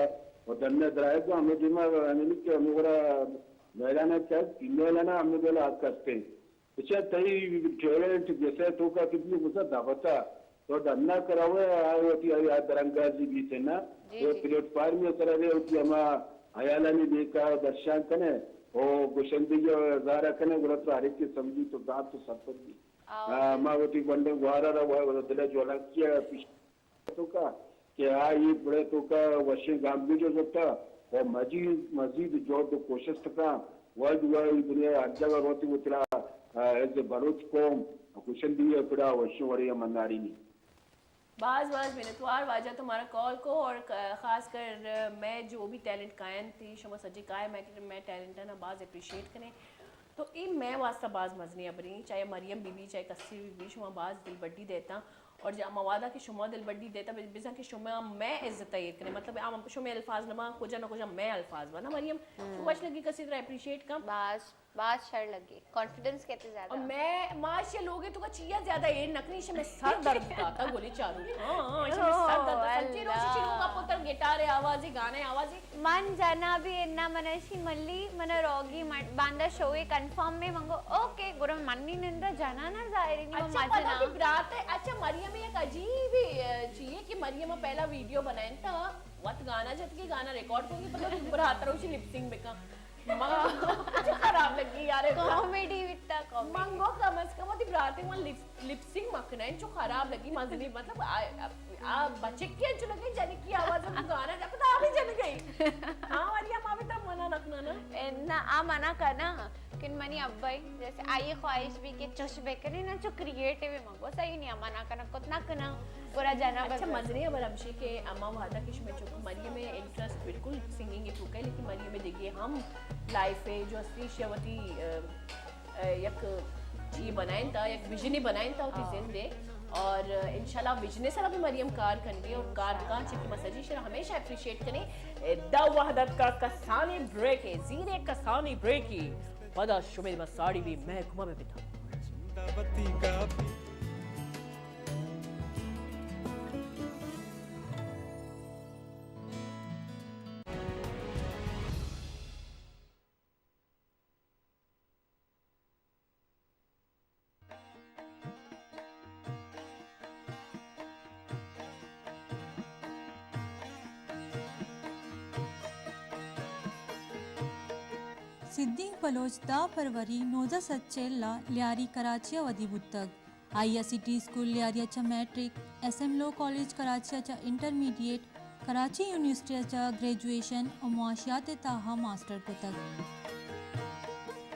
و ڈن درائے تو ہمیں دیما، یعنی کہ ہمیں گورا میلانا چاہے فیمیلانا ہمیں دولا حق استیں۔ اچھا، تئی ٹیلنٹ گسے توکا کتنی گسا دعوتا تو ڈنا کراوے، آ وتی آ درانگازی بیتے نا۔ جی، تو جی۔ پلیٹ فارم سرا دے وتی ہما، ہیالانی لیکہ ءَ درشان کن ئے ءُ گشندگی ءَ اظہار ءَ کن ئے، گڑا ترا ہر یکے سمجھی تو دات تو سرپد بی۔ آ، ما وتی گونڈیں گوہار ءَ را و-، دل ءِ جہلانکی ءَ پیش توکا کہ آ اے پڑ ءِ توکا وشیں گامگیج ءَ زرتا ءُ مزید، مزید جہد ءُ کوشست کاں، ورلڈ وائڈ دنیا ءِ ہر جاگہ روت ءُ وتی را، آ، ایز اے بلوچ قوم گشندگی ءِ پڑا وشیں وڑے ءَ منارینی۔ باز باز منتوار واجہ تو مارا کال کو اور ک-، خاص کر میں جو بھی ٹیلنٹ کائن تھی، شما سجے کائے میں، میں ٹیلنٹ نا باز اپریشیٹ کریں۔ تو اے مئے واسطہ باز مزنیں ہبریں، چاہے مریم بی بی، چاہے کسی بی بی، شما باز دلبڈی دیتا۔ اور جا موادا کہ شما دلبڈی دیتا، بزاں کہ شما مئے عزت ایر کنے، مطلب، آ شما الفاظ نہ باں، کجا نہ کجا مئے الفاظ باں، نہ مریم؟ تو وش لگی کسی طرح اپریشیٹ کم؟ باز، باز شر لگی، کانفیڈنس کہتے زیادہ۔ اور میں، ما اشی لوگے تو کا چیا زیادہ ایر نہ کنی، اشی میں سر درد کاتا گولی چارو۔ ہاں، ہاں، اشی میں سر درد، سچی روشی چی لوگ آپ پتر گٹار آوازی، گانے آوازی، من جنا بھی انا، من اشی ملی، من روگی مٹ-، باندا شوئے کنفرم میں منگو، اوکے، گرا منی نندا جنا نا ظاہری نی، اچھا، مزنا۔ پتا کہ برات ہے، اچھا، مریم یک عجیب، اے، چیئے کہ مریم پہلا ویڈیو بنائیں تا، وت گانا جت کے گانا ریکارڈ کو گی، پتا کہ برات روشی لپ سنگ بکا۔ ما، خراب لگی یار۔ کامیڈی بیتا، کامیڈی۔ منگو کم از کم وتی براتے وان لپ، لپ سنگ مکنا، انچو خراب لگی، مزنی، مطلب، آ، آ، آ بچکی انچو لگی، جنکی آواز تو گانا جا، پتا آ بھی جن گئی۔ ہاں، وریا ما بھی تب منع نکنا نا۔ اے، نا، آ منع کرنا، کن منی ابائی، جیسے آئی خواہش بھی کہ چش بکنے نا، چو کریئیٹیو ہے، منگو صحیح نہیں، منع کرنا، کت نہ کرنا، پورا جنا اچھا، بس۔ مزنی خبر ہمشی کہ اما وہدا کہ شمے چک مریم انٹرسٹ بالکل سنگنگ ءِ توکا ہے، لیکن مریم دگے ہم لائف ہے جو اصلی شوتی، اے، اے، یک چی بنائیں تا، یک ویژن بنائیں تا وتی زند ءِ۔ اور انشاءاللہ ویژن ءِ سرا بھی مریم کار کنگی اور کار بکاں، چہ کہ مسجی شرا ہمیشہ اپریشیٹ کنی۔ دا وہدت کا کسانی بریک ہے، زیر ایک کسانی بریک ہے۔ پدا شمے ما ساڑی بھی محکمہ میں بتا۔ صدیق بلوچ دہ فروری نوزدہ سد چل ءَ لیاری کراچی ءَ ودی بوتگ۔ آئی ءَ سٹی اسکول لیاری ءَ چہ میٹرک، ایس ایم لو کالج کراچی ءَ چہ انٹرمیڈیٹ، کراچی یونیورسٹی ءَ چہ گریجویشن ءُ معاشیات ءِ تہا ماسٹر کتگ۔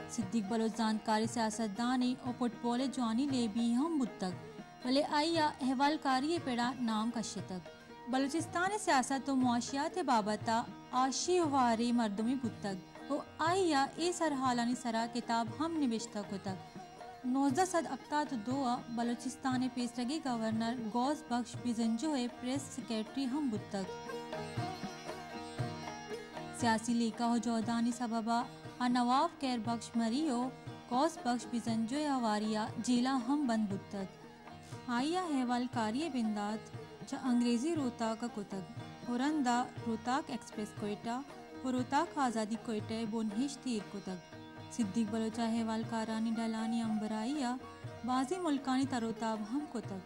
صدیق بلوچ زانتکاریں سیاستدانے ءُ فٹبال ءِ جوانیں لیبی ہم بوتگ، بلے آئی ءَ احوالکاری ءِ پڑ ءَ نام کشتگ۔ بلوچستان ءِ سیاست ءُ معاشیات ءِ بابت ءَ آشی ہواریں مردمے بوتگ ءُ آئی ءَ اے سرحالانی سرا کتاب ہم نبشتہ کتگ۔ نوزدہ سد ہپتاد ءُ دو ءَ بلوچستان ءِ پیسرگیں گورنر غوث بخش بزنجو ءِ پریس سیکرٹری ہم بوتگ۔ سیاسی لیکہ ءُ جہدانی سبب ءَ آ نواب خیر بخش مری ءُ غوث بخش بزنجو ءِ ہواری ءَ جیل ءَ ہم بند بوتگ۔ آئی ءَ احوالکاری ءِ بندات چہ انگریزی روتاک ءَ کتگ ءُ رند ءَ روتاک ایکسپریس کوئٹہ ءُ روتاک آزادی کوئٹہ ءِ بنہشت ایر کتگ۔ صدیق بلوچ ءَ احوالکارانی ڈلانی ہمبراہی ءَ بازیں ملکانی تروتاب ہم کتگ۔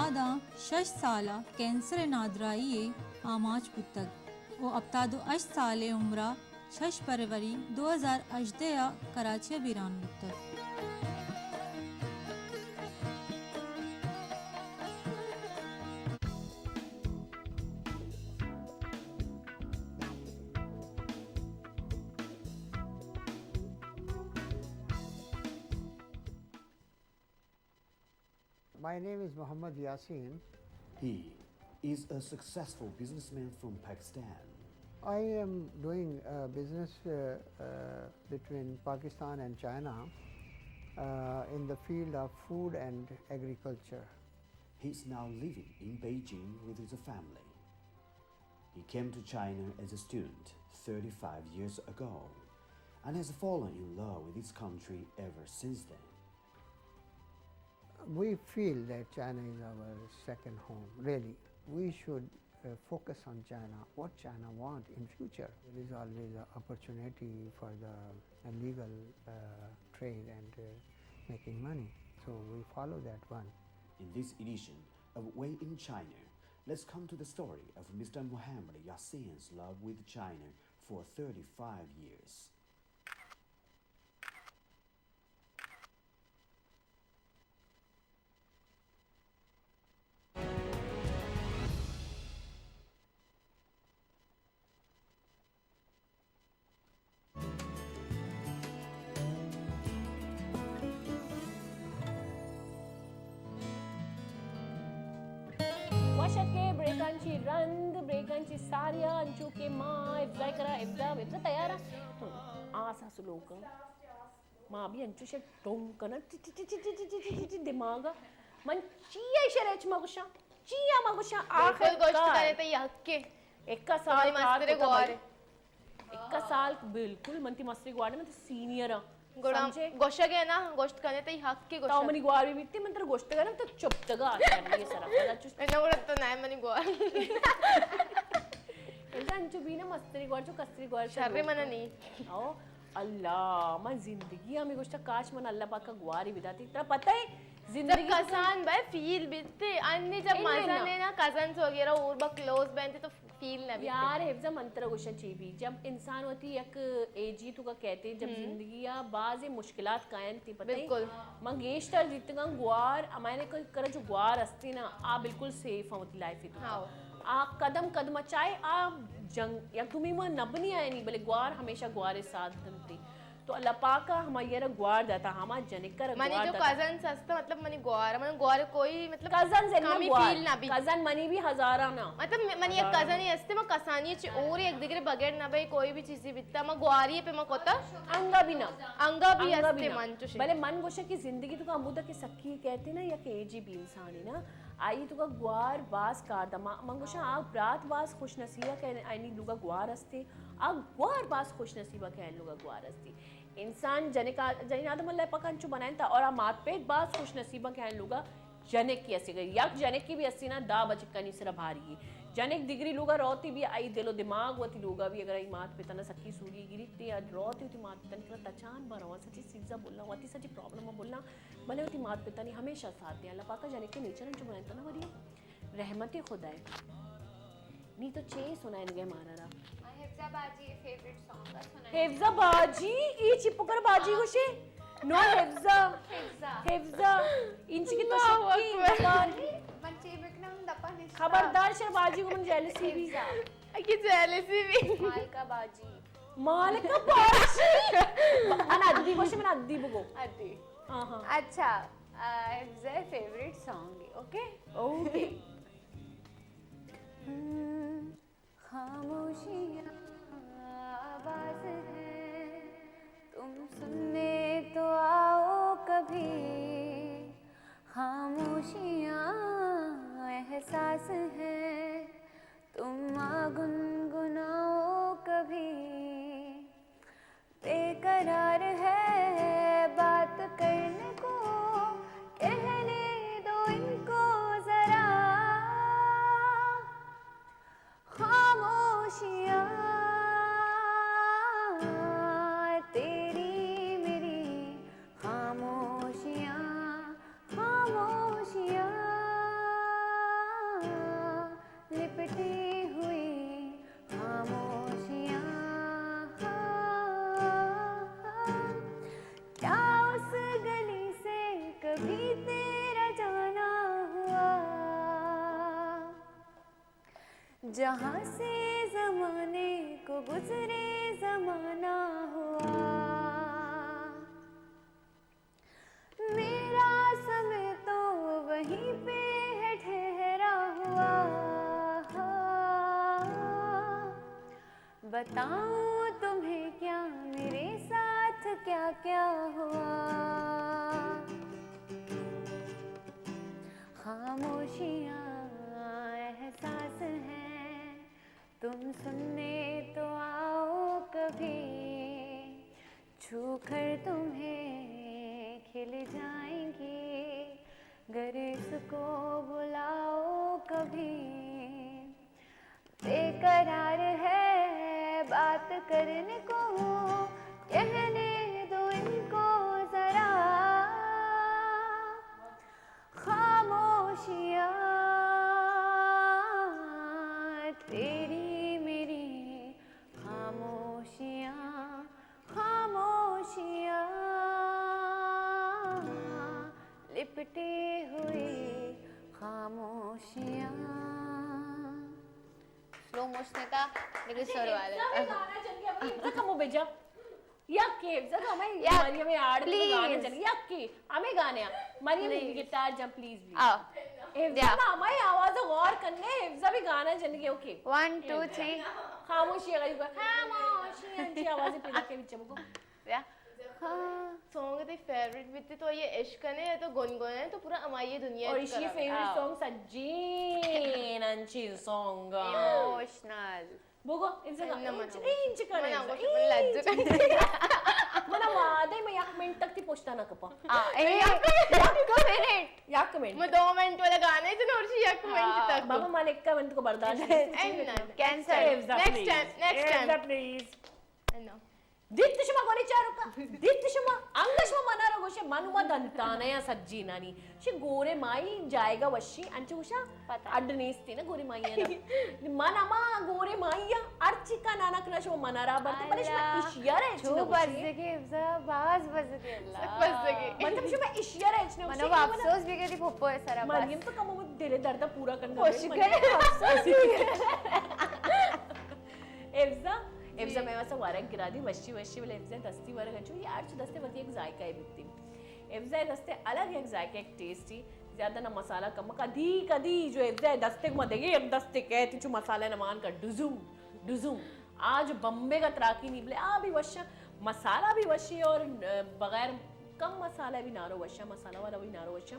آ داں شش سال ءَ کینسر ءِ نادراہی ءِ آماچ بوتگ ءُ ہپتاد ءُ ہشت سال ءِ عمر ءَ شش فروری دو ہزار ہژدہ ءَ کراچی ءَ بیران بوتگ۔ My name is Mohammad Yasin. He is a successful businessman from Pakistan. I am doing, uh, business, uh, uh, between Pakistan and China, uh, in the field of food and agriculture. He is now living in Beijing with his family. He came to China as a student thirty-five years ago and has fallen in love with his country ever since then. We feel that China is our second home, really. We should, uh, focus on China, what China want in future. There is always an opportunity for the, uh, legal, uh, trade and, uh, making money. So we follow that one. In this edition of Way in China, Let's come to the story of Mister Muhammad Yasin's love with China for thirty-five years. وش اتکے بریکاں چی رند، بریکاں چی ساریا، انچو کہ ما حفظہ کرا، حفظہ، حفظہ تیار ہے؟ آس آس لوکاں۔ ما بھی انچو شے ٹونگ کناں، ٹی ٹی ٹی دماغا۔ من چیا ایشرا ہچ مگوشاں، چیا مگوشاں، آخر بالکل گوشت کار۔ کنے تئی حق کے۔ اکا سال تمہاری کار مسترے کتا گوارے۔ بھائی۔ اکا سال بالکل من تی مستری گوارے، من تی سینئر ہاں۔ گڑا سمجھے؟ گوشگ ہے نا، گوشت کنے تئی حق کے تو گوشگ۔ منی گوار بھی بیتی، من ترا گوشتگا نا، تو چپتگا آ کر یہ سرا۔ پدا چست۔ انا گڑا تو نہ منی گوار۔ انسان چو بینا مستری گوار، چو کستری گوار۔ شر من نہیں۔ او۔ اللہ، من زندگی ہمیں گوشتا کاش من اللہ پاک کا گواری بداتی۔ ترا پتہ ہے زندگی جب کسان بھائی فیل بیتے، انی جب مزہ نے نا، کزنز وغیرہ اور با کلوز بنتے تو فیل نہ بیتے۔ یار حفظہ من ترا گوشا چی بھی، جب انسان ہوتی یک ایجی تو کا کہتے، جب زندگی یا بعض مشکلات کائن تی پتہ ہے۔ بالکل۔ من گیشتر جیتگاں گوار، ہمارے کو کرا جو گوار ہستی نا، آ بالکل سیف ہوں ہوتی لائف تو۔ ہاں۔ آ قدم قدم چاہے آ جنگ یک دومی ما نبنی آئینی، بلے گوار ہمیشہ گوارے ساتھ دنتی۔ تو اللہ پاک ء ہما یرا گوار داتا، ہما جنکر منی گوار جو داتا۔ کزنز ہستا، مطلب منی گوار، من گوار کوئی مطلب کزنز اناں کمی گوار۔ فیل نہ بی۔ کزن منی بھی ہزاراں نا۔ مطلب منی یک کزن ہستے، ما کسانی چ اور یک دیگر بغیر نہ بھئی کوئی بھی چیزی بیتا، ما گواری پہ ما کوتا۔ انگا بھی نہ۔ انگا بھی انگا بھی ہستے نہ۔ من چوشے۔ بلے من گوشا کہ زندگی تو کا ہمودا کہ سکی کہتے نا یا کہ ایجی بھی انسانی نا۔ آئی تو کا گوار باز کار دما، من گوشاں آ برات باز خوش نصیب کہ آئینی لوگا گوار ہستے، آ گوار باز خوش نصیب کہ آئین لوگا گوار ہستے۔ انسان جنک آ-، جنین آدم اللہ پاک انچو بنائنتا اور آ مات پیت باز خوش نصیب کہ آئین لوگا جنک کی ہستے۔ یک جنک کی بھی ہستے نا، دا بچکانی سرا بھاری ہے۔ جنک دگری لوگا روتی بھی آئی دل و دماغ وتی لوگا بھی اگر آئی مات پتنا سکی سوری گری تے روتی وتی مات پتن کرا تچان بروا سچی چیزا بولنا، وتی سچی پرابلم بولنا۔ بلے وتی مات پتانی ہمیشہ ساتھ دیں۔ اللہ پاکا جنک کے نیچر انچو بنائے تو نا وری رحمت خدا ہے۔ نی تو چے سنائیں گے مارا را؟ حفظہ باجی فیوریٹ سانگ ہے، سنائیں۔ حفظہ باجی، ای چی پکر باجی گوشے؟ نو حفظہ۔ حفظہ۔ حفظہ۔ انچی کی تو اللہ شکی اکبر۔ من چے بکنم دپا نشتا۔ خبردار شر باجی کو من جیلسی بھی۔ حفظہ۔ اکی جیلسی بھی۔ مالکہ باجی۔ مالکہ باجی۔ انا ادی گوشے من ادی بگو۔ ادی۔ ہاں، ہاں۔ اچھا، آ، حفظہ فیوریٹ سانگ ہے، اوکے؟ اوکے۔ خاموشیاں آواز ہے، تم سننے تو آؤ کبھی۔ خاموشیاں احساس ہے، تم آ گنگناؤ کبھی۔ بے قرار ہے بات کرنے کو، کہنے دو ان کو ذرا۔ خاموشیاں تیری میری، خاموشیاں، خاموشیاں، لپٹی ہوئی خاموشیاں۔ کیا اس گلی سے کبھی تیرا جانا ہوا، جہاں سے زمانے کو گزرے زمانہ ہوا۔ میرا سمے تو وہیں پہ ہے ٹھہرا ہوا۔ بتاؤں تمہیں کیا میرے ساتھ کیا کیا ہوا۔ خاموشیاں احساس ہیں، تم سننے تو آؤ کبھی، چھو کر تمہیں کھل جائیں گی، گر اس کو بلاؤ کبھی۔ بے قرار ہے بات کرنے کو، کہنے دو ان کو ذرا۔ خاموشیاں تیری میری خاموشیاں، خاموشیاں، لپٹے ہوئے خاموشیاں۔ سلو موشن تھا، لیکن سر والا۔ کمو بجا۔ یکے حفظہ تو ہمیں، یک، مریم آڑ پلیز۔ گانے چلی، یکے ہمیں گانے آ۔ مریم، پلیز۔ گٹار جا، پلیز، پلیز۔ آ۔ حفظہ یا۔ تو ہمیں آواز غور کرنے، حفظہ بھی گانا چلی، اوکے۔ One, two, three. خاموشی ہے، غریب کا۔ خاموشی ہے، انچی آواز پیدا کے بچے کو۔ یا۔ ہاں۔ سانگ تئی فیوریٹ بیتی تو یہ عشق نے تو گنگونے تو پورا ہماری دنیا اور اسی فیوریٹ سانگ سجین انچی سانگ۔ ایموشنل۔ بگو، انچ، انچ، انچ کنے، من آگوش، انچ۔ من لج کنے۔ من وعدہ، من یک منٹ تک تی پشتا نہ کپا۔ آ، اے، یک منٹ۔ یک منٹ۔ من دو منٹ والا گانا ہے تو نورشی یک منٹ تک۔ بابا، من ایک منٹ کو برداشت نہیں۔ Cancel. Next time, next time. Please. دیت شما گولی چاروکا، دیت شما، انگا شما منا را گوشے، من ما دنتانہ یا سجینانی۔ شی گورے مائی جائگا وشی، انچو گوشا، پتہ۔ اڈ نیستی نا گورے مائی نا۔ من اما گورے مائی یا، ہر چی کا نانک نہ شما منا را برتے، بلے شما اللہ۔ اشیا را ہچ چو نہ گوشی۔ بزگے افزا، باز بزگے اللہ۔ سک بزگے۔ مطلب شما اشیا را ہچ نہ منو گوشی، افسوس بھی گئی تھی پھپھو ہے سرا بس۔ مریم تو کم عمر دل درد پورا کرنا خوش بھائی، گئے، افسوس بھی گئے۔ افزا، افزا میں واسا ورگ گرا دی، وشی وشی، بلے افزا دستی ورگ انچو، یہ ہر چی دستے وتی ایک ذائقہ ہے بیتی۔ افزا دستے الگ ایک ذائقہ، ایک ٹیسٹ ہی، زیادہ نہ مسالہ کم، کدی کدی جو افزا دستے کو ما دیگے، ایک دستے کہتے چو مسالہ نمان کا ڈزو، ڈزو۔ آج بمبے کا تراکی نہیں، بلے آ بھی وشا مسالہ بھی وشی اور، آ، بغیر کم مسالہ بھی نارو وشا، مسالہ والا بھی نارو وشا۔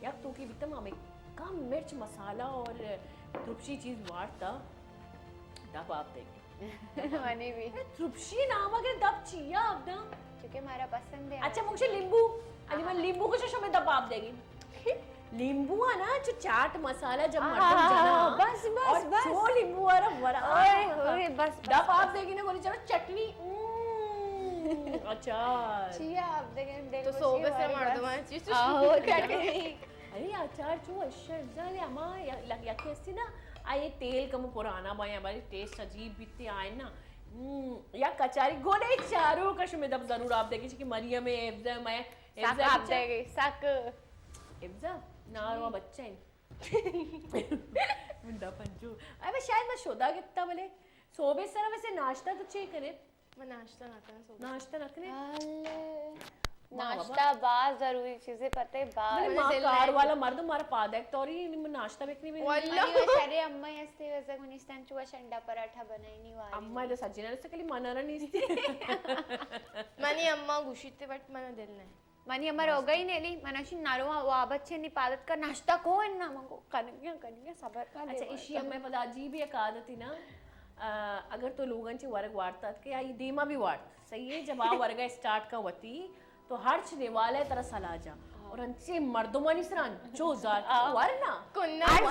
یک توکی بیتم ہمیں کم مرچ مسالہ اور ترپشی چیز وارتا، دپ آپ دے گی۔ منی بھی۔ ترپشی نام اگر دپ چیا آپ دا؟ کیونکہ ہمارا پسند ہے۔ اچھا، مجھے لیمبو۔ علی من لیمبو کو شش میں دپ آپ دے گی۔ لیمبو ہے نا، جو چاٹ مسالہ جب مردم جنا، بس، بس، اور بس۔ جو لیمبو آ رہا، ورا، اوئے، اوئے، بس، بس، دپ آپ دے گی نا، بولی چلو چٹنی۔ اچھا۔ چیا آپ دے گی، تو سو بس مردم ہے، چیز تو آہو، چٹنی۔ ارے اچار چو اشر زانے اما یک، یکی استی نا، آئی تیل کم پرانا بایا، بارے ٹیسٹ عجیب بیتے آئے نا۔ ہم، یک اچاری گولے چارو کا شمے دپ ضرور آپ دیگی، کہ مریم افزا میں، سک آپ دیگی، سک۔ افزا، ناروا بچہ ہے۔ منڈا پنجو۔ اے میں شاید میں شودا گتا بلے۔ صوبے سر ویسے ناشتہ تو چے کرے؟ من ناشتہ نہ کناں صبح۔ ناشتہ نہ کنے؟ اللہ۔ ناشتہ باز ضروری چیزے پتہ ہے، باز۔ بلے ما کار والا مردم مارا پاد ایک توری نی من ناشتہ بکنی بھی۔ واللہ۔ منی شرے اماں ہستے وزا گونی استان چو شنڈا پراٹھا بنائی نی والی۔ اماں دا سجنا رسے کلی مانا را نیستی۔ منی اماں گوشیتے بٹ منا دل نہیں۔ منی اماں روگئی نیلی، من اشی نارو وابت چنی پادت کا ناشتہ کو انا من کو کنگیا کنگیا صبر کا۔ اچھا، ایشی اماں پدا عجیب یک عادت نا، آ، اگر تو لوگن چے ورگ وارتات کہ آئی دیما بھی وارت، صحیح ہے، جب آ ورگا اسٹارٹ کا وتی تو ہرچ نیوالے ترا سلاجا اور انچے مردمانی سران چو زار ورنا۔ کنت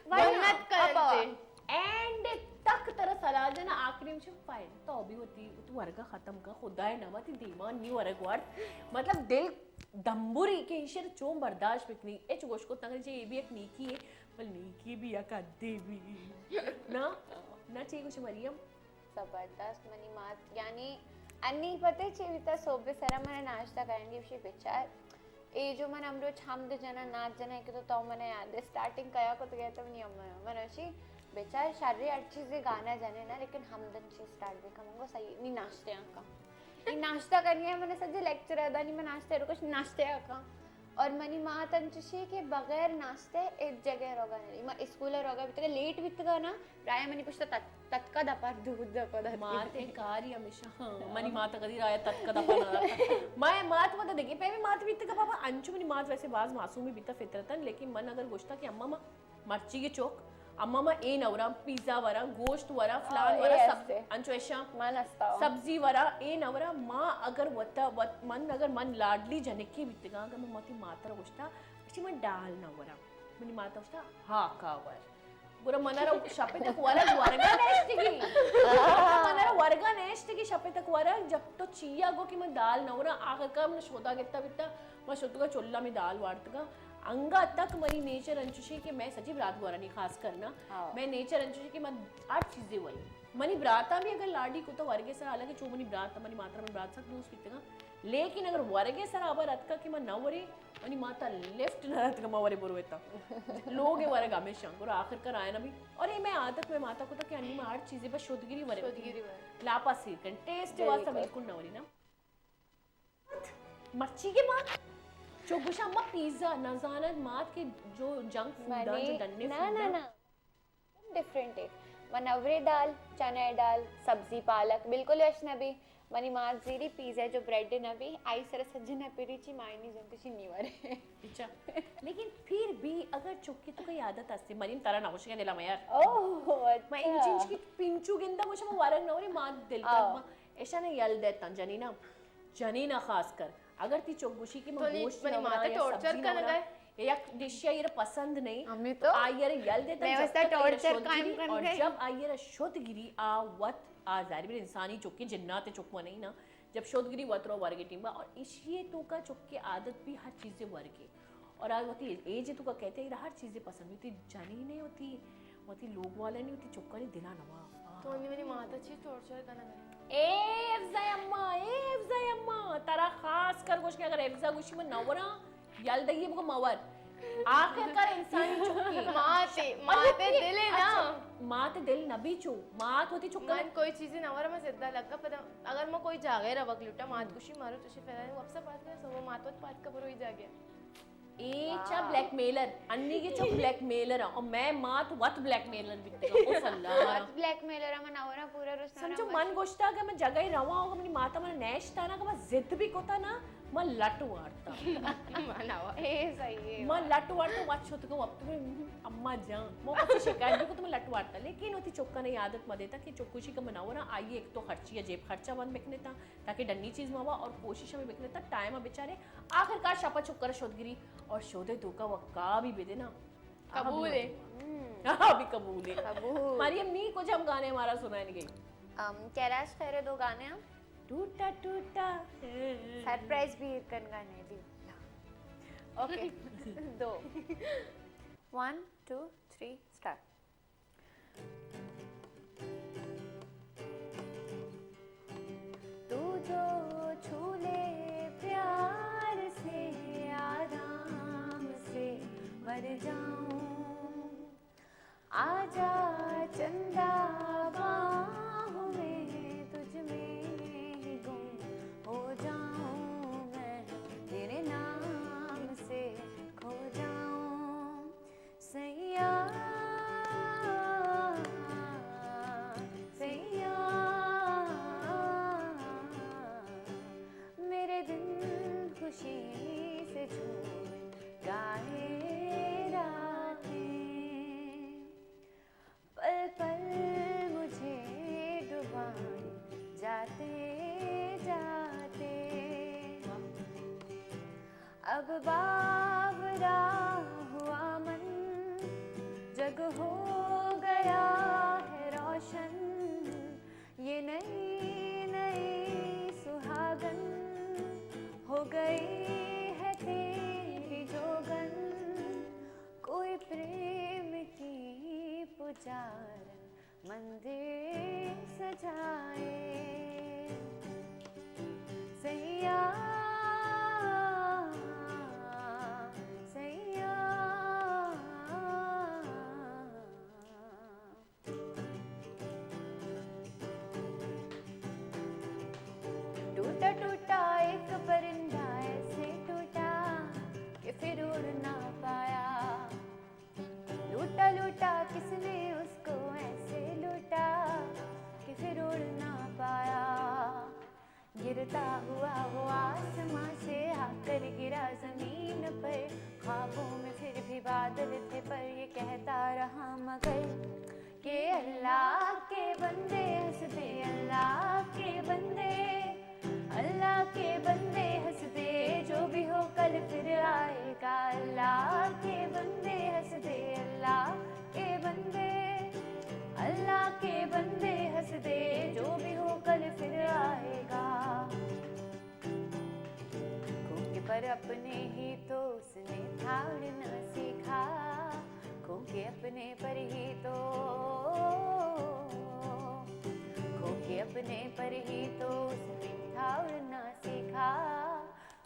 ورنا۔ اینڈ تک ترا سلاجا نا آخری میں فائن تو بھی ہوتی تو ورگا ختم کا خدائے نامہ تی دیما نی ورگ وارت۔ مطلب دل دمبری کہ ایشر چون برداشت بکنی، اچ گوش کو تنگ جے یہ بھی ایک نیکی ہے، بل نیکی بھی یک حدے بھی۔ نا، نا چی گوش مریم؟ زبردست منی مات، یعنی انی پتے چی بیتا صبح سرا من ناشتہ کرنگی بشی بچار۔ اے جو من امروچ حمد جنا، نعت جنا کہ تو تو من یاد ہے، سٹارٹنگ کیا کو تو گیا تو منی امر۔ من اشی بچار شر ہر چیزے گانا جنے نا، لیکن حمدن چی سٹارٹ بکا منگو صحیح نی ناشتے آنکا۔ ای ناشتہ کنی ہے، من سجے لیکچر ہے دانی من ناشتے رکش ناشتے آنکا۔ اور منی مات انچشی کہ بغیر ناشتے ایک جگہ روگا نہیں۔ ما اسکول روگا بیتگا لیٹ بیتگا نا، رایا منی پشت تت-، تتکا دپار دود دپا دات۔ مات کاری ہمیشہ، ہاں، منی مات کدی رایا تتکا دپا نہ دات۔ ما مات مت دیگی، پہمی مات بیتگا بابا، انچو منی مات ویسے باز معصومی بیتا فطرتن، لیکن من اگر گوشتا کہ اماں ما مرچی کے چوک، اما ما اے نورا پیزا ورا، گوشت ورا، فلان ورا، سب انچو ایشاں من استا سبزی ورا، اے نورا ما اگر وتا وت من اگر من لاڈلی جنکی بیتگاں، اگر من ماتی ماترا گوشتا، اچھی من ڈال نہ ورا، منی ماتا گوشتا ہاکا ور۔ گڑا منارا شپے تک ورگ ورگا نشتگی۔ منارا ورگا نشتگی شپے تک ورگ، جب تو چیا گو کہ من دال نہ ورا، آخر کار من شودا گتا بیتا، من شتگا چلا می دال وارتگا۔ انگا تک منی نیچر انچوشی کہ میں سجی برات گوارانی خاص کرنا، ہاں۔ میں نیچر انچوشی کہ من ہر چیزے وری۔ منی براتا بھی اگر لاڈی کو تو ورگے سر، حالانکہ چو منی برات، منی ماترا منی برات سک دوست بیتگا، لیکن اگر ورگے سر آبر اتکا کہ من نہ وری، منی ماتا لفٹ نہ اتکا، ما ورے برویتا۔ لوگ ورگ ہمیشہ، گرا آخر کر آیا نہ بھی۔ اور یہ میں عادت میں ماتا کو تھا کہ انی میں ہر چیزے بس شدگیری ورے۔ شدگیری ورے۔ لاپا سیر کن، ٹیسٹ واسطہ بالکل۔ بالکل نہ وری نا۔ مرچی کے مات چو گوشا، ما پیزا نہ زانت، مات کے جو جنک فوڈ، جو ڈنے فوڈ، نہ، نہ۔ ڈفرنٹ ہے۔ من اورے دال، چنا ڈال، سبزی پالک بالکل وش نہ بی۔ منی مات زیری پیزا جو بریڈ نہ بی، آئی سر سجن نہ پیری چی مائنی جنک چی نی ورے۔ اچھا، لیکن پھر بھی اگر چکی تو کوئی عادت ہستی، مریم ترا نہ گوشگا دلا میار۔ اوہ، میں اچھا۔ انچ انچ کی پنچو گندا گوشا، ما ورگ نہ وری، مات دل کر، ہاں۔ ما ایشا نے یل دیتا جنینا۔ جنین ء خاص کر، اگر تی چک گوشی کہ من تو نی گوشت منی نہ وراں مات ء یا ٹارچر سبزی نہ کنگ وراں، ء۔ یک ڈش ء ایرا پسند نہیں، ہمیں تو تو آئی ء یل دیتا۔ میں جب واسطہ تک آئی ء ٹارچر شد قائم گری، اور کنگ ء۔ جب آئی ء شد گری، آ وت، آ ظاہر بیر انسانی چکی، جنات چک وہ نہیں نا، جب شد گری وت رو ورگے ٹیم با، اور اشی تو کا چک کے عادت بھی ہر چیز ورگے۔ اور آ وتی ایج تو کا کہتے ہیں، ہر چیزیں پسند ہوتی، جنین نے ہوتی، وتی لوگ والے نے ہوتی، چکانی دلا نوا۔ تو نی منی ماتا چی ٹارچر کنگ ء۔ اے افزا اما، اے افزا اما، ترا خاص کر گوش کہ اگر افزا گوشی من نورا، یل دگی بگو مور۔ آخر کار انسانی چکی۔ ماتے، ماتے دل ہے نا۔ اچھا، مات دل نبی چو، مات ہوتی چکا۔ من کوئی چیزی نورا، میں زدہ لگا پدا۔ اگر میں کوئی جاگے روگ لوٹا، مات گوشی مارو چوشی فیرا، وہ اپسا بات کر، سو وہ مات وت بات کا بروئی جاگے۔ اے چا بلیک میلر، انی کے چا بلیک میلر، اور میں مات وت بلیک میلر بیتگا۔ او صلی اللہ۔ وت بلیک میلر، من اورا پورا روز سمجھو، من گوشتا کہ من جگہ رواں، اگر منی ماتا من نیشتا نا، کہ من ضد بھی کوتا نا، من لٹ وارتا۔ من اوا-، اے صحیح ہے۔ من لٹ وارتا، وت شتگا، وقت میں اما جان، من پسی شکایت بھی کو تو من لٹ وارتا، لیکن ہوتی چکا نے عادت مدیتا کہ چکوشی کہ من اورا آئیے ایک تو خرچی ہے، جیب خرچہ بند بکنیتا۔ تاکہ ڈنی چیز موا اور کوشش ہمیں بکنے تک ٹائم بچارے۔ آخر کار شپا چکر شودگری اور شودے دھوکا وکا بھی بدے نا۔ قبول ہے۔ ہاں، بھی قبول ہے۔ قبول۔ مریم، نی کچھ ہم گانے ہمارا سنائیں گے۔ ام، کیلاش خیر دو گانے ہم۔ ٹوٹا ٹوٹا۔ سرپرائز بھی کن گانے دی۔ اوکے۔ دو۔ One, two, three, start. تو جو چھو لے پیار سے، آرام سے مر جاؤں۔ آجا چندا باہوں میں، تجھ میں ہی گم ہو جاؤں میں، تیرے نام سے کھو جاؤں۔ سیا، سیا، میرے دن خوشی سے جھوم گائے راتیں۔ پل پل مجھے ڈبائیں جاتے جاتے۔ اب باورا ہوا من، جگ ہو گیا ہے روشن۔ یہ نئی نئی سہاگن ہو گئی ہے تیری جوگن۔ کوئی پریم کی پجار مندر سجائے۔ سیا، سیا۔ ٹوٹا ٹوٹا ایک پرندہ ایسے ٹوٹا کہ پھر اڑ نہ پایا۔ لوٹا لوٹا کس نے اس کو ایسے لوٹا کہ پھر اڑ نہ پایا۔ گرتا ہوا وہ آسماں سے آ کر گرا زمین پر، خوابوں میں پھر بھی بادل تھے پر یہ کہتا رہا مگر کہ اللہ کے بندے ہنس دے، اللہ کے بندے، اللہ کے بندے ہنس دے، جو بھی ہو کل پھر آئے گا۔ اللہ کے بندے ہنس دے، اللہ کے بندے، اللہ کے بندے ہنس دے، جو بھی ہو کل پھر آئے گا۔ کھوکے پر اپنے ہی تو اس نے تھا ٹھاؤڑنا سیکھا، کھو کے اپنے پر ہی تو، کھو کے اپنے پر ہی تو اس نے ٹھاؤڑنا سیکھا۔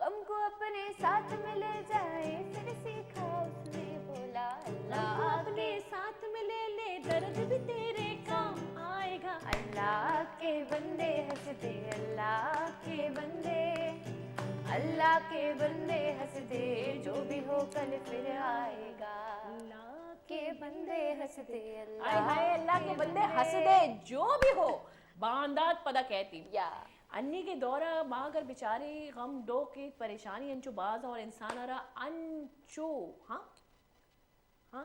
غم کو اپنے ساتھ میں لے جائے، پھر سیکھا اس نے بولا اللہ۔ غم کو اپنے ساتھ میں لے لے، درد بھی تیرے کام آئے گا۔ اللہ کے بندے ہنس دے، اللہ کے بندے، اللہ کے بندے ہنس دے، جو بھی ہو کل پھر آئے گا۔ اللہ کے بندے ہنس دے، اللہ ہائے ہائے، اللہ کے بندے ہنس دے، جو بھی ہو۔ باندات پدا کہتی۔ یا۔ انی کے دورا ما اگر بچاری غم ڈوک ایت، پریشانی انچو باز اور انسان را انچو، ہاں؟ ہاں؟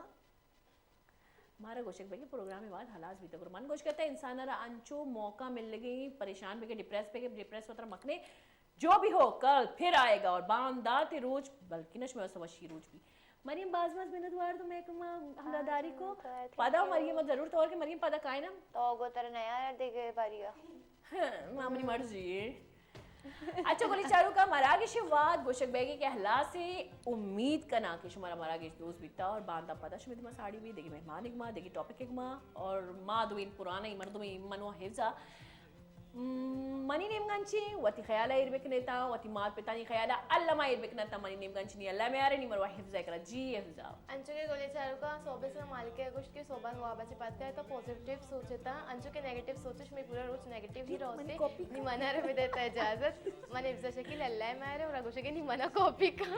مارا گوشگ بگی پروگرام بعد ہلاس بیتا۔ گڑا من گوشگ اتاں انسان را انچو موقع ملگی، پریشان بگی، ڈپریس بگی، ڈپریس وترا مکنے، جو بھی ہو کل پھر آئے گا اور باندات روچ بلکہ نش میں وشی روچ بھی۔ مریم باز باز منت وار تو میں کما ہمراہ داری کو۔ پدا مریم ضرور تو اور کہ مریم پدا کائنا۔ تو گو تر نیا یار دیگه باریا۔ ہاں، ما منی مرضی ہے۔ اچھا، گلی چاروکا مراگش واد گوشگ بیگی کہ احلاس امید کنا کہ شمارا مراگش دوست بیتا اور باندا پدا شمی دما ساڑی بھی دیگی مہمان اگما، دیگی ٹاپک اگما اور ما دوین پرانا ہی مردمی منو حفظہ۔ م، منی نیمگا انچیں، وتی خیال ء ایر بکنے تا، وتی مات پتانی خیال ء الما ایر بکنے تا، منی نیمگا انچیں نی اللہ میارے، نی مروا حفظہ کرا۔ جی حفظہ۔ انچو کہ گلیں چاروکاں، صحب ء سلام علیکہ گوشت کہ صحبان واب ء چہ پد کائے تو پازیٹیو سوچ اتاں، انچو کہ نیگیٹیو سوچش می پورا روچ نیگیٹیو ہی روستے۔ نی منا رو بدے تا اجازت۔ من حفظہ شکیل اللہ میارے اور گوشے کہ نی منا کاپی کا۔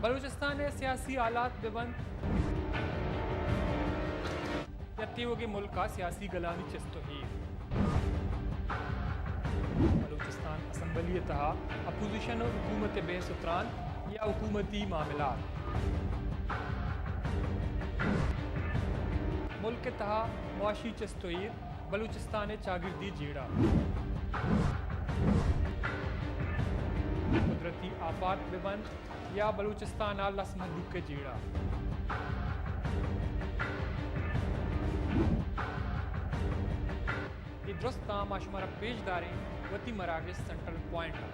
بلوچستان ء سیاسی حالات بہ بنت یا تیوگیں ملک ء سیاسی گلانی چست و ایر، بلوچستان اسمبلی ء تہا اپوزیشن و حکومت ء بحث و تران یا حکومتی معاملات، ملک ء تہا معاشی چست و ایر، بلوچستان ء چاگردی جیڑہ، قدرتی آفات بہ بنت یا بلوچستان ء لس مھلوک ء جیڑہ، اے درستاں ما شمارا پیش داریں وتی مراگش سینٹرل پوائنٹ ء۔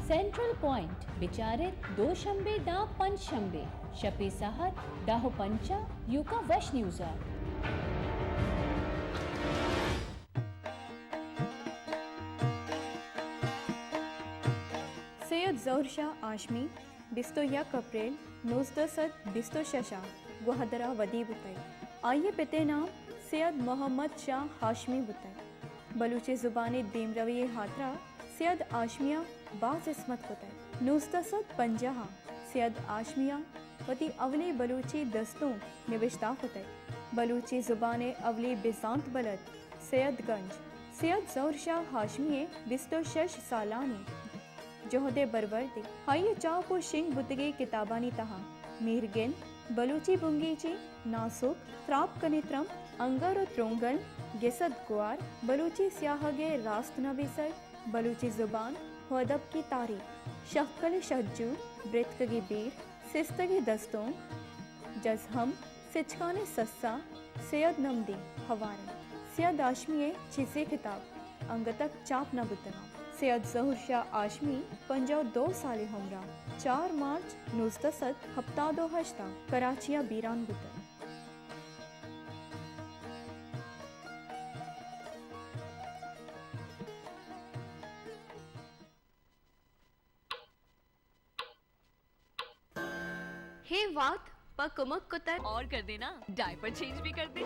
سینٹرل پوائنٹ بچار ات دوشنبے داں پنچ شنبے شپے ساعت دہ و پنچ ء یوکا وش نیوز ء۔ سید ظہور شاہ ہاشمی بیست و یک اپریل نوزدہ سد بیست و شش ء گوادر ء ودی بوتگ۔ آئی ء پت ء نام سید محمد شاہ ہاشمی بوتگ۔ بلوچی زبان ء دیمروی ء ہاترا سید ہاشمی ء باز ہزمت کتگ۔ نوزدہ سد پنجاہ ء سید ہاشمی ء وتی اولی بلوچی دستونک نبشتہ کتگ۔ بلوچی زبان ء اولی بزانت بلد سید گنج۔ سید ظہور شاہ ہاشمی ء بیست و شش سالانی جہد ء برورد ء آئی ء چاپ و شنگ بوتگیں کتابانی تہا میرگن، بلوچی بنگیجی، ناسک، تراپ کنے ترمپ، انگر و ترونگل، گسد گوار، بلوچی سیاہگ ء راست نبیسگ، بلوچی زبان و ادب کی تاریخ، شہکل شہجو، برتکگی بیر، سستگی دستونک، جزہم، سچکانی سسا، سید نمدی، ہوارن۔ سید ہاشمی ء چیزے کتاب انگتک چاپ نہ بوتگاں۔ سید ظہور شاہ ہاشمی پنجاہ و دو سال عمرا چار مارچ نوزدہ سد ہپتاد و ہشت ء کراچی ء بیران بوتگ۔ ہے وات پا کمک کتر۔ اور کر دینا، ڈائپر چینج بھی کر دے۔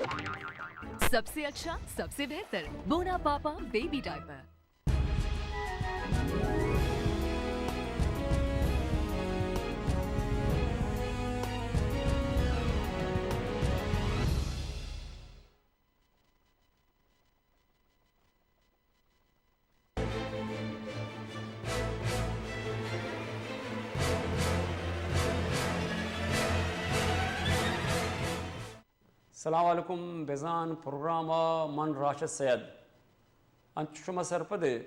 سب سے اچھا، سب سے بہتر بونا پاپا بیبی ڈائپر۔ سلام علیکم، بزان پروگرام ءَ من راشد سید۔ انچو شما سرپد ئے،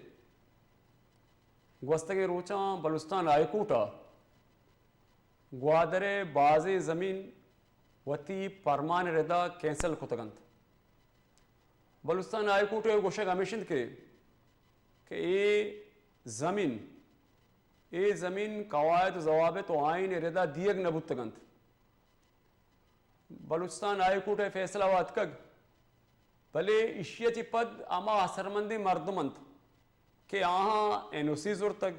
گوستگیں روچاں بلوچستان ہائی کورٹ ءَ گوادر ءِ بازیں زمین وتی پرمان ءِ ردا کینسل کتگ انت۔ بلوچستان ہائی کورٹ ءِ گوشگ ہمیش انت کہ، کہ اے زمین، اے زمین قواعد و ضوابط و آئین ءِ ردا دیگ نہ بوتگ انت۔ بلوچستان ہائی کورٹ ءِ فیصلہ ءَ اتکگ، بلے ایشی ءَ چہ پد ہما اثرمندیں مردم انت کہ آہاں این او سی زرتگ،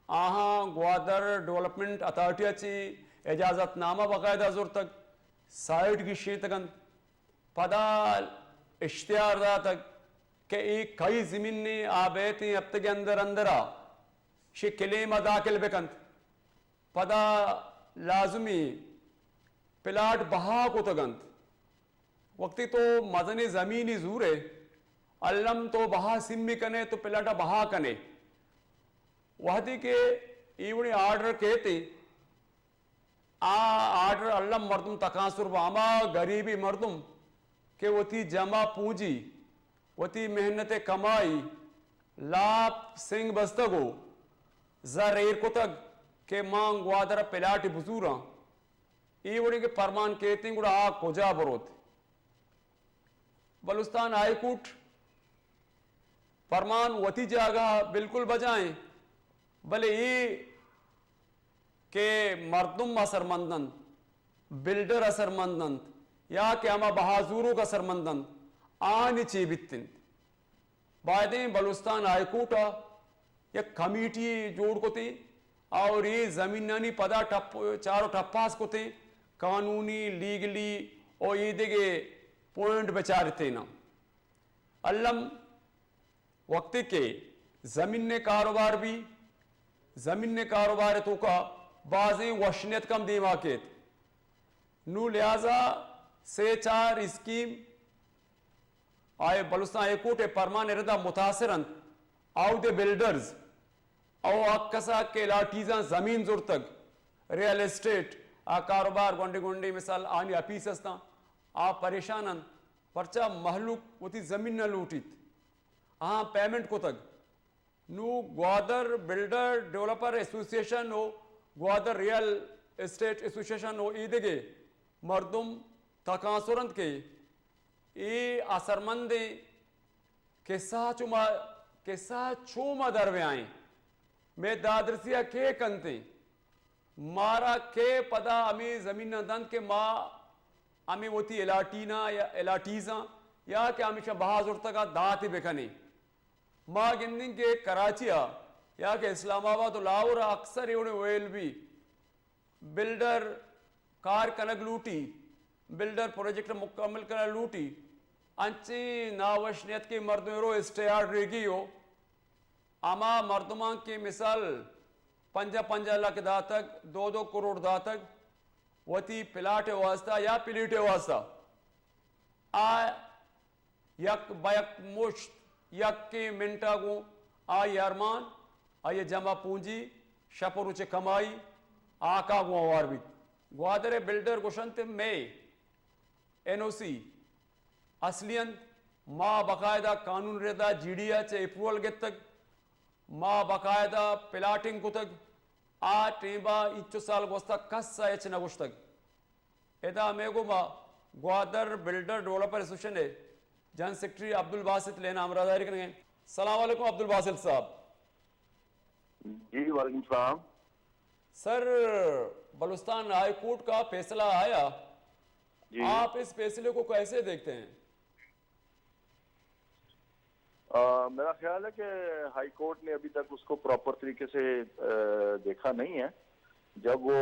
آہاں گوادر ڈیولپمنٹ اتھارٹی ءَ چہ اجازت نامہ باقاعدہ زرتگ، سائٹ گیشینتگ انت، پدا اشتہار داتگ کہ اے کئی زمین ءَ آ بیت ایں ہپتگ ءِ اندر اندر ءَ شی کلیم ءَ داخل بکنت۔ پدا لازمی پلاٹ بہا کتگ انت۔ وقتی تو مزنیں زمینی زورے، الم تو بہا سمی کنے، تو پلاٹ ءَ بہا کنے۔ وہدی کہ اے وڑیں آرڈر کیت، آ آرڈر الم مردم تکانسر با، ہما غریبی مردم کہ وتی جمع پونجی، وتی محنت کمائی، لاپ سنگ بستگ و زر ایر کتگ کہ ما گوادر ءَ پلاٹ بزوراں۔ اے وڑیں کہ پرمان کیتیں گڑا آ کجا بروت؟ بلوچستان ہائی کورٹ پرمان وتی جاگہ بالکل بجائیں، بلے اے کہ مردم اثرمند انت، بلڈر اثرمند انت یا کہ ہما بہا زوروک اثرمند انت، آنی چے بیت انت؟ بایدیں بلوچستان ہائی کورٹ ءَ یک کمیٹی جوڑ کتیں اور اے زمینانی پدا ٹپ، چار و ٹپاس کتیں، قانونی، لیگلی و اے دگہ پوائنٹ بچارتیں نا۔ الم وقتی کہ زمین ءِ کاروبار بی، زمین ءِ کاروبار ءِ توکا بازیں وش نیتک ہم دیما کیت۔ نوں لہذا سے چار اسکیم آئے بلوچستان ہائی کورٹ ءِ پرمان ءِ ردا متاثر انت، آؤدے بلڈرز او ہر کسا کہ الاٹیزاں زمین زرتگ، ریئل اسٹیٹ ءِ کاروبار، گونڈیں گونڈیں مثال آنی اپیس استاں، آ پریشان انت، پرچا مہلوک وتی زمین نہ لوٹیت، آہاں پیمنٹ کتگ۔ نوں گوادر بلڈر ڈیولپر ایسوسی ایشن و گوادر ریئل اسٹیٹ ایسوسی ایشن و ایدگہ مردم تکانسر انت کہ اے اثرمندیں کسہ چو ما، کسہ چو ما در بیائیں، مئے دادرسی ءَ کئے کنتیں؟ مارا کئے پدا ہمے زمین ءَ دنت کہ ما ہمے وتی الاٹیناں یا الاٹیزاں یا کہ ہمیشاں بہا زرتگ ءَ داتے بکنیں؟ ما گندیں کہ کراچی ءَ یا کہ اسلام آباد و لاہور ءَ اکثر اے وڑیں ویل بی بلڈر کار کنگ لوٹی، بلڈر پروجیکٹ مکمل کنگ لوٹی، انچیں ناوش نیتکیں مردمے رو اسٹے آرڈرے گی و ہما مردماں کہ مثال پنجاہ پنجاہ لکھ داتگ، دو دو کروڑ داتگ وتی پلاٹ ءِ واسطہ یا پلیٹ ءِ واسطہ، آ یک بہ یک مشت یکیں منٹ ءَ گوں آئی ارمان، آئی جمع پونجی، شپ و روچ کمائی آکا گوں ہوار بیت۔ گوادر ءِ بلڈر گوشنت مئے این او سی اصلی انت، ما باقاعدہ قانون ردا جی ڈی ءَ چہ اپروول گتگ، ما باقاعدہ پلاٹنگ کتگ، آ ٹیمبا اینچو سال گوستہ کس ءَ ہچ نہ گوشتگ۔ ادا ہمے گوما گوادر بلڈر ڈیولپر ایسوسی ایشن ءِ جنرل سیکرٹری عبدالباسط لین ءَ ہمراہداری کنگ ءَ۔ سلام علیکم عبدالباسط صاحب۔ جی، وعلیکم السلام۔ سر، بلوچستان ہائی کورٹ کا فیصلہ آیا، جی۔ آپ اس فیصلے کو کیسے دیکھتے ہیں؟ آ، میرا خیال ہے کہ ہائی کورٹ نے ابھی تک اس کو پراپر طریقے سے، آ، دیکھا نہیں ہے۔ جب وہ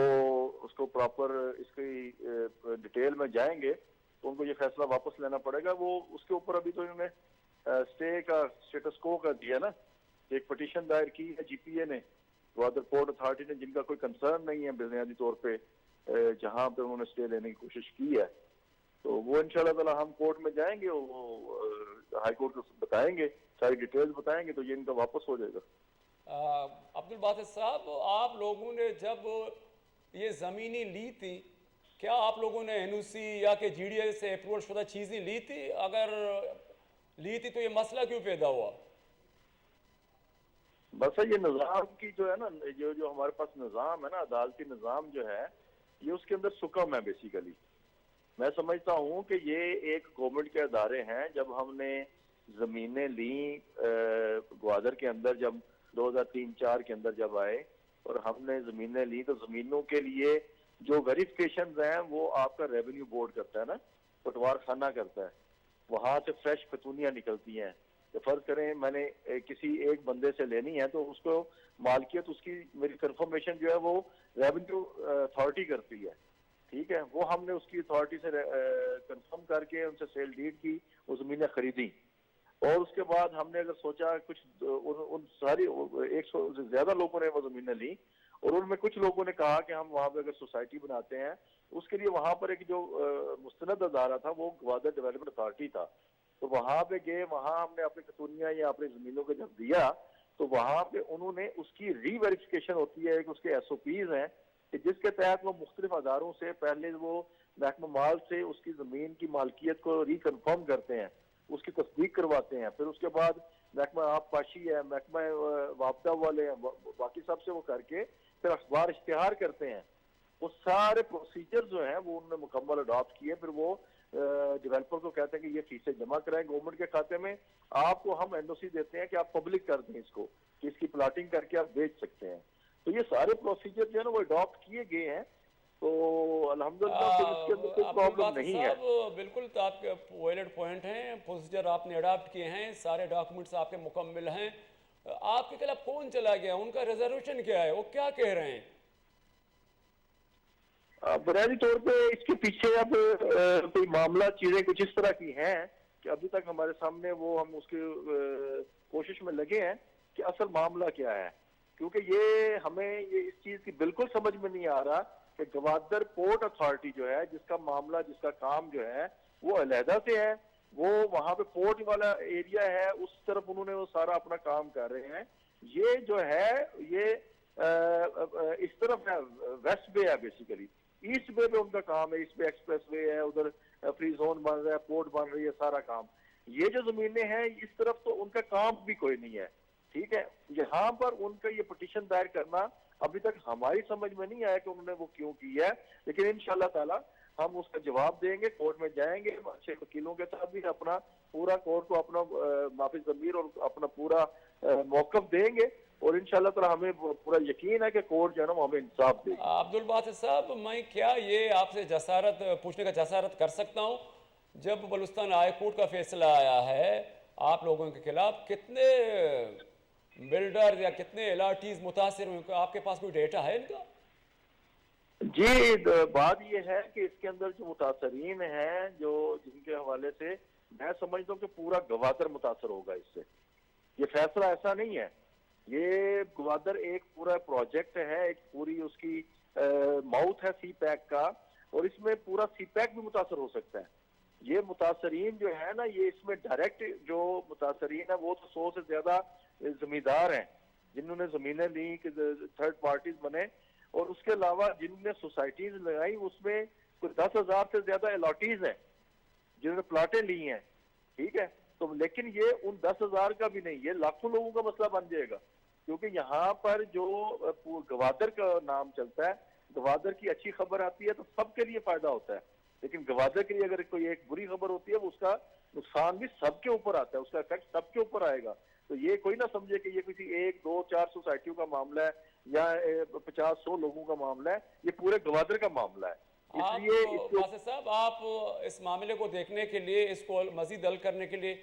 اس کو پراپر اس کی، آ، ڈیٹیل میں جائیں گے تو ان کو یہ فیصلہ واپس لینا پڑے گا۔ وہ اس کے اوپر ابھی تو انہوں نے، آ، اسٹے کا، اسٹیٹس کو کا دیا نا، ایک پٹیشن دائر کی ہے جی پی اے نے، گوادر پورٹ اتھارٹی نے، جن کا کوئی کنسرن نہیں ہے بنیادی طور پہ، آ، جہاں پہ انہوں نے اسٹے لینے کی کوشش کی ہے۔ تو وہ ان شاء اللہ تعالیٰ ہم کورٹ میں جائیں گے، وہ، آ، ہائی کورٹ کو بتائیں گے، ساری ڈیٹیلز بتائیں گے، تو یہ ان کا واپس ہو جائے گا۔ آ، عبدالباسط صاحب، آپ لوگوں نے جب یہ زمینیں لی تھیں، کیا آپ لوگوں نے این او سی یا کہ جی ڈی اے سے اپروول شدہ چیزیں لی تھی؟ اگر لی تھی تو یہ مسئلہ کیوں پیدا ہوا؟ بس یہ نظام کی جو ہے نا، جو جو ہمارے پاس نظام ہے نا، عدالتی نظام جو ہے، یہ اس کے اندر سکم ہے بیسیکلی۔ میں سمجھتا ہوں کہ یہ ایک گورنمنٹ کے ادارے ہیں۔ جب ہم نے زمینیں لیں گوادر کے اندر، جب دو ہزار تین چار کے اندر جب آئے اور ہم نے زمینیں لیں تو زمینوں کے لیے جو ویریفکیشنز ہیں وہ آپ کا ریونیو بورڈ کرتا ہے نا، پٹوار خانہ کرتا ہے۔ وہاں سے فریش ختونیاں نکلتی ہیں۔ تو فرض کریں میں نے کسی ایک بندے سے لینی ہے تو اس کو مالکیت اس کی، میری کنفرمیشن جو ہے وہ ریونیو اتھارٹی کرتی ہے۔ ٹھیک ہے، وہ ہم نے اس کی اتھارٹی سے کنفرم کر کے ان سے سیل ڈیڈ کی، وہ زمینیں خریدیں۔ اور اس کے بعد ہم نے اگر سوچا کچھ ان ساری ایک سو سے زیادہ لوگوں نے وہ زمینیں لیں اور ان میں کچھ لوگوں نے کہا کہ ہم وہاں پہ اگر سوسائٹی بناتے ہیں، اس کے لیے وہاں پر ایک جو مستند ادارہ تھا وہ گوادر ڈیولپمنٹ اتھارٹی تھا۔ تو وہاں پہ گئے، وہاں ہم نے اپنی ختونیاں یا اپنی زمینوں کو جب دیا تو وہاں پہ انہوں نے اس کی ری ویریفکیشن ہوتی ہے، ایک اس کے ایس او پیز ہیں کہ جس کے تحت وہ مختلف اداروں سے، پہلے وہ محکمہ مال سے اس کی زمین کی مالکیت کو ری کنفرم کرتے ہیں، اس کی تصدیق کرواتے ہیں، پھر اس کے بعد محکمہ آبپاشی ہے، محکمہ وابدہ والے ہیں، باقی سب سے وہ کر کے پھر اخبار اشتہار کرتے ہیں۔ وہ سارے پروسیجر جو ہیں وہ انہوں نے مکمل اڈاپٹ کیے۔ پھر وہ ڈیولپر کو کہتے ہیں کہ یہ فیسیں جمع کرائیں گورنمنٹ کے کھاتے میں، آپ کو ہم این او سی دیتے ہیں کہ آپ پبلک کر دیں اس کو، کہ اس کی پلاٹنگ کر کے آپ بیچ سکتے ہیں۔ تو یہ سارے پروسیجر جو ہے نا وہ اڈاپٹ کیے گئے ہیں۔ تو الحمدللہ پھر اس کے اندر کوئی پرابلم نہیں ہے۔ صاحب، بالکل تو آپ کے ویلڈ پوائنٹ ہیں، پروسیجر آپ نے اڈاپٹ کیے ہیں، سارے ڈاکومنٹس آپ کے مکمل ہیں۔ آپ کے خلاف کون چلا گیا، ان کا ریزرویشن کیا ہے، وہ کیا کہہ رہے ہیں؟ بنیادی طور پہ اس کے پیچھے اب کوئی معاملہ، چیزیں کچھ اس طرح کی ہیں کہ ابھی تک ہمارے سامنے وہ، ہم اس کی کوشش میں لگے ہیں کہ اصل معاملہ کیا ہے، کیونکہ یہ ہمیں یہ اس چیز کی بالکل سمجھ میں نہیں آ رہا کہ گوادر پورٹ اتھارٹی جو ہے، جس کا معاملہ، جس کا کام جو ہے وہ علیحدہ سے ہے، وہ وہاں پہ پورٹ والا ایریا ہے، اس طرف انہوں نے وہ سارا اپنا کام کر رہے ہیں۔ یہ جو ہے یہ اس طرف ہے، ویسٹ بے ہے بیسیکلی۔ ایسٹ بے پہ ان کا کام ہے، ایسٹ بے ایکسپریس وے ہے، ادھر فری زون بن رہا ہے، پورٹ بن رہی ہے، سارا کام۔ یہ جو زمینیں ہیں اس طرف تو ان کا کام بھی کوئی نہیں ہے۔ ٹھیک ہے، یہاں پر ان کا یہ پٹیشن دائر کرنا ابھی تک ہماری سمجھ میں نہیں آیا کہ انہوں نے وہ کیوں کی ہے، لیکن انشاءاللہ تعالی ہم اس کا جواب دیں گے، کورٹ میں جائیں گے، اچھے وکیلوں کے ساتھ بھی اپنا پورا کورٹ کو اپنا معافی ضمیر اور اپنا پورا موقف دیں گے، اور انشاءاللہ تعالی ہمیں پورا یقین ہے کہ کورٹ جو ہے نا وہ ہمیں انصاف دے گی۔ عبدالباسط صاحب، میں کیا یہ آپ سے جسارت پوچھنے کا جسارت کر سکتا ہوں؟ جب بلوچستان ہائی کورٹ کا فیصلہ آیا ہے آپ لوگوں کے خلاف، کتنے بلڈر یا کتنے الاٹیز متاثر ہوئے، آپ کے پاس کوئی ڈیٹا ہے ان کا؟ جی، بات یہ ہے کہ اس کے اندر جو متاثرین ہیں، جو جن کے حوالے سے میں سمجھتا ہوں کہ پورا گوادر متاثر ہوگا اس سے۔ یہ فیصلہ ایسا نہیں ہے، یہ گوادر ایک پورا پروجیکٹ ہے، ایک پوری اس کی ماؤتھ ہے سی پیک کا، اور اس میں پورا سی پیک بھی متاثر ہو سکتا ہے۔ یہ متاثرین جو ہے نا، یہ اس میں ڈائریکٹ جو متاثرین ہیں وہ تو سو سے زیادہ زمیندار ہیں جنہوں نے زمینیں لیں، کہ تھرڈ پارٹیز بنے، اور اس کے علاوہ جن نے سوسائٹیز لگائیں اس میں کوئی دس ہزار سے زیادہ الاٹیز ہیں جنہوں نے پلاٹیں لی ہیں۔ ٹھیک ہے، تو لیکن یہ ان دس ہزار کا بھی نہیں، یہ لاکھوں لوگوں کا مسئلہ بن جائے گا، کیونکہ یہاں پر جو گوادر کا نام چلتا ہے، گوادر کی اچھی خبر آتی ہے تو سب کے لیے فائدہ ہوتا ہے، لیکن گوادر کے لیے اگر کوئی ایک بری خبر ہوتی ہے، وہ اس کا نقصان بھی سب کے اوپر آتا ہے، اس کا افیکٹ سب کے اوپر آئے گا۔ تو یہ کوئی نہ سمجھے کہ یہ کسی ایک دو چار سوسائٹیوں کا معاملہ ہے یا پچاس سو لوگوں کا معاملہ ہے، یہ پورے گوادر کا معاملہ ہے۔ اس لیے اس کو باسط صاحب، آپ اس معاملے کو دیکھنے کے لیے، اس کو مزید حل کرنے کے لیے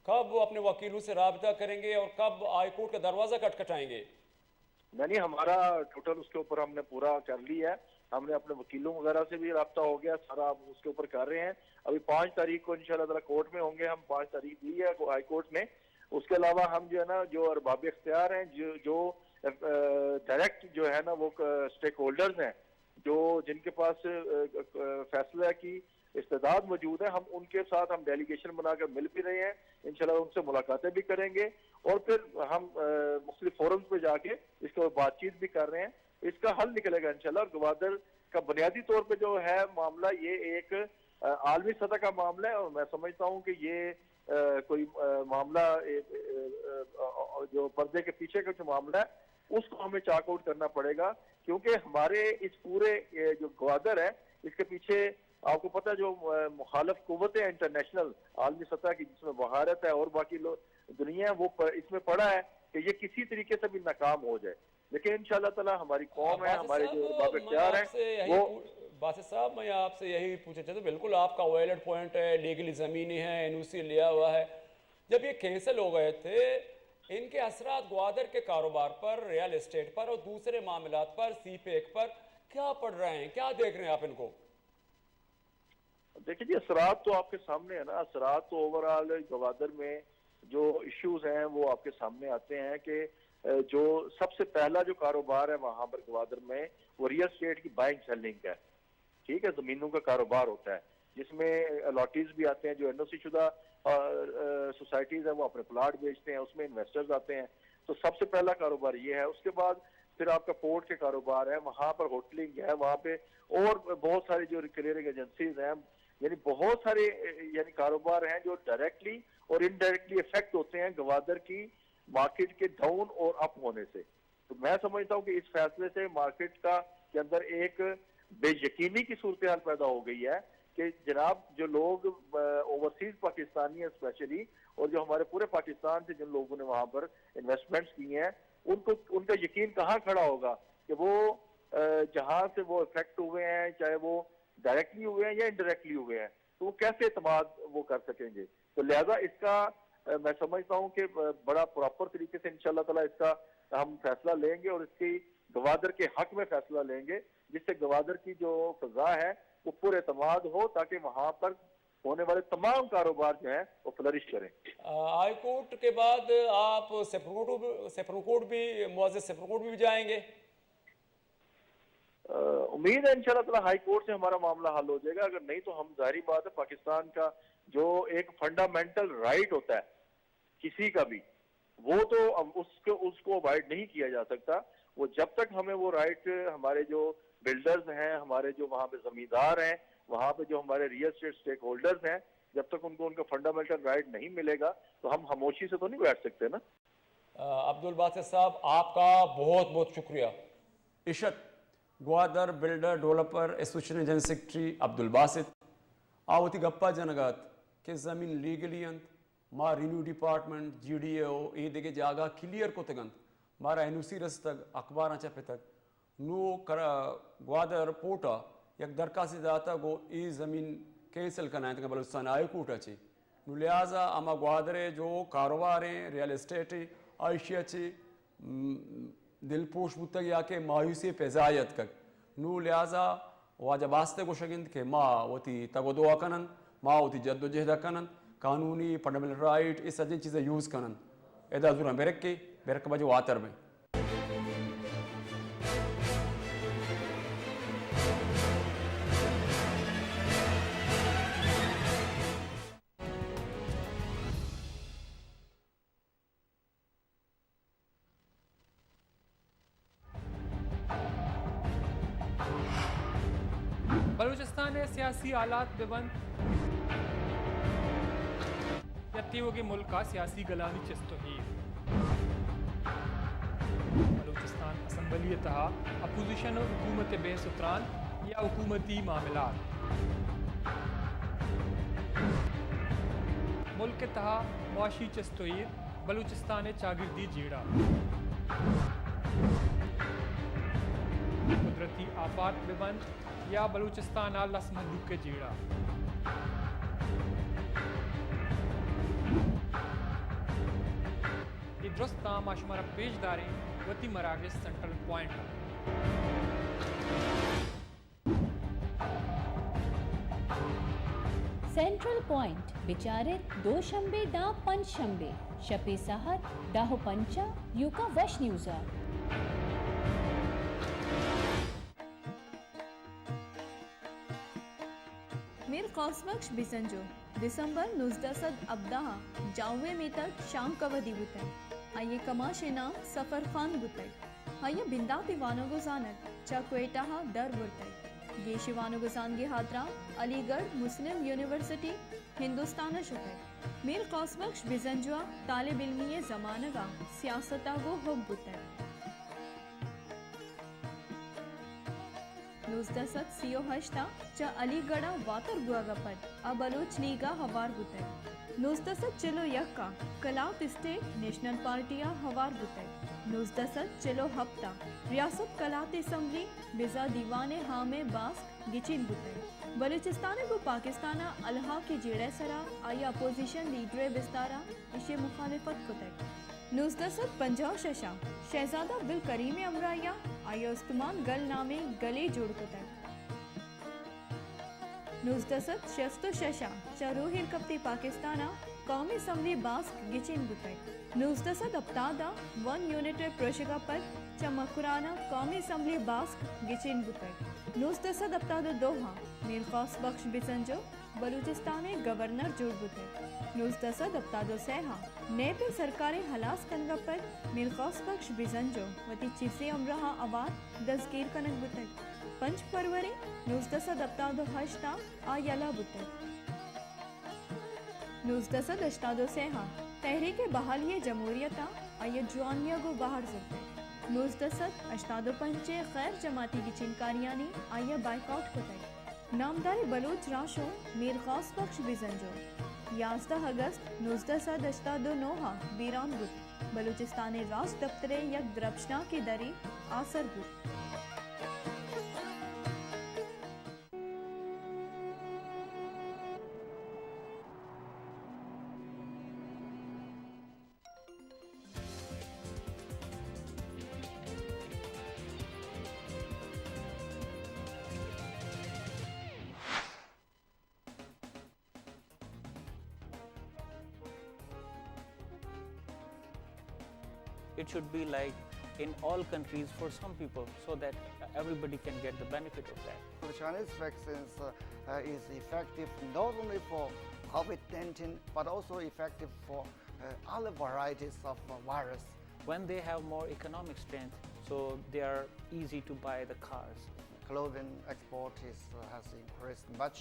کب اپنے وکیلوں سے رابطہ کریں گے اور کب ہائی کورٹ کا دروازہ کھٹکھٹائیں گے؟ نہیں نہیں، ہمارا ٹوٹل اس کے اوپر ہم نے پورا کر لیا ہے۔ ہم نے اپنے وکیلوں وغیرہ سے بھی رابطہ ہو گیا، سارا ہم اس کے اوپر کر رہے ہیں۔ ابھی پانچ تاریخ کو انشاءاللہ تعالی کورٹ میں ہوں گے ہم، پانچ تاریخ دی ہے ہائی کورٹ نے۔ اس کے علاوہ ہم جو ہے نا، جو ارباب اختیار ہیں، جو جو ڈائریکٹ جو ہے نا وہ اسٹیک ہولڈرز ہیں، جو جن کے پاس فیصلہ کی استعداد موجود ہے، ہم ان کے ساتھ ہم ڈیلیگیشن بنا کر مل بھی رہے ہیں، انشاءاللہ ان سے ملاقاتیں بھی کریں گے اور پھر ہم مختلف فورمز پہ جا کے اس کے اوپر بات چیت بھی کر رہے ہیں۔ اس کا حل نکلے گا انشاءاللہ۔ اور گوادر کا بنیادی طور پہ جو ہے معاملہ، یہ ایک، آ، عالمی سطح کا معاملہ ہے، اور میں سمجھتا ہوں کہ یہ، آ، کوئی، آ، معاملہ، اے، اے، آ، آ، جو پردے کے پیچھے کا جو معاملہ ہے، اس کو ہمیں چاک آؤٹ کرنا پڑے گا، کیونکہ ہمارے اس پورے، اے، جو گوادر ہے، اس کے پیچھے آپ کو پتہ ہے جو، آ، مخالف قوتیں انٹرنیشنل، عالمی سطح کی، جس میں بھارت ہے اور باقی لوگ، دنیا ہے، وہ پ-، اس میں پڑا ہے کہ یہ کسی طریقے سے بھی ناکام ہو جائے۔ لیکن انشاءاللہ تعالیٰ ہماری قوم ہے، باسط ہمارے صاحب، جو ارباب میں اختیار آپ سے ہیں، یہی وہ پو-، باسط صاحب، میں آپ سے یہی پوچھنا چاہتا ہوں، بالکل آپ کا ویلڈ پوائنٹ ہے، لیگلی زمینیں ہیں، این او سی لیا ہوا ہے۔ جب یہ کینسل ہو گئے تھے، ان کے اثرات گوادر کے کاروبار پر، ریئل اسٹیٹ پر اور دوسرے معاملات پر، سی پیک پر کیا پڑ رہے ہیں؟ کیا دیکھ رہے ہیں آپ ان کو؟ دیکھیں جی، اثرات تو آپ کے سامنے ہے نا، اثرات تو اوورآل گوادر میں جو ایشوز ہیں، وہ آپ کے سامنے آتے ہیں کہ، اے، جو سب سے پہلا جو کاروبار ہے وہاں پر گوادر میں، وہ ریئل اسٹیٹ کی بائنگ سیلنگ ہے۔ ٹھیک ہے، زمینوں کا کاروبار ہوتا ہے، جس میں الاٹیز بھی آتے ہیں، جو این او سی شدہ، آ، آ، سوسائٹیز ہیں، وہ اپنے پلاٹ بیچتے ہیں، اس میں انویسٹرز آتے ہیں۔ تو سب سے پہلا کاروبار یہ ہے۔ اس کے بعد پھر آپ کا پورٹ کے کاروبار ہے، وہاں پر ہوٹلنگ ہے، وہاں پہ اور بہت ساری جو کلیئرنگ ایجنسیز ہیں، یعنی بہت سارے، یعنی کاروبار ہیں جو ڈائریکٹلی اور انڈائریکٹلی افیکٹ ہوتے ہیں گوادر کی مارکیٹ کے ڈاؤن اور اپ ہونے سے۔ تو میں سمجھتا ہوں کہ اس فیصلے سے مارکیٹ کا، کے اندر ایک بے یقینی کی صورتحال پیدا ہو گئی ہے کہ جناب، جو لوگ، آ، اوورسیز پاکستانی ہیں اسپیشلی، اور جو ہمارے پورے پاکستان سے جن لوگوں نے وہاں پر انویسٹمنٹس کی ہیں، ان کو، ان کا یقین کہاں کھڑا ہوگا کہ وہ، آ، جہاں سے وہ افیکٹ ہوئے ہیں، چاہے وہ ڈائریکٹلی ہوئے ہیں یا انڈائریکٹلی ہوئے ہیں، تو وہ کیسے اعتماد وہ کر سکیں گے؟ تو لہذا اس کا، آ، میں سمجھتا ہوں کہ، آ، بڑا پراپر طریقے سے انشاءاللہ تعالیٰ اس کا ہم فیصلہ لیں گے اور اس کی گوادر کے حق میں فیصلہ لیں گے، جس سے گوادر کی جو فضا ہے، وہ پر اعتماد ہو، تاکہ وہاں پر ہونے والے تمام کاروبار جو ہیں، وہ فلرش کریں۔ آ، ہائی کورٹ کے بعد آپ سپریم کورٹ بھی، سپریم کورٹ بھی، معزز سپریم کورٹ بھی جائیں گے؟ آ، امید ہے انشاءاللہ تعالیٰ ہائی کورٹ سے ہمارا معاملہ حل ہو جائے گا، اگر نہیں تو ہم، ظاہری بات ہے، پاکستان کا جو ایک فنڈامنٹل رائٹ ہوتا ہے کسی کا بھی، وہ تو اب اس کو، اس کو اوائڈ نہیں کیا جا سکتا۔ وہ جب تک ہمیں وہ رائٹ، ہمارے جو بلڈرز ہیں، ہمارے جو وہاں پہ زمیندار ہیں، وہاں پہ جو ہمارے ریئل اسٹیٹ اسٹیک ہولڈرز ہیں، جب تک ان کو ان کا فنڈامنٹل رائٹ نہیں ملے گا، تو ہم خاموشی سے تو نہیں بیٹھ سکتے نا۔ آ، عبدالباسط صاحب، آپ کا بہت بہت شکریہ۔ اش ات گوادر بلڈر ڈویلپر ایسوسیشن ءِ جنرل سیکرٹری عبدالباسط۔ آ وتی گپ ءَ جنگ ءَ ات کہ زمین لیگلی انت، ما revenue department, G D A او، اے دگہ جاگہ کلیئر کتگ انت، مارا این او سی رستگ، اخباراں چھپتگ۔ نوں کرا-، گوادر پورٹ ءَ یک درخواستے داتگ ءُ اے زمین کینسل کنائینتگ بلوچستان ہائی کورٹ ءَ چہ۔ نوں لہذا ہما گوادر ءِ جو کاروبار ایں، ریئل اسٹیٹ ایں، آ ایشی ءَ چہ، م، دلپروش بوتگ یا کہ مایوسی ءِ فضا اتکگ۔ نوں لہذا واجہ باسط ءِ گوشگ انت کہ ما وتی تگ ءُ دو ءَ کن انت، ما وتی جد ءُ جہد ءَ کن انت، قانونی فنڈامنٹل رائٹ، اے سجیں چیزاں یوز کن انت۔ ادا زوراں بریکے، بریک ءَ پد واتر بیں۔ بلوچستان ءِ سیاسی حالات بہ بنت یا تیوگیں ملک ءِ سیاسی گلانی چست ءُ ایر۔ بلوچستان اسمبلی ءِ تہا اپوزیشن ءُ حکومت ءِ بحث ءُ تران یا حکومتی معاملات۔ ملک ءِ تہا معاشی چست ءُ ایر، بلوچستان ءِ چاگردی جیڑہ۔ قدرتی آفات بہ بنت یا بلوچستان ءِ لس مھلوک ءِ جیڑہ۔ اے درستاں ما شمارا پیش داریں وتی مراگش سینٹرل پوائنٹ ءَ۔ سینٹرل پوائنٹ بچار ات دوشنبے داں پنچ شنبے شپے ساھت دہ ءُ پنچ ءَ یوکا وش نیوز ءَ۔ میر قوس بخش بزنجو دسمبر نوزدہ سد ہبدہ ءَ جاؤے میتگ شانک ءَ ودی بوتگ۔ آئی ءِ کماش ءِ نام سفر خان بوتگ۔ آئی ءَ بنداتی وانگ ءُ زانگ چہ کوئٹہ ءَ در برتگ۔ گیشی وانگ و زانگی ہاترا علی گڑھ مسلم یونیورسٹی ہندوستان ء شتگ۔ میر قوس بخش بزنجو ء طالب علمی ء زمانگ ء سیاست ء گوں حب بوتگ۔ نوزدہ سد سی و ہشت ء چہ علی گڑھ ء واتر بوگ ء پد آ بلوچ لیگ ء ہوار بوتگ۔ نوزدہ سد چل و یک ء کلات اسٹیٹ نیشنل پارٹی ء ہوار بوتگ۔ نوزدہ سد چل و ہپت ء ریاست کلات اسمبلی بزاں دیوان عام ء باسک گچین بوتگ۔ بلوچستان ء گوں پاکستان ء الحاق ء جیڑہ ء سرا آئی ء اپوزیشن لیڈر ء بستار ء ایشی ء مخالفت کتگ۔ نوزدہ سد پنجاہ و شش ء شہزادہ عبدالکریم ء ہمراہی ء آئی ء استمان گل نامیں گلے جوڑ کتگ۔ نوزدہ سد شست و شش ء چہ روح ایر کپتی پاکستان ء قومی اسمبلی باسک گچین بوتگ۔ نوزدہ سد ہپتاد ء ون یونٹ ء پروشگ ء پد چہ مکران ء قومی اسمبلی باسک گچین بوتگ۔ نوزدہ سد ہپتاد و دو ء میر قوس بخش بزنجو بلوچستان ء گورنر جوڑ بوتگ۔ نوزدہ سد ہپتاد و سے ء نیپ ء سرکار ء ہلاس کنگ ء پد میر قوس بخش بزنجو وتی چیزے ہمراہ ء ہوار دزگیر کنگ بوتگ۔ پنچ فروری نوزدہ سد ہپتاد و ہشت ء آ یلہ بوتگ۔ نوزدہ سد ہشتاد و سے ء تحریک بحالی جمہوریت ء آئی ء جوانی ء گوں بہر زرتگ۔ نوزدہ سد ہشتاد و پنچ ء غیر جماعتی گچینکاریانی آئی ء بائیکاٹ کتگ۔ نامداریں بلوچ راہشون میر غوث بخش بزنجو یازدہ اگست نوزدہ سد ہشتاد و نو ء بیران بوت۔ بلوچستان ء راجدپتر ء یک درپشناکیں درے آسر بوت۔ It should be like in all countries for some people, so that everybody can get the benefit of that. The Chinese vaccines, uh, uh, is effective not only for COVID nineteen, but also effective for, uh, other varieties of, uh, virus. When they have more economic strength, so they are easy to buy the cars. Clothing export is, uh, has increased much,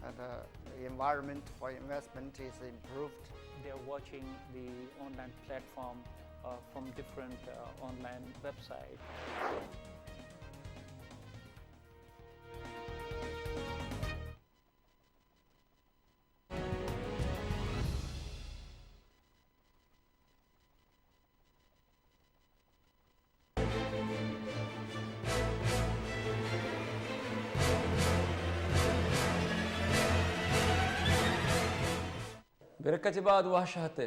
and, uh, the environment for investment is improved. They are watching the online platform, uh, from different, uh, online websites. برکت بعد وحشت ء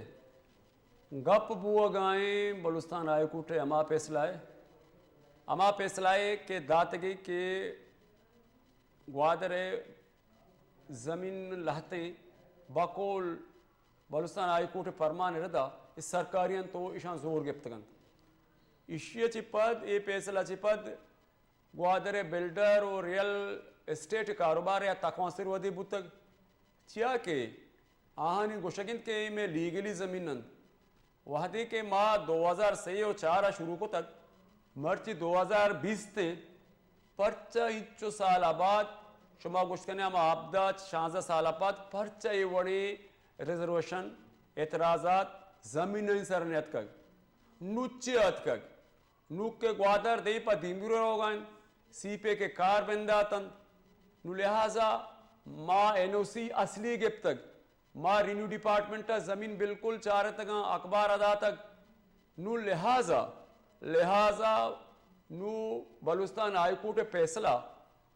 گپ بوگائیں Balochistan high court ء ہما فیصلہ ء، ہما فیصلہ ء کہ داتگی کہ گوادر ء زمین لہتیں بقول بلوچستان ہائی کورٹ ء پرمان ء ردا اے سرکاری انت و اشاں زور گپتگ انت۔ ایشی ء چہ پد، اے فیصلہ ء چہ پد گوادر ء بلڈر و ریئل اسٹیٹ کاروبار ء تکانسر ودی بوتگ، چیا کہ آہانی گوشگ انت کہ اے مئے لیگلی زمین انت۔ وہدے کہ ما دو ہزار سے و چار ء شروع کتگ، مرچی دو ہزار بیست انت، پرچا اینچو سال ء بعد شما گوشت کنے ہما ہبدہ شانزدہ سال ء بعد پرچا اے وڑیں ریزرویشن، اعتراضات زمینانی سر نیتکگ؟ نوں چے آتکگ؟ نوں کہ گوادر دیم پہ دیمبرو روگ ء انت، سی پیک ء کار بند دات انت، نوں لہذا ما این او سی اصلی گپتگ۔ ما ریونیو ڈیپارٹمنٹ ء زمین بالکل چارتگاں، اخبار ء داتگ۔ نوں لہذا، لہذا نوں بلوچستان ہائی کورٹ ء فیصلہ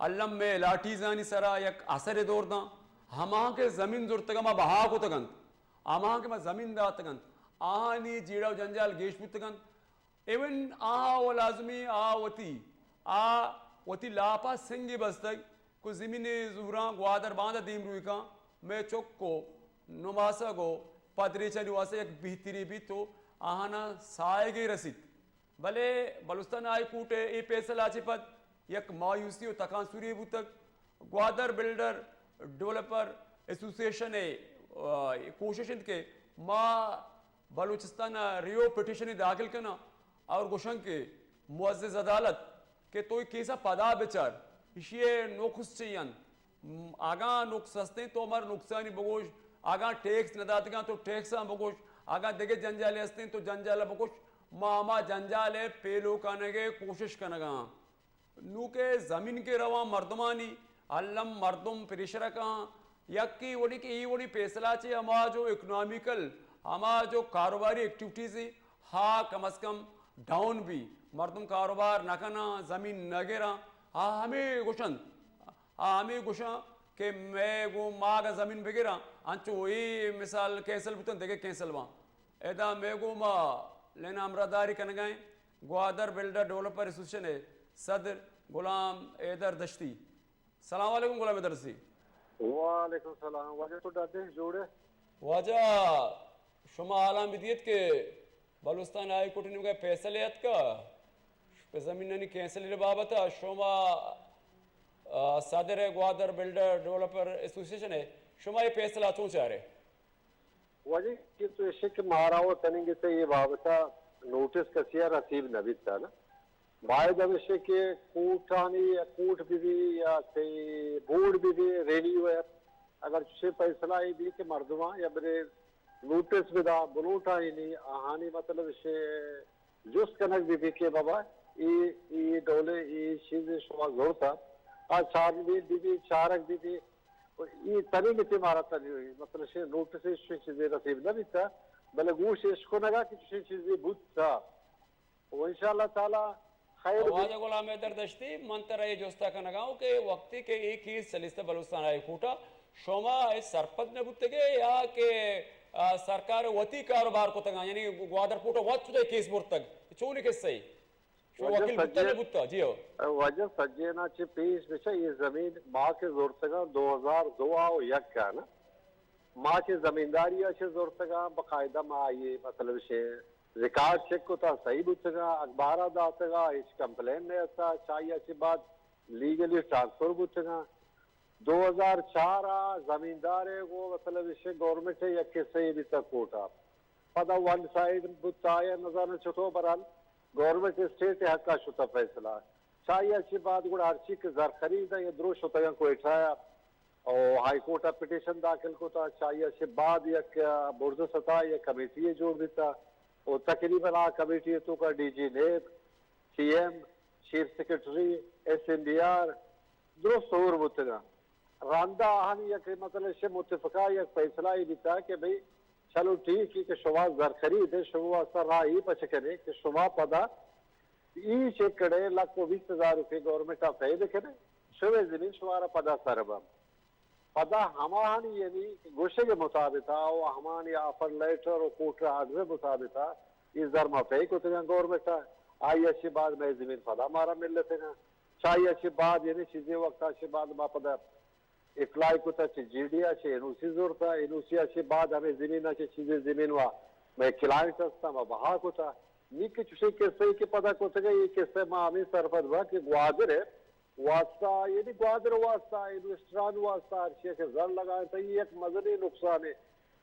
الم مئے الاٹیزانی سرا یک اثرے دور داں۔ ہما کہ زمین زرتگ ء ما بہا کتگ انت، ہما کہ ما زمین داتگ انت، آہانی جیڑہ و جنجال گیش بوتگ انت۔ ایون آ و لازمی آ وتی، آ وتی لاپا سنگی بستگ کہ زمین زوراں گوادر باندا دیم روی کاں، مئے چک و نماسگ و پدریچانی واسطہ یک بہتری بیت و آہانا ساہگے رسیت۔ بلے بلوچستان ہائی کورٹ ء اے فیصلہ ء چہ پد یک مایوسی و تکانسری بوتگ۔ گوادر بلڈر ڈویلپر ایسوسی ایشن ء، آ، کوشش انت کہ ما بلوچستان ء ریو پٹیشنے داخل کناں اور گوشاں کہ معزز عدالت کہ تو اے کیس ء پدا بچار، ایشی ء نقص چی انت؟ م، اگاں نقص ہستیں تو مر نقصانی بگوش، اگاں ٹیکس نہ داتگاں تو ٹیکس ہم بگوش، اگاں دگہ جنجالے ہستیں تو جنجال بگوش، ما ہما جنجال ء پیلو کنگ ء کوشش کنگاں۔ نوں کہ زمین کہ رواں مردمانی، الم مردم پریشر کاں، یکی وڑی کہ ای وڑی پیسلہ چہ ہما جو اکنامیکل، ہما جو کاروباری ایکٹیویٹیز ہیں، ہا کم از کم ڈاؤن بی، مردم کاروبار نہ کناں، زمین نہ گراں، ہا ہمے گوشنت، ہا ہمے گوشاں کہ مئے گوں ما اگاں زمین بگراں، انچو اے مثال کینسل بوتن، دگہ کینسل باں۔ ادا مئے گوں ما لینا ہمراہ داری کنگائیں گوادر بلڈر ڈیولپر ایسوسیشن ء صدر غلام حیدر دشتی۔ سلام علیکم غلام حیدر دشتی۔ وعلیکم السلام۔ واجہ تو ڈاڈے جوڑے؟ واجہ شما حالاں بدیت کہ بلوچستان ہائی کورٹ نیمگا فیصلے اتکا پہ زمینانی کینسل بابت شما، آ، صدر گوادر بلڈر ڈیولپر ایسوسیشن ہے، شما یہ فیصلہ چون چارے؟ واجہ کہ تو ایشی کہ مارا و تننگتے یہ بابتا نوٹس کسی رسیب نہ بیتا نا۔ باید ہمیشہ کہ کورٹانی یا کورٹ بی بی یا کئی بورڈ بی بی ریلی ہوئے، اگر چھ فیصلہ ہی بی کہ مردماں یا برے نوٹس بدا بلوٹا ہی نہیں، آہانی مطلب اسے جست کنگ بی بی کہ بابا ای، ای ڈولے ای چیز شما زورتا، آ چار بی بی، چارگ بی بی، ای تنی گتے مارا تنی ہوئی، مطلب اسے نوٹس اسے چیزے رسیب نہ بیتا، بلے گوش اشکنگا کہ چھ چیزے بوتا۔ و انشاءاللہ تعالی خیر بی۔ واجہ غلام حیدر دشتی، من ترا اے جستا کنگا ہوں کہ وقتی کہ اے کیس چلیستہ بلوچستان ہائی کورٹا، شما اے سرپد نہ بوتگے یا کہ، آ، سرکار وتی کاروبار کتگاں، یعنی گوادر پورٹ وت چدے کیس برتگ؟ چونی قصہ ای؟ شما وجہ وکیل بوتا سجے، نہ بوتا؟ جی ہو۔ وجہ سجے نا چہ پیش بچا یہ زمین ما کہ زورتگاں دو ہزار دو آ و یک آ نا۔ ما چہ زمینداری ء چہ زرتگاں، باقاعدہ ما آئی ء مطلب چہ ریکارڈ چیک کتا، صحیح بوتگاں، اخبار ء داتگا، ہچ کمپلین نہ اتکا، چہ آئی ء چہ بعد لیگلی ٹرانسفر بوتگاں۔ دو ہزار چار ء زمیندار ء گوں مطلب چہ گورنمنٹ ء یک قصہ یے بیتگ کورٹ ء۔ پدا ون سائیڈ بوتا یا نزاناں چطور، برحال گورنمنٹ اسٹیٹ ء حق ء شتا فیصلہ۔ چہ آئی ء چہ بعد گڑا ہرچی کہ زر خرید ء یا درو شتگاں کوئٹہ ء، او ہائی کورٹ ء پٹیشن داخل کتا، چہ آئی ء چہ بعد یک، آ، برز سطح یک کمیٹی یے جوڑ بیتا، او تقریباً آ کمیٹی ء توکا D G NAB, C M, chief secretary, S N D R, درست ہور بوتگاں۔ رندا آہانی یک مطلب چہ متفقہ یک فیصلہ یے بیتا کہ بھئی چلو ٹھیک ہے کہ شما زر خرید ہے، شما واسطہ راہ یے پچ کنے کہ شما پدا ایچ ایکڑے لکھ و بیست ہزار روپے گورنمنٹ ء پے بکنے، شمے زمین شمارا پدا سر بم۔ پدا ہماہانی یعنی گوشگ مطابقا و ہمانی آفر لیٹر و کوٹر آرڈر مطابقا یہ زر ما پے کتگاں گورنمنٹ ء، آئی ء چہ بعد مئے زمین پدا مارا ملتگاں۔ چہ آئی ء چہ بعد یعنی چیزے وقت ء چہ بعد ما پدا اپلائی کتا چہ جی ڈی ء، چہ این او سی زرتا، این او سی ء چہ بعد ہمے زمین ء چہ چیزے زمین وا مئے کلائنٹ ہستا، ما بہا کتا۔ نی کہ چوشیں قصہ ای کہ پدا کتگا، یہ قصہ ما ہمیں سرپد با کہ گوادر ء واسطہ، یعنی گوادر واسطہ، انویسٹران واسطہ ہر چیز کہ زر لگائیں تو یہ یک مزنیں نقصان ہے۔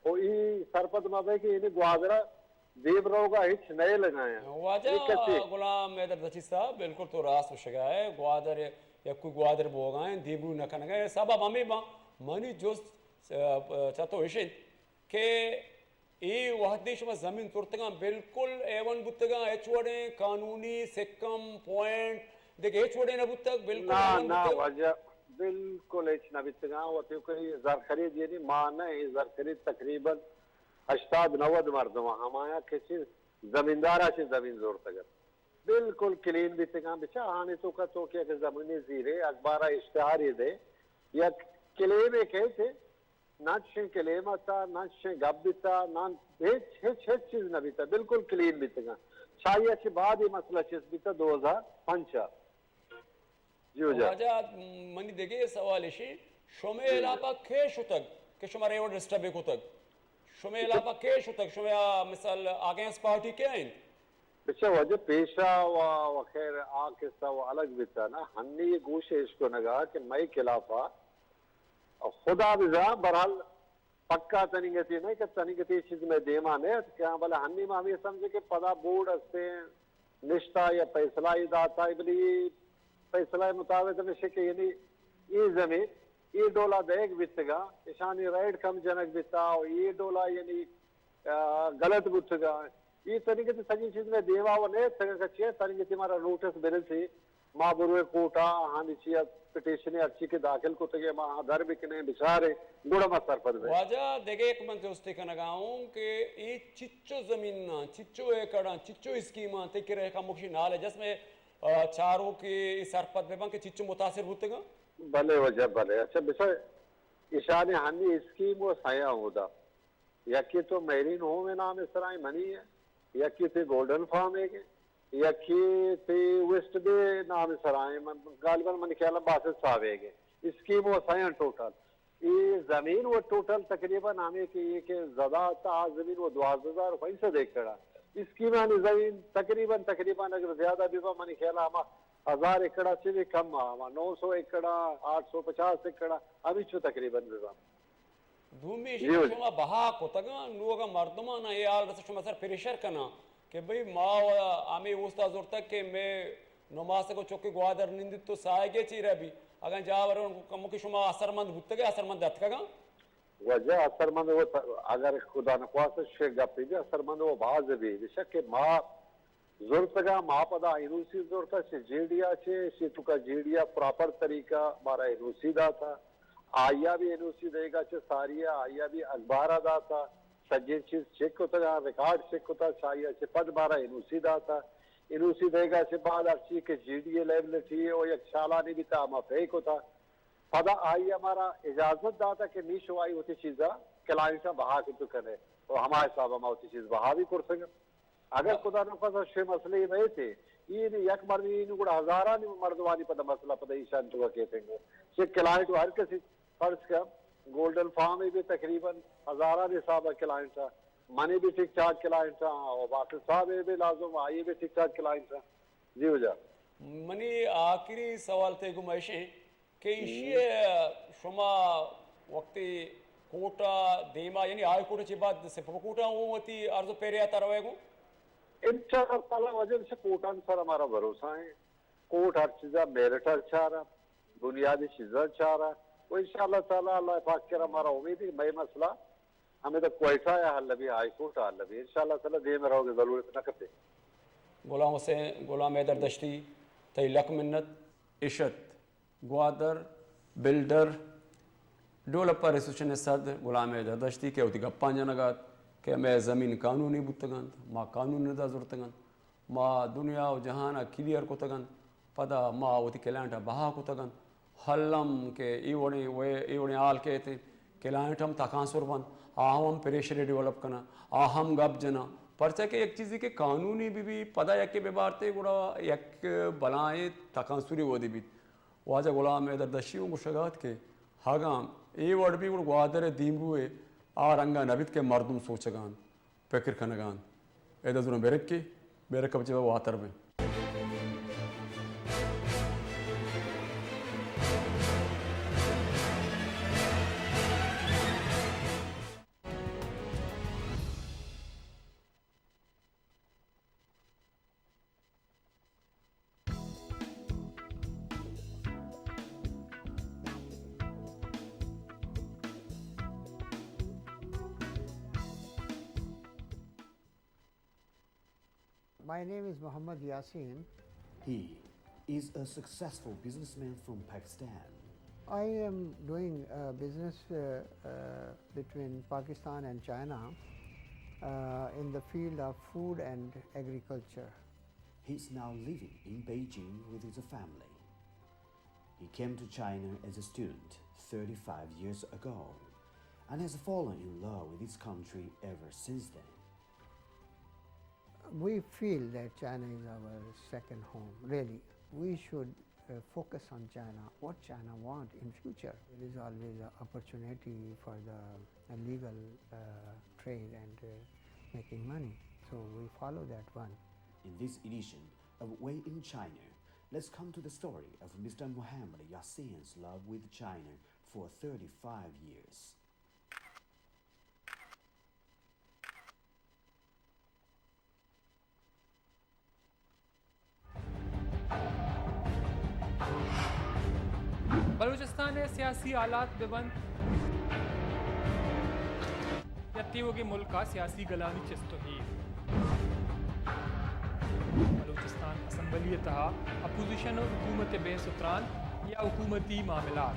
و ای سرپد مہ بئے کہ یعنی گوادر ء دیم روگ ء ہچ نئے لگایاں۔ واجہ یہ کسی غلام حیدر دچی صاحب، بالکل تو راست گوشگا ہے۔ گوادر یک کوئی گوادر بوگا ہیں، دیمرو نہ کنگا ہے۔ سبب ہمیں ما، منی جست، آ، چہ تو اش انت کہ اے وہدے شما زمین زرتگاں، بالکل اے ون بوتگاں، ہچ وڑیں قانونی سکم پوائنٹ دگہ ہچ وڑیں نہ بوتگ، بالکل نا، اے ون نا، بوتگ۔ واجہ بالکل ہچ نہ بیتگاں۔ وتی کہ زر خرید یعنی ما نہ، اے زر خرید تقریباً ہشتاد نود مردم ہمایا کہ چہ زمیندارا چہ زمین زرتگ ات۔ بالکل کلین بیتگاں۔ بچا آنے تو کا تو کہ اگر زمینی زیرے اخبارا اشتہارے دے، یک کلیمے کہتے، نہ چشیں کلیم اتاں، نہ چشیں گپ بیتاں، نہ ہچ، ہچ، ہچ چیز نہ بیتاں، بالکل کلین بیتگاں۔ چہ آئی ء چہ بعد یہ مسئلہ چست بیتاں دو ہزار پنچ ء۔ جی ہو جان۔ واجہ، منی دگہ سوال اشی، شمے جی، جی۔ علاقہ کے شتگ کہ شما ریوڈ ڈسٹرب کتگ؟ شمے علاقہ کے شتگ؟ شمے آ، مثال، اگینسٹ پارٹی کیا انت؟ بچا واجہ پیشہ و، و خیر آ قصہ و الگ بیتا نا، ہنی گوش اشکنگا کہ مئے خلافا خدا بزاں، برحال پکا تنیگتی نہ کہ تنیگتی چیز مئے دیما نہ اتکاں، بلے ہنی ما ہمے سمجھے کہ پدا بورڈ استیں نشتا یا فیصلہ ہی داتا، بلے یہ فیصلہ مطابق ہمیش کہ یعنی اے زمین اے ڈولا دئیگ بیتگا، اشانی رائٹ کم جنگ بیتا و اے ڈولا یعنی، آ، غلط بوتگا۔ اے تنیگتی سجی چیز میں دیما و نیتگا کہ چیئے تنیگتی مارا نوٹس برسی، ما بروے کوٹا، آہانی چیا پٹیشنے ہرچی کہ داخل کتگے، ما آہاں در بکنیں، بچاریں، گڑا ما سرپد بیں۔ واجہ دگہ یک من جستے کنگا اوں کہ اے چچو زمیناں، چچو ایکڑاں، چچو اسکیماں تئی کرا کموکشی نالج است مئے، آ، چاروکے اے سرپد بباں کہ چچو متاثر بوتگاں؟ بلے واجہ، بلے۔ اچھا، بچار، اشانی ہنی اسکیم و سیاں اودا۔ یکے تو میرین ہوم نام سرائیں منی ہے، یکے تے گولڈن فارم ہے، یکے تے ویسٹ بے نام سرائیں، من، غالباً من خیال باسط صاحب ہے۔ اسکیم و سیاں ٹوٹل۔ اے زمین و ٹوٹل تقریباً ہمیں کہ یہ کہ زدہ تا زمین و دوازدہ ہزار فیصد ایکڑا۔ اسکیمانی زمین تقریباً، تقریباً اگر زیادہ بھی با، منی خیال ہما ہزار ایکڑا چہ بھی کم، ہما نو سو ایکڑا، آٹھ سو پچاس ایکڑا، ہمیں چو تقریباً بھی با۔ دومی ایش کہ شما بہا کتگاں، نوں اگاں مردماں اے حال رسے شما سر پریشر کناں کہ بھئی ما و ہمے اوستا زرتگ کہ مئے نماسگ و چکے گوادر نندیت تو ساہگے چیرا بی، اگاں جاور کمو کہ شما اثرمند بوتگے، اثرمند اتکگاں؟ واجہ اثرمند و ت-، اگر خدا نخواست شے گپے بی اثرمند و باز بی، بشک کہ ما زرتگاں، ما پدا انوسی زرتا چہ جی ڈی آ چہ، چہ توکا جی ڈی آ پراپر طریقہ مارا انوسی داتا۔ آئیا بھی انوسی دیگا چہ ساریا، آئیا بھی اخبارا داتا۔ سجیں چیز چیک کتگا، ریکارڈ چیک کتا، چہ آئیا چہ پد مارا انوسی داتا۔ انوسی دیگا چہ بعد ہرچی کہ جی ڈی اے لیبلٹی او یک چالانی بیتا ہما پے کتا۔ پدا آئیا مارا اجازت داتا کہ نی شو آئی وتی چیزا کلائنٹاں بہا کت کنے۔ او ہما حسابا ما وتی چیز بہا بھی کرتگ۔ اگر خدا نخواست شے مسئلہ بیتے، اے نی یک مردمی نی گڑا ہزارانی مردمانی پدا مسئلہ پدا ایشان تو کیتنگو۔ چہ کلائنٹ و ہر کسی فرض کا گولڈن فارم بھی تقریباً ہزارانی حساب کلائنٹ ہے، منی بھی ٹھیک ٹھاک کلائنٹ ہے، اور باقی صاحب بھی لازم آئی بھی ٹھیک ٹھاک کلائنٹ ہے۔ جی واجہ۔ منی آخری سوال تے گم ایشیں کہ ایشی ء شما وقتی کورٹ ء دیما، یعنی ہائی کورٹ ء چہ بعد سپریم کورٹ ء اوں وتی عرض ء پیریا تروئے گوں؟ انشاءاللہ تعالی واجہ چہ کورٹانی سر ہمارا بھروسہ ہیں۔ کورٹ ہر چیزا میرٹ ء چارا، بنیادی چیزا چارا، و انشاءاللہ تعالی اللہ پاک کرا ہمارا امید ہے مئے مسئلہ ہمیں تو کوئٹہ یا حل بھی، ہائی کورٹ حل بھی، انشاءاللہ تعالی دیم روگ ضرورت نہ کتے۔ غلام حسین، غلام حیدر دشتی، تئی لک منت۔ اشت گوادر بلڈر ڈیولپر ایسوسیشن ء صدر غلام حیدر دشتی کہ وتی گپاں جنگ ات کہ مئے زمین قانونی بوتگ انت، ما قانون ء ردا زرتگ انت، ما دنیا و جہان ء کلیئر کتگ انت، پدا ما وتی کلائنٹ ء بہا کتگ انت۔ الم کہ اے وڑیں، اے وڑیں حال کیت انت، کلائنٹ ہم تکانسر بنت، آ ہم پریشر ڈیولپ کناں، آ ہم گپ جناں، پرچا کہ یک چیزے کہ قانونی بہ بی، پدا یکے بہ بارتے گڑا یک بلائیں تکانسری وہدے بیت۔ واجہ غلام حیدر دشتی اوں گوشگ ء ات کہ اگاں اے وڑ بی گڑا گوادر ء دیمروئے آ رنگ ء نہ بیت کہ مردم سوچگ ء انت، پکر کنگ ء انت۔ ادا زوریں بریکے، بریک ء پچ واتر بیں۔ My name is Muhammad Yasin. He is a successful businessman from Pakistan. I am doing, uh, business, uh, uh, between Pakistan and China, uh, in the field of food and agriculture. He is now living in Beijing with his family. He came to China as a student thirty-five years ago and has fallen in love with his country ever since then. We feel that China is our second home, really. We should, uh, focus on China, what China want in future. There is always an opportunity for the, uh, legal, uh, trade and, uh, making money. So we follow that one. In this edition of Way in China, let's come to the story of Mister Muhammad Yasin's love with China for thirty-five years. سیاسی حالات بہ بنت یا تیوگیں ملک ء سیاسی گلانی چست و ایر۔ بلوچستان اسمبلی ء تہا اپوزیشن و حکومت ء بحث و تران یا حکومتی معاملات۔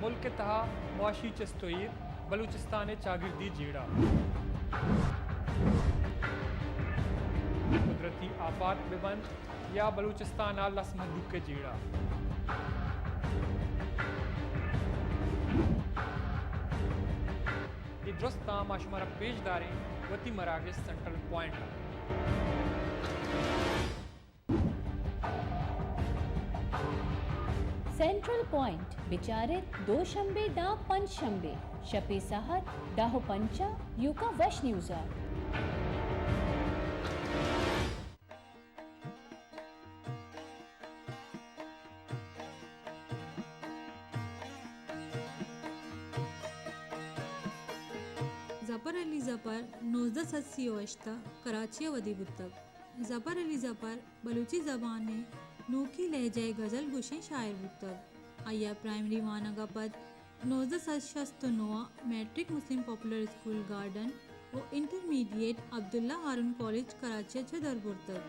ملک ء تہا معاشی چست و ایر، بلوچستان ء چاگردی جیڑہ۔ قدرتی آفات بہ بنت یا بلوچستان ء لس مھلوک ء جیڑہ۔ اے درستاں ما شمارا پیش داریں وتی مراگش سینٹرل پوائنٹ ء۔ سینٹرل پوائنٹ بچار ات دوشنبے داں پنچ شنبے شپے ساعت دہ و پنچ ء یوکا وش نیوز ء۔ ظفر علی ظفر نوزدہ سد سی و ہشت ء کراچی ء ودی بوتگ۔ ظفر علی ظفر بلوچی زبان ء نوکی لہجہ ء غزل گوشیں شاعر بوتگ۔ آئی ء پرائمری وانگ ء پد نوزدہ سد شست و نو ء میٹرک مسلم پاپولر اسکول گارڈن و انٹرمیڈیٹ عبداللہ ہارون کالج کراچی ء چہ در برتگ۔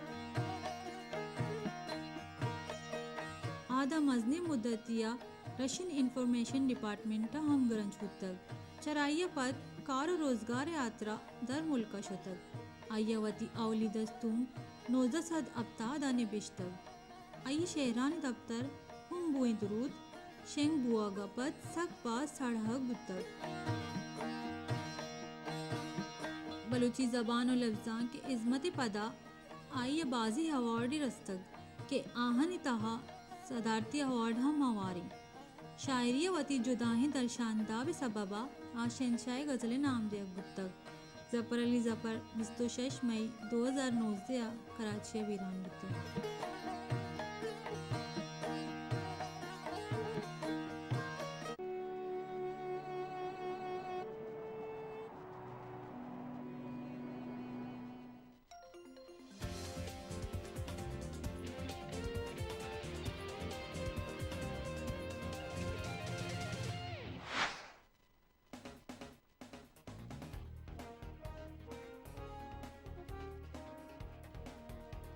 آ داں مزنیں مدتی ء رشین انفارمیشن ڈیپارٹمنٹ ء ہمگرنچ بوتگ۔ چرائی ء پد کار و روزگار ء ہاترا در ملک ء شتگ۔ آئی ء وتی اولی دستونک نوزدہ سد ہپتاد ء نبشتگ۔ آئی ء شعرانی دپتر ہمبوئیں درود شنگ بوہگ ء پد سک باز سڑہگ بوتگ۔ بلوچی زبان و لبزانک ء ہزمت ء پدا آئی ء بازیں ایوارڈے رستگ کہ آہانی تہا صدارتی ایوارڈ ہم ہواریں۔ شاعری ء وتی جدائیں درشانداب ء سبب ء آ شہنشاہ غزل ء نام دیگ بوتگ۔ ظفر علی ظفر، بیست و شش مئی دو ہزار نوزدہ ء کراچی ء بیران بوتگ۔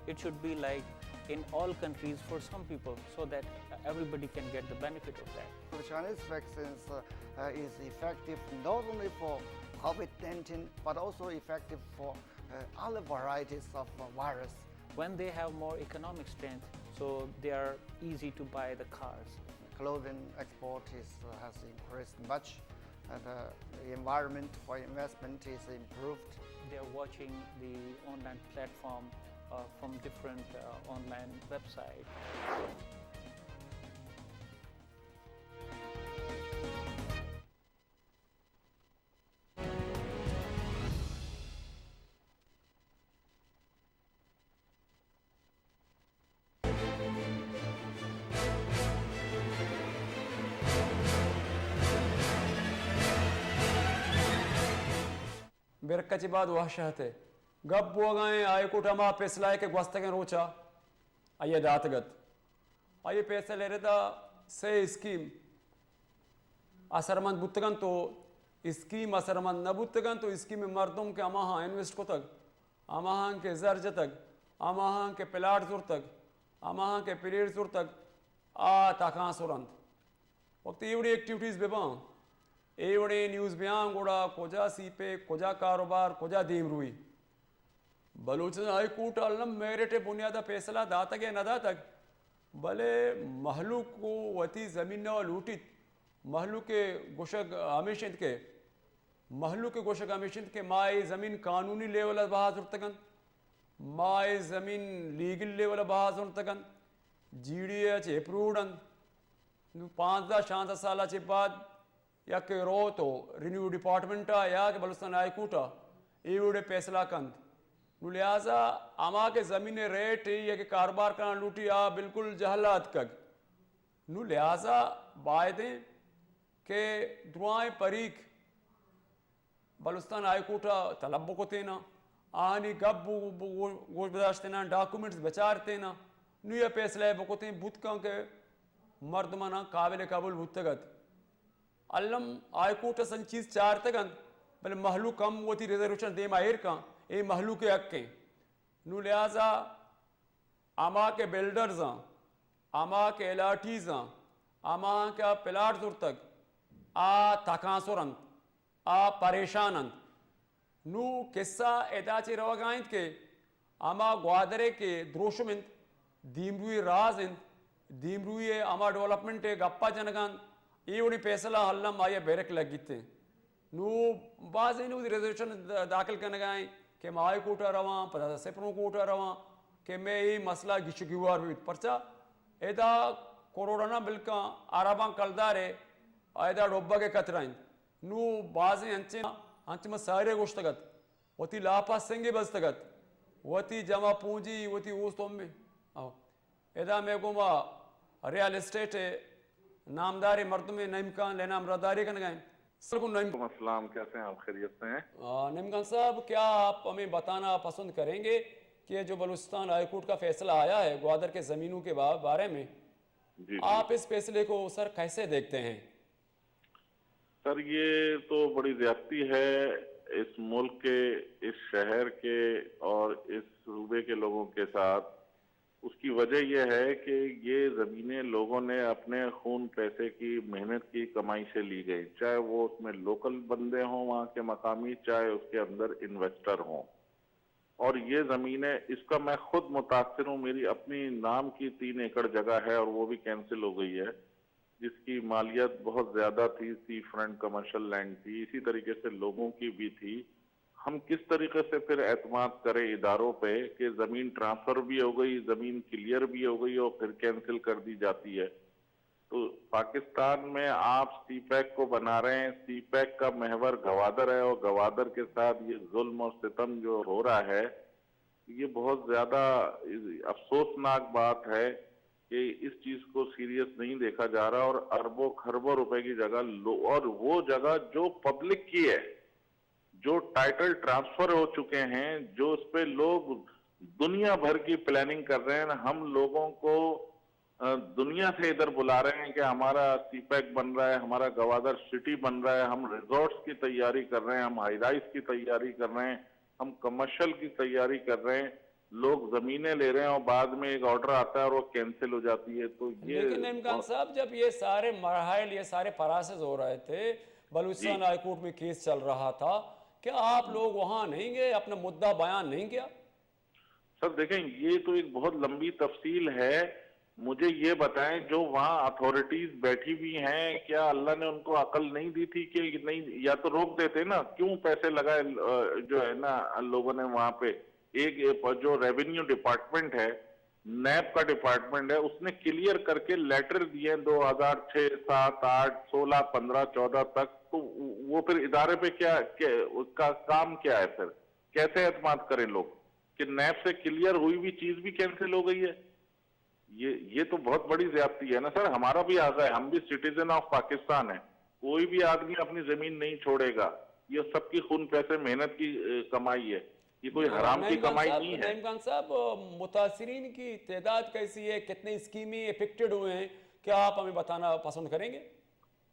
It should be like in all countries for some people, so that everybody can get the benefit of that. The Chinese vaccines, uh, uh, is effective not only for COVID nineteen, but also effective for, uh, other varieties of, uh, virus. When they have more economic strength, so they are easy to buy the cars. Clothing export is, uh, has increased much, and, uh, the environment for investment is improved. They are watching the online platform, uh, from different, uh, online websites. برکہ چہ بعد وحشہ ات ء گپ بوگا ایں، high court ہما فیصلہ ء کہ گوستگیں روچا آئی ء داتگ ات۔ آئی ء فیصلہ ء ردا سے اسکیم اثرمند بوتگ انت و اسکیم اثرمند نہ بوتگ انت و اسکیم ء مردم کہ ہماہاں انویسٹ کتگ، ہماہاں کہ زر جتگ، ہماہاں کہ پلاٹ زرتگ، ہماہاں کہ پلیٹ زرتگ، آ تکانسر انت۔ وقتی اے وڑیں ایکٹیویٹیز بہ باں، اے وڑیں نیوز بیاں، گڑا کجا سیپے، کجا کاروبار، کجا دیمروئی؟ بلوچستان ہائی کورٹ ء الم میرٹ ء بنیاد ء فیصلہ داتگ یا نہ داتگ، بلے مہلوک ء وتی زمین ء لوٹیت۔ مہلوک ء گوشگ ہمیش انت کہ، مہلوک ء گوشگ ہمیش انت کہ ما اے زمین قانونی لیول ء بہا زرتگ انت، ما اے زمین لیگل لیول ء بہا زرتگ انت، جی ڈی اے ء چہ اپروڈ انت۔ نوں پانزدہ شانزدہ سال ء چہ بعد یا کہ روت و ریونیو ڈیپارٹمنٹ ء یا کہ بلوچستان ہائی کورٹ ء اے وڑیں فیصلہ کنت۔ نوں لہذا ہما کہ زمین ء ریٹ یا کہ کاروبار کنان لوٹی آ بالکل جہل ء اتکگ۔ نوں لہذا بائدیں کہ درائیں پریک بلوچستان ہائی کورٹ ء طلب بکتیناں، آہانی گپ بو-، بو-، گوش بداشتیناں، ڈاکومنٹس بچارتیناں، نوں یہ فیصلہ بکتیں بوت کن کہ مردماناں قابل قبول بوتگ ات۔ الم ہائی کورٹ ء سنچیز چارتگ انت، بلے مہلوک ہم وتی ریزرویشن دیما ایر کن، اے مہلوک ء حق انت۔ نوں لہذا ہما کہ بلڈرز آں، ہما کہ الاٹیز آں، ہما کہ پلاٹ زرتگ، آ تکانسر انت، آ پریشان انت۔ نوں قصہ ادا چہ روگا انت کہ ہما گوادرے کہ دروشم انت، دیمروئی راز انت، دیمروئی ہما ڈیولپمنٹ ء گپا جنگا انت، اے وڑیں فیصلہ الم آئی ء بیرک لگیت انت۔ نوں بازیں نوں ریزرویشن داخل کنگا انت کہ ما ہائی کورٹ ء رواں، پدا سپریم کورٹ ء رواں کہ مئے اے مسئلہ گیش و گیوار بیت۔ پرچا ادا کروڑاناں بلکاں ارباں کلدارے ادا ڈوبگ ء خطرہ انت۔ نوں بازیں انچیں، انچ من سارے گوشتگ ات، وتی لاپا سنگے بستگ ات، وتی جمع پونجی، وتی اوست امے۔ آؤ۔ ادا مئے گوما ریئل اسٹیٹ ء نامداریں مردمے نعیم خان لینا ہمراہداری کنگا انت۔ السلام علیکم نعیم۔ وعلیکم السلام، کیسے ہیں آپ؟ خیریت سے ہیں؟ آ، نعیم خان صاحب، کیا آپ ہمیں بتانا پسند کریں گے کہ جو بلوچستان ہائی کورٹ کا فیصلہ آیا ہے گوادر کے زمینوں کے با-، بارے میں، جی، جی۔ آپ اس فیصلے کو سر کیسے دیکھتے ہیں؟ سر، یہ تو بڑی زیادتی ہے اس ملک کے، اس شہر کے اور اس صوبے کے لوگوں کے ساتھ۔ اس کی وجہ یہ ہے کہ یہ زمینیں لوگوں نے اپنے خون پیسے کی، محنت کی کمائی سے لی گئی، چاہے وہ اس میں لوکل بندے ہوں وہاں کے مقامی، چاہے اس کے اندر انویسٹر ہوں۔ اور یہ زمینیں، اس کا میں خود متاثر ہوں، میری اپنی نام کی تین ایکڑ جگہ ہے اور وہ بھی کینسل ہو گئی ہے، جس کی مالیت بہت زیادہ تھی، سی فرنٹ کمرشل لینڈ تھی، اسی طریقے سے لوگوں کی بھی تھی۔ ہم کس طریقے سے پھر اعتماد کریں اداروں پہ کہ زمین ٹرانسفر بھی ہو گئی، زمین کلیئر بھی ہو گئی اور پھر کینسل کر دی جاتی ہے؟ تو پاکستان میں آپ سی پیک کو بنا رہے ہیں، سی پیک کا محور گوادر ہے اور گوادر کے ساتھ یہ ظلم اور ستم جو ہو رہا ہے، یہ بہت زیادہ افسوسناک بات ہے کہ اس چیز کو سیریس نہیں دیکھا جا رہا اور اربوں کھربوں روپے کی جگہ لو-، اور وہ جگہ جو پبلک کی ہے، جو ٹائٹل ٹرانسفر ہو چکے ہیں، جو اس پہ لوگ دنیا بھر کی پلاننگ کر رہے ہیں، ہم لوگوں کو، ا، دنیا سے ادھر بلا رہے ہیں کہ ہمارا سی پیک بن رہا ہے، ہمارا گوادر سٹی بن رہا ہے، ہم ریزورٹس کی تیاری کر رہے ہیں، ہم ہائی رائز کی تیاری کر رہے ہیں، ہم کمرشل کی تیاری کر رہے ہیں۔ لوگ زمینیں لے رہے ہیں اور بعد میں ایک آرڈر آتا ہے اور وہ کینسل ہو جاتی ہے۔ تو یہ لیکن نعیم خان بہت صاحب، جب یہ سارے مراحل، یہ سارے پراسز ہو رہے تھے، بلوچستان جی۔ ہائی کورٹ میں کیس چل رہا تھا، کیا آپ لوگ وہاں نہیں گئے، اپنا مدعا بیان نہیں کیا؟ سر دیکھیں، یہ تو ایک بہت لمبی تفصیل ہے۔ مجھے یہ بتائیں، جو وہاں اتھارٹیز بیٹھی ہوئی ہیں، کیا اللہ نے ان کو عقل نہیں دی تھی کہ نہیں، یا تو روک دیتے نا، کیوں پیسے لگائے، ا، جو ہے نا، لوگوں نے وہاں پہ ایک، جو ریونیو ڈپارٹمنٹ ہے، نیب کا ڈپارٹمنٹ ہے، اس نے کلیئر کر کے لیٹر دیے دو ہزار چھ، سات، آٹھ، سولہ، پندرہ، چودہ تک، تو وہ پھر ادارے پہ کیا، کیا، اس کا کام کیا ہے پھر؟ کیسے اعتماد کریں لوگ کہ نیب سے کلیئر ہوئی ہوئی چیز بھی کینسل ہو گئی ہے؟ یہ، یہ تو بہت بڑی زیادتی ہے نا سر۔ ہمارا بھی حق ہے، ہم بھی سٹیزن آف پاکستان ہیں۔ کوئی بھی آدمی اپنی زمین نہیں چھوڑے گا، یہ سب کی خون پیسے محنت کی، اے، کمائی ہے، یہ کوئی حرام کی نعیم خان کمائی صاحب، نہیں ہے۔ نعیم خان صاحب، متاثرین کی تعداد کیسی ہے؟ کتنے اسکیمی افیکٹڈ ہوئے ہیں؟ کیا آپ ہمیں بتانا پسند کریں گے؟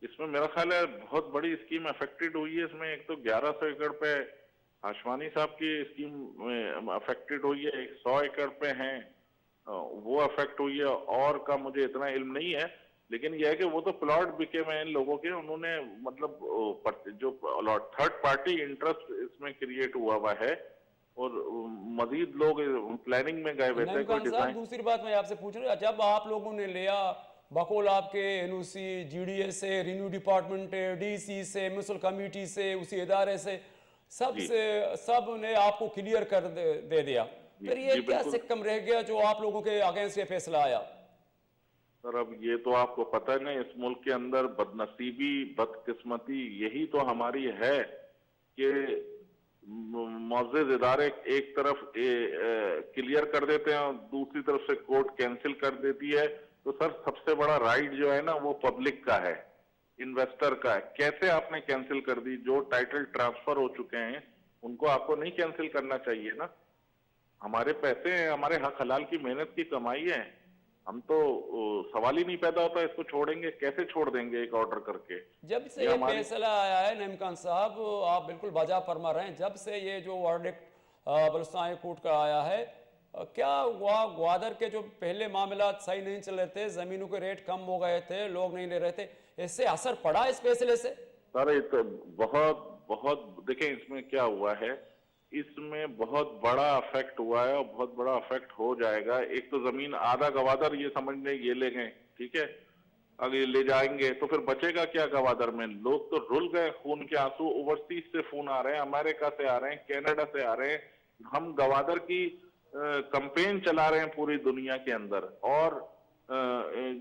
اس میں میرا خیال ہے بہت بڑی اسکیم افیکٹڈ ہوئی ہے۔ اس میں ایک تو گیارہ سو ایکڑ پہ ہاشمانی صاحب کی اسکیم میں افیکٹڈ ہوئی ہے، ایک سو ایکڑ پہ ہیں، آ، وہ افیکٹ ہوئی ہے، اور کا مجھے اتنا علم نہیں ہے، لیکن یہ ہے کہ وہ تو پلاٹ بکے ہوئے ہیں ان لوگوں کے، انہوں نے مطلب، آ، پر-، جو الاٹ-، تھرڈ پارٹی انٹرسٹ اس میں کریٹ ہوا ہوا ہے اور مزید لوگ پلاننگ میں گئے ہوئے تھے، نعیم کوئی خان صاحب، ڈیزائن۔ دوسری بات میں آپ سے پوچھ رہا ہوں، جب آپ لوگوں نے لیا، بقول آپ کے این او سی، جی ڈی اے سے، ریونیو ڈپارٹمنٹ، ڈی سی سے، میونسپل کمیٹی سے، اسی ادارے سے، سب جی۔ سے، سب نے آپ کو کلیئر کر دے، دے دیا۔ جی، پھر یہ جی، کیا بالکل۔ سکم رہ گیا جو آپ لوگوں کے اگینسٹ یہ فیصلہ آیا؟ سر، اب یہ تو آپ کو پتہ ہے نا، اس ملک کے اندر بدنصیبی، بدقسمتی یہی تو ہماری ہے کہ م-، معزز ادارے ایک طرف، اے، اے، کلیئر کر دیتے ہیں اور دوسری طرف سے کورٹ کینسل کر دیتی ہے۔ تو سر، سب سے بڑا رائٹ جو ہے نا، وہ پبلک کا ہے، انویسٹر کا ہے۔ کیسے آپ نے کینسل کر دی؟ جو ٹائٹل ٹرانسفر ہو چکے ہیں، ان کو آپ کو نہیں کینسل کرنا چاہیے نا؟ ہمارے پیسے ہیں، ہمارے حق حلال کی محنت کی کمائی ہے۔ ہم تو، او، سوال ہی نہیں پیدا ہوتا، اس کو چھوڑेंगे، कैसे छोड़ देंगे एक ऑर्डर करके? जब से ये ये हमारी फैसला आया है, नईम खान साहब, आप बिल्कुल बाजा फरमा रहे हैं, जब से ये जो वर्डिक्ट, अ, बलूचिस्तान हाई कोर्ट का आया है, अ, क्या हुआ, ग्वादर के जो पहले मामला सही नहीं चल रहे थे, जमीनों के रेट कम हो गए थे, लोग नहीं ले रहे थे, इससे असर पड़ा इस फैसले से? सर, ये तो बहुत, बहुत, देखें, इसमें क्या हुआ है, इसमें बहुत बड़ा अफेक्ट हुआ है और बहुत बड़ा अफेक्ट हो जाएगा। एक तो जमीन आधा गवादर ये समझ लें ये ले गए, ठीक है, अगर ये ले जाएंगे तो फिर बचेगा क्या गवादर में? लोग तो रुल गए, खून के आंसू। ओवरसीज से फोन आ रहे हैं, अमेरिका से आ रहे हैं, कनाडा से आ रहे हैं। हम गवादर की, अ, कैंपेन चला रहे हैं पूरी दुनिया के अंदर, और, अ,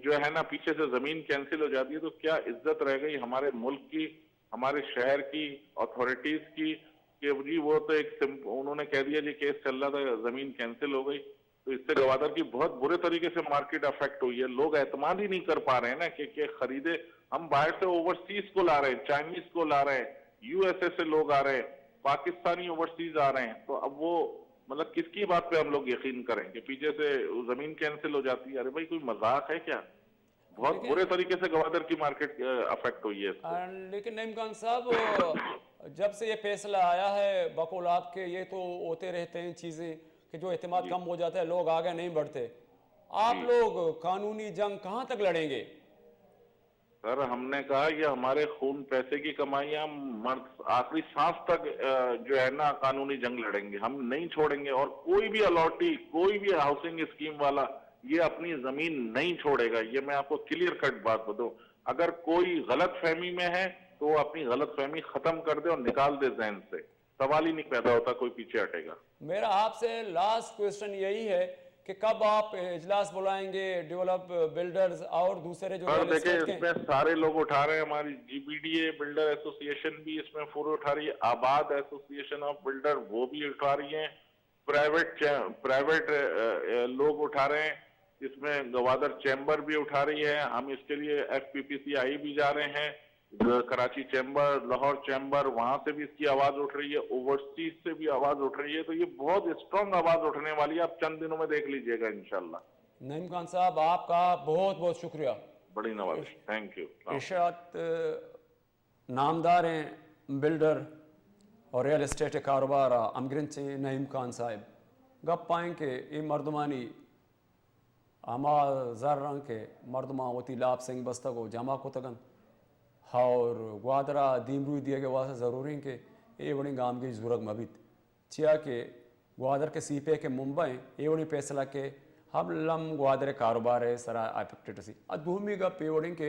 जो है ना, पीछे से जमीन कैंसिल हो जाती है तो क्या इज्जत रह गई हमारे मुल्क की, हमारे शहर की, अथॉरिटीज की? कि जी, वो तो एक सिंप-, उन्होंने कह दिया जी, केस चल रहा था, जमीन कैंसिल हो गई। तो इससे गवादर की बहुत बुरे तरीके से मार्केट अफेक्ट हुई है। लोग एतमाद ही नहीं कर पा रहे हैं ना कि, कि खरीदे। हम बाहर से ओवरसीज को ला रहे हैं, चाइनीज को ला रहे हैं, यूएसए से लोग आ रहे हैं, पाकिस्तानी ओवरसीज आ रहे हैं। तो अब वो, मतलब, किसकी बात पे हम लोग यकीन करें कि पीछे से जमीन कैंसिल हो जाती है? अरे भाई, कोई मजाक है क्या? बहुत लेकिन बुरे तरीके से गवादर की मार्केट, अ, अफेक्ट हुई है इससे। अ, लेकिन नईम खान साहब, अ, जब से ये फैसला आया है, बकौल आपके, ये तो होते रहते हैं चीजें कि जो एतमाद जी। कम हो जाता है, लोग आगे नहीं बढ़ते। आप जी। लोग कानूनी जंग कहाँ तक लड़ेंगे? सर, हमने कहा, ये हमारे खून पैसे की कमाई है, हम मर-, आखिरी सांस तक, अ, जो है ना, कानूनी जंग लड़ेंगे, हम नहीं छोड़ेंगे। और कोई भी अलॉटी, कोई भी हाउसिंग स्कीम वाला ये अपनी जमीन नहीं छोड़ेगा, ये मैं आपको क्लियर कट बात बताऊं। अगर कोई गलत फहमी में है तो वो अपनी गलत फहमी खत्म कर दे और निकाल दे जहन से, सवाल ही नहीं पैदा होता, कोई पीछे हटेगा। मेरा आपसे लास्ट क्वेश्चन यही है कि कब आप इजलास बुलाएंगे, डेवलप बिल्डर्स और दूसरे जो सर, रियल देखिए, एस्टेट के? इसमें सारे लोग उठा रहे हैं, हमारी जीबीडीए बिल्डर एसोसिएशन भी इसमें फुल उठा रही है, आबाद एसोसिएशन ऑफ बिल्डर वो भी उठा रही है, प्राइवेट चे-, प्राइवेट, अ, अ, लोग उठा रहे हैं, इसमें गवादर चैम्बर भी उठा रही है। हम इसके लिए एफपीपीसीआई भी जा रहे हैं, ग-, कराची चैम्बर, लाहौर चैम्बर, वहां से भी इसकी आवाज उठ रही है, ओवरसीज से भी आवाज उठ रही है। तो ये बहुत स्ट्रांग आवाज उठने वाली है, आप चंद दिनों में देख लीजिएगा इंशाल्लाह। नईम खान साहब, आपका बहुत बहुत शुक्रिया। बड़ी नवाजिश, थैंक यू। इरशाद, अ, नामदारें بلڈر اور ریئل اسٹیٹ کاروبار ء ہمگرنچیں نعیم خان صاحب گپ آئیں کہ اے مردمانی ہما زر آں کہ مردماں وتی لاپ سنگ بستگ و جمع کتگ انت اور گوادر ء دیمروی دیگ ء واستہ ضروری انت کہ اے وڑیں گامگیج زورگ مہ بیت۔ چیا کہ گوادر کہ سی پیک ء ممبا انت، اے وڑیں پیسلہ کہ ہم لم گوادر ء کاروبار ء سرا افیکٹڈ رسی۔ ء دومی گپ اے وڑیں کہ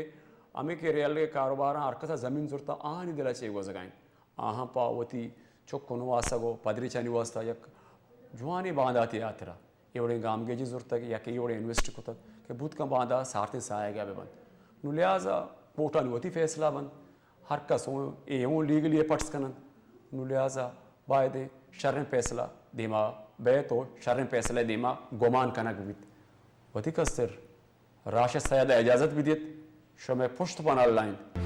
ہمے کہ ریل ء کاروباراں ہر کس ء زمین زرتا، آہانی دل ء چے گوزگا انت؟ آہاں پہ وتی چک و نواسگ و پدریچانی واسطہ یک جوانیں بانداتے ہاترا اے وڑیں گامگیجی زرتگ یا کہ اے وڑیں انویسٹ کتگ کہ بوت کن باندا سارتیں ساہگ ء بہ بنت۔ نوں لہذا کوٹانی وتی فیصلہ بنت۔ ہر کس اوں، اے اوں لیگلی اے پٹس کننت۔ نوں لہذا باید ایں شریں پیسلہ دیما بیت و شریں پیسلہ دیما گمان کنگ بیت۔ وتی کستر راشد سید ء اجازت بدیت، شمئے پشت پناہ اللہ انت۔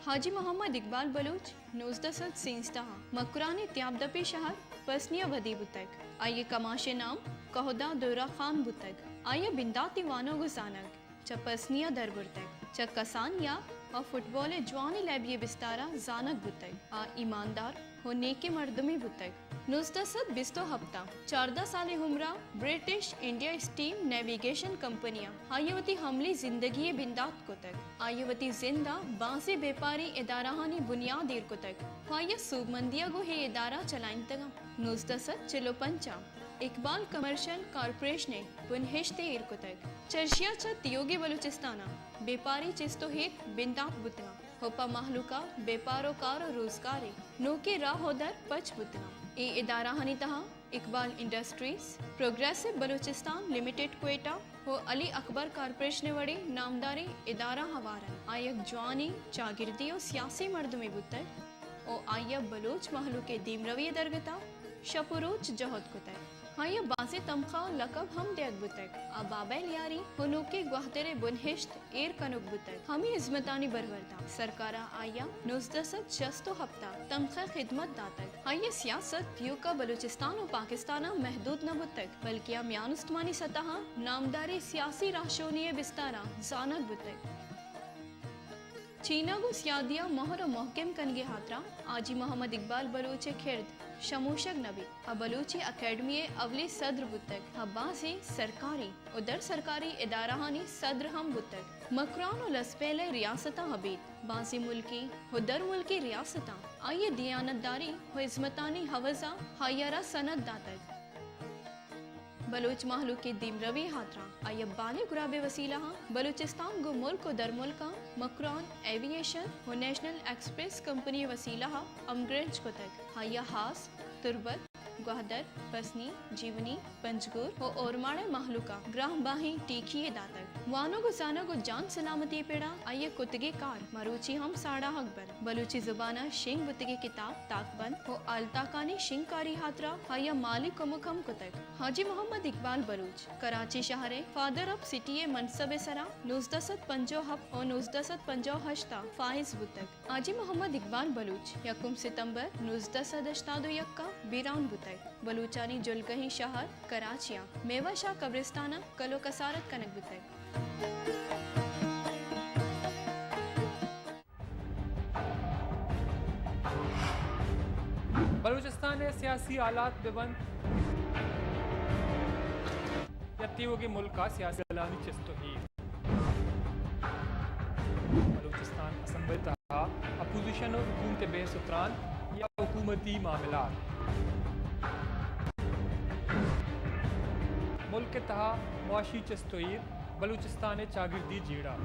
حاجی محمد اقبال بلوچ نوزدہ سد سیزدہ ء مکران ء تیابدپی شہر پسنی ء ودی بوتگ۔ آئی ء کماش ء نام کہدا دورہ خان بوتگ۔ آئی ء بنداتی وانگ و زانگ چہ پسنی ء در برتگ۔ چہ کسانی ء آ فٹبال ء جوانیں لیبی ء بستار ء زانگ بوتگ۔ آ ایماندار و نیکیں مردمے بوتگ۔ نوزدہ سد بیست و ہپت ء چاردہ سالیں عمر ء British India steam navigation company ء آئی ء وتی عملی زندگی ء بندات کتگ۔ آئی ء وتی زند ء بازیں بیپاریں ادارہانی بنیاد ایر کتگ و آئی ء سوبمندی ء گوں اے ادارہ چلائینتگ انت۔ نوزدہ سد چل و پنچ ء اقبال کمرشل کارپوریشن ء بنہشت ء ایر کتگ۔ چہ اشی ء چہ تیوگیں بلوچستان ء بیپاری چست و ایر بندات بوتگ انت و پہ مہلوک ء بیپار و کار و روزگار ء نوکیں راہ و در پچ بوتگ انت۔ اے ادارہانی تہا اقبال انڈسٹریز، پروگریسو بلوچستان لمیٹڈ کوئٹہ و علی اکبر کارپوریشن ءِ وڑیں نامداریں ادارہ ہوار انت۔ آ یک جوانیں چاگردی و سیاسی مردمے بوتگ و آئی ءَ بلوچ مہلوک ءِ دیمروی ءِ درگت ءَ شپ و روچ جہد کتگ۔ آئی ءَ بازیں تمخواہ و لقب ہم دیگ بوتگ۔ آ بابیل یاری و نوکیں گوادر ءِ بنہشت ایر کنوک بوتگ۔ ہمے ہزمتانی برورد ءَ سرکار ءَ آئی ءَ نوزدہ سد شست و ہپت ءَ تمخواہ خدمت داتگ۔ آئی ءِ سیاست ایوکا بلوچستان و پاکستان ءَ محدود نہ بوتگ، بلکیں آ میان استمانی سطح ءَ نامداریں سیاسی راہشونی ءِ بستار ءَ زانگ بوتگ۔ چینگ و سیادی ءَ مہر و مہکم کنگ ءِ ہاترا حاجی محمد اقبال بلوچ ءِ کرد شموشگ نہ بیت۔ آ بلوچی اکیڈمی ءِ اولی صدر بوتگ۔ آ بازیں سرکاری و در سرکاری ادارہانی صدر ہم بوتگ۔ مکران و لسبیلہ ریاستاں ابید بازیں ملکی و در ملکی ریاستاں آئی ءِ دیانتداری و ہزمتانی عوض ءَ آئی ءَ را سند داتگ۔ بلوچ مہلوک ءِ دیمروی ءِ ہاترا آئی ءَ بالیں گراب ءِ وسیلہ ءَ بلوچستان گوں ملک و درملکاں مکران ایوی ایشن و نیشنل ایکسپریس کمپنی ءِ وسیلہ ءَ ہمگرنچ کتگ۔ آئی ءَ ہاس، تربت، گوادر، بزنی، جیونی، پنجگور و اورماڑہ ءِ مہلوک ءَ گرانباہیں ٹیکی یے داتگ۔ وانگ و زانگ و جان سلامتی ءِ پڑا آئی ءِ کتگیں کار مروچی ہم ساڑاہگ بنت۔ بلوچی زبان ءِ شنگ بوتگیں کتاب، تاکبند و آلتاکانی شنگ کاری ءِ ہاترا آئی ءَ مالی کمک ہم کتگ۔ حاجی محمد اقبال بلوچ کراچی شہر ءِ فادر آف سٹی ءِ منصب ءِ سرا نوزدہ سد پنجاہ و ہپت و نوزدہ سد پنجاہ و ہشت ءَ فائز بوتگ۔ حاجی محمد اقبال بلوچ یکم ستمبر نوزدہ سد ہشتاد و یک ءَ بیران بوتگ۔ بلوچانی جلگہیں شہر کراچی ءَ میوہ شاہ قبرستان ءَ کلو کسارت کنگ بوتگ۔ بلوچستان ءِ سیاسی حالات بہ بنت یا تیوگیں ملک ءِ سیاسی حالانی چست و ایر۔ بلوچستان اسمبلی ءِ تہا اپوزیشن و حکومت ءِ بحث و تران یا حکومتی معاملات۔ ملک ءِ تہا معاشی چست و ایر، بلوچستان ءِ چاگردی جیڑہ۔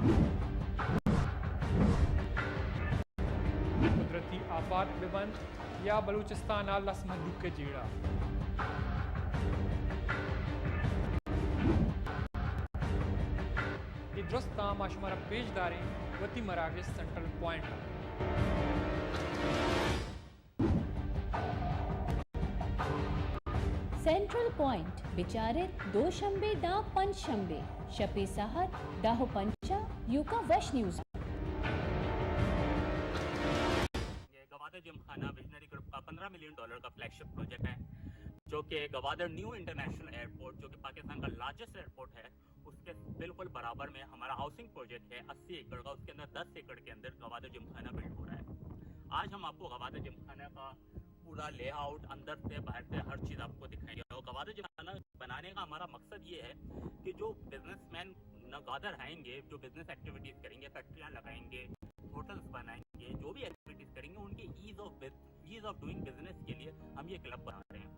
قدرتی آفات بہ بنت یا بلوچستان ءِ لس مہلوک ءِ جیڑہ۔ اے درستاں ما شمارا پیش داریں وتی مراگش سینٹرل پوائنٹ ءَ۔ سینٹرل پوائنٹ بچار ات دوشنبے داں پنچ شنبے شپے ساہت دہ و پنچ ءَ ایوکا وش نیوز۔ گوادر جم خانہ ویژنری گروپ کا پندرہ ملین ڈالر کا فلیگ شپ پروجیکٹ ہے، جو کہ گوادر نیو انٹرنیشنل ایئرپورٹ، جو کہ پاکستان کا لارجسٹ ایئرپورٹ ہے، اس کے بالکل برابر میں ہمارا ہاؤسنگ پروجیکٹ ہے، اسی ایکڑ کا، اس کے اندر دس ایکڑ کے اندر گوادر جم خانہ بلڈ ہو رہا ہے۔ آج ہم آپ کو گوادر جم خانہ کا پورا لے آؤٹ، اندر سے باہر سے ہر چیز آپ کو دکھائیں گے۔ اور گوادر جم خانہ بنانے کا ہمارا مقصد یہ ہے کہ جو بزنس مین گوادر آئیں گے، جو بزنس ایکٹیویٹیز کریں گے، فیکٹریاں لگائیں گے، ہوٹلز بنائیں گے، جو بھی ایکٹیویٹیز کریں گے، ان کے as of as of doing business کے لیے ہم یہ کلب بنا رہے ہیں۔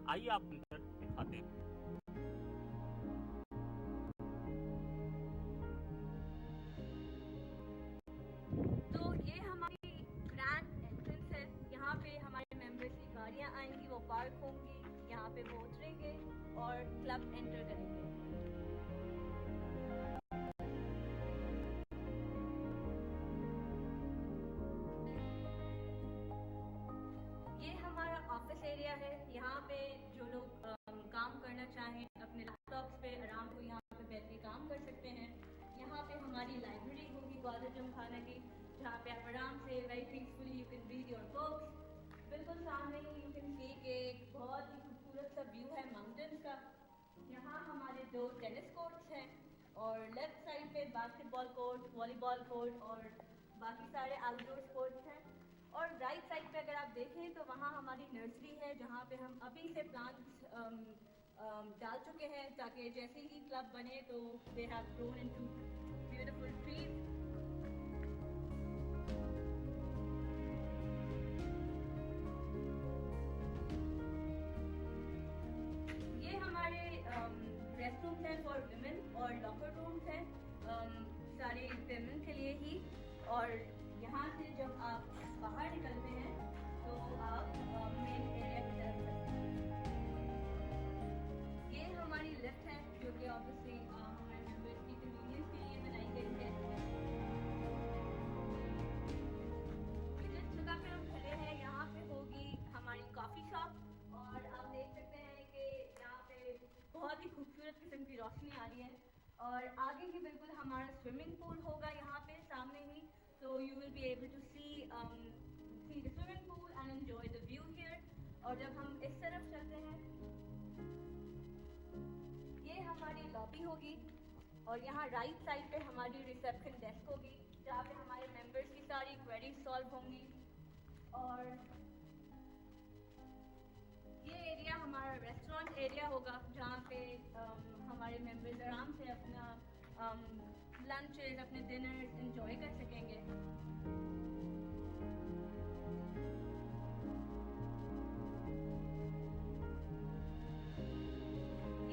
آئیے آپ اندر دکھاتے ہیں۔ تو یہ ہماری گرینڈ انٹرنس ہے، یہاں پہ ہمارے ممبرز کی گاڑیاں آئیں گی، وہ پارک ہوں گی، یہاں پہ وہ اتریں گے اور کلب انٹر کریں گے۔ یہ ہمارا آفس ایریا ہے، یہاں پہ جو لوگ، ام، کام کرنا چاہیں، اپنے لیپ ٹاپس پہ آرام کو یہاں پہ بیٹھ کے کام کر سکتے ہیں۔ یہاں پہ ہماری لائبریری ہوگی گوادر جم خانہ کی، جہاں پہ آپ آرام سے، very peacefully, you can read your books. بالکل سامنے ہی یو کین سی کہ ایک بہت ہی خوبصورت سا ویو ہے ماؤنٹینز کا۔ یہاں ہمارے دو ٹینس کورٹس ہیں اور لیفٹ سائیڈ پہ باسکٹ بال کورٹ، والی بال کورٹ اور باقی سارے آؤٹ ڈور اسپورٹس ہیں۔ اور رائٹ سائیڈ پہ اگر آپ دیکھیں تو وہاں ہماری نرسری ہے، جہاں پہ ہم ابھی سے پلانٹس، ام، ام، ڈال چکے ہیں، تاکہ جیسے ہی کلب بنے تو they have grown into beautiful trees۔ یہ ہمارے، ام، ریسٹ رومز ہیں فار ویمن اور لاکر رومز ہیں، ام، سارے ویمن کے لیے ہی۔ اور یہاں سے جب آپ باہر نکلتے ہیں تو آپ، ام، مین ایریا کی طرف چلتے ہیں۔ ऑब्वियसली हमारे मेंबर्स की कन्वीनियंस के लिए बनाई गई है। ये जिस जगह पे हम खड़े हैं, यहाँ पे होगी हमारी कॉफ़ी शॉप, और आप देख सकते हैं कि यहाँ पे बहुत ही खूबसूरत किस्म की रोशनी आ रही है। और आगे ही बिल्कुल हमारा स्विमिंग पूल होगा यहाँ पे सामने ही, so you will be able to see, um, see the swimming pool and enjoy the view here. और जब हम इस तरफ चलते हैं, ये हमारी लॉबी होगी और यहाँ राइट साइड पे हमारी रिसेप्शन डेस्क होगी, जहाँ पे हमारे मेंबर्स की सारी क्वेरीज सॉल्व होंगी। और ये एरिया हमारा रेस्टोरेंट एरिया होगा, जहाँ पे, अम, हमारे मेंबर्स आराम से अपना, अम, लंचेस, अपने डिनर्स एंजॉय कर सकेंगे।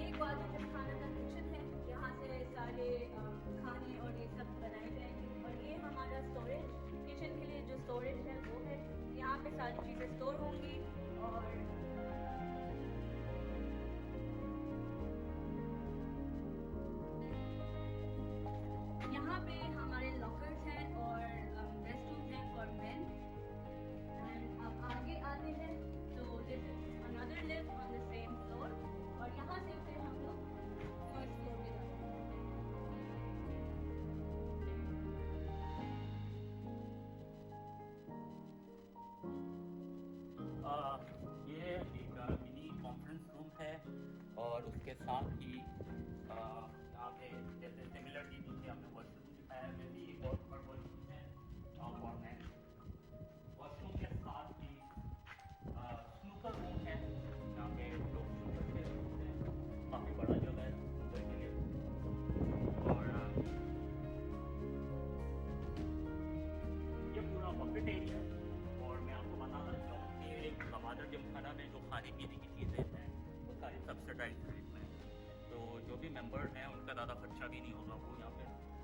ये ग्वालियर खाना का किचन है, यहाँ से सारे, अम, खाने और ये सब बनाए जाएंगे। और ये हमारा स्टोरेज, किचन के लिए जो स्टोरेज है वो है, यहाँ पे सारी चीज़ें स्टोर होंगी। और यहाँ पे हमारे लॉकर्स हैं और, अम, रेस्ट रूम हैं फॉर मेन। एंड अब आगे आते हैं, तो this is another lift on the same floor, और यहाँ से फिर हम लोग फर्स्ट फ्लोर पे जाते हैं। आ, ये एक, आ, मिनी कॉन्फ्रेंस रूम है और उसके साथ ही, आ, यहाँ पे जैसे सिमिलरली पीछे हमने वॉशरूम दिखाया है, वैसे ही एक और ऊपर वॉशरूम है, आ, और मैं वॉशरूम के साथ ही, आ, स्नूकर रूम है, यहाँ पे लोग स्नूकर खेल सकते हैं। काफ़ी बड़ा जगह है स्नूकर के लिए। और, आ, ये पूरा बफेट एरिया है। और मैं आपको बताना चाहूँ कि गवादर जिमखाना में जो खाने पीने की चीज़ें हैं, वो सारी सब्सिडाइज रेट में है। तो जो भी मेंबर हैं, उनका ज़्यादा खर्चा भी नहीं होगा। वो यहाँ पे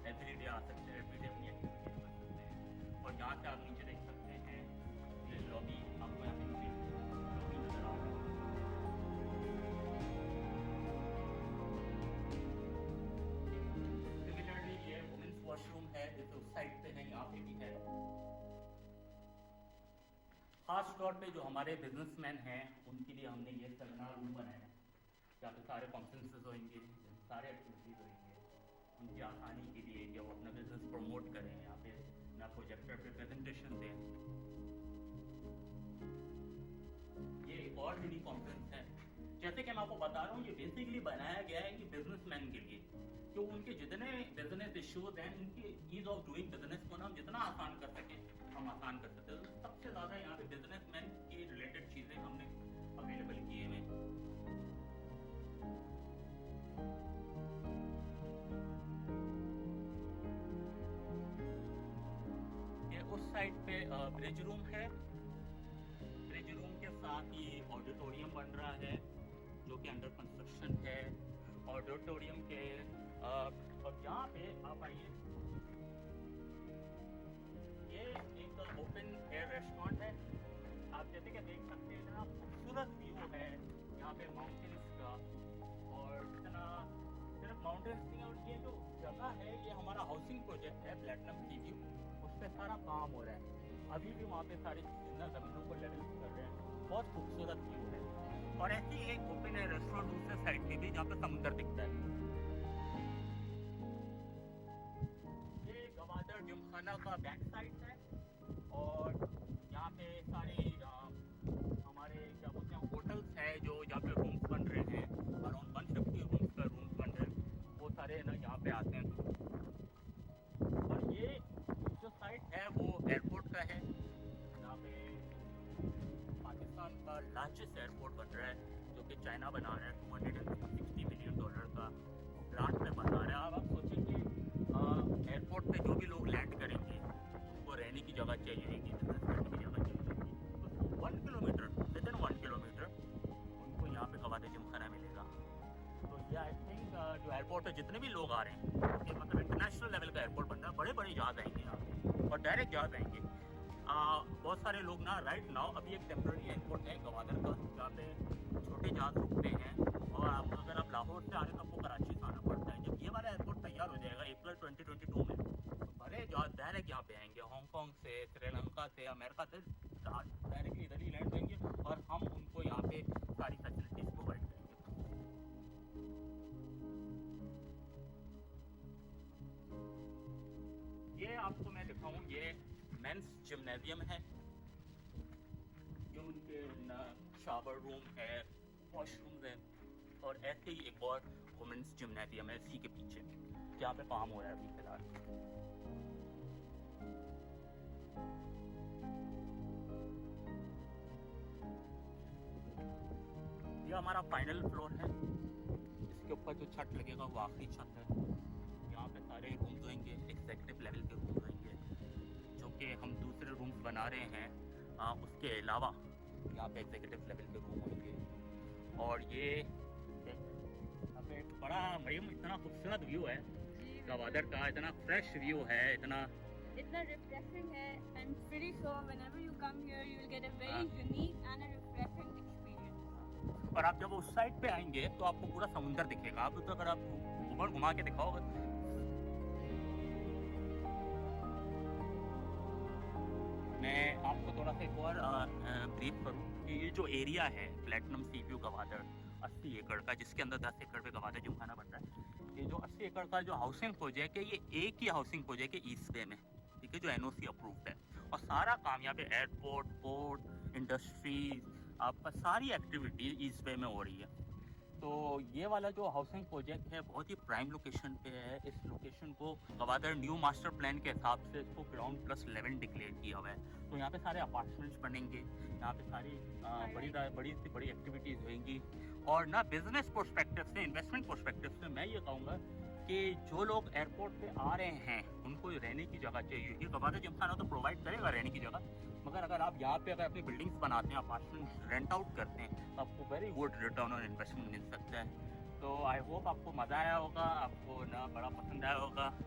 एवरीडे आ सकते हैं, एवरीडे अपनी एक्टिविटीज कर सकते हैं। और यहाँ से आप नीचे देख सकते हैं, ये लॉबी आपको यहाँ पे नीचे लॉबी नजर आ रहा है। सिमिलरली ये वुमेन्स वॉशरूम है, जैसे उस साइड पे है, यहाँ पे भी है। खास तौर पे जो हमारे बिजनेसमैन हैं, उनके लिए हमने ये सेमिनार रूम बनाया है। यहाँ पे सारे फंक्शंस होंगे, सारे एक्टिविटीज होंगे, उनकी आसानी के लिए कि वो अपना बिजनेस प्रमोट करें, यहाँ पे अपना प्रोजेक्टर पे प्रेजेंटेशन दें। ये एक और मिनी कॉन्फ्रेंस है। जैसे कि मैं आपको बता रहा हूँ, ये बेसिकली बनाया गया है कि बिजनेसमैन के लिए, तो उनके जितने बिजनेस इश्यूज हैं, उनके ईज ऑफ डूइंग बिजनेस को ना हम जितना आसान कर सकें, हम आसान कर सकते हैं। तो सबसे ज़्यादा यहाँ पे बिजनेसमैन के रिलेटेड चीज़ें हमने अवेलेबल किए हुए हैं। ये उस साइड पे, अ, ब्रिज रूम है। ब्रिज रूम के साथ ये ऑडिटोरियम बन रहा है, जो कि अंडर कंस्ट्रक्शन है। ऑडिटोरियम के, अ, और यहाँ पे आप आइए, ये एक ओपन एयर रेस्टोरेंट है। आप जैसे कि देख सकते हैं, इतना खूबसूरत व्यू है यहाँ पे माउंटेन्स का, और इतना सिर्फ माउंटेन्स नहीं है, और ये जो जगह है, ये हमारा हाउसिंग प्रोजेक्ट है प्लेटिनम सी व्यू, उस पे सारा काम हो रहा है। अभी भी वहाँ पे सारी जितना जमीनों को लेवल कर रहे हैं। बहुत खूबसूरत व्यू है। और ऐसे ही एक ओपन एयर रेस्टोरेंट दूसरे साइड पे भी, जहाँ पे समुंदर दिखता है। ये गवादर जिमखाना का बैक साइड है और यहाँ पे सारे, अ, हमारे क्या बोलते हैं, होटल्स है, जो यहाँ पे रूम्स बन रहे हैं, अराउंड वन फिफ्टी रूम्स का रूम्स बन रहे हैं, वो सारे ना यहाँ पे आते हैं। और ये जो साइट है वो एयरपोर्ट का है, यहाँ पे पाकिस्तान का लार्जेस्ट एयरपोर्ट बन रहा है, जो कि चाइना बना रहा है। Two hundred and sixty million dollar का ग्रांट में बना रहा है। अब आप सोचें कि, अ, एयरपोर्ट पे जो भी लोग लैंड करेंगे, उनको रहने की जगह चाहिए होगी, बिजनेस करने की जगह चाहिए होगी। तो one kilometre, with in one kilometre उनको यहाँ पे गवादर जिमखाना मिलेगा। तो ये आई थिंक, अ, जो एयरपोर्ट है, जितने भी लोग आ रहे हैं, ये मतलब इंटरनेशनल लेवल का एयरपोर्ट बन रहा है, बड़े-बड़े जहाज आएंगे यहाँ पे और डायरेक्ट जहाज आएंगे। अ, आ, बहुत सारे लोग ना, राइट नाउ अभी एक टेम्परेरी एयरपोर्ट है गवादर का, जहाँ पे छोटे जहाज रुकते हैं, और आप, अगर आप लाहौर से आ रहे हो तो आपको कराची से आना पड़ता है। जब ये वाला एयरपोर्ट तैयार हो जाएगा अप्रैल ट्वेंटी ट्वेंटी टू में, तो बड़े जहाज डायरेक्ट यहाँ पे आएंगे, हांगकांग से, श्रीलंका से, अमेरिका से, डायरेक्टली इधर ही लैंड करेंगे और हम उनको यहाँ पे सारी फैसिलिटीज प्रोवाइड करेंगे। ये आपको मैं दिखाऊं, ये मेंस जिम्नेजियम है, जो उनके ना शावर रूम है, वॉशरूम्स हैं, और ऐसे ही एक और वुमेन्स जिम्नेजियम है इसी के पीछे, जहाँ पे काम हो रहा है अभी फिलहाल। ये हमारा फाइनल फ्लोर है, इसके ऊपर जो छत लगेगा वो आखिरी छत है। यहाँ पे सारे रूम्स होंगे, एग्जीक्यूटिव लेवल के रूम्स होंगे, जो कि हम दूसरे रूम्स बना रहे हैं। आ, उसके अलावा यहाँ पे एग्जीक्यूटिव लेवल के रूम होंगे। और ये देख, यहाँ पे एक बड़ा, भाई, इतना खूबसूरत व्यू है जी, गवादर का, इतना फ्रेश व्यू है, इतना इतना रिफ्रेशिंग है। I'm pretty sure whenever you come here, you will get a very हाँ। Unique and a refreshing experience. और आप जब उस साइड पे आएंगे तो आपको पूरा समुंदर दिखेगा। आप तो, अगर आप घुमा घुमा के दिखाओगे। मैं आपको थोड़ा सा एक और ब्रीफ करूँ कि ये जो एरिया है प्लेटिनम सी व्यू गवादर अस्सी एकड़ का, जिसके अंदर दस एकड़ पे गवादर जिमखाना बन रहा है, ये जो अस्सी एकड़ का जो हाउसिंग प्रोजेक्ट है, ये एक ही हाउसिंग प्रोजेक्ट है ईस्ट बे में, ठीक है, जो एनओसी अप्रूव्ड है। और सारा काम यहाँ पे, एयरपोर्ट, पोर्ट, इंडस्ट्रीज, आपका सारी एक्टिविटी ईस्ट बे में हो रही है। तो ये वाला जो हाउसिंग प्रोजेक्ट है, बहुत ही प्राइम लोकेशन पे है। इस लोकेशन को गवादर न्यू मास्टर प्लान के हिसाब से इसको ग्राउंड प्लस इलेवन डिक्लेयर किया हुआ है। तो यहाँ पे सारे अपार्टमेंट्स बनेंगे, यहाँ पे सारी आ, बड़ी रा- बड़ी से बड़ी एक्टिविटीज होंगी। और ना, बिजनेस पर्सपेक्टिव से, इन्वेस्टमेंट पर्सपेक्टिव से मैं ये कहूँगा कि जो लोग एयरपोर्ट पे आ रहे हैं, उनको रहने की जगह चाहिए। ये गवादर जिमखाना तो प्रोवाइड करेगा रहने की जगह, मगर अगर आप यहाँ पे अगर अपनी बिल्डिंग्स बनाते हैं, अपार्टमेंट्स रेंट आउट करते हैं, तो आपको very good return on investment मिल सकता है। तो आई होप आपको मज़ा आया होगा, आपको ना बड़ा पसंद आया होगा।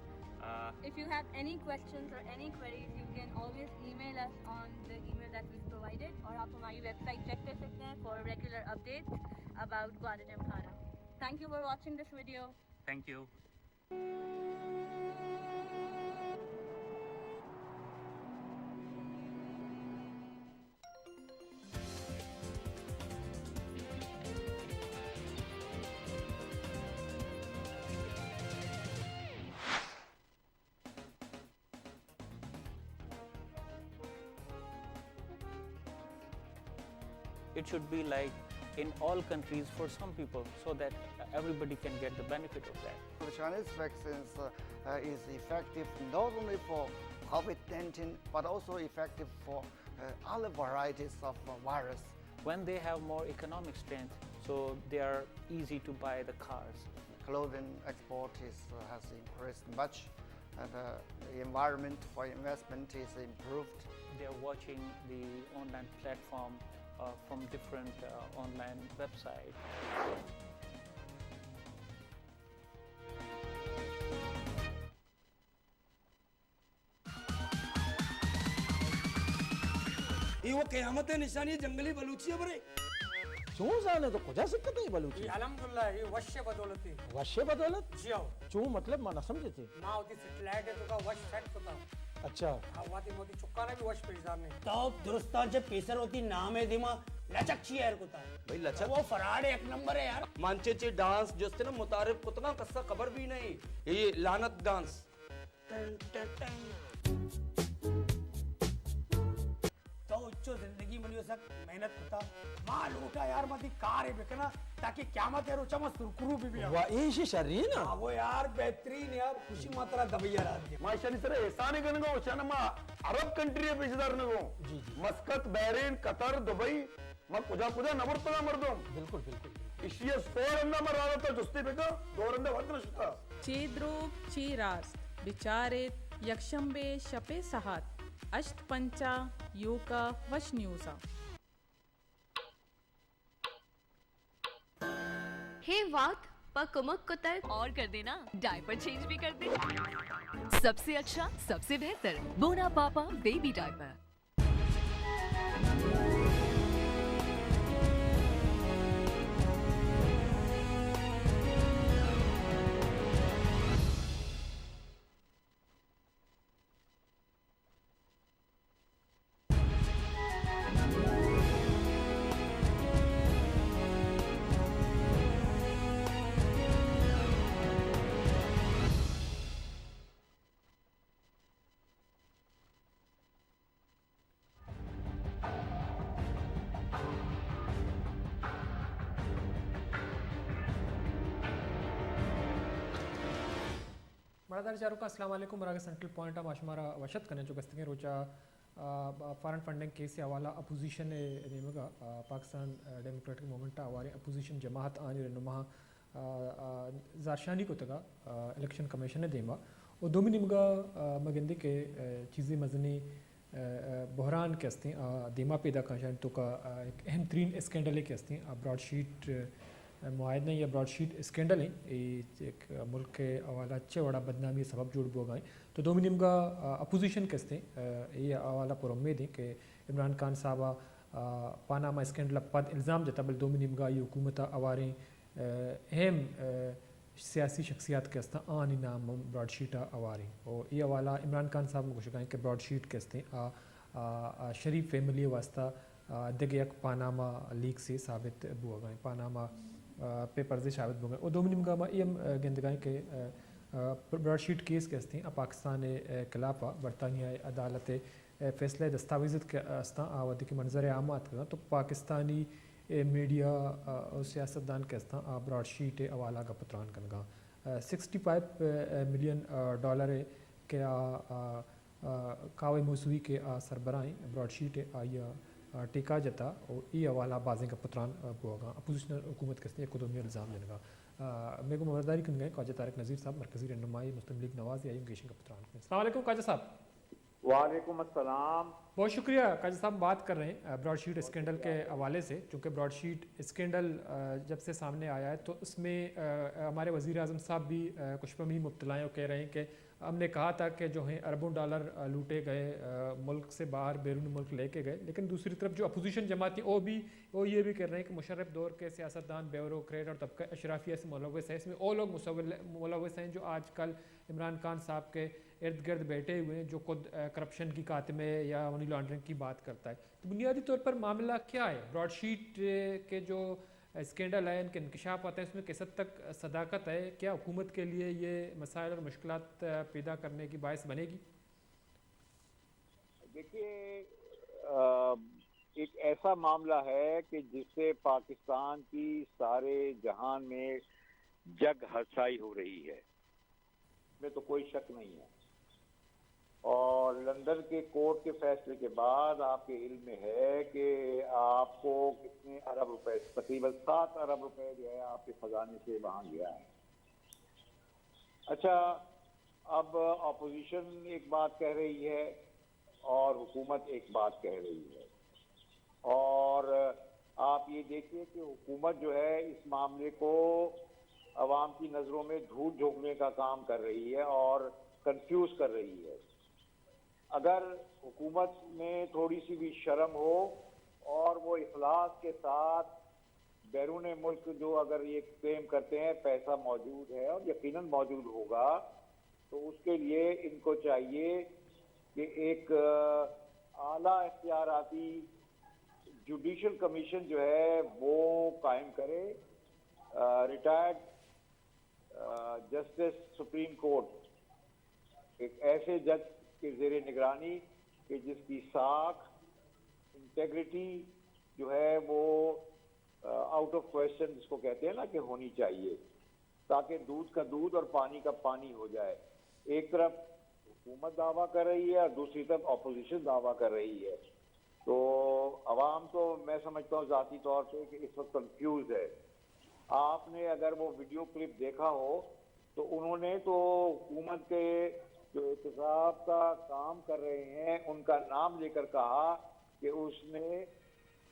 Uh, if you have any questions or any queries, you can always email us on the email that we've provided, और आप हमारी वेबसाइट चेक कर सकते हैं for regular updates about Gwadarjamkhana. Thank you for watching this video. Thank you. It should be like in all countries for some people, so that everybody can get the benefit of that. The Chinese vaccines uh, uh, is effective not only for COVID nineteen, but also effective for uh, other varieties of uh, virus. When they have more economic strength, so they are easy to buy the cars. Clothing export is, uh, has increased much, and uh, the environment for investment is improved. They are watching the online platform uh, from different uh, online websites. اے وَ قیامت ءِ نشانی، جنگلی بلوچی ءَ برے۔ چون زانے تو کجا سکتے اے بلوچی؟ اے الحمدللہ، اے وش ءِ بدولت اِنت۔ وش ءِ بدولت؟ جی ہو۔ چون مطلب، ما نہ سمجھتے۔ ما وتی سیٹلائٹ ءِ توکا وش سیٹ کتا۔ اچھا۔ ہاں، وتی، وتی چکانا بھی وش پیش دارنے۔ تو درستاں چہ پیسر وتی نام ءِ دیما لچک چی ایر کتا؟ بھئی لچک؟ وہ فراڈ ایک نمبر ہے یار۔ من چہ چہ ڈانس جستے نا متعارف کتگاں، کسا خبر بھی نہیں۔ یہ لعنت ڈانس۔ Ton ton ton. تو اچو زندگی منی سک محنت کتا۔ ما لوٹا یار، ما دی کار بکنا، تاکہ قیامت ءِ روچا ما سرکرو بھی بیاں۔ واہ، ایشی شرین نا؟ ہاں، وہ یار بہترین یار، خوشی ما ترا دبئی ءَ را دیا۔ ما ایشانی سر احسان کنگا، اوشانا ما عرب کنٹری پیش دار نگو۔ جی، جی۔ مسقط، بحرین، قطر، دبئی۔ ما کجا کجا نہ برتگاں مردم۔ بالکل، بالکل، بالکل۔ اشی ءَ سو رندا ما راہ داتا جستے بکن، دو رندا وت نہ شتا۔ چے دروگ، چے راست، بچار ایت، یکشنبے شپے ساعت ہشت پنچ ءَ یوکا وش نیوز ءَ۔ ہے وات پہ کمک کتگ۔ اور کر دینا، ڈائپر چینج بھی کر دے۔ سب سے اچھا، سب سے بہتر بونا پاپا بیبی ڈائپر۔ ناظر چاروکاں، السلام علیکم۔ براگے سینٹرل پوائنٹ ءَ ما شمارا وش اتک کنیں۔ چو گستگیں روچ ءَ، آ، فارن فنڈنگ کیس ءِ حوالہ اپوزیشن ءِ نیمگ ءَ، آ، پاکستان، آ، ڈیموکریٹک موومنٹ ءِ ہواریں اپوزیشن جماعت آنی رہنماہاں، آ، آ، زہرشانی کتگ ءَ، آ، الیکشن کمیشن ءِ دیما۔ و دومی نیمگ ءَ، آ، ما گندیں کہ، آ، چیزے مزنیں، آ، آ، بحران کہ استیں، آ، دیما پیداک ایں۔ شانی توکا، آ، ایک اہم ترین اسکینڈلے کہ استیں، آ، براڈ شیٹ، آ، معاہدہ یا براڈ شیٹ اسکینڈل ایں۔ اے یک ملک ءِ حوالہ چہ وڑا بدنامی ءِ سبب جوڑ بوگا ایں۔ تو دومی نیمگا، آ، اپوزیشن کہ استیں، آ، اے حوالہ پر امید ایں کہ عمران خان صاحب ءَ، آ، پاناما اسکینڈل ءَ پد الزام جتا، بلے دومی نیمگا آئی حکومت ءِ ہواریں، آ، اہم، آ، سیاسی شخصیات کہ استاں، آنی نام ہم براڈ شیٹ ءَ ہواریں۔ و اے حوالہ عمران خان صاحب گوشگا ایں کہ براڈ شیٹ کہ استیں، آ، آ، آ، شریف فیملی ءِ واسطہ، آ، دگہ یک پاناما لیکسے ثابت بوگا ایں، پاناما، آ، پیپرزے ثابت بوگا ایں۔ و دومی نیمگا ما اے ہم، آ، گندگا ایں کہ، آ، آ، براڈ شیٹ کیس کہ استیں، آ، پاکستان ءِ، آ، خلاف ءَ برطانیہ ءِ عدالت ءِ، آ، فیصلہ ءِ دستاویز ات کہ استاں، آ، وھدے کہ منظر عام ءَ اتکگاں تو پاکستانی، آ، میڈیا، آ، و سیاستدان کہ استاں، آ، براڈ شیٹ ءِ حوالہ ءَ گپ ءُ تران کنگاں۔ آ، سکسٹی فائیو، آ، ملین، آ، ڈالر ءِ کہ آ، آ، آ، کاوے موسوی کہ آ سربراہ ایں، براڈ شیٹ ءَ آئی ءَ، آ، ٹیکہ جتا و اے حوالہ ءَ بازیں گپ ءُ تران، آ، بوگاں۔ اپوزیشن حکومت کہ استیں یک و دومی ءَ الزام جنگا۔ آ، مئے گوں مہمانداری کنگا ایں خواجہ طارق نذیر صاحب، مرکزی رہنمائے مسلم لیگ نواز، آئی ءَ گیشیں گپ ءُ تران کنیں۔ السلام علیکم خواجہ صاحب۔ وعلیکم السلام۔ بہت شکریہ خواجہ صاحب، بات کر رہے ہیں، آ، براڈ شیٹ اسکینڈل کے حوالے سے، چونکہ براڈ شیٹ اسکینڈل، آ، جب سے سامنے آیا ہے تو اس میں، آ، ہمارے وزیر اعظم صاحب بھی، آ، کچھ پمی مبتلا ہیں اور کہہ رہے ہیں کہ ہم نے کہا تھا کہ جو ہیں اربوں ڈالر، آ، لوٹے گئے، آ، ملک سے باہر، بیرون ملک لے کے گئے، لیکن دوسری طرف جو اپوزیشن جماعتیں وہ بھی، وہ یہ بھی کر رہے ہیں کہ مشرف دور کے سیاستدان، بیوروکریٹ اور طبقہ اشرافیہ سے ملوث ہے، اس میں وہ لوگ مسول-، ملوث ہیں جو آج کل عمران خان صاحب کے ارد گرد بیٹھے ہوئے ہیں، جو خود، آ، کرپشن کی خاتمے یا منی لانڈرنگ کی بات کرتا ہے۔ تو بنیادی طور پر معاملہ کیا ہے؟ براڈ شیٹ، آ، کے جو اسکینڈل ہے، ان کے انکشاف آتے ہیں، اس میں کس حد تک صداقت ہے؟ کیا حکومت کے لیے یہ مسائل اور مشکلات، آ، پیدا کرنے کی باعث بنے گی؟ دیکھیے، آ، ایک ایسا معاملہ ہے کہ جس سے پاکستان کی سارے جہان میں جگ ہرسائی ہو رہی ہے، میں تو کوئی شک نہیں ہے۔ اور لندن کے کورٹ کے فیصلے کے بعد آپ کے علم میں ہے کہ آپ کو کتنے ارب روپے، تقریباً سات ارب روپے جو ہے آپ کے خزانے سے وہاں گیا ہے۔ اچھا، اب اپوزیشن ایک بات کہہ رہی ہے اور حکومت ایک بات کہہ رہی ہے، اور آپ یہ دیکھیے کہ حکومت جو ہے اس معاملے کو عوام کی نظروں میں دھول جھونکنے کا کام کر رہی ہے اور کنفیوز کر رہی ہے۔ اگر حکومت میں تھوڑی سی بھی شرم ہو اور وہ اخلاص کے ساتھ بیرون ملک جو اگر یہ کلیم کرتے ہیں پیسہ موجود ہے اور یقیناً موجود ہوگا، تو اس کے لیے ان کو چاہیے کہ ایک، آ، اعلیٰ اختیاراتی جوڈیشل کمیشن جو ہے وہ قائم کرے، آ، ریٹائرڈ، آ، جسٹس سپریم کورٹ، ایک ایسے جج کے زیر نگرانی کہ جس کی ساکھ، انٹیگریٹی جو ہے وہ، آ، آؤٹ آف کویشچن جس کو کہتے ہیں نا کہ ہونی چاہیے، تاکہ دودھ کا دودھ اور پانی کا پانی ہو جائے۔ ایک طرف حکومت دعویٰ کر رہی ہے اور دوسری طرف اپوزیشن دعویٰ کر رہی ہے۔ تو عوام تو میں سمجھتا ہوں ذاتی طور پہ کہ اس وقت کنفیوز ہے۔ آپ نے اگر وہ ویڈیو کلپ دیکھا ہو تو انہوں نے تو حکومت کے جو احتساب کا کام کر رہے ہیں ان کا نام لے کر کہا کہ اس نے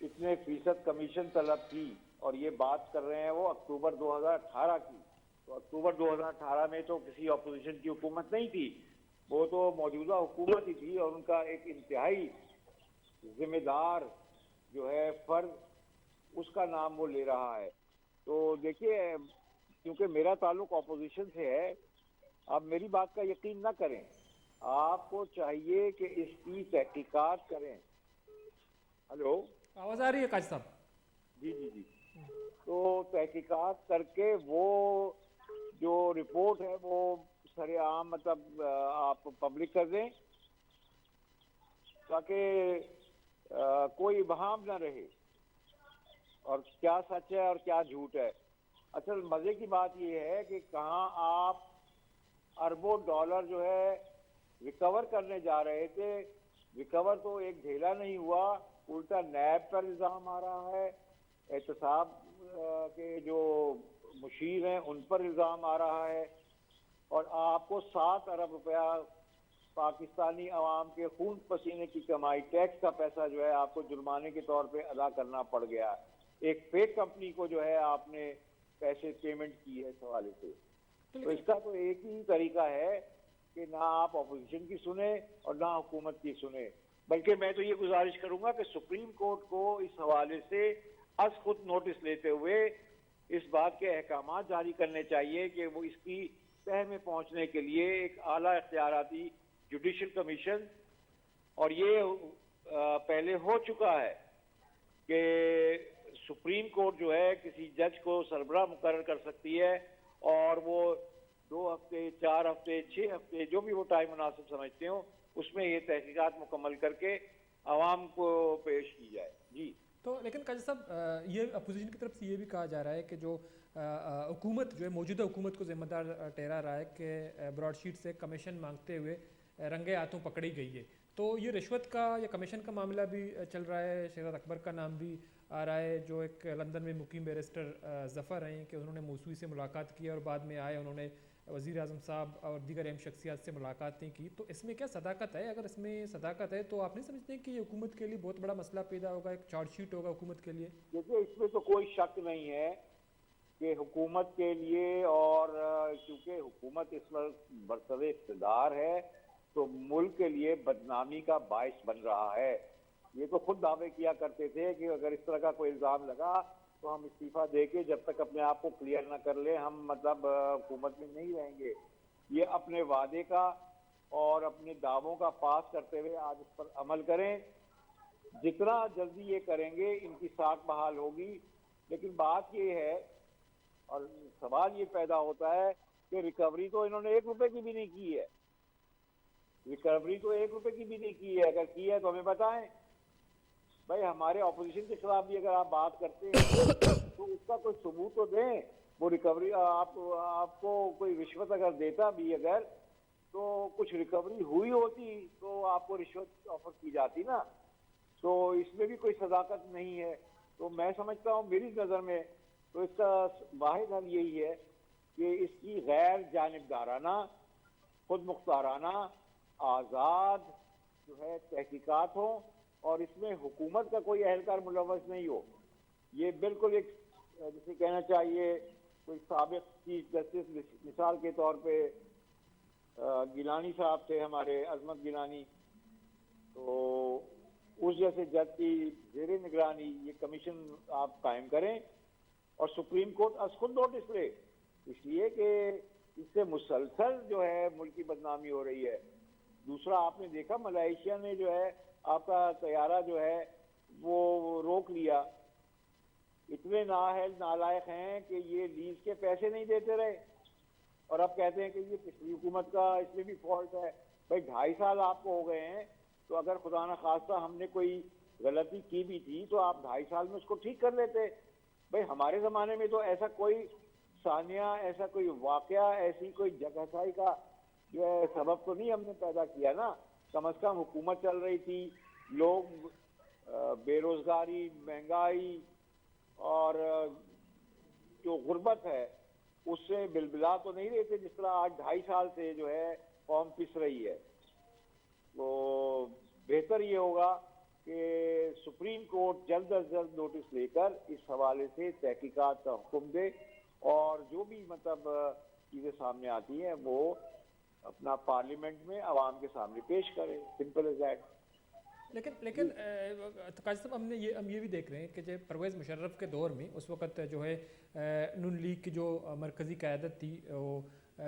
اتنے فیصد کمیشن طلب کی، اور یہ بات کر رہے ہیں وہ اکتوبر دو ہزار اٹھارہ کی۔ تو اکتوبر دو ہزار اٹھارہ میں تو کسی اپوزیشن کی حکومت نہیں تھی، وہ تو موجودہ حکومت ہی تھی، اور ان کا ایک انتہائی ذمہ دار جو ہے فرد، اس کا نام وہ لے رہا ہے۔ تو دیکھیے، کیونکہ میرا تعلق اپوزیشن سے ہے، آپ میری بات کا یقین نہ کریں، آپ کو چاہیے کہ اس کی تحقیقات کریں۔ ہلو؟ آواز آ رہی ہے قاضی صاحب؟ جی، جی، جی۔ تو تحقیقات کر کے وہ جو رپورٹ ہے وہ سر عام، مطلب، آ، آپ پبلک کر دیں تاکہ، آ، کوئی ابہام نہ رہے اور کیا سچ ہے اور کیا جھوٹ ہے۔ اصل مزے کی بات یہ ہے کہ کہاں آپ اربوں ڈالر جو ہے ریکور کرنے جا رہے تھے، ریکور تو ایک ڈھیلا نہیں ہوا، الٹا نیب پر الزام آ رہا ہے، احتساب کے جو مشیر ہیں ان پر الزام آ رہا ہے، اور آپ کو سات ارب روپیہ پاکستانی عوام کے خون پسینے کی کمائی، ٹیکس کا پیسہ جو ہے آپ کو جرمانے کے طور پہ ادا کرنا پڑ گیا۔ ایک فیک کمپنی کو جو ہے آپ نے پیسے پیمنٹ کی ہے اس حوالے سے۔ تو اس کا تو ایک ہی طریقہ ہے کہ نہ آپ اپوزیشن کی سنیں اور نہ حکومت کی سنیں، بلکہ میں تو یہ گزارش کروں گا کہ سپریم کورٹ کو اس حوالے سے از خود نوٹس لیتے ہوئے اس بات کے احکامات جاری کرنے چاہیے کہ وہ اس کی تہہ میں پہنچنے کے لیے ایک اعلیٰ اختیاراتی جوڈیشل کمیشن، اور یہ پہلے ہو چکا ہے کہ سپریم کورٹ جو ہے کسی جج کو سربراہ مقرر کر سکتی ہے، اور وہ دو ہفتے، چار ہفتے، چھ ہفتے، جو بھی وہ ٹائم مناسب سمجھتے ہوں، اس میں یہ تحقیقات مکمل کر کے عوام کو پیش کی جائے۔ جی۔ تو لیکن قاضی صاحب، یہ اپوزیشن کی طرف سے یہ بھی کہا جا رہا ہے کہ جو حکومت جو ہے، موجودہ حکومت کو ذمہ دار ٹھہرا رہا ہے کہ براڈ شیٹ سے کمیشن مانگتے ہوئے رنگے ہاتھوں پکڑی گئی ہے۔ تو یہ رشوت کا یا کمیشن کا معاملہ بھی چل رہا ہے، شہزاد اکبر کا نام بھی آ رہا ہے، جو ایک لندن میں مقیم بیرسٹر ظفر ہیں کہ انہوں نے موسوی سے ملاقات کی اور بعد میں آئے، انہوں نے وزیر اعظم صاحب اور دیگر اہم شخصیات سے ملاقاتیں کی۔ تو اس میں کیا صداقت ہے؟ اگر اس میں صداقت ہے تو آپ نہیں سمجھتے کہ یہ حکومت کے لیے بہت بڑا مسئلہ پیدا ہوگا، ایک چارج شیٹ ہوگا حکومت کے لیے؟ دیکھیے، اس میں تو کوئی شک نہیں ہے کہ حکومت کے لیے، اور چونکہ حکومت اس وقت برسر اقتدار ہے، تو ملک کے لیے بدنامی کا باعث بن رہا ہے۔ یہ تو خود دعوے کیا کرتے تھے کہ اگر اس طرح کا کوئی الزام لگا تو ہم استعفی دے کے جب تک اپنے آپ کو کلیئر نہ کر لیں، ہم مطلب حکومت میں نہیں رہیں گے۔ یہ اپنے وعدے کا اور اپنے دعووں کا پاس کرتے ہوئے آج اس پر عمل کریں۔ جتنا جلدی یہ کریں گے، ان کی ساکھ بحال ہوگی۔ لیکن بات یہ ہے اور سوال یہ پیدا ہوتا ہے کہ ریکوری تو انہوں نے ایک روپے کی بھی نہیں کی ہے۔ ریکوری تو ایک روپے کی بھی نہیں کی ہے، اگر کی ہے تو ہمیں بتائیں۔ بھائی، ہمارے اپوزیشن کے خلاف بھی اگر آپ بات کرتے ہیں تو اس کا کوئی ثبوت تو دیں۔ وہ ریکوری، آپ آپ کو کوئی رشوت اگر دیتا بھی اگر، تو کچھ ریکوری ہوئی ہوتی تو آپ کو رشوت آفر کی جاتی نا۔ تو اس میں بھی کوئی صداقت نہیں ہے۔ تو میں سمجھتا ہوں، میری نظر میں تو اس کا واحد حل یہی ہے کہ اس کی غیر جانبدارانہ، خود مختارانہ، آزاد جو ہے تحقیقات ہوں اور اس میں حکومت کا کوئی اہلکار ملوث نہیں ہو۔ یہ بالکل ایک، جسے کہنا چاہیے، کوئی سابق چیف جسٹس مثال کے طور پہ گیلانی صاحب تھے ہمارے، عظمت گیلانی، تو اس جیسے جج کی زیر نگرانی یہ کمیشن آپ قائم کریں اور سپریم کورٹ از خود نوٹس لے، اس لیے کہ اس سے مسلسل جو ہے ملک کی بدنامی ہو رہی ہے۔ دوسرا، آپ نے دیکھا ملائیشیا نے جو ہے آپ کا طیارہ جو ہے وہ روک لیا۔ اتنے نااہل نالائق ہیں کہ یہ لیز کے پیسے نہیں دیتے رہے اور اب کہتے ہیں کہ یہ پچھلی حکومت کا، اس میں بھی فالٹ ہے۔ بھائی، ڈھائی سال آپ کو ہو گئے ہیں، تو اگر خدا نخواستہ ہم نے کوئی غلطی کی بھی تھی تو آپ ڈھائی سال میں اس کو ٹھیک کر لیتے۔ بھائی، ہمارے زمانے میں تو ایسا کوئی سانحہ، ایسا کوئی واقعہ، ایسی کوئی جگہ ہسائی کا جو ہے سبب تو نہیں ہم نے پیدا کیا نا۔ کم از کم حکومت چل رہی تھی، لوگ، بے روزگاری، مہنگائی اور جو غربت ہے اس سے بلبلا تو نہیں رہے تھے، جس طرح آج ڈھائی سال سے جو ہے قوم پس رہی ہے۔ تو بہتر یہ ہوگا کہ سپریم کورٹ جلد از جلد نوٹس لے کر اس حوالے سے تحقیقات کا حکم دے اور جو بھی مطلب چیزیں سامنے آتی ہیں وہ اپنا پارلیمنٹ میں عوام کے سامنے پیش کرے۔ Simple is that. لیکن لیکن قاضی صاحب، ہم نے یہ ہم یہ بھی دیکھ رہے ہیں کہ جو پرویز مشرف کے دور میں اس وقت جو ہے نون لیگ کی جو مرکزی قیادت تھی وہ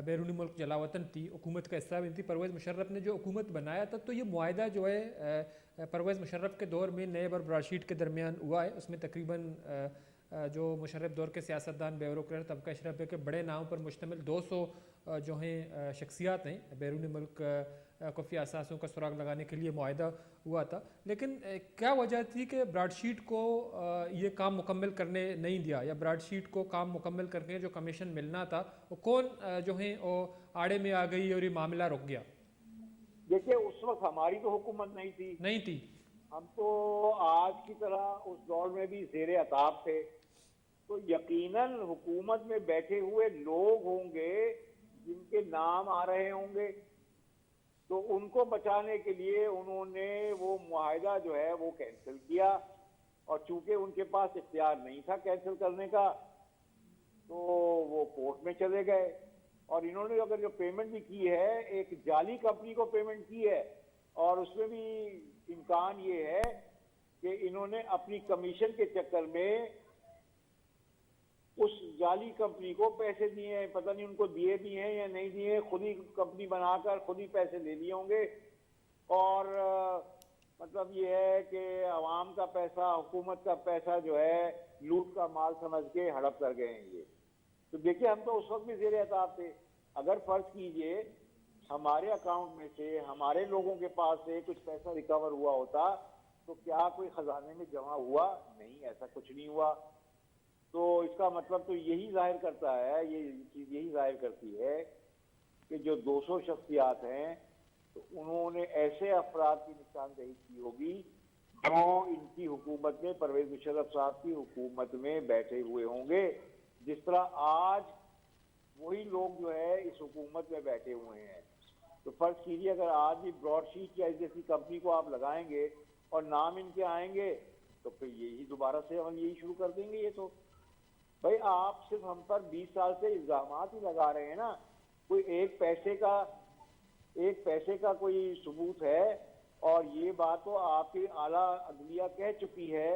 بیرونی ملک جلاوطن تھی، حکومت کا حصہ بھی تھی۔ پرویز مشرف نے جو حکومت بنایا تھا تو یہ معاہدہ جو ہے پرویز مشرف کے دور میں نیب اور براڈ شیٹ کے درمیان ہوا ہے، اس میں تقریباً جو مشرف دور کے سیاستدان، بیوروکریٹ، طبقہ اشرافیہ کے بڑے ناموں پر مشتمل دو سو جو ہیں شخصیات ہیں بیرون ملک خفیہ اثاثوں کا سراغ لگانے کے لیے معاہدہ ہوا تھا، لیکن کیا وجہ تھی کہ براڈ شیٹ کو یہ کام مکمل کرنے نہیں دیا، یا براڈ شیٹ کو کام مکمل کر کے جو کمیشن ملنا تھا، وہ کون جو ہیں وہ آڑے میں آ گئی اور یہ معاملہ رک گیا؟ دیکھیے، اس وقت ہماری تو حکومت نہیں تھی۔ نہیں تھی۔ ہم تو آج کی طرح اس دور میں بھی زیر عتاب تھے، تو یقیناً حکومت میں بیٹھے ہوئے لوگ ہوں گے جن کے نام آ رہے ہوں گے، تو ان کو بچانے کے لیے انہوں نے وہ معاہدہ جو ہے وہ کینسل کیا، اور چونکہ ان کے پاس اختیار نہیں تھا کینسل کرنے کا، تو وہ کورٹ میں چلے گئے۔ اور انہوں نے اگر جو پیمنٹ بھی کی ہے، ایک جعلی کمپنی کو پیمنٹ کی ہے، اور اس میں بھی امکان یہ ہے کہ انہوں نے اپنی کمیشن کے چکر میں اس جعلی کمپنی کو پیسے دیے ہیں، پتہ نہیں ان کو دیے بھی ہیں یا نہیں دیے ہیں، خود ہی کمپنی بنا کر خود ہی پیسے لے لیے ہوں گے۔ اور مطلب یہ ہے کہ عوام کا پیسہ، حکومت کا پیسہ جو ہے، لوٹ کا مال سمجھ کے ہڑپ کر گئے ہیں یہ۔ تو دیکھیے، ہم تو اس وقت بھی زیر عتاب تھے۔ اگر فرض کیجئے ہمارے اکاؤنٹ میں سے، ہمارے لوگوں کے پاس سے کچھ پیسہ ریکور ہوا ہوتا تو کیا کوئی خزانے میں جمع ہوا؟ نہیں، ایسا کچھ نہیں ہوا۔ تو اس کا مطلب تو یہی ظاہر کرتا ہے، یہ چیز یہی ظاہر کرتی ہے کہ جو دو سو شخصیات ہیں، تو انہوں نے ایسے افراد کی نشاندہی کی ہوگی جو ان کی حکومت میں، پرویز مشرف صاحب کی حکومت میں بیٹھے ہوئے ہوں گے۔ جس طرح آج وہی لوگ جو ہے اس حکومت میں بیٹھے ہوئے ہیں، تو فرض کیجیے اگر آج بھی براڈ شیٹ یا اس جیسی کمپنی کو آپ لگائیں گے اور نام ان کے آئیں گے، تو پھر یہی دوبارہ سے عمل یہی شروع کر دیں گے۔ یہ تو بھائی، آپ صرف ہم پر بیس سال سے الزامات ہی لگا رہے ہیں نا۔ کوئی ایک پیسے کا، ایک پیسے کا کوئی ثبوت ہے؟ اور یہ بات تو آپ کی اعلیٰ عدلیہ کہہ چکی ہے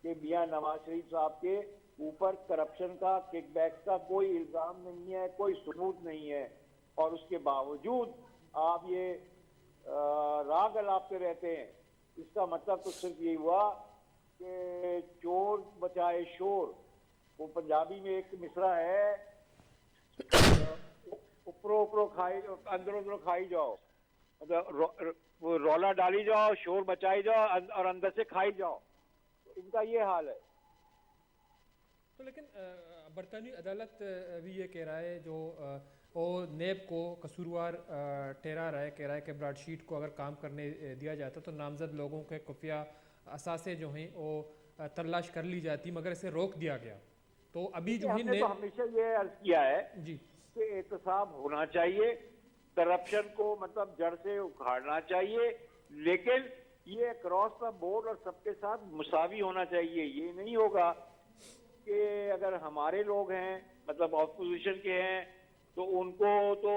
کہ میاں نواز شریف صاحب کے اوپر کرپشن کا، کک بیکس کا کوئی الزام نہیں ہے، کوئی ثبوت نہیں ہے، اور اس کے باوجود آپ یہ راگ الاپتے رہتے ہیں۔ اس کا مطلب تو صرف یہی ہوا کہ چور بچائے شور۔ وہ پنجابی میں ایک مصرعہ ہے، اوپرو اوپرو کھائی، اندرو اندرو کھائی جاؤ، مطلب رولا ڈالی جاؤ، شور بچائی جاؤ، اور اندر سے کھائی جاؤ۔ ان کا یہ حال ہے۔ تو لیکن برطانوی عدالت بھی یہ کہہ رہا ہے، جو وہ نیب کو قصوروار ٹھہرا رہا ہے، کہہ رہا ہے کہ براڈ شیٹ کو اگر کام کرنے دیا جاتا تو نامزد لوگوں کے خفیہ اثاثے جو ہیں وہ تلاش کر لی جاتی، مگر اسے روک دیا گیا۔ تو ابھی جو ہے، ہمیشہ یہ عرض کیا ہے کہ احتساب ہونا چاہیے، کرپشن کو مطلب جڑ سے اکھاڑنا چاہیے، لیکن یہ اکراس دا بورڈ اور سب کے ساتھ مساوی ہونا چاہیے۔ یہ نہیں ہوگا کہ اگر ہمارے لوگ ہیں، مطلب اپوزیشن کے ہیں، تو ان کو تو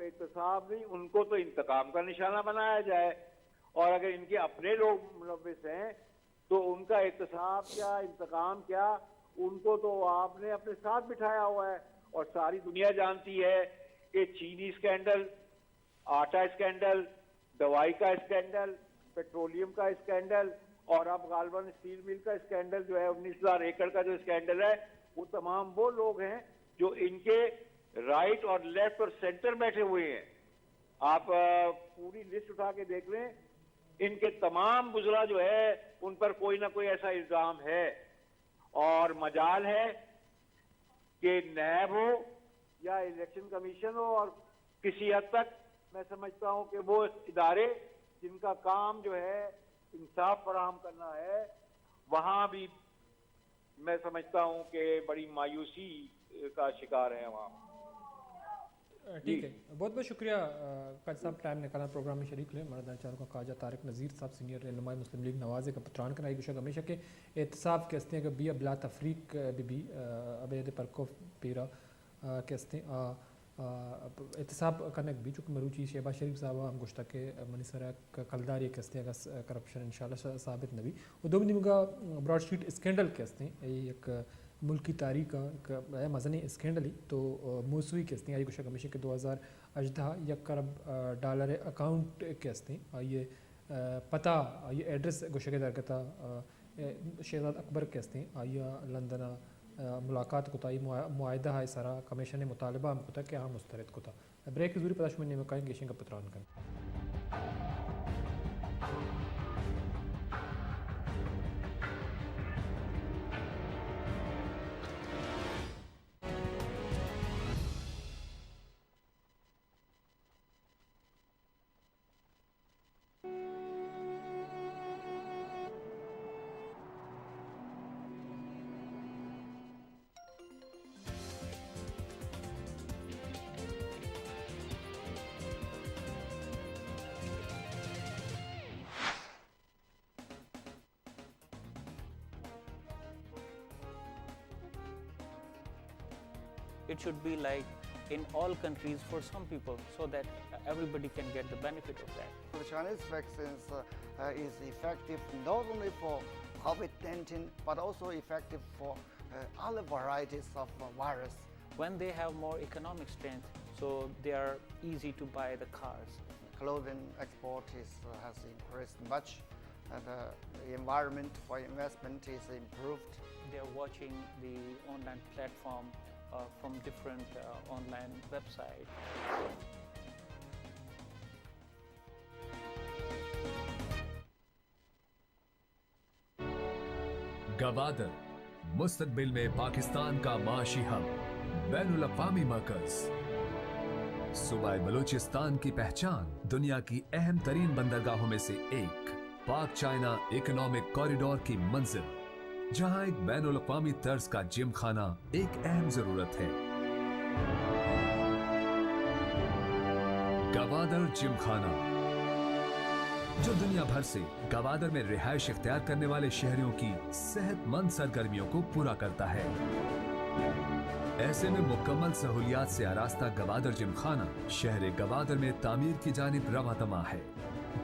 احتساب نہیں، ان کو تو انتقام کا نشانہ بنایا جائے، اور اگر ان کے اپنے لوگ ملوث ہیں تو ان کا احتساب کیا، انتقام کیا؟ ان کو تو آپ نے اپنے ساتھ بٹھایا ہوا ہے، اور ساری دنیا جانتی ہے کہ چینی اسکینڈل، آٹا اسکینڈل، دوائی کا اسکینڈل، پیٹرولیم کا اسکینڈل، اور اب غالباً اسٹیل مل کا اسکینڈل جو ہے، انیس ہزار ایکڑ کا جو اسکینڈل ہے، وہ تمام وہ لوگ ہیں جو ان کے رائٹ اور لیفٹ اور سینٹر بیٹھے ہوئے ہیں۔ آپ پوری لسٹ اٹھا کے دیکھ لیں، ان کے تمام وزراء جو ہے، ان پر کوئی نہ کوئی ایسا الزام ہے، اور مجال ہے کہ نیب ہو یا الیکشن کمیشن ہو، اور کسی حد تک میں سمجھتا ہوں کہ وہ ادارے جن کا کام جو ہے انصاف فراہم کرنا ہے، وہاں بھی میں سمجھتا ہوں کہ بڑی مایوسی کا شکار ہے عوام۔ ٹھیک ہے، بہت بہت شکریہ قاضی صاحب، ٹائم نکالا پروگرام میں شریک لے۔ مردان چاروں کا خواجہ طارق نذیر صاحب، سینئر رہنمائے مسلم لیگ نواز کا پتران کرنا۔ یہ گوشگ ہمیشہ کہ احتساب کہ ہستیں اگر بیا بلا تفریق بھی، ابید پرکوف پیرا کہ ہستیں احتساب کنگ بھی، چونکہ مروچی شہباز شریف صاحب ہم گوشتا کہ منی سرا کلداری کہ ہستیں اگر کرپشن انشاءاللہ ثابت نہ بھی۔ و دومی نیمگا براڈ شیٹ اسکینڈل کہ ہستیں، اے یک ملکی تاریخ ء یک مزنیں اسکینڈل ای۔ تو موسوی کہ ہستیں، آئی گوشگ ہمیشیں کہ دو ہزار ہژدہ یک ارب ڈالر اکاؤنٹ کہ ہستیں، آئی پتہ، آئی ایڈریس گوشگ درگتا۔ شہزاد اکبر کہ ہستیں، آئی لندن ملاقات کتا، آئی معاہدہ ء سرا کمیشن مطالبہ ہم کتا کہ آ مسترد کتا۔ بریک زوری پدا شمئے نیمگ کائیں، گیشیں گپ تران کن۔ It should be like in all countries for some people, so that everybody can get the benefit of that. The Chinese vaccines, uh, uh, is effective not only for COVID nineteen, but also effective for, uh, other varieties of, uh, virus. When they have more economic strength, so they are easy to buy the cars. Clothing export is, uh, has increased much. Uh, the environment for investment is improved. They are watching the online platform, uh, from different, uh, online website. Gwadar, مستقبل میں پاکستان کا معاشی ہب، بین الاقوامی مرکز، صوبہ بلوچستان کی پہچان، دنیا کی اہم ترین بندرگاہوں میں سے ایک، پاک چائنا اکنامک کوریڈور کی منزل، جہاں ایک بین الاقوامی طرز کا جم خانہ ایک اہم ضرورت ہے۔ گوادر جم خانہ، جو دنیا بھر سے گوادر میں رہائش اختیار کرنے والے شہریوں کی صحت مند سرگرمیوں کو پورا کرتا ہے۔ ایسے میں مکمل سہولیات سے آراستہ گوادر جم خانہ شہر گوادر میں تعمیر کی جانب رواں دماں ہے۔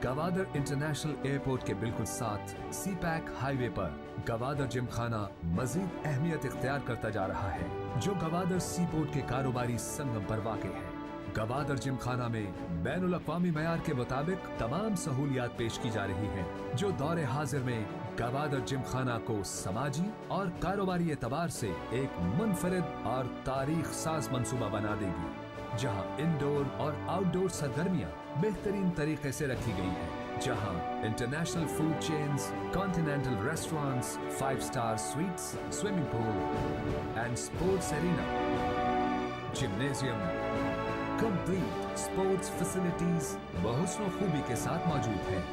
گوادر انٹرنیشنل ایئرپورٹ کے بالکل ساتھ سی پیک ہائی وے پر گوادر جم خانہ مزید اہمیت اختیار کرتا جا رہا ہے، جو گوادر سی پورٹ کے کاروباری سنگم پر واقع ہے۔ گوادر جم خانہ میں بین الاقوامی معیار کے مطابق تمام سہولیات پیش کی جا رہی ہیں، جو دور حاضر میں گوادر جم خانہ کو سماجی اور کاروباری اعتبار سے ایک منفرد اور تاریخ ساز منصوبہ بنا دے گی، جہاں انڈور اور آؤٹ ڈور سرگرمیاں بہترین طریقے سے رکھی گئی ہیں، جہاں international food chains, continental restaurants, five star suites, swimming pool and sports arena, gymnasium, complete sports facilities بحسن و خوبی کے ساتھ موجود ہیں۔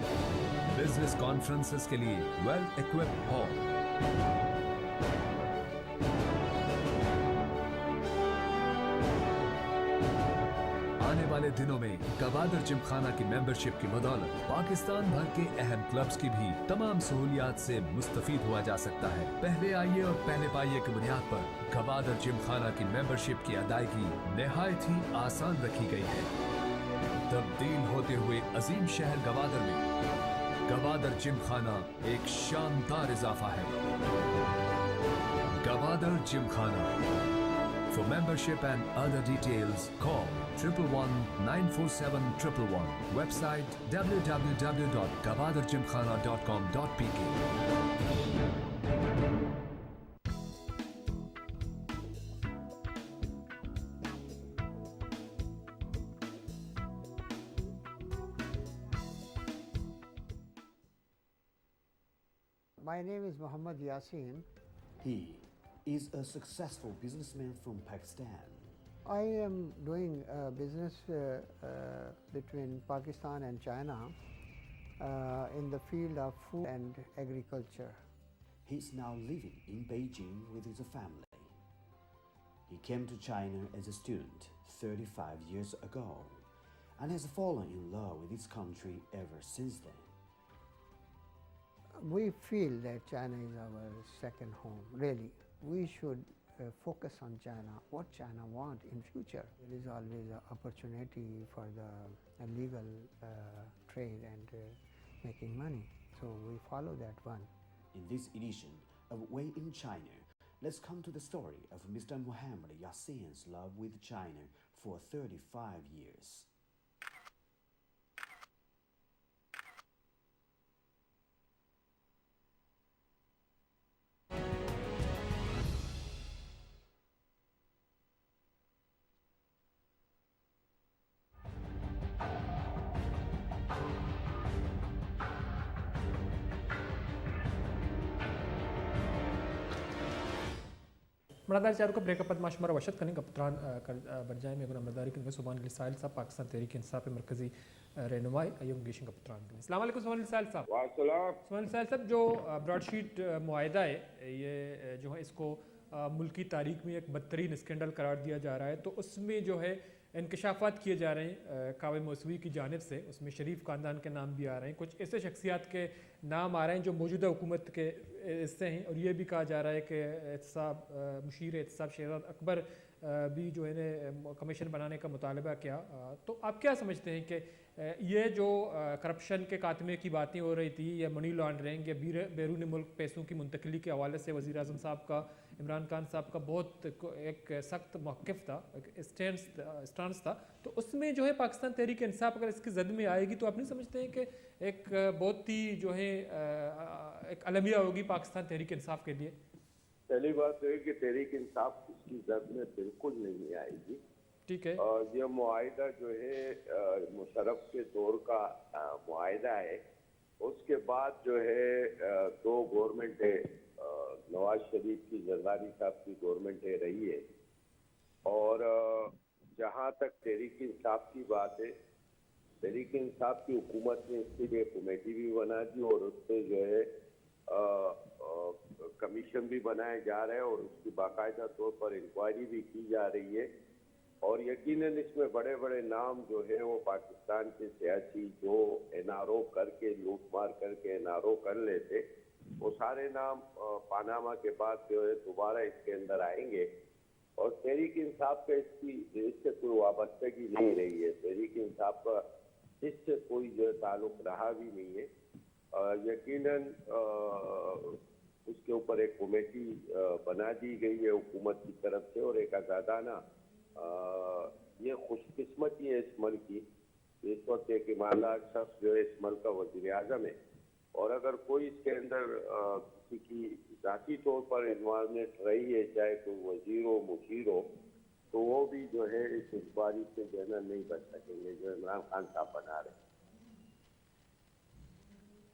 بزنس کانفرنسز کے لیے ویل اکوپڈ ہال۔ آنے والے دنوں میں گوادر جم خانہ کی ممبرشپ کی بدولت پاکستان بھر کے اہم کلبز کی بھی تمام سہولیات سے مستفید ہوا جا سکتا ہے۔ پہلے آئیے اور پہلے پائیے کی بنیاد پر گوادر جم خانہ کی ممبرشپ کی ادائیگی نہایت ہی آسان رکھی گئی ہے۔ تبدیل ہوتے ہوئے عظیم شہر گوادر میں گوادر جم خانہ ایک شاندار اضافہ ہے۔ گوادر جم خانہ۔ For membership and other details, call triple one nine four seven triple one. Website W W W dot gavadarjimkhana dot com dot P K. My name is Mohammad Yasin. He is a successful businessman from Pakistan. I am doing, uh, business, uh, uh, between Pakistan and China, uh, in the field of food and agriculture. He is now living in Beijing with his family. He came to China as a student thirty-five years ago and has fallen in love with his country ever since then. We feel that China is our second home, really. We should, uh, focus on China, what China want in future. There is always an opportunity for the, uh, legal, uh, trade and, uh, making money. So we follow that one. In this edition of Way in China, let's come to the story of Mister Mohammad Yasin's love with China for thirty-five years. پڑدار چاروکاں، بریک ءَ پد ما شمارا وش اتک کنیں، گپ تران، ءَ، کر، ءَ، برجاہیں۔ مئے گوں ہمبرداری کنگ ءَ سبحان علی ساحل صاحب، پاکستان تحریک انصاف ءِ مرکزی، ءَ، رہنمائے، آئی ءَ گوں گیشیں گپ تران کنیں۔ السلام علیکم سبحان علی ساحل صاحب۔ وعلیکم السلام۔ سبحان علی ساحل صاحب، جو، ءَ، براڈ شیٹ، ءَ، معاہدہ ہے، یہ، ءَ، جو ہے اس کو، ءَ، ملک کی تاریخ میں ایک بدترین اسکینڈل قرار دیا جا رہا ہے، تو اس میں جو ہے انکشافات کیے جا رہے ہیں، ءَ، کاوے موسوی کی جانب سے، اس میں شریف خاندان کے نام بھی آ رہے ہیں، کچھ ایسے شخصیات کے نام آ رہے ہیں جو موجودہ حکومت کے حصے ہیں، اور یہ بھی کہا جا رہا ہے کہ احتساب، آ، مشیر احتساب شہزاد اکبر، آ، بھی جو ہے نا، کمیشن بنانے کا مطالبہ کیا۔ آ، تو آپ کیا سمجھتے ہیں کہ، آ، یہ جو، آ، کرپشن کے خاتمے کی باتیں ہو رہی تھی یا منی لانڈرنگ یا بیر-، بیرون ملک پیسوں کی منتقلی کے حوالے سے وزیر اعظم صاحب کا، عمران خان صاحب کا بہت کو-، ایک سخت موقف تھا، ایک اسٹینس، اسٹانس تھا، تو اس میں جو ہے پاکستان تحریک انصاف اگر اس کی زد میں آئے گی تو آپ نہیں سمجھتے ہیں کہ ایک، آ، بہت ہی جو ہے، آ، آ، ایک المیہ ہوگی پاکستان تحریک انصاف کے لیے؟ پہلی بات تو یہ کہ تحریک انصاف اس کی زد میں بالکل نہیں آئے گی۔ ٹھیک ہے۔ اور یہ معاہدہ جو ہے، آ، مشرف کے دور کا، آ، معاہدہ ہے۔ اس کے بعد جو ہے، آ، دو گورنمنٹ ہے، آ، نواز شریف کی، زرداری صاحب کی گورنمنٹ ہے رہی ہے۔ اور، آ، جہاں تک تحریک انصاف کی بات ہے، تحریک انصاف کی حکومت نے اس کے لیے کمیٹی بھی بنا دی اور اس پہ جو ہے، آ، آ، کمیشن بھی بنایا جا رہا ہے اور اس کی باقاعدہ طور پر انکوائری بھی کی جا رہی ہے۔ اور یقیناً اس میں بڑے بڑے نام جو ہے وہ پاکستان کے سیاسی جو این آر او کر کے، لوٹ مار کر کے این آر او کر لیتے، وہ سارے نام، آ، پاناما کے بعد جو ہے دوبارہ اس کے اندر آئیں گے۔ اور تحریک انصاف کا اس کی، اس سے کوئی وابستگی نہیں رہی ہے۔ تحریک انصاف کا اس سے کوئی جو ہے تعلق رہا بھی نہیں ہے۔ آ، یقیناً، آ، اس کے اوپر ایک کمیٹی، آ، بنا دی گئی ہے حکومت کی طرف سے اور ایک آزادانہ، آ، یہ خوش قسمتی ہے اس ملک کی کہ اس وقت ایک ایماندار شخص جو ہے اس ملک کا وزیر اعظم ہے۔ اور اگر کوئی اس کے اندر، آ، کسی کی ذاتی طور پر انوالومنٹ رہی ہے، چاہے کوئی وزیر ہو، مشیر ہو، تو وہ بھی جو ہے اس انکوائری سے جو ہے نا نہیں بچ سکیں گے، جو عمران خان صاحب بنا رہے ہیں۔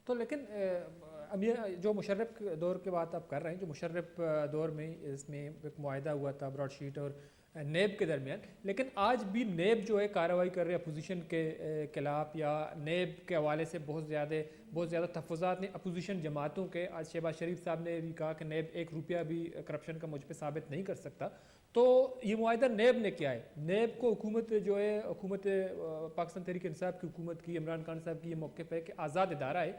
تو لیکن، آ، اب یہ جو مشرف دور کی بات آپ کر رہے ہیں، جو مشرف، آ، دور میں اس میں ایک معاہدہ ہوا تھا براڈ شیٹ اور نیب کے درمیان، لیکن آج بھی نیب جو ہے کارروائی کر رہی ہے اپوزیشن کے، اے، خلاف، یا نیب کے حوالے سے بہت زیادہ، بہت زیادہ تحفظات نے اپوزیشن جماعتوں کے۔ آج شہباز شریف صاحب نے بھی کہا کہ نیب ایک روپیہ بھی کرپشن کا مجھ پہ ثابت نہیں کر سکتا۔ تو یہ معاہدہ نیب نے کیا ہے؟ نیب کو حکومت جو ہے، حکومت، آ، پاکستان تحریک انصاف کی حکومت کی، عمران خان صاحب کی یہ موقف ہے کہ آزاد ادارہ ہے،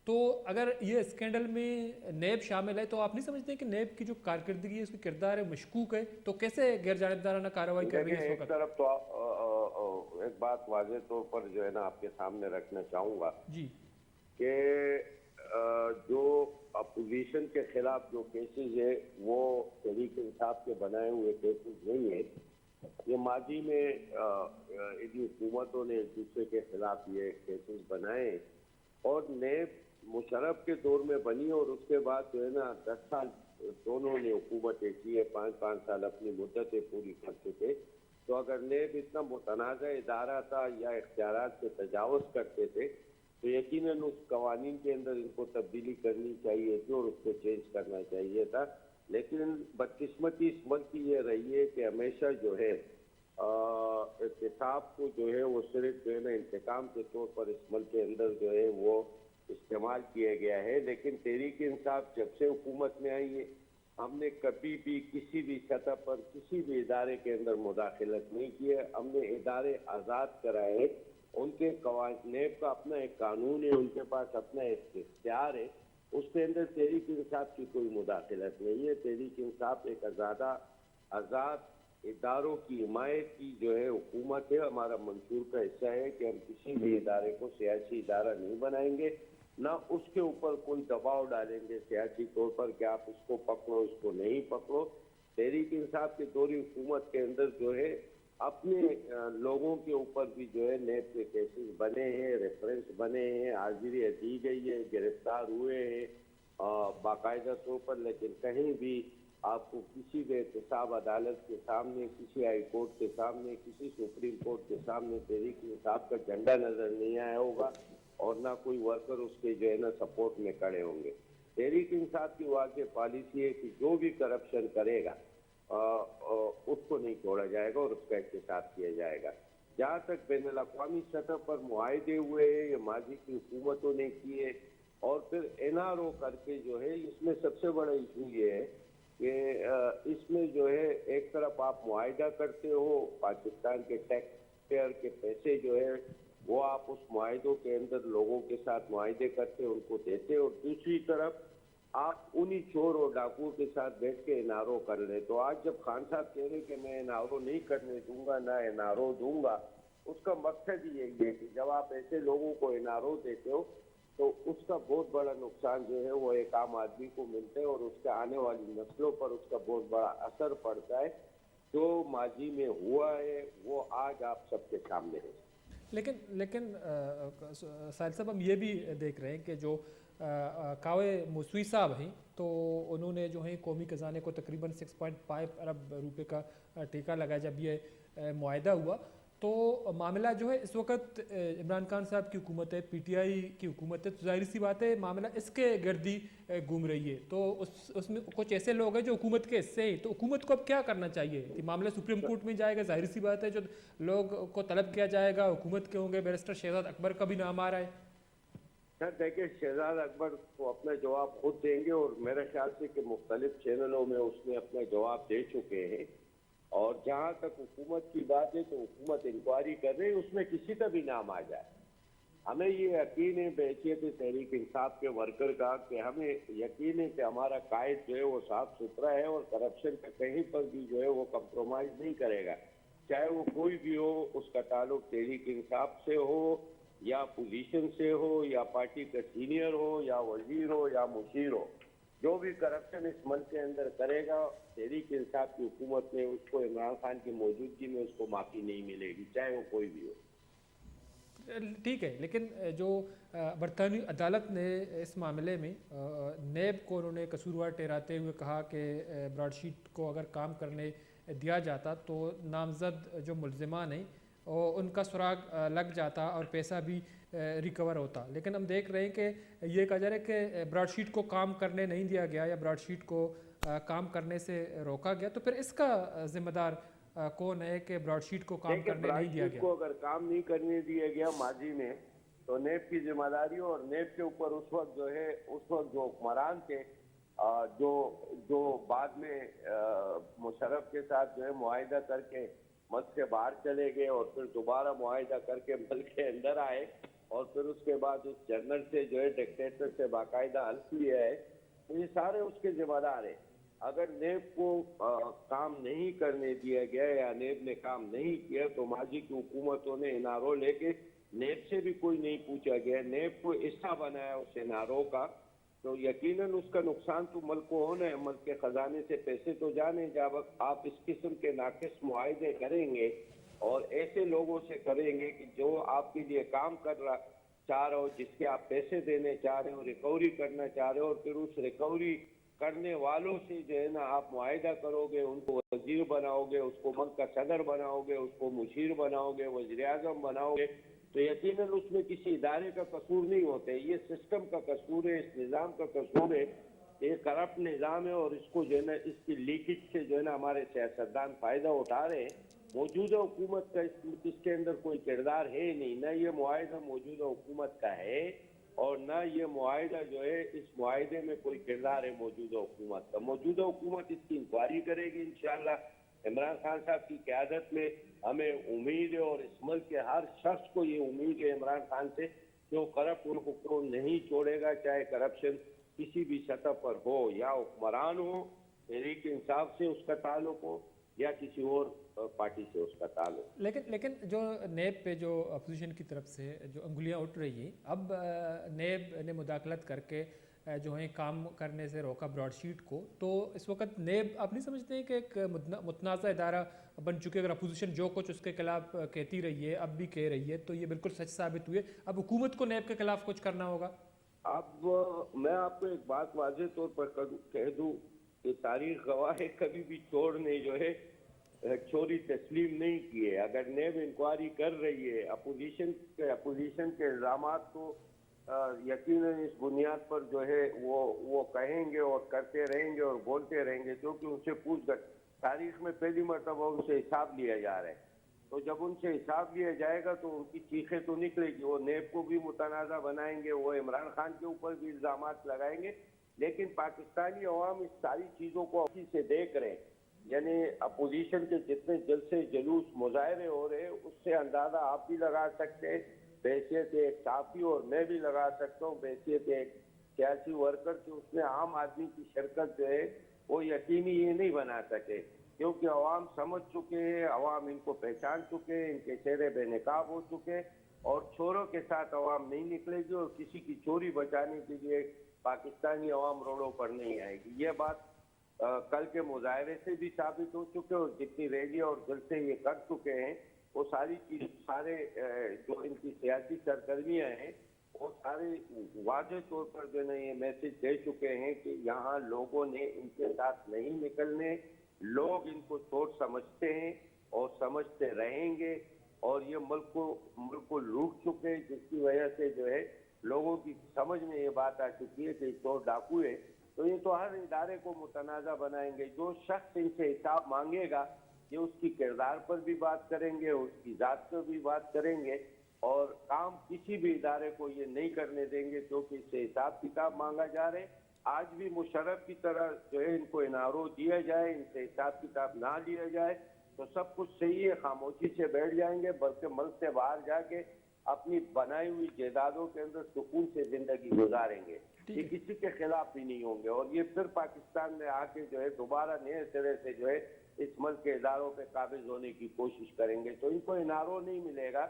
تو اگر یہ اسکینڈل میں نیب شامل ہے تو آپ نہیں سمجھتے کہ نیب کی جو کارکردگی ہے، اس کی کردار ہے، مشکوک ہے، تو کیسے غیر جانبدارانہ کارروائی کر رہی ہے اس وقت؟ دیکھیں، ایک طرف تو، آ، آ، آ، ایک بات واضح طور پر جو ہے نا آپ کے سامنے رکھنا چاہوں گا، جی، کہ، آ، جو اپوزیشن کے خلاف جو کیسز ہے وہ تحریک انصاف کے بنائے ہوئے کیسز نہیں ہے۔ یہ ماضی میں، آ، آ، ان حکومتوں نے ایک دوسرے کے خلاف یہ کیسز بنائے ہیں۔ اور نیب مشرف کے دور میں بنی اور اس کے بعد جو ہے نا دس سال دونوں نے حکومتیں کی ہے، پانچ پانچ سال اپنی مدتیں پوری کر چکے۔ تو اگر نیب اتنا متنازع ادارہ تھا یا اختیارات سے تجاوز کرتے تھے تو یقیناً اس قوانین کے اندر ان کو تبدیلی کرنی چاہیے تھی اور اس کو چینج کرنا چاہیے تھا۔ لیکن بدقسمتی اس ملک کی یہ رہی ہے کہ ہمیشہ جو ہے، آ، احتساب کو جو ہے وہ صرف جو ہے نا انتقام کے طور پر اس ملک کے اندر جو ہے وہ استعمال کیا گیا ہے، لیکن تحریک انصاف جب سے حکومت میں آئی ہے، ہم نے کبھی بھی کسی بھی سطح پر کسی بھی ادارے کے اندر مداخلت نہیں کی ہے۔ ہم نے ادارے آزاد کرائے ہیں، ان کے قوا-، نیب کا اپنا ایک قانون ہے، ان کے پاس اپنا ایک اختیار ہے، اس کے اندر تحریک انصاف کی کوئی مداخلت نہیں ہے۔ تحریک انصاف ایک آزادہ، آزاد اداروں کی حمایت کی جو ہے حکومت ہے۔ ہمارا منشور کا حصہ ہے کہ ہم کسی بھی ادارے کو سیاسی ادارہ نہیں بنائیں گے، نہ اس کے اوپر کوئی دباؤ ڈالیں گے سیاسی طور پر کہ آپ اس کو پکڑو، اس کو نہیں پکڑو۔ تحریک انصاف کے دور حکومت کے اندر جو ہے اپنے، آ، لوگوں کے اوپر بھی جو ہے نیب کے کیسز بنے ہیں، ریفرنس بنے ہیں، حاضری دی گئی ہے، گرفتار ہوئے ہیں، آ، باقاعدہ طور پر، لیکن کہیں بھی آپ کو کسی بھی احتساب عدالت کے سامنے، کسی ہائی کورٹ کے سامنے، کسی سپریم کورٹ کے سامنے تحریک انصاف کا جھنڈا نظر نہیں آیا ہوگا اور نہ کوئی ورکر اس کے جو ہے نا سپورٹ میں کھڑے ہوں گے۔ تحریک انصاف کی واضح پالیسی ہے کہ جو بھی کرپشن کرے گا، آ، آ، اس کو نہیں چھوڑا جائے گا اور اس کا احتساب کیا جائے گا۔ جہاں تک بین الاقوامی سطح پر معاہدے ہوئے ہیں یا ماضی کی حکومتوں نے کیے، اور پھر این آر او کر کے جو ہے، اس میں سب سے بڑا ایشو یہ ہے کہ، آ، اس میں جو ہے، ایک طرف آپ معاہدہ کرتے ہو، پاکستان کے ٹیکس پیئر کے پیسے جو ہے، وہ آپ اس معاہدوں کے اندر لوگوں کے ساتھ معاہدے کرتے، ان کو دیتے، اور دوسری طرف آپ انہی چور اور ڈاکو کے ساتھ بیٹھ کے این آر او کر لیں۔ تو آج جب خان صاحب کہہ رہے کہ میں این آر او نہیں کرنے دوں گا، نہ این آر او دوں گا، اس کا مقصد ہی یہی ہے کہ جب آپ ایسے لوگوں کو این آر او دیتے ہو، تو اس کا بہت بڑا نقصان جو ہے، وہ ایک عام آدمی کو ملتا ہے اور اس کے آنے والی نسلوں پر اس کا بہت بڑا اثر پڑتا ہے۔ جو ماضی میں ہوا ہے، وہ آج آپ سب کے سامنے ہے۔ لیکن، لیکن، آ، آ، ساحل صاحب، ہم یہ بھی دیکھ رہے ہیں کہ جو، آ، آ، کاوے موسوی صاحب ہیں، تو انہوں نے جو ہے قومی خزانے کو تقریباً سکس پوائنٹ فائیو ارب روپے کا، آ، ٹھیکہ لگا۔ جب یہ، آ، معاہدہ ہوا، تو معاملہ جو ہے اس وقت، آ، عمران خان صاحب کی حکومت ہے، پی ٹی آئی کی حکومت ہے، تو ظاہر سی بات ہے معاملہ اس کے گردی، آ، گھوم رہی ہے۔ تو اس، اس میں کچھ ایسے لوگ ہیں جو حکومت کے حصے ہیں، تو حکومت کو اب کیا کرنا چاہیے؟ یہ معاملہ سپریم کورٹ میں جائے گا، ظاہر سی بات ہے جو لوگ کو طلب کیا جائے گا، حکومت کے ہوں گے، بیرسٹر شہزاد اکبر کا بھی نام آ رہا ہے۔ سر، دیکھیں، شہزاد اکبر کو اپنا جواب خود دیں گے، اور میرے خیال سے کہ مختلف چینلوں میں اس نے اپنا جواب دے چکے ہیں۔ اور جہاں تک حکومت کی بات ہے، تو حکومت انکوائری کر رہی ہے، اس میں کسی کا بھی نام آ جائے، ہمیں یہ یقین ہے، بحیثیت تحریک انصاف کے ورکر کا، کہ ہمیں یقین ہے کہ ہمارا قائد جو ہے، وہ صاف ستھرا ہے اور کرپشن کا کہیں پر بھی جو ہے، وہ کمپرومائز نہیں کرے گا۔ چاہے وہ کوئی بھی ہو، اس کا تعلق تحریک انصاف سے ہو یا اپوزیشن سے ہو یا پارٹی کا سینئر ہو یا وزیر ہو یا مشیر ہو، جو بھی کرپشن اس ملک کے اندر کرے گا، تحریک انصاف کی حکومت میں اس کو، عمران خان کی موجودگی میں اس کو معافی نہیں ملے گی، چاہے وہ کوئی بھی ہو۔ ٹھیک ہے، لیکن جو، آ، برطانوی عدالت نے اس معاملے میں، آ، نیب کو انہوں نے قصوروار ٹھہراتے ہوئے کہا کہ، آ، براڈ شیٹ کو اگر کام کرنے دیا جاتا تو نامزد جو ملزمان ہیں، اور ان کا سراغ، آ، لگ جاتا اور پیسہ بھی، آ، ریکور ہوتا۔ لیکن ہم دیکھ رہے ہیں کہ یہ کہا جا رہا ہے کہ براڈ شیٹ کو کام کرنے نہیں دیا گیا یا براڈ شیٹ کو، آ، کام کرنے سے روکا گیا۔ تو پھر اس کا، آ، ذمہ دار، آ، کون ہے کہ براڈ شیٹ کو کام دیکھیں، کرنے براڈ نہیں دیا شیٹ گیا؟ کو اگر کام نہیں کرنے دیا گیا ماضی میں، تو نیب کی ذمہ داری ہو، اور نیب کے اوپر اس وقت جو ہے، اس وقت جو حکمران تھے، آ، جو، جو بعد میں، آ، مشرف کے ساتھ جو ہے معاہدہ کر کے ملک سے باہر چلے گئے اور پھر دوبارہ معاہدہ کر کے ملک کے اندر آئے اور پھر اس کے بعد اس جنرل سے جو ہے ڈکٹیٹر سے باقاعدہ حلف لیا ہے، تو یہ سارے اس کے ذمہ دار ہیں۔ اگر نیب کو، آ، کام نہیں کرنے دیا گیا یا نیب نے کام نہیں کیا تو ماضی کی حکومتوں نے این آر او لے کے نیب سے بھی کوئی نہیں پوچھا گیا، نیب کو حصہ بنایا اس این آر او کا، تو یقیناً اس کا نقصان تو ملک کو ہونا ہے، ملک کے خزانے سے پیسے تو جانے۔ جب آپ اس قسم کے ناقص معاہدے کریں گے اور ایسے لوگوں سے کریں گے کہ جو آپ کے لیے کام کر رہا، چاہ رہے ہو، جس کے آپ پیسے دینے چاہ رہے ہو، ریکوری کرنا چاہ رہے ہو، اور پھر اس ریکوری کرنے والوں سے جو ہے نا آپ معاہدہ کرو گے، ان کو وزیر بناؤ گے، اس کو ملک کا صدر بناؤ گے، اس کو مشیر بناؤ گے، وزیر اعظم بناؤ گے، تو یقیناً اس میں کسی ادارے کا قصور نہیں ہوتا ہے، یہ سسٹم کا قصور ہے، اس نظام کا قصور ہے۔ یہ کرپٹ نظام ہے اور اس کو جو ہے نا، اس کی لیکیج سے جو ہے نا ہمارے سیاستدان فائدہ اٹھا رہے ہیں۔ موجودہ حکومت کا اس، اس کے اندر کوئی کردار ہے ہی نہیں، نہ یہ معاہدہ موجودہ حکومت کا ہے اور نہ یہ معاہدہ جو ہے، اس معاہدے میں کوئی کردار ہے موجودہ حکومت کا۔ موجودہ حکومت اس کی انکوائری کرے گی انشاءاللہ۔ عمران خان صاحب کی قیادت میں ہمیں امید ہے اور اس ملک کے ہر شخص کو یہ امید ہے عمران خان سے کہ وہ کرپٹ ان کو نہیں چھوڑے گا، چاہے کرپشن کسی بھی سطح پر ہو، یا حکمران ہو، تحریک انصاف سے اس کا تعلق ہو یا کسی اور، آ، پارٹی سے اس کا تعلق۔ لیکن، لیکن جو نیب پہ جو اپوزیشن کی طرف سے جو انگلیاں اٹھ رہی ہیں، اب، آ، نیب نے مداخلت کر کے، آ، جو ہیں کام کرنے سے روکا براڈ شیٹ کو، تو اس وقت نیب، آپ نہیں سمجھتے ہیں کہ ایک متنا-، متنازع ادارہ بن چکے؟ اگر اپوزیشن جو کچھ اس کے خلاف، آ، کہتی رہی ہے، اب بھی کہہ رہی ہے، تو یہ بالکل سچ ثابت ہوئے۔ اب حکومت کو نیب کے خلاف کچھ کرنا ہوگا۔ اب میں آپ کو ایک بات واضح طور پر کر-، کہہ دوں کہ تاریخ گواہ ہے، کبھی بھی چور نے جو ہے، چوری تسلیم نہیں کی ہے۔ اگر نیب انکوائری کر رہی ہے، اپوزیشن کے، اپوزیشن کے الزامات کو، آ، یقیناً اس بنیاد پر جو ہے وہ، وہ کہیں گے اور کرتے رہیں گے اور بولتے رہیں گے، کیونکہ ان سے پوچھ گچھ تاریخ میں پہلی مرتبہ ان سے حساب لیا جا رہا ہے۔ تو جب ان سے حساب لیا جائے گا تو ان کی چیخیں تو نکلے گی، وہ نیب کو بھی متنازع بنائیں گے، وہ عمران خان کے اوپر بھی الزامات لگائیں گے۔ لیکن پاکستانی عوام اس ساری چیزوں کو اچھی سے دیکھ رہے ہیں، یعنی اپوزیشن کے جتنے جلسے، جلوس، مظاہرے ہو رہے ہیں، اس سے اندازہ آپ بھی لگا سکتے ہیں، بحیثیت ایک صحافی، اور میں بھی لگا سکتا ہوں بحیثیت ایک سیاسی ورکر، کہ اس میں عام آدمی کی شرکت جو ہے وہ یقینی یہ نہیں بنا سکے، کیونکہ عوام سمجھ چکے ہیں، عوام ان کو پہچان چکے ہیں، ان کے چہرے بے نقاب ہو چکے ہیں، اور چوروں کے ساتھ عوام نہیں نکلے گی اور کسی کی چوری بچانے کے لیے پاکستانی عوام روڈوں پر نہیں آئے گی۔ یہ بات، آ، کل کے مظاہرے سے بھی ثابت ہو چکے اور جتنی ریلیاں اور جلسے یہ کر چکے ہیں، وہ ساری چیز، سارے، آ، جو ان کی سیاسی سرگرمیاں ہیں، وہ سارے واضح طور پر جو ہے نا یہ میسج دے چکے ہیں کہ یہاں لوگوں نے ان کے ساتھ نہیں نکلنے، لوگ ان کو چور سمجھتے ہیں اور سمجھتے رہیں گے، اور یہ ملک کو، ملک کو لوٹ چکے ہیں، جس کی وجہ سے جو ہے لوگوں کی سمجھ میں یہ بات آ چکی ہے کہ یہ چور ڈاکو ہے۔ تو یہ تو ہر ادارے کو متنازع بنائیں گے۔ جو شخص ان سے حساب مانگے گا، یہ اس کی کردار پر بھی بات کریں گے، اس کی ذات پر بھی بات کریں گے، اور کام کسی بھی ادارے کو یہ نہیں کرنے دیں گے، کیونکہ اس سے حساب کتاب مانگا جا رہے۔ آج بھی مشرف کی طرح جو ہے ان کو این آر او دیا جائے، ان سے حساب کتاب نہ لیا جائے تو سب کچھ صحیح ہے، خاموشی سے بیٹھ جائیں گے، بلکہ ملک سے باہر جا کے اپنی بنائی ہوئی جائیدادوں کے اندر سکون سے زندگی گزاریں گے۔ یہ کسی کے خلاف بھی نہیں ہوں گے اور یہ پھر پاکستان میں آ کے جو ہے دوبارہ نئے سرے سے جو ہے اس ملک کے اداروں پہ قابض ہونے کی کوشش کریں گے۔ تو ان کو این آر او نہیں ملے گا،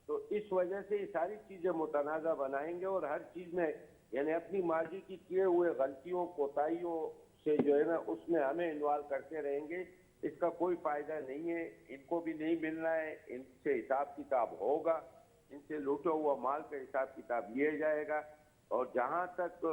تو اس وجہ سے یہ ساری چیزیں متنازع بنائیں گے اور ہر چیز میں، یعنی اپنی ماضی کی کیے ہوئے غلطیوں، کوتاہیوں سے جو ہے نا، اس میں ہمیں انوالو کرتے رہیں گے۔ اس کا کوئی فائدہ نہیں ہے، ان کو بھی نہیں ملنا ہے، ان سے حساب کتاب ہوگا، ان سے لوٹا ہوا مال کا حساب کتاب لیا جائے گا۔ اور جہاں تک، آ،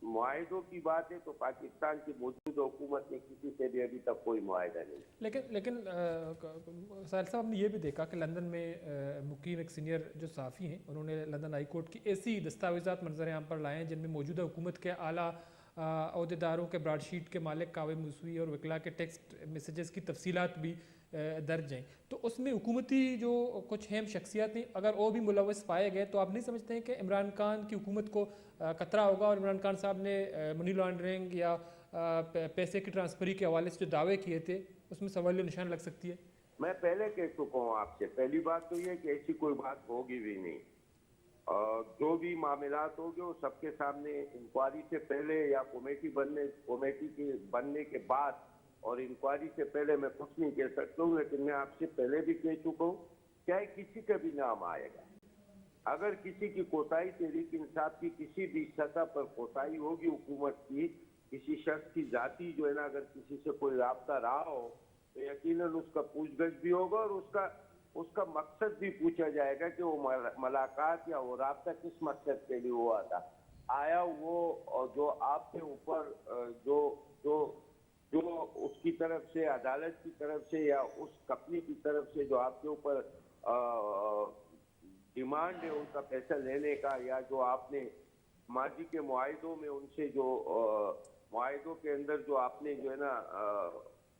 معاہدوں کی بات ہے، تو پاکستان کی موجودہ حکومت نے کسی سے بھی ابھی تک کوئی معاہدہ نہیں۔ لیکن لیکن آ، ک- ساحل صاحب، ہم نے یہ بھی دیکھا کہ لندن میں آ، مقیم ایک سینئر جو صحافی ہیں، انہوں نے لندن ہائی کورٹ کی ایسی دستاویزات منظر عام پر لائے ہیں جن میں موجودہ حکومت کے اعلیٰ آ، عہدیداروں کے براڈ شیٹ کے مالک کاوے موسوی اور وکلاء کے ٹیکسٹ میسجز کی تفصیلات بھی آ، درج ہیں۔ تو اس میں حکومتی جو کچھ اہم شخصیات ہیں، اگر وہ بھی ملوث پائے گئے تو آپ نہیں سمجھتے ہیں کہ عمران خان کی حکومت کو آ، خطرہ ہوگا اور عمران خان صاحب نے آ، منی لانڈرنگ یا آ، پے- پیسے کی ٹرانسفری کے حوالے سے جو دعوے کیے تھے، اس میں سوالیہ نشان لگ سکتی ہے؟ میں پہلے کہہ چکا ہوں آپ سے، پہلی بات تو یہ کہ ایسی کوئی بات ہوگی بھی نہیں۔ اور جو بھی معاملات ہوں گے وہ سب کے سامنے انکوائری سے پہلے یا کمیٹی بننے، کمیٹی کے بننے کے بعد اور انکوائری سے پہلے میں کچھ نہیں کہہ سکتا ہوں، لیکن میں آپ سے پہلے بھی کہہ چکا ہوں، چاہے کسی کا بھی نام آئے گا، اگر کسی کی کوتاہی، تحریک انصاف کی کسی بھی سطح پر کوتاہی ہوگی حکومت کی، کسی شخص کی ذاتی جو ہے نا، اگر کسی سے کوئی رابطہ رہا ہو تو یقیناً اس کا پوچھ گچھ بھی ہوگا اور اس کا، اس کا مقصد بھی پوچھا جائے گا کہ وہ مل- ملاقات یا وہ رابطہ کس مقصد کے لیے ہوا تھا۔ آیا وہ، اور جو آپ کے اوپر، آ، جو جو جو اس کی طرف سے، عدالت کی طرف سے یا اس کمپنی کی طرف سے جو آپ کے اوپر، آ، ڈیمانڈ ہے ان کا پیسہ لینے کا، یا جو آپ نے ماضی کے معاہدوں میں ان سے جو، آ، معاہدوں کے اندر جو آپ نے جو ہے نا، آ،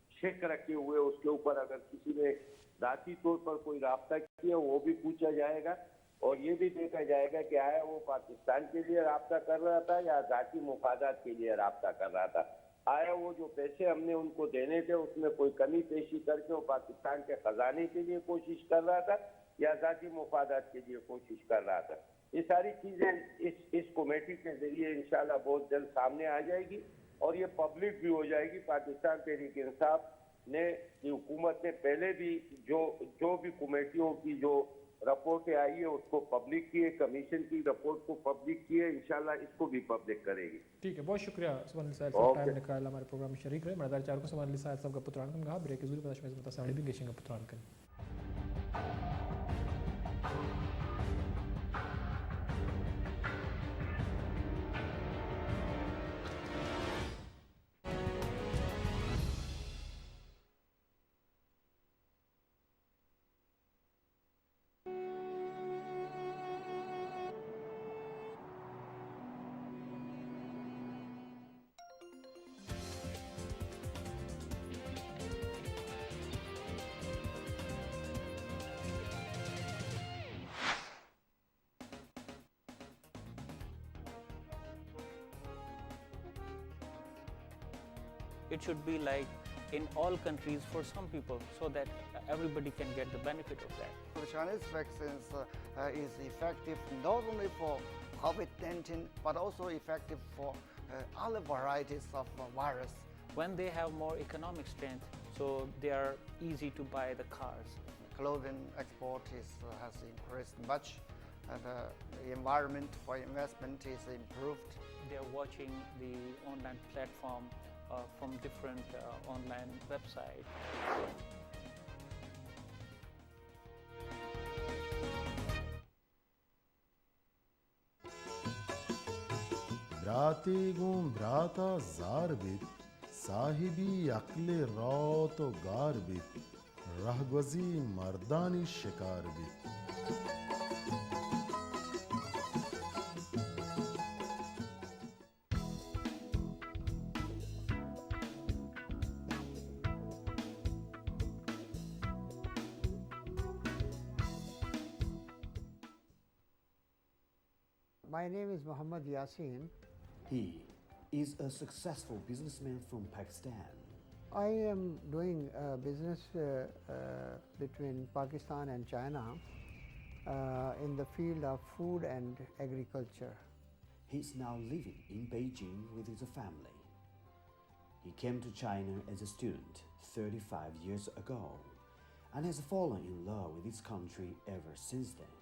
شک رکھے ہوئے، اس کے اوپر اگر کسی نے ذاتی طور پر کوئی رابطہ کیا، وہ بھی پوچھا جائے گا۔ اور یہ بھی دیکھا جائے گا کہ آیا وہ پاکستان کے لیے رابطہ کر رہا تھا یا ذاتی مفادات کے لیے رابطہ کر رہا تھا، آیا وہ جو پیسے ہم نے ان کو دینے تھے اس میں کوئی کمی پیشی کر کے وہ پاکستان کے خزانے کے لیے کوشش کر رہا تھا یا ذاتی مفادات کے لیے کوشش کر رہا تھا۔ یہ ساری چیزیں اس اس کمیٹی کے ذریعے انشاءاللہ بہت جلد سامنے آ جائے گی اور یہ پبلک بھی ہو جائے گی۔ پاکستان تحریک انصاف نے، کی حکومت نے پہلے بھی جو جو بھی کمیٹیوں کی جو رپورٹیں آئی ہے اس کو پبلک کی ہے، کمیشن کی رپورٹ کو پبلک کی ہے، انشاءاللہ اس کو بھی پبلک کرے گی۔ ٹھیک ہے، بہت شکریہ سبحان علی صاحب، اوکے۔ ٹائم نکال ہمارے پروگرام میں شریک رہے۔ مدار چار کو سبحان علی صاحب سب کا پتران کن گا، بریک زوری پتہ شمیز متا ساڑی بھی گیشنگ کا پتران کن۔ It should be like in all countries for some people, so that everybody can get the benefit of that. The Chinese vaccines uh, uh, is effective not only for COVID nineteen but also effective for uh, other varieties of uh, virus. When they have more economic strength, so they are easy to buy the cars. Clothing export is, uh, has increased much, and uh, the environment for investment is improved. They are watching the online platform uh, from different uh, online websites. براتے گوں براتا زار بیت، صاحبی عقل ءِ راوت ءُ گار بیت، رہگوزی مردانی شکار بیت۔ My name is Muhammad Yasin. He is a successful businessman from Pakistan. I am doing uh, business uh, uh, between Pakistan and China uh, in the field of food and agriculture. He is now living in Beijing with his family. He came to China as a student thirty-five years ago and has fallen in love with his country ever since then.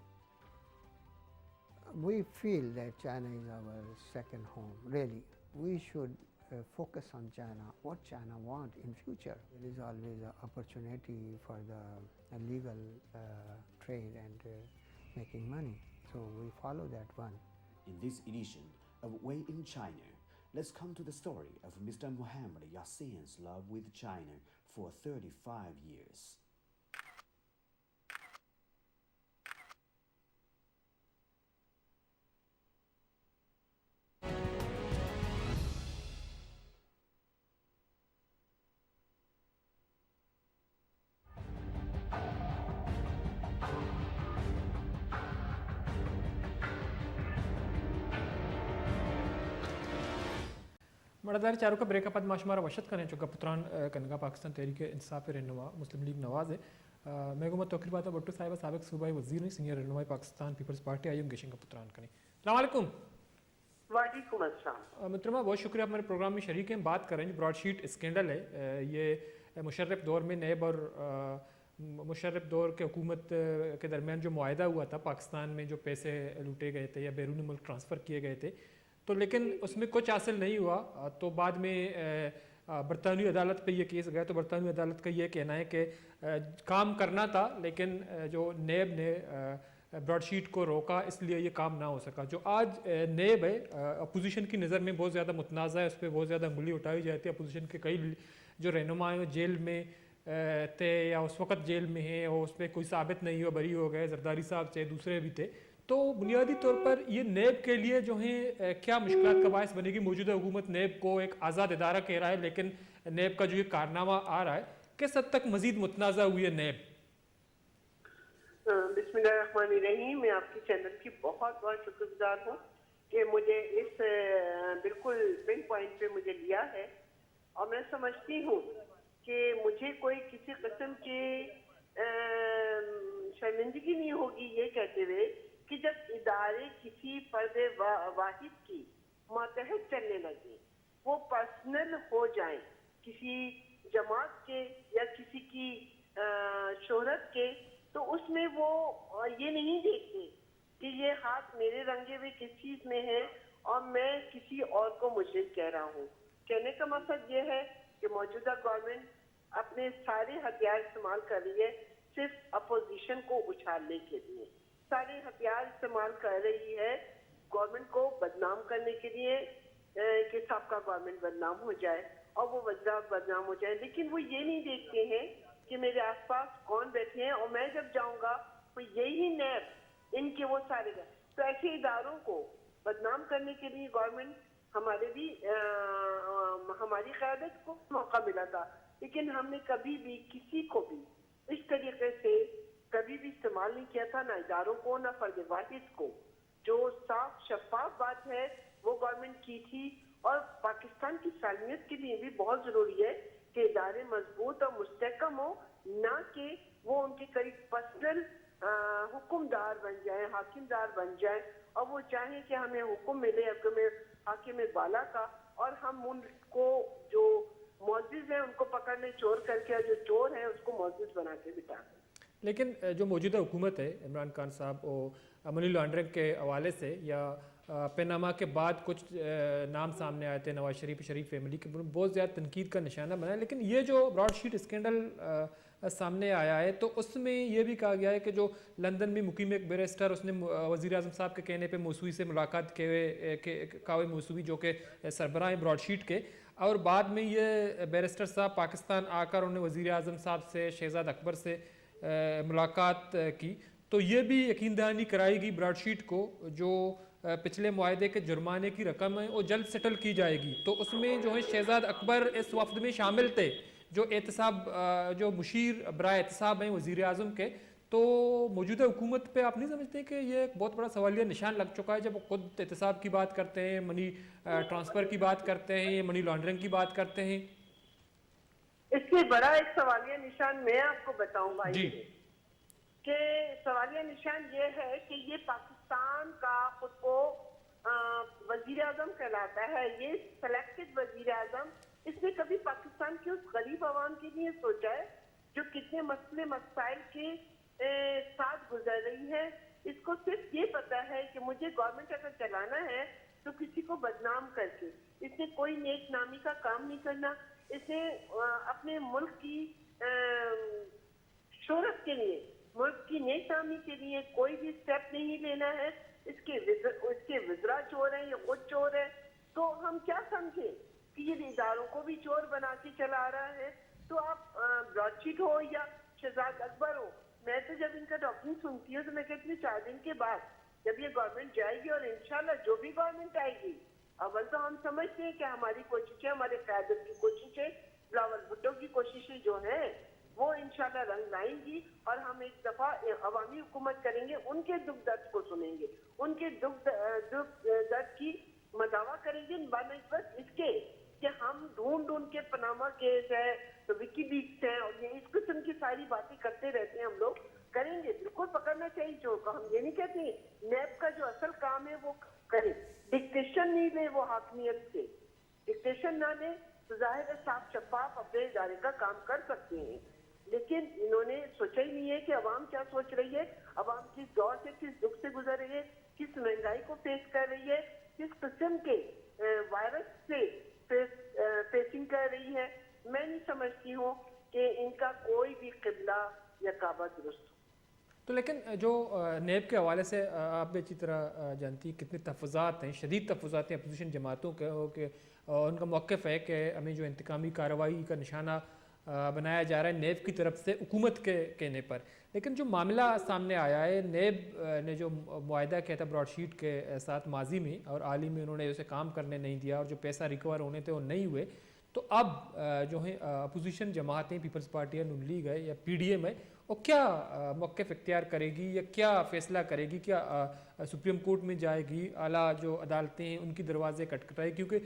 We feel that China is our second home, really. We should uh, focus on China, what China want in future. There is always an opportunity for the uh, legal uh, trade and uh, making money. So we follow that one. In this edition of Way in China, let's come to the story of Mister Muhammad Yasin's love with China for thirty-five years. مڑدار چاروکاں، بریک ءَ پد ما شمارا وش اتک کنیں، چو گپ ءُ تران، ءَ، کنگا پاکستان تحریک انصاف ءِ رہنما مسلم لیگ نواز ءِ۔ ءَ، مئے گوما توکر بات ءَ بھٹو صاحب ءَ، سابق صوبائی وزیر، سینئر رہنمائے پاکستان پیپلز پارٹی، آئی ءَ ہم گیشیں گپ ءُ تران کنیں۔ السلام علیکم۔ وعلیکم السلام۔ ءَ، محترمہ، بہت شکریہ، آپ ہمارے پروگرام میں شریک ہیں۔ بات کر رہے ہیں جو براڈ شیٹ اسکینڈل ہے، ءَ، یہ مشرف دور میں نیب اور، ءَ، مشرف دور کے حکومت، ءَ، کے درمیان جو معاہدہ ہوا تھا، پاکستان میں جو پیسے لوٹے گئے تھے یا بیرون ملک ٹرانسفر کیے گئے تھے، تو لیکن اس میں کچھ حاصل نہیں ہوا، ءَ، تو بعد میں، ءَ، ءَ، برطانوی عدالت پہ یہ کیس گیا، تو برطانوی عدالت کا یہ کہنا ہے کہ، ءَ، کام کرنا تھا، لیکن، ءَ، جو نیب نے، ءَ، براڈ شیٹ کو روکا، اس لیے یہ کام نہ ہو سکا۔ جو آج، ءَ، نیب ہے، ءَ، اپوزیشن کی نظر میں بہت زیادہ متنازعہ ہے، اس پہ بہت زیادہ انگلی اٹھائی جاتی ہے۔ اپوزیشن کے کئی ل-، جو رہنما ہیں، وہ جیل میں، ءَ، تھے یا اس وقت جیل میں ہیں اور اس پہ کوئی ثابت نہیں ہوا، بری ہو گئے، زرداری صاحب تھے، دوسرے بھی تھے۔ تو بنیادی طور پر یہ نیب کے لیے جو ہیں، ءَ، کیا مشکلات کا باعث بنے گی؟ موجودہ حکومت نیب کو ایک آزاد ادارہ کہہ رہا ہے، لیکن نیب کا جو یہ کارنامہ آ رہا ہے، کس حد تک مزید متنازع ہوئی ہے نیب؟ بسم اللہ الرحمن الرحیم۔ میں آپ کے چینل کی بہت بہت شکر گزار ہوں کہ مجھے اس، آ، بالکل پن پوائنٹ پہ مجھے لیا ہے، اور میں سمجھتی ہوں کہ مجھے کوئی کسی قسم کی، آ، شرمندگی نہیں ہوگی یہ کہتے ہوئے کہ جب ادارے کسی فرد وا-، واحد کی ماتحت چلنے لگے، وہ پرسنل ہو جائیں، کسی جماعت کے یا کسی کی، آ، شہرت کے، تو اس میں وہ، آ، یہ نہیں دیکھتے کہ یہ ہاتھ میرے رنگے ہوئے کس چیز میں ہے اور میں کسی اور کو مجرم کہہ رہا ہوں۔ کہنے کا مقصد یہ ہے کہ موجودہ گورنمنٹ اپنے سارے ہتھیار استعمال کر رہی ہے، صرف اپوزیشن کو اچھالنے کے لیے۔ سارے ہتھیار استعمال کر رہی ہے گورنمنٹ کو بدنام کرنے کے لیے، اے، کہ سابقہ گورنمنٹ بدنام ہو جائے اور وہ وزراء بدنام ہو جائیں، لیکن وہ یہ نہیں دیکھتے ہیں کہ میرے آس پاس کون بیٹھے ہیں، اور میں جب جاؤں گا تو یہی نیب ان کے وہ سارے، تو ایسے اداروں کو بدنام کرنے کے لیے گورنمنٹ ہمارے بھی، آ، آ، ہماری قیادت کو موقع ملا تھا، لیکن ہم نے کبھی بھی کسی کو بھی اس طریقے سے کبھی بھی استعمال نہیں کیا تھا، نہ اداروں کو، نہ فرد واحد کو۔ جو صاف شفاف بات ہے، وہ گورنمنٹ کی تھی اور پاکستان کی سالمیت انسانیت کے لیے بھی بہت ضروری ہے کہ ادارے مضبوط اور مستحکم ہوں، نہ کہ وہ ان کے کئی پرسنل حکمدار بن جائیں، حاکمدار بن جائیں، اور وہ چاہیں کہ ہمیں حکم ملے حاکم بالا کا، اور ہم ان کو جو معزز ہیں ان کو پکڑ لیں چور کر کے، اور جو چور ہیں اس کو معزز بنا کے بٹھا دیں۔ لیکن جو موجودہ حکومت ہے عمران خان صاحب، وہ منی لانڈرنگ کے حوالے سے یا پیناما کے بعد کچھ نام سامنے آئے تھے نواز شریف، شریف فیملی کے، بہت زیادہ تنقید کا نشانہ بنا ہے۔ لیکن یہ جو براڈ شیٹ اسکینڈل سامنے آیا ہے تو اس میں یہ بھی کہا گیا ہے کہ جو لندن میں مقیم ایک بیرسٹر، اس نے وزیر اعظم صاحب کے کہنے پہ موسوی سے ملاقات کے ہوئے، کا ہوئے موسوی جو کہ سربراہ ہیں براڈ شیٹ کے، اور بعد میں یہ بیرسٹر صاحب پاکستان آ کر انہوں نے وزیر اعظم صاحب سے، شہزاد اکبر سے ملاقات کی، تو یہ بھی یقین دہانی کرائی گئی براڈ شیٹ کو جو پچھلے معاہدے کے جرمانے کی رقم ہے وہ جلد سیٹل کی جائے گی۔ تو اس میں جو ہے شہزاد اکبر اس وفد میں شامل تھے، جو احتساب جو مشیر برائے احتساب ہیں وزیر اعظم کے۔ تو موجودہ حکومت پہ آپ نہیں سمجھتے کہ یہ ایک بہت بڑا سوالیہ نشان لگ چکا ہے جب وہ خود احتساب کی بات کرتے ہیں، منی ٹرانسفر کی بات کرتے ہیں، منی لانڈرنگ کی بات کرتے ہیں؟ اس سے بڑا ایک سوالیہ نشان میں آپ کو بتاؤں بھائی جی۔ کہ سوالیہ نشان یہ ہے کہ یہ پاکستان کا خود کو وزیر اعظم کہلاتا ہے، یہ سلیکٹڈ وزیر اعظم، اس نے کبھی پاکستان کے اس غریب عوام کے لیے سوچا ہے جو کتنے مسئلے مسائل کے ساتھ گزر رہی ہے؟ اس کو صرف یہ پتا ہے کہ مجھے گورنمنٹ اگر چلانا ہے تو کسی کو بدنام کر کے۔ اس نے کوئی نیک نامی کا کام نہیں کرنا، اس نے اپنے ملک کی شہرت کے لیے، ملک کی نیک نامی کے لیے کوئی بھی اسٹیپ نہیں لینا ہے۔ اس کے اس کے وزراء چور ہیں، یہ خود چور ہے۔ تو ہم کیا سمجھیں کہ یہ اداروں کو بھی چور بنا کے چلا رہا ہے؟ تو آپ براڈ شیٹ ہو یا شہزاد اکبر ہو، میں تو جب ان کا ٹاکنگ سنتی ہوں تو میں کہتی ہوں چار دن کے بعد جب یہ گورنمنٹ جائے گی اور انشاءاللہ جو بھی گورنمنٹ آئے گی، اول تو ہم سمجھتے ہیں کہ ہماری کوششیں، ہمارے قیادت کی کوششیں، بلاول بھٹو کی کوششیں جو ہیں وہ انشاءاللہ رنگ لائیں گی اور ہم ایک دفعہ عوامی حکومت کریں گے، ان کے دکھ درد کو سنیں گے، ان کے دکھ درد کی مداوا کریں گے، بنسبت اس کے کہ ہم ڈھونڈ ڈھونڈ کے پناما کیس ہے تو وکی لیکس ہے اور یہ اس قسم کی ساری باتیں کرتے رہتے ہیں ہم لوگ۔ کریں گے، بالکل پکڑنا چاہیے چور کو، ہم یہ نہیں کہتے۔ نیب کا جو اصل کام ہے وہ کرے، ڈکٹیشن نہیں لے وہ حاکمیت سے، ڈکٹیشن نہ لے تو ظاہر ہے صاف شفاف اپنے ادارے کا کام کر سکتے ہیں۔ لیکن انہوں نے سوچا ہی نہیں ہے کہ عوام کیا سوچ رہی ہے، عوام کس دور سے، کس دکھ سے گزر رہی ہے، کس مہنگائی کو فیس کر رہی ہے، کس قسم کے وائرس سے فیسنگ کر رہی ہے۔ میں نہیں سمجھتی ہوں کہ ان کا کوئی بھی قبلہ یا کعبہ درست ہو۔ تو لیکن جو نیب کے حوالے سے آپ بھی اچھی طرح جانتی ہیں کتنے تحفظات ہیں، شدید تحفظات ہیں اپوزیشن جماعتوں کے، کہ ان کا موقف ہے کہ ہمیں جو انتقامی کارروائی کا نشانہ بنایا جا رہا ہے نیب کی طرف سے حکومت کے کہنے پر۔ لیکن جو معاملہ سامنے آیا ہے، نیب نے جو معاہدہ کیا تھا براڈ شیٹ کے ساتھ ماضی میں، اور حال ہی میں انہوں نے اسے کام کرنے نہیں دیا اور جو پیسہ ریکور ہونے تھے وہ نہیں ہوئے، تو اب جو ہے اپوزیشن جماعتیں، پیپلز پارٹی ہے، نون لیگ ہے یا پی ڈی ایم ہے، وہ کیا موقف اختیار کرے گی یا کیا فیصلہ کرے گی؟ کیا سپریم کورٹ میں جائے گی، اعلیٰ جو عدالتیں ہیں ان کی دروازے کٹکھٹائے؟ کیونکہ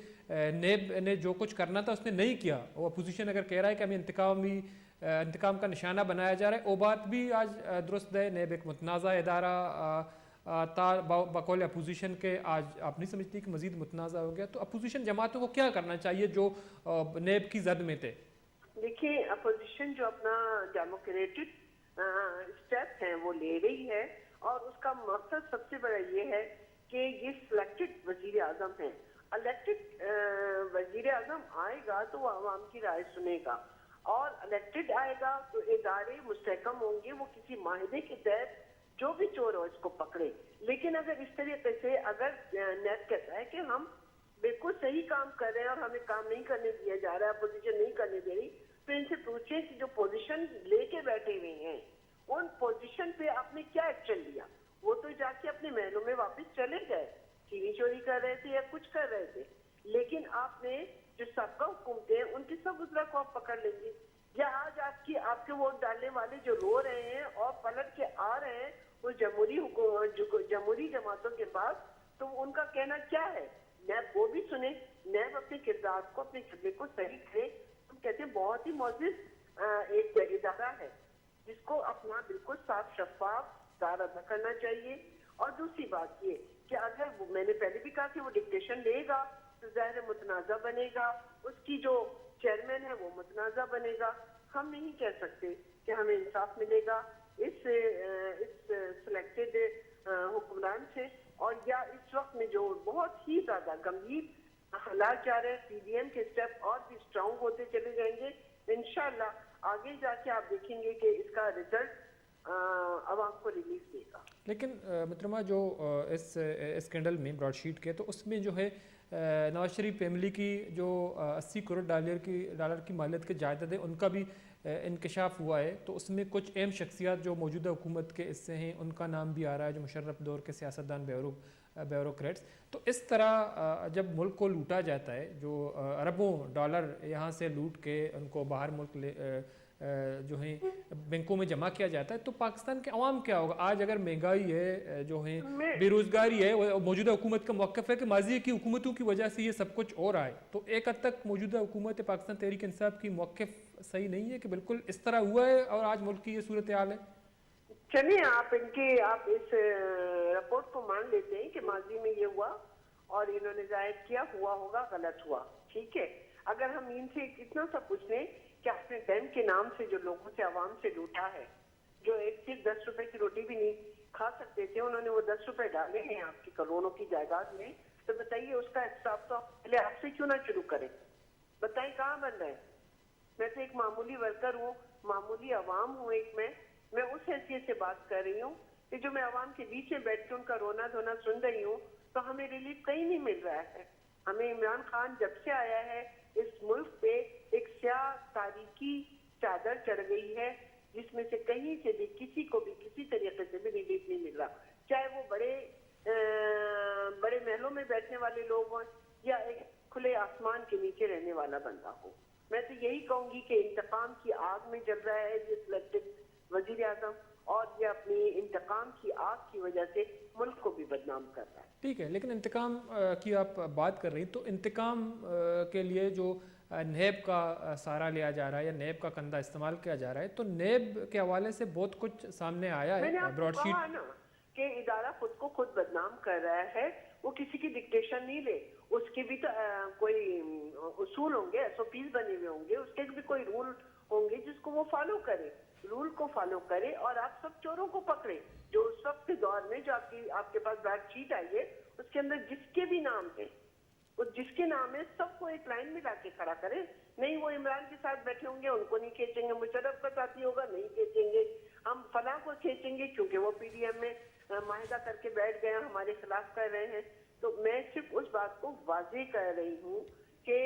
نیب نے جو کچھ کرنا تھا اس نے نہیں کیا۔ وہ اپوزیشن اگر کہہ رہا ہے کہ ہمیں انتقامی انتقام کا نشانہ بنایا جا رہا ہے، وہ بات بھی آج درست ہے۔ نیب ایک متنازعہ ادارہ تھا، بقول اپوزیشن کے آج آپ نہیں سمجھتی کہ مزید متنازعہ ہو گیا؟ تو اپوزیشن جماعتوں کو کیا کرنا چاہیے جو نیب کی زد میں تھے؟ دیکھیے، اپوزیشن جو اپنا ڈیموکریٹک اسٹیپ ہیں وہ لے رہی ہے، اور اس کا مقصد سب سے بڑا یہ ہے کہ یہ سلیکٹڈ وزیر اعظم ہیں۔ الیکٹڈ وزیر اعظم آئے گا تو وہ عوام کی رائے سنے گا، اور الیکٹڈ آئے گا تو ادارے مستحکم ہوں گے، وہ کسی معاہدے کے تحت جو بھی چور ہو اس کو پکڑے۔ لیکن اگر اس طریقے سے، اگر نیب کہتا ہے کہ ہم بالکل صحیح کام کر رہے ہیں اور ہمیں کام نہیں کرنے دیا جا رہا ہے، اپوزیشن نہیں کرنے دے رہی، تو ان سے پوچھیں کہ جو پوزیشن لے کے بیٹھے ہوئے ہیں، ان پوزیشن پہ آپ نے کیا ایکشن لیا؟ وہ تو جا کے اپنے محلوں میں واپس چلے گئے، چینی چوری کر رہے تھے یا کچھ کر رہے تھے، لیکن آپ نے جو سابقہ حکومتیں ہیں ان کے سب وزراء کو آپ پکڑ لیں گے؟ یا آج آپ کی، آپ کے ووٹ ڈالنے والے جو رو رہے ہیں اور پلٹ کے آ رہے ہیں وہ جمہوری حکومت، جمہوری جماعتوں کے پاس، تو ان کا کہنا کیا ہے؟ نیب وہ بھی سنے، نیب اپنے کردار کو، اپنے کردے کو صحیح کرے۔ ہم کہتے ہیں بہت ہی معزز ایک ادارہ ہے جس کو اپنا بالکل صاف شفاف کردار ادا کرنا چاہیے۔ اور دوسری بات یہ کہ اگر میں نے پہلے بھی کہا کہ وہ ڈکٹیشن لے گا تو ظاہر ہے متنازعہ بنے گا، اس کی جو چیئرمین ہے وہ متنازعہ بنے گا۔ ہم نہیں کہہ سکتے کہ ہمیں انصاف ملے گا اس اس سلیکٹڈ حکمران سے۔ اور یا اس وقت میں جو بہت ہی زیادہ گمبھیر حالات جا رہے ہیں، پی ڈی ایم کے اسٹیپ اور بھی اسٹرانگ ہوتے چلے جائیں گے۔ انشاءاللہ آگے جا کے آپ دیکھیں گے کہ اس کا رزلٹ عوام کو ریلیف دے گا۔ لیکن محترمہ، جو اس اسکینڈل میں براڈ شیٹ کے، تو اس میں جو ہے نواز شریف فیملی کی جو اسی کروڑ ڈالر کی ڈالر کی مالیت کے جائیداد ہے، ان کا بھی انکشاف ہوا ہے۔ تو اس میں کچھ اہم شخصیات جو موجودہ حکومت کے حصے ہیں، ان کا نام بھی آ رہا ہے، جو مشرف دور کے سیاستدان، بیوروکریٹس۔ تو اس طرح جب ملک کو لوٹا جاتا ہے، جو اربوں ڈالر یہاں سے لوٹ کے ان کو باہر ملک لے جو ہیں بینکوں میں جمع کیا جاتا ہے، تو پاکستان کے عوام کیا ہوگا؟ آج اگر مہنگائی ہے، جو ہیں بے روزگاری ہے، موجودہ حکومت کا موقف ہے کہ ماضی کی حکومتوں کی وجہ سے یہ سب کچھ ہو رہا ہے، تو ایک حد تک موجودہ حکومت پاکستان تحریک انصاف کی موقف صحیح نہیں ہے کہ بالکل اس طرح ہوا ہے اور آج ملک کی یہ صورتحال ہے؟ چلیے، آپ ان کے آپ اس رپورٹ کو مان لیتے ہیں کہ ماضی میں یہ ہوا اور انہوں نے ظاہر کیا، ہوا ہوگا، غلط ہوا، ٹھیک ہے۔ اگر ہم ان سے اتنا سا پوچھ لیں کہ آپ نے ڈیم کے نام سے جو لوگوں سے، عوام سے لوٹا ہے، جو ایک صرف دس روپے کی روٹی بھی نہیں کھا سکتے تھے، انہوں نے وہ دس روپے ڈالے ہیں آپ کی کروڑوں کی جائیداد میں، تو بتائیے اس کا حساب تو پہلے آپ سے کیوں نہ شروع کریں؟ بتائیں کہاں بن رہے ہیں؟ میں تو ایک معمولی ورکر ہوں، معمولی عوام ہوں ایک میں۔ میں اس حیثیت سے بات کر رہی ہوں کہ جو میں عوام کے بیچ میں بیٹھ کے ان کا رونا دھونا سن رہی ہوں تو ہمیں ریلیف کہیں نہیں مل رہا ہے۔ ہمیں عمران خان جب سے آیا ہے اس ملک پہ ایک سیاہ تاریکی چادر چڑھ گئی ہے جس میں سے کہیں سے بھی کسی کو بھی کسی طریقے سے بھی ریلیف نہیں مل رہا، چاہے وہ بڑے بڑے محلوں میں بیٹھنے والے لوگ ہوں یا ایک کھلے آسمان کے نیچے رہنے والا بندہ ہو۔ میں تو یہی کہوں گی کہ انتقام کی آگ میں جل رہا ہے یہ سلیکٹڈ وزیر اعظم، اور یہ اپنی انتقام کی آگ کی وجہ سے ملک کو بھی بدنام کر رہا ہے۔ ٹھیک ہے، لیکن انتقام کی آپ بات کر رہی، تو انتقام کے لیے جو نیب کا سہارا لیا جا رہا ہے یا نیب کا کندھا استعمال کیا جا رہا ہے، تو نیب کے حوالے سے بہت کچھ سامنے آیا ہے۔ براڈ شیٹ کہ ادارہ خود کو خود بدنام کر رہا ہے، وہ کسی کی ڈکٹیشن نہیں لے، اس کے بھی تو کوئی اصول ہوں گے، ایس او پیز بنے ہوئے ہوں گے، اس کے بھی کوئی رول ہوں گے جس کو وہ فالو کرے، رول کو فالو کرے اور آپ سب چوروں کو پکڑے۔ جو اس وقت کے دور میں جو آپ کی آپ کے پاس براڈ شیٹ آئی ہے، اس کے اندر جس کے بھی نام ہے، وہ جس کے نام ہے سب کو ایک لائن میں لا کے کھڑا کریں۔ نہیں، وہ عمران کے ساتھ بیٹھے ہوں گے، ان کو نہیں کھینچیں گے، مشرف کا ساتھی ہوگا، نہیں کھینچیں گے، ہم فلاں کو کھینچیں گے کیونکہ وہ پی ڈی ایم میں معاہدہ کر کے بیٹھ گئے ہیں، ہمارے خلاف کر رہے ہیں۔ تو میں صرف اس بات کو واضح کر رہی ہوں کہ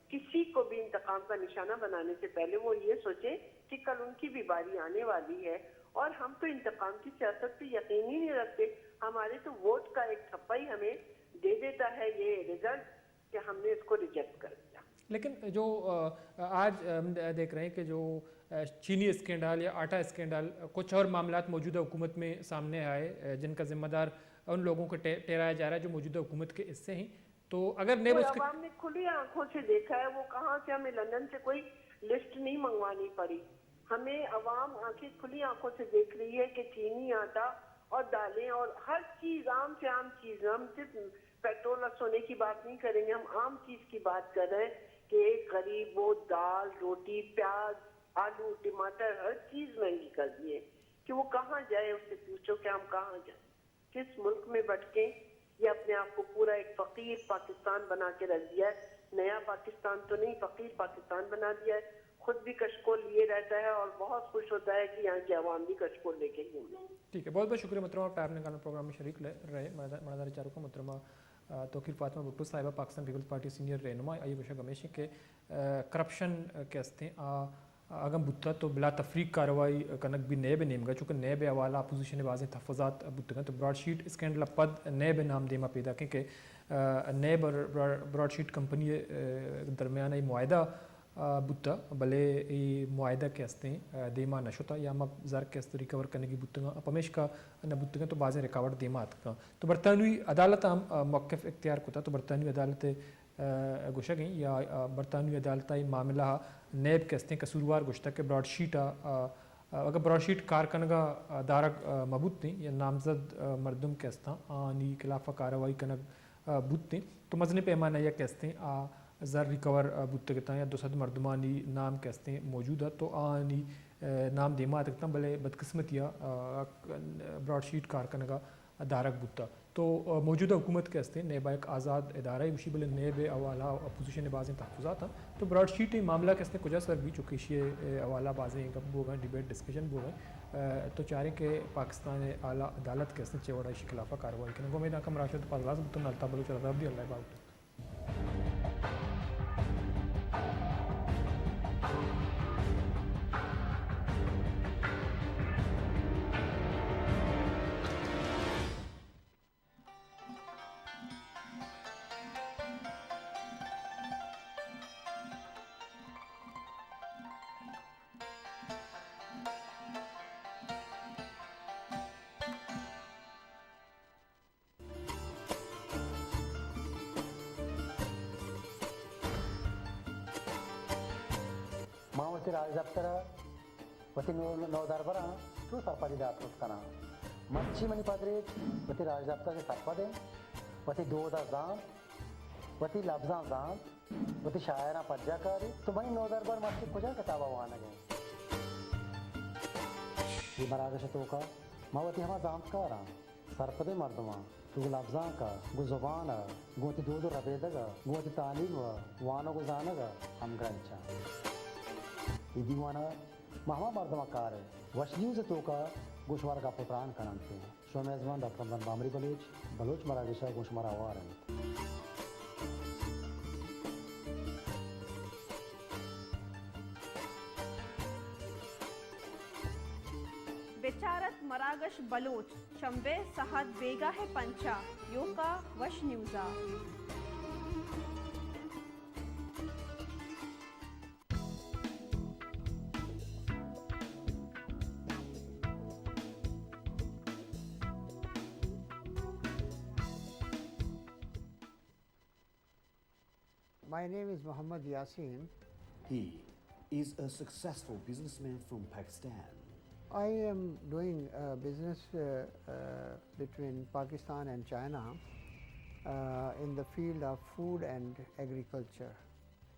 کسی کو بھی انتقام کا نشانہ بنانے سے پہلے وہ یہ سوچیں کہ کل ان کی بھی باری آنے والی ہے۔ اور ہم تو انتقام کی سیاست پہ یقین ہی نہیں رکھتے، ہمارے تو ووٹ کا ایک تھپا ہی ہمیں دے دیتا ہے یہ رزلٹ کہ ہم نے اس کو ریجیکٹ کر دیا۔ لیکن جو آج ہم دیکھ رہے ہیں کہ جو چینی اسکینڈل یا آٹا اسکینڈل، کچھ اور معاملات موجودہ حکومت میں سامنے آئے جن کا ذمہ دار ان لوگوں کو ٹھہرایا جا رہا ہے جو موجودہ حکومت کے حصے ہیں، تو اگر نیب اس کے عوام نے کھلی آنکھوں سے دیکھا ہے، وہ کہاں سے ہمیں لندن سے کوئی لسٹ نہیں منگوانی پڑی، ہمیں عوام آنکھیں کھلی آنکھوں سے دیکھ رہی ہے کہ چینی، آٹا اور دالیں اور ہر چیز، عام سے عام چیز، ہم صرف پیٹرول اور سونے کی بات نہیں کریں گے، ہم عام چیز کی بات کر رہے ہیں کہ ایک غریب وہ دال، روٹی، پیاز، آلو، ٹماٹر، ہر چیز مہنگی کر دیے کہ وہ کہاں جائے، اس سے پوچھو کہ ہم کہاں جائیں، کس ملک میں بھٹکیں؟ یہ اپنے آپ کو پورا ایک فقیر پاکستان بنا کے رکھ دیا ہے۔ نیا پاکستان تو نہیں، فقیر پاکستان بنا دیا ہے۔ خود بھی کشکول لیے رہتا ہے اور بہت خوش ہوتا ہے کہ یہاں کے عوام بھی کشکول لے کے گھومے۔ ٹھیک ہے، بہت بہت شکریہ محترمہ، آپ ٹائم نکالنا پروگرام میں شریک رہے۔ مدار چاروکاں، محترمہ توقیر فاطمہ بھٹو صاحبہ، پاکستان پیپلز پارٹی سینئر رہنما، آئی گوشگ ہمیش کہ کرپشن کہ استیں آ اگاں بوتہ تو بلا تفریق کارروائی کنگ بی نیب ء نیمگا، چونکہ نیب ء حوالہ اپوزیشن ء بازیں تحفظات بوتگاں، تو براڈ شیٹ اسکینڈل ء پد نیب ء نام دیما پیداک انت کہ، آ، نیب اور برا-، براڈ شیٹ کمپنی ء درمیان ء معاہدہ، آ، بوتہ، بلے اے معاہدہ کہ استیں، آ، دیما نہ شتہ یا ہما زر کہ است ریکور کنگی بوتگاں، پمیشکا نہ بوتگاں تو بازیں رکاوٹ دیما اتکاں۔ تو برطانوی عدالت ء ہم، آ، موقف اختیار کتہ، تو برطانوی عدالت ء ء، گوشگ ایں یا، ء، برطانوی عدالت ء اے معاملہ ء نیب کہ استیں قصوروار گوشتگ کہ براڈ شیٹ ء، ء، اگاں براڈ شیٹ کار کنگ ء دارگ، ء، مہ بوتیں یا نامزد، ء، مردم کہ استاں آنی خلاف ء کارروائی کنگ، ء، بوتیں تو مزنیں پیمانہ ء کہ استیں آ زر ریکور، ء، بوتگ اتاں یا دو سد مردمانی نام کہ استیں موجود ات تو آنی، ء، نام دیما اتگ اتاں، بلے بدقسمتی ء، ء، براڈ شیٹ کار کنگ ء دارگ بوتگ۔ تو، ء، موجودہ حکومت کہ استیں، نیب ء یک آزاد ادارہ ء گوشی، بلے نیب ء حوالہ ء اپوزیشن ء بازیں تحفظات انت۔ تو براڈ شیٹ ء معاملہ کہ استیں کجا سر بی، چونکہ ایشی ء حوالہ بازیں گپ بوگ ء، ڈیبیٹ، ڈسکشن بوگ ء، ء، تو چاریں کہ پاکستان ء اعلی عدالت کہ استیں چے وڑا ایشی خلاف ء کارروائی کنگ۔ امید آں کہ مراگش ء پازلاس بوتن، الطاف بلوچ ء رضا عبدی، اللہ ء باہوٹ۔ ما وتی راجدپتر ء وتی نو-، نودربراں چو سرپدی دات کت کناں؟ مرچی منی پدریچ وتی راجدپتر ء سرپد انت، وتی دود ء زانت، وتی لبزاں زانت، وتی شاعراں پجا کاریت۔ تو منی نودربر مرچی کجا کتاب ء وانگ ء انت؟ اے مراگش ء توکا ما وتی ہما زانتکاراں، سرپدیں مردماں، تو گوں لبزانک ء، گوں زبان ء، گوں وتی دود ء ربیدگ ء، گوں وتی تعلیم ء، وانگ ء زانگ ء ہمگرنچ آں۔ اے دیوان ء ما ہما مردماں کار ء وش نیوز ء توکا گوں شمارا گپ ء تران کننت۔ شمئے میزبان ڈاکٹر رمضان بامری بلوچ، بلوچ مراگش ء گوں شمارا ہوار انت۔ بچارت مراگش بلوچ، شنبے سہد بیگاہ ء پنچ ء، یوکا وش نیوز ء۔ My name is Mohammad Yasin. He is a successful businessman from Pakistan. I am doing, uh, business, uh, uh, between Pakistan and China, uh, in the field of food and agriculture.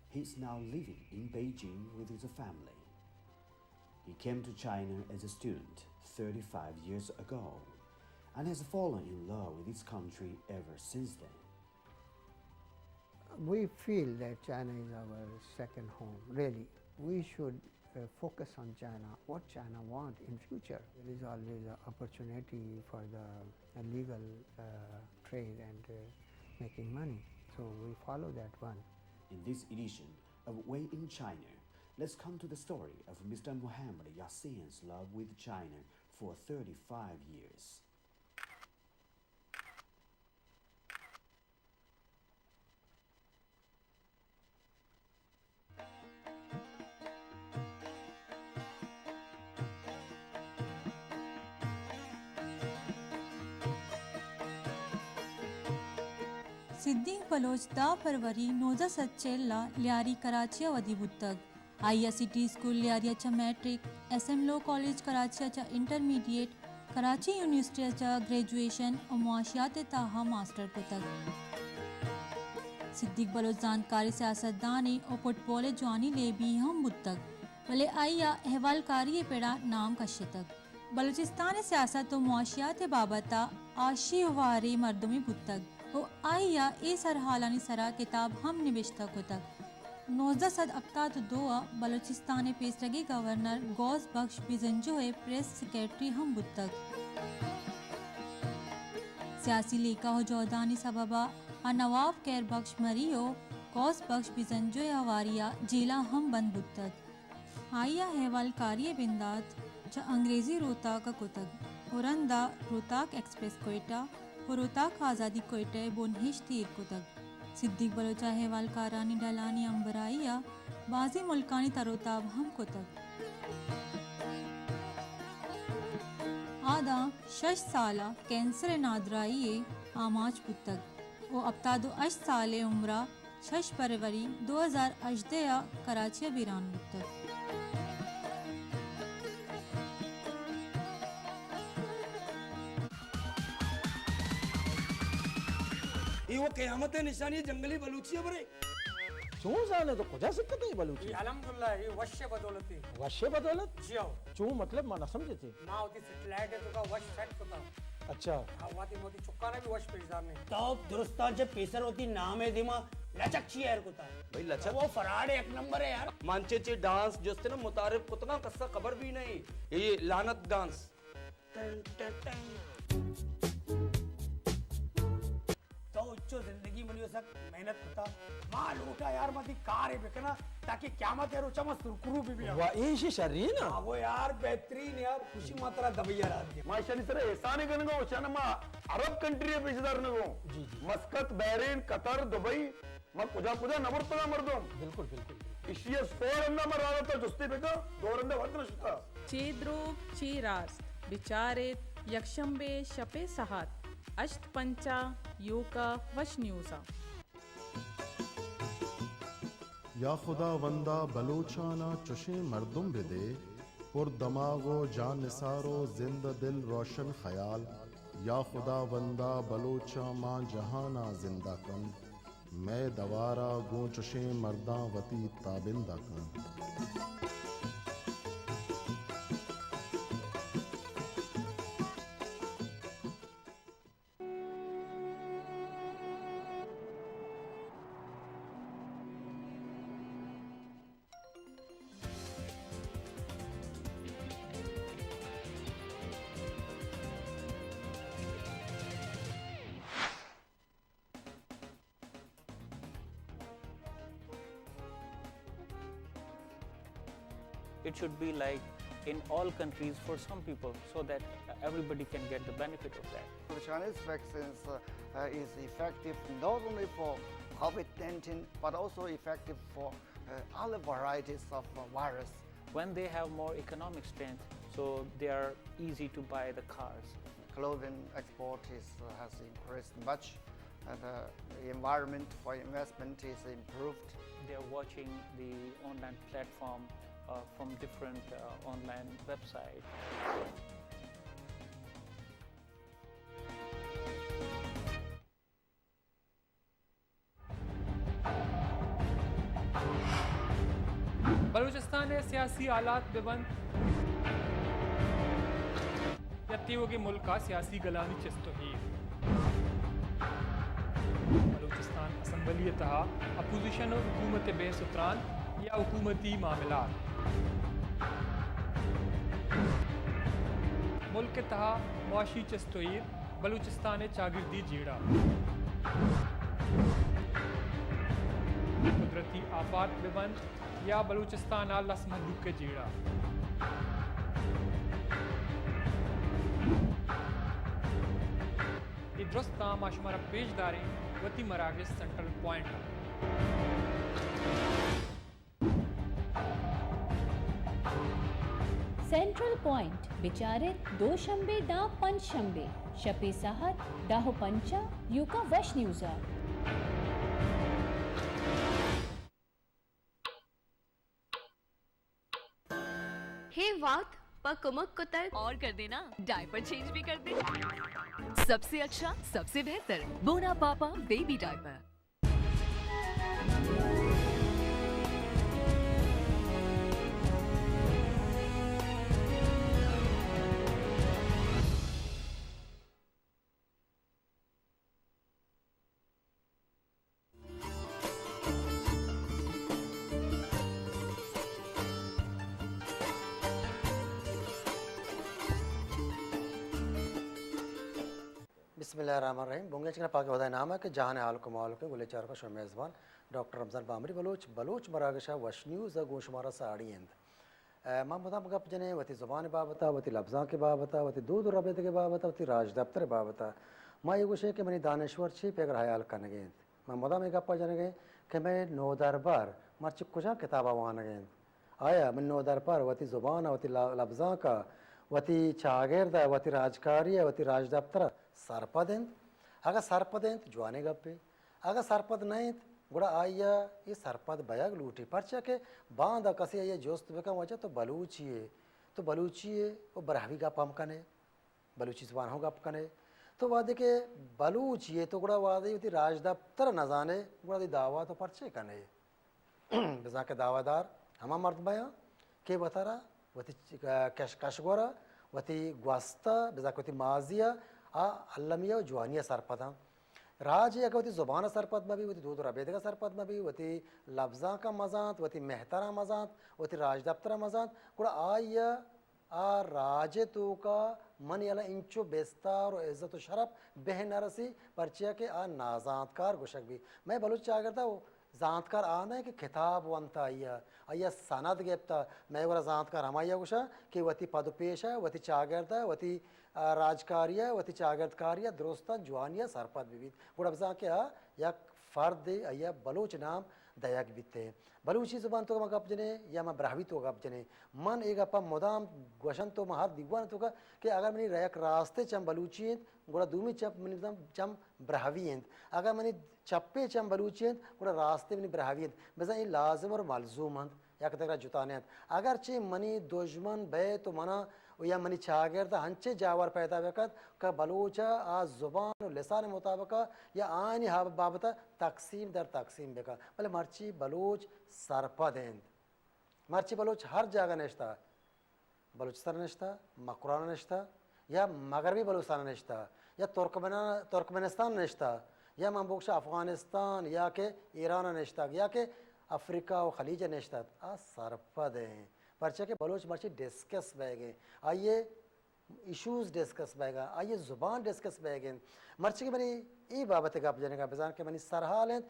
He is now living in Beijing with his family. He came to China as a student thirty-five years ago and has fallen in love with his country ever since then. We feel that China is our second home, really. We should, uh, focus on China, what China want in future. There is always an opportunity for the, uh, legal, uh, trade and, uh, making money. So we follow that one. In this edition of Way in China, let's come to the story of Mister Mohammad Yasin's love with China for thirty-five years. صدیق بلوچ دہ فروری نوزدہ سد چل ء لیاری کراچی ء ودی بوتگ۔ آئی ء city school Lyari ء چہ میٹرک، ایس ایم لو کالج کراچی ء چہ انٹرمیڈیٹ، کراچی یونیورسٹی ء چہ گریجویشن ء معاشیات ء تہا ماسٹر کتگ۔ صدیق بلوچ زانتکاریں سیاستدانے ء فٹبال ء جوانی لیبی ہم بوتگ، بلے آئی ء احوالکاری ء پڑ ء نام کشتگ۔ بلوچستان ء سیاست ء معاشیات ء بابت ء آشی ہواریں مردمے بوتگ ء آئی ء اے سرحالانی سرا کتاب ہم نبشتہ کتگ۔ نوزدہ سد ہپتاد ء دو ء بلوچستان ء پیسرگی گورنر غوث بخش بزنجو ء پریس سیکرٹری ہم بوتگ۔ سیاسی لیکہ ء جہدانی سبب ء آ نواب خیر بخش مری ء غوث بخش بزنجو ء ہواری ء جیل ء ہم بند بوتگ۔ آئی ء احوالکاری ء بندات چہ انگریزی روتاک ء کتگ ء رند ء روتاک ایکسپریس کوئٹہ ء روتاک آزادی کوئٹہ ء بنہشت ایر کتگ۔ صدیق بلوچ ء احوالکارانی ڈلانی ہمبراہی ء بازیں ملکانی تروتاب ہم کتگ۔ آ داں شش سال ء کینسر ء نادراہی ء آماچ بوتگ ء ہپتاد ء ہشت سال ء عمر ء شش فروری دو ہزار ہژدہ ءَ کراچی ءَ بیران بوتگ۔ اے وہ قیامت ءِ نشانی، جنگلی بلوچی ءَ برے۔ چون زانے تو کجا سکتے بلوچی؟ اے الحمدللہ، اے وش ءِ بدولت اِنت۔ وش ءِ بدولت؟ جی ہو۔ چون مطلب ما نہ سمجھتے؟ ما وتی سیٹلائٹ ءِ توکا وش سیٹ کتا۔ اچھا۔ ہاں، وتی موتی چکانا بھی وش پیش دارنے۔ تو درستاں چہ پیسر وتی نام ءِ دیما لچک چی ایر کتا؟ بھئی لچک؟ وہ فراڈ یک نمبر ہے یار۔ من چہ چہ ڈانس جستے نا متعارف کتگاں، کسا خبر بھی نہیں۔ یہ لعنت ڈانس۔ Ton ton ton. تو اچو زندگی منی سک محنت کتا۔ ما لوٹا یار، ما دی کارے بکنا تاکہ قیامت ءِ روچا ما سرکرو بھی بیاں۔ واہ، ایشی شرین نا؟ ہاں، وہ یار بہترین یار، خوشی ما ترا دبئی ءَ را دیا۔ ما ایشانی سر احسان کنگا، اوشان ما عرب کنٹری پیش دار نگو۔ جی، جی۔ مسقط، بحرین، قطر، دبئی، ما کجا کجا نہ برتگا مردم۔ بالکل، بالکل، بالکل۔ ایشی ءَ سو رندا ما راہ داتا جستے بکا، دو رندا وت نہ شتا۔ چے دروگ، چے راست، بچار ایت، یکشنبے شپے ساعت ہشت پنچا، یوکا وش نیوزا۔ یا خداوندا بلوچانا چشیں مردم بدے، پر دماغ و جان نثار و زند دل روشن خیال۔ یا خداوندا بلوچاں ماں جہانا زندہ کن۔ مئے دوارا گوں چشیں مرداں وتی تابندہ کن۔ It should be like in all countries for some people, so that everybody can get the benefit of that. The Chinese vaccines uh, uh, is effective not only for COVID nineteen, but also effective for uh, other varieties of uh, virus. When they have more economic strength, so they are easy to buy the cars. Clothing export is, uh, has increased much, and uh, the environment for investment is improved. They are watching the online platform uh, from different uh, online websites. Balochistan ءِ سیاسی حالات بہ بنت یا تیوگیں ملک ءَ سیاسی گلانی چست و ایر۔ بلوچستان اسمبلی ءِ تہا اپوزیشن و حکومت ءِ بحث و تران یا حکومتی معاملات۔ ملک ءِ تہا معاشی چست و ایر، بلوچستان ءِ چاگردی جیڑہ، قدرتی آفات بہ بنت یا بلوچستان ءِ لس مھلوک ءِ جیڑہ۔ اے درستاں ما شمارا پیش داریں وتی مراگش سینٹرل پوائنٹ ءَ۔ سینٹرل پوائنٹ بچار ات دوشنبے داں پنچ شنبے شپے ساعت دہ و پنچ ءَ یوکا وش نیوز ءَ۔ ہے وات پہ کمک کتگ۔ اور کر دینا، ڈائپر چینج بھی کر دے۔ سب سے اچھا، سب سے بہتر بونا پاپا بیبی ڈائپر۔ بسم اللہ الرحمن الرحیم۔ بنگیج کناں پاک خدائے نام ءَ کہ جہان ءِ حالک و مالک ءِ گلیں چاروک ءُ شمئے میزبان ڈاکٹر رمضان بامری بلوچ، بلوچ مراگش ءِ وش نیوز ءَ گوں شمارا ساڑی انت۔ ءَ، ما مدام گپ جنیں وتی زبان ءِ بابت ءَ، وتی لبزانک ءِ بابت ءَ، وتی دود ءُ ربیدگ ءِ بابت ءَ، وتی راجدپتر ءِ بابت ءَ۔ ما اے گوشیں کہ منی دانشور چی پگر حیال کنگ ءَ انت۔ ما مدام اے گپ ءَ جنگ ءَ ایں کہ مئے نودربر مرچی کجام کتاب ءَ وانگ ءَ انت۔ آیا منی نودربر وتی زبان ءَ، وتی ل-، لبزانک ءَ، وتی چاگرد ءَ، وتی راجکاری ءَ، وتی راجدپتر ءَ سرپد انت؟ اگاں سرپد انت، جوانیں گپے۔ اگاں سرپد نہ انت، گڑا آئی ءَ اے سرپد بیگ لوٹی، پرچا کہ باندا کسے آئی ءَ جست بکن، واجہ تو بلوچی ئے، تو بلوچی ئے و براہوئی گپ ہم کن ئے، بلوچی زبان ہم گپ کن ئے، تو وہدے کہ بلوچی ئے تو گڑا وہدے وتی راجدپتر ءَ نزان ئے، گڑا تئی دعویٰ تو پرچے کن ئے؟ بزاں کہ دعویٰ دار ہما مردم بیاں کہ وتارا وتی کش، کشگور ءَ، وتی گوست ءَ، بزاں کہ وتی ماضی ءَ آ المی ءَ و جوانی ءَ سرپد آں۔ راجے اگہ وتی زبان ءَ سرپد مہ بی، وتی دود و ربیدگ ءَ سرپد مہ بی، وتی لبزانک ءَ مزانت، وتی مہتراں مزانت، وتی راجدپتر ءَ مزانت، گڑا آئی ءَ آ راج ءِ توکا منی ہیال ءَ انچو بستار و عزت و شرپ بہ نہ رسی، پرچیا کہ آ نازانتکار گوشگ بیت۔ مئے بلوچ چاگرد ءَ زانتکار آ نہ کہ کتاب ونت آئی ءَ، آئی ءَ سند گپتہ۔ مئے گورا زانتکار ہمائی ءَ گوشاں کہ وتی پد و پیش ءَ، وتی چاگرد ءَ، وتی، آ، راجکاری ءَ، وتی چاگردکاری ءَ درستاں جوانی ءَ سرپد بہ بیت۔ گڑا بزاں کہ آ یک فردے، آئی ءَ بلوچ نام دئیگ بیت۔ بلوچی زبان توکا ما گپ جنیں یا ما براہوئی توکا گپ جنیں، من اے گپا مدام گوشنت و ما ہر دیوان توکا کہ اگر منی یک راستے چم بلوچی انت، گڑا دومی چپ منی بزاں چم براہوئی انت۔ اگر منی چپیں چم بلوچی انت، گڑا راستے منی براہوئی انت۔ بزاں اے لازم اور ملزوم انت، یک دگرا جتا نہ انت۔ اگرچہ منی دژمن بیت و منا و یا منی چاگرد انچیں جاور پیدا بکنت کہ بلوچ ءَ آ زبان و لسان مطابق ءَ یا آیانی ہاب-، بابت ءَ تقسیم در تقسیم بکن، بلے مرچی بلوچ سرپد انت۔ مرچی بلوچ ہر جاگہ نشتہ، بلوچستان نشتہ، مکران نشتہ، یا مغربی بلوچستان نشتہ، یا ترکمنان-، ترکمنستان نشتہ، یا من بگوشاں افغانستان یا کہ ایران نشتگ، یا کہ افریقہ و خلیج نشتگ، آ سرپد ہیں۔ پرچہ کہ بلوچ مرچی ڈسکس بیگ ہیں، آئیے ایشوز ڈسکس بیگ ءَ، آئی ءِ زبان ڈسکس بیگ انت۔ مرچی کہ منی اے بابت ءَ گپ جنگ ءَ بزان کہ منی سرحال انت،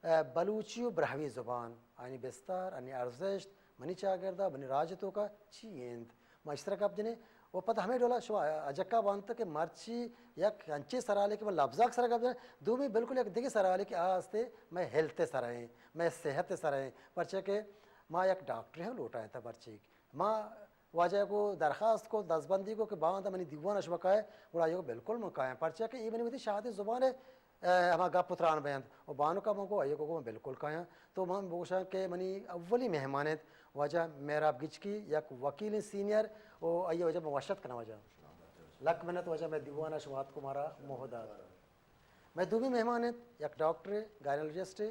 ءَ، بلوچی و براہوئی زبان، آیانی بستار، آیانی ارزشت، منی چاگرد ءَ، منی راج ءِ توکا چی انت؟ ما ایشی سرا گپ جنیں۔ و پدا ہمے ڈولا شما اجکا بانت کہ مرچی یک انچیں سرحالے کہ من لبزانک سرا گپ جنیں، دومی بالکل یک دگہ سرحالے کہ آ ہستے مئے ہیلتھ ءِ سرا ایں، مئے صحت ءِ سرا ایں، پرچہ کہ ما یک ڈاکٹرے ہم لوٹائینتہ مرچی۔ ما واجہ ءَ گوں درخواست کو، دزبندی کو کہ باندا منی دیوان ءَ شما کائے، گڑا آئی ءَ گو بالکل من کایاں، پرچا کہ اے منی وتی شہادیں زبان ءِ، ءَ، ہما گپ و تران بینت۔ و بانک ءَ من گو، آئی ءَ گو، گو من بالکل کایاں۔ تو من بگوشاں کہ منی اولی مہمان انت واجہ مہراب گچکی، یک وکیل سینئر، و آئی ءَ واجہ من وش اتک کناں واجہ۔ لک منت واجہ مئے دیوان ءَ شما اتک و مارا موہ دات۔ مئے دومی مہمان انت یک ڈاکٹرے، گائنالوجسٹے،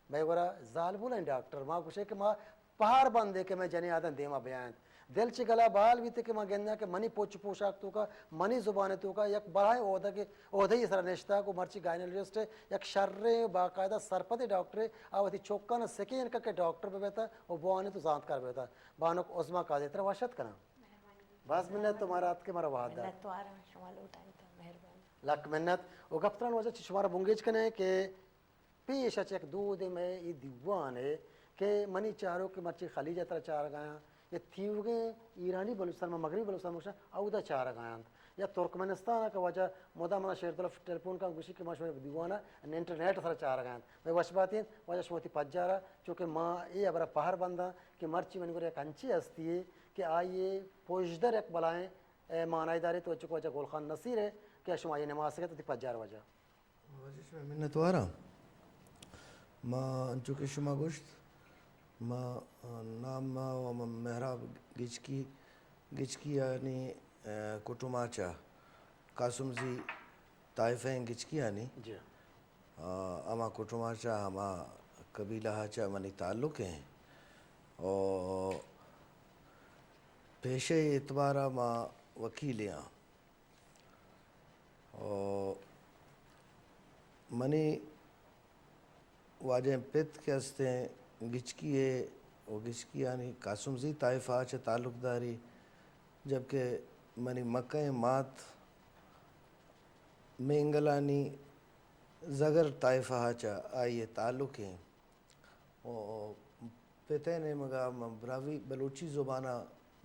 مئے گورا زالبولیں ڈاکٹر، ما گوشے کہ ما پہر بندے کہ مئے جنین آدم دیما بیاینت۔ دل چہ گلا بال بیت کہ ما گنداں کہ منی پچ پوشاک توکا، منی زبان توکا یک بلاہیں عہدگے، عہدے سرا نشتگ و مرچی گائنالوجسٹ یک شریں باقاعدہ سرپدیں ڈاکٹرے، آ وتی چکان سکین کا کہ ڈاکٹر بہ بیتا و بوانت و زانتکار بہ بیتا۔ بانک عظمی قاضی ترا وش اتک کناں۔ باز منت تو مارا اتک کہ مارا وہد دات۔ منت وارا شما لوٹائینت، مہربانی۔ لک منت۔ و گپ تران واجہ چہ شمارا بنگیج کنیں کہ پیش ءَ چہ یک دودے مئے اے دیوان ءَ کہ منی چاروک کہ مرچی خلیج ءَ ترا چارگ ءَ آیاں، یا تیوگیں ایرانی بلوچستان، ما مغربی بلوچستان بگوشاں، اودا چارگ ءَ آیاں، یا ترکمنستان ءَ کہ واجہ مدام منا شیردل ٹیلیفون کن گوشی کہ ما شمئے دیوان ءَ انٹرنیٹ ءِ سرا چارگ ءَ آیاں۔ مئے وش باتیں واجہ شما وتی پجار ءَ، چونکہ ما اے ہبر ءَ پہر بنداں کہ مرچی منی گورا یک انچیں ہستی یے کہ آئی ءِ پژدر یک بلاہیں، اے، معنی داریت، و چک واجہ گل خان نصیر ءِ کہ شما آئی ءِ نماسگ ات وتی پجار واجہ۔ واجہ شمئے منتواراں۔ ما انچو کہ شما گوشت، ما، آ، نام ما و ما مہراب گچکی، گچکیانی، آ، کٹماچا، قاسمزی طائفہ گچکیانی، جی۔ آ، ہما کٹماچا، ہما قبیلہ چا منی تعلق ہیں۔ او پیشہ اعتبارا ما وکیلے آں۔ و منی واجہیں پت کہ استیں گچکی ءِ و گچکیانی قاسمزی طائفہ چہ تعلق داری، جبکہ منی مکہیں مات مینگلانی زگر طائفہ چہ آئی ءِ تعلق ایں۔ و پت ءِ نیمگا من براہوئی بلوچی زبان ءَ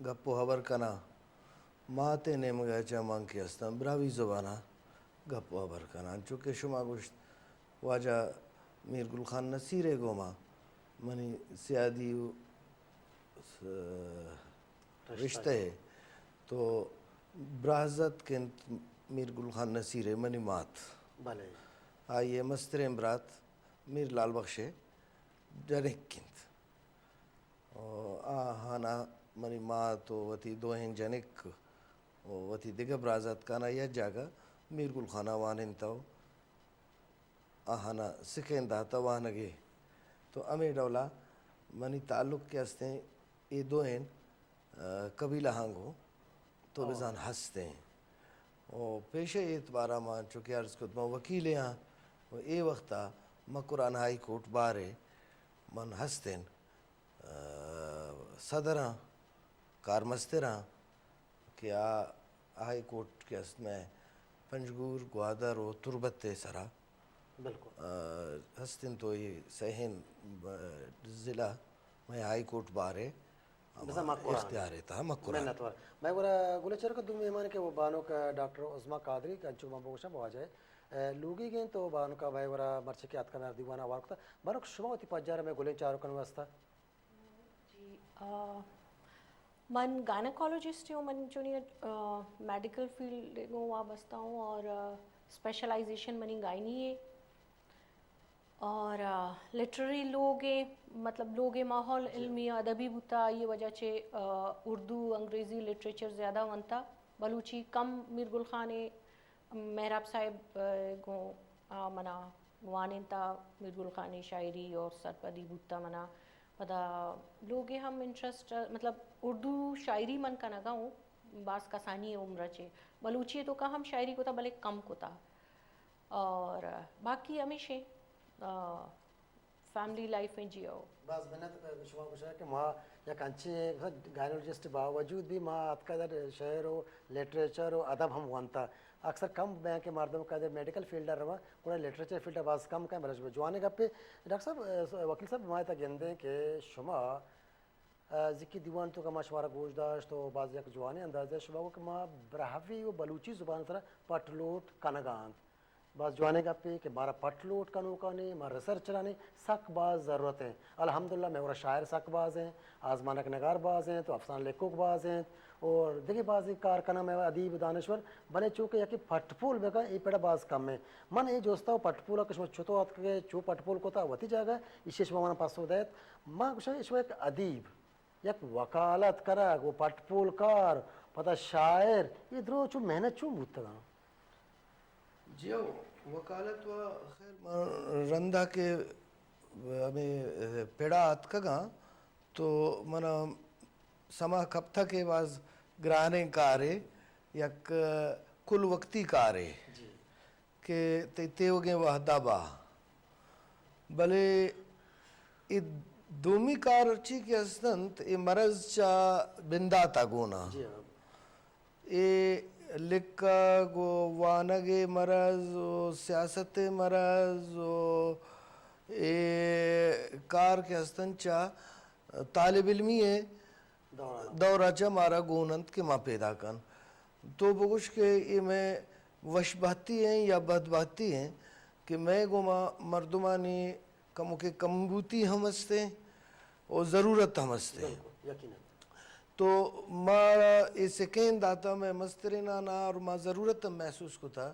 گپ و ہبر کناں، مات ءِ نیمگا چہ من کہ ہستاں براہوئی زبان ءَ گپ و ہبر کناں۔ چونکہ شما گوشت واجہ میر گل خان نصیر ءِ گوما منی سیادی و س-، رشتہ۔ رشتہ ءِ تو براہزتک انت میر گل خان نصیر ءِ منی مات۔ بلے۔ آئی ءِ مستریں برات میر لال بخش ءِ جنک انت۔ و آہانا منی مات و وتی دوئیں جنک و وتی دگہ برازاتکانا یک جاگہ میر گل خانا وانینتہ و آہانا سکین داتہ وانگے۔ تو ہمے ڈولا منی تعلق کہ ہستیں اے دوئیں، آ، قبیلہ ہاں گوں تو بزان ہستیں۔ و پیشہ اعتبارا ما چونکہ عرض کت ما وکیلے آں و اے وقتا مکران ہائی کورٹ بارے من ہستیں، آ، صدراں، کارمستراں کہ آ ہائی کورٹ کہ است مئے پنجگور، گوادر و تربت ءِ سرا، بالکل۔ آ، ہست انت و اے سئیں، آ، ضلع مئے ہائی کورٹ بارے ہما بزاں مکران۔ اختیار ءِ تہا مکران۔ منت وار۔ مئے گورا گل چرک دومی مہمان کہ وہ بانک ڈاکٹر عظمی قادری کہ انچو من بگوشاں واجہ، آ، لوگی گیں تو بانک مئے گورا مرچی کہ اتکا مئے دیوانا ہوار کتا۔ بانک شما وتی پجار مئے گلیں چارکن واسطہ۔ جی، آ، من گائناکالوجسٹ ہوں، من چونی، آ، میڈیکل فیلڈ گوں وابستہ ہوں اور، آ، اسپیشلائزیشن منی گائنی ہے۔ اور، آ، لٹریری لوگ ہے، مطلب لوگ ماحول جی۔ علمی ادبی بوتا، یہ وجہ چے، آ، اردو، انگریزی لٹریچر زیادہ ونتا، بلوچی کم۔ میر گل خان ہے، مہراب صاحب، آ، گوں، آ، منا وانینتا، میر گل خان ءِ شاعری اور سرپدی بوتا منا۔ پدا لوگے ہم انٹرسٹ، مطلب اردو شاعری من کنگا ہوں، باز کسانی عمر چے۔ بلوچی تو کا ہم شاعری کتا بلے کم کتا۔ اور باقی ہمیشہ، آ، فیملی لائف ءَ جیو۔ باز منت شما گوشگ کہ ما یک انچیں گائنولوجسٹ باوجود بھی ما اتکا در شعر و لٹریچر و ادب ہم وانتا۔ اکثر کم بیں کہ مردم کہ در میڈیکل فیلڈ ءَ رواں، گڑا لٹریچر فیلڈ ءَ باز کم کن، بلے جوانیں گپے۔ ڈاکٹر صاحب، وکیل صاحب، ما اتا گندیں کہ شما، آ، زکی دیوان تو کہ ما شمارا گوش داشت و باز یک جوانیں اندازے شما گو کہ ما براہوئی و بلوچی زبان سرا پٹ لوٹ کنگا انت۔ باز جوانیں گپے کہ مارا پٹ لوٹ کنوکانی، ما ریسرچرانی سک باز ضرورت ہیں۔ الحمدللہ مئے گورا شاعر سک باز ہیں، آزمانک نگار باز ہیں، تو افسانہ لکھوک باز ہیں اور دگہ بازیں کار کناں مئے ادیب دانشور، بلے چونکہ یکے پٹ پول بکن اے پڑا باز کم ہیں۔ من اے جوستا و پٹ پولا کہ شما چتو اتکگے، چو پٹ پول کتا وتی جاگہ، ایشی شما منا پسو دیت۔ ما گوشاں شما یک ادیب، یک وکالت کنگ و پٹ پول کار، پدا شاعر، اے درو چو محنت چون بوتگاں؟ جی ہو، وکالت و خیر من رندا کہ ہمے پڑا اتکگاں تو منا سما کپتہ کہ باز گرانیں کارے، یک کل وقتی کارے۔ جی۔ کہ تئی تیوگیں وہدا با۔ بلے اے دومی کار ہرچی کہ ہست انت، اے مرض چہ بنداتا گونا۔ جی ہاں۔ اے لکھگ و وانگ ءِ مرض و سیاست ءِ مرض و اے کار کہ ہست انت چہ طالب علمی ءِ دور ءَ۔ دور ءَ چہ مارا گون انت کہ ما پیداک ان۔ تو بگوش کہ اے مئے وش بہتی ایں یا بد بہتی ایں کہ مئے گوما مردمانی کموکے کمبوتی ہم است ایں و ضرورت ہم است ایں۔ بالکل، یقیناً۔ تو مارا اے سکین داتا مئے مسترینانا اور ما ضرورت ہم محسوس کتا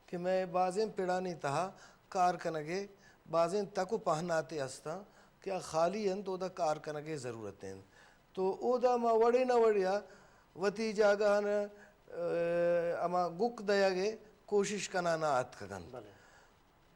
کہ مئے بازیں پڑانی تہا کار کنگ ءِ بازیں تک و پہناتے ہستاں کہ آ خالی انت، اودا کار کنگ ءِ ضرورت انت۔ تو اودا ما وڑے نہ وڑے ءَ وتی جاگہ ءَ، اے، ہما گک دئیگ ءِ کوشش کنانا اتکگ انت۔ بلے۔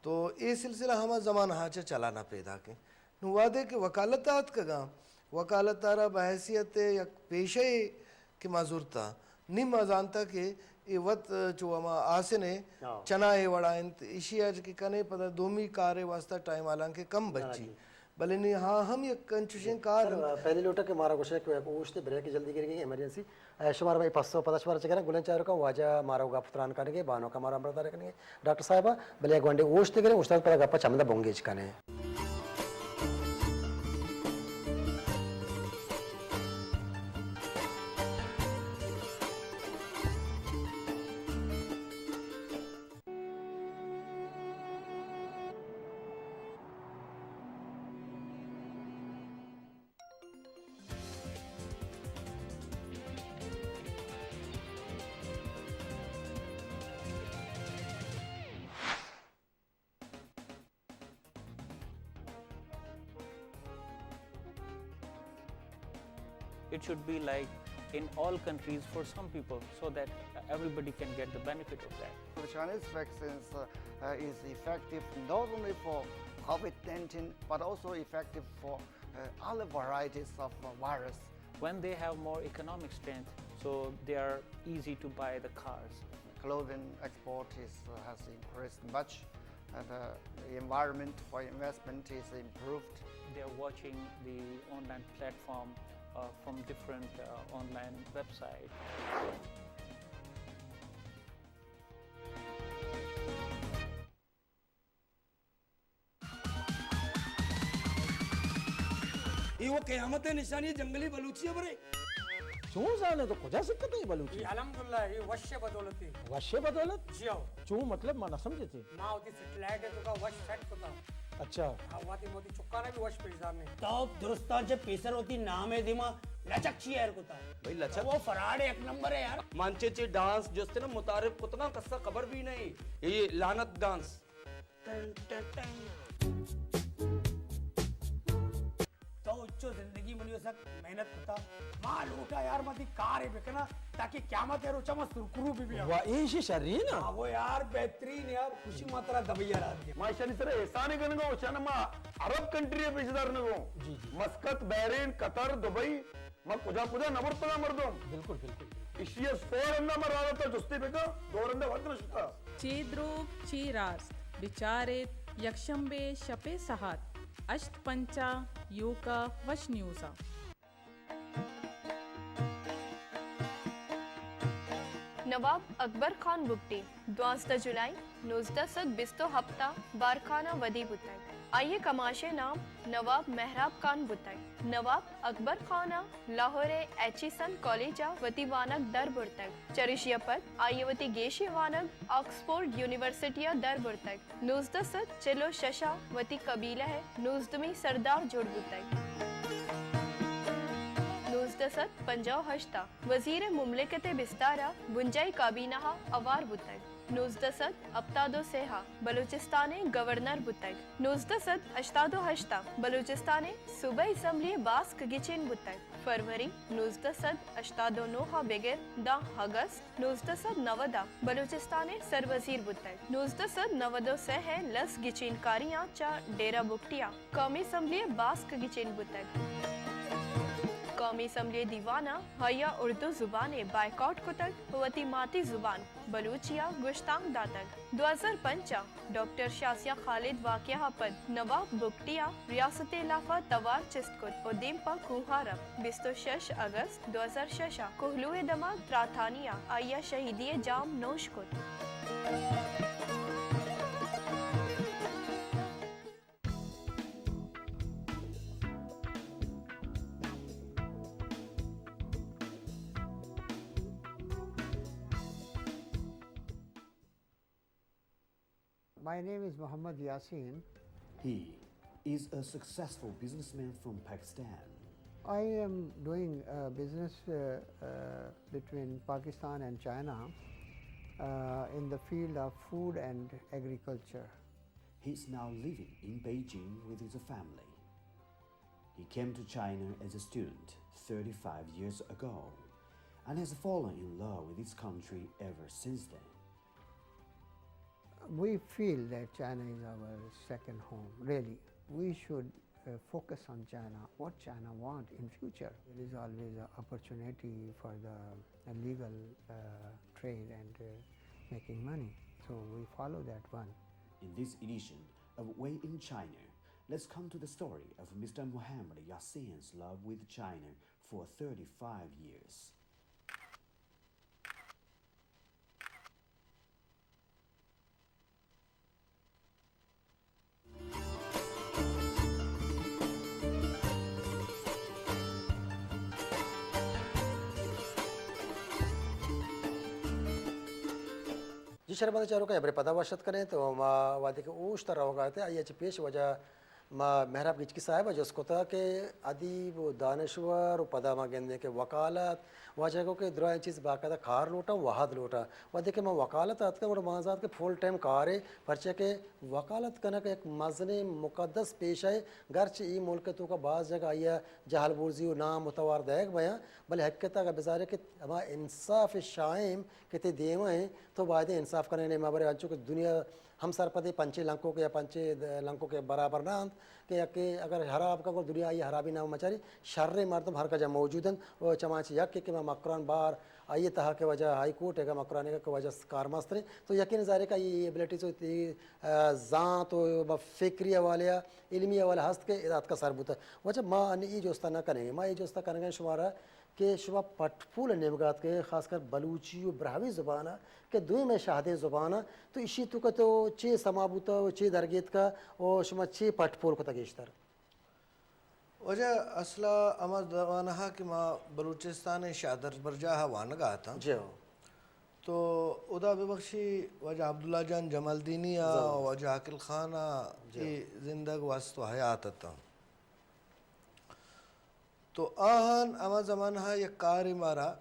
تو اے سلسلہ ہما زمانہ ءَ چہ چلانا پیداک انت۔ نوں وہدے کہ وکالت ءَ اتکگاں، وکالت ءَ را بحیثیت یک پیشہ یے کہ ما زرتہ، نی ما زانتہ کہ اے وت چو ہما آسن ءِ ہاں۔ چنا ءِ وڑا انت، ایشی ءَ کہ کنے پدا دومی کار ءِ واسطہ ٹائم حالانکہ کم بچی۔ بلے نی ہاں ہم یک انچوشیں کار سر، انت۔ پہلی لوٹا کہ مارا گوشے کہ یک اوشتے بریک جلدی گرگی ایمرجنسی۔ اے، شمارا مئے پسو پدا شمارا چہ گراں، گلیں چاروکاں، واجہ مارا گپ تران کنگے، بانک مارا ہمراہ دار کنگے، ڈاکٹر صاحبہ، بلے یک گونڈے اوشت گریں، اوشتات پدا گپا چمدا بنگیج کنیں۔ It should be like in all countries for some people, so that everybody can get the benefit of that. The Chinese vaccines uh, uh, is effective not only for COVID nineteen, but also effective for uh, other varieties of uh, virus. When they have more economic strength, so they are easy to buy the cars. Clothing export is, uh, has increased much, and uh, the environment for investment is improved. They are watching the online platform uh, from different uh, online websites. اے وہ قیامت ءِ نشانی، جنگلی بلوچی ءَ برے۔ چون زانے تو کجا سکتے اے بلوچی؟ اے الحمدللہ، اے وش ءِ بدولت اِنت۔ وش ءِ بدولت؟ جی ہو۔ چون مطلب، ما نہ سمجھتے۔ ما وتی سیٹلائٹ ءِ توکا وش سیٹ کتا۔ اچھا۔ ہاں، وتی موتی چکانا بھی وش پیش دارنے۔ تو درستاں چہ پیسر وتی نام ءِ دیما لچک چی ایر کتا۔ بھئی لچک؟ وہ فراڈ ایک نمبر ہے یار۔ من چہ چہ ڈانس جستے نا متعارف کتگاں، کسا خبر بھی نہیں۔ یہ لعنت ڈانس۔ Ton ton ton. تو اچو زندگی منی سک محنت کتا۔ ما لوٹا یار، ما دی کارے بکنا تاکہ قیامت ءِ روچا ما سرکرو بھی بیاں۔ واہ، ایشی شرین نا؟ ہاں، وہ یار بہترین یار، خوشی ما ترا دبئی ءَ را دیا۔ ما ایشانی سر احسان کنگا، اوشان ما عرب کنٹری پیش دار نگو۔ جی، جی۔ مسقط، بحرین، قطر، دبئی۔ ما کجا کجا نہ برتگاں مردم۔ بالکل، بالکل، بالکل۔ ایشی ءَ سو رندا ما راہ داتا جستی بکن، دو رندا وت نہ شتا۔ چے دروگ، چے راست، بچار ایت، یکشنبے شپے سہات ہشت پنچ ءَ یوکا وش نیوز ءَ۔ نواب اکبر خان بگٹی۔ دوازدہ جولائی نوزدہ سد بیست و ہپت ءَ بارکھان ءَ ودی بوتگ۔ آئی ءِ کماش ءِ نام نواب مہراب خان بوتگ۔ نواب اکبر خان ءَ لاہور ءِ ایچیسن کالج ءَ وتی وانگ در برتگ۔ چریشی ءَ پد آئی ءَ وتی گیشیں وانگ آکسفورڈ یونیورسٹی ءَ در برتگ۔ نوزدہ سد چل و شش ءَ وتی قبیلہ ءِ نوزدہمی سردار جوڑ بوتگ۔ نوزدہ سد پنجاہ و ہشت ءَ وزیر مملکت بستار ءَ بنجاہی کابینہ ءَ ہوار بوتگ۔ نوزدہ سد ہپتاد و سے ءَ بلوچستان ءِ گورنر بوتگ۔ نوزدہ سد ہشتاد و ہشت ءَ بلوچستان ءِ صوبائی اسمبلی ءِ باسک گچین بوتگ۔ فروری نوزدہ سد ہشتاد و نو ءَ بگر داں اگست نوزدہ سد نود ءَ بلوچستان ءِ سروزیر بوتگ۔ نوزدہ سد نود و سے ءِ لس گچینکاریاں چہ ڈیرہ بگٹی ءَ قومی اسمبلی ءِ باسک گچین بوتگ۔ قومی اسمبلی ءِ دیوان ءَ آئی ءَ اردو زبان ءِ بائیکاٹ کتگ ءُ وتی ماتی زبان بلوچی ءَ گوشتانک داتگ۔ دو ہزار پنچ ءَ ڈاکٹر شازیہ خالد واقعہ ءَ پد نواب بگٹی ءَ ریاستی لاف ءَ توار چست کت ءُ دیم پہ کوہ ءَ رپت۔ بیست ءُ شش اگست دو ہزار شش ءَ کوہلو ءِ دمگ تراتانی ءَ آئی ءَ شہیدی ءِ جام نوش کت۔ My name is Mohammad Yasin. He is a successful businessman from Pakistan. I am doing a business uh, uh, between Pakistan and China uh, in the field of food and agriculture. He is now living in Beijing with his family. He came to China as a student thirty-five years ago and has fallen in love with his country ever since then. We feel that China is our second home, really. We should uh, focus on China, what China want in future. There is always an opportunity for the uh, legal uh, trade and uh, making money. So we follow that one. In this edition of Way in China, let's come to the story of Mister Mohammad Yasin's love with China for thirty-five years. جی شرمندہ چاروکاں، ہبرے پدا وش اتک کنیں تو ما وہدے کہ اوشت ءَ روگ ءَ اتیں، آئی ءَ چہ پیش واجہ ما مہراب گچکی صاحب ءَ جست کتگ کہ ادیب و دانشور و پدا ما گندیں کہ وکالت، واجہ گو کہ درائیں چیز باقاعدہ کار لوٹاں، وہد لوٹاں۔ وہدے کہ ما وکالت ءَ اتکاں گڑا ما زانت کہ فل ٹائم کارے، پرچہ کہ وکالت کنگ یک مزنیں مقدس پیشہ ءِ، گرچہ اے ملک ءِ توکا باز جاگہ آئی ءَ جہل برزی و نام و توار دئیگ بیاں، بلے حقیقت ءَ اگاں بزارے کہ ہما انصاف شائم کہ تئی دیما ایں، تو بایدیں انصاف کنگ ءَ نئے، مبرے انچو کہ دنیا ہم سرپدے پنچیں لنکوک یا پنچیں لنکوک برابر نہ انت کہ یکے اگر ہراب کنت گڑا دنیا آئی ہرابی نام مچاری، شریں مردم ہر کجا موجود انت۔ و چماں چہ یکے کہ ما مکران بار آئی تہا کہ واجہ ہائی کورٹ ءَ، مکران ءَ کہ واجہ کارمستریں، تو یقین ظاہر ہے کہ آئی ایبلٹیز و تئی، آ، زانت و فکری حوالے ءَ، علمی حوالے ہست کہ ادا اتکا سر بوتگ۔ واجہ ما انی اے جست ءَ نہ کنیں، ما اے جست ءَ کنگ ءَ شمارا کہ شما پٹ پول ءِ نیمگا اتکگے، خاص کر بلوچی و براہوئی زبان ءَ کہ دوئیں مئے شہدیں زبان ءَ، تو ایشی توکا تو چے سما بوتہ و چے درگیتکہ و شما چے پٹ پول کتہ گیشتر؟ واجہ اصل ءَ ہما زمانہ ءَ کہ ما بلوچستان ءِ شہدربرجاہ ءَ وانگ ءَ اتاں، جی ہو۔ تو ہدا ببخشی، واجہ عبداللہ جان جمالدینی ءَ، زبردست۔ واجہ عاقل خان ءَ، جی۔ اے زندگ و ہست و حیات اتاں۔ تو آہان ہما زمانہ ءَ یک کارے مارا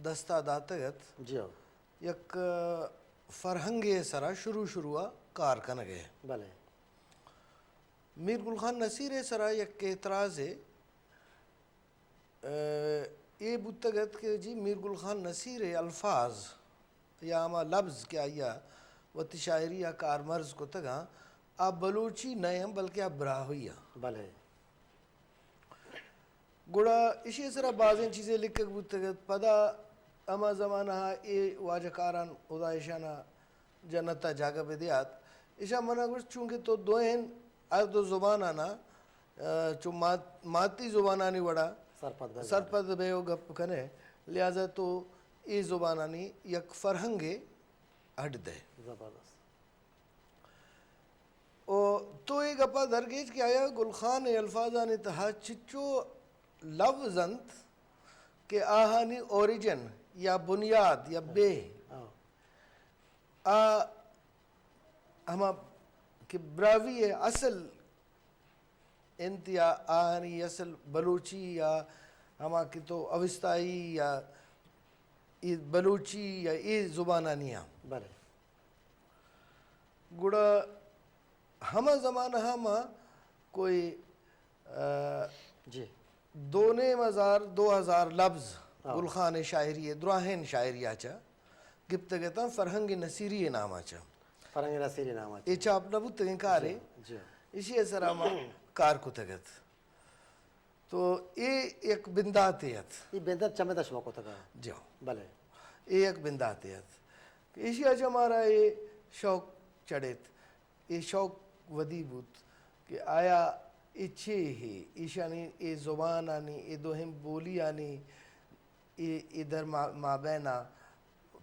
دستا داتگ ات۔ جی ہو۔ یک، آ، فرہنگے سرا شروع شروع ءَ کار کنگ ءَ۔ بلے۔ میر گل خان نصیر ءِ سرا یک اعتراضے، آ، اے بوتگ ات کہ جی میر گل خان نصیر ءِ الفاظ یا ہما لبز کہ آئی ءَ وتی شاعری ءَ کارمرز کتگ آں، آ بلوچی نہ انت بلکہ آ براہوئی آں۔ بلے۔ گڑا ایشی ءِ سرا بازیں چیزے لکھگ بوتگ ات۔ پدا ہما زمانہ ءَ اے واجہ کاران، ہدا ایشان ءَ جنت ءَ جاگہ بدیات، ایشاں من ءَ گوشت، چونکہ تو دوئیں ہر دو زبانانا، آ، چو مات-، ماتی زبانانی وڑا سرپد بہ، سرپد بئے و گپ کنئے، لہذا تو اے زبانانی یک فرہنگے اڈ دئے۔ زبردست۔ و تو اے گپا درگیج کہ آیا گل خان ءِ الفاظانی تہا چچو لبز انت کہ آہانی اوریجن یا بنیاد یا بے، ہاں۔ آ ہما کہ براہوئی ءِ اصل انت یا آہانی اصل بلوچی یا ہما کہ تو اوستائی یا اے بلوچی یا اے زبانانی آں۔ بلے۔ گڑا ہما زمانہ ءَ ما کوئی، آ، جی۔ دو نیم ہزار، دو ہزار لبز، ہاں۔ گل خان ءِ شاعری ءِ، دراہیں شاعری ءَ چہ گپتگ اتاں، فرہنگ نصیری ءِ نام ءَ چہ۔ فرہنگ نصیری نام ءَ چہ۔ اے چاپ نہ بوتگیں کارے۔ جی، جی۔ ایشی ءِ سرا ما کار کتگ ات۔ تو اے یک بنداتے ات۔ اے بندات چمدا شما کتگ ات؟ جی۔ بلے۔ اے یک بنداتے ات۔ ایشی ءَ چہ مارا اے شوق چڑیت۔ اے شوق ودی بوت کہ آیا اے چے ہے؟ ایشانی اے زبانانی، اے دوہیں بولیانی اے، اے در ما-، مابین ءَ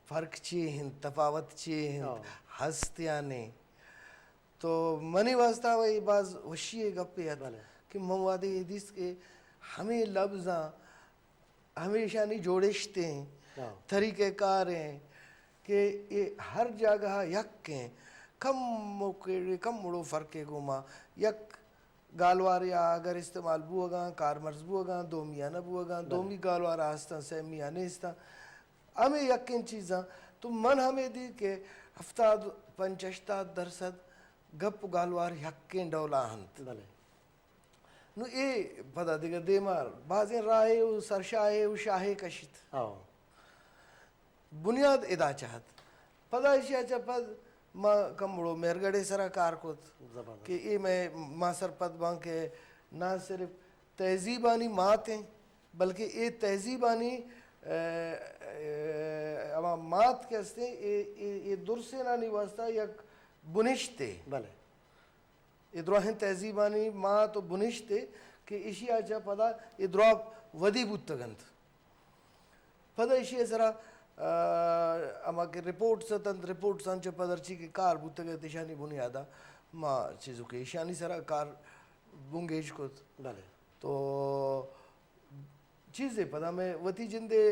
فرق چے انت، تفاوت چے انت، ہاں۔ ہست یا نیں؟ تو منی واسطہ وَ اے باز وشی ءِ گپے ات، بلے۔ کہ من وہدے اے دیست کہ ہمے لبزاں، ہمیشانی جوڑشتیں، ہاں۔ طریقہ کار ہیں کہ اے ہر جاگہ یک ہیں، کم موقع، کم مڑو فرقے گوما یک گالوارے آ اگر استعمال بوگاں، کارمرز بوگاں، دومی آ نہ بوگاں، بلے۔ دومی گالوار آ ہستاں، سیمی آ نیستاں۔ ہمے یکیں چیزاں۔ تو من ہمے دی کہ ہفتاد پنچ ہشتاد درسد گپ و گالوار یکیں ڈولا انت۔ بلے۔ نو اے پدا دگہ دیما بازیں راہے و سرشاہے و شاہے کشیت۔ ہاں۔ بنیاد ادا چہ ات۔ پدا ایشی ءَ چہ پد ما کمبڑو مہرگڑھ ءِ سرا کار کت، زبردست۔ کہ اے مئے ما سرپد باں کہ نہ صرف تہذیبانی مات ایں، بلکہ اے تہذیبانی، اے، اے، ہما مات کہ ہستیں، اے، اے، اے درسینانی واسطہ یک بنشتے۔ بلے۔ اے دراہیں تہذیبانی مات و بنشتے کہ ایشی ءَ چہ پدا اے دراپ ودی بوتگ انت۔ پدا ایشی ءِ سرا، آ، ہما کہ رپورٹس اتنت، رپورٹساں چہ پد ہرچی کہ کار بوتگ ات، ایشانی بنیاد ءَ ما چیزو کہ ایشانی سرا کار بنگیج کت۔ بلے۔ تو چیزے پدا مئے وتی جندے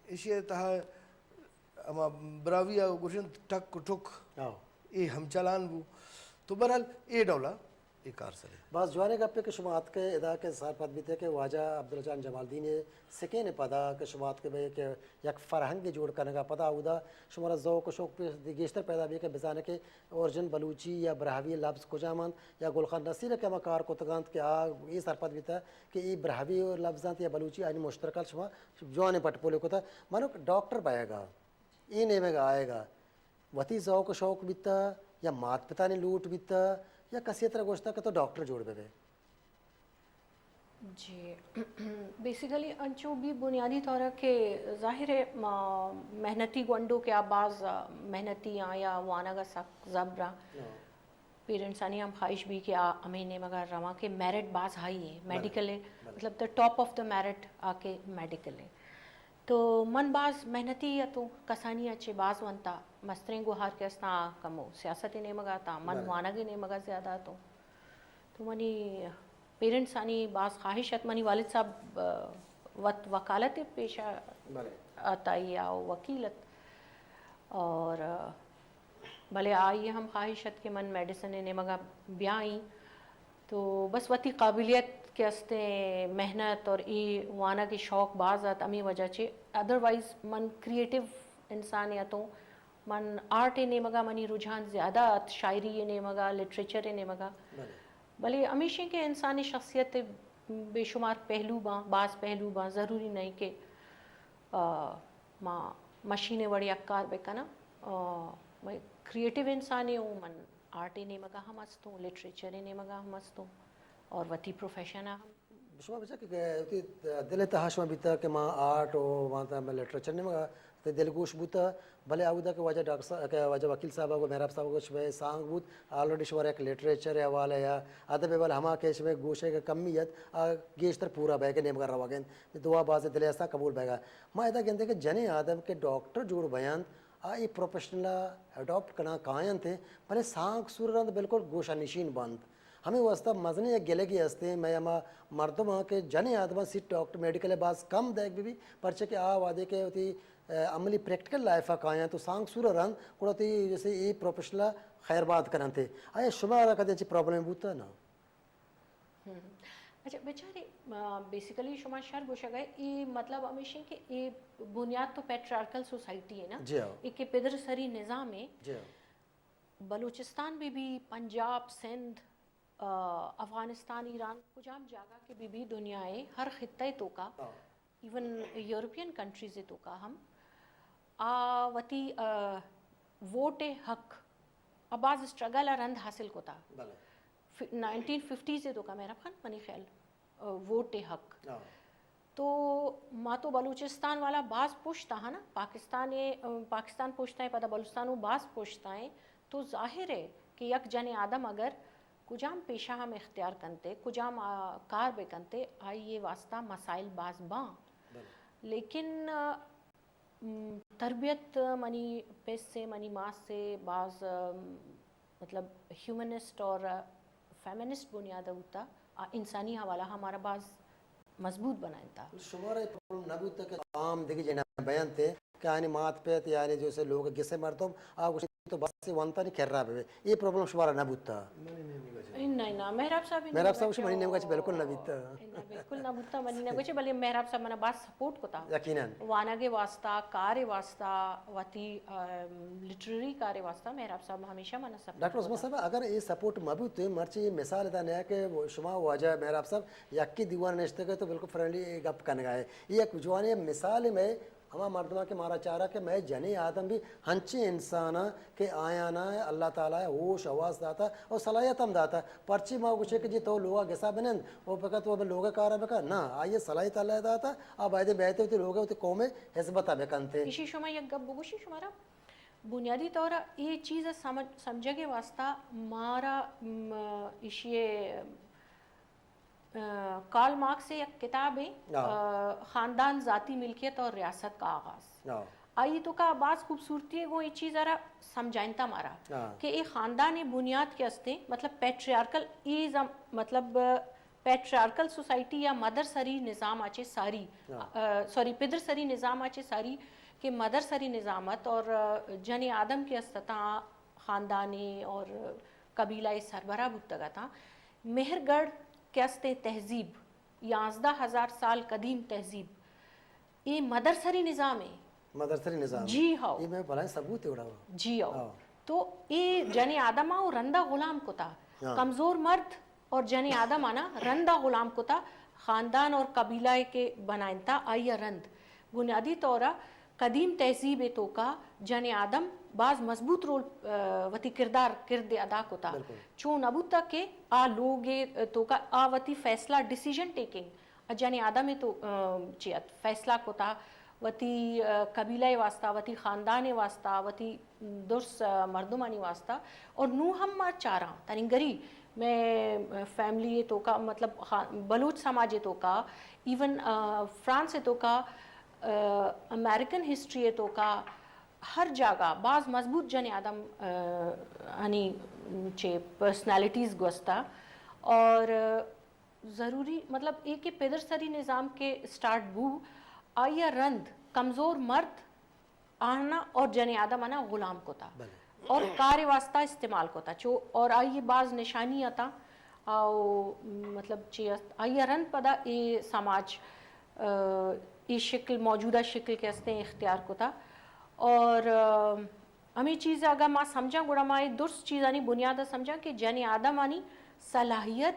ایشی ءِ تہا ہما براہوئی ءَ گوشنت ٹک و ٹک۔ ہاں۔ اے ہم چلان بو۔ تو بہرحال اے ڈولا اے کار سرے۔ باز جوانیں گپے کہ شما اتکے ادا کہ سرپد بیتے کہ واجہ عبداللہ جان جمالدینی سکین پدا کہ شما اتکے بے کہ یک فرہنگے جوڑ کنگا پدا اودا شمارا ذوق و شوق پہ گیشتر پیدا بی کہ بزانے کہ اوریجن بلوچی یا براہوئی لفظ کجام انت یا گل خان نصیر کہ ہما کار کتگ انت کہ آ اے سرپد بیتا کہ اے براہوئی لفظ انت یا بلوچی، آیانی مشترکات شما جوانیں پٹ پولے کتا۔ منو ڈاکٹر بئیگا، اے نیمگا آئیگا، وتی ذوق و شوق بیتا یا مات پتانی لوٹ بیتا یا کسی ترا گوشتا کہ تو ڈاکٹر جوڑ بہ بے؟ جی، بیسیکلی انچو بھی بنیادی طور کہ ظاہر ہے، ما، محنتی گونڈو کہ آ باز محنتی آں یا وانگ ء سک زبر آں۔ پیرنٹسانی ہم خواہش بھی کہ آ ہمیں نیمگا رواں کہ میرٹ باز ہائی ہے، بلے، میڈیکل ہے، بلے۔ مطلب the top of the merit آ کہ میڈیکل ہے۔ تو من باز محنتی اتوں، کسانی ء چہ باز ونتا، مستریں گوہار کہ استاں آ کمو سیاست نیمگا اتاں، من بلے۔ وانگ نیمگا زیادہ اتوں۔ تو منی پیرنٹس آنی باز خواہش ات، منی والد صاحب، آ، وت وکالت پیشہ بلے۔ ات، آئی آ وکیل ات۔ اور، آ، بلے آئی ہم خواہش ات کہ من میڈیسن نیمگا بیائیں۔ تو بس وتی قابلیت کہ استیں، محنت اور ای وانگ شوق باز ات، ہمیں وجہ چے۔ ادروائز من کریٹیو انسان اتوں، من آرٹ ء نیمگا منی رجحان زیادہ ات، شاعری ء نیمگا، لٹریچر ء نیمگا۔ بلے۔ بلے ہمیشیں کہ انسانی شخصیت ء بے شمار پہلو باں، باز پہلو باں، ضروری نہیں کہ، آ، ما مشین ء وڑے یک کار بکناں۔ آ، من کریٹیو انسانے ہوں، من آرٹ ء نیمگا ہم ہستوں، لٹریچر ء نیمگا ہم ہستوں اور وتی پروفیشن ء ہم۔ شما بچار کہ وتی دل ء تہا شما بیتا کہ ما آرٹ و ما تا لٹریچر نیمگا وتی دلگوش بوتا، بلے اودا کہ واجہ ڈاکٹر صاحب، کہ واجہ وکیل صاحب ء گوں مہراب صاحب ء گوں شمئے سانگ بوت، آلریڈی شمارا یک لٹریچر ء حوالہ یا ادب ء حوالہ ہما کہ شمئے گوشگ ء کمی ات، آ گیشتر پورا بئیگ ء نیمگا روگ ء انت۔ دعا باز دل ء استاں قبول بئیگ ء۔ ما ادا گندیں کہ جنیں آدم کہ ڈاکٹر جوڑ بینت، آ اے پروفیشنل ء اڈاپٹ کناں کاینت، بلے سانگ سور رند بالکل گوشہ نشین بنت۔ ہمے واسطہ مزنیں یک گلگے ہستیں، مئے ہما مردماں کہ جنیں آدماں سیٹ ڈاکٹر میڈیکل ء باز کم دئیگ بہ بی، پرچہ کہ آ وہدے کہ وتی، ء، عملی پریکٹیکل لائف ء کایاں تو سانگ سور ء رند گڑا وتی جیسے اے پروفیشنل ء خیر باد کننت۔ آیا شمارا کدی انچیں پرابلم بوتا نا؟ ہم۔ اچھا، بچارے، آ، بیسیکلی شما شر گوشگ ء، اے مطلب ہمیش انت کہ اے بنیاد تو پیٹریارکل سوسائٹی ہے نا؟ جی ہاں۔ اے کہ پدر سری نظام ہے۔ جی ہاں۔ بلوچستان بہ بی، پنجاب، سندھ، آ، افغانستان، ایران، کجام جاگہ کہ بہ بی دنیا ء ہر خطہ ء توکا، ہاں۔ ایون یورپین کنٹریز ء توکا ہم آ وتی، آ، ووٹ ء حق ء باز اسٹرگل ء رند حاصل کتا۔ بلے۔ ف-، نائنٹین ففٹیز ء توکا مہراب خان منی خیال، آ، ووٹ ء حق۔ ہاں۔ تو ما تو بلوچستان والا باز پشت آں نا، پاکستان ء، پاکستان پشت ء، پدا بلوچستان و باز پشت ء۔ تو ظاہر ہے کہ یک جن آدم اگر کجام پیشہ ہم اختیار کنتے، کجام آ، کار بہ کنتے، آئی ء واسطہ مسائل باز باں۔ بلے۔ لیکن، آ، م، تربیت منی پس ء، منی ماس ء باز، م، مطلب ہیومنسٹ اور فیمنسٹ بنیاد ء بوتا، آ انسانی حوالہ ہمارا باز مضبوط بنائینتا۔ شمارا اے پرابلم نہ بوتا کہ عام دگہ جناں بیانتے کہ آنی مات پت یا آنی جو سے لوگ گسے مردم آ گوشی تو بس ونتانی کرا بہ بے، اے پرابلم شمارا نہ بوتا؟ نہیں، نہیں، مہراب صاحب، مہراب صاحب، منی نیمگا چہ بالکل نہ بیتا۔ بالکل نہ بوتا منی نیمگا چہ، بلے مہراب صاحب منا باز سپورٹ کتا۔ یقیناً۔ وانگ ء واسطہ، کار ء واسطہ، وتی، ام، لٹریری کار ء واسطہ مہراب صاحب ہمیشہ منا سپورٹ کتا۔ ڈاکٹر عثمان صاحب، اگر اے سپورٹ مہ بوتیں، مرچی اے مثال ادا نیا کہ شما واجہ مہراب صاحب یکی دیوان نشتگ تو بالکل فرینڈلی گپ کنگا ہے۔ اے یک جوانیں مثال ہے مئے ہما مردماں کہ مارا چارا کہ مئے جنیں آدم بھی ہنچیں انساناں کہ آیانا اللہ تعالی ہوش حواس داتا اور صلاحیت ہم داتا۔ پرچی ما گوشے کہ جی تو لوگا گسا بنند، او فقط وہ لوگ کارا بکا، نہ، آئیے صلاحیت اللہ داتا، آ بایدے بیتے وتی لوگ وتی قوم حزبتا بکنتے۔ ایشی شما یک گپ بگوشی شمارا بنیادی طور اے چیز سمجھ، سمجھگے واسطہ مارا، م، ایشی آ، کارل مارکس ء یک کتابے، ہاں۔ آ، خاندان، ذاتی ملکیت اور ریاست کا آغاز۔ ہاں۔ آئی توکا باز خوبصورتی ء گوں اے چیز ء را سمجھائینتا مارا، ہاں۔ کہ اے خاندان ء بنیاد کہ استیں، مطلب پیٹریارکل ایز ا، مطلب پیٹریارکل سوسائٹی یا مدر سری نظام آ چے ساری، ہاں۔ آ، سوری، پدر سری نظام آ چے ساری کہ مدر سری نظام ات اور، آ، جن آدم کہ استتاں خاندانی اور قبیلہ ء سربراہ بوتگ اتاں۔ مہر گڑھ کہ استیں تہذیب، یازدہ ہزار سال قدیم تہذیب، اے مدرسری نظام ہے۔ مدرسری نظام۔ جی ہاؤ۔ یہ میں بلائیں ثبوت ہے اڑا۔ جی ہاؤ۔ ہاں۔ تو اے جن آدم آؤ رندا غلام کتا۔ ہاں۔ کمزور مرد اور جن آدم آنا رندا غلام کتا، خاندان اور قبیلہ کے بنائنتا آئی رند۔ بنیادی طور قدیم تہذیب ء توکا جن آدم باز مضبوط رول، آ، وتی کردار کرد ادا کتا۔ بالکل۔ چون نہ بوتا کہ آ لوگ ء توکا آ وتی فیصلہ، ڈیسیژن ٹیکنگ، آ جن آدم ء تو، آ، چی ات، فیصلہ کتا، وتی، آ، قبیلہ ء واسطہ، وتی خاندان ء واسطہ، وتی درس، آ، مردمانی واسطہ۔ اور نوں ہم ما چاراں تننگری میں، آ، فیملی ء توکا، مطلب خا-، بلوچ سماج ء توکا، ایون، آ، فرانس ء توکا، آ، امریکن ہسٹری ء توکا ہر جاگہ باز مضبوط جن آدم، آ، آنی چے پرسنالٹیز گوستا۔ اور، آ، ضروری مطلب اے کہ پدرسری نظام کے اسٹارٹ بو، آئی ء رند کمزور مرد آہنا اور جن آدم آنا غلام کتا۔ بلے۔ اور کار واسطہ استعمال کتا چو، اور آئی باز نشانی آتا، او مطلب چی است، آئی رند پدا اے سماج، آ، اے شکل، موجودہ شکل کے استیں اختیار کتا۔ اور، آ، ہمیں چیز اگر ما سمجھاں، گڑا ما اے درست چیزانی بنیاد سمجھاں کہ جن آدم آنی صلاحیت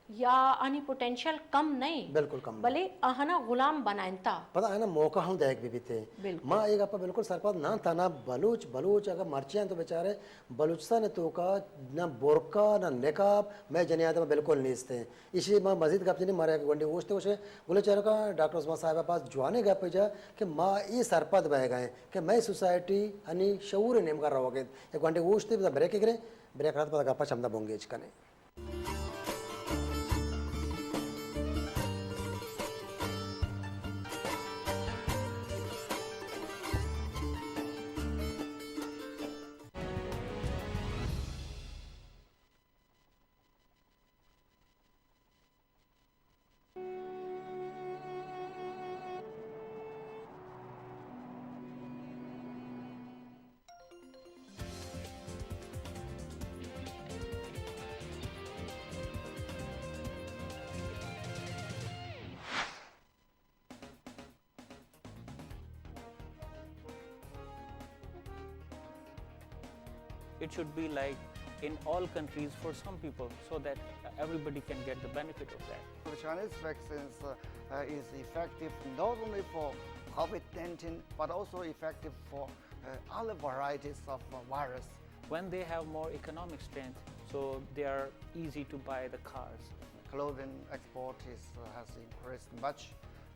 یا آنی پوٹینشل کم نہیں، بالکل کم نہیں۔ بلے آہنا غلام بنائنتا۔ پدا آہنا موقع ہم دائگ بی بیتے۔ بالکل۔ ما اے گپا بالکل سرپد نہ، تھا نہ بلوچ، بلوچ اگر مرچیاں تو بیچارے بلوچستان توکا نہ برقع نہ نقاب میں جن آدم بالکل نیست ہیں۔ اسی ما مزید گپ جنی مارے گونڈی اوشتے اوشے گلے چارکا ڈاکٹر عثمان صاحب پاس جوانے گپ جا کہ ما اے سرپد بہ گئے کہ میں سوسائٹی ہنی شعور نیمگا روگے۔ ایک گونڈی اوشتے بریک کرے، بریک رات پدا گپا چمدا بونگیج کنے۔ It should be like in all countries for some people, so that everybody can get the benefit of that. The Chinese vaccines, uh, uh, is effective not only for COVID nineteen, but also effective for, uh, other varieties of, uh, virus. When they have more economic strength, so they are easy to buy the cars. Clothing export is, uh, has increased much,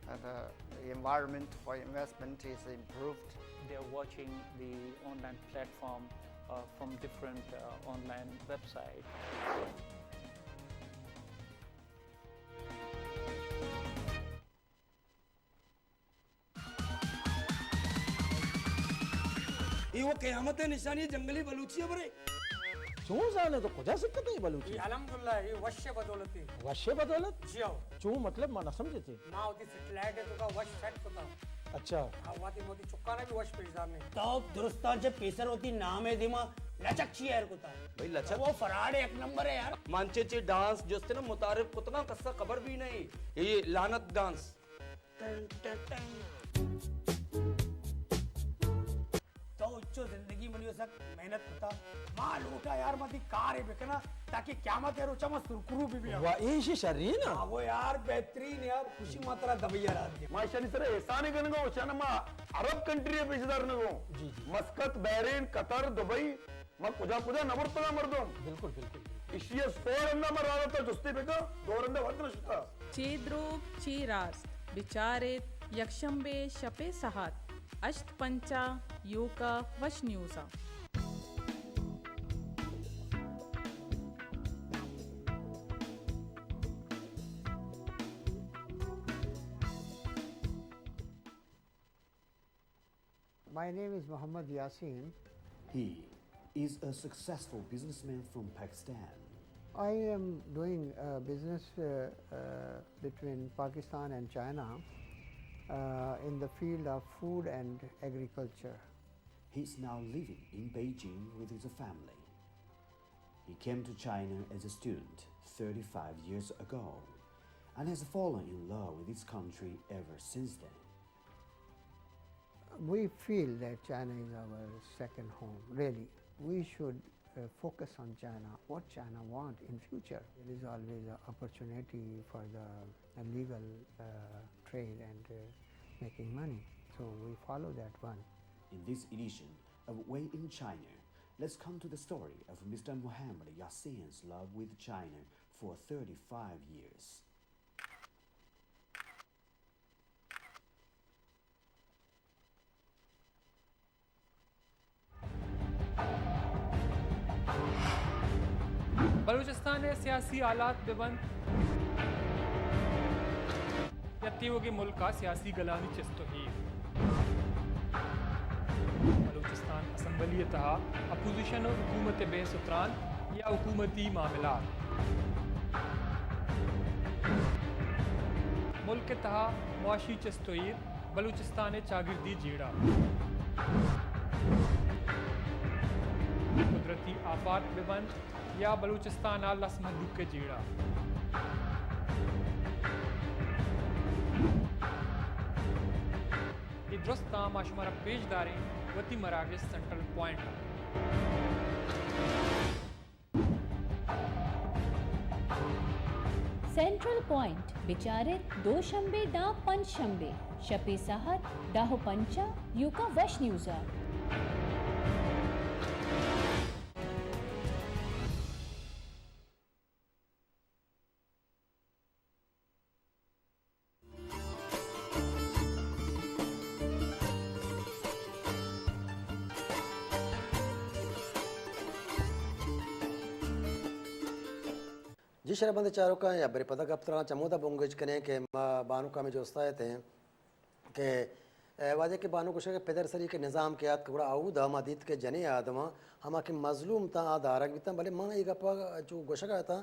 and, uh, the environment for investment is improved. They are watching the online platform, uh, from different, uh, online websites. اے وہ قیامت ءِ نشانی، جنگلی بلوچی ءَ برے۔ چون زانے تو کجا سکتے اے بلوچی؟ اے الحمدللہ، اے وش ءِ بدولت اے۔ وش ءِ بدولت؟ جی ہو۔ چون مطلب ما نہ سمجھتے؟ ما وتی سیٹلائٹ ءِ توکا وش سیٹ کتا۔ اچھا۔ ہاں، وتی موتی چکانا بھی وش پیش دارنے۔ تو درستاں چہ پیسر وتی نام ءِ دیما لچک چی ایر کتا؟ بھئی لچک؟ وہ فراڈ ایک نمبر ہے یار۔ من چہ چہ ڈانس جستے نا متعارف کتگاں، کسا خبر بھی نہیں۔ اے لعنت ڈانس۔ Ton ton ton. تو اچو زندگی منی سک محنت کتا۔ ما لوٹا یار، ما دی کارے بکنا تاکہ قیامت ءِ روچا ما سرکرو بہ بیاں۔ واہ، ایشی شرین نا؟ ہاں، وہ یار بہترین یار، خوشی ما ترا دبئی ءَ را دیا۔ ما ایشانی سر احسان کنگا، اوشانا ما عرب کنٹری پیش دارنگا۔ جی، جی۔ مسقط، بحرین، قطر، دبئی۔ ما کجا کجا نہ برتگاں مردم۔ بالکل، بالکل، بالکل۔ ایشی ءَ سو رندا ما راہ داتا جستے بکن، دو رندا وت نہ شتا۔ چے دروگ، چے راست، بچاریت، یکشنبے شپے ساعت ہشت پنچ ءَ یوکا وش نیوز ءَ۔ My name is Mohammad Yasin. He is a successful businessman from Pakistan. I am doing, uh, business, uh, uh, between Pakistan and China, uh, in the field of food and agriculture. He's now living in Beijing with his family. He came to China as a student thirty-five years ago and has fallen in love with this country ever since then. We feel that China is our second home, really. We should uh, focus on China, what China want in future. There is always an opportunity for the uh, legal uh, trade and uh, making money. So we follow that one. In this edition of Way in China, let's come to the story of Mister Muhammad Yassin's love with China for thirty-five years. Balochistan ءِ سیاسی حالات بہ بنت یا تیوگیں ملک ءِ سیاسی گلانی چست ءُ ایر۔ بلوچستان اسمبلی ءِ تہا اپوزیشن ءُ حکومت ءِ بحث ءُ تران یا حکومتی معاملات۔ ملک ءِ تہا معاشی چست ءُ ایر، بلوچستان ءِ چاگردی جیڑہ۔ قدرتی آفات بہ بنت یا بلوچستان ءِ لس مھلوک ءِ جیڑہ۔ اے درستاں ما شمارا پیش داریں وتی مراگش سینٹرل پوائنٹ ءَ۔ سینٹرل پوائنٹ بچار ات دوشنبے داں پنچ شنبے شپے ساعت دہ ءُ پنچ ءَ یوکا وش نیوز ءَ۔ جی شرپمند چاروکاں، یا برے پدا گپ تران چمودا بنگیج کنیں کہ ما بانک ہمیں جوستا اتیں کہ، اے، وہدے کہ بانک گوشگ کہ پدر سری کہ نظام کہ آتک گڑا اودا ما دیت کہ جنیں آدماں ہما کہ مظلوم تاں آ دارگ بیتاں، بلے من اے گپا چو گوشگ اتاں،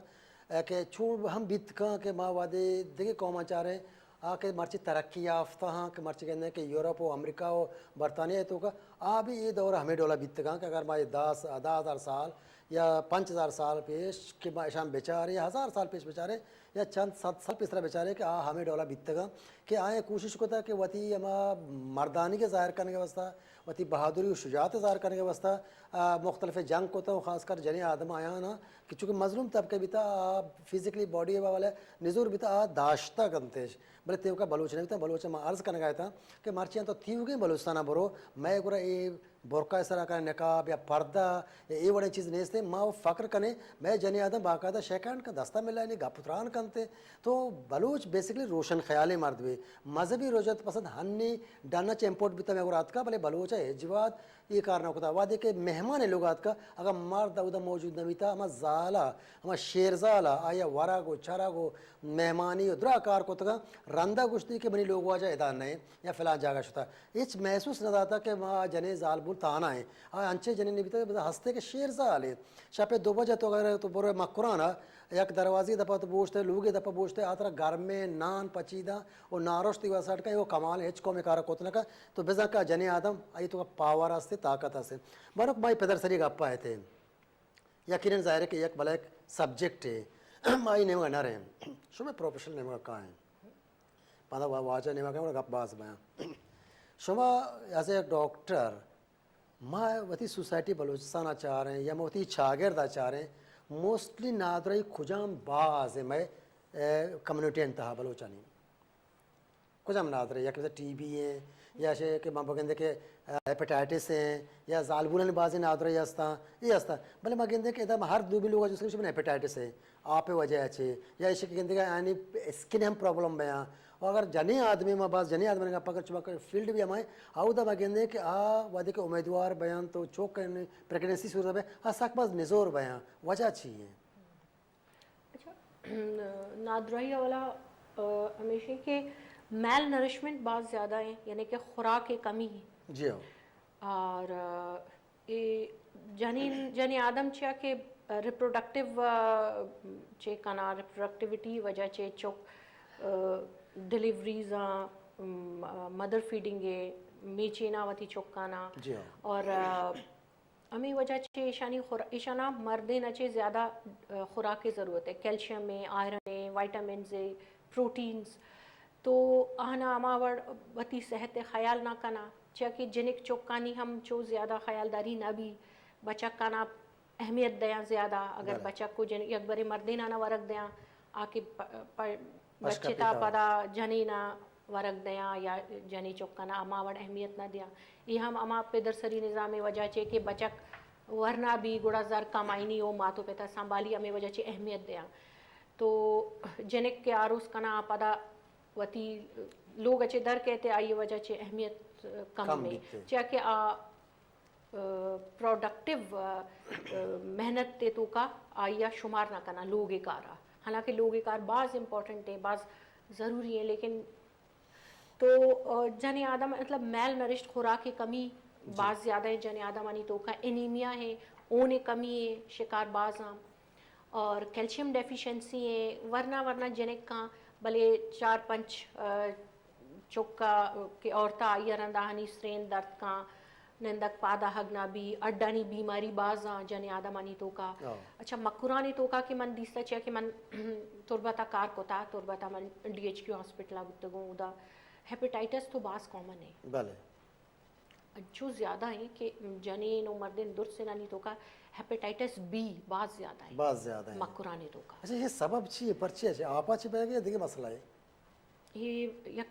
اے، کہ چو ہم بیت کاں کہ ما وہدے دگہ قوماں چاریں، آ کہ مرچی ترقی یافتہ ہاں، کہ مرچی گندیں کہ یورپ و امریکہ و برطانیہ ءِ توکا، آ بھی اے دور ہمے ڈولا بیتگاں کہ اگر ما اے دہ، دہ ہزار سال یا پنچ ہزار سال پیش کہ ما اشان بچاریں یا ہزار سال پیش بچاریں یا چند صد سال پیسرا بچاریں کہ آ ہمے ڈولا بیتگاں کہ آئیں کوشش کتا کہ وتی ہما مردانگی ظاہر کنگ ءِ واسطہ، وتی بہادری و شجاعت ظاہر کنگ ءِ واسطہ، آ، مختلف جنگ کتا و خاص کر جنیں آدم آیانا کہ چونکہ مظلوم طبقہ بیتا، آ فزیکلی باڈی ءِ حوالہ نزور بیتا، آ داشتہ کنتش۔ بلے تیوکا بلوچ نہ بیتاں، بلوچ ما عرض کنگا اتاں کہ مرچی تو تیوگیں بلوچستان برو، مئے گورا اے برقع ءِ سرا کن نقاب یا پردہ یا اے وڑیں چیز نیست۔ ما فخر کنیں، مئے جنیں آدم باقاعدہ شیک ہینڈ کن، دستا ملائینی، گپ تران کنت۔ تو بلوچ بیسیکلی روشن خیالیں مرد بی، مذہبی رجعت پسند ہنی ڈنا چہ امپورٹ بیتا مئے گورا اتکا، بلے بلوچ ءَ ہچ وھد اے کار نہ کتا۔ وھدے کہ مہمان لوگ ءَ اتکا، اگاں مرد اودا موجود نہ بیتا، ہما زالا، ہما شیرزالا، آیا ورگ و چرگ و مہمانی و درا کار کتگاں، رندا گوشتی کہ منی لوگ واجہ ادا نہ یا فلان جاگہ شتا۔ ہچ محسوس نہ داتا کہ ما جنین زالبول تانا ہیں۔ آ انچیں جنین بیتا کہ بزاں ہستے کہ شیرزال ہیں۔ شپے دو بجہ تو اگر تو برو مکران ءَ، یک دروازی دپا تو بوشتے، لوگی دپا بوشتے، آ ترا گرمیں نان پچیداں و نارشتی واسا اٹکا، او کمال ہچ قوم کارا کت نہ کن۔ تو بزاں کہ جنین آدم آئی تو پاور ہستے، طاقت ہستے۔ بروک مائی پدر سری گپا ہتے۔ یقیناً ظاہر ہے کہ یک بلے یک سبجیکٹ ہے۔ مائی نیمگا نہ رہے۔ شما پروفیشنل نیمگا کائیں۔ پدا وا-، واجہ نیمگا کائیں، گپ باز بیاں۔ شما ایز اے ڈاکٹر، ما وتی سوسائٹی بلوچستان ءَ چاریں یا ما وتی چاگرد ءَ چاریں، موسٹلی نادراہی کجام باز ہے مئے، اے، کمیونٹی انتہا بلوچانی؟ کجام نادراہی؟ یا کہ ٹی بی ہے، یا شے کہ ما بگندے کہ، اے، ہیپیٹائٹس ہے، یا زالبولانی بازی نادراہی ہستاں، یہ ہستاں۔ بلے ما گندے کہ ادا ما ہر دومی لوگ جو سے ہیپیٹائٹس ہے۔ آپ ءِ وجہ ءَ چہ یا ایشی کہ گندگا آنی اسکن ہم پرابلم بیاں۔ و اگر جنین آدمی ما باز جنین آدمی گپ کر چما فیلڈ بھی ہمائیں، اودا ما گندے کہ آ وہدے کہ امیدوار بیاں تو چوک پریگننسی صورت بیاں، آ سک باز نزور بیاں۔ وجہ چی ہے؟ اچھا، نادراہی والا، آ، ہمیشہ کہ میل نرشمنٹ بہت زیادہ ہیں، یعنی کہ خوراک کی کمی ہے۔ جی ہاں۔ اور، آ، اے جنین، جنین آدم چیا کہ ریپروڈکٹیو، آ، چے کنا، ریپروڈکٹیوٹی وجہ چے چک، آ، ڈیلیوریز آں، م-، آ، مدر فیڈنگ ہے، میچینا وتی چکانا۔ جی ہاں۔ اور، آ، ہمے وجہ چہ ایشانی خور-، ایشانا مردین ءَ چہ زیادہ، آ، خوراک ءِ ضرورت ہے، کیلشیم ہے، آئرن ہے، وائٹامنز ہے، پروٹینز۔ تو آہانا ہما وڑ وتی صحت ءِ خیال نہ کناں، چیا کہ جنک چکانی ہم چو زیادہ خیالداری نہ بی، بچکانا اہمیت دیاں زیادہ۔ اگر بلے۔ بچک کو جن-، یک برے مردینانا ورگ دیاں، آ کہ پ-، پ-، پشکا بچتا پیتا۔ پدا جنینا ورگ دیاں یا جنی چکانا ہما وڑ اہمیت نہ دیاں۔ اے ہم ہما پدرسری نظام ءِ وجہ چے کہ بچک ورنا بی گڑا زر کمائینی او مات و پتا سنبھالی، ہمے وجہ چے اہمیت دیاں۔ تو جنک کہ آروس کناں، پدا وتی لوگ ءَ چہ در کئیت، آئی ءِ وجہ چہ اہمیت کم کم بیت۔ بیت۔ چیا کہ آ، آ، پروڈکٹیو، آ، آ، محنت ءِ توکا آئی ءَ شمار نہ کناں لوگ ءِ کار ءَ۔ حالانکہ لوگ ءِ کار باز امپورٹنٹ ہے، باز ضروری ہے، لیکن تو، آ، جنیں آدم، مطلب، میل نرشڈ، خوراک ءِ کمی جی۔ باز زیادہ ہے جنیں آدمانی توکا، انیمیا ہے، اون ءِ کمی ءِ شکار باز آں۔ اور کیلشیم ڈیفیشنسی ایں، ورنا ورنا جنکاں، بلے چار پنچ، آ، چکا کہ عورتا آئی ءَ رندا ہنی سرین درد کاں، نندگ پاداہگ نہ بی، اڈانی بیماری باز آں جنیں آدمانی توکا۔ ہاں۔ اچھا، مکرانی توکا کہ من دیستا، چیا کہ من تربتا کار کتا، تربتا من ڈی ایچ کیو ہاسپٹلا بوتگوں، اودا ہیپیٹائٹس تو باز کامن ہے۔ بلے۔ انچو زیادہ ایں کہ جنین و مردین درسینانی توکا ہیپیٹائٹس بی باز زیادہ ایں۔ باز زیادہ ایں۔ مکرانی توکا۔ اچھا، اے سبب چی ہے؟ پرچے ہے؟ آپا چی بیگ ہے؟ دگہ مسئلہ ہے؟ اے یک،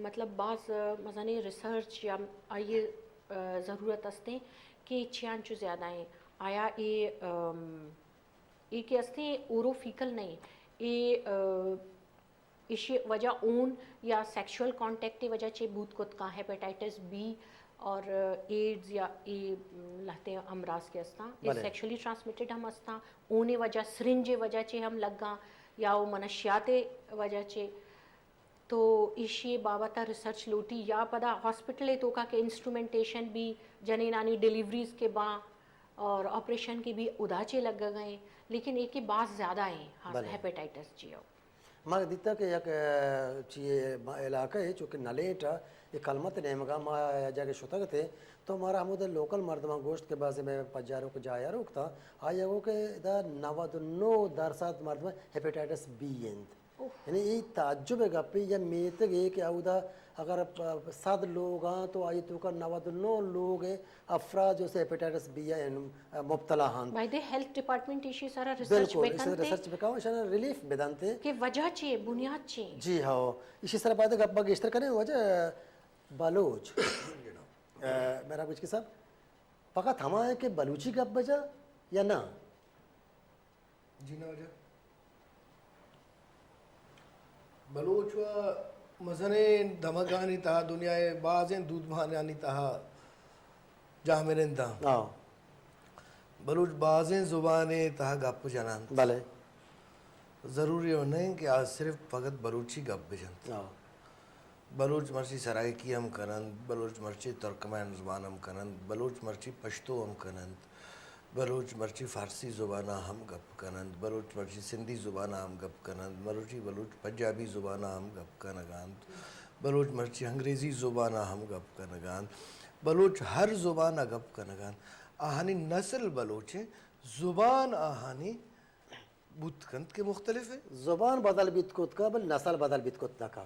مطلب، باز مزنیں ریسرچ یا آئی، آ، ضرورت استیں کہ چیا انچو زیادہ ایں۔ آیا اے، ام، اے کہ استیں اوروفیکل نہیں، اے، آ، ایشی وجہ اون یا سیکشوئل کانٹیکٹ ءِ وجہ چہ بوت کت کاں، ہیپیٹائٹس بی اور ایڈز یا اے لہتے امراض کہ استاں، اے بلے۔ سیکشولی ٹرانسمیٹڈ ہم استاں، اون ءِ وجہ، سرنج ءِ وجہ چہ ہم لگاں یا او منشیات ءِ وجہ چہ۔ تو ایشی بابت ءَ ریسرچ لوٹی یا پدا ہاسپٹل ءِ توکا کہ انسٹرومنٹیشن بی، جنینانی ڈیلیوریز کہ باں اور آپریشن کہ بی، ادا چہ لگگ ءَ ایں، لیکن اے کہ باز زیادہ ایں، ہاں، بلے۔ ہیپیٹائٹس جی او۔ ما دیتا کہ یک، آ، چی ما علاقہ ہے، چونکہ نلیٹ ءَ، یہ کلمت نیمگا ما جگہ شتگ تھے، تو مارا ہمود لوکل مردمان گوشت کہ بعضی میں پجاروک جایاروک تھا، آیا وہ کہ دا نود و نو درصد مردم ہیپیٹائٹس بی انت۔ اوہ۔ یعنی اے تعجب ءِ گپے یا میتگے کہ اودا اگر پ-، صد لوگ آں تو آئی توکا نود و نو لوگ افراد جو سے ہیپیٹائٹس بی ءَ مبتلا ہاں۔ باید ہیلتھ ڈپارٹمنٹ ایشی سرا ریسرچ بالکل، ایشی بکن تے ریسرچ بکاو، ایشاں ریلیف بدنتے۔ کہ وجہ چے، بنیاد چے؟ جی ہاں، ایشی سرا باید گپ گیشتر کریں۔ وجہ بلوچ، آ، میرا کچھ کہ صاحب، فقط ہما ہے کہ بلوچی گپ بجا یا نہ؟ جی نہ واجہ۔ بلوچ و مزنیں دمگانی تہا، دنیا ءِ بازیں دودمانانی تہا جاہ منند آں۔ ہاں۔ بلوچ بازیں زبانیں تہا گپ جننت۔ بلے۔ ضروری ہم نہ انت کہ آ صرف فقط بلوچی گپ بجنت۔ ہاں۔ بلوچ مرچی سرائیکی ہم کننت، بلوچ مرچی ترکمین زبان ہم کننت، بلوچ مرچی پشتو ہم کننت، بلوچ مرچی فارسی زبان ءَ ہم گپ کننت، بلوچ مرچی سندھی زبان ءَ ہم گپ کننت، مرچی بلوچ پنجابی زبان ءَ ہم گپ کنگ ءَ انت، بلوچ مرچی انگریزی زبان ءَ ہم گپ کنگ ءَ انت، بلوچ ہر زبان ءَ گپ کنگ ءَ انت۔ آہانی نسل بلوچ انت، زبان آہانی بوت کنت کہ مختلف انت۔ زبان بدل بیت کت کا، بل نسل بدل بیت کت نہ کا۔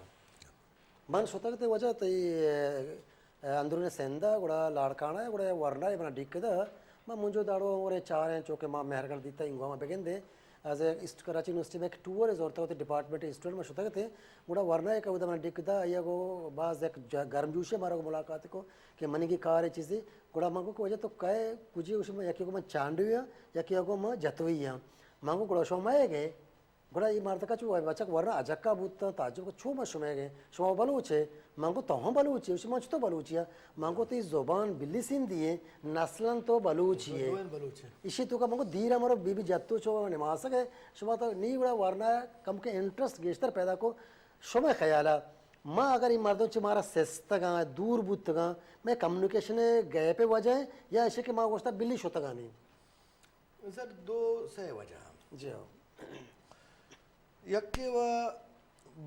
من شتگ تئی واجہ تئی، اے، اندرون سندھ ءَ، گڑا لاڑکانہ ءَ، گڑا ورنا ءَ، منا ڈیک دا۔ من منجو داڑو اور چاریں، چونکہ ما مہرگڑھ دیتا، انگو ما بگندے۔ از ایک است-، کراچی یونیورسٹی میں ایک ٹور زورتا ہوتے، ڈپارٹمنٹ اسٹوڈنٹ میں شتگ تھے۔ گڑا ورنا ءَ کہ اودا منا ڈیک دا، آئی ءَ گو باز ایک ج-، گرم جوشے مارا گو ملاقات کو کہ منی کی کار ہے چیزی۔ گڑا من گو کہ واجہ تو کئے کجی؟ گوشی من یکی گو من چانڈوی ہاں، یکی گو من جتوئی ہاں۔ من گو گڑا شما مئے گئے؟ گڑا اے مردکا چو بچک ورنا اجکا بوتاں، تعجب کو، چو ما شمئے گئے؟ شما بلوچ ئے؟ من گو تو ہم بلوچ ئے؟ گوشی من چطور بلوچی آں؟ من گو تئی زبان بلی سندھی ئے، نسلاً تو بلوچی ئے۔ دوئیں بلوچ ئے۔ ایشی توکا من گو دیرا مرو بی بی جتو چو نماسگ ئے، شما تو نی گڑا ورنا کم کے انٹرسٹ گیشتر پیدا کو۔ شمئے خیالا ما اگر اے مردم چہ مارا سستگاں، دور بوتگاں، مئے کمیونیکیشن گیپ وجہ ئے یا ایشی کہ ما گوشتا بلی شتگاں نی؟ سر، دو سئے وجہ۔ جی ہاں۔ یکے و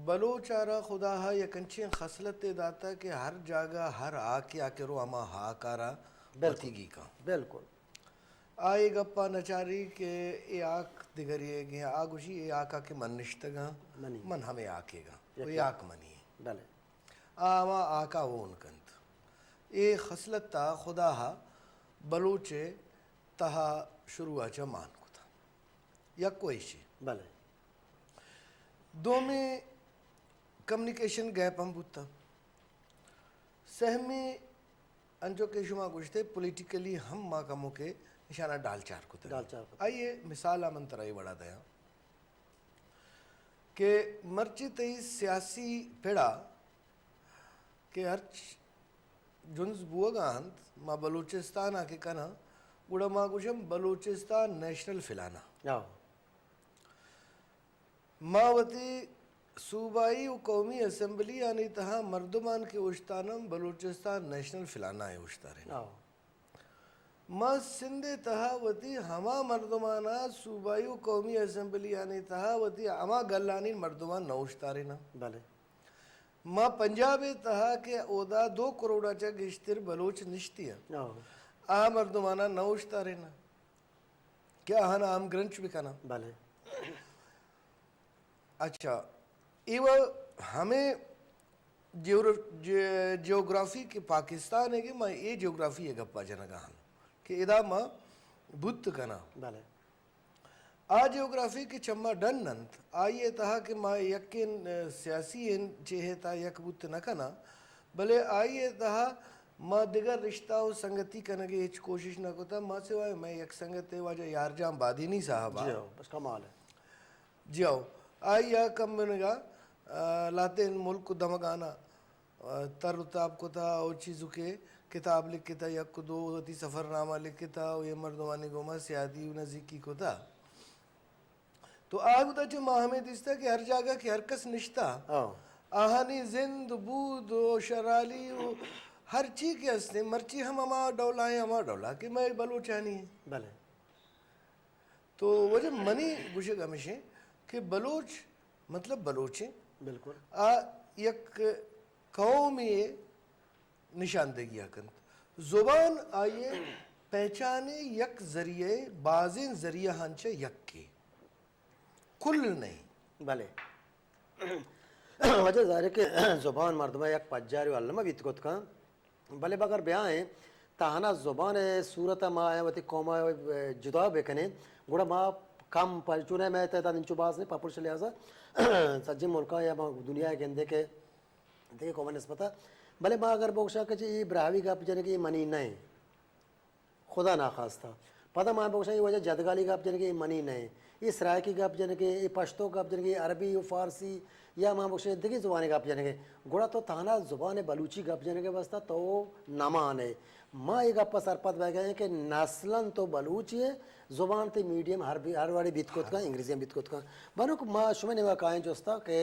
بلوچ آرا خدا ءَ یک انچیں خصلتے داتا کہ ہر جاگہ، ہر ہاکے آ کہ رو، ہما ہاک آرا بالکل۔ وتیگی کن۔ بالکل۔ آ اے گپا نچاری کہ اے آک دگرے گیں، آ گوشی اے آکا کہ من نشتگاں، منی۔ من ہمے آکے گاں، یقین۔ اے آک منی۔ بلے۔ آ ہما آکا اون کنت۔ اے خصلت تا خدا ہا بلوچ ء تہا شروع ء چہ مان کتا۔ یک و ایشی۔ بلے۔ دومی کمیونیکیشن گیپ ہم بوتا۔ سہمی انچو کہ شما گوشتے پولیٹیکلی ہم ما کمو کے نشانہ ڈالچار کتا۔ ڈالچار کتا۔ آئیے مثال من ترا اے وڑا دیاں۔ کہ مرچی تئی سیاسی پڑا کہ ہرچ جنز بوگا انت، ما بلوچستان آ کہ کناں، گڑا ما گوشم بلوچستان نیشنل فلانا۔ آہو۔ ما وتی صوبائی و قومی اسمبلی آنی تہا مردمان کہ اوشتانم بلوچستان نیشنل فلانا ء اوشتاریناں۔ آہو۔ ما سندھ ء تہا وتی ہما مردمانا صوبائی و قومی اسمبلی آنی تہا وتی ہما گلانی مردمان نہ اوشتاریناں۔ بلے۔ ما پنجاب ء تہا کہ اودا دو کروڑا چہ گیشتر بلوچ نشتی انت۔ آہو۔ آ مردمانا نہ اوشتاریناں کہ آہانا ہم گرنچ بکناں۔ بلے۔ اچھا، ایوہ ہمے جیور-، جی-، جیوگرافی کہ پاکستان ہے کہ ما اے جیوگرافی ء گپا جنگا ہن کہ ادا ما بوت کناں۔ بلے۔ آ جیوگرافی کہ چما ڈن انت، آئی ء تہا کہ ما یکین، ء، سیاسی ان چیہے تا یک بوت نہ کناں، بلے آئی ء تہا ما دگہ رشتہ و سنگتی کنگے ہچ کوشش نہ کتا، ما سوائے مئے یک سنگتے واجہ یارجان بادینی صاحب آ۔ جی ہو، بس کمال ہے۔ جی ہو، آئی ء کمبنگا، آ، لہتیں ملک و دمگانا، آ، تر و تاب کتا و چیزو کہ کتاب لکھتا، یک و دو وتی سفرنامہ لکھتا و یہ مردمانی گوما سیادی و نزیکی کتا۔ تو آ گتا چہ ما ہمیں دیستا کہ ہر جاگہ کہ ہر کس نشتا، ہاں۔ آہانی زند و بود و شرالی و ہر چی کہ ہستیں، مرچی ہم ہما ڈولا ہیں، ہما ڈولا کہ مئے بلوچانی ہیں۔ بلے۔ تو وجہ منی گوشگ ہمیش انت کہ بلوچ مطلب بلوچ انت۔ بالکل۔ آ یک قومے نشاندہی ء کنت۔ زبان آئی ء پہچان ء یک ذریعہ، بازیں ذریعہ آنچہ یکے۔ کل نہیں۔ بلے۔ وجہ ظاہر ہے کہ زبان مردم ء یک پجاری و علمہ بیت کت کن۔ بلے اگر بیائیں تہنا زبان ء صورت ء ما وتی قوم ء جدا بکنیں، گڑا ما کم پ-، چونہ مئے تعداد انچو باز نہیں، پاپولیشن لحاظ ء سجیں ملکاں یا ما دنیا ء گندے کہ دگہ قوم ء نسبت ء۔ بلے ما اگر بگوشاں کہ چہ اے براہوئی گپ جنگ اے منی نہ انت، خدا ناخواستہ۔ پدا ما بگوشاں اے واجہ جدگالی گپ جنگ اے منی نہ انت، اے سرائیکی گپ جنگ اے، اے پشتو گپ جنگ اے، عربی و فارسی یا ما بگوشیں دگہ زبانی گپ جنگ اے، گڑا تو تہنا زبان بلوچی گپ جنگ ء واستہ تو نہ مان ئے۔ ما اے گپ ء سرپد بہ گئے کہ نسلاً تو بلوچی ئے، زبان تئی میڈیم ہر بی-، ہر وڑے بیت کت کن، انگریزی ہم بیت کت کن۔ بنوک ما شمئے نیمگا کائیں جستا کہ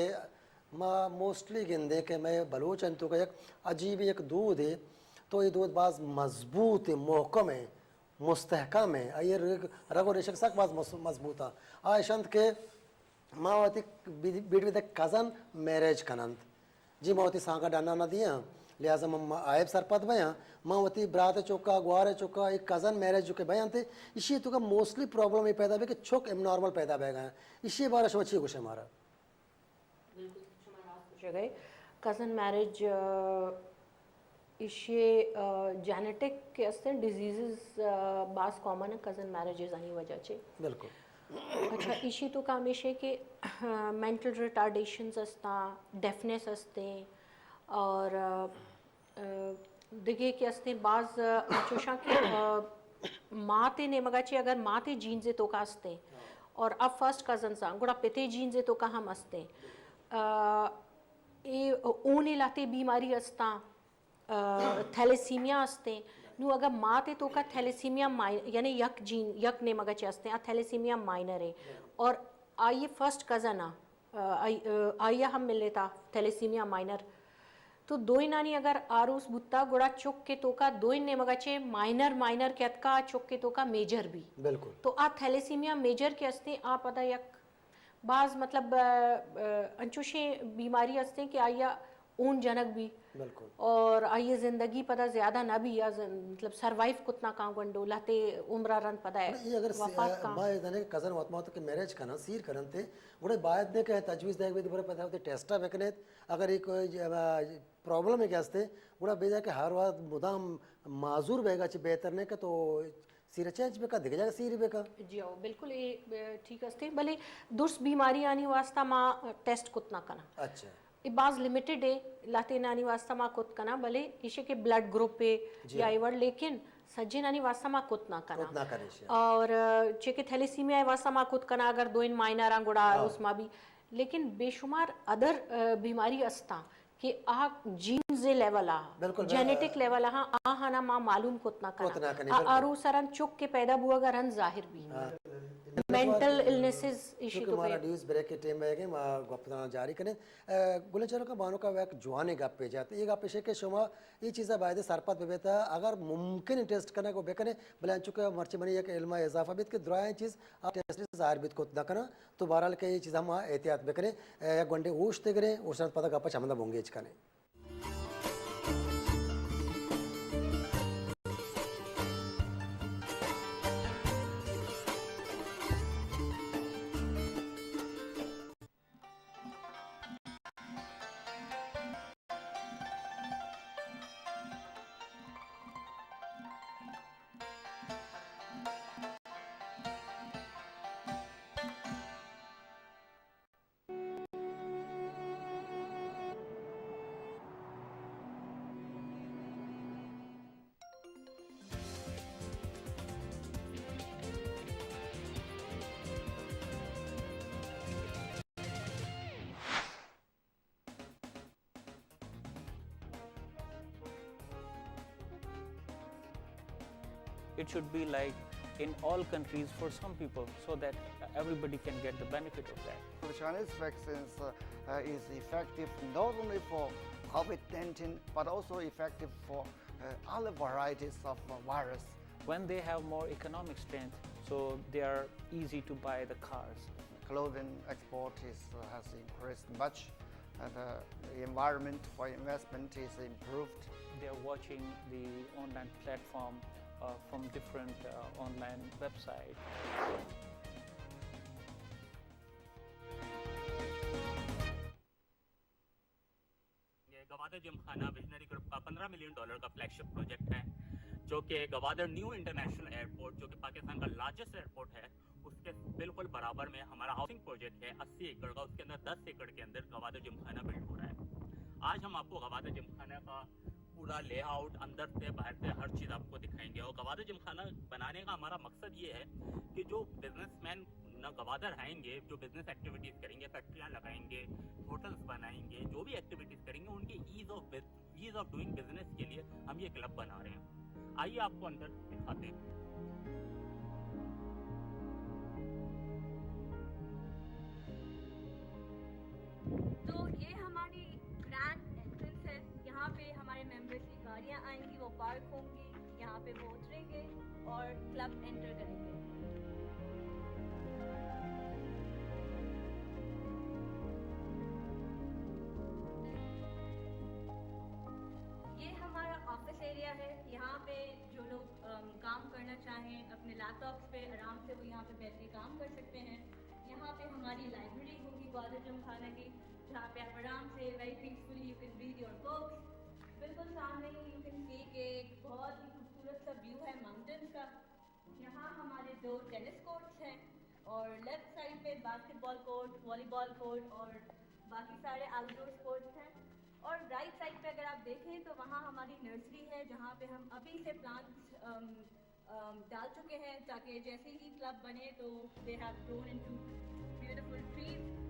ما موسٹلی گندیں کہ مئے بلوچانی توکا یک عجیب یک دودے، تو اے دود باز مضبوط ایں، محکم ایں، مستحکم ایں، آئی رگ، رگ و ریشگ سک باز مس-، مضبوط ایں۔ آ اش انت کہ ما وتی بی-، بیڈ بیدہ کزن میرج کننت۔ جی ما وتی سانگا ڈنا نہ دیاں، لہذا من، من عیب سرپد بیاں۔ ما وتی برات چکا، گوار چکا، اے کزن میرج جو کہ بیانت، اشی توکا موسٹلی پرابلم اے پیدا بی کہ چک ابنارمل پیدا بیگا۔ اشی بارہ شما چی گوشے مارا؟ بالکل، شما راست گوشگ ء۔ کزن میرج، آ، ایشی، آ، جینیٹک کہ استیں ڈیزیزز، آ، باز کامن ہیں کزن میرجز آنی وجہ چے۔ بالکل۔ اچھا، ایشی توکا ہمیش ہے کہ، آ، مینٹل ریٹارڈیشنز استاں، ڈیفنس استیں اور، آ، آ، دگہ کہ استیں باز، آ، چوشاں کہ، آ، ماتے نیمگا چے اگر ماتے جینزے توکا استیں اور اب فرسٹ کزنز آں، گڑا پتے جینزے توکا ہم استیں۔ آ، اے اونے لہتے بیماری استاں، آ، تھیلیسیمیا استیں۔ نو اگر ماتے توکا تھیلیسیمیا مائی-، یعنی یک جین، یک نیمگا چے استیں، آ تھیلیسیمیا مائنر ایں اور آئی فرسٹ کزن آ۔ آ، آئی، آ، آئی ء ہم ملیتا تھیلیسیمیا مائنر۔ تو دوئینانی اگر آروس بوتا، گڑا چک کے توکا دوئین نیمگا چے مائنر، مائنر کہ اتکا، آ چک کے توکا میجر بی۔ بالکل۔ تو آ تھیلیسیمیا میجر کہ استیں، آ پدا یک باز مطلب، آ، آ، انچوشیں بیماری استیں کہ آئی ء اون جنگ بی۔ بالکل۔ اور آئی زندگی پدا زیادہ نہ بی، یا زن-، مطلب سروائیو کت نہ کاں گونڈو، لہتے عمرہ رند پدا اے اگر سی-، وفات کاں۔ ما اے زانے کہ کزن وت ما تو کہ میرج کنن، سیر کنن تے، گڑا باید نے کہ تجویز دیگ بیت، برے پدا وتی ٹیسٹا بکنیت، اگر ایک، آ، پرابلم ہے کہ ہستے، گڑا بیدا کہ ہر وقت مدام معذور بیگا چی بہتر نے کہ تو سیر چینج بکا، دگہ جگہ سیر بکا۔ جی ہو، بالکل اے، اے، ٹھیک استے۔ بلے درست بیماری آنی واسطہ ما ٹیسٹ کت نہ کناں۔ اچھا۔ اے باز لمیٹڈ اے، لہتینانی واسطہ ما کت کناں، بلے ایشی کہ بلڈ گروپ اے جی۔ یا اے وڑ، لیکن سجینانی واسطہ ما کت نہ کناں۔ کت نہ کنیں، شی۔ اور، آ، چے کہ تھیلیسیمیا واسطہ ما کت کناں، اگر دوئین مائنر آں گڑا ہاں۔ اس ما بھی۔ لیکن بے شمار ادر، آ، بیماری استاں۔ کہ آ جینز لیول آ، بالکل، جینیٹک لیول آ، آہانا ما معلوم کت نہ کناں۔ کت نہ کنیں، آ، بالکل۔ آ روس رند چک کے پیدا بوگا رند ظاہر بی۔ ہاں۔ مینٹل النسز ایشی چونکہ تو ہمارا پہ۔ نیوز بریک کے ٹائم ہے کہ ما گپ جاری کریں۔ اے، گلیں چاروکاں، بانک ءَ یک جوانیں گپے جت۔ اے گپ ایش کہ شما اے چیزا باید سرپد ببیت، اگر ممکن ٹیسٹ کنگ ءَ بکنے، بلے انچو کہ مرچی منی یک علم ءَ اضافہ بیت کہ درائیں چیز آ ٹیسٹ ظاہر بیت کت نہ کناں۔ تو بہرحال کہ اے چیز ہم احتیاط بکنیں۔ اے، یک گونڈے اوشت گریں، اوشت پدا گپ چمدا بنگیج کنیں۔ It should be like in all countries for some people, so that everybody can get the benefit of that. The Chinese vaccines, uh, uh, is effective not only for COVID nineteen, but also effective for, uh, other varieties of, uh, virus. When they have more economic strength, so they are easy to buy the cars. Clothing export is, uh, has increased much, and, uh, the environment for investment is improved. They are watching the online platform, uh, from different, uh, online website. یہ گوادر جم خانہ visionary group کا پندرہ million dollar کا فلیگ شپ پروجیکٹ ہے، جو کہ Gwadar new international airport, جو کہ پاکستان کا لارجسٹ ایئرپورٹ ہے، اس کے بالکل برابر میں ہمارا ہاؤسنگ پروجیکٹ ہے اسی ایکڑ کا، اس کے اندر دس ایکڑ کے اندر گوادر جم خانہ بلڈ ہو رہا ہے۔ آج ہم آپ کو گوادر جم خانہ کا پورا لے آؤٹ، اندر سے باہر سے ہر چیز آپ کو دکھائیں گے۔ اور گوادر جم خانہ بنانے کا ہمارا مقصد یہ ہے کہ جو بزنس مین نہ گوادر آئیں گے، جو بزنس ایکٹیویٹیز کریں گے، فیکٹریاں لگائیں گے، ہوٹلز بنائیں گے، جو بھی ایکٹیویٹیز کریں گے، ان کے as of, as of doing business کے لیے ہم یہ کلب بنا رہے ہیں۔ آئیے آپ کو اندر دکھاتے ہیں۔ تو یہ ہماری گرینڈ انٹرنس ہے، یہاں پہ ہمارے ممبرس کی گاڑیاں آئیں گی، وہ پارک ہوں گی، یہاں پہ وہ اتریں گے اور کلب انٹر کریں گے۔ یہ ہمارا آفس ایریا ہے، یہاں پہ جو لوگ، ام، کام کرنا چاہیں، اپنے لیپ ٹاپس پہ آرام سے وہ یہاں پہ بیٹھ کے کام کر سکتے ہیں۔ یہاں پہ ہماری لائبریری ہوگی گوادر جم خانہ کی، جہاں پہ آپ آرام سے، very peacefully, you can read your books. بالکل سامنے ہی you can see کہ ایک بہت ہی خوبصورت سا ویو ہے ماؤنٹینز کا۔ یہاں ہمارے دو ٹینس کورٹس ہیں اور لیفٹ سائیڈ پہ باسکٹ بال کورٹ، والی بال کورٹ اور باقی سارے آؤٹ ڈور اسپورٹس ہیں۔ اور رائٹ سائیڈ پہ اگر آپ دیکھیں تو وہاں ہماری نرسری ہے، جہاں پہ ہم ابھی سے پلانٹس، ام، ام، ڈال چکے ہیں، تاکہ جیسے ہی کلب بنے تو they have grown into beautiful trees.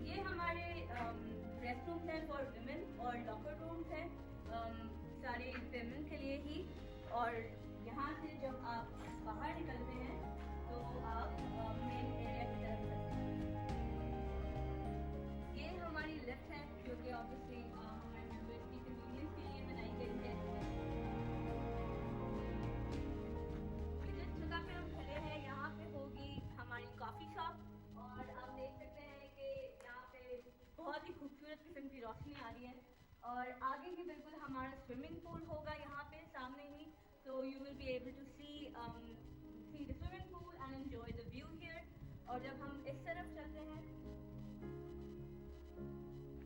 یہ ہمارے، ام، ریسٹ رومز ہیں فار ویمن اور لاکر رومز ہیں، ام، سارے ویمن کے لیے ہی۔ اور یہاں سے جب آپ باہر نکلتے ہیں تو آپ، آ، مین ایریا کی طرف چلتے ہیں۔ یہ ہماری لفٹ ہے، جو کہ آبویسلی، آ، ہمارے ممبرس کی کنوینئنس کے لیے بنائی گئی ہے۔ جس جگہ پہ ہم और आगे ही बिल्कुल हमारा स्विमिंग पूल होगा यहाँ पे सामने ही। So you will be able to see, um, see the swimming pool and enjoy the view here. और जब हम इस तरफ चलते हैं,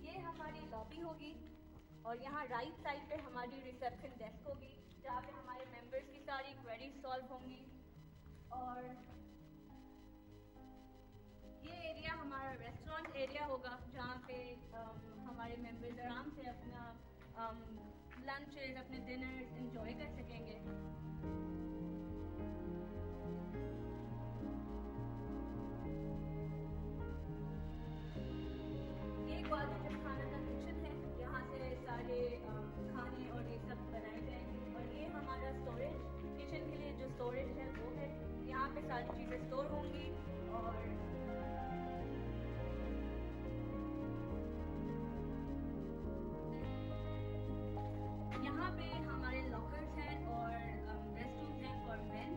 ये हमारी लॉबी होगी और यहाँ राइट साइड पे हमारी रिसेप्शन डेस्क होगी, जहाँ पे हमारे मेंबर्स की सारी क्वेरीज सॉल्व होंगी। और ये एरिया हमारा रेस्टोरेंट एरिया होगा, जहाँ पे, अम, हमारे मेंबर्स आराम से अपना, अम, लंचेस, अपने डिनर्स एंजॉय कर सकेंगे। ये ग्वादर जिमखाना का किचन है, यहाँ से सारे, अम, खाने और ये सब बनाए जाएंगे। और ये हमारा स्टोरेज, किचन के लिए जो स्टोरेज है वो है। यहाँ पे सारी चीजें स्टोर होंगी। और यहाँ पे हमारे लॉकर्स हैं और, अम, रेस्ट रूम है फॉर मेन।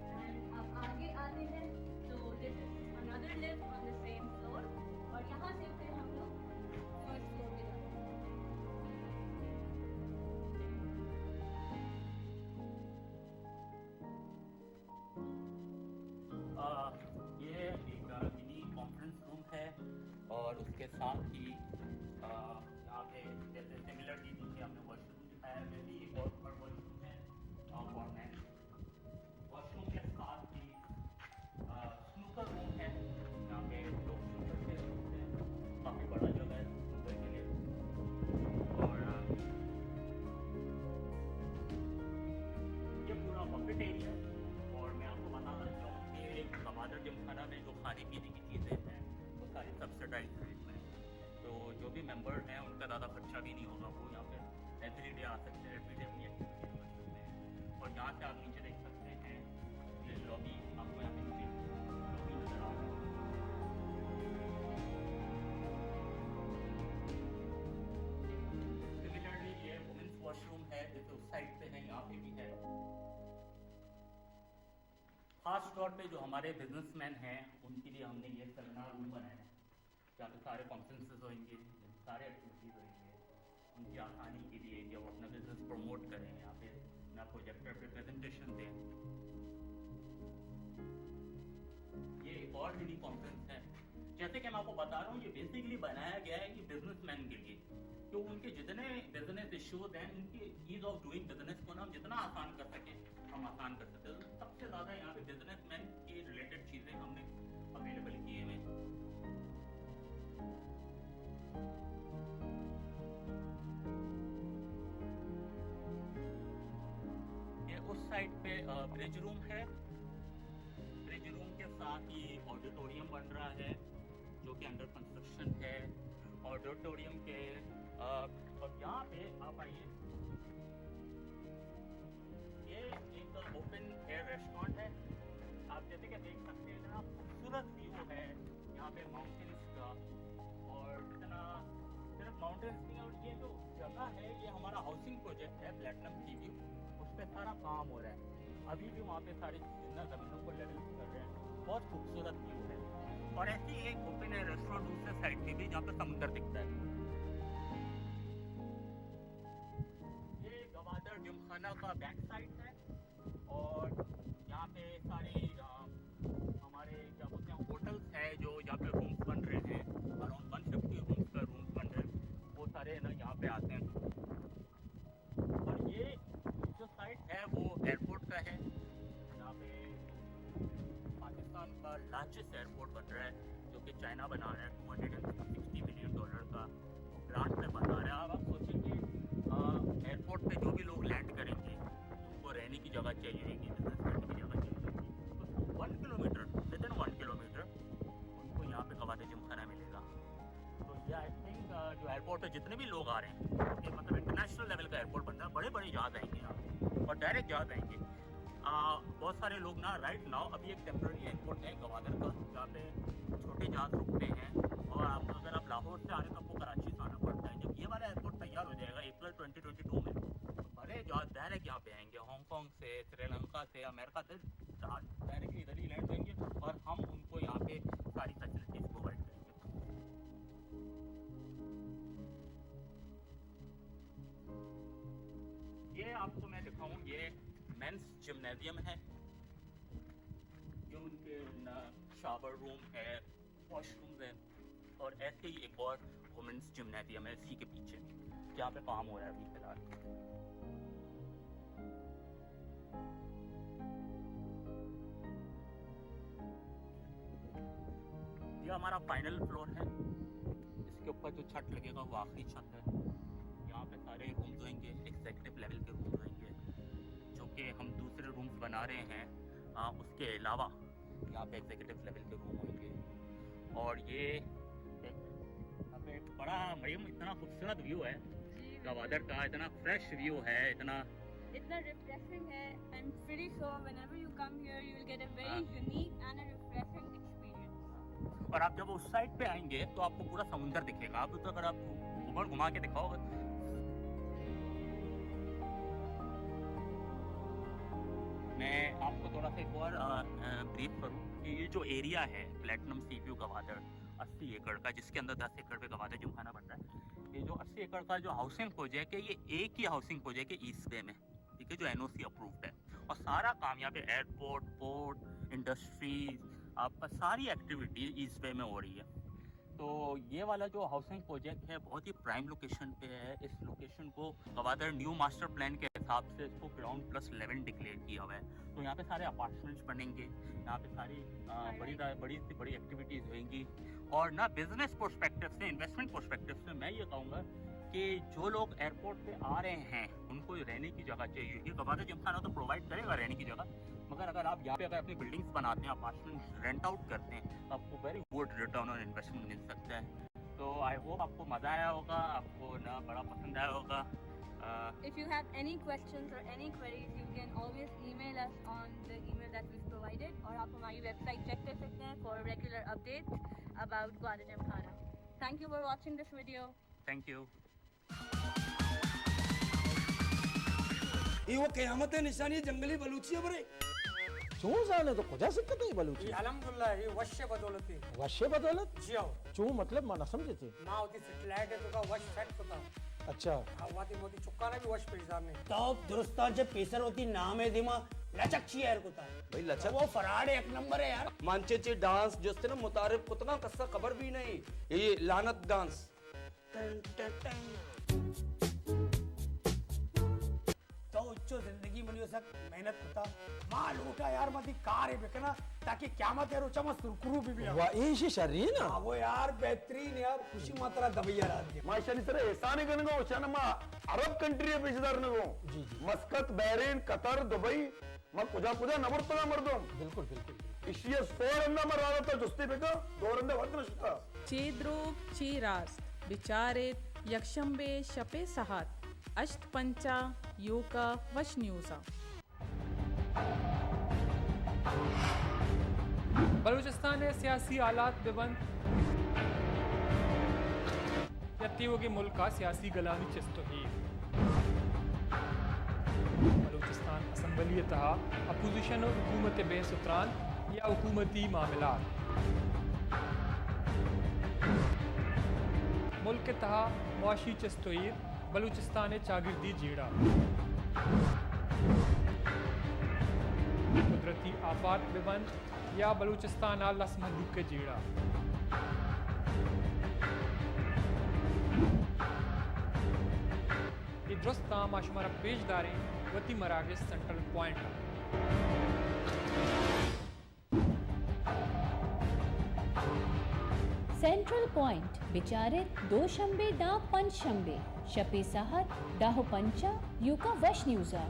एंड अब आगे आते हैं तो this is another lift on the same floor। और यहाँ से फिर हम लोग फर्स्ट फ्लोर पे जाते हैं। आ, ये एक मिनी कॉन्फ्रेंस रूम है और उसके साथ ही, आ, यहाँ पे जैसे सिमिलरली पीछे हमने वॉशरूम दिखाया है, वैसे ही एक और ऊपर वॉशरूम है, आ, फॉर मेन। वॉशरूम के साथ ही, आ, स्नूकर रूम है। यहाँ पे लोग स्नूकर खेल सकते हैं, काफी बड़ा जगह है स्नूकर के लिए। और, आ, ये पूरा बफेट एरिया है। और मैं आपको बताना चाहूँ कि गवादर जिमखाना में जो खाने पीने की चीजें हैं, वो सारी सब्सिडाइज रेट में है। तो जो भी मेंबर हैं, उनका ज़्यादा खर्चा भी नहीं होगा। वो यहाँ पे एवरीडे आ सकते हैं, एवरीडे अपनी एक्टिविटी कर सकते हैं। और यहाँ से आप नीचे देख सकते हैं, ये लॉबी, आपको यहाँ पे नीचे लॉबी नजर आ रही है। सिमिलरली ये वुमेन्स वॉशरूम है, जैसे उस साइड पे है, यहाँ पे भी है। खास तौर पे जो हमारे बिजनेसमैन हैं, उनके लिए हमने ये सेमिनार रूम बनाया है, जहाँ पे सारे कॉन्फ्रेंसेस होंगे, सारे एक्टिविटीज होंगे, उनकी आसानी के लिए कि वो अपना बिजनेस प्रमोट करें, यहाँ पे अपना प्रोजेक्टर पे प्रेजेंटेशन दें। ये एक और मिनी कॉन्फ्रेंस है। जैसे कि मैं आपको बता रहा हूँ, ये बेसिकली बनाया गया है कि बिजनेसमैन के लिए, तो उनके जितने बिजनेस इश्यूज हैं, उनके ईज ऑफ डूइंग बिजनेस को ना हम जितना आसान कर सकें, हम आसान कर सकते हैं। तो सबसे ज्यादा यहाँ पे बिजनेसमैन के रिलेटेड चीजें हमने अवेलेबल किए हुए हैं। ये उस साइड पे, अ, ब्रिज रूम है। ब्रिज रूम के साथ ही ऑडिटोरियम बन रहा है, जो कि अंडर कंस्ट्रक्शन है। ऑडिटोरियम के, अ, और यहाँ पे आप आइए, ये एक ओपन एयर रेस्टोरेंट है। आप जैसे कि देख सकते हैं, इतना खूबसूरत व्यू है यहाँ पे माउंटेन्स का। और इतना सिर्फ माउंटेन्स नहीं है, और ये जो जगह है, ये हमारा हाउसिंग प्रोजेक्ट है प्लेटिनम सी व्यू, उस पे सारा काम हो रहा है। अभी भी वहाँ पे सारी जितना जमीनों को लेवल कर रहे हैं। बहुत खूबसूरत व्यू है। और ऐसी एक ओपन एयर रेस्टोरेंट दूसरे साइड पे भी, जहाँ पे समुंदर दिखता है। ये गवादर जिमखाना का बैक साइड है और यहाँ पे सारे, अ, हमारे क्या बोलते हैं, होटल्स है, जो यहाँ पे रूम्स बन रहे हैं, अराउंड वन फिफ्टी रूम्स का रूम्स बन रहे हैं, वो सारे है ना यहाँ पे आते हैं। और ये जो साइट है वो एयरपोर्ट का है, यहाँ पे पाकिस्तान का लार्जेस्ट एयरपोर्ट बन रहा है, जो कि चाइना बना रहा है, two hundred and sixty million dollar का ग्रांट में बना रहा है। अब आप सोचें कि, अ, एयरपोर्ट पे जो भी लोग लैंड करेंगे, उनको रहने की जगह चाहिए होगी, बिजनेस करने की जगह चाहिए होगी। तो one kilometre, with in one kilometre उनको यहाँ पे गवादर जिमखाना मिलेगा। तो ये, आई थिंक, अ, जो एयरपोर्ट पे जितने भी लोग आ रहे हैं, ये मतलब इंटरनेशनल लेवल का एयरपोर्ट बन रहा है, बड़े-बड़े जहाज आएंगे यहाँ और डायरेक्ट जहाज आएंगे। अ, बहुत सारे लोग ना राइट नाउ अभी एक टेम्परेरी एयरपोर्ट है गवादर का, जहाँ पे छोटे जहाज रुकते हैं और आप, अगर आप लाहौर से आ रहे हैं तो आपको कराची से आना पड़ता है। जब ये वाला एयरपोर्ट तैयार हो जाएगा अप्रैल ट्वेंटी ट्वेंटी टू में, तो बड़े जहाज डायरेक्ट यहाँ पे आएंगे, हांगकांग से, श्रीलंका से, अमेरिका से, डायरेक्टली इधर ही लैंड करेंगे और हम उनको यहाँ पे सारी फैसिलिटीज प्रोवाइड करेंगे। شاور روم ہے، واش روم ہے، اور ایسے ہی ایک اور وومنس جمنازیم ہے اسی کے پیچھے، جہاں پہ کام ہو رہا ہے ابھی فی الحال۔ یہ ہمارا فائنل فلور ہے، اس کے اوپر جو چھت لگے گا وہ آخری چھت ہے۔ یہاں پہ سارے رومز ہوئیں گے، ایگزیکٹو لیول کے رومز ہوئیں گے، جو کہ ہم دوسرے رومز بنا رہے ہیں، آ، اس کے علاوہ یہاں پہ ایگزیکٹو لیول کے روم ہوئیں گے۔ اور یہ ایک، یہاں پہ ایک بڑا، مریم، اتنا خوبصورت ویو ہے جی، بالکل۔ گوادر کا، اتنا فریش ویو ہے، اتنا اتنا ریفریشنگ ہے، and pretty sure whenever you come here, you will get a very ہاں۔ Unique and a refreshing experience. اور آپ جب اس سائڈ پہ آئیں گے تو آپ کو پورا سمندر دکھے گا۔ آپ تو، اگر آپ اوپر گھما کے دکھاؤ گے۔ میں آپ کو تھوڑا سا ایک اور، آ، آ، بریف کروں کہ یہ جو ایریا ہے پلیٹنم سی ویو گوادر، اسی ایکڑ کا، جس کے اندر دس ایکڑ پہ گوادر جمخانہ بن رہا ہے، یہ جو اسی ایکڑ کا جو ہاؤسنگ پروجیکٹ ہے، یہ ایک ہی ہاؤسنگ پروجیکٹ ہے ایسٹ بے میں، ٹھیک ہے، جو این او سی اپرووڈ ہے۔ اور سارا کام یہاں پہ، ایئرپورٹ، پورٹ، انڈسٹریز، آپ کا ساری ایکٹیویٹی ایسٹ بے میں ہو رہی ہے۔ تو یہ والا جو ہاؤسنگ پروجیکٹ ہے، بہت ہی پرائم لوکیشن پہ ہے۔ اس لوکیشن کو گوادر نیو ماسٹر پلان کے حساب سے اس کو گراؤنڈ پلس الیون ڈکلیئر کیا ہوا ہے۔ تو یہاں پہ سارے اپارٹمنٹس بنیں گے، یہاں پہ ساری، آ، بڑی، بڑی سے بڑی ایکٹیویٹیز ہوئیں گی۔ اور نہ، بزنس پرسپیکٹو سے، انویسٹمنٹ پرسپیکٹو سے میں یہ کہوں گا کہ جو لوگ ایئرپورٹ پہ آ رہے ہیں، ان کو رہنے کی جگہ چاہیے، کیونکہ گوادر جمخانہ تو پرووائڈ کرے گا رہنے کی جگہ، مگر اگر آپ یہاں پہ اگر اپنی بلڈنگز بناتے ہیں، اپارٹمنٹ رینٹ آؤٹ کرتے ہیں، تو آپ کو very good return on investment مل سکتا ہے۔ تو آئی ہوپ آپ کو مزہ آیا ہوگا، آپ کو نا بڑا پسند آیا ہوگا۔ آ، If you have any questions or any queries, you can always email us on the email that we've provided, اور آپ ہماری ویب سائٹ چیک کر سکتے ہیں for regular updates about Gwadar Gymkhana. Thank you for watching this video. Thank you. اے وہ قیامت ءِ نشانی، جنگلی بلوچی ءَ برے۔ چون زانے تو کجا سکتے اے بلوچی؟ اے الحمدللہ، اے وش ءِ بدولت اے۔ وش ءِ بدولت؟ جی ہو۔ چون مطلب، ما نہ سمجھتے۔ ما وتی سیٹلائٹ ءِ توکا وش سیٹ کتا۔ اچھا۔ آ، وتی موتی چکانا بھی وش پیش دارنے۔ تو درستاں چہ پیسر وتی نام ءِ دیما لچک چی ایر کتا؟ بھائی لچک؟ وہ فراڈ ایک نمبر ہے یار۔ مانچے چے ڈانس جستے نا متعارف کتنا کسا خبر بھی نہیں۔ اے لعنت ڈانس۔ Ton ton ton. تو اچو زندگی منی سک محنت کتا۔ ما لوٹا یار، ما دی کارے بکنا تاکہ قیامت ءِ روچا ما سرکرو بھی بیاں۔ واہ، ایشی شرین نا؟ ہاں، وہ یار بہترین یار، خوشی ما ترا دبئی ءَ راہ دیا۔ ما ایشانی سر احسان کنگا، اوشان ما عرب کنٹری پیش دار نگو۔ جی، جی۔ مسقط، بحرین، قطر، دبئی۔ ما کجا کجا نہ برتگاں مردم۔ بالکل، بالکل، بالکل۔ ایشی ءَ سو رندا ما رادتا جستے بکا، دو رندا وت نہ شتا۔ چے دروگ، چے راست، بچار ایت، یکشنبے شپے ساعت ہشت پنچا یوکا وش نیوزا۔ بلوچستان ءِ سیاسی حالات بہ بنت، یا تیوگیں ملک ءَ سیاسی گلانی چست و ایر۔ بلوچستان اسمبلی ءِ تہا اپوزیشن و حکومت ءِ بحث و تران یا حکومتی معاملات۔ ملک ءِ تہا معاشی چست و ایر، بلوچستان ءِ چاگردی جیڑہ۔ قدرتی آفات بہ بنت، یا بلوچستان ءَ لس مھلوک ءِ جیڑہ۔ اے درستاں ما شمارا پیش داریں وتی مراگش سینٹرل پوائنٹ ءَ۔ سینٹرل پوائنٹ بچار ایت دوشنبے داں پنچ شنبے شپے ساعت دہ و پنچا یوکا وش نیوز ءَ۔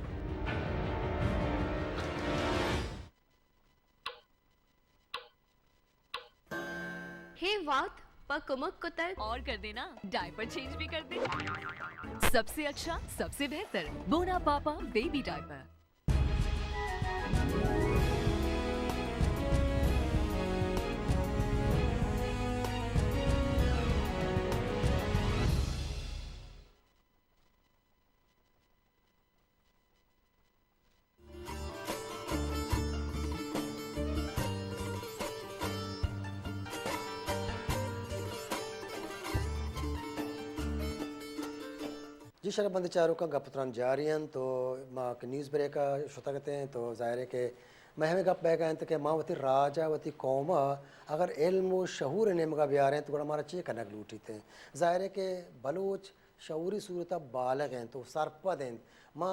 ہے وات پہ کمک کتگ۔ اور کر دینا، ڈائپر چینج بھی کر دے۔ سب سے اچھا، سب سے بہتر، بونا پاپا بیبی ڈائپر۔ جی شرپمند چاروکاں، گپ تران جاری انت۔ تو ما کہ نیوز بریک ءَ شتگ اتیں، تو ظاہر ہے کہ مئے ہمے گپ بئیگا انت کہ ما وتی راج ء وتی قوم ء اگر علم و شعور ء نیمگا بیاریں تو گڑا مارا چے کنگ لوٹیت؟ ظاہر ہے کہ بلوچ شعوری صورت ء بالغ انت و سرپد انت۔ ما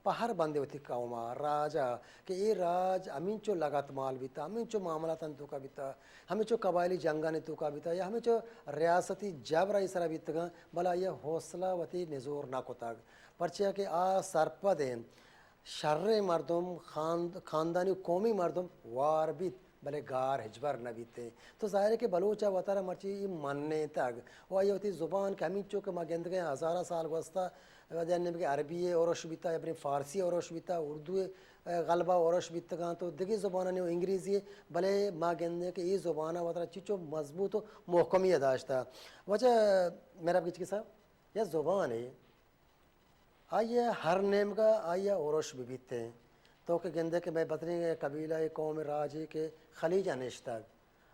پہر بندیں وتی قوم ء راج ء کہ اے راج ہمینچو لگت مال بیتا، ہمینچو معاملاتانی توکا بیتا، ہمینچو قبائلی جنگانی توکا بیتا یا ہمینچو ریاستی جبر آئی سرا بیتگاں، بلے آئی ء حوصلہ وتی نزور نہ کتگ، پرچیا کہ آ سرپد انت۔ شریں مردم، خاند-، خاندانی و قومی مردم وار بیت، بلے گار ہچبر نہ بیت۔ تو ظاہر ہے کہ بلوچ ء وتارا مرچی اے منیتگ و آئی وتی زبان کہ ہمینچو کہ ما گندگیں ہزاراں سال گوستہ، وجہ نیمگے عربی ء اورش بیتا یا بریں فارسی ء اورش بیتا، اردو ء غلبہ اورش بیتگاں تو دگہ زبانانی و انگریزی ء، بلے ما گندیں کہ اے زبان ء وتارا چیچو مضبوط و محکمی ء داشتہ۔ وجہ مہراب گچکی صاحب، یا زبان ء آئی ء ہر نیمگا آئی ء اورش بہ بیت انت۔ تو کہ گندے کہ مئے بتریں قبیلہ ء قوم راجے کہ خلیج ء نشتگ،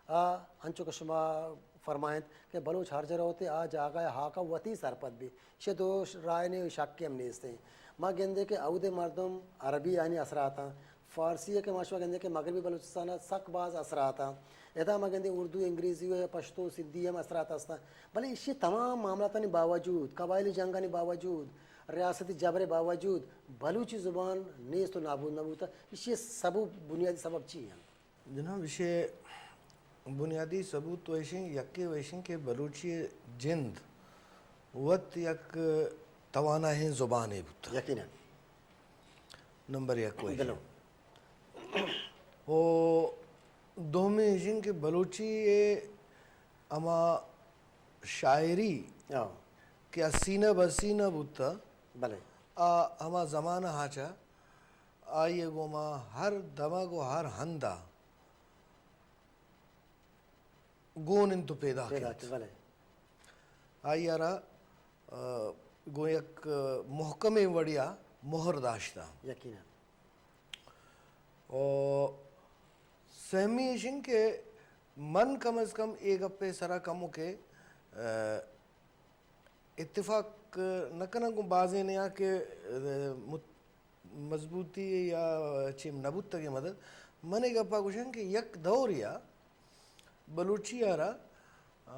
آ انچو کہ شما فرمائنت کہ بلوچ ہر جا روت آ جاگہ ء ہاک ء وتی سرپد بی، چہ دو رائے نے شکے ہم نیست انت۔ ما گندے کہ اودے مردم عربی آنی اثراتاں، فارسی ء کہ ما شما گندے کہ مغربی بلوچستان ء سک باز اثراتاں۔ ادا ما گندے اردو، انگریزی و پشتو، سندھی ہم اثرات ہستاں۔ بلے ایشی تمام معاملاتانی باوجود، قبائلی جنگانی باوجود، ریاستی جبر باوجود بلوچی زبان نیست و نابود نہ بوتہ۔ ایشی سبب، بنیادی سبب چی انت؟ جناب، ایشی بنیادی ثبوت و ایشیں، یکے و ایشیں کہ بلوچی جند وت یک توانائیں زبانے بوتہ۔ یقیناً۔ نمبر یک و ایشیں۔ بلو۔ و دومی ایشیں کہ بلوچی ہما شاعری ہاں۔ کہ سینہ بہ سینہ بوتہ، بلے۔ آ ہما زمانہ آچا آئی ء گوما ہر دمگ و ہر ہندا گون انت و پیداک پیداک انت۔ بلے۔ آئی ء را، آ، گوں یک محکمیں وڑیا مہر داشتہ۔ یقیناً۔ و سہمی ایش انت کہ من کم از کم اے گپ ء سرا کموکے، آ، اتفاق نہ کناں گوں بازیں نیا کہ، آ، مت-، مضبوطی یا چیم نہ بوتگیں مدد۔ من اے گپا گوشاں کہ یک دوریا بلوچی ء را، آ،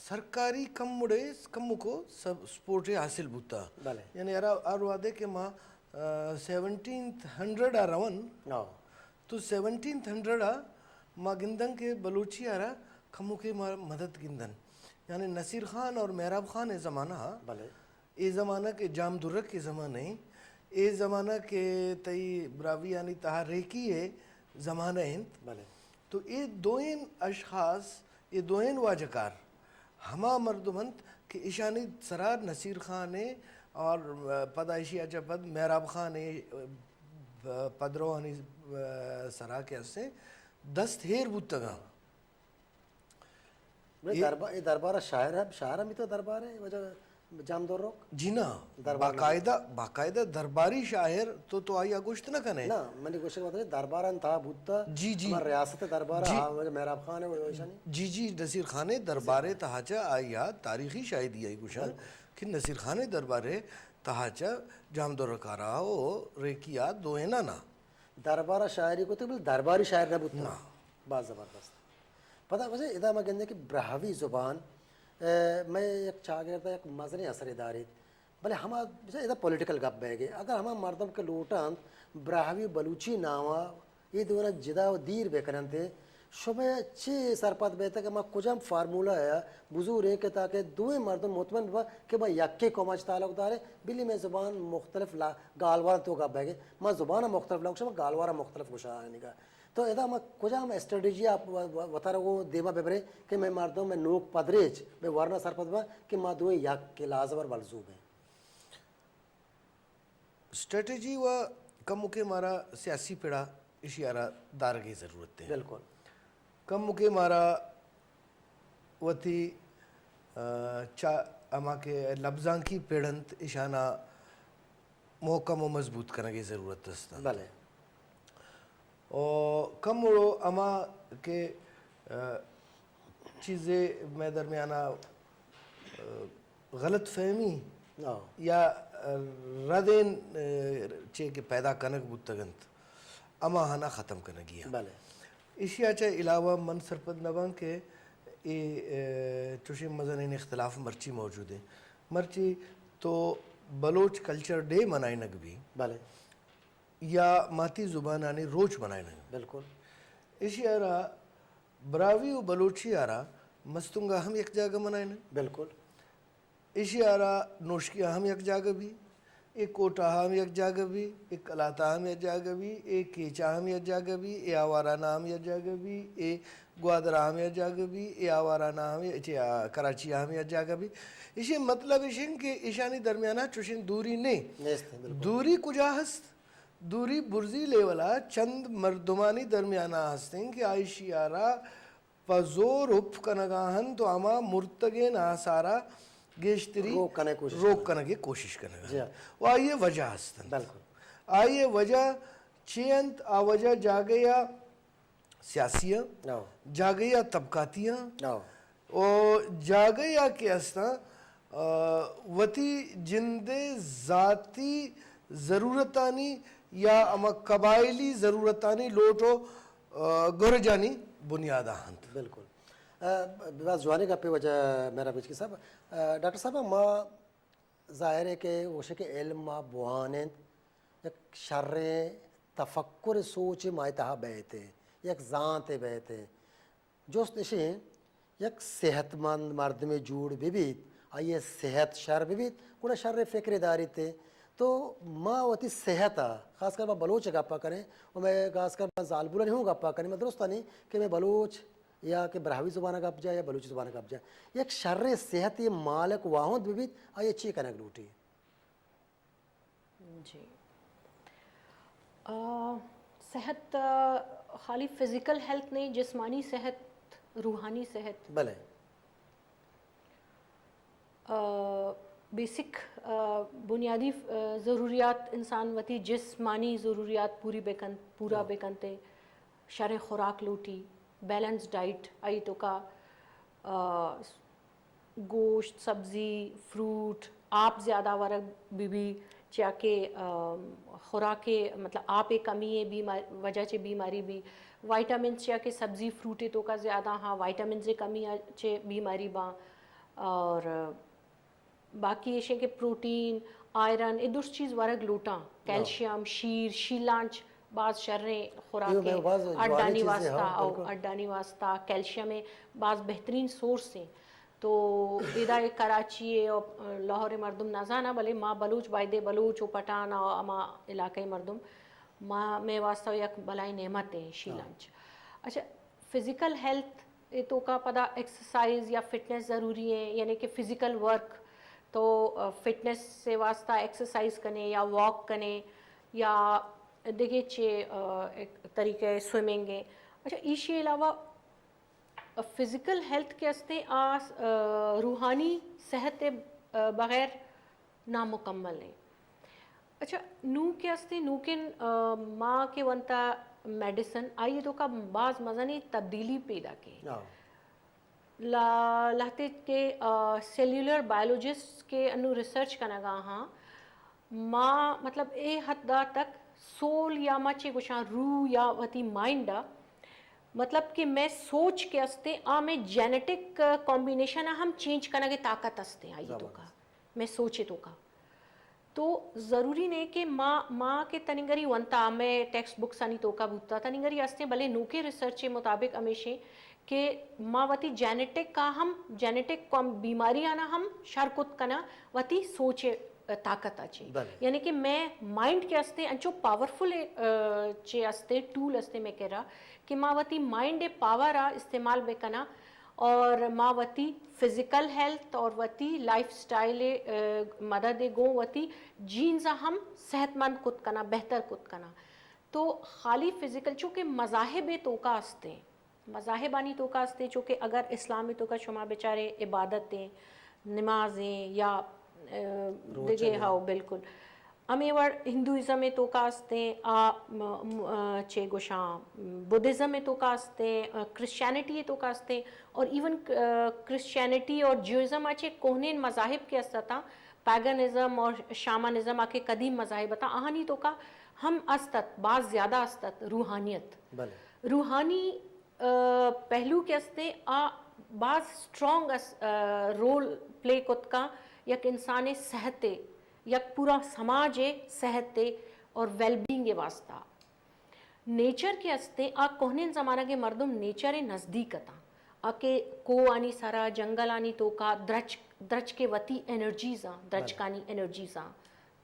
سرکاری کم مڑے کمکو سب-، سپورٹ حاصل بوتا۔ بلے۔ یعنی ہر، ہر وہدے کہ ما، آ، سیونٹینتھ ہنڈریڈ ء رون، ہاں۔ تو سیونٹینتھ ہنڈریڈ ء ما گندن کہ بلوچی ء را کمکے ما مدد گندن۔ یعنی نصیر خان اور مہراب خان ء زمانہ ء بلے۔ اے زمانہ کہ جام درک ء زمانہ ایں، اے زمانہ کہ تئی براہوئیانی تہا ریکی ء زمانہ انت۔ بلے۔ تو اے دوئیں اشخاص، اے دوئیں واجکار ہما مردم انت کہ ایشانی سرا نصیر خان ء اور پدا ایشی ء چہ پد مہراب خان ء پدروانی سرا کہ استیں دست ہیر بوتگاں۔ بلے اے دربا-، اے دربار ء شاعر ہم، شاعر ہم بیتگ دربار ء وجہ جام دور روک؟ جی نا، دربار نہ باقاعدہ، باقاعدہ درباری شاعر تو، تو آئی ء گوشت نہ کنے۔ نہ، منی گوشگ مطلب دربار انت تہا بوتا، جی، جی۔ ہما ریاست دربار جی۔ ہا وجہ مہراب خان ء وجہ ایشانی؟ جی، جی، نصیر خان ء دربار ء تہا چہ آئی ء تاریخی شاہدی آئی گوشاں بلے۔ کہ نصیر خان ء دربار ء تہا چہ جام دور کارا و ریکیا دوئینانا۔ دربار ء شاعری کتگ، بلے درباری شاعر نہ بوتگ۔ نہ۔ باز زبردست۔ پدا واجہ ادا ما گندیں کہ براہوئی زبان، اے، مئے یک چاگرد ء یک مزنیں اثرے داریت۔ بلے ہما، بچار ادا پولیٹیکل گپ بئیگ ء۔ اگر ہما مردم کہ لوٹنت براہوئی بلوچی نام ء اے دوئیناں جدا و دیر بکننت، شمئے چے سرپد بیتگ کہ ما کجام فارمولا ء بزوریں کہ تاکہ دوئیں مردم مطمئن ببنت کہ ما یکیں قوم ء چہ تعلق داریں، بلی مئے زبان مختلف لا-، گالوار تو گپ بئیگ ء۔ ما زبان ء مختلف نہ گوشاں، ما گالوار ء مختلف گوشاں آنیگا۔ تو ادا ما کجام اسٹریٹجی ء و-، و-، وتارا گوں دیما ببریں کہ مئے مردم، مئے نوک پدریچ، مئے ورنا سرپد ببنت کہ ما دوئیں یک کہ لازم اور ملزوم ہیں؟ اسٹریٹجی و کمکے مارا سیاسی پڑا اشی ء را دارگے ضرورت ہے۔ بالکل۔ کمکے مارا وتی، آ، چا-، ہما کہ لبزانکی پڑ انت، اشانا محکم و مضبوط کنگے ضرورت است انت۔ بلے۔ و کموڑو ہما کہ، آ، چیزے مئے درمیانا، آ، غلط فہمی ہاں۔ یا، آ، ردین، آ، چے کہ پیدا کنگ بوتگ انت۔ ہماہانا ختم کنگی آں۔ بلے۔ ایشی ء چہ علاوہ من سرپد نہ باں کہ اے، اے، چوشیں مزنیں اختلاف مرچی موجود ہیں۔ مرچی تو بلوچ کلچر ڈے منائینگ بی، بلے۔ یا ماتی زبانانی روچ منائینگ۔ بالکل۔ ایشی ء را براہوئی و بلوچی ء را مستونگ ء ہم یک جاگہ منائینگ۔ بالکل۔ ایشی ء را نوشکی ء ہم یک جاگہ بی، اے کوٹہ ء ہم یک جاگہ بی، اے کلات ء ہم یک جاگہ بی، اے کیچ ء ہم یک جاگہ بی، اے آواران ء ہم یک جاگہ بی، اے گوادر ء ہم یک جاگہ بی، اے آواران ء ہم یک، چے، آ، کراچی ء ہم یک جاگہ بی۔ ایشی مطلب ایش انت کہ ایشانی درمیان ء چوشیں دوری نے۔ نیست، بالکل۔ دوری کجا ہست؟ دوری برزی لیول ء چند مردمانی درمیان ء ہست انت کہ آ ایشی ء را پہ زور ہپ کنگ ء انت و ہما مرتگیں آسار ء گیشتری روک کنگ ء کوشش روک کنگ۔ کنگ ء کوشش کنگ ء جی انت۔ ہاں۔ و آئی ء وجہ ہست انت۔ بالکل۔ آئی ء وجہ چے انت؟ آ وجہ جاگہ یا سیاسی انت، ہاں۔ جاگہ یا طبقاتی انت، ہاں۔ و جاگہ یا کہ ہست انت، آ، وتی جند ء ذاتی ضرورتانی یا ہما قبائلی ضرورتانی لوٹ و، آ، گرجانی بنیاد ء انت۔ بالکل۔ آ، باز جوانیں گپے واجہ مہراب بچکی صاحب۔ آ، ڈاکٹر صاحب، ما ظاہر ہے کہ گوشے کہ علم ما بوان انت، یک شریں تفکر سوچ مائی تہا بیت، یک زانت بیت۔ جست اشیں، یک صحت مند مردمے جوڑ بہ بیت، آئی ء صحت شر بہ بیت، گڑا شر فکرے داریت۔ تو ما وتی صحت ء، خاص کر ما بلوچ ء گپ ء کنیں، و مئے خاص کر ما زالبولانی ہوں گپ ء کنیں، ما درستانی کہ مئے بلوچ یا کہ براہوئی زبان ء گپ جا یا بلوچی زبان ء گپ جا، یک شریں صحت ء مالک واہند بہ بیت، آئی ء چی کنگ لوٹی؟ جی۔ آ، صحت، آ، خالی فزیکل ہیلتھ نہیں، جسمانی صحت، روحانی صحت۔ بلے۔ آ، بیسک، آ، بنیادی، آ، ضروریات انسان وتی جسمانی ضروریات پوری بکن، پورا ہاں۔ بکنتے۔ شریں خوراک لوٹی، بیلنس ڈائٹ، آئی توکا، آ، گوشت، سبزی، فروٹ، آپ زیادہ ورگ بہ بی، چیا کہ، آ، خوراک ء، مطلب، آپ ء کمی ء بیمار-، وجہ چہ بیماری بی، وائٹامنز چیا کہ سبزی فروٹ ء توکا زیادہ ہاں، وائٹامنز ء کمی ء چہ بیماری باں، اور باقی ایشیں کہ پروٹین، آئرن، اے درست چیز ورگ لوٹاں۔ ہاں۔ کیلشیم، شیر، شیلانچ باز شریں خوراکے۔ اے باز جوانیں اڈانی چیزے، واسطہ، ہاں، او، بالکل۔ اڈانی واسطہ کیلشیم ء باز بہترین سورس ہیں۔ تو ادا اے کراچی ء او لاہور ء مردم نہ زاناں، بلے ما بلوچ، بایدے بلوچ و پٹھان و ہما علاقہ ء مردم، ما، مئے واسطہ یک بلائیں نعمت ہیں ہاں۔ شیلانچ۔ اچھا، فزیکل ہیلتھ ء توکا پدا ایکسرسائز یا فٹنس ضروری ہیں، یعنی کہ فزیکل ورک، تو، آ، فٹنس سے واسطہ ایکسرسائز کنے یا واک کنے یا دگہ چے، آ، ایک طریقہ سوئمنگ ہے۔ اچھا، ایشی علاوہ فزیکل ہیلتھ کے استے آ، آ، روحانی صحت، آ، بغیر نامکمل ہیں۔ اچھا، نوں کہ استیں، نوکیں، آ، ما کہ ونتا میڈیسن، آئی توکا باز مزنیں تبدیلی پیدا کے۔ ہاں۔ لا-، لہتے کہ، آ، سیلولر بایولوجسٹ کہ انو ریسرچ کنگا ہاں، ما، مطلب، اے حد دا تک سول یا ما چے گوشاں روح یا وتی مائنڈ آ، مطلب کہ میں سوچ کہ استیں، آ میں جینیٹک کمبینیشن آ ہم چینج کنگے طاقت استیں آئی توکا۔ زبردست۔ مئے سوچ ء توکا۔ تو ضروری نہ کہ ما، ما کہ تننگری ونتا، مئے ٹیکسٹ بکسانی توکا بوتا، تننگری استیں، بلے نوکیں ریسرچ ء مطابق ہمیشیں کہ ما وتی جینیٹک کا ہم، جینیٹک کم بیماری آنا ہم شر کت کنا وتی سوچ ء طاقت ء چے۔ بلے۔ یعنی کہ مئے مائنڈ کہ استیں انچو پاورفل، آ، چے استیں، ٹول استیں مئے کرا کہ ما وتی مائنڈ ء پاور ء استعمال بکنا اور ما وتی فزیکل ہیلتھ اور وتی لائف سٹائل ء، آ، مدد ء گوں وتی جینز ء ہم صحت مند کت کناں، بہتر کت کناں۔ تو خالی فزیکل، چونکہ مذاہب ء توکا استیں، مذاہبانی توکا استیں، چونکہ اگر اسلام ء توکا شما بچارے عبادت ایں، نماز ایں یا، آ، روچگ دگہ ایں۔ ہاؤ، بالکل۔ ہمے وڑ ہندوازم ء توکا استیں، آ، م-، م-، آ، چے گوشاں، بدھزم ء توکا استیں، آ، کرسچینٹی ء توکا استیں، اور ایون، آ، کرسچینٹی اور جوازم آ چے کوہنین مذاہب کے استاں، پیگنزم اور شامانزم آ کے قدیم مذاہب اتاں، آہانی توکا ہم است ات، باز زیادہ است ات، روحانیت۔ بلے۔ روحانی، آ، پہلو کہ استیں، آ باز اسٹرانگ اس-، آ، رول پلے کت کاں یک انسان ءِ صحت ءِ، یک پورا سماج ءِ صحت ءِ اور ویل بینگ ءِ واسطہ۔ نیچر کہ استیں، آ کوہنیں زمانگ ءِ مردم نیچر ءِ نزدیک اتاں۔ آ کہ کوہانی سرا، جنگلانی توکا درچک، درچک ءِ وتی انرجیز آں، بلے۔ درچکانی انرجیز آں۔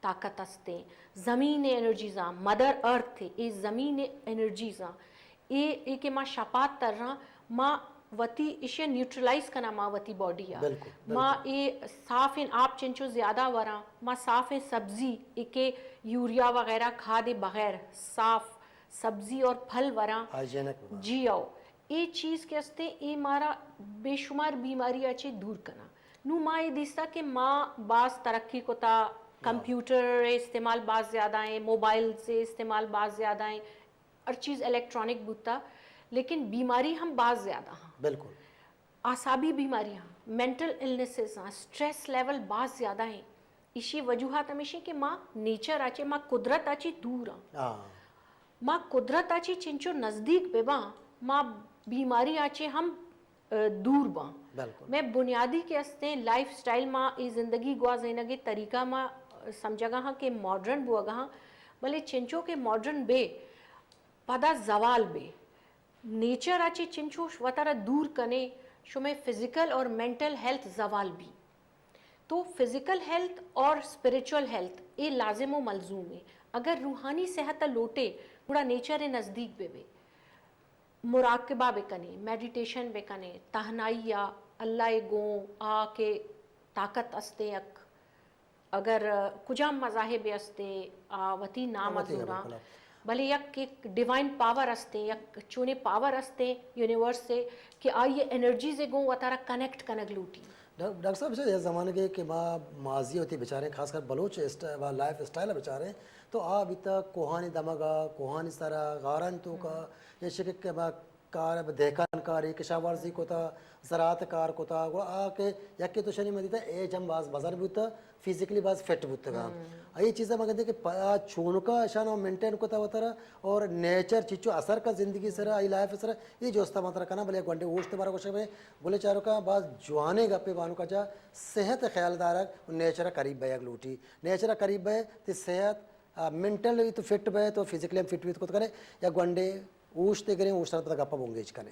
طاقت استیں، زمین ءِ انرجیز آں، مدر ارتھ ءِ، اے زمین ءِ انرجیز آں، اے، اے کہ ما شپا تراں، ما وتی ایشی ءَ نیوٹرلائز کناں، ما وتی باڈی ءَ۔ بالکل، ما بالکل۔ اے صافیں آپ چنچو زیادہ وراں، ما صافیں سبزی، اے کہ یوریا وغیرہ کھاد ءِ بغیر صاف سبزی اور پھل وراں۔ ہائیجینک وراں۔ جی او۔ اے چیز کہ استیں، اے مارا بے شمار بیماری ءَ چہ دور کناں۔ نوں ما اے دیستا کہ ما باز ترقی کتا، ہاں۔ کمپیوٹر ءِ استعمال باز زیادہ ایں، موبائلز ءِ استعمال باز زیادہ ایں، ہر چیز الیکٹرانک بوتا، لیکن بیماری ہم باز زیادہ ہاں۔ بالکل۔ اعصابی بیماریاں، مینٹل النسز ہاں، اسٹریس لیول باز زیادہ ایں۔ ایشی وجوہات ہمیش ایں کہ ما نیچر ءَ چہ، ما قدرت ءَ چہ دور آں۔ ہاں۔ ما قدرت ءَ چہ چنچو نزدیک بہ باں، ما بیماری ءَ چہ ہم، آ، دور باں۔ بالکل۔ مئے بنیادی کہ استیں لائف اسٹائل، ما اے زندگی گوازینگ ءِ طریقہ ما سمجھگا ہاں کہ ماڈرن بوگا ہاں، بلے چنچو کہ ماڈرن بے، پدا زوال بے۔ نیچر ءَ چہ چنچو وتارا دور کنے، شمئے فزیکل اور مینٹل ہیلتھ زوال بی۔ تو فزیکل ہیلتھ اور اسپرچوئل ہیلتھ اے لازم و ملزوم ایں۔ اگر روحانی صحت ءَ لوٹے، گڑا نیچر ءِ نزدیک بہ بے۔ مراقبہ بہ کنے، میڈیٹیشن بہ کنے، تہنائی ءَ اللہ ءِ گوں آ کہ طاقت استیں یک، اگر کجام مذاہب ءِ استیں، آ وتی نام ءَ وتی زوراں۔ بالکل۔ بلے یک، یک ڈیوائن پاور استیں، یک چونیں پاور استیں یونیورس ءِ کہ آئی ءِ انرجیز ءِ گوں وتارا کنیکٹ کنگ لوٹی۔ ڈاک-، ڈاکٹر صاحب، اچھا، یک زمانگے کہ ما ماضی ءَ وتی بچاریں، خاص کر بلوچ اسٹ-، لائف اسٹائل ءَ بچاریں، تو آ بیتا کوہانی دمگ ءَ، کوہانی سر ءَ، غارانی توک ءَ، ہم۔ یا شکے کہ ما کار ءَ، دہکان کاری، کشاورزی کتا، زراعت کار کتا، گڑا آ کہ یکے تو شنی من دیتا، ایج ہم باز مزن بوتا، فزیکلی باز فٹ بوتگا۔ ہم۔ اے چیزا من گندے کہ پ-، آ چونکا اشان مینٹین کتا وترا، اور نیچر چچو اثر کا زندگی سرا، ای لائف سرا، ای جوستا من ترا کنا، بلے گونڈے اوشت بارا گوشے میں، بلے چاروکا باز جوانیں گپے بانو کا جا، صحت خیال دارگ و نیچر قریب بیگ لوٹی۔ نیچر قریب بے، تی صحت، آ، مینٹلی تو فٹ بے، تو فزیکلی ہم فٹ بیت کت کنے، یا گونڈے اوشتے گریں، اوشتر پدا گپا بنگیج کنے۔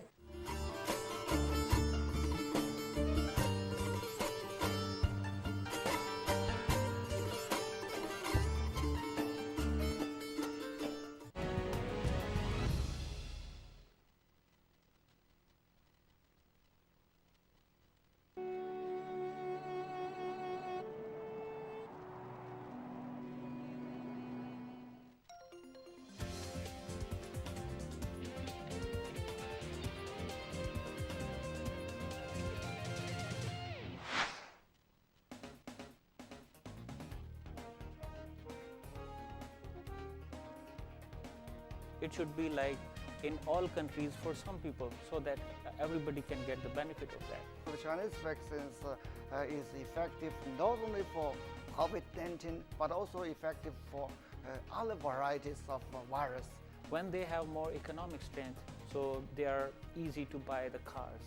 It should be like in all countries for some people, so that everybody can get the benefit of that. The Chinese vaccines, uh, uh, is effective not only for COVID nineteen, but also effective for, uh, other varieties of, uh, virus. When they have more economic strength, so they are easy to buy the cars.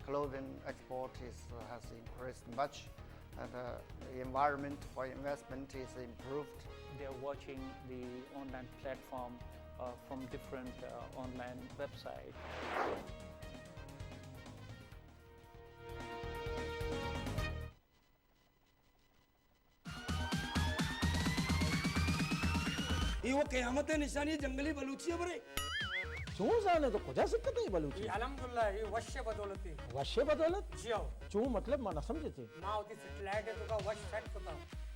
Clothing export is, uh, has increased much, and, uh, the environment for investment is improved. They are watching the online platform, uh, from different, uh, online websites. اے وہ قیامت ءِ نشانی، جنگلی بلوچی ءَ برے۔ چون زانے تو کجا سکتے اے بلوچی؟ اے الحمدللہ، اے وش ءِ بدولت اے۔ وش ءِ بدولت؟ جی ہو۔ چون مطلب، ما نہ سمجھتے۔ ما وتی سیٹلائٹ ءِ توکا وش سیٹ کتا۔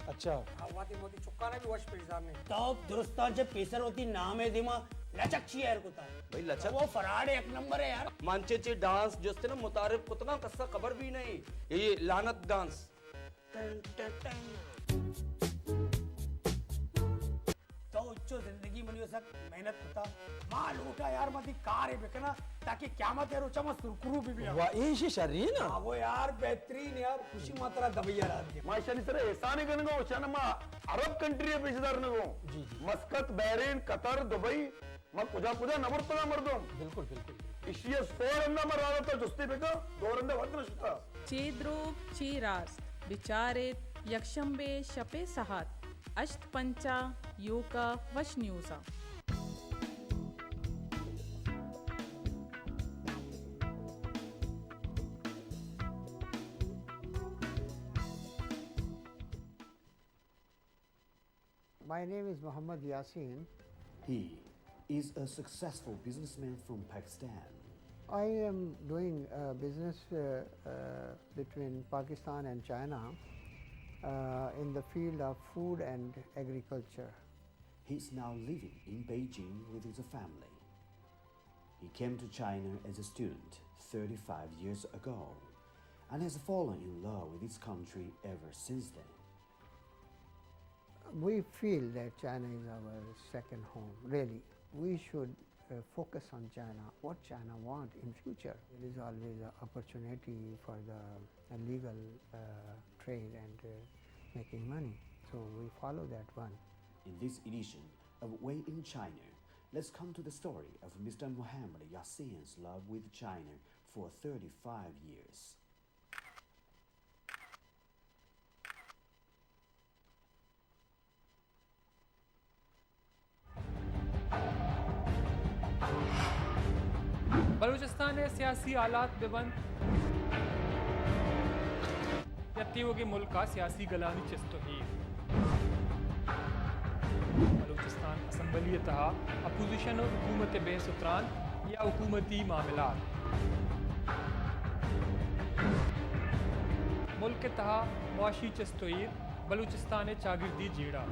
اچھا۔ ہاں، وتی موتی چکانا بھی وش پیش دارنے۔ تو درستاں چہ پیسر وتی نام ءِ دیما لچک چی ایر کتا۔ بھئی لچک؟ وہ فراڈ یک نمبر ہے یار۔ من چہ چہ ڈانس جستے نا متعارف کتگاں، کسا خبر بھی نہیں۔ اے لعنت ڈانس۔ Ton ton ton. تو اچو زندگی منی سک محنت کتا۔ ما لوٹا یار، ما دی کارے بکنا، تاکہ قیامت ءِ روچا ما سرکرو بہ بیاں۔ واہ، ایشی شرین ءَ۔ ہاں، وہ یار بہترین یار، خوشی ما ترا دبئی ءَ راہ دیا۔ ما ایشانی سر احسان کنگا، اوشانا ما عرب کنٹری پیش دارنگا۔ جی، جی۔ مسقط، بحرین، قطر، دبئی، ما کجا کجا نہ برتگا مردم۔ بالکل، بالکل، بالکل۔ ایشی ءَ سو رندا ما راہ داتا، جستی بکا، دو رندا وقت نہ شتا۔ چے دروگ، چے راست، بچار ایت، یکشنبے شپے ساعت ہشت پنچ ءَ یوکا وش نیوز ءَ۔ My name is Muhammad Yasin. He is a successful businessman from Pakistan. I am doing a business uh, uh, between Pakistan and China uh, in the field of food and agriculture. He is now living in Beijing with his family. He came to China as a student thirty-five years ago and has fallen in love with his country ever since then. We feel that China is our second home, really. We should uh, focus on China, what China want in future. There is always an opportunity for the uh, legal uh, trade and uh, making money. So we follow that one. In this edition of Way in China, let's come to the story of Mister Muhammad Yasin's love with China for thirty-five years. Balochistan ءِ سیاسی حالات بہ بنت یا تیوگیں ملک ءَ سیاسی گلانی چست ءُ ایر۔ بلوچستان اسمبلی ءِ تہا اپوزیشن ءُ حکومت ءِ بحث ءُ تران یا حکومتی معاملات۔ ملک ءِ تہا معاشی چست ءُ ایر، بلوچستان ءِ چاگردی جیڑہ۔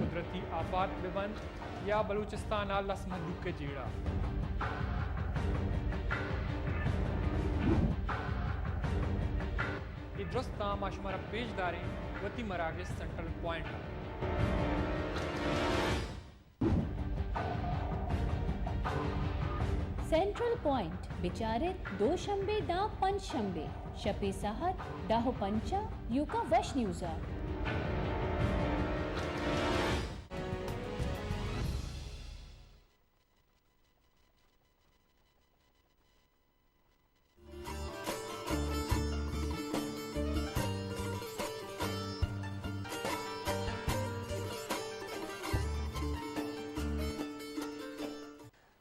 قدرتی آفات بہ بنت یا بلوچستان ءِ لس مھلوک ءِ جیڑہ۔ اے درستاں ما شمارا پیش داریں وتی مراگش سینٹرل پوائنٹ ءَ۔ سینٹرل پوائنٹ بچار ات دوشنبے داں پنچ شنبے شپے ساعت دہ ءُ پنچ ءَ یوکا وش نیوز ءَ۔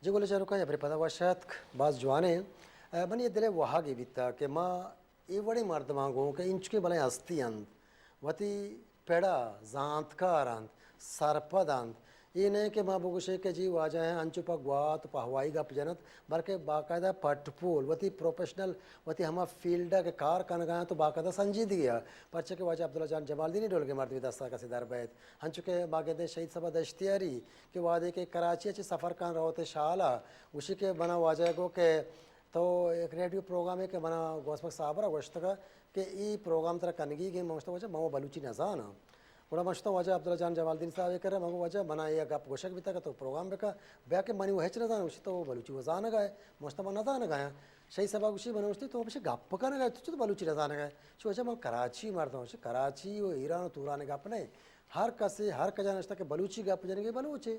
جی گل چاروکاں، ہبرے پدا وش اتک، باز جوانیں۔ ء، منی دل ء واہگے بیتگ کہ ما اے وڑیں مردماں گوں کہ انچکیں بلائیں ہستی انت، وتی پڑ ء زانتکار انت، سرپد انت۔ اے نہ کہ ما بگوشیں کہ جی واجہ ء انچو پہ گوات ء پہ ہوائی گپ جنت، بلکہ باقاعدہ پٹ پول، وتی پروفیشنل، وتی ہما فیلڈ ء کہ کار کنگ ء انت، تو باقاعدہ سنجیدگی ء۔ پرچہ کہ واجہ عبداللہ جان جمالدینی ڈولگیں مردمے دست ء کسے در بئیت۔ انچو کہ ما گندیں شہید صبا دشتیاری کہ وہدے کہ کراچی ء چہ سفر کن روت شال ء، گوشی کہ منا واجہ ء گو کہ تو یک ریڈیو پروگرامے کہ منا غوث بخش صاحب ء را گوشتگ کہ اے پروگرام ترا کنگی گیں۔ من گوشتہ واجہ من و بلوچی نزاناں۔ گڑا من شتاں واجہ عبداللہ جان جمالدینی صاحب ء کرا، من گو واجہ منا اے گپ گوشگ بیتگ کہ تو پروگرام بکن، بیا کہ منی و ہچ نزاناں۔ گوشی تو بلوچی و زانگ ء ئے؟ من گوشتہ من نزانگ ء آں۔ شہید صاحب ء گوشی، من گوشتی تو ہمیشہ گپ کنگ ء ئے، تو چطور بلوچی نزانگ ء ئے؟ چو واجہ من کراچی مردم، کراچی و ایران و توران ء گپ نہ، ہر کسے ہر کجا نشتہ کہ بلوچی گپ جنگے بلوچے۔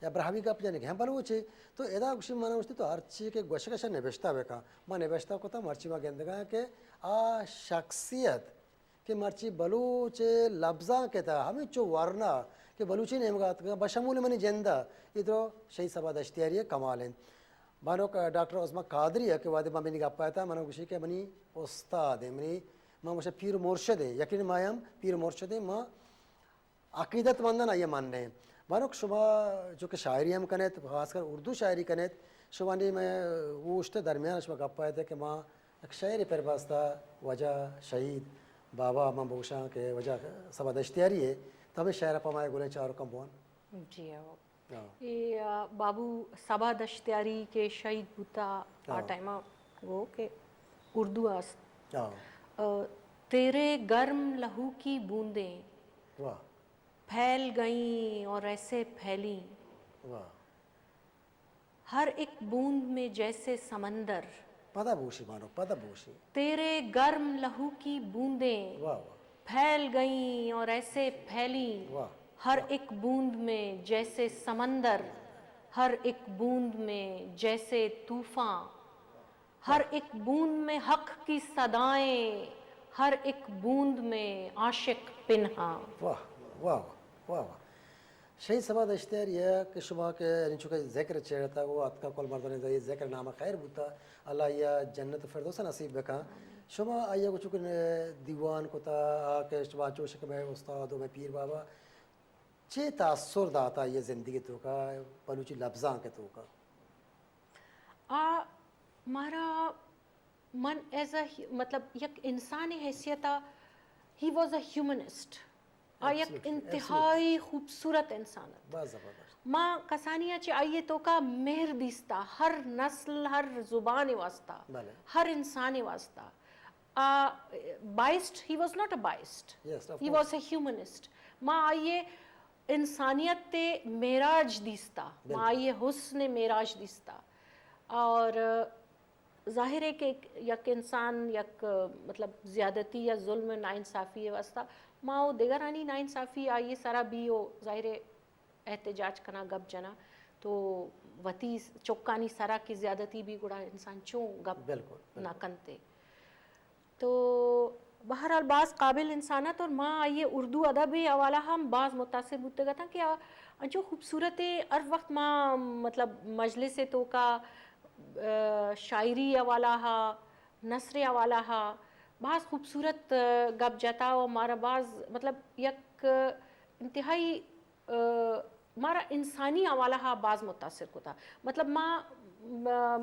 یا براہوئی گپ جنگ ہم بلوچے۔ تو ادا گوشی من گوشتی تو ہرچی کہ گوشگ ء نبشتہ بکن۔ ما نبشتہ کتا، مرچی ما گندگا کہ آ شخصیت کہ مرچی بلوچ لبزانک ء تہا ہمینچو ورنا کہ بلوچی نیمگا اتکگا بشمول منی جند ء، اے درو شہید صبا دشتیاری ء کمال انت۔ بانک ڈاکٹر عظمی قادری ء کہ وہدے ما منی گپا اتاں، من گوشی کہ منی استاد ء، منی، من گوشاں پیر مرشد ء، یقیناً ما ہم پیر مرشد ء، ما عقیدت مندن آئی ء منیں۔ بانک شما چونکہ شاعری ہم کنیت، خاص کر اردو شاعری کنیت، شمانی مئے اوشت درمیان شما گپ آیت کہ ما یک شعرے پر باستا واجہ شہید بابا من بگوشاں کہ واجہ صبا دشتیاری ہے، تو ہمیں شعر پہ ما گلیں چاروکاں بوان۔ جی ہو۔ ہاں۔ اے، آ، بابو صبا دشتیاری کہ شہید بوتا، آ ہاں۔ ٹائم گو کہ اردو است۔ ہاں۔ آ، تیرے گرم لہو کی بوندیں۔ واہ۔ پھیل گئیں اور ایسے پھیلیں۔ واہ۔ ہر ایک بوند میں جیسے سمندر۔ پدا بوشی بانک، پدا بوشی۔ تیرے گرم لہو کی بوندیں۔ واہ، واہ۔ پھیل گئیں اور ایسے پھیلیں۔ واہ، ہر واہ۔ ایک بوند میں جیسے سمندر، ہر ایک بوند میں جیسے طوفان۔ ہر ایک بوند میں حق کی صدائیں، ہر ایک بوند میں عاشق پنہاں۔ واہ، واہ، واہ، واہ، واہ۔ شہید صبا دشتیاری ءَ کہ شما کہ انچو کہ ذکر چیڑتا، وہ اتکا کل مردان ذکر نام خیر بوتا، اللہ یا جنت فردوس نصیب بکا۔ شما آیا کو چونکہ دیوان کتا، آ کہ شما چوش کہ میں استاد و میں پیر بابا، چے تاثر داتا یہ زندگی توکا، بلوچی لبزاں کے توکا؟ آ مارا من ایز اے، مطلب، یک انسانی حیثیت ءَ، ہی واز اے ہیومنسٹ۔ آ یک انتہائی خوبصورت انسان ات۔ ما کسانی ءَ چہ آئی ءِ توکا مہر دیستا، ہر نسل، ہر زبان ءِ واسطہ، ہر انسان ءِ واسطہ۔ آ، biased, he was not a biased, he was a humanist. ما آئی ءِ انسانیت ءِ معراج دیستا، ما آئی ءِ حسن ءِ معراج دیستا۔ اور ظاہر ہے کہ یک، یک انسان یک، مطلب، زیادتی یا ظلم، ناانصافی ءِ واسطہ ما و دگرانی ناانصافی آئی ءِ سرا بی و ظاہر ہے احتجاج کنا، گپ جنا، تو وتی چکانی سرا کہ زیادتی بی گڑا انسان چون گپ نہ کنتے۔ تو بہرحال باز قابل انسان ات اور ما آئی ءِ اردو ادب ءِ حوالہ ہم باز متاثر بوتگ اتاں کہ آ انچو خوبصورت ءِ ہر وقت ما، مطلب، مجلس ءِ توکا، آ، شاعری حوالہ ہا، نثر حوالہ ہا باز خوبصورت، آ، گپ جتا و مارا باز، مطلب، یک انتہائی، آ، مارا انسانی حوالہ ہا باز متاثر کتا۔ مطلب، ما، ما،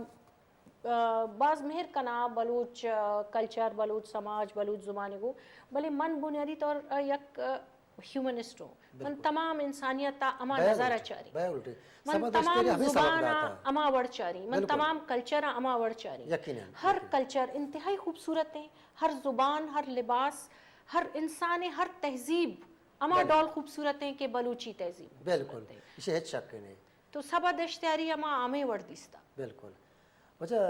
آ، باز مہر کناں بلوچ، آ، کلچر، بلوچ سماج، بلوچ زبان ءَ گوں، بلے من بنیادی طور ءَ یک، آ، ہیومنسٹ اوں۔ من تمام انسانیت ءَ ہما نظر ءَ چاریں۔ من تمام زبان ءَ ہما وڑ چاریں۔ من تمام کلچر ءَ ہما وڑ چاریں۔ ہر کلچر انتہائی خوبصورت ہیں۔ ہر زبان، ہر لباس، ہر انسان ءِ ہر تہذیب ہما ڈول خوبصورت ہیں کہ بلوچی تہذیب خوبصورت ہیں۔ تو صبا دشتیاری ہما ہمے وڑ دیستا۔ بالکل۔ اچھا،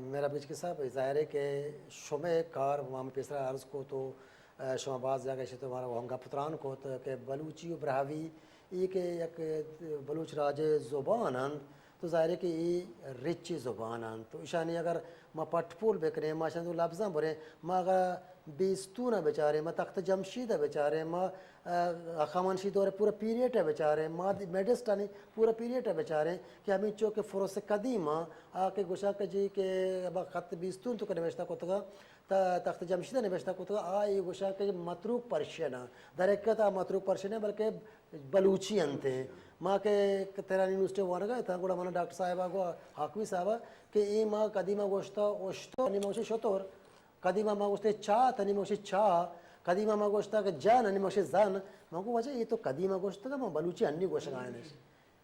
مہراب گچکی صاحب، ظاہر ہے کہ شمئے کار، ما ہمے پیسرا عرض کو تو، آ، شما باز جاگہ شت و مارا وہاں گپ تران کت کہ بلوچی و براہوئی ای کہ یک بلوچ راج زبان انت، تو ظاہر ہے کہ ای رچی زبان انت۔ تو اشانی اگر ما پٹ پول بکنیں، ما اشانی تو لبزاں بریں، ما اگر بیستون ءَ بچاریں، ما تخت جمشید ءَ بچاریں، ما، آ، ہخامنشی دور ءِ پورا پیریڈ ءَ بچاریں، ما دی-، میڈسٹانی پورا پیریڈ ءَ بچاریں کہ ہمینچو کہ فروس قدیم ءَ آ کہ گوشاں کہ جی کہ ہما خط بیستون تو کہ نوشتہ کتگا، تا تخت جمشید ءَ نوشتہ کتگا، آ اے گوشاں کہ متروک پرشین ءَ، در حقیقت آ متروک پرشین ءَ بلکہ بلوچی انت۔ ما کہ تہران یونیورسٹی ءَ وانگ ءَ اتاں، گڑا من ءَ ڈاکٹر صاحب ءَ گو-، حاکمی صاحب ءَ کہ اے ما قدیم ءَ گوشتہ اشتر، نی ما گوشے شتر، قدیم ءَ ما گوشتے چات، نی ما گوشے چاہ، قدیم ءَ ما گوشتہ کہ جن، نی ما گوشے زن۔ ما گو واجہ اے تو قدیم ءَ گوشتگ، ما بلوچی انی گوشگ ءَ آں۔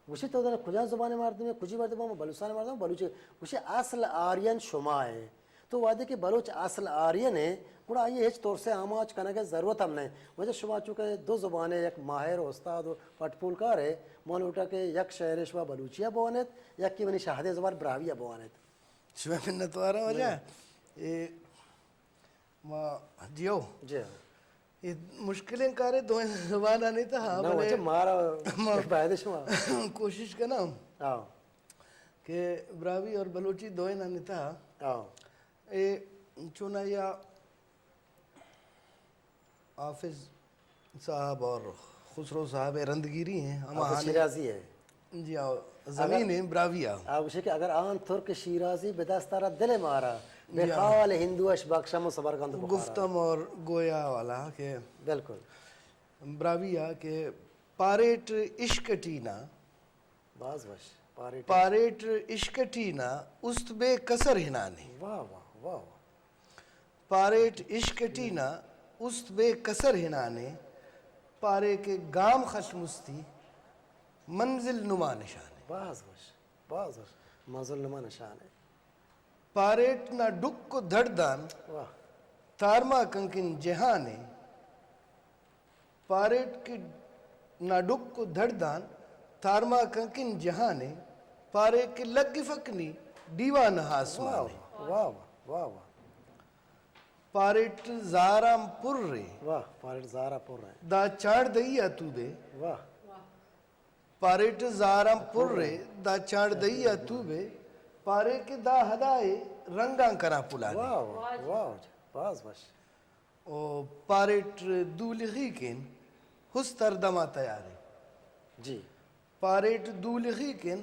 گوشی تو دانا کجا زبان مردم ہے، کجی مردم ہے؟ ما بلوچستان مردم، بلوچی۔ گوشی اصل آرین شما ہے۔ تو وہدے کہ بلوچ اصل آرین ہے، گڑا آئی ہچ طور سے آماچ کنگ ءِ ضرورت ہم نہیں۔ واجہ شما چونکہ دو زبان ہے، یک ماہر استاد و پٹ پولکار ہے، ما لوٹا کہ یک شعر شما بلوچی ءَ بوانیت، یک کہ منی شہدیں زبان براہوئی ءَ بوانیت۔ شما منت وارا واجہ۔ اے ما جیو۔ جی۔ اے مشکلیں کارے، دوئیں زبانانی تہا، نہ، بلے واجہ مارا ما باید شما۔ کوشش کناں۔ ہاں۔ کہ براہوئی اور بلوچی دوئینانی تہا۔ ہاں۔ اے چونا یا حافظ صاحب اور خسرو صاحب رندگیری ہیں، ہما حافظ شیرازی ہے۔ جی ہاں، زمین براہوئی ءَ۔ آ گوشے کہ اگر آن ترک شیرازی بدست آرا دل مارا، بے خال ہندو اش بخشم و سمرقند بخارا۔ گفتم اور گویا والا کہ بالکل۔ براہوئی ءَ کہ پاریٹ عشق ٹی نا، باز وش۔ پاریٹ۔ پاریٹ عشق ٹی نا است بے کسر ہنانے۔ واہ، واہ، واہ، واہ۔ پاریٹ عشق ٹی نا است بے کسر ہنانے، پارے کہ گام خش مستی منزل نما نشانے۔ باز وش، باز وش۔ منزل نما نشانے۔ پاریٹ نا ڈک و دھڑدان، واہ۔ تارما کنکن جہانے۔ پاریٹ کہ ناڈک و دھڑدان، تارما کنکن جہانے، پارے کہ لگفک نی ڈیوان آسمانے۔ واہ، واہ، واہ، واہ، واہ۔ پاریٹ زاراں پر رے۔ واہ، پاریٹ زاراں پر رے۔ دا چاڑدہی ء تو بے۔ واہ۔ پاریٹ زاراں پر رے، دا چاڑدہی ء تو بے۔ پارے کہ دا ہدائے رنگاں کراں پلانے۔ واہ، واہ، واہ، باز وش۔ او پاریٹ دولخی کن ہست ہر دما تیارے۔ جی۔ پاریٹ دولخی کن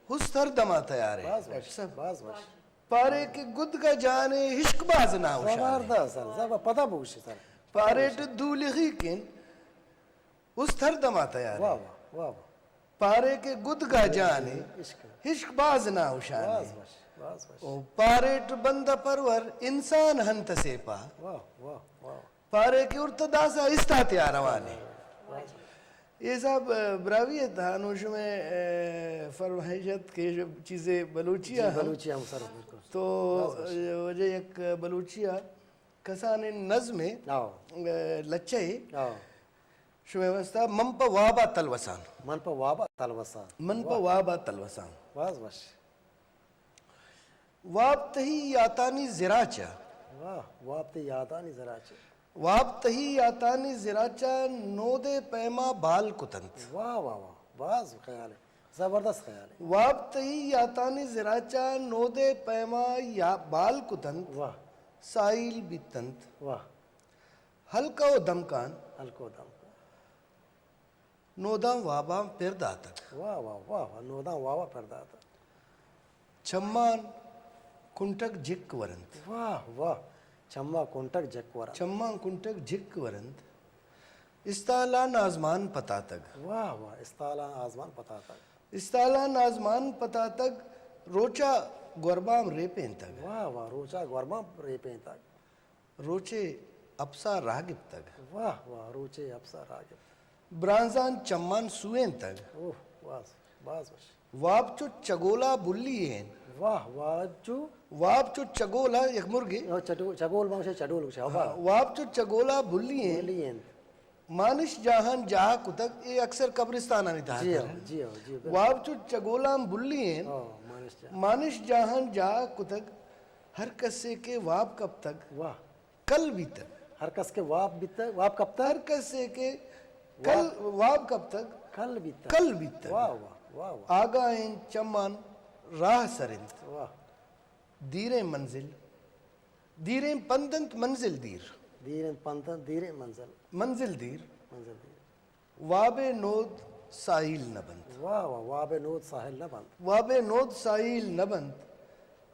ہست ہر دما تیارے۔ باز وش، ڈاکٹر صاحب۔ باز وش۔ پارے کہ گدگا جانے ہشک باز نہ ہوشانے۔ زبردست سر، زبر-، پدا بگوشی سر۔ پاریٹ دولخی کن ہست ہر دما تیارے۔ واہ، واہ، واہ، واہ۔ پارے کہ گدگا جانے، عشق۔ ہشک باز نہ ہوشانے۔ باز وش، باز وش۔ او پاریٹ بندہ پرور انسان ہنت سیپا۔ واہ، واہ، واہ۔ پارے کہ ارت داسا استاتیا روانے۔ واہ، واہ۔ اے صاحب، براہوئی ء تہا نوں شمئے، اے، فرمائش ات کہ چیزے بلوچی جی، ء ہم۔ بلوچی ہم سر، بالکل۔ تو باز وش۔ وجہ یک بلوچی ء کسانیں نظمے، ہاں۔ اے، لچہ اے۔ ہاں۔ شمئے واسطہ من پہ وابا تلوسان۔ من پہ وابا تلوسان۔ من پہ واہ۔ وابا تلوسان۔ باز وش۔ واب تہی یاتانی زراچہ۔ واہ، واب تہی یاتانی زراچہ۔ واب تہی یاتانی زراچہ نودے پیما بال کتنت۔ واہ، واہ، واہ، باز خیال ہے، زبردست خیال ہے۔ واب تہی یاتانی زراچہ نودے پیما یا بال کتنت۔ واہ۔ ساحیل بیتنت۔ واہ۔ ہلکہ و دمکان۔ ہلکہ و دمکان۔ نوداں واباں پر داتگ۔ واہ، واہ، واہ، واہ، نوداں واباں پر داتگ۔ چمان کنٹگ جک ورنت۔ واہ، واہ، چمان کنٹگ جک ورنت۔ چمان کنٹگ جک ورنت۔ استالان آزمان پتاتگ۔ واہ، واہ، استالان آزمان پتاتگ۔ استالان آزمان پتاتگ، روچا گوربام ریپینتگ۔ واہ، واہ، روچا گوربام ریپینتگ۔ روچے اپسا راہ گپتگ۔ واہ، واہ، روچے اپسا راہ گپتگ۔ برانزان چمان سوئینتگ۔ اوہ، باز، باز وش۔ واب چو چگولا بلی ایں۔ واہ، واب چو؟ واب چو چگولا یک مرگے۔ او، چٹو-، چگول ما گوشے، چڈول گوشے، ہاں، واہ۔ واب چو چگولا بلی ایں۔ بلی ایں۔ مانش جاہان جاہ کتگ، اے اکثر قبرستانانی تہا جی ہاں، جی ہاں، جی ہاں، بالکل۔ واب چو چگولاں بلی ایں۔ ہاں، مانش جاہ۔ مانش جاہان جاہ کتگ، ہر کسے کہ واب کپتگ۔ واہ۔ کل بیتگ۔ ہر کس کہ واب بیتگ، واب کپتگ۔ ہر کسے کہ کل واب۔ واب کپتگ۔ کل بیتگ۔ کل بیتگ۔ واہ، واہ، واہ، واہ۔ آگاہیں چمان راہ سر انت۔ واہ۔ دیریں منزل، دیریں پند انت منزل دیر۔ دیریں پند انت، دیریں منزل۔ منزل دیر۔ منزل دیر۔ وابے نود ساحیل نہ بنت۔ واہ، واہ، وابے نود ساحیل نہ بنت۔ وابے نود ساحیل نہ بنت،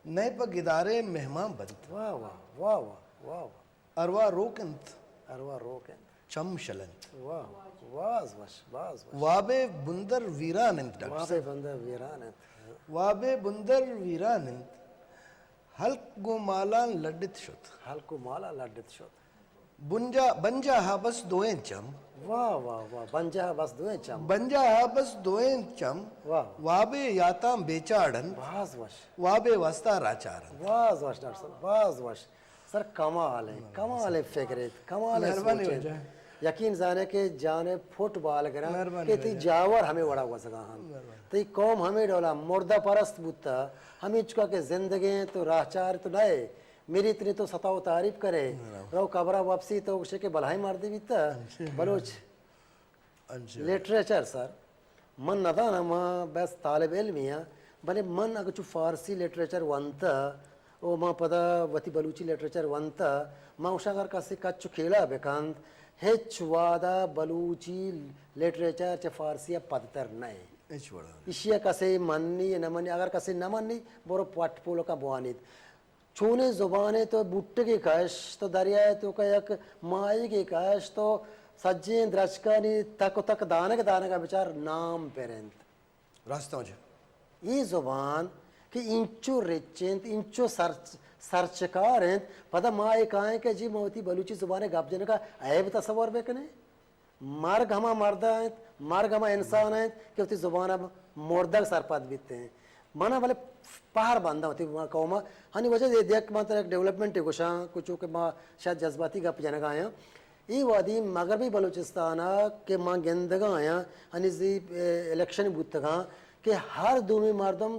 نئے پہ گدارے مہمان بنت۔ واہ، واہ، واہ، واہ، واہ، واہ۔ ارواہ روک انت۔ ارواہ روک انت۔ چم شل انت۔ واہ، واہ، باز وش، باز وش۔ وابے بندر ویران انت، ڈاکٹر وابے صاحب۔ بندر ویران انت۔ وابے بندر ویران انت۔ ہلک گوں مالاں لڈت شت۔ ہلک گوں مالاں لڈت شت۔ بنجا، بنجاہ ء بس دوئیں چم۔ واہ، واہ، واہ، بنجاہ ء بس دوئیں چم۔ بنجاہ ء بس دوئیں چم۔ واہ۔ وابے یاتاں بے چاڑ انت۔ باز وش۔ وابے واستا راچار انت۔ باز وش ڈاکٹر صاحب، باز وش۔ سر کمال ہے، کمال ہے فکر ہے، کمال ہے مہربانی سوچ ہے۔ واجہ۔ یقین زانے کہ جانے فٹ بال گراں مہربانی کہ تئی واجہ۔ جاور ہمیں وڑا گوزگا ہن۔ مہربانی۔ تئی قوم ہمیں ڈولا مردہ پرست بوتا، ہمیں چکا کہ زندگیں تو راہچار تو نئے۔ میری اتنی تو ستا و تعریف کرے۔ مہربانی۔ رو قبرہ واپسی تو گوشے کہ بلاہیں مردے بیتا۔ انشاءاللہ۔ بلوچ انچو۔ لٹریچر سر، من نزاناں، ما بس طالب علمے آں، بلے من اگہ چو فارسی لٹریچر ونتہ و ما پدا وتی بلوچی لٹریچر ونتہ، ما گوشاں اگر کسے کچ و کیڑا بکنت، ہچ وہدا بلوچی لٹریچر چہ فارسی ء پدتر نہ انت۔ ہچ وڑا نہ۔ ایشی ء کسے منی یا نہ منی، اگر کسے نہ منی، برو پٹ پولکاں بوانیت۔ چونیں زبانے تو بوٹگے کش، تو دریائے توکا یک ماہیگے کش، تو سجیں درچکانی تک و تک دانگ دانگا بچار نام پر انت۔ راست واجہ۔ اے زبان کہ انچو رچ انت، انچو سر-، سرچکار انت، پدا ما اے کائیں کہ جی ما وتی بلوچی زبانے گپ جنگا عیب تصور بکنیں۔ مرگ ہما مرد انت، مرگ ہما انسان انت کہ وتی زبان ء مردگ سرپد بیت انت۔ من ء بلے پہر بنداں وتی قوم ء۔ ہنی وجہ دے دیک من ترا یک ڈیولپمنٹ گوشاں، کچو کہ ما شاید جذباتی گپ جنگ آیاں اے وہدی مغربی بلوچستان ءَ کہ من گندگ ءَ آیاں، انیزی، اے، الیکشن بوتگاں کہ ہر دومی مردم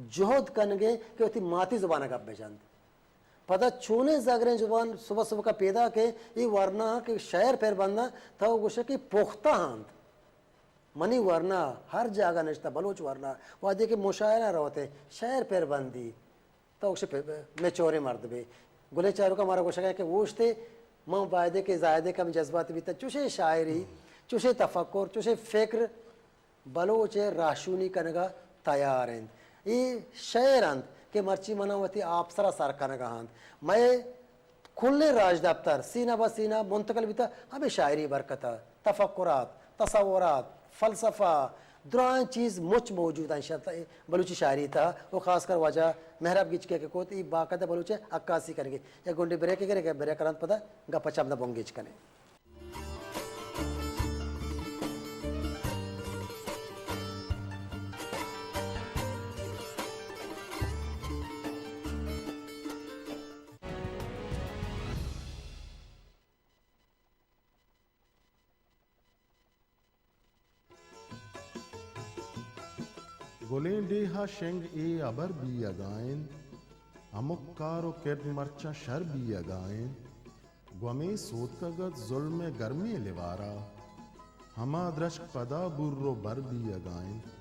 جہد کنگے کہ وتی ماتی زبان ءَ گپ بجنت۔ پدا چونیں زگریں زبان صبح صبح کا پیدا کہ اے ورنا کہ شعر پر بنداں، تو گوشے کہ پختہ انت۔ منی ورنا ہر جاگہ نشتہ، بلوچ ورنا، وہدے کہ مشاعرہ روتے، شعر پر بندی، تو گوشے پہ، مئے چوریں مردمے۔ گلیں چاروکاں مارا گوشگ ءَ کہ اوشتے، من بایدے کہ زاہدے کہ ہم جذباتی بیتاں، چوشیں شاعری، چوشیں تفکر، چوشیں فکر بلوچ ءِ راہشونی کنگ ءَ تیار انت۔ اے شعر انت کہ مرچی منا وتی آپسر ءَ سر کنگ ءَ انت۔ مئے کلیں راجدپتر سینہ بہ سینہ منتقل بیتہ ہمے شاعری برکت ءَ۔ تفکرات، تصورات، فلسفہ، درائیں چیز مچ موجود انت شاعری، بلوچی شاعری تہا، و خاص کر واجہ مہراب گچکی کہ کت، ای باقاعدہ بلوچ ءِ عکاسی کنگی۔ یک گونڈے بریک گرے کہ بریک ءَ رند پدا گپ ءَ چمدا بنگیج کنیں۔ گلیں ڈیہہ ءَ شنگ اے ہبر بیئگا انت، ہمک کار و کرد مرچاں شر بیئگا انت۔ گوں ہمے سوتکگ ات ظلم ءِ گرمیں لیوارا، ہما درچک پدا بور و بر بیئگا انت۔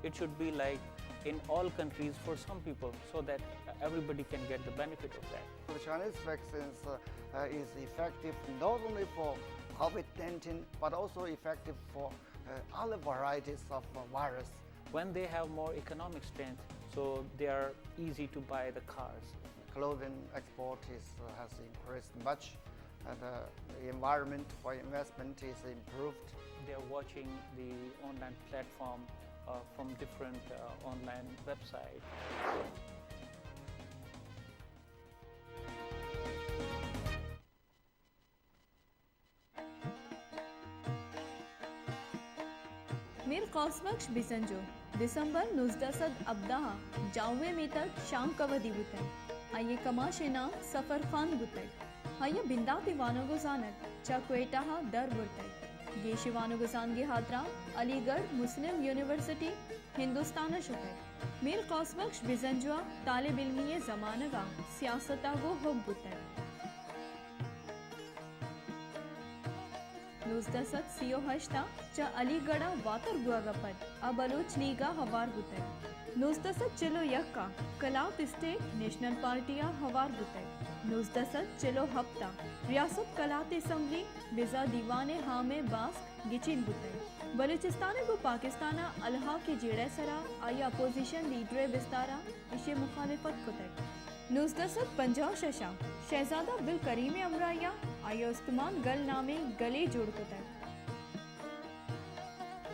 It should be like in all countries for some people, so that everybody can get the benefit of that. The Chinese vaccines, uh, uh, is effective not only for COVID nineteen, but also effective for, uh, other varieties of, uh, virus. When they have more economic strength, so they are easy to buy the cars. Clothing export is, uh, has increased much, and, uh, the environment for investment is improved. They are watching the online platform, uh, from different, uh, online websites. میر قوس بخش بزنجو دسمبر نوزدہ سد ہبدہ ءَ جاؤے میتگ شانک ءَ ودی بوتگ۔ آئی ءِ کماش ءِ نام سفر خان بوتگ۔ آئی ءَ بنداتی وانگ ءُ زانگ چہ کوئٹہ ءَ در برتگ۔ گیشیں وانگ ءُ زانگ ءِ ہاترا علی گڑھ مسلم یونیورسٹی ہندوستان ءَ شتگ۔ میر قوس بخش بزنجو ءَ طالب علمی ءِ زمانگ ءَ سیاست ءَ گوں حب بوتگ۔ نوزدہ سد سی ءُ ہشت ءَ چہ علی گڑھ ءَ واتر بوگ ءَ پد آ بلوچ لیگ ءَ ہوار بوتگ۔ نوزدہ سد چل ءُ یک ءَ قلات اسٹیٹ نیشنل پارٹی ءَ ہوار بوتگ۔ نوزدہ سد چل ءُ ہپت ءَ ریاست قلات اسمبلی بزاں دیوان عام ءِ باسک گچین بوتگ۔ بلوچستان ءَ گوں پاکستان ءَ الحاق ءِ جیڑہ ءِ سرا آئی ءَ اپوزیشن لیڈر ءِ بستار ءَ ایشی ءِ مخالفت کتگ۔ نوزدہ سد پنجاہ ءُ شش ءَ شہزادہ عبدالکریم ءِ ہمراہی ءَ آئی ءَ استمان گل نامیں گلے جوڑ کتگ۔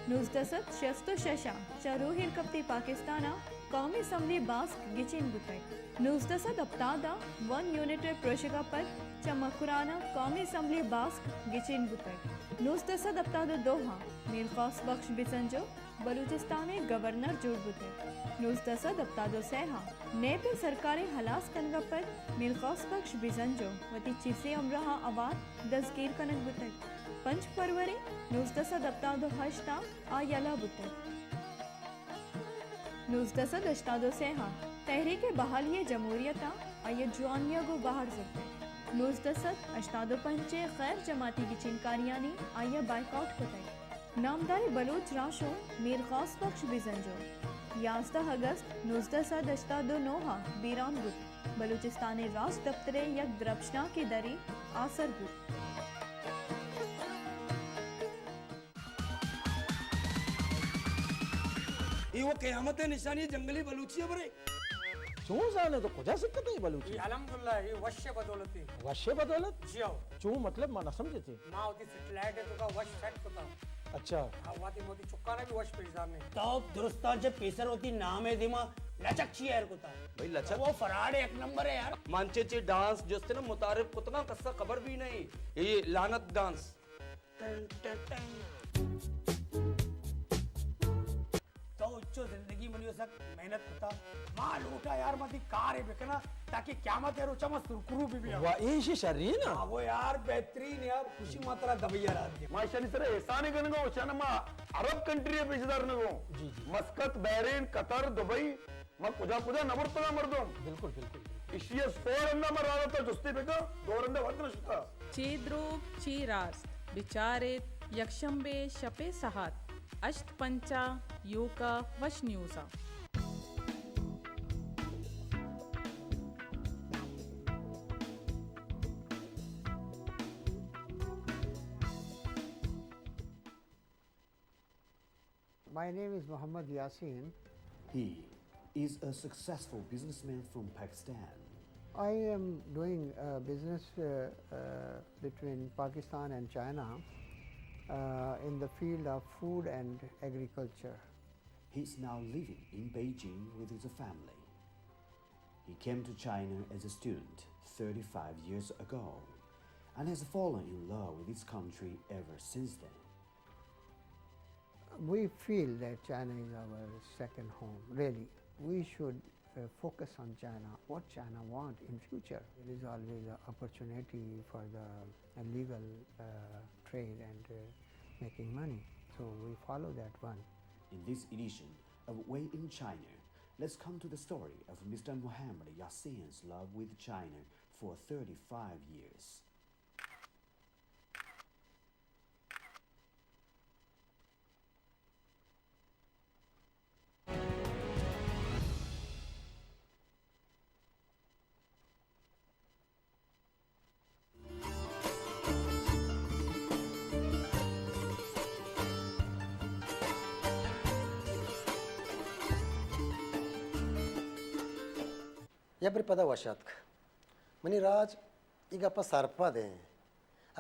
نوزدہ سد شست ءُ شش ءَ چہ روہیلکپتی پاکستان ءَ قومی اسمبلی باسک گچین بوتگ۔ نوزدہ سد ہپتاد ءَ ون یونٹ ءِ پروشگ ءَ پد چہ مکران ءَ قومی اسمبلی باسک گچین بوتگ۔ نوزدہ سد ہپتاد ءُ دو ءَ میر قوس بخش بزنجو بلوچستان ءِ گورنر جوڑ بوتگ۔ نوزدہ سد ہپتاد ءُ سئے ءَ نیپ ءِ سرکار ءِ ہلاس کنگ ءَ پد میر قوس بخش بزنجو وتی چیزیں ہمراہاں ہوار دزگیر کنگ بوتگ۔ پنچ فروری نوزدہ سد ہپتاد ءُ ہشت ءَ آ یلہ بوتگ۔ نوزدہ سد ہشتاد ءُ سئے ءَ تحریک بحالی جمہوریت ءَ آئی ءَ جوانی ءَ گوں بہر زرتگ۔ نوزدہ سد ہشتاد ءُ پنچ ءِ غیر جماعتی گچینکاریانی آئی ءَ بائیکاٹ کتگ۔ نامداریں بلوچ راہشون میر غوث بخش بزنجو یازدہ اگست نوزدہ سد ہشتاد ءُ نو ءَ بیران بوت۔ بلوچستان ءِ راجدپتر ءِ یک درپشناکیں درے آسر بوت۔ اے و قیامت ءِ نشانی، جنگلی بلوچی ءَ برے۔ چون زانے تو کجا سکھتے اے بلوچی؟ اے الحمدللہ، اے وش ءِ بدولت اِنت۔ وش ءِ بدولت؟ جی ہو۔ چون مطلب ما نہ سمجھتے؟ ما وتی سیٹلائٹ ءِ توکا وش سیٹ کتا۔ اچھا۔ ہاں، وتی موتی چکانا بھی وش پیش دارنے۔ تو درستاں چہ پیسر وتی نام ءِ دیما لچک چی ایر کتا؟ بھئی لچک؟ وہ فراڈ یک نمبر ہے یار۔ من چہ چہ ڈانس جستے نا متعارف کتگاں کسا خبر بھی نہیں۔ یہ لعنت ڈانس۔ Ton ton ton. تو اچو زندگی منی سک محنت کتا۔ ما لوٹا یار، ما دی کارے بکنا تاکہ قیامت ءِ روچا ما سرکرو بھی بیاں۔ واہ، ایشی شرین۔ ہاں، وہ یار بہترین یار، خوشی ما ترا دبئی یار آتی۔ ما ایشانی سر احسان کنگا، اوشانا ما عرب کنٹری پیش دار نگو۔ جی، جی۔ مسقط، بحرین، قطر، دبئی، ما کجا کجا نہ برتگا مردم۔ بالکل، بالکل، بالکل۔ ایشی ءَ سو رندا ما راہ داتا جستے بکا، دو رندا وت نہ شتا۔ چے دروگ، چے راست، بچار ایت، یکشنبے شپے سہات ہشت پنچا یوکا وش نیوزا۔ My name is Muhammad Yasin. He is a successful businessman from Pakistan. I am doing uh, business uh, uh, between Pakistan and China uh, in the field of food and agriculture. He is now living in Beijing with his family. He came to China as a student thirty-five years ago and has fallen in love with his country ever since then. We feel that China is our second home, really. We should uh, focus on China, what China want in future. There is always an opportunity for the uh, legal uh, trade and uh, making money. So we follow that one. In this edition of Way in China, let's come to the story of Mister Muhammad Yasin's love with China for thirty-five years. یک برے پدا وش آتک۔ منی راج اے گپ ءَ سرپد ایں۔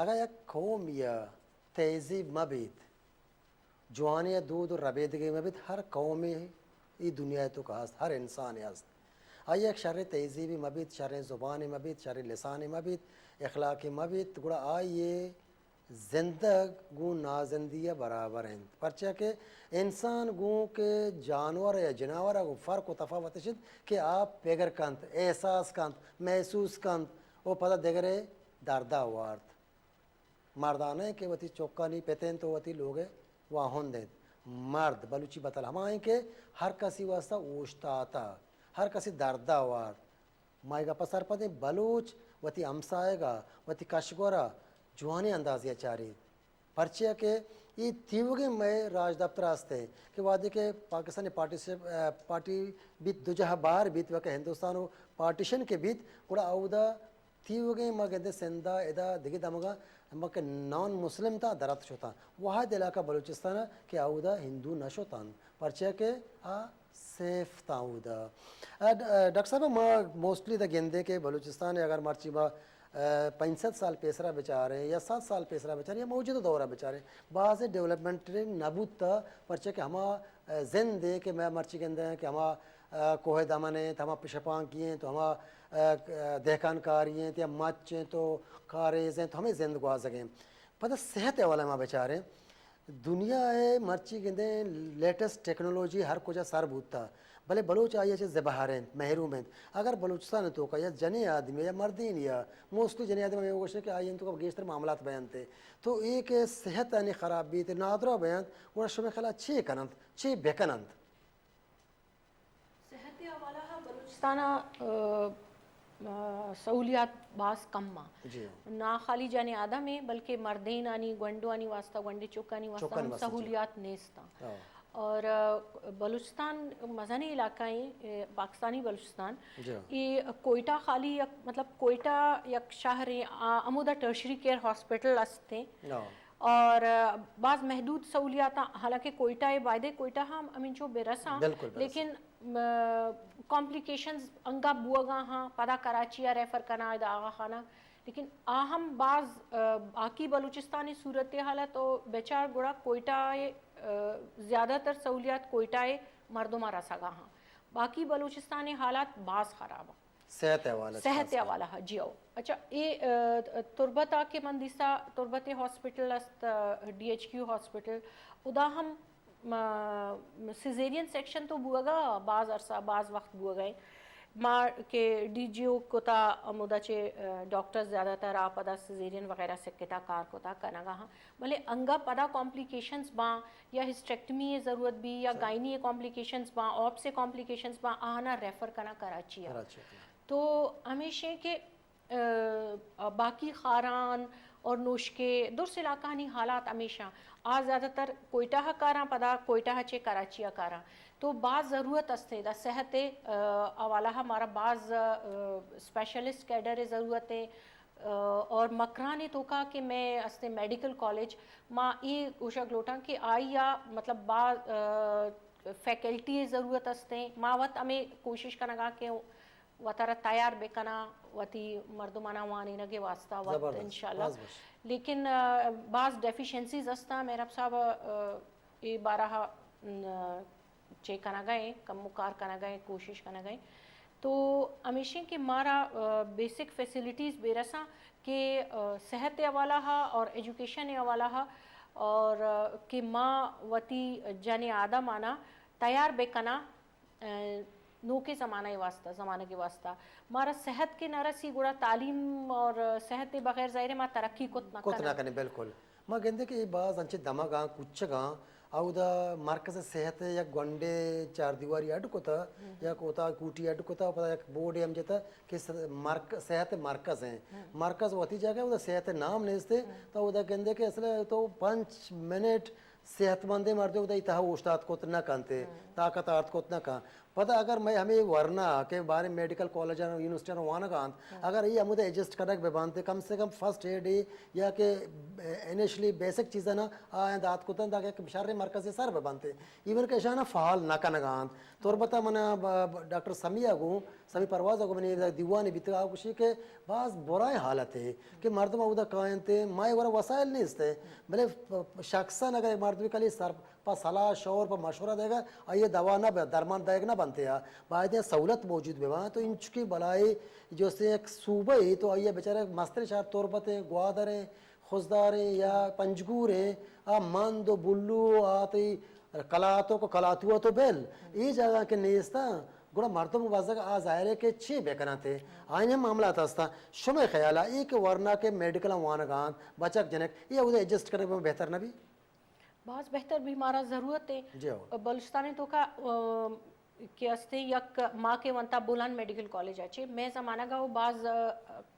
اگاں یک قومے ءَ تہذیب مہ بیت، جوانیں دود ءُ ربیدگے مہ بیت، ہر قومے اے دنیا ءِ توکا ہست، ہر انسانے ہست۔ آئی ءَ یک شریں تہذیبے مہ بیت، شریں زبانے مہ بیت، شریں لسانے مہ بیت، اخلاقے مہ بیت، گڑا آئی ءِ زندگ گوں نازندی ءَ برابر انت، پرچا کہ انسان گوں کہ جانور یا جناور ءَ گوں فرق ءُ تفاوت اش انت کہ آ پگر کنت، احساس کنت، محسوس کنت ءُ پدا دگرے درد ءَ وارت۔ مرد آ نہ انت کہ وتی چکانی پت انت ءُ وتی لوگ ءِ واہند انت۔ مرد، بلوچی بتل ہما انت کہ ہر کسی واسطہ اوشتاتہ، ہر کسی درد ءَ وارت۔ ما اے گپ ءَ سرپد ایں، بلوچ وتی ہمساہگ ءَ، وتی کشگور ءَ جوانیں اندازے ءَ چاریت۔ پرچیا کہ اے تیوگیں مئے راجدپتر است انت کہ وہدے کہ پاکستان پارٹی سے، پارٹی بیت، دو جاہ بار بیت، وقت ہندوستان ءُ پارٹیشن کہ بیت، گڑا اودا تیوگیں ما گندیں سندھ ءَ ادا دگہ دمگاں ما کہ نان مسلم تاں درات شتاں۔ وہد علاقہ بلوچستان ءَ کہ اودا ہندو نہ شتاں، پرچیا کہ آ سیف تاں اودا۔ ڈاکٹر صاحب، ما موسٹلی دا گندیں کہ بلوچستان ءَ اگر مرچی ما پنچ سد سال پیسرا بچاریں یا سد سال پیسرا بچاریں یا موجودہ دورا بچاریں، باز ڈیولپمنٹ نہ بوتا، پرچا کہ ہما زندے کہ ما مرچی گندیں کہ ہما کوہ دمن انت، ہما پشپانکی انت، ہما دہکان کاری انت یا مچ انت و کاریز انت، ہمے زند گوازگیں۔ پدا صحت حوالہ ما بچاریں، دنیا ءَ مرچی گندیں لیٹسٹ ٹیکنالوجی ہر کجا سر بوتا، بلے بلوچ آئی ءَ چہ زبہر انت، محروم انت۔ اگر بلوچستان ءِ توکا یا جنیں آدمی یا مردین یا موسٹلی جنیں آدمی ہمے گوشت کہ آئی ءِ توکا گیشتر معاملات بینت، تو اے کہ صحت آنی خراب بیت، نادراہ بینت، گڑا شمے خیالا چے کننت، چے بکننت؟ صحت ءِ حوالہ ءَ بلوچستان ءَ، آ، آ، سہولیات باز کم آں۔ جی۔ نا خالی جنیں آدم ءَ بلکہ مردینانی، گونڈوانی واسطہ، گونڈیں چکانی واسطہ ہم سہولیات نیست آں۔ اور، آ، بلوچستان مزنیں علاقہ ایں، اے، پاکستانی بلوچستان۔ جی۔ اے کوئٹہ خالی یک، مطلب کوئٹہ یک شہر ایں، آ، ہمودا ٹرشری کیئر ہاسپٹل است ایں۔ اور باز محدود سہولیات، حالانکہ کوئٹہ ء بایدے کوئٹہ ہم ہمینچو بہ رساں، لیکن کمپلیکیشنز انگا بوگا ہاں، پدا کراچی ء ریفر کنا ادا آغا خانہ، لیکن آ ہم باز، آ، باقی بلوچستانی صورتحال ء تو بچار گڑا کوئٹہ ء، آ، زیادہ تر سہولیات کوئٹہ ء مردم ء رسگا ہاں، باقی بلوچستانی حالات باز خراب ہیں۔ صحت حوالہ صحت حوالہ ہا، جی او۔ اچھا، اے، آ، تربت آ کہ من دیسا، تربت ہاسپٹل است، آ، ڈی ایچ کیو ہاسپٹل، ادا ہم، آ، سیزیرین سیکشن تو بوگا، باز عرصہ، باز وقت بوگا ہے۔ ما کہ ڈی جی او کتا، ہمودا چے، آ، ڈاکٹر زیادہ تر آ پدا سیزیرین وغیرہ سکتا کار کتا کنگا ہاں۔ بلے انگا پدا کمپلیکیشنز باں، یا ہسٹریکٹمی ء ضرورت بی، یا گائنی ء کمپلیکیشنز باں، آپس ء کمپلیکیشنز باں، آہانا ریفر کنا کراچی ء۔ تو ہمیش ایں کہ، آ، باقی خاران اور نوشکے درس علاقہانی حالات ہمیشاں، آ زیادہ تر کوئٹہ ء کاراں، پدا کوئٹہ ء چہ کراچی ء کاراں۔ تو باز ضرورت است ایں، دا صحت ء، آ، حوالہ ء مارا باز، آ، اسپیشلسٹ کیڈر ء ضرورت ایں، آ، اور مکران ء توکا کہ میں استیں میڈیکل کالج، ما اے گوشگ لوٹاں کہ آئی ء مطلب با، آ، فیکلٹی ء ضرورت استیں۔ ما وت ہمیں کوشش کنگا کہ وتارا تیار بکناں وتی مردماناں وانینگ ء واسطہ وت انشاءاللہ۔ لیکن، آ، باز ڈیفیشنسیز استاں، مہراب صاحب، آ، اے بارہ، آ، چے کنگ ء ایں، کمو کار کنگ ء ایں، کوشش کنگ ء ایں۔ تو ہمیش ایں کہ مارا، آ، بیسک فیسلٹیز بہ رساں کہ، آ، صحت ء حوالہ ہا اور ایجوکیشن ء حوالہ ہا اور، آ، کہ ما وتی جن آدم آنا تیار بہ کناں، آ، نوکیں زمانہ ء واسطہ، زمانگ ء واسطہ۔ مارا صحت کہ نہ رسی گڑا تعلیم اور صحت ء بغیر ظاہر ہے ما ترقی کت نہ کت نہ کنیں۔ کنیں، بالکل۔ ما گندے کہ اے باز انچیں دمگاں، کوچگاں، اودا مرکز صحت ء یک گونڈے چار دیواری اڈ کتا، یک اتاک کوٹی اڈ کتا، پدا یک بورڈے ہم جتا کہ س-، مرک-، صحت مرکز ہیں۔ مرکز وتی جگہ، اودا صحت نام نیستے، تو اودا گندے کہ اصل تو پنچ منٹ صحت مندیں مردم اودا تہا اوشتات کت نہ کنتے، طاقت آرت کت نہ کن۔ پدا اگر مئے ہمے ورنا کہ باریں میڈیکل کالج ء یونیورسٹی ء وانگ ء انت، اگر اے ہمودا ایڈجسٹ کنگ بہ بنت، کم سے کم فرسٹ ایڈ ء یا کہ انیشلی بیسک چیزاں آیاں دات کتن تاکہ یک شریں مرکزے سر بہ بنت۔ ایون کہ اشاناں فعال نہ کنگ ء انت۔ تربت ء من ء ب-، ب-، ڈاکٹر سمیع ء گوں، سمیع پرواز ء گوں منی یک دیوانے بیتگ، آ گوشی کہ باز برائیں حالتے کہ مردم اودا کاینت، مئے گورا وسائل نیست، بلے شخصاً اگر مردمی کلی سر پہ صلاح شور، پہ مشورہ دئیگ ء، آئی ء دوا نہ بہ، درمان دئیگ نہ بنت ء، باید ایں سہولت موجود بہ بنت۔ تو انچکیں بلاہے جو است یک صوبہ ء تو آئی ء بچارے مستریں شہر تربت ء، گوادر ء، خضدار ء یا پنجگور ء، آ مند و بلو و آ تئی کلاتک و کلاتوا تو بل، اے جاگہ کہ نیست انت، گڑا مردم بزگ آ ظاہر ہے کہ چے بہ کننت، آئی ہم معاملات ہست انت۔ شمئے خیال ء اے کہ ورنا کہ میڈیکل ء وانگ ء انت، بچک جنک، اے اود ء ایڈجسٹ کنگ بہ بہتر نہ بی؟ باز بہتر بی، مارا ضرورت ہے۔ جی ہو۔ بلوچستان ء توکا، آ، کہ استیں یک ما کہ ونتا بولان میڈیکل کالج ء چے، مئے زمانگ ء وہ باز، آ،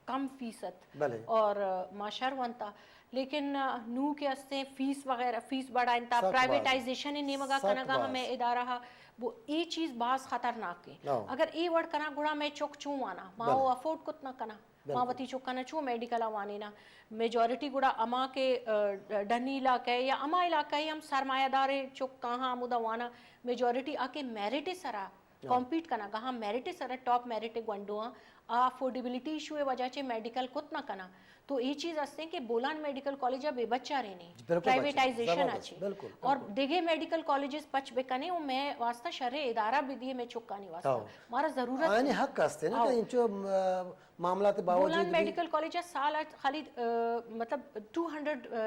کم فیس ات۔ بلے۔ اور، آ، ما شر ونتا۔ لیکن، آ، نوں کہ استیں فیس وغیرہ، فیس بڑھائینتا، سک باز۔ پرائیویٹائزیشن ء نیمگا سک کنگا باز۔ ہمیں ادارہ ہا، وہ اے چیز باز خطرناک ہے۔ ہاں۔ اگر اے وڑ کنا گڑا مئے چک چوں وانا، ما بلے۔ وہ افورڈ کت نہ کنا۔ ما بالکل۔ وتی چکاں چو میڈیکل ء وانیناں۔ میجورٹی گڑا ہما کہ، آ، ڈنی علاقہ ء یا ہما علاقہ ء ہم سرمایہ داریں چک آہاں ہمودا واناں، میجورٹی آ کہ میرٹ ء سرا ہاں۔ کمپیٹ کناں، گاہاں میرٹ ء سرا ٹاپ میرٹ ء گونڈواں، آ افورڈیبلٹی ایشو ء وجہ چہ میڈیکل کت نہ کناں۔ تو اے چیز ہستیں کہ بولان میڈیکل کالج ء بے بچارینیں، بالکل بچارینیں۔ پرائیویٹائزیشن زبردست، آ چے۔ بالکل، اور بالکل۔ دیگے میڈیکل کالجز پچ بکنے و مئے واسطہ شریں ادارہ بدیے مئے چکانی واسطہ۔ ہاں۔ مارا ضرورت آنی ہے۔ حق ہستیں نا ہاں۔ کہ انچو، آ، معاملات باوجود بولان بھی میڈیکل کالج ء سال ء خالی، آ، مطلب ٹو ہنڈریڈ، آ،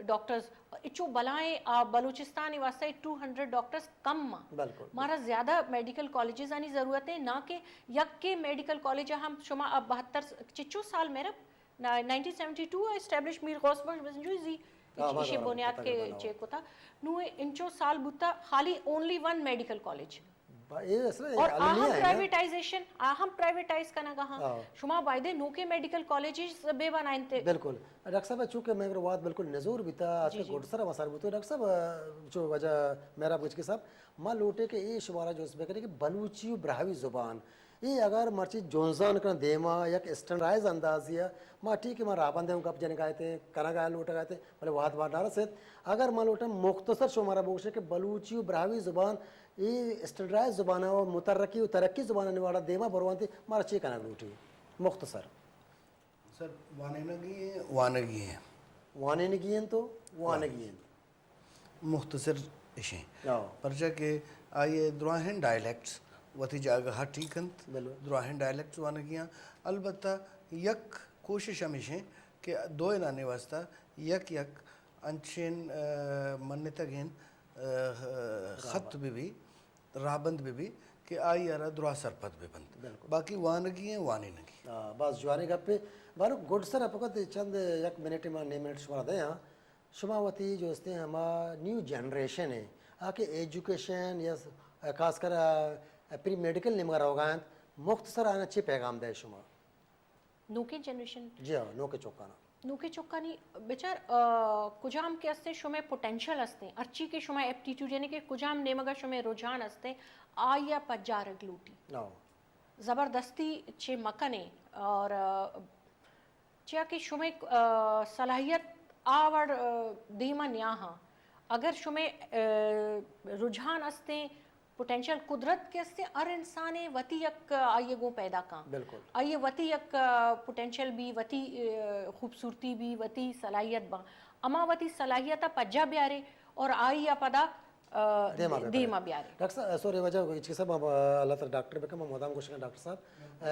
ڈاکٹرز، اچو بلائیں، آ، بلوچستان ء واسطہ ٹو ہنڈریڈ ڈاکٹرز کم آں۔ بالکل۔ مارا زیادہ میڈیکل کالجز آنی ضرورت ہے، نہ کہ یک کے میڈیکل کالج ء ہم شما اب بہتر س-، چچو سال میرا نا-، نائنٹین سیونٹی ٹو ء اسٹیبلش میر غوث بخش بزنجوی زی ہاں، ایشی بنیاد کے چے کتا۔ نو انچو سال بوتا خالی اونلی ون میڈیکل کالج۔ با-، اے اصل اور آ ہم پرائیویٹائزیشن، آ ہم پرائیویٹائز کنگا ہاں۔ ہاں۔ شما بایدے نوکے میڈیکل کالجز بے بنائنتے۔ بالکل۔ ڈاکٹر صاحب، چونکہ میں وات بالکل نزور بیتا، آج جی، کے جی۔ گڈ سر مسار بوتو۔ ڈاکٹر صاحب، جو وجہ میرا بچکی صاحب، ما لوٹے کہ اے شمارا جو اس بکنے کہ بلوچی و براہوی زبان، اے اگر مرچی جنزان کن دیما یک اسٹینڈرائز اندازی ء، ما ٹھیک ہے، ما رابندے ہوں گپ جنگا اتیں، کنگا لوٹگا اتیں، بلے وہد ما نہ رسیت۔ اگر ما لوٹیں مختصر شمارا بگوشیں کہ بلوچی و براہوئی زبان اے اسٹینڈرائز زبان و مترقی و ترقی زبانانی وڑا دیما بروانتی، مارا چی کنگ لوٹی؟ مختصر۔ سر، وانینگی ہیں، وانگی ہیں۔ وانینگی ہیں تو وانگی ہیں۔ مختصر اشیں۔ ہاں۔ پرچا کہ آئی ء دراہیں ڈائلیکٹس وتی جاگہ ء ٹھیک انت۔ بلے۔ دراہیں ڈائلیکٹس وانگی آں۔ البتہ یک کوشش ہمیش انت کہ دوئینانی واسطہ یک یک انچیں، آ، منتگیں، آ، خط بہ بی، رابند بہ بی کہ آئی ء را دراہ سرپد بہ بنت۔ بالکل۔ باقی وانگی ہیں، وانینگی۔ آ، باز جوانیں گپے۔ بانک گڈ سر ء پکت چند یک منٹ، ما نیم منٹ شمارا دیاں۔ شما وتی جو استیں ہما نیو جنریشن ہے، آ کہ ایجوکیشن یا س-، خاص کر، آ، پری میڈیکل نیمگا روگا انت، مختصر آنا چی پیغام دے شما؟ نوکیں جنریشن؟ جی ہاں، نوکیں چکانا۔ نوکیں چکانی بچار، آ، کجام کہ استیں شمے پوٹینشل استیں، ہرچی کہ شما ایپٹیٹیوڈ یعنی کہ کجام نیمگا شمے رجحان استیں، آئی ء پجارگ لوٹی۔ ہاں۔ زبردستی چے مکنے اور، آ، چیا کہ شمے، آ، صلاحیت آ وڑ، آ، دیما نیاہاں۔ اگر شمے، آ، رجحان استیں، پوٹینشل قدرت کہ استیں، ہر انسانے وتی یک آئی گوں پیدا کاں۔ بالکل۔ آئی وتی یک، آ، پوٹینشل بی، وتی، آ، خوبصورتی بی، وتی صلاحیت باں۔ اما وتی صلاحیت پجا بیارے اور آئی پدا، آ، دیما ببرے۔ دیما بیارے۔ ڈاکٹر صاحب، سوری، واجہ ہچ کسا، ما، اللہ تعالی ڈاکٹر بکن، ما مدام گوشگاں ڈاکٹر صاحب۔ آ،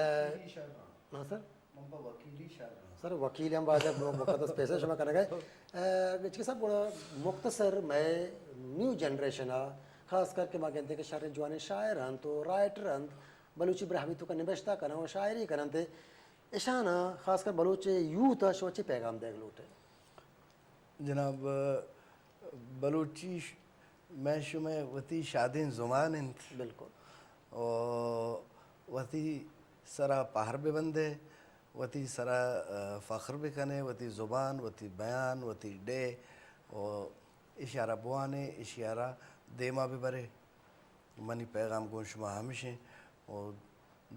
ہاں سر۔ من پہ وکیلی شر آں۔ سر، وکیل ہم باز مقدس پیسہ شما کنگ ء۔ اے، گچکی صاحب، گڑا مختصر مئے نیو جنریشن ء، خاص کر کہ ما گندیں کہ شریں جوانیں شاعر انت و رائٹر انت، بلوچی براہوئی توکا نبشتہ کنن و شاعری کننت، اشانا خاص کر بلوچ یوتھ ء شما چی پیغام دیگ لوٹ ئے؟ جناب، بلوچی ش-، مئے شمئے وتی شادیں زبان انت۔ بالکل۔ و وتی سرا پہر بہ بندے، وتی سرا، آ، فخر بہ کنے، وتی زبان، وتی بیان، وتی ڈیھ، و اشیارا بوانے، اشیارا دیما بہ برے۔ منی پیغام گوں شما ہمشیں و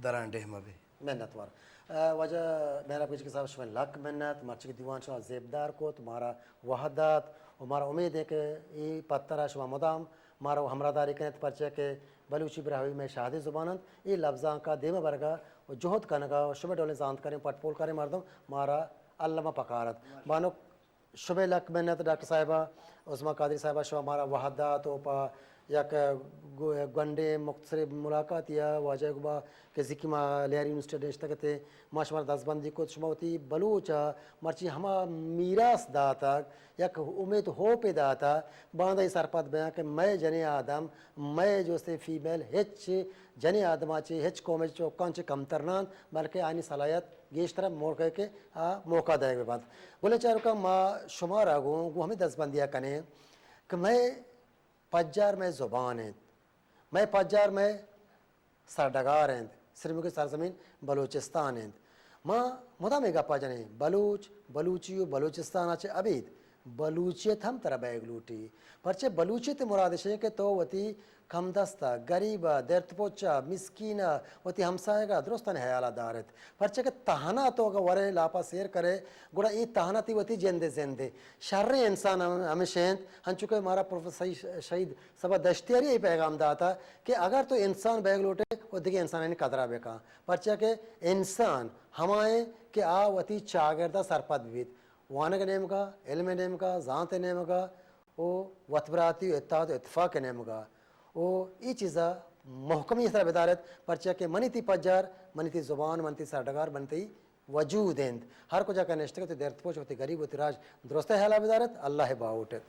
دراں ڈیھ مہ بے۔ منت وار۔ آ، واجہ مہراب گچکی صاحب، شمئے لک منت، مرچی کہ دیوان شما زیبدار کت، مارا وہد دات و مارا امید ہے کہ اے پترا شما مدام مارا ہمراہداری کنت، پرچہ کہ بلوچی براہوئی مئے شہدیں زبان انت، اے لبزانکا دیما برگا و جہد کنگا و شمئے ڈولیں زانتکاریں پٹ پولکاریں مردم مارا الما پکارت۔ بانک شمئے لک منت ڈاکٹر صاحبا، عثمان قادری صاحبا، شما مارا وہد دات و پہ یک گو-، گونڈیں مختصریں ملاقاتی ء واجہ گما کہ زکی ما لیاری یونیورسٹی ء نشتگ اتیں، ما شمارا دزبندی کت، شما وتی بلوچ ء مرچی ہما میراث داتگ، یک امیت ہوپے داتگ، باندا اے سرپد بیاں کہ مئے جنیں آدم، مئے جو استیں فیمیل ہچ جنیں آدما چے، ہچ قومے چے، چکاں چے کمتر نہ انت، بلکہ آیانی صلاحیت گیشتر موقع کہ آ موقع دئیگ بہ بنت۔ گلیں چاروکاں، ما شمارا گوں، گوں ہمے دزبندی ء کنیں کہ مئے پجار مئے زبان انت، مئے پجار مئے سرڈگار انت، سرمگی سرزمین بلوچستان انت۔ ما مدام اے گپا جنیں، بلوچ، بلوچی و بلوچستان ء چہ ابید بلوچیت ہم ترا بئیگ لوٹی۔ پرچہ بلوچیت ء مراد اش انت کہ تو وتی کم دست ء، گریب ء، درت پچ ء، مسکین ء، وتی ہمساہگ ء درستانی ہیال ء دار ایت۔ پرچہ کہ تہنا تو اگاں ورے لاپ ء سیر کرے، گڑا اے تہنا تئی وتی جند ء زند انت۔ شریں انسان ہم-، ہمیش انت، انچو کہ مارا پروفیسر سعید، شہید صبا دشتیاری ء اے پیغام داتا کہ اگر تو انسان بئیگ لوٹے، و دگہ انسانانی قدر ء بکن۔ پرچہ کہ انسان ہما انت کہ آ وتی چاگرد ء سرپد بیت۔ وانگ ء نیمگا، علم ء نیمگا، زانت ء نیمگا، و وتبراتی و اتحاد و اتفاق ء نیمگا۔ و اے چیزا محکمی سرا بداریت، پرچا کہ منی تئی پجار، منی تئی زبان، منی تئی سرڈگار، منی تئی وجود انت۔ ہر کجا کہ نشتگ ئے، وتی درد پوچ، وتی گریب، وتی راج درستیں ہیالا بداریت۔ اللہ ء باہوٹ ایت۔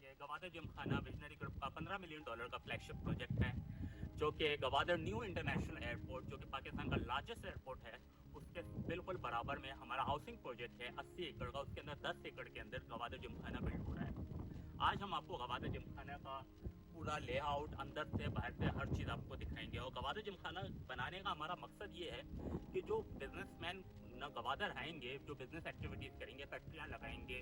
یہ گوادر جم خانہ ویژنری گروپ کا پندرہ ملین ڈالر کا فلیگ شپ پروجیکٹ ہے، جو کہ گوادر نیو انٹرنیشنل ایئرپورٹ، جو کہ پاکستان کا لارجسٹ ایئرپورٹ ہے، اس बिल्कुल बराबर में हमारा हाउसिंग प्रोजेक्ट है अस्सी एकड़ का, उसके अंदर दस एकड़ के अंदर गवादर जिमखाना बिल्ड हो रहा है। आज हम आपको गवादर जिमखाना का पूरा लेआउट अंदर से बाहर से हर चीज़ आपको दिखाएंगे। और गवादर जिमखाना बनाने का हमारा मकसद ये है कि जो बिजनेसमैन ना गवादर आएंगे, जो बिजनेस एक्टिविटीज़ करेंगे, फैक्ट्रियाँ लगाएंगे,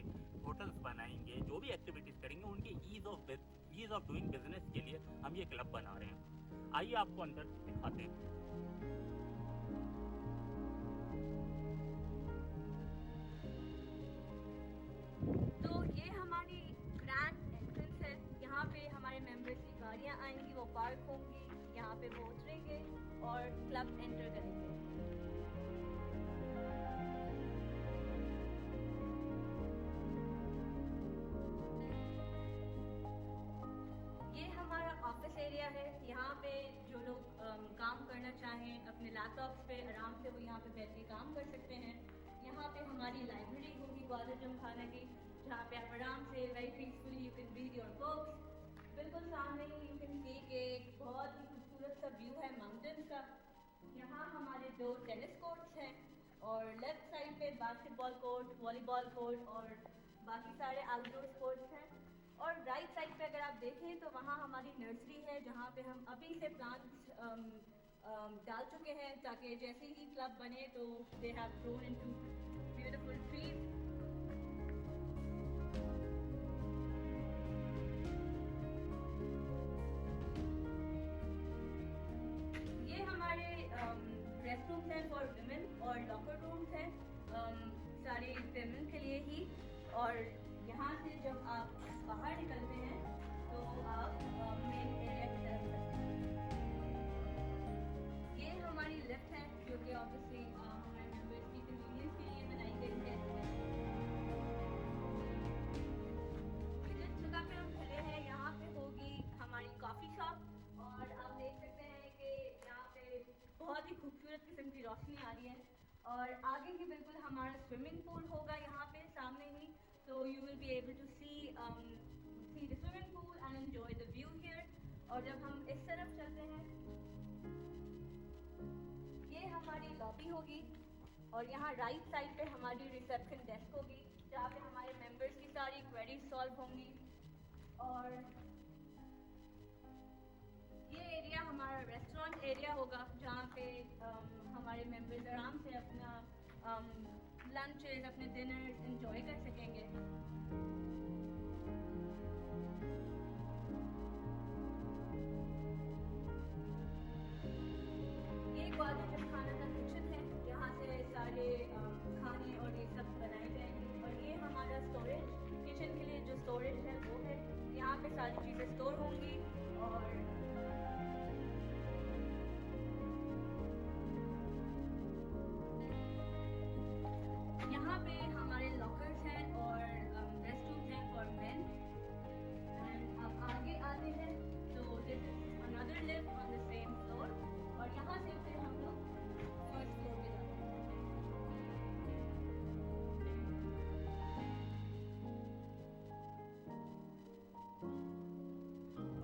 होटल्स बनाएंगे, जो भी एक्टिविटीज़ करेंगे, उनके ease of ease of doing business के लिए हम ये क्लब बना रहे हैं। आइए आपको अंदर दिखाते हैं। तो ये हमारी ग्रैंड एंट्रेंस है। यहाँ पे हमारे मेंबर्स की गाड़ियाँ आएंगी, वो पार्क होंगी, यहाँ पे वो उतरेंगे और क्लब एंटर करेंगे। ये हमारा ऑफिस एरिया है। यहाँ पे जो लोग अम, काम करना चाहें, अपने लैपटॉप्स पे आराम से वो यहाँ पे बैठ के काम कर सकते हैं। यहाँ पे हमारी लाइब्रेरी होगी ग्वालियर जिमखाना की, जहाँ पे आप आराम से, very peacefully, you can read your books। बिल्कुल सामने ही you can see कि एक बहुत ही खूबसूरत सा व्यू है माउंटेन्स का। यहाँ हमारे दो टेनिस कोर्ट्स हैं और लेफ्ट साइड पे बास्केटबॉल कोर्ट, वॉलीबॉल कोर्ट और बाकी सारे आउटडोर स्पोर्ट्स हैं। और राइट साइड पे अगर आप देखें तो वहाँ हमारी नर्सरी है, जहाँ पे हम अभी से प्लांट्स डाल चुके हैं, ताकि जैसे ही क्लब बने तो they have grown into beautiful trees। ये हमारे रेस्ट रूम्स हैं फॉर विमेन और लॉकर रूम्स हैं, अम, सारी विमेन के लिए ही। और यहाँ से जब आप बाहर निकलते हैं तो आप मेन एरिया की तरफ चलते हैं। ये हमारी लिफ्ट है, जो कि ऑब्वियसली हमारे मेंबर्स की कन्वीनियंस के लिए बनाई गई है। जिस जगह पे हम खड़े हैं, यहाँ पे होगी हमारी कॉफ़ी शॉप। और आप देख सकते हैं कि यहाँ पे बहुत ही खूबसूरत किस्म की रोशनी आ रही है। और आगे ही बिल्कुल हमारा स्विमिंग पूल होगा यहाँ पे सामने ही। So you will be able to see, um, see the swimming pool and enjoy the view here। और जब हम इस तरफ चलते हैं, ये हमारी लॉबी होगी और यहाँ राइट साइड पे हमारी रिसेप्शन डेस्क होगी, जहाँ पे हमारे मेंबर्स की सारी क्वेरीज सॉल्व होंगी। और ये एरिया हमारा रेस्टोरेंट एरिया होगा, जहाँ पे, अम, हमारे मेंबर्स आराम से अपना लंचेस, अपने डिनर्स एंजॉय कर सकेंगे। ये ग्वालियर जिमखाना का किचन है, यहाँ से सारे, अम, खाने और ये सब बनाए जाएंगे। और ये हमारा स्टोरेज, किचन के लिए जो स्टोरेज है वो है, यहाँ पे सारी चीज़ें स्टोर होंगी। और यहाँ पे हमारे लॉकर्स हैं और, अम, रेस्ट रूम्स हैं फॉर मेन। एंड अब आगे आते हैं तो this is another lift on the same floor। और यहाँ से फिर हम लोग फर्स्ट फ्लोर पे जाते हैं।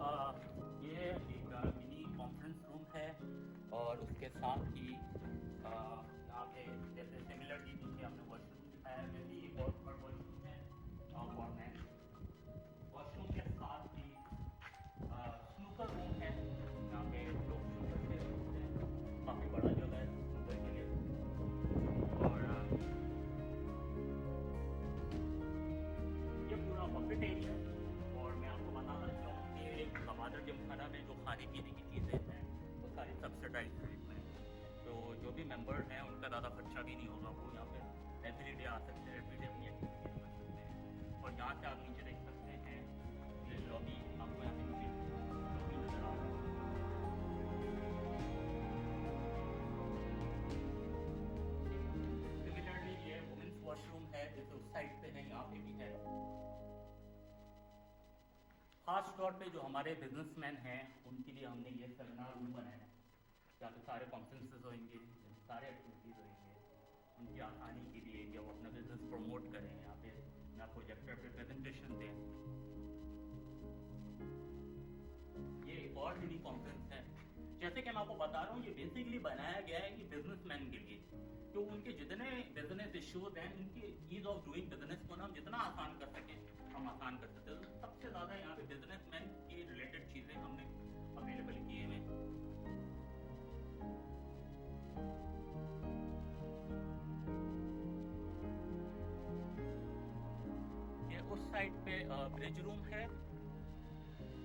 आ, ये एक मिनी कॉन्फ्रेंस रूम है और उसके साथ ही, आ, यहाँ पे जैसे सिमिलरली नीचे हमने वॉशरूम दिखाया, वैसे ही एक और ऊपर वॉशरूम है फॉर मेन। वॉशरूम के साथ ही, आ, स्नूकर रूम है, यहाँ पे लोग स्नूकर खेल सकते हैं। काफ़ी बड़ा जगह है स्नूकर के लिए। और, आ, ये पूरा बफेट एरिया है। और मैं आपको बताना चाहूँ कि गवादर जिमखाना में जो खाने पीने की चीज़ें हैं, वो सारी सब्सिडाइज रेट में है। तो जो भी मेंबर हैं, उनका ज़्यादा खर्चा भी नहीं होगा, वो यहाँ पे एवरीडे आ सकते हैं, एवरीडे अपनी एक्टिविटीज कर सकते हैं। और यहाँ से आप नीचे देख सकते हैं, ये लॉबी, आपको यहाँ पे नीचे लॉबी नजर आ रहा है। सिमिलरली ये वुमेन्स वॉशरूम है, जैसे उस साइड पे है, यहाँ पे भी है। खास तौर पे जो हमारे बिजनेसमैन हैं, उनके लिए हमने ये सेमिनार रूम बनाया है। यहाँ पे सारे कॉन्फ्रेंसेस होंगे, सारे एक्टिविटीज होंगे, उनकी आसानी के लिए कि वो अपना बिजनेस प्रमोट करें, यहाँ पे ना प्रोजेक्टर पे प्रेजेंटेशन दें। ये एक और मिनी कॉन्फ्रेंस है। जैसे कि मैं आपको बता रहा हूँ, ये बेसिकली बनाया गया है कि बिजनेसमैन के लिए, تو ان کے جتنے بزنس ایشوز ہیں، ان کے ایز آف ڈوئنگ بزنس کو نا ہم جتنا آسان کر سکیں، ہم آسان کر سکتے ہیں۔ تو سب سے زیادہ یہاں پہ بزنس مین کے ریلیٹڈ چیزیں ہم نے اویلیبل کیے ہوئے ہیں۔ یہ اس سائڈ پہ، آ، برج روم ہے۔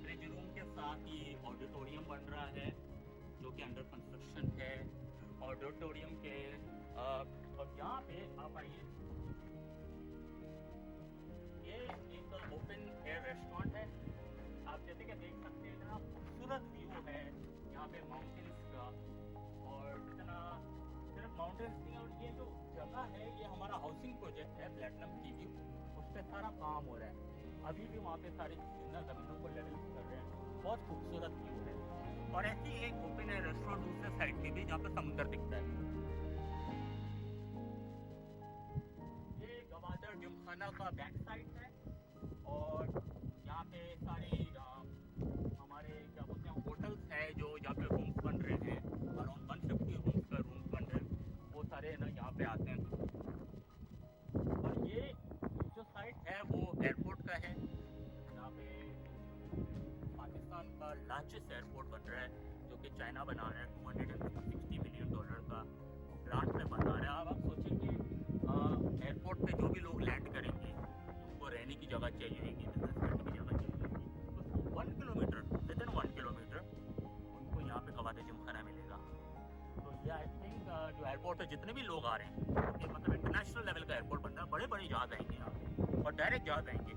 برج روم کے ساتھ ہی آڈیٹوریم بن رہا ہے، جو کہ انڈر کنسٹرکشن ہے۔ آڈیٹوریم کے، آ، اور یہاں پہ آپ آئیے، یہ ایک اوپن ایئر ریسٹورینٹ ہے۔ آپ جیسے کہ دیکھ سکتے ہیں، اتنا خوبصورت ویو ہے یہاں پہ ماؤنٹینز کا، اور اتنا صرف ماؤنٹینز نہیں، اور یہ جو جگہ ہے، یہ ہمارا ہاؤسنگ پروجیکٹ ہے پلیٹنم سی ویو، اس پہ سارا کام ہو رہا ہے۔ ابھی بھی وہاں پہ ساری زندہ زمینوں کو لیول کر رہے ہیں۔ بہت خوبصورت ویو ہے۔ اور ایسی ایک اوپن ایئر ریسٹورینٹ دوسرے سائڈ پہ بھی، جہاں پہ سمندر دکھتا ہے۔ یہ گوادر جمخانہ کا بیک سائڈ ہے، اور یہاں پہ ساری، آ، ہمارے کیا بولتے ہیں، ہوٹلز ہیں، جو یہاں پہ رومز بن رہے ہیں، اراؤنڈ ون ففٹی رومز کا رومز بن رہے ہیں، وہ سارے نا یہاں پہ آتے ہیں۔ اور یہ جو سائٹ ہے، وہ ایئرپورٹ کا ہے، جہاں پہ پاکستان کا لارجسٹ ایئرپورٹ بن رہا ہے، جو کہ چائنا بنا رہا ہے، two hundred and sixty million dollar کا گرانٹ میں بنا رہا ہے۔ اب آپ سوچیں کہ، آ، ایئرپورٹ پہ جو بھی لوگ لینڈ کریں گے، ان کو رہنے کی جگہ چاہیے ہوگی، بزنس کرنے کی جگہ چاہیے ہوگی، تو one kilometre, within one kilometre ان کو یہاں پہ گوادر جمخانہ ملے گا۔ تو یہ آئی تھنک، آ، جو ایئرپورٹ ہے، جتنے بھی لوگ آ رہے ہیں، یہ مطلب انٹرنیشنل لیول کا ایئرپورٹ بن رہا ہے، بڑے بڑے جہاز آئیں گے یہاں پہ اور ڈائریکٹ جہاز آئیں گے۔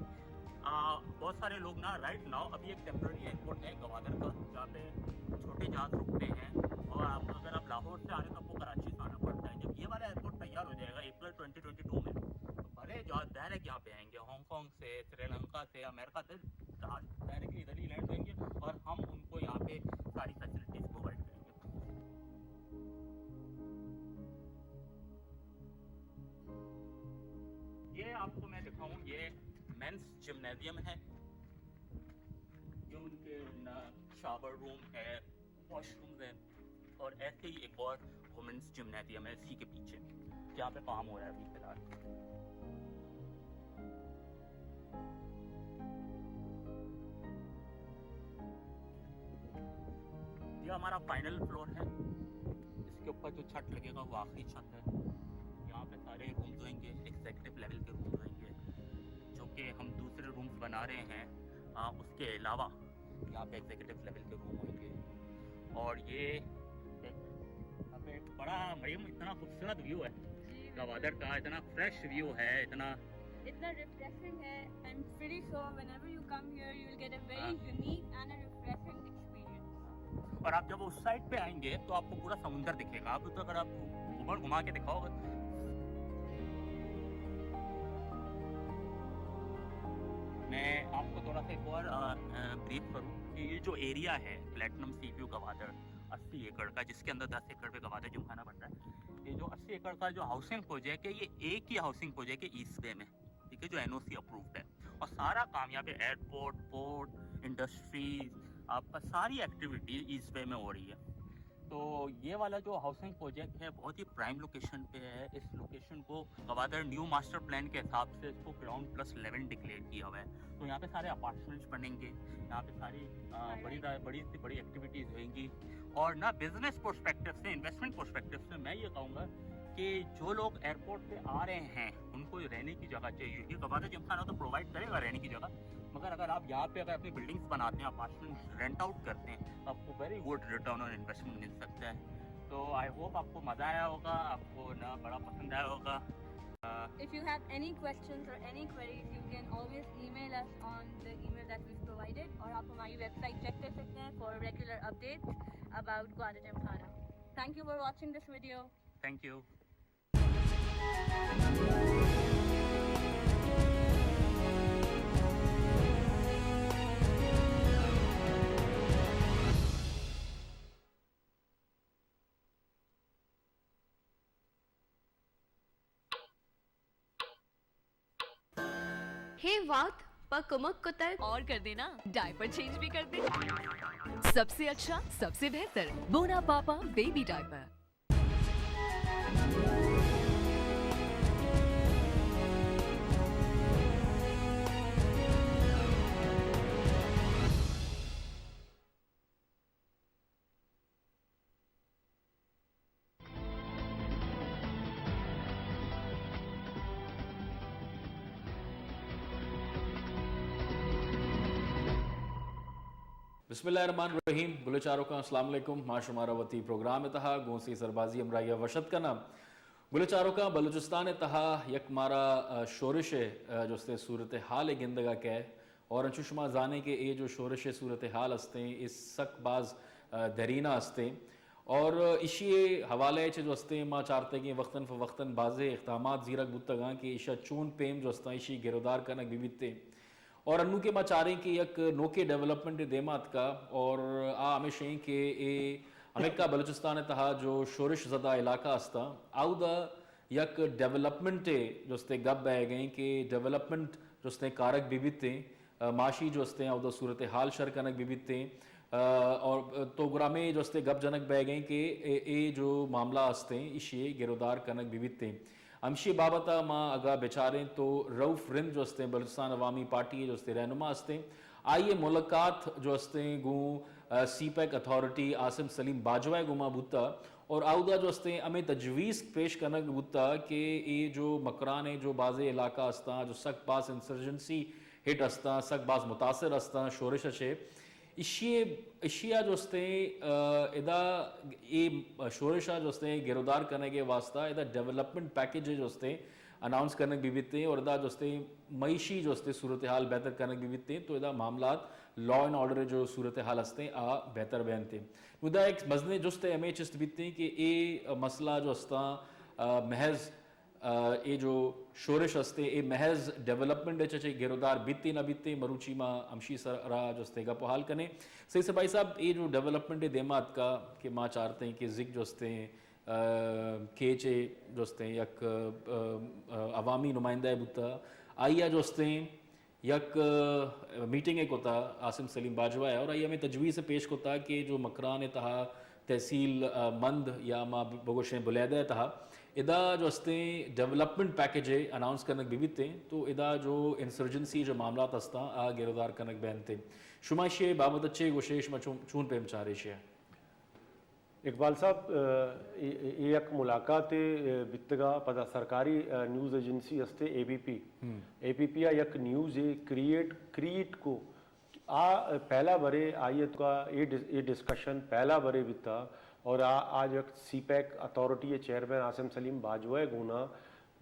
آ، بہت سارے لوگ نا، رائٹ ناؤ ابھی ایک ٹیمپرری ایئرپورٹ ہے گوادر کا، جہاں پہ چھوٹے جہاز رکتے ہیں، اور آپ، اگر آپ لاہور سے آ رہے ہیں تو آپ کو کراچی سے آنا پڑتا ہے۔ جب یہ والا ایئرپورٹ تیار ہو جائے گا اپریل ٹوئنٹی ٹوئنٹی ٹو میں، تو بڑے جہاز ڈائریکٹ یہاں پہ آئیں گے، ہانگ کانگ سے، سری لنکا سے، امریکہ سے، جہاز ڈائریکٹلی ادھر ہی لینڈ ہوئیں گے اور ہم ان کو یہاں پہ ساری فیسلٹیز پرووائڈ کریں گے۔ یہ آپ کو میں دکھاؤں، یہ مینس جمنازیم ہے، جو ان کے نا شاور روم ہے، واش رومز ہیں، اور ایسے ہی ایک اور وومنس جمنازیم ہے اسی کے پیچھے، جہاں پہ کام ہو رہا ہے ابھی فی الحال۔ یہ ہمارا فائنل فلور ہے، اس کے اوپر جو چھت لگے گا، وہ آخری چھت ہے۔ یہاں پہ سارے رومز ہوئیں گے، ایگزیکٹو لیول کے رومز ہوئیں گے، جو کہ ہم دوسرے رومز بنا رہے ہیں۔ آ، اس کے علاوہ یہاں پہ ایگزیکٹو لیول کے روم ہوئیں گے۔ اور یہ ایک، یہاں پہ ایک بڑا، مریم، اتنا خوبصورت ویو ہے، جی، بالکل۔ گوادر کا اتنا فریش ویو ہے، اتنا اتنا ریفریشنگ ہے۔ I'm pretty sure whenever you come here, you will get a very ہاں۔ Unique and a refreshing experience. اور آپ جب اس سائڈ پہ آئیں گے تو آپ کو پورا سمندر دکھے گا۔ آپ تو، اگر آپ گھما، گھما کے دکھاؤ۔ میں آپ کو تھوڑا سا ایک اور، آ، آ، بریف کروں کہ یہ جو ایریا ہے پلیٹنم سی ویو گوادر، اسی ایکڑ کا، جس کے اندر دس ایکڑ پہ گوادر جمخانہ بن رہا ہے، یہ جو اسی ایکڑ کا جو ہاؤسنگ پروجیکٹ ہے، یہ ایک ہی ہاؤسنگ پروجیکٹ ہے ایسٹ بے میں، ٹھیک ہے، جو این او سی اپرووڈ ہے، اور سارا کام یہاں پہ ایئرپورٹ، پورٹ، انڈسٹریز، آپ کا ساری ایکٹیویٹی ایسٹ بے میں ہو رہی ہے۔ تو یہ والا جو ہاؤسنگ پروجیکٹ ہے، بہت ہی پرائم لوکیشن پہ ہے۔ اس لوکیشن کو گوادر نیو ماسٹر پلان کے حساب سے اس کو گراؤنڈ پلس الیون ڈکلیئر کیا ہوا ہے۔ تو یہاں پہ سارے اپارٹمنٹس بنیں گے، یہاں پہ ساری، آ، بڑی، بڑی سے بڑی ایکٹیویٹیز ہوئیں گی۔ اور نہ، بزنس پرسپیکٹیو سے، انویسٹمنٹ پرسپیکٹیو سے میں یہ کہوں گا کہ جو لوگ ایئرپورٹ پہ آ رہے ہیں، ان کو رہنے کی جگہ چاہیے، کیونکہ گوادر جمخانہ تو پرووائڈ کرے گا رہنے کی جگہ، مگر اگر آپ یہاں پہ اگر اپنی بلڈنگز بناتے ہیں، اپارٹمنٹس رینٹ آؤٹ کرتے ہیں، تو آپ کو very good return on investment مل سکتا ہے۔ تو آئی ہوپ آپ کو مزہ آیا ہوگا، آپ کو نا بڑا پسند آیا ہوگا۔ If you have any questions or any queries, you can always email us on the email that we've provided, اور آپ ہماری ویب سائٹ چیک کر سکتے ہیں for regular updates about Gwadarjamkhana. Thank you for watching this video. Thank you. ہے وات پہ کمک کتگ۔ اور کر دینا، ڈائپر چینج بھی کر دے۔ سب سے اچھا، سب سے بہتر بونا پاپا بیبی ڈائپر۔ بسم اللہ الرحمن الرحیم۔ گل چاروکاں السلام علیکم۔ ما شمارا وتی پروگرام ءِ تہا گوں سی سربازی ہمراہی ءَ وش اتک کناں۔ گل چاروکاں، بلوچستان ءِ تہا یک مارا، آ، شورش ءِ، آ، جو استیں صورتحال ءِ گندگ ءَ کئے، اور انچو شما زانیں کہ اے جو شورش ءِ صورتحال استیں، اے سک باز، آ، درینا استیں۔ اور ایشی ءِ حوالہ ءَ چہ جو استیں ما چارتگیں وقتاً فوقتاً بازیں اقدامات زیرگ بوتگاں کہ ایشا چون پیم جو استاں ایشی گرودار کنگ بہ بیتیں۔ اور انو کہ ما چاریں کہ یک نوکے ڈیولپمنٹ دیما اتکا، اور آ ہمیش ایں کہ اے ہمکا بلوچستان ءِ تہا جو شورش زدہ علاقہ استاں، اودا یک ڈیولپمنٹ جو استیں گپ بہ گئیں کہ ڈیولپمنٹ جو استیں کارگ بہ بیتیں، آ، معاشی جو استیں اودا صورتحال شر کنگ بہ بیتیں، آ، اور تو گرامے جو استیں گپ جنگ بہ گئیں کہ اے، اے جو معاملہ استیں ایشی گرودار کنگ بہ بیتیں۔ ہمشی بابت ءَ ما اگاں بچاریں تو رؤف رند جو استیں بلوچستان عوامی پارٹی ءِ جو استیں رہنما استیں، آئی ءِ ملاقات جو استیں گوں، آ، سی پیک اتھارٹی عاصم سلیم باجوہ ءِ گوما بوتا، اور اودا جو استیں ہمیں تجویز پیش کنگ بوتا کہ اے جو مکران ءِ جو بازیں علاقہ استاں جو سک باز انسرجنسی ہٹ استاں، سک باز متاثر استاں شورش ءَ چہ، ایشی، ایشی ءَ جو استیں، آ، ادا اے شورش ءَ جو استیں گرودار کنگ ءِ واسطہ ادا ڈیولپمنٹ پیکج جو استیں اناؤنس کنگ بہ بیتیں اور ادا جو استیں معیشی جو استیں صورتحال بہتر کنگ بہ بیتیں، تو ادا معاملات لا اینڈ آرڈر جو صورتحال استیں آ بہتر بینتیں۔ نو ادا ایک مزنیں جست ہمیں چست بیتیں کہ اے مسئلہ جو استاں، آ، محض آ، اے جو شورش استیں، اے محض ڈیولپمنٹ ءَ چہ چہ گرودار بیتیں نہ بیتیں، مروچی ما ہمشی سرا جو استیں گپ و حال کنیں۔ سید سپاہی صاحب، اے جو ڈیولپمنٹ ءِ دیما اتکا کہ ما چارتیں کہ زک جو استیں، آ، کیچ ءِ جو استیں یک، آ، آ، عوامی نمائندہ ءِ بوتا، آئی ءَ جو استیں یک، آ، میٹنگ ءِ کتا عاصم سلیم باجوہ ءَ اور آئی ءَ ہمیں تجویز پیش کتا کہ جو مکران ءِ تہا تحصیل، آ، مند یا ما ب-، بگوشیں بلیدہ ءِ تہا ادا جو استیں ڈیولپمنٹ پیکج ءِ اناؤنس کنگ بہ بیتیں، تو ادا جو انسرجنسی جو معاملات استاں آ گرودار کنگ بینتیں۔ شما ایشی بابت چے گوشے؟ شما چون، چون پیم چارے ایشی؟ اقبال صاحب، آ، اے، اے، اے یک ملاقات، آ، بیتگا پدا سرکاری، آ، نیوز ایجنسی استے اے بی پی۔ ہم۔ اے بی پی آ یک نیوز ءِ کریٹ، کریٹ کو آ پہلا برے آئی ءِ توکا اے ڈس-، اے ڈسکشن پہلا برے بیتا اور آ، آ جو یک سی پیک اتھارٹی ءِ چیئرمین عاصم سلیم باجوہ ءِ گونا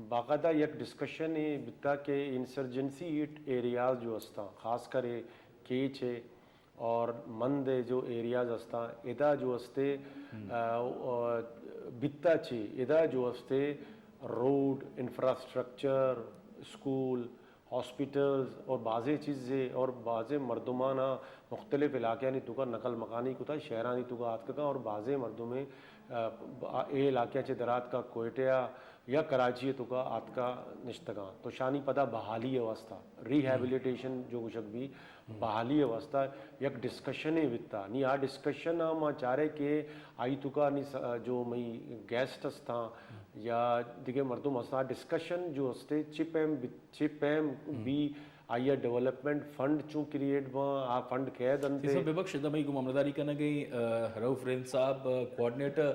باقاعدہ یک ڈسکشن ءِ بیتا کہ انسرجنسی ہٹ ایریاز جو استاں، خاص کر اے کیچ ءِ اور مند ءِ جو ایریاز استاں، ادا جو استے، ہم۔ آ، آ، بیتا چی، ادا جو استے روڈ، انفراسٹرکچر، اسکول، ہاسپٹلز اور بازیں چیزے اور بازیں مردمانا مختلف علاقیانی توکا نقل مکانی کتا، شہرانی توکا آتکگاں اور بازیں مردمے، آ، اے علاقیاں چہ دراتکا کوئٹہ یا کراچی توکا آتکا نشتگاں۔ تو شانی پدا بحالی ءِ واسطہ، ریہیبلیٹیشن جو گوشگ بی، بحالی ءِ واسطہ یک ڈسکشنے بیتا۔ نی آ ڈسکشن ءَ ما چارے کہ آئی توکا نی س-، جو مئی گیسٹ استاں یا دگہ مردم استاں، آ ڈسکشن جو استے چی پیم بی چی پیم بی، آئی ءَ ڈیولپمنٹ فنڈ چوں کریئیٹ باں، آ فنڈ کئے دنت؟ سیسا ببخش، ادا مئی گوں ہمراہداری کنگے، آ، رؤف رند صاحب، آ، کوآرڈینیٹر،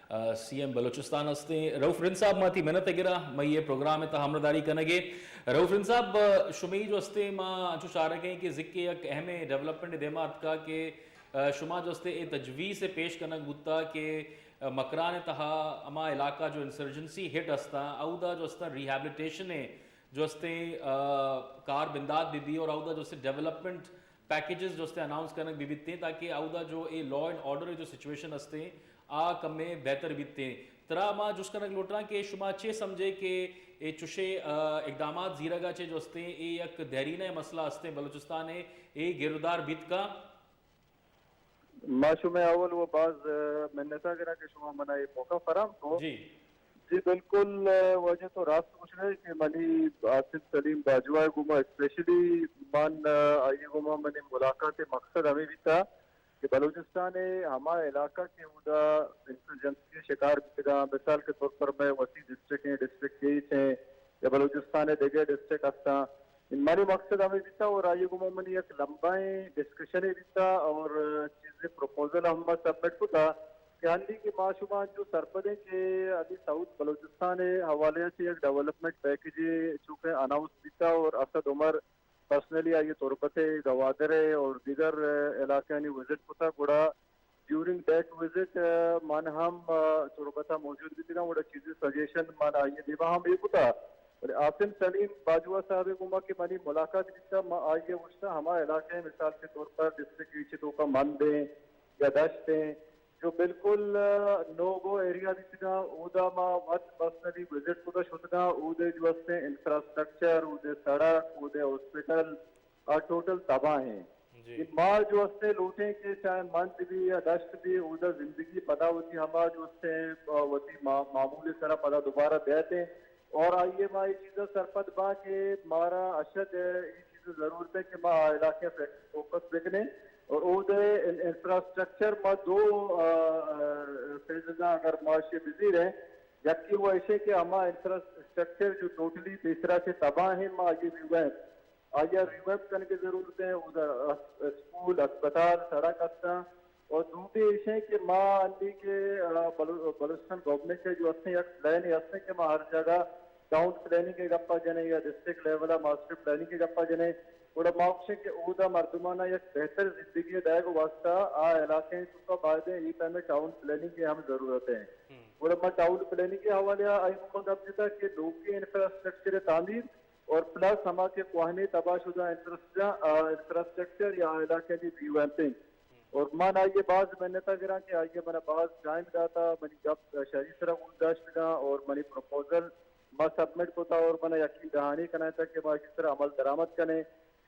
آ، سی ایم بلوچستان ہستیں۔ رؤف رند صاحب، ما تی منت گرا، مئی اے پروگرام ءِ تہا ہمراہداری کنگے۔ رؤف رند صاحب، آ، شمئی جو ہستیں، ما انچو چارگیں کہ زکے یک اہمیں ڈیولپمنٹ دیما اتکا کہ، آ، شما جو ہستیں اے تجویز پیش کنگ بوتا کہ، آ، مکران ءِ تہا ہما علاقہ جو انسرجنسی ہٹ ہستاں، اودا جو ہستاں ریہیبلیٹیشن ءِ جو استیں، آ، کار بندات بہ بی اور اودا جو استیں ڈیولپمنٹ پیکجز جو استیں اناؤنس کنگ بہ بیتیں تاکہ اودا جو اے لا اینڈ آرڈر جو سچویشن استیں آ کمے بہتر بیتیں۔ ترا ما جست کنگ لوٹاں کہ شما چے سمجھے کہ اے چشے، آ، اقدامات زیرگا چے جو استیں اے یک دہرینہ مسئلہ استیں بلوچستان ءِ، اے گرودار بیت کا؟ ما شمئے اول و باز، آ، منت ءَ گراں کہ شما منا اے موقع فراہم کو۔ جی۔ جی بالکل، آ، واجہ تو راست گوشگ ئے کہ منی آصف سلیم باجوہ ءِ گوما اسپیشلی من، آ، آئی ءِ گوما منی ملاقات ءِ مقصد ہمے بیتا کہ بلوچستان ءِ ہما علاقہ کہ اودا انسرجنسی ءِ شکار بیتگاں، مثال کے طور پر مئے وتی ڈسٹرکٹ ایں، ڈسٹرکٹ کیچ ایں یا بلوچستان ءِ دگہ ڈسٹرکٹ ہستاں، منی مقصد ہمے بیتا اور آئی ءِ گوما منی یک لمبائیں ڈسکشنے بیتا اور چیزے پروپوزل ہم ما سبمٹ کتا کہ ہنی کہ ما شما انچو سرپدیں کہ ہنی ساؤتھ بلوچستان ءِ حوالے ءَ چہ یک ڈیولپمنٹ پیکجے چونکہ اناؤنس بیتا اور اسد عمر پرسنلی آئی ءَ تربت ءَ، گوادر ءَ اور دیگر، آ، علاقہانی وزٹ کتا، گڑا ڈیورنگ دیٹ وزٹ، آ، من ہم، آ، تربت ءَ موجود بیتگاں، گڑا چیزے سجیشن من آئی ءِ دیما ہم اے کتا۔ بلے عاصم سلیم باجوہ صاحب ءِ گوما کہ منی ملاقات بیتا، ما آئی ءَ گوشتا ہما علاقہ ءَ، مثال کے طور پر ڈسٹرکٹ ریچ ءِ توکا مند ایں یا دشت ایں، جو بالکل، آ، نو گو ایریا بیتگاں، اودا ما وت پرسنلی وزٹ کتا، شتگاں، اودے جو استیں انفراسٹرکچر، اودے سڑک، اودے ہاسپٹل، آ، ٹوٹل تباہ ایں۔ جی۔ کہ ما جو استیں لوٹیں کہ چاہے مند بی یا دشت بی، اودا زندگی پدا وتی ہما جو استیں، آ، وتی ما-، معمول سرا پدا دوبارہ بیتیں۔ اور آئی ءَ ما اے چیزا سرپد باں کہ مارا اشد اے چیز ضرورت ایں کہ ما آ علاقہ ءَ فوکس بکنیں اور اودے ان-، انفراسٹرکچر ما دو، آ، آ، فیزز اگر ما اشی بزیریں، یکے وہ ایشے کہ ہما انفراسٹرکچر جو ٹوٹلی پیسرا چہ تباہ ایں، ما آئی ءَ ریویمپ، آئی ءَ ریویمپ کنگ ءِ ضرورت ایں۔ اودا اس-، اسکول، اسپتال، سڑک ہستاں۔ اور دومی ایشیں کہ ما انی کہ، آ، بلو-، بلوچستان گورنمنٹ ءِ جو ہستیں یک پلان ہستیں کہ ما ہر جگہ ٹاؤن پلاننگ ءِ گپا جنیں یا ڈسٹرکٹ لیول ءَ ماسٹر پلاننگ ءِ گپا جنیں، گڑا ما گوشیں کہ اودا مردمانا یک بہتر زندگی دئیگ ءِ واسطہ آ علاقہ ءِ توکا باید ایں اے پیم ءَ ٹاؤن پلاننگ ءِ ہم ضرورت ایں۔ گڑا ما ٹاؤن پلاننگ ءِ حوالے ءَ آئی گوما گپ جتا کہ نوکیں انفراسٹرکچر ءِ تعمیر اور پلس ہما کہ کوہنیں تباہ شدہ انفراسٹرکچر، آ، انفراسٹرکچر یا علاقہ ءِ ریویمپنگ۔ اور من آئی ءِ باز منت ءَ گراں کہ آئی ءَ منا باز ٹائم داتا، منی گپ شری سرا گوش داشتگاں اور منی پروپوزل ما سبمٹ کتا اور منا یقین دہانی کنائینتا کہ ما اشی سرا عمل درآمد کنیں۔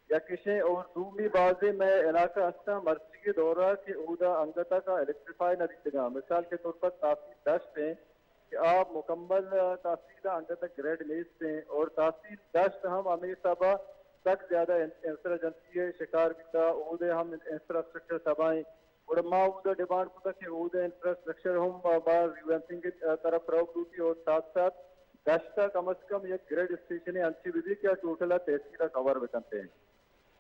یک ایشیں اور دومی بازیں مئے علاقہ ہستاں مرچیگیں دورا کہ اودا انگت ءَ کا الیکٹریفائی نہ بیتگاں۔ مثال کے طور پر تحصیل دشت ایں کہ آ مکمل، آ، تحصیل ءَ انگت ءَ گرڈ نیست ایں اور تحصیل دشت ہم ہمے حساب ءَ سک زیادہ ان-، انسرجنسی ءِ شکار بیتا، اودے ہم انفراسٹرکچر تباہ ایں۔ گڑا ما اودا ڈیمانڈ کتا کہ اودا انفراسٹرکچر ہم ما ریویمپنگ ءِ طرف روگ لوٹی اور ساتھ ساتھ دشت ءَ کم از کم یک گرڈ اسٹیشن انچی بہ بی کہ آ ٹوٹل ءَ تحصیل ءَ کور بکنت۔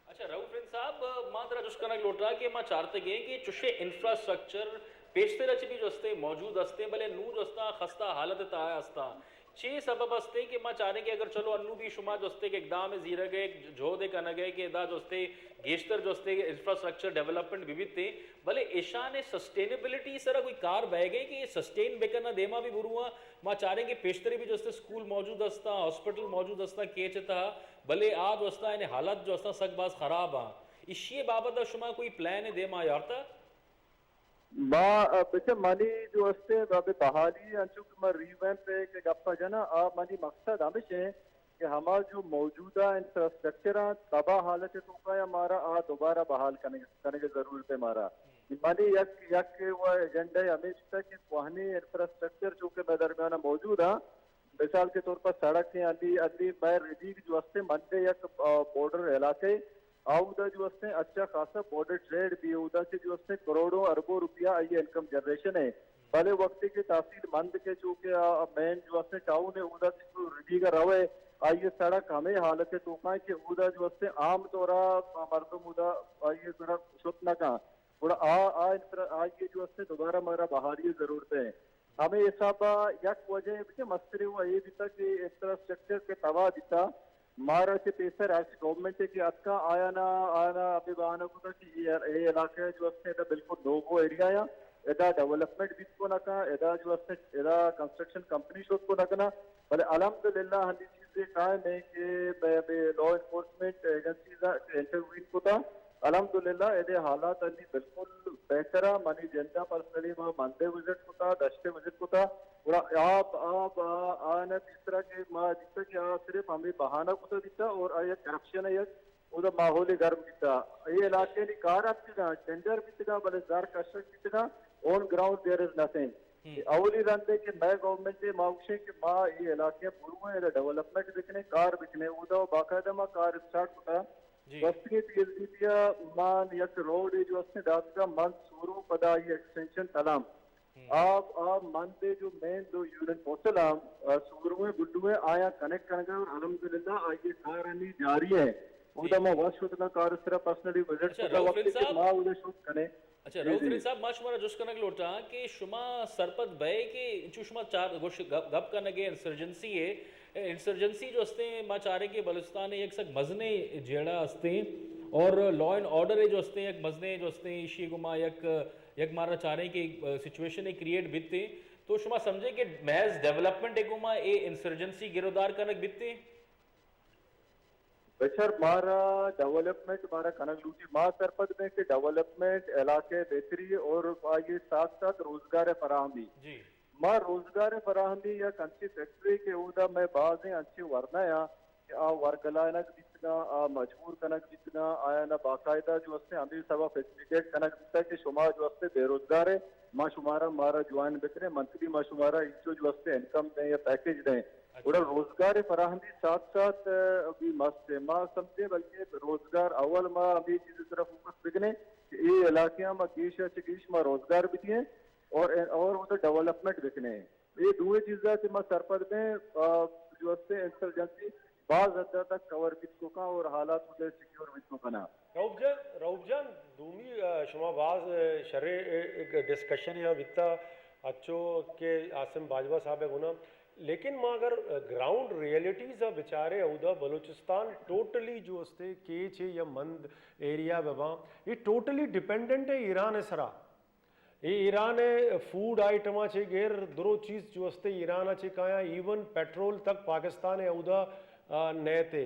اچھا، رؤف رند صاحب، ما ترا جست کنگ لوٹاں کہ ما چارتگیں کہ چشیں انفراسٹرکچر پیشتر ءَ چہ بھی جو استیں موجود استیں، بلے نوں جو استاں خستہ حالت ءِ تہا استاں۔ چے سبب استیں کہ ما چاریں کہ اگر چلو انوں بھی شما جو استیں کہ اقدام زیرگ ءَ، جہد کنگ ءَ کہ ادا جو استیں گیشتر جو استیں انفراسٹرکچر ڈیولپمنٹ بہ بیتیں، بلے ایشان ءِ سسٹینیبلٹی سرا کوئی کار بئیگ ءَ کہ سسٹین بکناں دیما بھی برواں؟ ما چاریں کہ پیشتری بھی جو استیں اسکول موجود استاں، ہاسپٹل موجود استاں کیچ ءِ تہا، بلے آ جو استاں، یعنی حالت جو استاں سک باز خراب آں۔ ایشی ءِ بابت ءَ شما کوئی پلان ءَ دیما یارتا؟ ما، بچہ منی جو استیں بابے بحالی انچو کہ ما ریویمپ ءِ کہ گپ ءَ جناں، آ منی مقصد ہمیش ایں کہ ہما جو موجودہ انفراسٹرکچر آں تباہ حالت ءِ توکا یا مارا آ دوبارہ بحال کنگ، کنگ ءِ ضرورت ایں مارا۔ منی یک، یک و ایجنڈا ہمیش تھا کہ کوہنیں انفراسٹرکچر چونکہ مئے درمیان موجود آں، مثال کے طور پر سڑک ایں، انی، انی مئے ردیگ جو استیں مند ءِ یک، آ، بارڈر علاقہ ایں، اودا جو استیں اچھا خاصا بارڈر ٹریڈ بی، اودا چہ جو استیں کروڑوں اربوں روپیہ آئی انکم جنریشن ایں۔ بلے وقتی کہ تحصیل مند کے چونکہ آ مین جو استیں ٹاؤن ایں، اودا چہ تو ردیگ ءَ روئے، آئی سڑک ہمے حالت ءِ توکا ایں کہ اودا جو استیں عام طورا مردم اودا آئی سرا شت نہ کن۔ گڑا آ، آ انفرا-، آئی جو استیں دوبارہ مارا بحالی ضرورت ایں۔ ہمے حساب ءَ یک وجہ بچے مستریں و اے بیتا کہ انفراسٹرکچر کہ تباہ بیتا، مارا چہ پیسر ہرچ گورنمنٹ کہ اتکا آیانا، آیانا ہمے بہانہ کتا کہ اے، اے علاقہ جو استیں ادا بالکل نو گو ایریا ایں، ادا ڈیولپمنٹ بیت کو نہ کن، ادا جو استیں ادا کنسٹرکشن کمپنی شت کو نہ کنا، بلے الحمدللہ ہنی چیزے قائم ایں کہ بہ، بہ لا انفورسمنٹ ایجنسیز انٹروین کتا۔ الحمدللہ، ادے حالات انی بالکل بہتر آ۔ منی جندا پرسنلی ما مندے وزٹ کتا، دشتے وزٹ کتا۔ گڑا آپ، آپ، آ، آ نہ تیسرا کہ ما دیتا کہ آ صرف ہمیں بہانہ کتا دیتا اور آ یک کرپشن ہے، یک اودا ماحول گرم بیتا۔ اے علاقے نی کار اتکگا، ٹینڈر بیتگا، بلے زر کشک بیتگا، on ground there is nothing. اولی رندے کہ مئے گورنمنٹ ما گوشیں کہ ما اے علاقے برویں، ادا ڈیولپمنٹ بکنے، کار بکنے، اودا باقاعدہ ما کار اسٹارٹ کتا۔ جی۔ گوستگیں پی ایل ڈی پی ءَ من یک روڈے جو استیں داتگا من سورو پدا آئی ایکسٹینشن تلام۔ آ، آ مندے جو مین دو یونین موصل ہم، آ، سورویں گڈویں آیا کنیکٹ کنگا اور الحمدللہ آئی کار انی جاری ہے۔ اودا ما وش شتگا کار سرا پرسنلی وزٹ اچھا، کتا رؤف وقت رند کہ صاحب۔ ما اودا شت کنے۔ اچھا، جی، رؤف جی۔ رند صاحب، ما شمارا جست کنگ لوٹاں کہ شما سرپد بئے کہ انچو شما چار گوش گپ، گپ کنگے انسرجنسی ہے، انسرجنسی جو ہستیں، ما چاریں کہ بلوچستان یک سک مزنیں جیڑہ ہستیں اور لا اینڈ آرڈر جو ہستیں، یک مزنیں جو ہستیں، ایشی گو ما یک، یک مارا چاریں کہ سچویشن کریئیٹ بیتیں۔ تو شما سمجھے کہ محض ڈیولپمنٹ گو ما اے انسرجنسی گرودار کنگ بیتیں؟ بچار، مارا ڈیولپمنٹ مارا کنگ لوٹی۔ ما سرپد بیں کہ ڈیولپمنٹ، علاقے بہتری اور آئی ساتھ ساتھ روزگار فراہمی۔ جی۔ ما روزگار فراہمی یا کنچی فیکٹری کہ اودا میں بازیں انچیں ورنا یا کہ آ ورگلائنگ بیتگاں، آ مجبور کنگ بیتگاں، آیا نہ باقاعدہ جو ہستیں ہمیں سبا فیسلیٹیٹ کنگ بیتا کہ شما جو ہستے بے روزگار ہے، ما شمارا، مارا جوائن بکنے، منتھلی ما شمارا انچو جو ہستے انکم دیں یا پیکج دیں۔ اچھا۔ گڑا روزگار فراہمی ساتھ ساتھ، آ، بھی مست ہے۔ ما سمجھے بلکہ روزگار اول ما ہمیں چیز طرف فوکس بکنے کہ اے علاقے ما گیش چہ گیش ما روزگار بھی دیے اور، اور ادھر ڈیولپمنٹ بکنے۔ اے دوئیں چیزاں چہ ما سرپد بیں، آ، جو ہستے انسرجنسی باز حد تک کور بیت کو کن اور حالات ادھر سیکیور بیت کو کنا۔ رؤف جان، رؤف جان، دومی، آ، شما باز، آ، شریں، آ، ایک ڈسکشن یا بیتا، اچو کہ عاصم باجوہ صاحب ہے گنا، لیکن ما اگر، آ، گراؤنڈ ریئلٹیز ء بچارے، اودا بلوچستان ٹوٹلی جو استے کیچ ہے یا مند ایریا بباں، یہ ٹوٹلی ڈیپینڈنٹ ہے ایران ء سرا۔ اے ایران ء فوڈ آئٹماں چہ گر درو چیز جو استے ایران ء چہ کایاں، ایون پیٹرول تک پاکستان ء اودا، آ، نیتے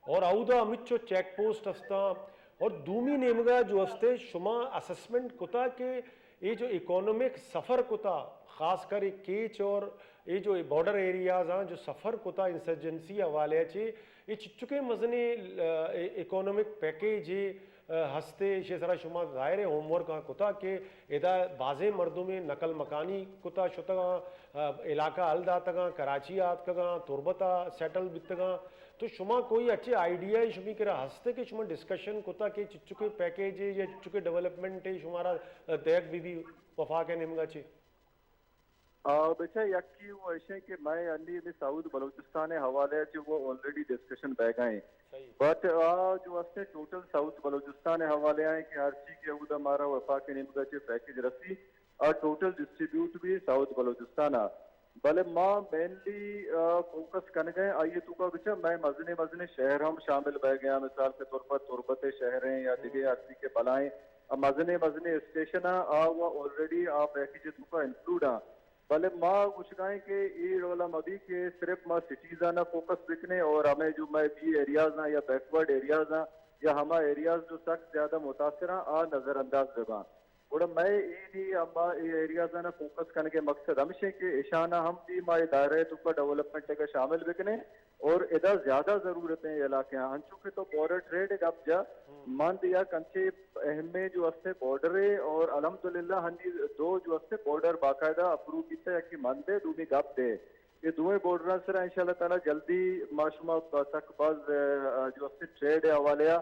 اور اودا ہمچو چیک پوسٹ استاں۔ اور دومی نیمگا جو استے شما اسسمنٹ کتا کہ اے جو اکانومک سفر کتا، خاص کر اے کیچ اور اے جو بارڈر ایریاز آں جو سفر کتا انسرجنسی حوالے چہ، اے چچکے مزنیں، آ، اے اکانومک پیکیج اے، آ، ہستے، ایشی سرا شما ظاہر ہے ہوم ورک آں کتا کہ ادا بازیں مردمے نقل مکانی کتا شتگاں، آ، علاقہ حل داتگاں، کراچی آتکگاں، تربت ء سیٹل بیتگاں۔ تو شما کوئی اچے آئیڈیا شمی کرا ہستے کہ شما ڈسکشن کتا کہ چچکے پیکیج اے یا چچکے ڈیولپمنٹ اے شمارا، آ، دیگ بی بی وفاق ء نیمگا چے؟ آ، بچا یکی وہ ایشیں کہ میں انی ہمیں ساؤتھ بلوچستان ء حوالے ء چہ وہ آلریڈی ڈسکشن بیگا ہیں۔ صحیح۔ بٹ آ جو استے ٹوٹل ساؤتھ بلوچستان ء حوالے آئیں کہ ہر چی کہ اودا مارا وفاق ء نیمگا چہ پیکج رسی، آ ٹوٹل ڈسٹریبیوٹ بھی ساؤتھ بلوچستان ء۔ بلے ما مینلی، آ، فوکس کنگ ء آئی ء توکا بچا میں مزنیں مزنیں شہر ہم شامل بیگا، مثال کے طور پر تربت ء شہر ہیں یا دگہ ہر چی کہ بلائیں، آ مزنیں مزنیں اسٹیشن آ، آ وہ آلریڈی آ پیکج توکا انکلوڈ آ۔ بلے ما گوشگائیں کہ اے ڈولا مبی کہ صرف ما سٹیز آنا فوکس بکنے اور ہمیں جو میں بی ایریاز آں یا بیکورڈ ایریاز آں یا ہما ایریاز جو سخت زیادہ متاثر آں، آ نظر انداز بباں۔ گڑا مئے اے نی ہما اے ایریاز آنا فوکس کنگے مقصد ہمشیں کہ اشانا ہم بی ما ادارہ توکا ڈیولپمنٹ کا شامل بکنے اور ادا زیادہ ضرورت ہیں علاقے ہیں۔ انچو کہ تو بارڈر ٹریڈ گپ جا، مند یا کنچے اہمیں جو استے بارڈر ہے اور الحمدللہ ہنی دو جو استے بارڈر باقاعدہ اپروو بیتا، یکی مند ہے، دومی گپ دے۔ یہ دوئیں بارڈراں سرا انشاءاللہ تعالی جلدی ما شما سک باز، آ، جو استے ٹریڈ حوالے آ،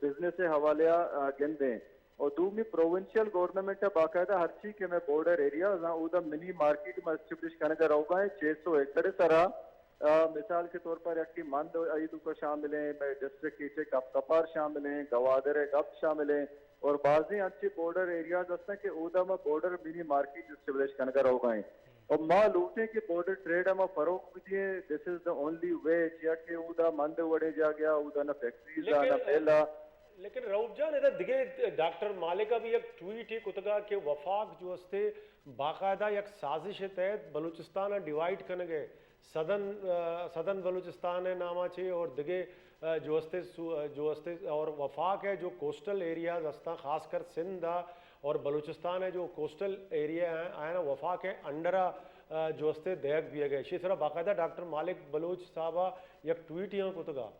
بزنس حوالے آ، آ، گندیں۔ اور دومی پروونشل گورنمنٹ ء باقاعدہ ہرچی کہ میں بارڈر ایریاز آں، اودا منی مارکیٹ میں اسٹیبلش کنگ ء روگا ہیں، چھ سو ایکڑ سرا۔ آ، مثال کے طور پر یکی مند ای توکا شامل ہیں، میں ڈسٹرکٹ کیچے گپ کپار شامل ہیں، گوادر ء گپ شامل ہیں، اور بعضی انچے بارڈر ایریاز ہستن کہ اودا ما border money market establish king ء روگا ہیں۔ اور ما لوٹیں کہ بارڈر ٹریڈ ء ما فروغ بھی دیں، this is the only way، چیا کہ اودا مند وڑے جا گیا، اودا نہ فیکٹریز آ، نہ لیکن، بیل آ۔ لیکن رؤف جان، ادا دگہ ڈاکٹر مالک ء بھی یک ٹویٹ ہی کتگا کہ وفاق جو استے باقاعدہ یک سازش ء تحت بلوچستان ء ڈیوائیڈ کنگ ء، سدن، آ، سدن بلوچستان ء نام ء چے اور دگہ، آ، جو استے سو-، آ، جو استے اور وفاق ء جو کوسٹل ایریاز ہستاں، خاص کر سندھ ء اور بلوچستان ء جو کوسٹل ایریا ہیں، آیاں وفاق ء انڈر ء، آ، جو استے دیگ بیگ ء۔ اشی سرا باقاعدہ ڈاکٹر مالک بلوچ صاحب ء یک ٹویٹ یاں کتگا۔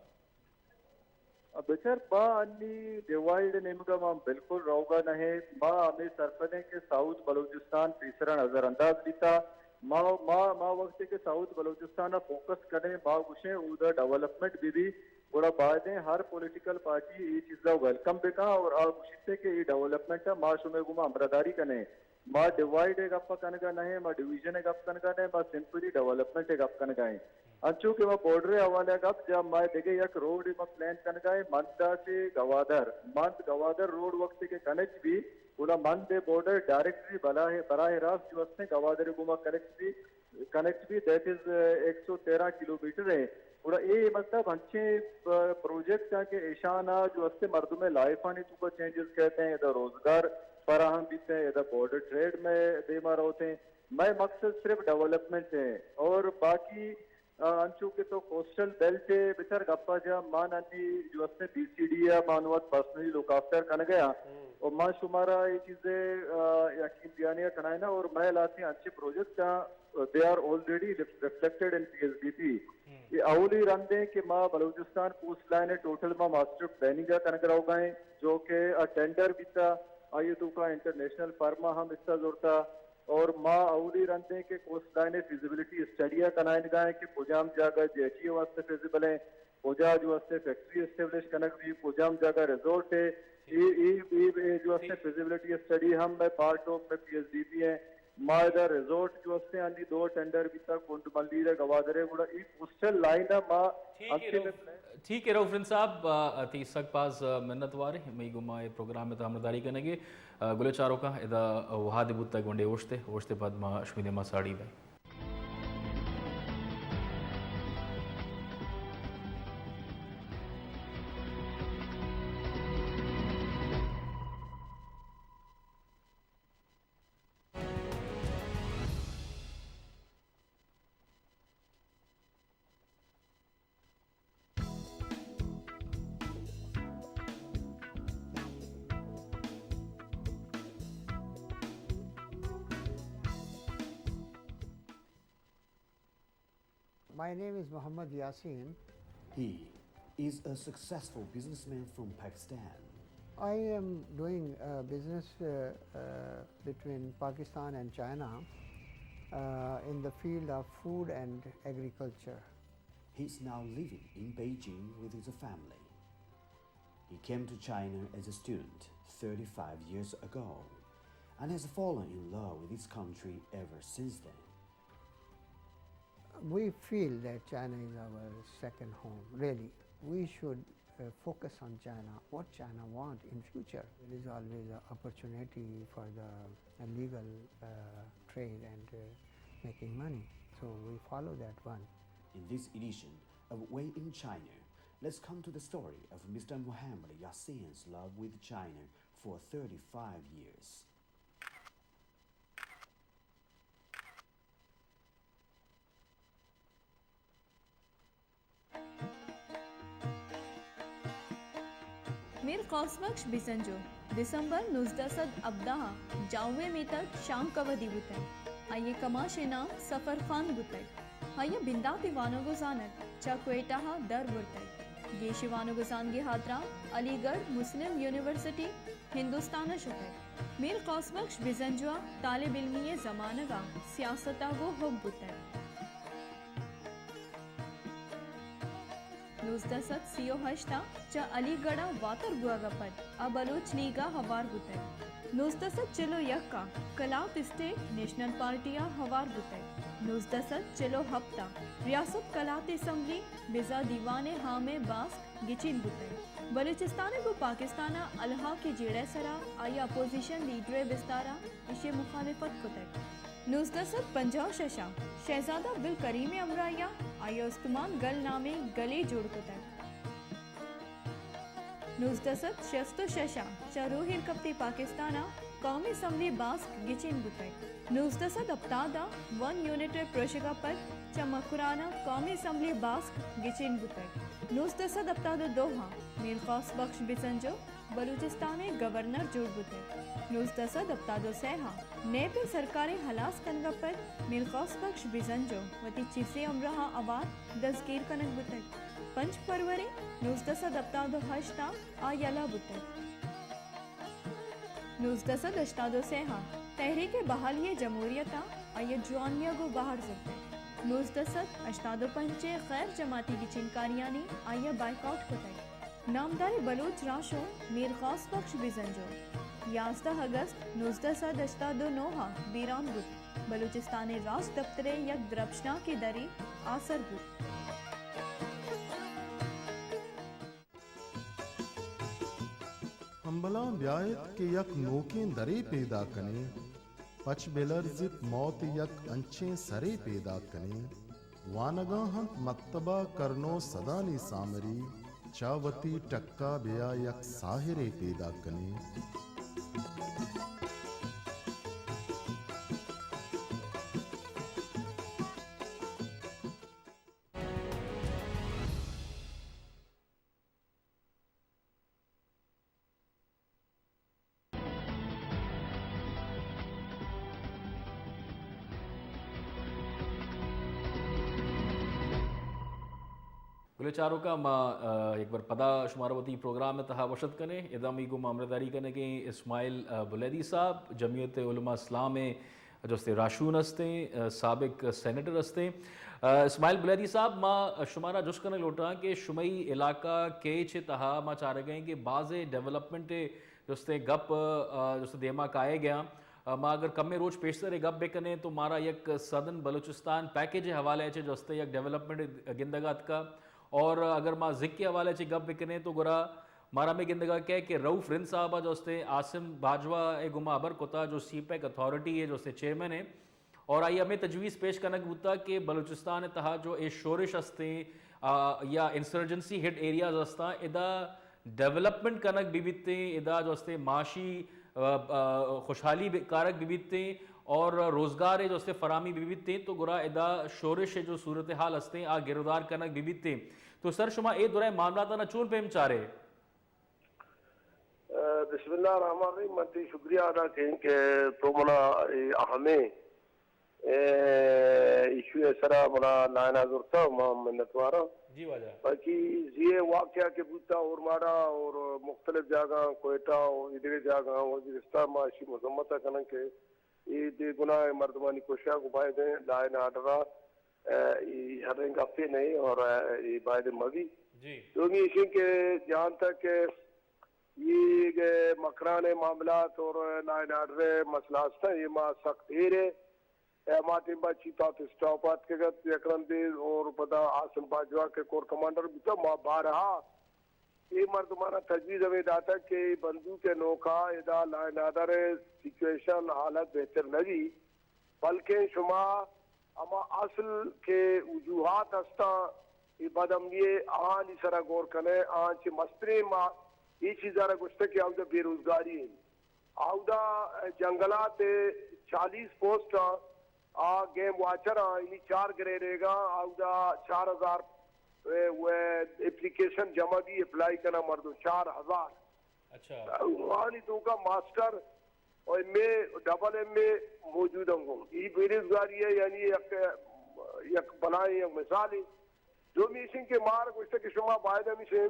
بچار، ما انی ڈیوائیڈ نیمگا ما بالکل روگا نہ ایں۔ ما ہمیں سرپد ایں کہ ساؤتھ بلوچستان پیسرا نظر انداز بیتا۔ ما، ما، ما وقت کہ ساؤتھ بلوچستان ء فوکس کنیں، ما گوشیں اودا ڈیولپمنٹ بی بی، گڑا بایدیں ہر پولیٹیکل پارٹی اے چیزا ویلکم بکا اور آ گوشیتے کہ اے ڈیولپمنٹ ء ما شمے گوما ہمراہداری کنیں۔ ما ڈیوائیڈ ءِ گپ ءَ کنگ ءَ نہ ایں، ما ڈویژن ءِ گپ کنگ ءَ نہ ایں، ما سمپلی ڈیولپمنٹ ءِ گپ کنگ ءَ ایں۔ انچو کہ ما بارڈر ءِ حوالہ ءَ گپ جا، ما دگہ یک روڈ ءِ ما پلان کنگ ءَ ایں، مند ءَ چہ گوادر، مند گوادر روڈ وقت کہ کنیکٹ بی، گڑا مند ءِ بارڈر ڈائریکٹلی بلاہ، براہ راست جو استیں گوادر ءِ گوما کنیکٹ بی، کنیکٹ بی، دیٹ از ایک سو تیرہ کلومیٹر ایں۔ گڑا اے مطلب انچیں، آ، پروجیکٹ ایں کہ ایشان ءَ جو استیں مردم ءِ لائفانی توکا چینجز کیت ایں، ادا روزگار فراہم بیت ایں، ادا بارڈر ٹریڈ مئے دیما روت ایں۔ مئے مقصد صرف ڈیولپمنٹ ایں اور باقی، آ، انچو کہ تو کوسٹل بیلٹ ءِ بچار گپ ءَ جا، ما ننی جو استیں بی سی ڈی ءَ ما نوں وت پرسنلی لک آفٹر کنگ ءَ آں۔ اور ما شمارا اے چیز ءِ، آ، یقین دہانی ءَ کنائیناں اور مئے لہتیں انچیں پروجیکٹ آں، they are already reflected in P S D P. اے اولی رند ایں کہ ما بلوچستان کوسٹ لائن ءِ ٹوٹل ما ماسٹر پلاننگ ءَ کنگ ءَ روگ ءَ ایں، جو کہ آ ٹینڈر بیتا، آئی ءِ توکا انٹرنیشنل فرم ءَ ہم حصہ زرتا اور ما اولی رند ایں کہ کوسٹ لائن ءِ فیزیبلٹی اسٹڈی ءَ کنائینگ ءَ ایں کہ کجام جاگہ جیٹی ءِ واسطہ فیزیبل ایں، کجا جو استیں فیکٹری اسٹیبلش کنگ بی، کجام جاگہ ریزورٹ ایں، اے، اے، اے، اے جو استیں فیزیبلٹی اسٹڈی ہم مئے پارٹ آف مئے پی ایس ڈی پی ایں۔ ما ادا ریزورٹ جو استیں، انی دو ٹینڈر بیتا، کنڈ ملیر ءِ گوادر ءِ، گڑا اے کوسٹل لائن ءَ ما ٹھیک ہے، انچیں رؤف، ٹھیک ہے، رؤف رند صاحب، آ، تئی سک باز، آ، منت وار ایں، مئی گوما اے پروگرام ءِ تہا ہمراہداری کنگ ءِ۔ آ، گل ءُ چاروکاں، ادا وہدے بوتگ گونڈے اوشت ءِ، اوشت ءِ پد ما شمئے دیما ساڑی بئیں۔ My name is Mohammad Yasin. He is a successful businessman from Pakistan. I am doing, uh, business, uh, uh, between Pakistan and China, uh, in the field of food and agriculture. He is now living in Beijing with his family. He came to China as a student thirty-five years ago and has fallen in love with his country ever since then. We feel that China is our second home, really. We should, uh, focus on China, what China want in future. There is always an opportunity for the, uh, legal, uh, trade and, uh, making money. So we follow that one. In this edition of Way in China, let's come to the story of Mister Mohammad Yasin's love with China for thirty-five years. میر قوس بخش بزنجو دسمبر نوزدہ سد ہبدہ ءَ جاؤ ءِ میتگ شانک ءَ ودی بوتگ۔ آئی ءِ کماش ءِ نام سفر خان بوتگ۔ آئی ءَ بندات ءِ وانگ ءُ زانگ چہ کوئٹہ ءَ در برتگ۔ گیش وانگ ءُ زانگ ءِ ہاترا علی گڑھ مسلم یونیورسٹی ہندوستان ءَ شتگ۔ میر قوس بخش بزنجو ءَ طالب علمی ءِ زمانگ ءَ سیاست ءَ گوں حب بوتگ۔ نوزدہ سد سی ءُ ہشت ءَ چہ علی گڑھ ءَ واتر بوگ ءَ پد آ بلوچ لیگ ءَ ہوار بوتگ۔ نوزدہ سد چل ءُ یک ءَ کلات اسٹیٹ نیشنل پارٹی ءَ ہوار بوتگ۔ نوزدہ سد چل ءُ ہپت ءَ ریاست کلات اسمبلی بزاں دیوان عام ءِ باسک گچین بوتگ۔ بلوچستان ءَ گوں پاکستان ءَ الحاق ءِ جیڑہ ءِ سرا آئی ءَ اپوزیشن لیڈر ءِ بستار ءَ ایشی ءِ مخالفت کتگ۔ نوزدہ سد پنجاہ ءُ شش ءَ شہزادہ عبدالکریم ءِ ہمراہی ءَ آئی ءَ استمان گل نامیں گلے جوڑ کتگ۔ نوزدہ سد شست ءُ شش ءَ چہ روح ایر کپتی پاکستان ءَ قومی اسمبلی باسک گچین بوتگ۔ نوزدہ سد ہپتاد ءَ ون یونٹ ءِ پروشگ ءَ پد چہ مکران ءَ قومی اسمبلی باسک گچین بوتگ۔ نوزدہ سد ہپتاد ءُ دو ءَ میر قوس بخش بزنجو بلوچستان ءِ گورنر جوڑ بوتگ۔ نوزدہ سد ہپتاد ءُ سئے ءَ نیپ ءِ سرکار ءِ ہلاس کنگ ءَ پد میر قوس بخش بزنجو وتی چیزے ہمراہ ءَ ہوار دزگیر کنگ بوتگ۔ پنچ فروری نوزدہ سد ہپتاد ءُ ہشت ءَ آ یلہ بوتگ۔ نوزدہ سد ہشتاد ءُ سئے ءَ تحریک بحالی جمہوریت ءَ آئی ءِ جوانی ءَ گوں بہر زرتگ۔ نوزدہ سد ہشتاد ءُ پنچ ءِ غیر جماعتی گچینکاریانی آئی ءَ بائیکاٹ کتگ۔ نامداریں بلوچ راہشون میر غوث بخش بزنجو یازدہ اگست نوزدہ سد ہشتاد و نو ءَ بیران بوت۔ بلوچستان ءِ راج دپتر ءِ یک درپشناکیں درے آسر بوت۔ ہمبلاں بیایت کہ یک نوکیں درے پیدا کنیں، پچ بہ لرزیت، موت ءِ یک انچیں سرے پیدا کنیں۔ وانگاں ہنت مکتبا کرنو سدانی سامری، چہ وتی ٹکا بیا یک ساحرے پیدا کنیں۔ گلیں چاروکاں، ما، آ، یک بر پدا شمارا وتی پروگرام ءِ تہا وش اتک کنیں۔ ادا مئی گوں ما ہمراہداری کنگیں اسماعیل، آ، بلیدی صاحب، جمعیت علماء اسلام ءِ جو استے راہشون ہستیں، آ، سابق سینیٹر ہستیں۔ آ، اسماعیل بلیدی صاحب، ما شمارا جست کنگ لوٹاں کہ شمئی علاقہ کیچ ءِ تہا ما چارگیں کہ بازیں ڈیولپمنٹ ءِ جو استے گپ، آ، جو استے دیما کائے گیا۔ آ، ما اگر کمیں روچ پیشتر ءَ گپ بکنیں تو مارا یک سدرن بلوچستان پیکج ءِ حوالہ ءَ چہ جو استے یک ڈیولپمنٹ گندگ ءَ اتکا، اور اگر ما زک ءِ حوالہ ءَ چہ گپ بکنیں تو گڑا مارا ہمے گندگ ءَ کئے کہ رؤف رند صاحب ءَ جو استے عاصم باجوہ ءَ گوما ہبر کتا جو سی پیک اتھارٹی ءِ جو استے چیئرمین ءِ، اور آئی ءَ ہمے تجویز پیش کنگ بوتا کہ بلوچستان ءِ تہا جو اے شورش ہستیں، آ، یا انسرجنسی ہٹ ایریاز ہستاں، ادا ڈیولپمنٹ کنگ بہ بیتیں، ادا جو استے معاشی، آ، آ، خوشحالی بہ-، کارگ بہ بیتیں اور روزگار ءِ جو استے فراہمی بہ بیتیں، تو گڑا ادا شورش ءِ جو صورتحال ہستیں، آ گرودار کنگ بہ بیتیں۔ تو سر، شما اے درائیں معاملاتاں چون پیم چارے؟ آ، بسم اللہ الرحمن الرحیم۔ من تئی شکریہ ادا کیں کہ تو منا اے اہمیں، اے، ایشو ءِ سرا منا لائن ءَ زرتا، ما منتواراں۔ جی واجہ۔ باقی زی واقعہ کہ بوتا اورماڑا اور مختلف جاگہ، کوئٹہ اور ادھر جاگہ، وزیرستان، ما اشی مذمت کنن کہ اے بے گناہ مردمانی کشگ و باید ایں لائن آرڈر ءَ، اے، اے ہریں گپے نہیں اور، اے، اے باید مبی۔ جی۔ دومی ایشیں کہ جہاں تک اے مکران ءِ معاملات اور لائن آرڈر ءِ مسئلہ ہستاں، اے ما سخت ایر ہے۔ اے ما ٹیم با چیف آف اسٹاف آتکگ ات یک رندے اور پدا عاصم باجوہ کہ کور کمانڈر بوتا، ما بارہا اے مردمانا تجویز ہمے داتگ کہ اے بندوک ءِ نوکا ادا لائن آرڈر ءِ سچویشن حالت بہتر نہ بی، بلکیں شما ہما اصل کہ وجوہات ہستاں اے بد امنی ءِ، آہانی سرا غور کنے، آہاں چہ مستریں ما اے چیزا را گوشتگ کہ اودا بے روزگاری انت۔ اودا جنگلات ءِ چالیس پوسٹ آں، آ گیم واچر آں، یعنی چار گریڈ ریگا، اودا چار ہزار، اے، و اپلیکیشن جمع بی، اپلائی کنا مردم چار ہزار۔ اچھا۔ آنی توکا ماسٹر اور ایم اے، ڈبل ایم اے موجود ہیں گوں۔ ای بے روزگاری ہے، یعنی یک، یک بلائیں یک مثال ہے۔ دومی ایشیں کہ مار گوشتہ کہ شما باید ہمیشیں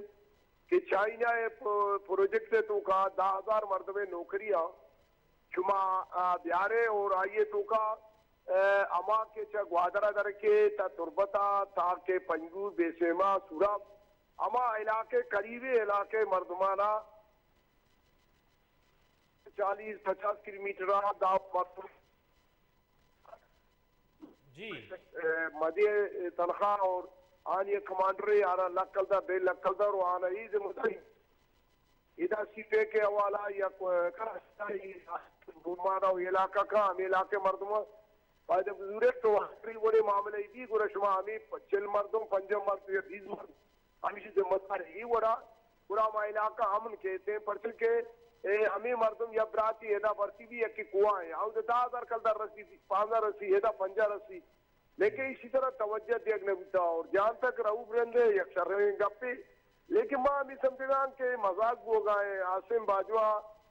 کہ چائنا ءِ پ-، پروجیکٹ ءِ توکا دہ ہزار مردم ءِ نوکری آں شما، آ، بیارے اور آئی ءِ توکا، آ، ہما کہ چہ گوادر ءَ درکے تا تربت ءَ تا کہ پنجگور، بیسیما، سوراب، ہما علاقے قریبی علاقے مردمانا چالیس پچاس کلومیٹر ءَ داپ مردم جی۔ اے، مدی تنخواہ اور آنی کمانڈر آنا لکل دا، بے لکل دا، اور آنا ہی ذمہ داری۔ ادا سی پیک ءِ حوالہ یا کو-، کراچی بومانا و علاقہ کا، ہمیں علاقے مردم فائدہ بزرگ تو آخری وڑے معاملہ ہی دی، گورا شما ہمیں چل مردم، پنجاہ مردم یا بیس مردم ہمیشی ذمہ دار اے وڑا، گڑا ما علاقہ امن کیتیں، پرچہ کہ اے ہمے مردم یا براتی ادا برتی بی یکے کواہ ایں، او دہ ہزار کلدار رسی، پانزدہ رسی، ادا پنجاہ رسی، لیکن اسی طرح توجہ دیگ نہ بوتا۔ اور جہاں تک رؤف رند ءِ یک شریں گپے، لیکن ما ہمے سمجھگاں کہ مذاق بوگا ایں، عاصم باجوہ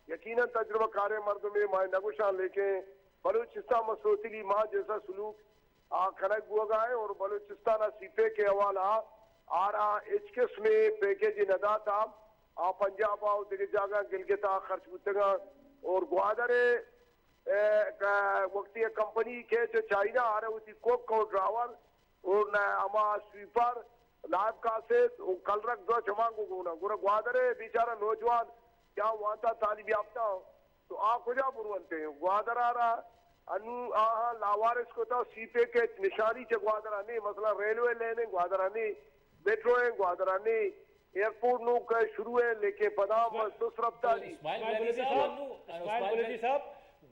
یقیناً تجربہ کاریں مردمے، ما نگوشاں، لیکن بلوچستان مسوتلی ما جیسا سلوک آ کنگ بوگا ایں اور بلوچستان ءَ سی پیک ءِ حوالہ آرا ہچ قسمیں پیکج نہ داتا۔ آ پنجاب ءَ و دگہ جاگہ گلگت ءَ خرچ بوتگاں اور گوادر ءَ، اے، ک-، وقتی یک کمپنی کہ چہ چائنا آرا وتی کوک اور ڈرائیور اور نہ ہما سویپر نائب قاصد و کلرک دو چمان کو گونا۔ گورا گوادر ءِ بیچارہ نوجوان یا وانتا طالب یافتہ تو آ کجا برونتے؟ گوادر ءَ را انو آہاں لاوارث کتا، سی پیک ءِ نشانی چہ گوادر ءَ نے، مثلاً ریلوے لین ءَ گوادر ءَ نے، میٹرو ءَ گوادر ءَ نے، ایئرپورٹ نوک ءَ شروع ءَ، لیکن پدا اسماعیل، سست رفتاری۔ اسماعیل اسماعیل بلیدی بلیدی صاحب، صاحب، انو اسماعیل اسماعیل بلیدی بلیدی صاحب،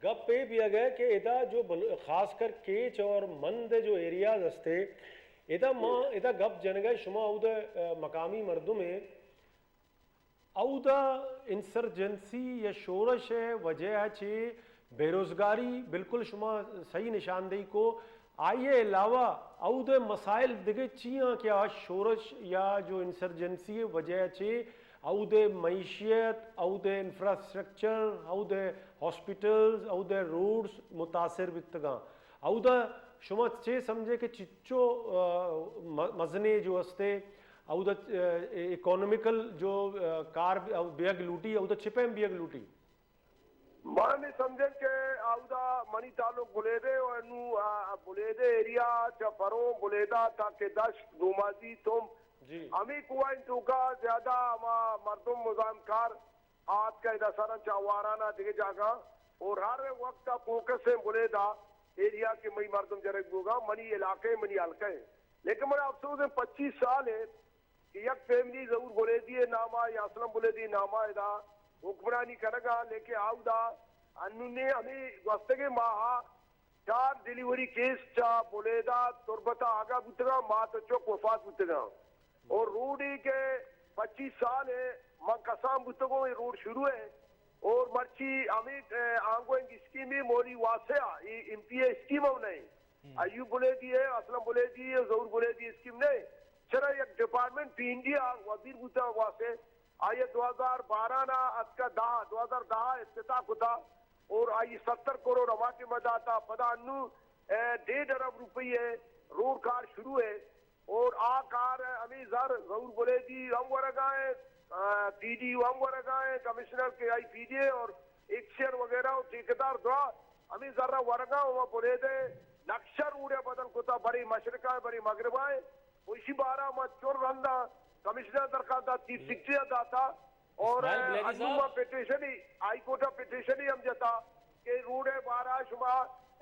گپ اے بیگ ءَ کہ ادا جو بل-، خاص کر کیچ اور مند جو ایریاز ہستے، ادا ما ادا گپ جنگ ءَ، شما اود ءِ، ا، مقامی مردم ہیں، اودا انسرجنسی یا شورش ءِ وجہ ءَ چہ بے روزگاری، بالکل شما صحیح نشاندہی کو۔ آئی ءِ علاوہ اود ءِ مسائل دگہ چی آں کہ آ شورش یا جو انسرجنسی ءِ وجہ ءَ چہ اود ءِ معیشت، اود ءِ انفراسٹرکچر، اود ءِ ہاسپٹلز، اود ءِ روڈز متاثر بیتگاں۔ اودا شما چے سمجھے کہ چچو، آ، م-، مزنے جو استے، اودا، آ، اکانومیکل جو، آ، کار بی-، بیگ لوٹی، اودا چہ پیم بیگ لوٹی؟ من سمجھن کہ اودا منی تعلق بلیدے و انو، آ، بلیدے ایریا چہ پروں بلیدہ تا کہ دشت، دومازی، تم، جی۔ ہمیں کوہانی توکا زیادہ ہما مردم مزاحمکار آتکہ ادا سرن چہ آوارانا دگہ جاگہ اور ہر وقت فوکس ہیں بلیدہ ایریا کہ مئی مردم جنگ بوگا، منی علاقہ، منی حلقہ ہیں۔ لیکن من افسوس ہیں، پچیس سال ہے کہ یک فیملی ظہور بلیدی ناما یا اسلم بلیدی ناما ادا حکمرانی کنگا، لیکن آودا انو نے ہمیں گوستگیں ماہا چار ڈیلیوری کیس چہ بلیدہ تربت ءَ آگاہ بوتگاں، مات ءُ چک وفات بوتگاں۔ اور روڈے کہ پچیس سال ہے من کسان بوتگوں، اے روڈ شروع ہے۔ اور مرچی ہمیں، اے، آنگوئنگ اسکیمے مولی واسعہ، اے ایم پی اے اسکیم ہم نہیں۔ ایوب بلیدی ہے، اسلم بلیدی ہے، ظہور بلیدی اسکیم نہیں۔ چرا یک ڈپارٹمنٹ پی این ڈی ءِ وزیر بوتا واسے، آئی ءَ دو ہزار بارہ نا اتکا دہ، دو ہزار دہ افتتاح کتا اور آئی ستر کروڑ ہما ٹیم ءَ داتا، پدا انو، اے، ڈیڑھ ارب روپی ءِ روڈ کار شروع ہے اور آ کار ہمیں زر ظہور بلیدی ہم ورگا ہے، آ، پی ڈی او ہم ورگا ہے، کمشنر کے آئی پی ڈی اے اور ایکسچیئر وغیرہ اور ٹھیکیدار درا ہمیں زر ورگا ہوا بلیدے نقشہ روڈ ءَ بدل کتا، برے مشرق ءَ برے مغرب ءَ۔ و ایشی بارہ ما چور رندا کمشنر درخواست دات، چیف سیکرٹری ءَ داتا اور اسماعیل بلیدی انو صاحب۔ ما پٹیشن ہی، ہائی کورٹ ءَ پٹیشن ہی ہم جتا کہ روڈ ءِ بارہ شما،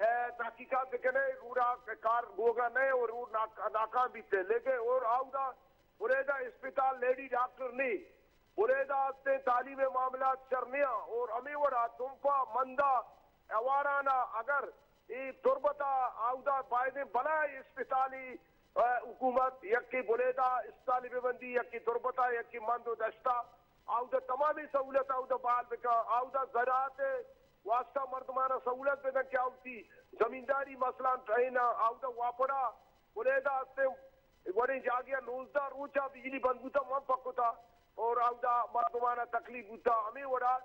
اے، تحقیقات بکنے، روڈ ءَ کار بوگا نہ اور روڈ ناک-، ناکام بیتے۔ لیکن اور آودا بلیدہ اسپتال لیڈی ڈاکٹر نی، بلیدہ ہستیں تعلیم معاملات شر نیا اور ہمیں وڑا تمپا مندا آوارانا اگر اے تربت ءَ آودا بائدیں بلاہیں اسپتالے، اے، حکومت یکے بلیدہ اسپتالے بہ بندی، یکے تربت ءَ، یکے مند و دشت ءَ، آودا تمامیں سہولت آودا بحال بکا، آودا زراعت واسطہ مردمانا سہولت بدن کہ آوتی زمینداری مثلاً ٹرین ءَ آودا واپڑا بلیدہ ہستیں وڑیں جاگہ ءَ نوزدہ روچ ءَ بجلی بند بوتا، من پکتا اور آودا مردمانا تکلیف بوتا۔ ہمیں وڑا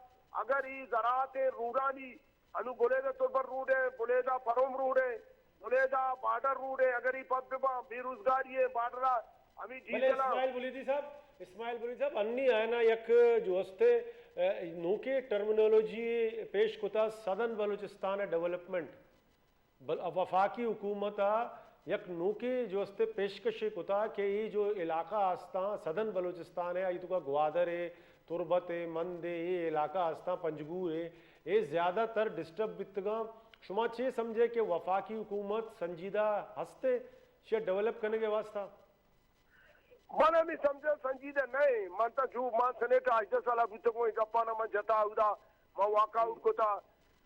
اگر اے زراعت روڈانی انو بلیدہ تربت روڈ ہے، بلیدہ پروم روڈ ہے، بلیدہ بارڈر روڈ ہے، اگر اے پد بباں، بے روزگاری ہے، بارڈر ءَ ہمیں بلے ڈیزل ءَ۔ اسماعیل بلیدی صاحب، اسماعیل بلیدی صاحب، انی آیانا یک جو استے، اے، نوکے ٹرمینالوجی پیش کتا سدرن بلوچستان ڈیولپمنٹ۔ بل-، وفاقی حکومت ءَ یک نوکیں جو استے پیشکشے کتا کہ اے جو علاقہ استاں، سدرن بلوچستان ءَ، آئی توکا گوادر ءَ، تربت ءَ، مند ءَ، اے علاقہ استاں، پنجگور ءَ، اے زیادہ تر ڈسٹرب بیتگاں۔ شما چے سمجھے کہ وفاقی حکومت سنجیدہ ہستے شہ ڈیولپ کنگ ءِ واسطہ؟ من ہمے سمجھاں سنجیدہ نہ ایں۔ من تاں چو، من سینیٹ ءَ ہژدہ سال ءَ بوتگوں، اے گپاں من جتا اودا، من واک آؤٹ کتا،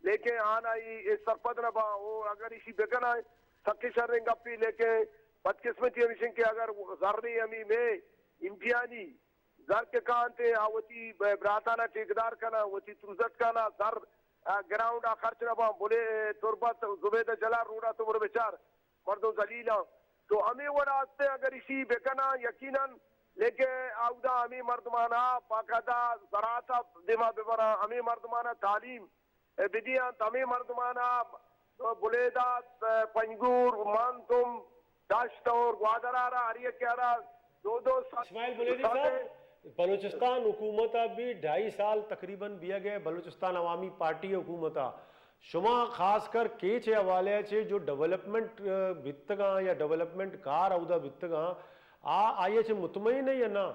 لیکن آناں اے، اے سرپد نہ باں۔ او اگر ایشی بکناں، سکیں شریں گپے، لیکن بدقسمتی ہمیش انت کہ اگر زرے ہمے مئے امتحانی زر کہ کانت، آ وتی براتانا ٹھیکدار کناں، وتی تروزتکانا زر، آ، گراؤنڈ ءَ خرچ نہ باں، بلے تربت زبیدہ جلال روڈ ءَ تو برو بچار، مردم ذلیل آں۔ تو ہمے وڑ ءَ است اگر ایشی بکناں یقیناً، لیکن اودا ہمے مردمانا باقاعدہ زراعت ءَ دیما ببراں، ہمے مردمانا تعلیم بدیاں، ہمے مردمانا بلیدہ، پنجگور، مند، تم، دشت اور گوادر ءَ را ہر یکے ءَ را دو دو سال اسماعیل بلیدی صاحب، بلوچستان حکومت ءَ بھی ڈھائی سال تقریباً بیگ ءَ، بلوچستان عوامی پارٹی حکومت ءَ۔ شما خاص کر کیچ ءِ حوالے ءَ چہ جو ڈیولپمنٹ، آ، بیتگاں یا ڈیولپمنٹ کار اودا بیتگاں، آ، آئی ءَ چہ مطمئن ئے یا نہ؟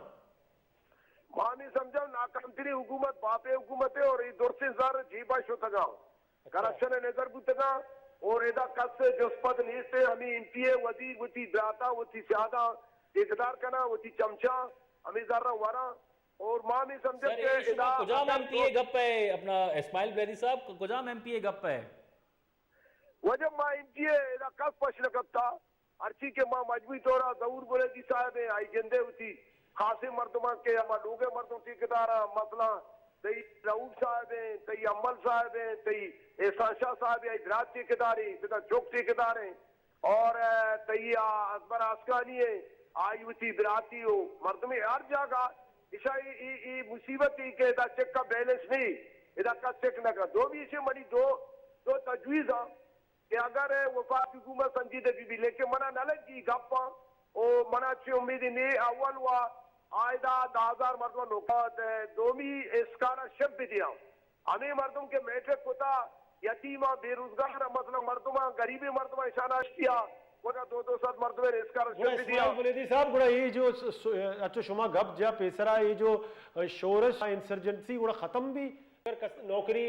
ما ہمے سمجھاں ناکامتریں حکومت باپے حکومت ہے اور اے درسیں زر جیبا شتگاں، کرپشن ء نظر بوتگاں اور ادا کس جست پد نیست ہے۔ ہمے ایم پی اے وزیر وتی براتا وتی سیاداں ٹھیکیدار کناں، وتی چمچاں ہمے زراں وراں اور ما ہمے سمجھاں کہ ادا کجام ایم پی اے گپ ہے؟ اپنا اسماعیل بلیدی صاحب، کجام ایم پی اے گپ ہے؟ واجہ ما ایم پی اے ادا کس پش نہ کپتا، ہرچی کہ ما مجموعی طور ء ظہور بلیدی صاحب ء آئی گندے وتی خاصیں مردماں کہ ہما لوگ ء مردم ٹھیکیدار آں، مثلاً تئی رؤف صاحب ہیں، تئی امل صاحب ہیں، تئی احسان شاہ صاحب ہیں، آئی برات ٹھیکیدار ہیں، بدا چوک ٹھیکیدار ہیں اور، ء، تئی آ، اکبر آسکانی ہیں، آئی وتی براتی ہو مردمے ہر جاگہ اشاں اے، اے، اے مصیبت ای کہ ادا چیک کا بیلنس نہیں، ادا کس چیک نہ کن۔ دومی ایشی منی دو، دو تجویز آں کہ اگر وفاقی حکومت سنجیدہ بی بی، لیکن منا نہ لگی گپاں او منا چی امید نے اول و آئدہ دہ ہزار مردم نوکات دومی اسکالرشپ بدیاں۔ ہمے مردم کہ میٹرک کتا، یتیماں، بے روزگار، مثلاً مردماں، غریبیں مردماں اشانا اشتیا، وتا دو دو سد مردمیں اسکالرشپ گڑا بدیا۔ اسماعیل بلیدی صاحب، گڑا اے جو س-، س-، اچو شما گپ جا پیسرا اے جو شورش انسرجنسی گڑا ختم بی؟ اگر کس نوکری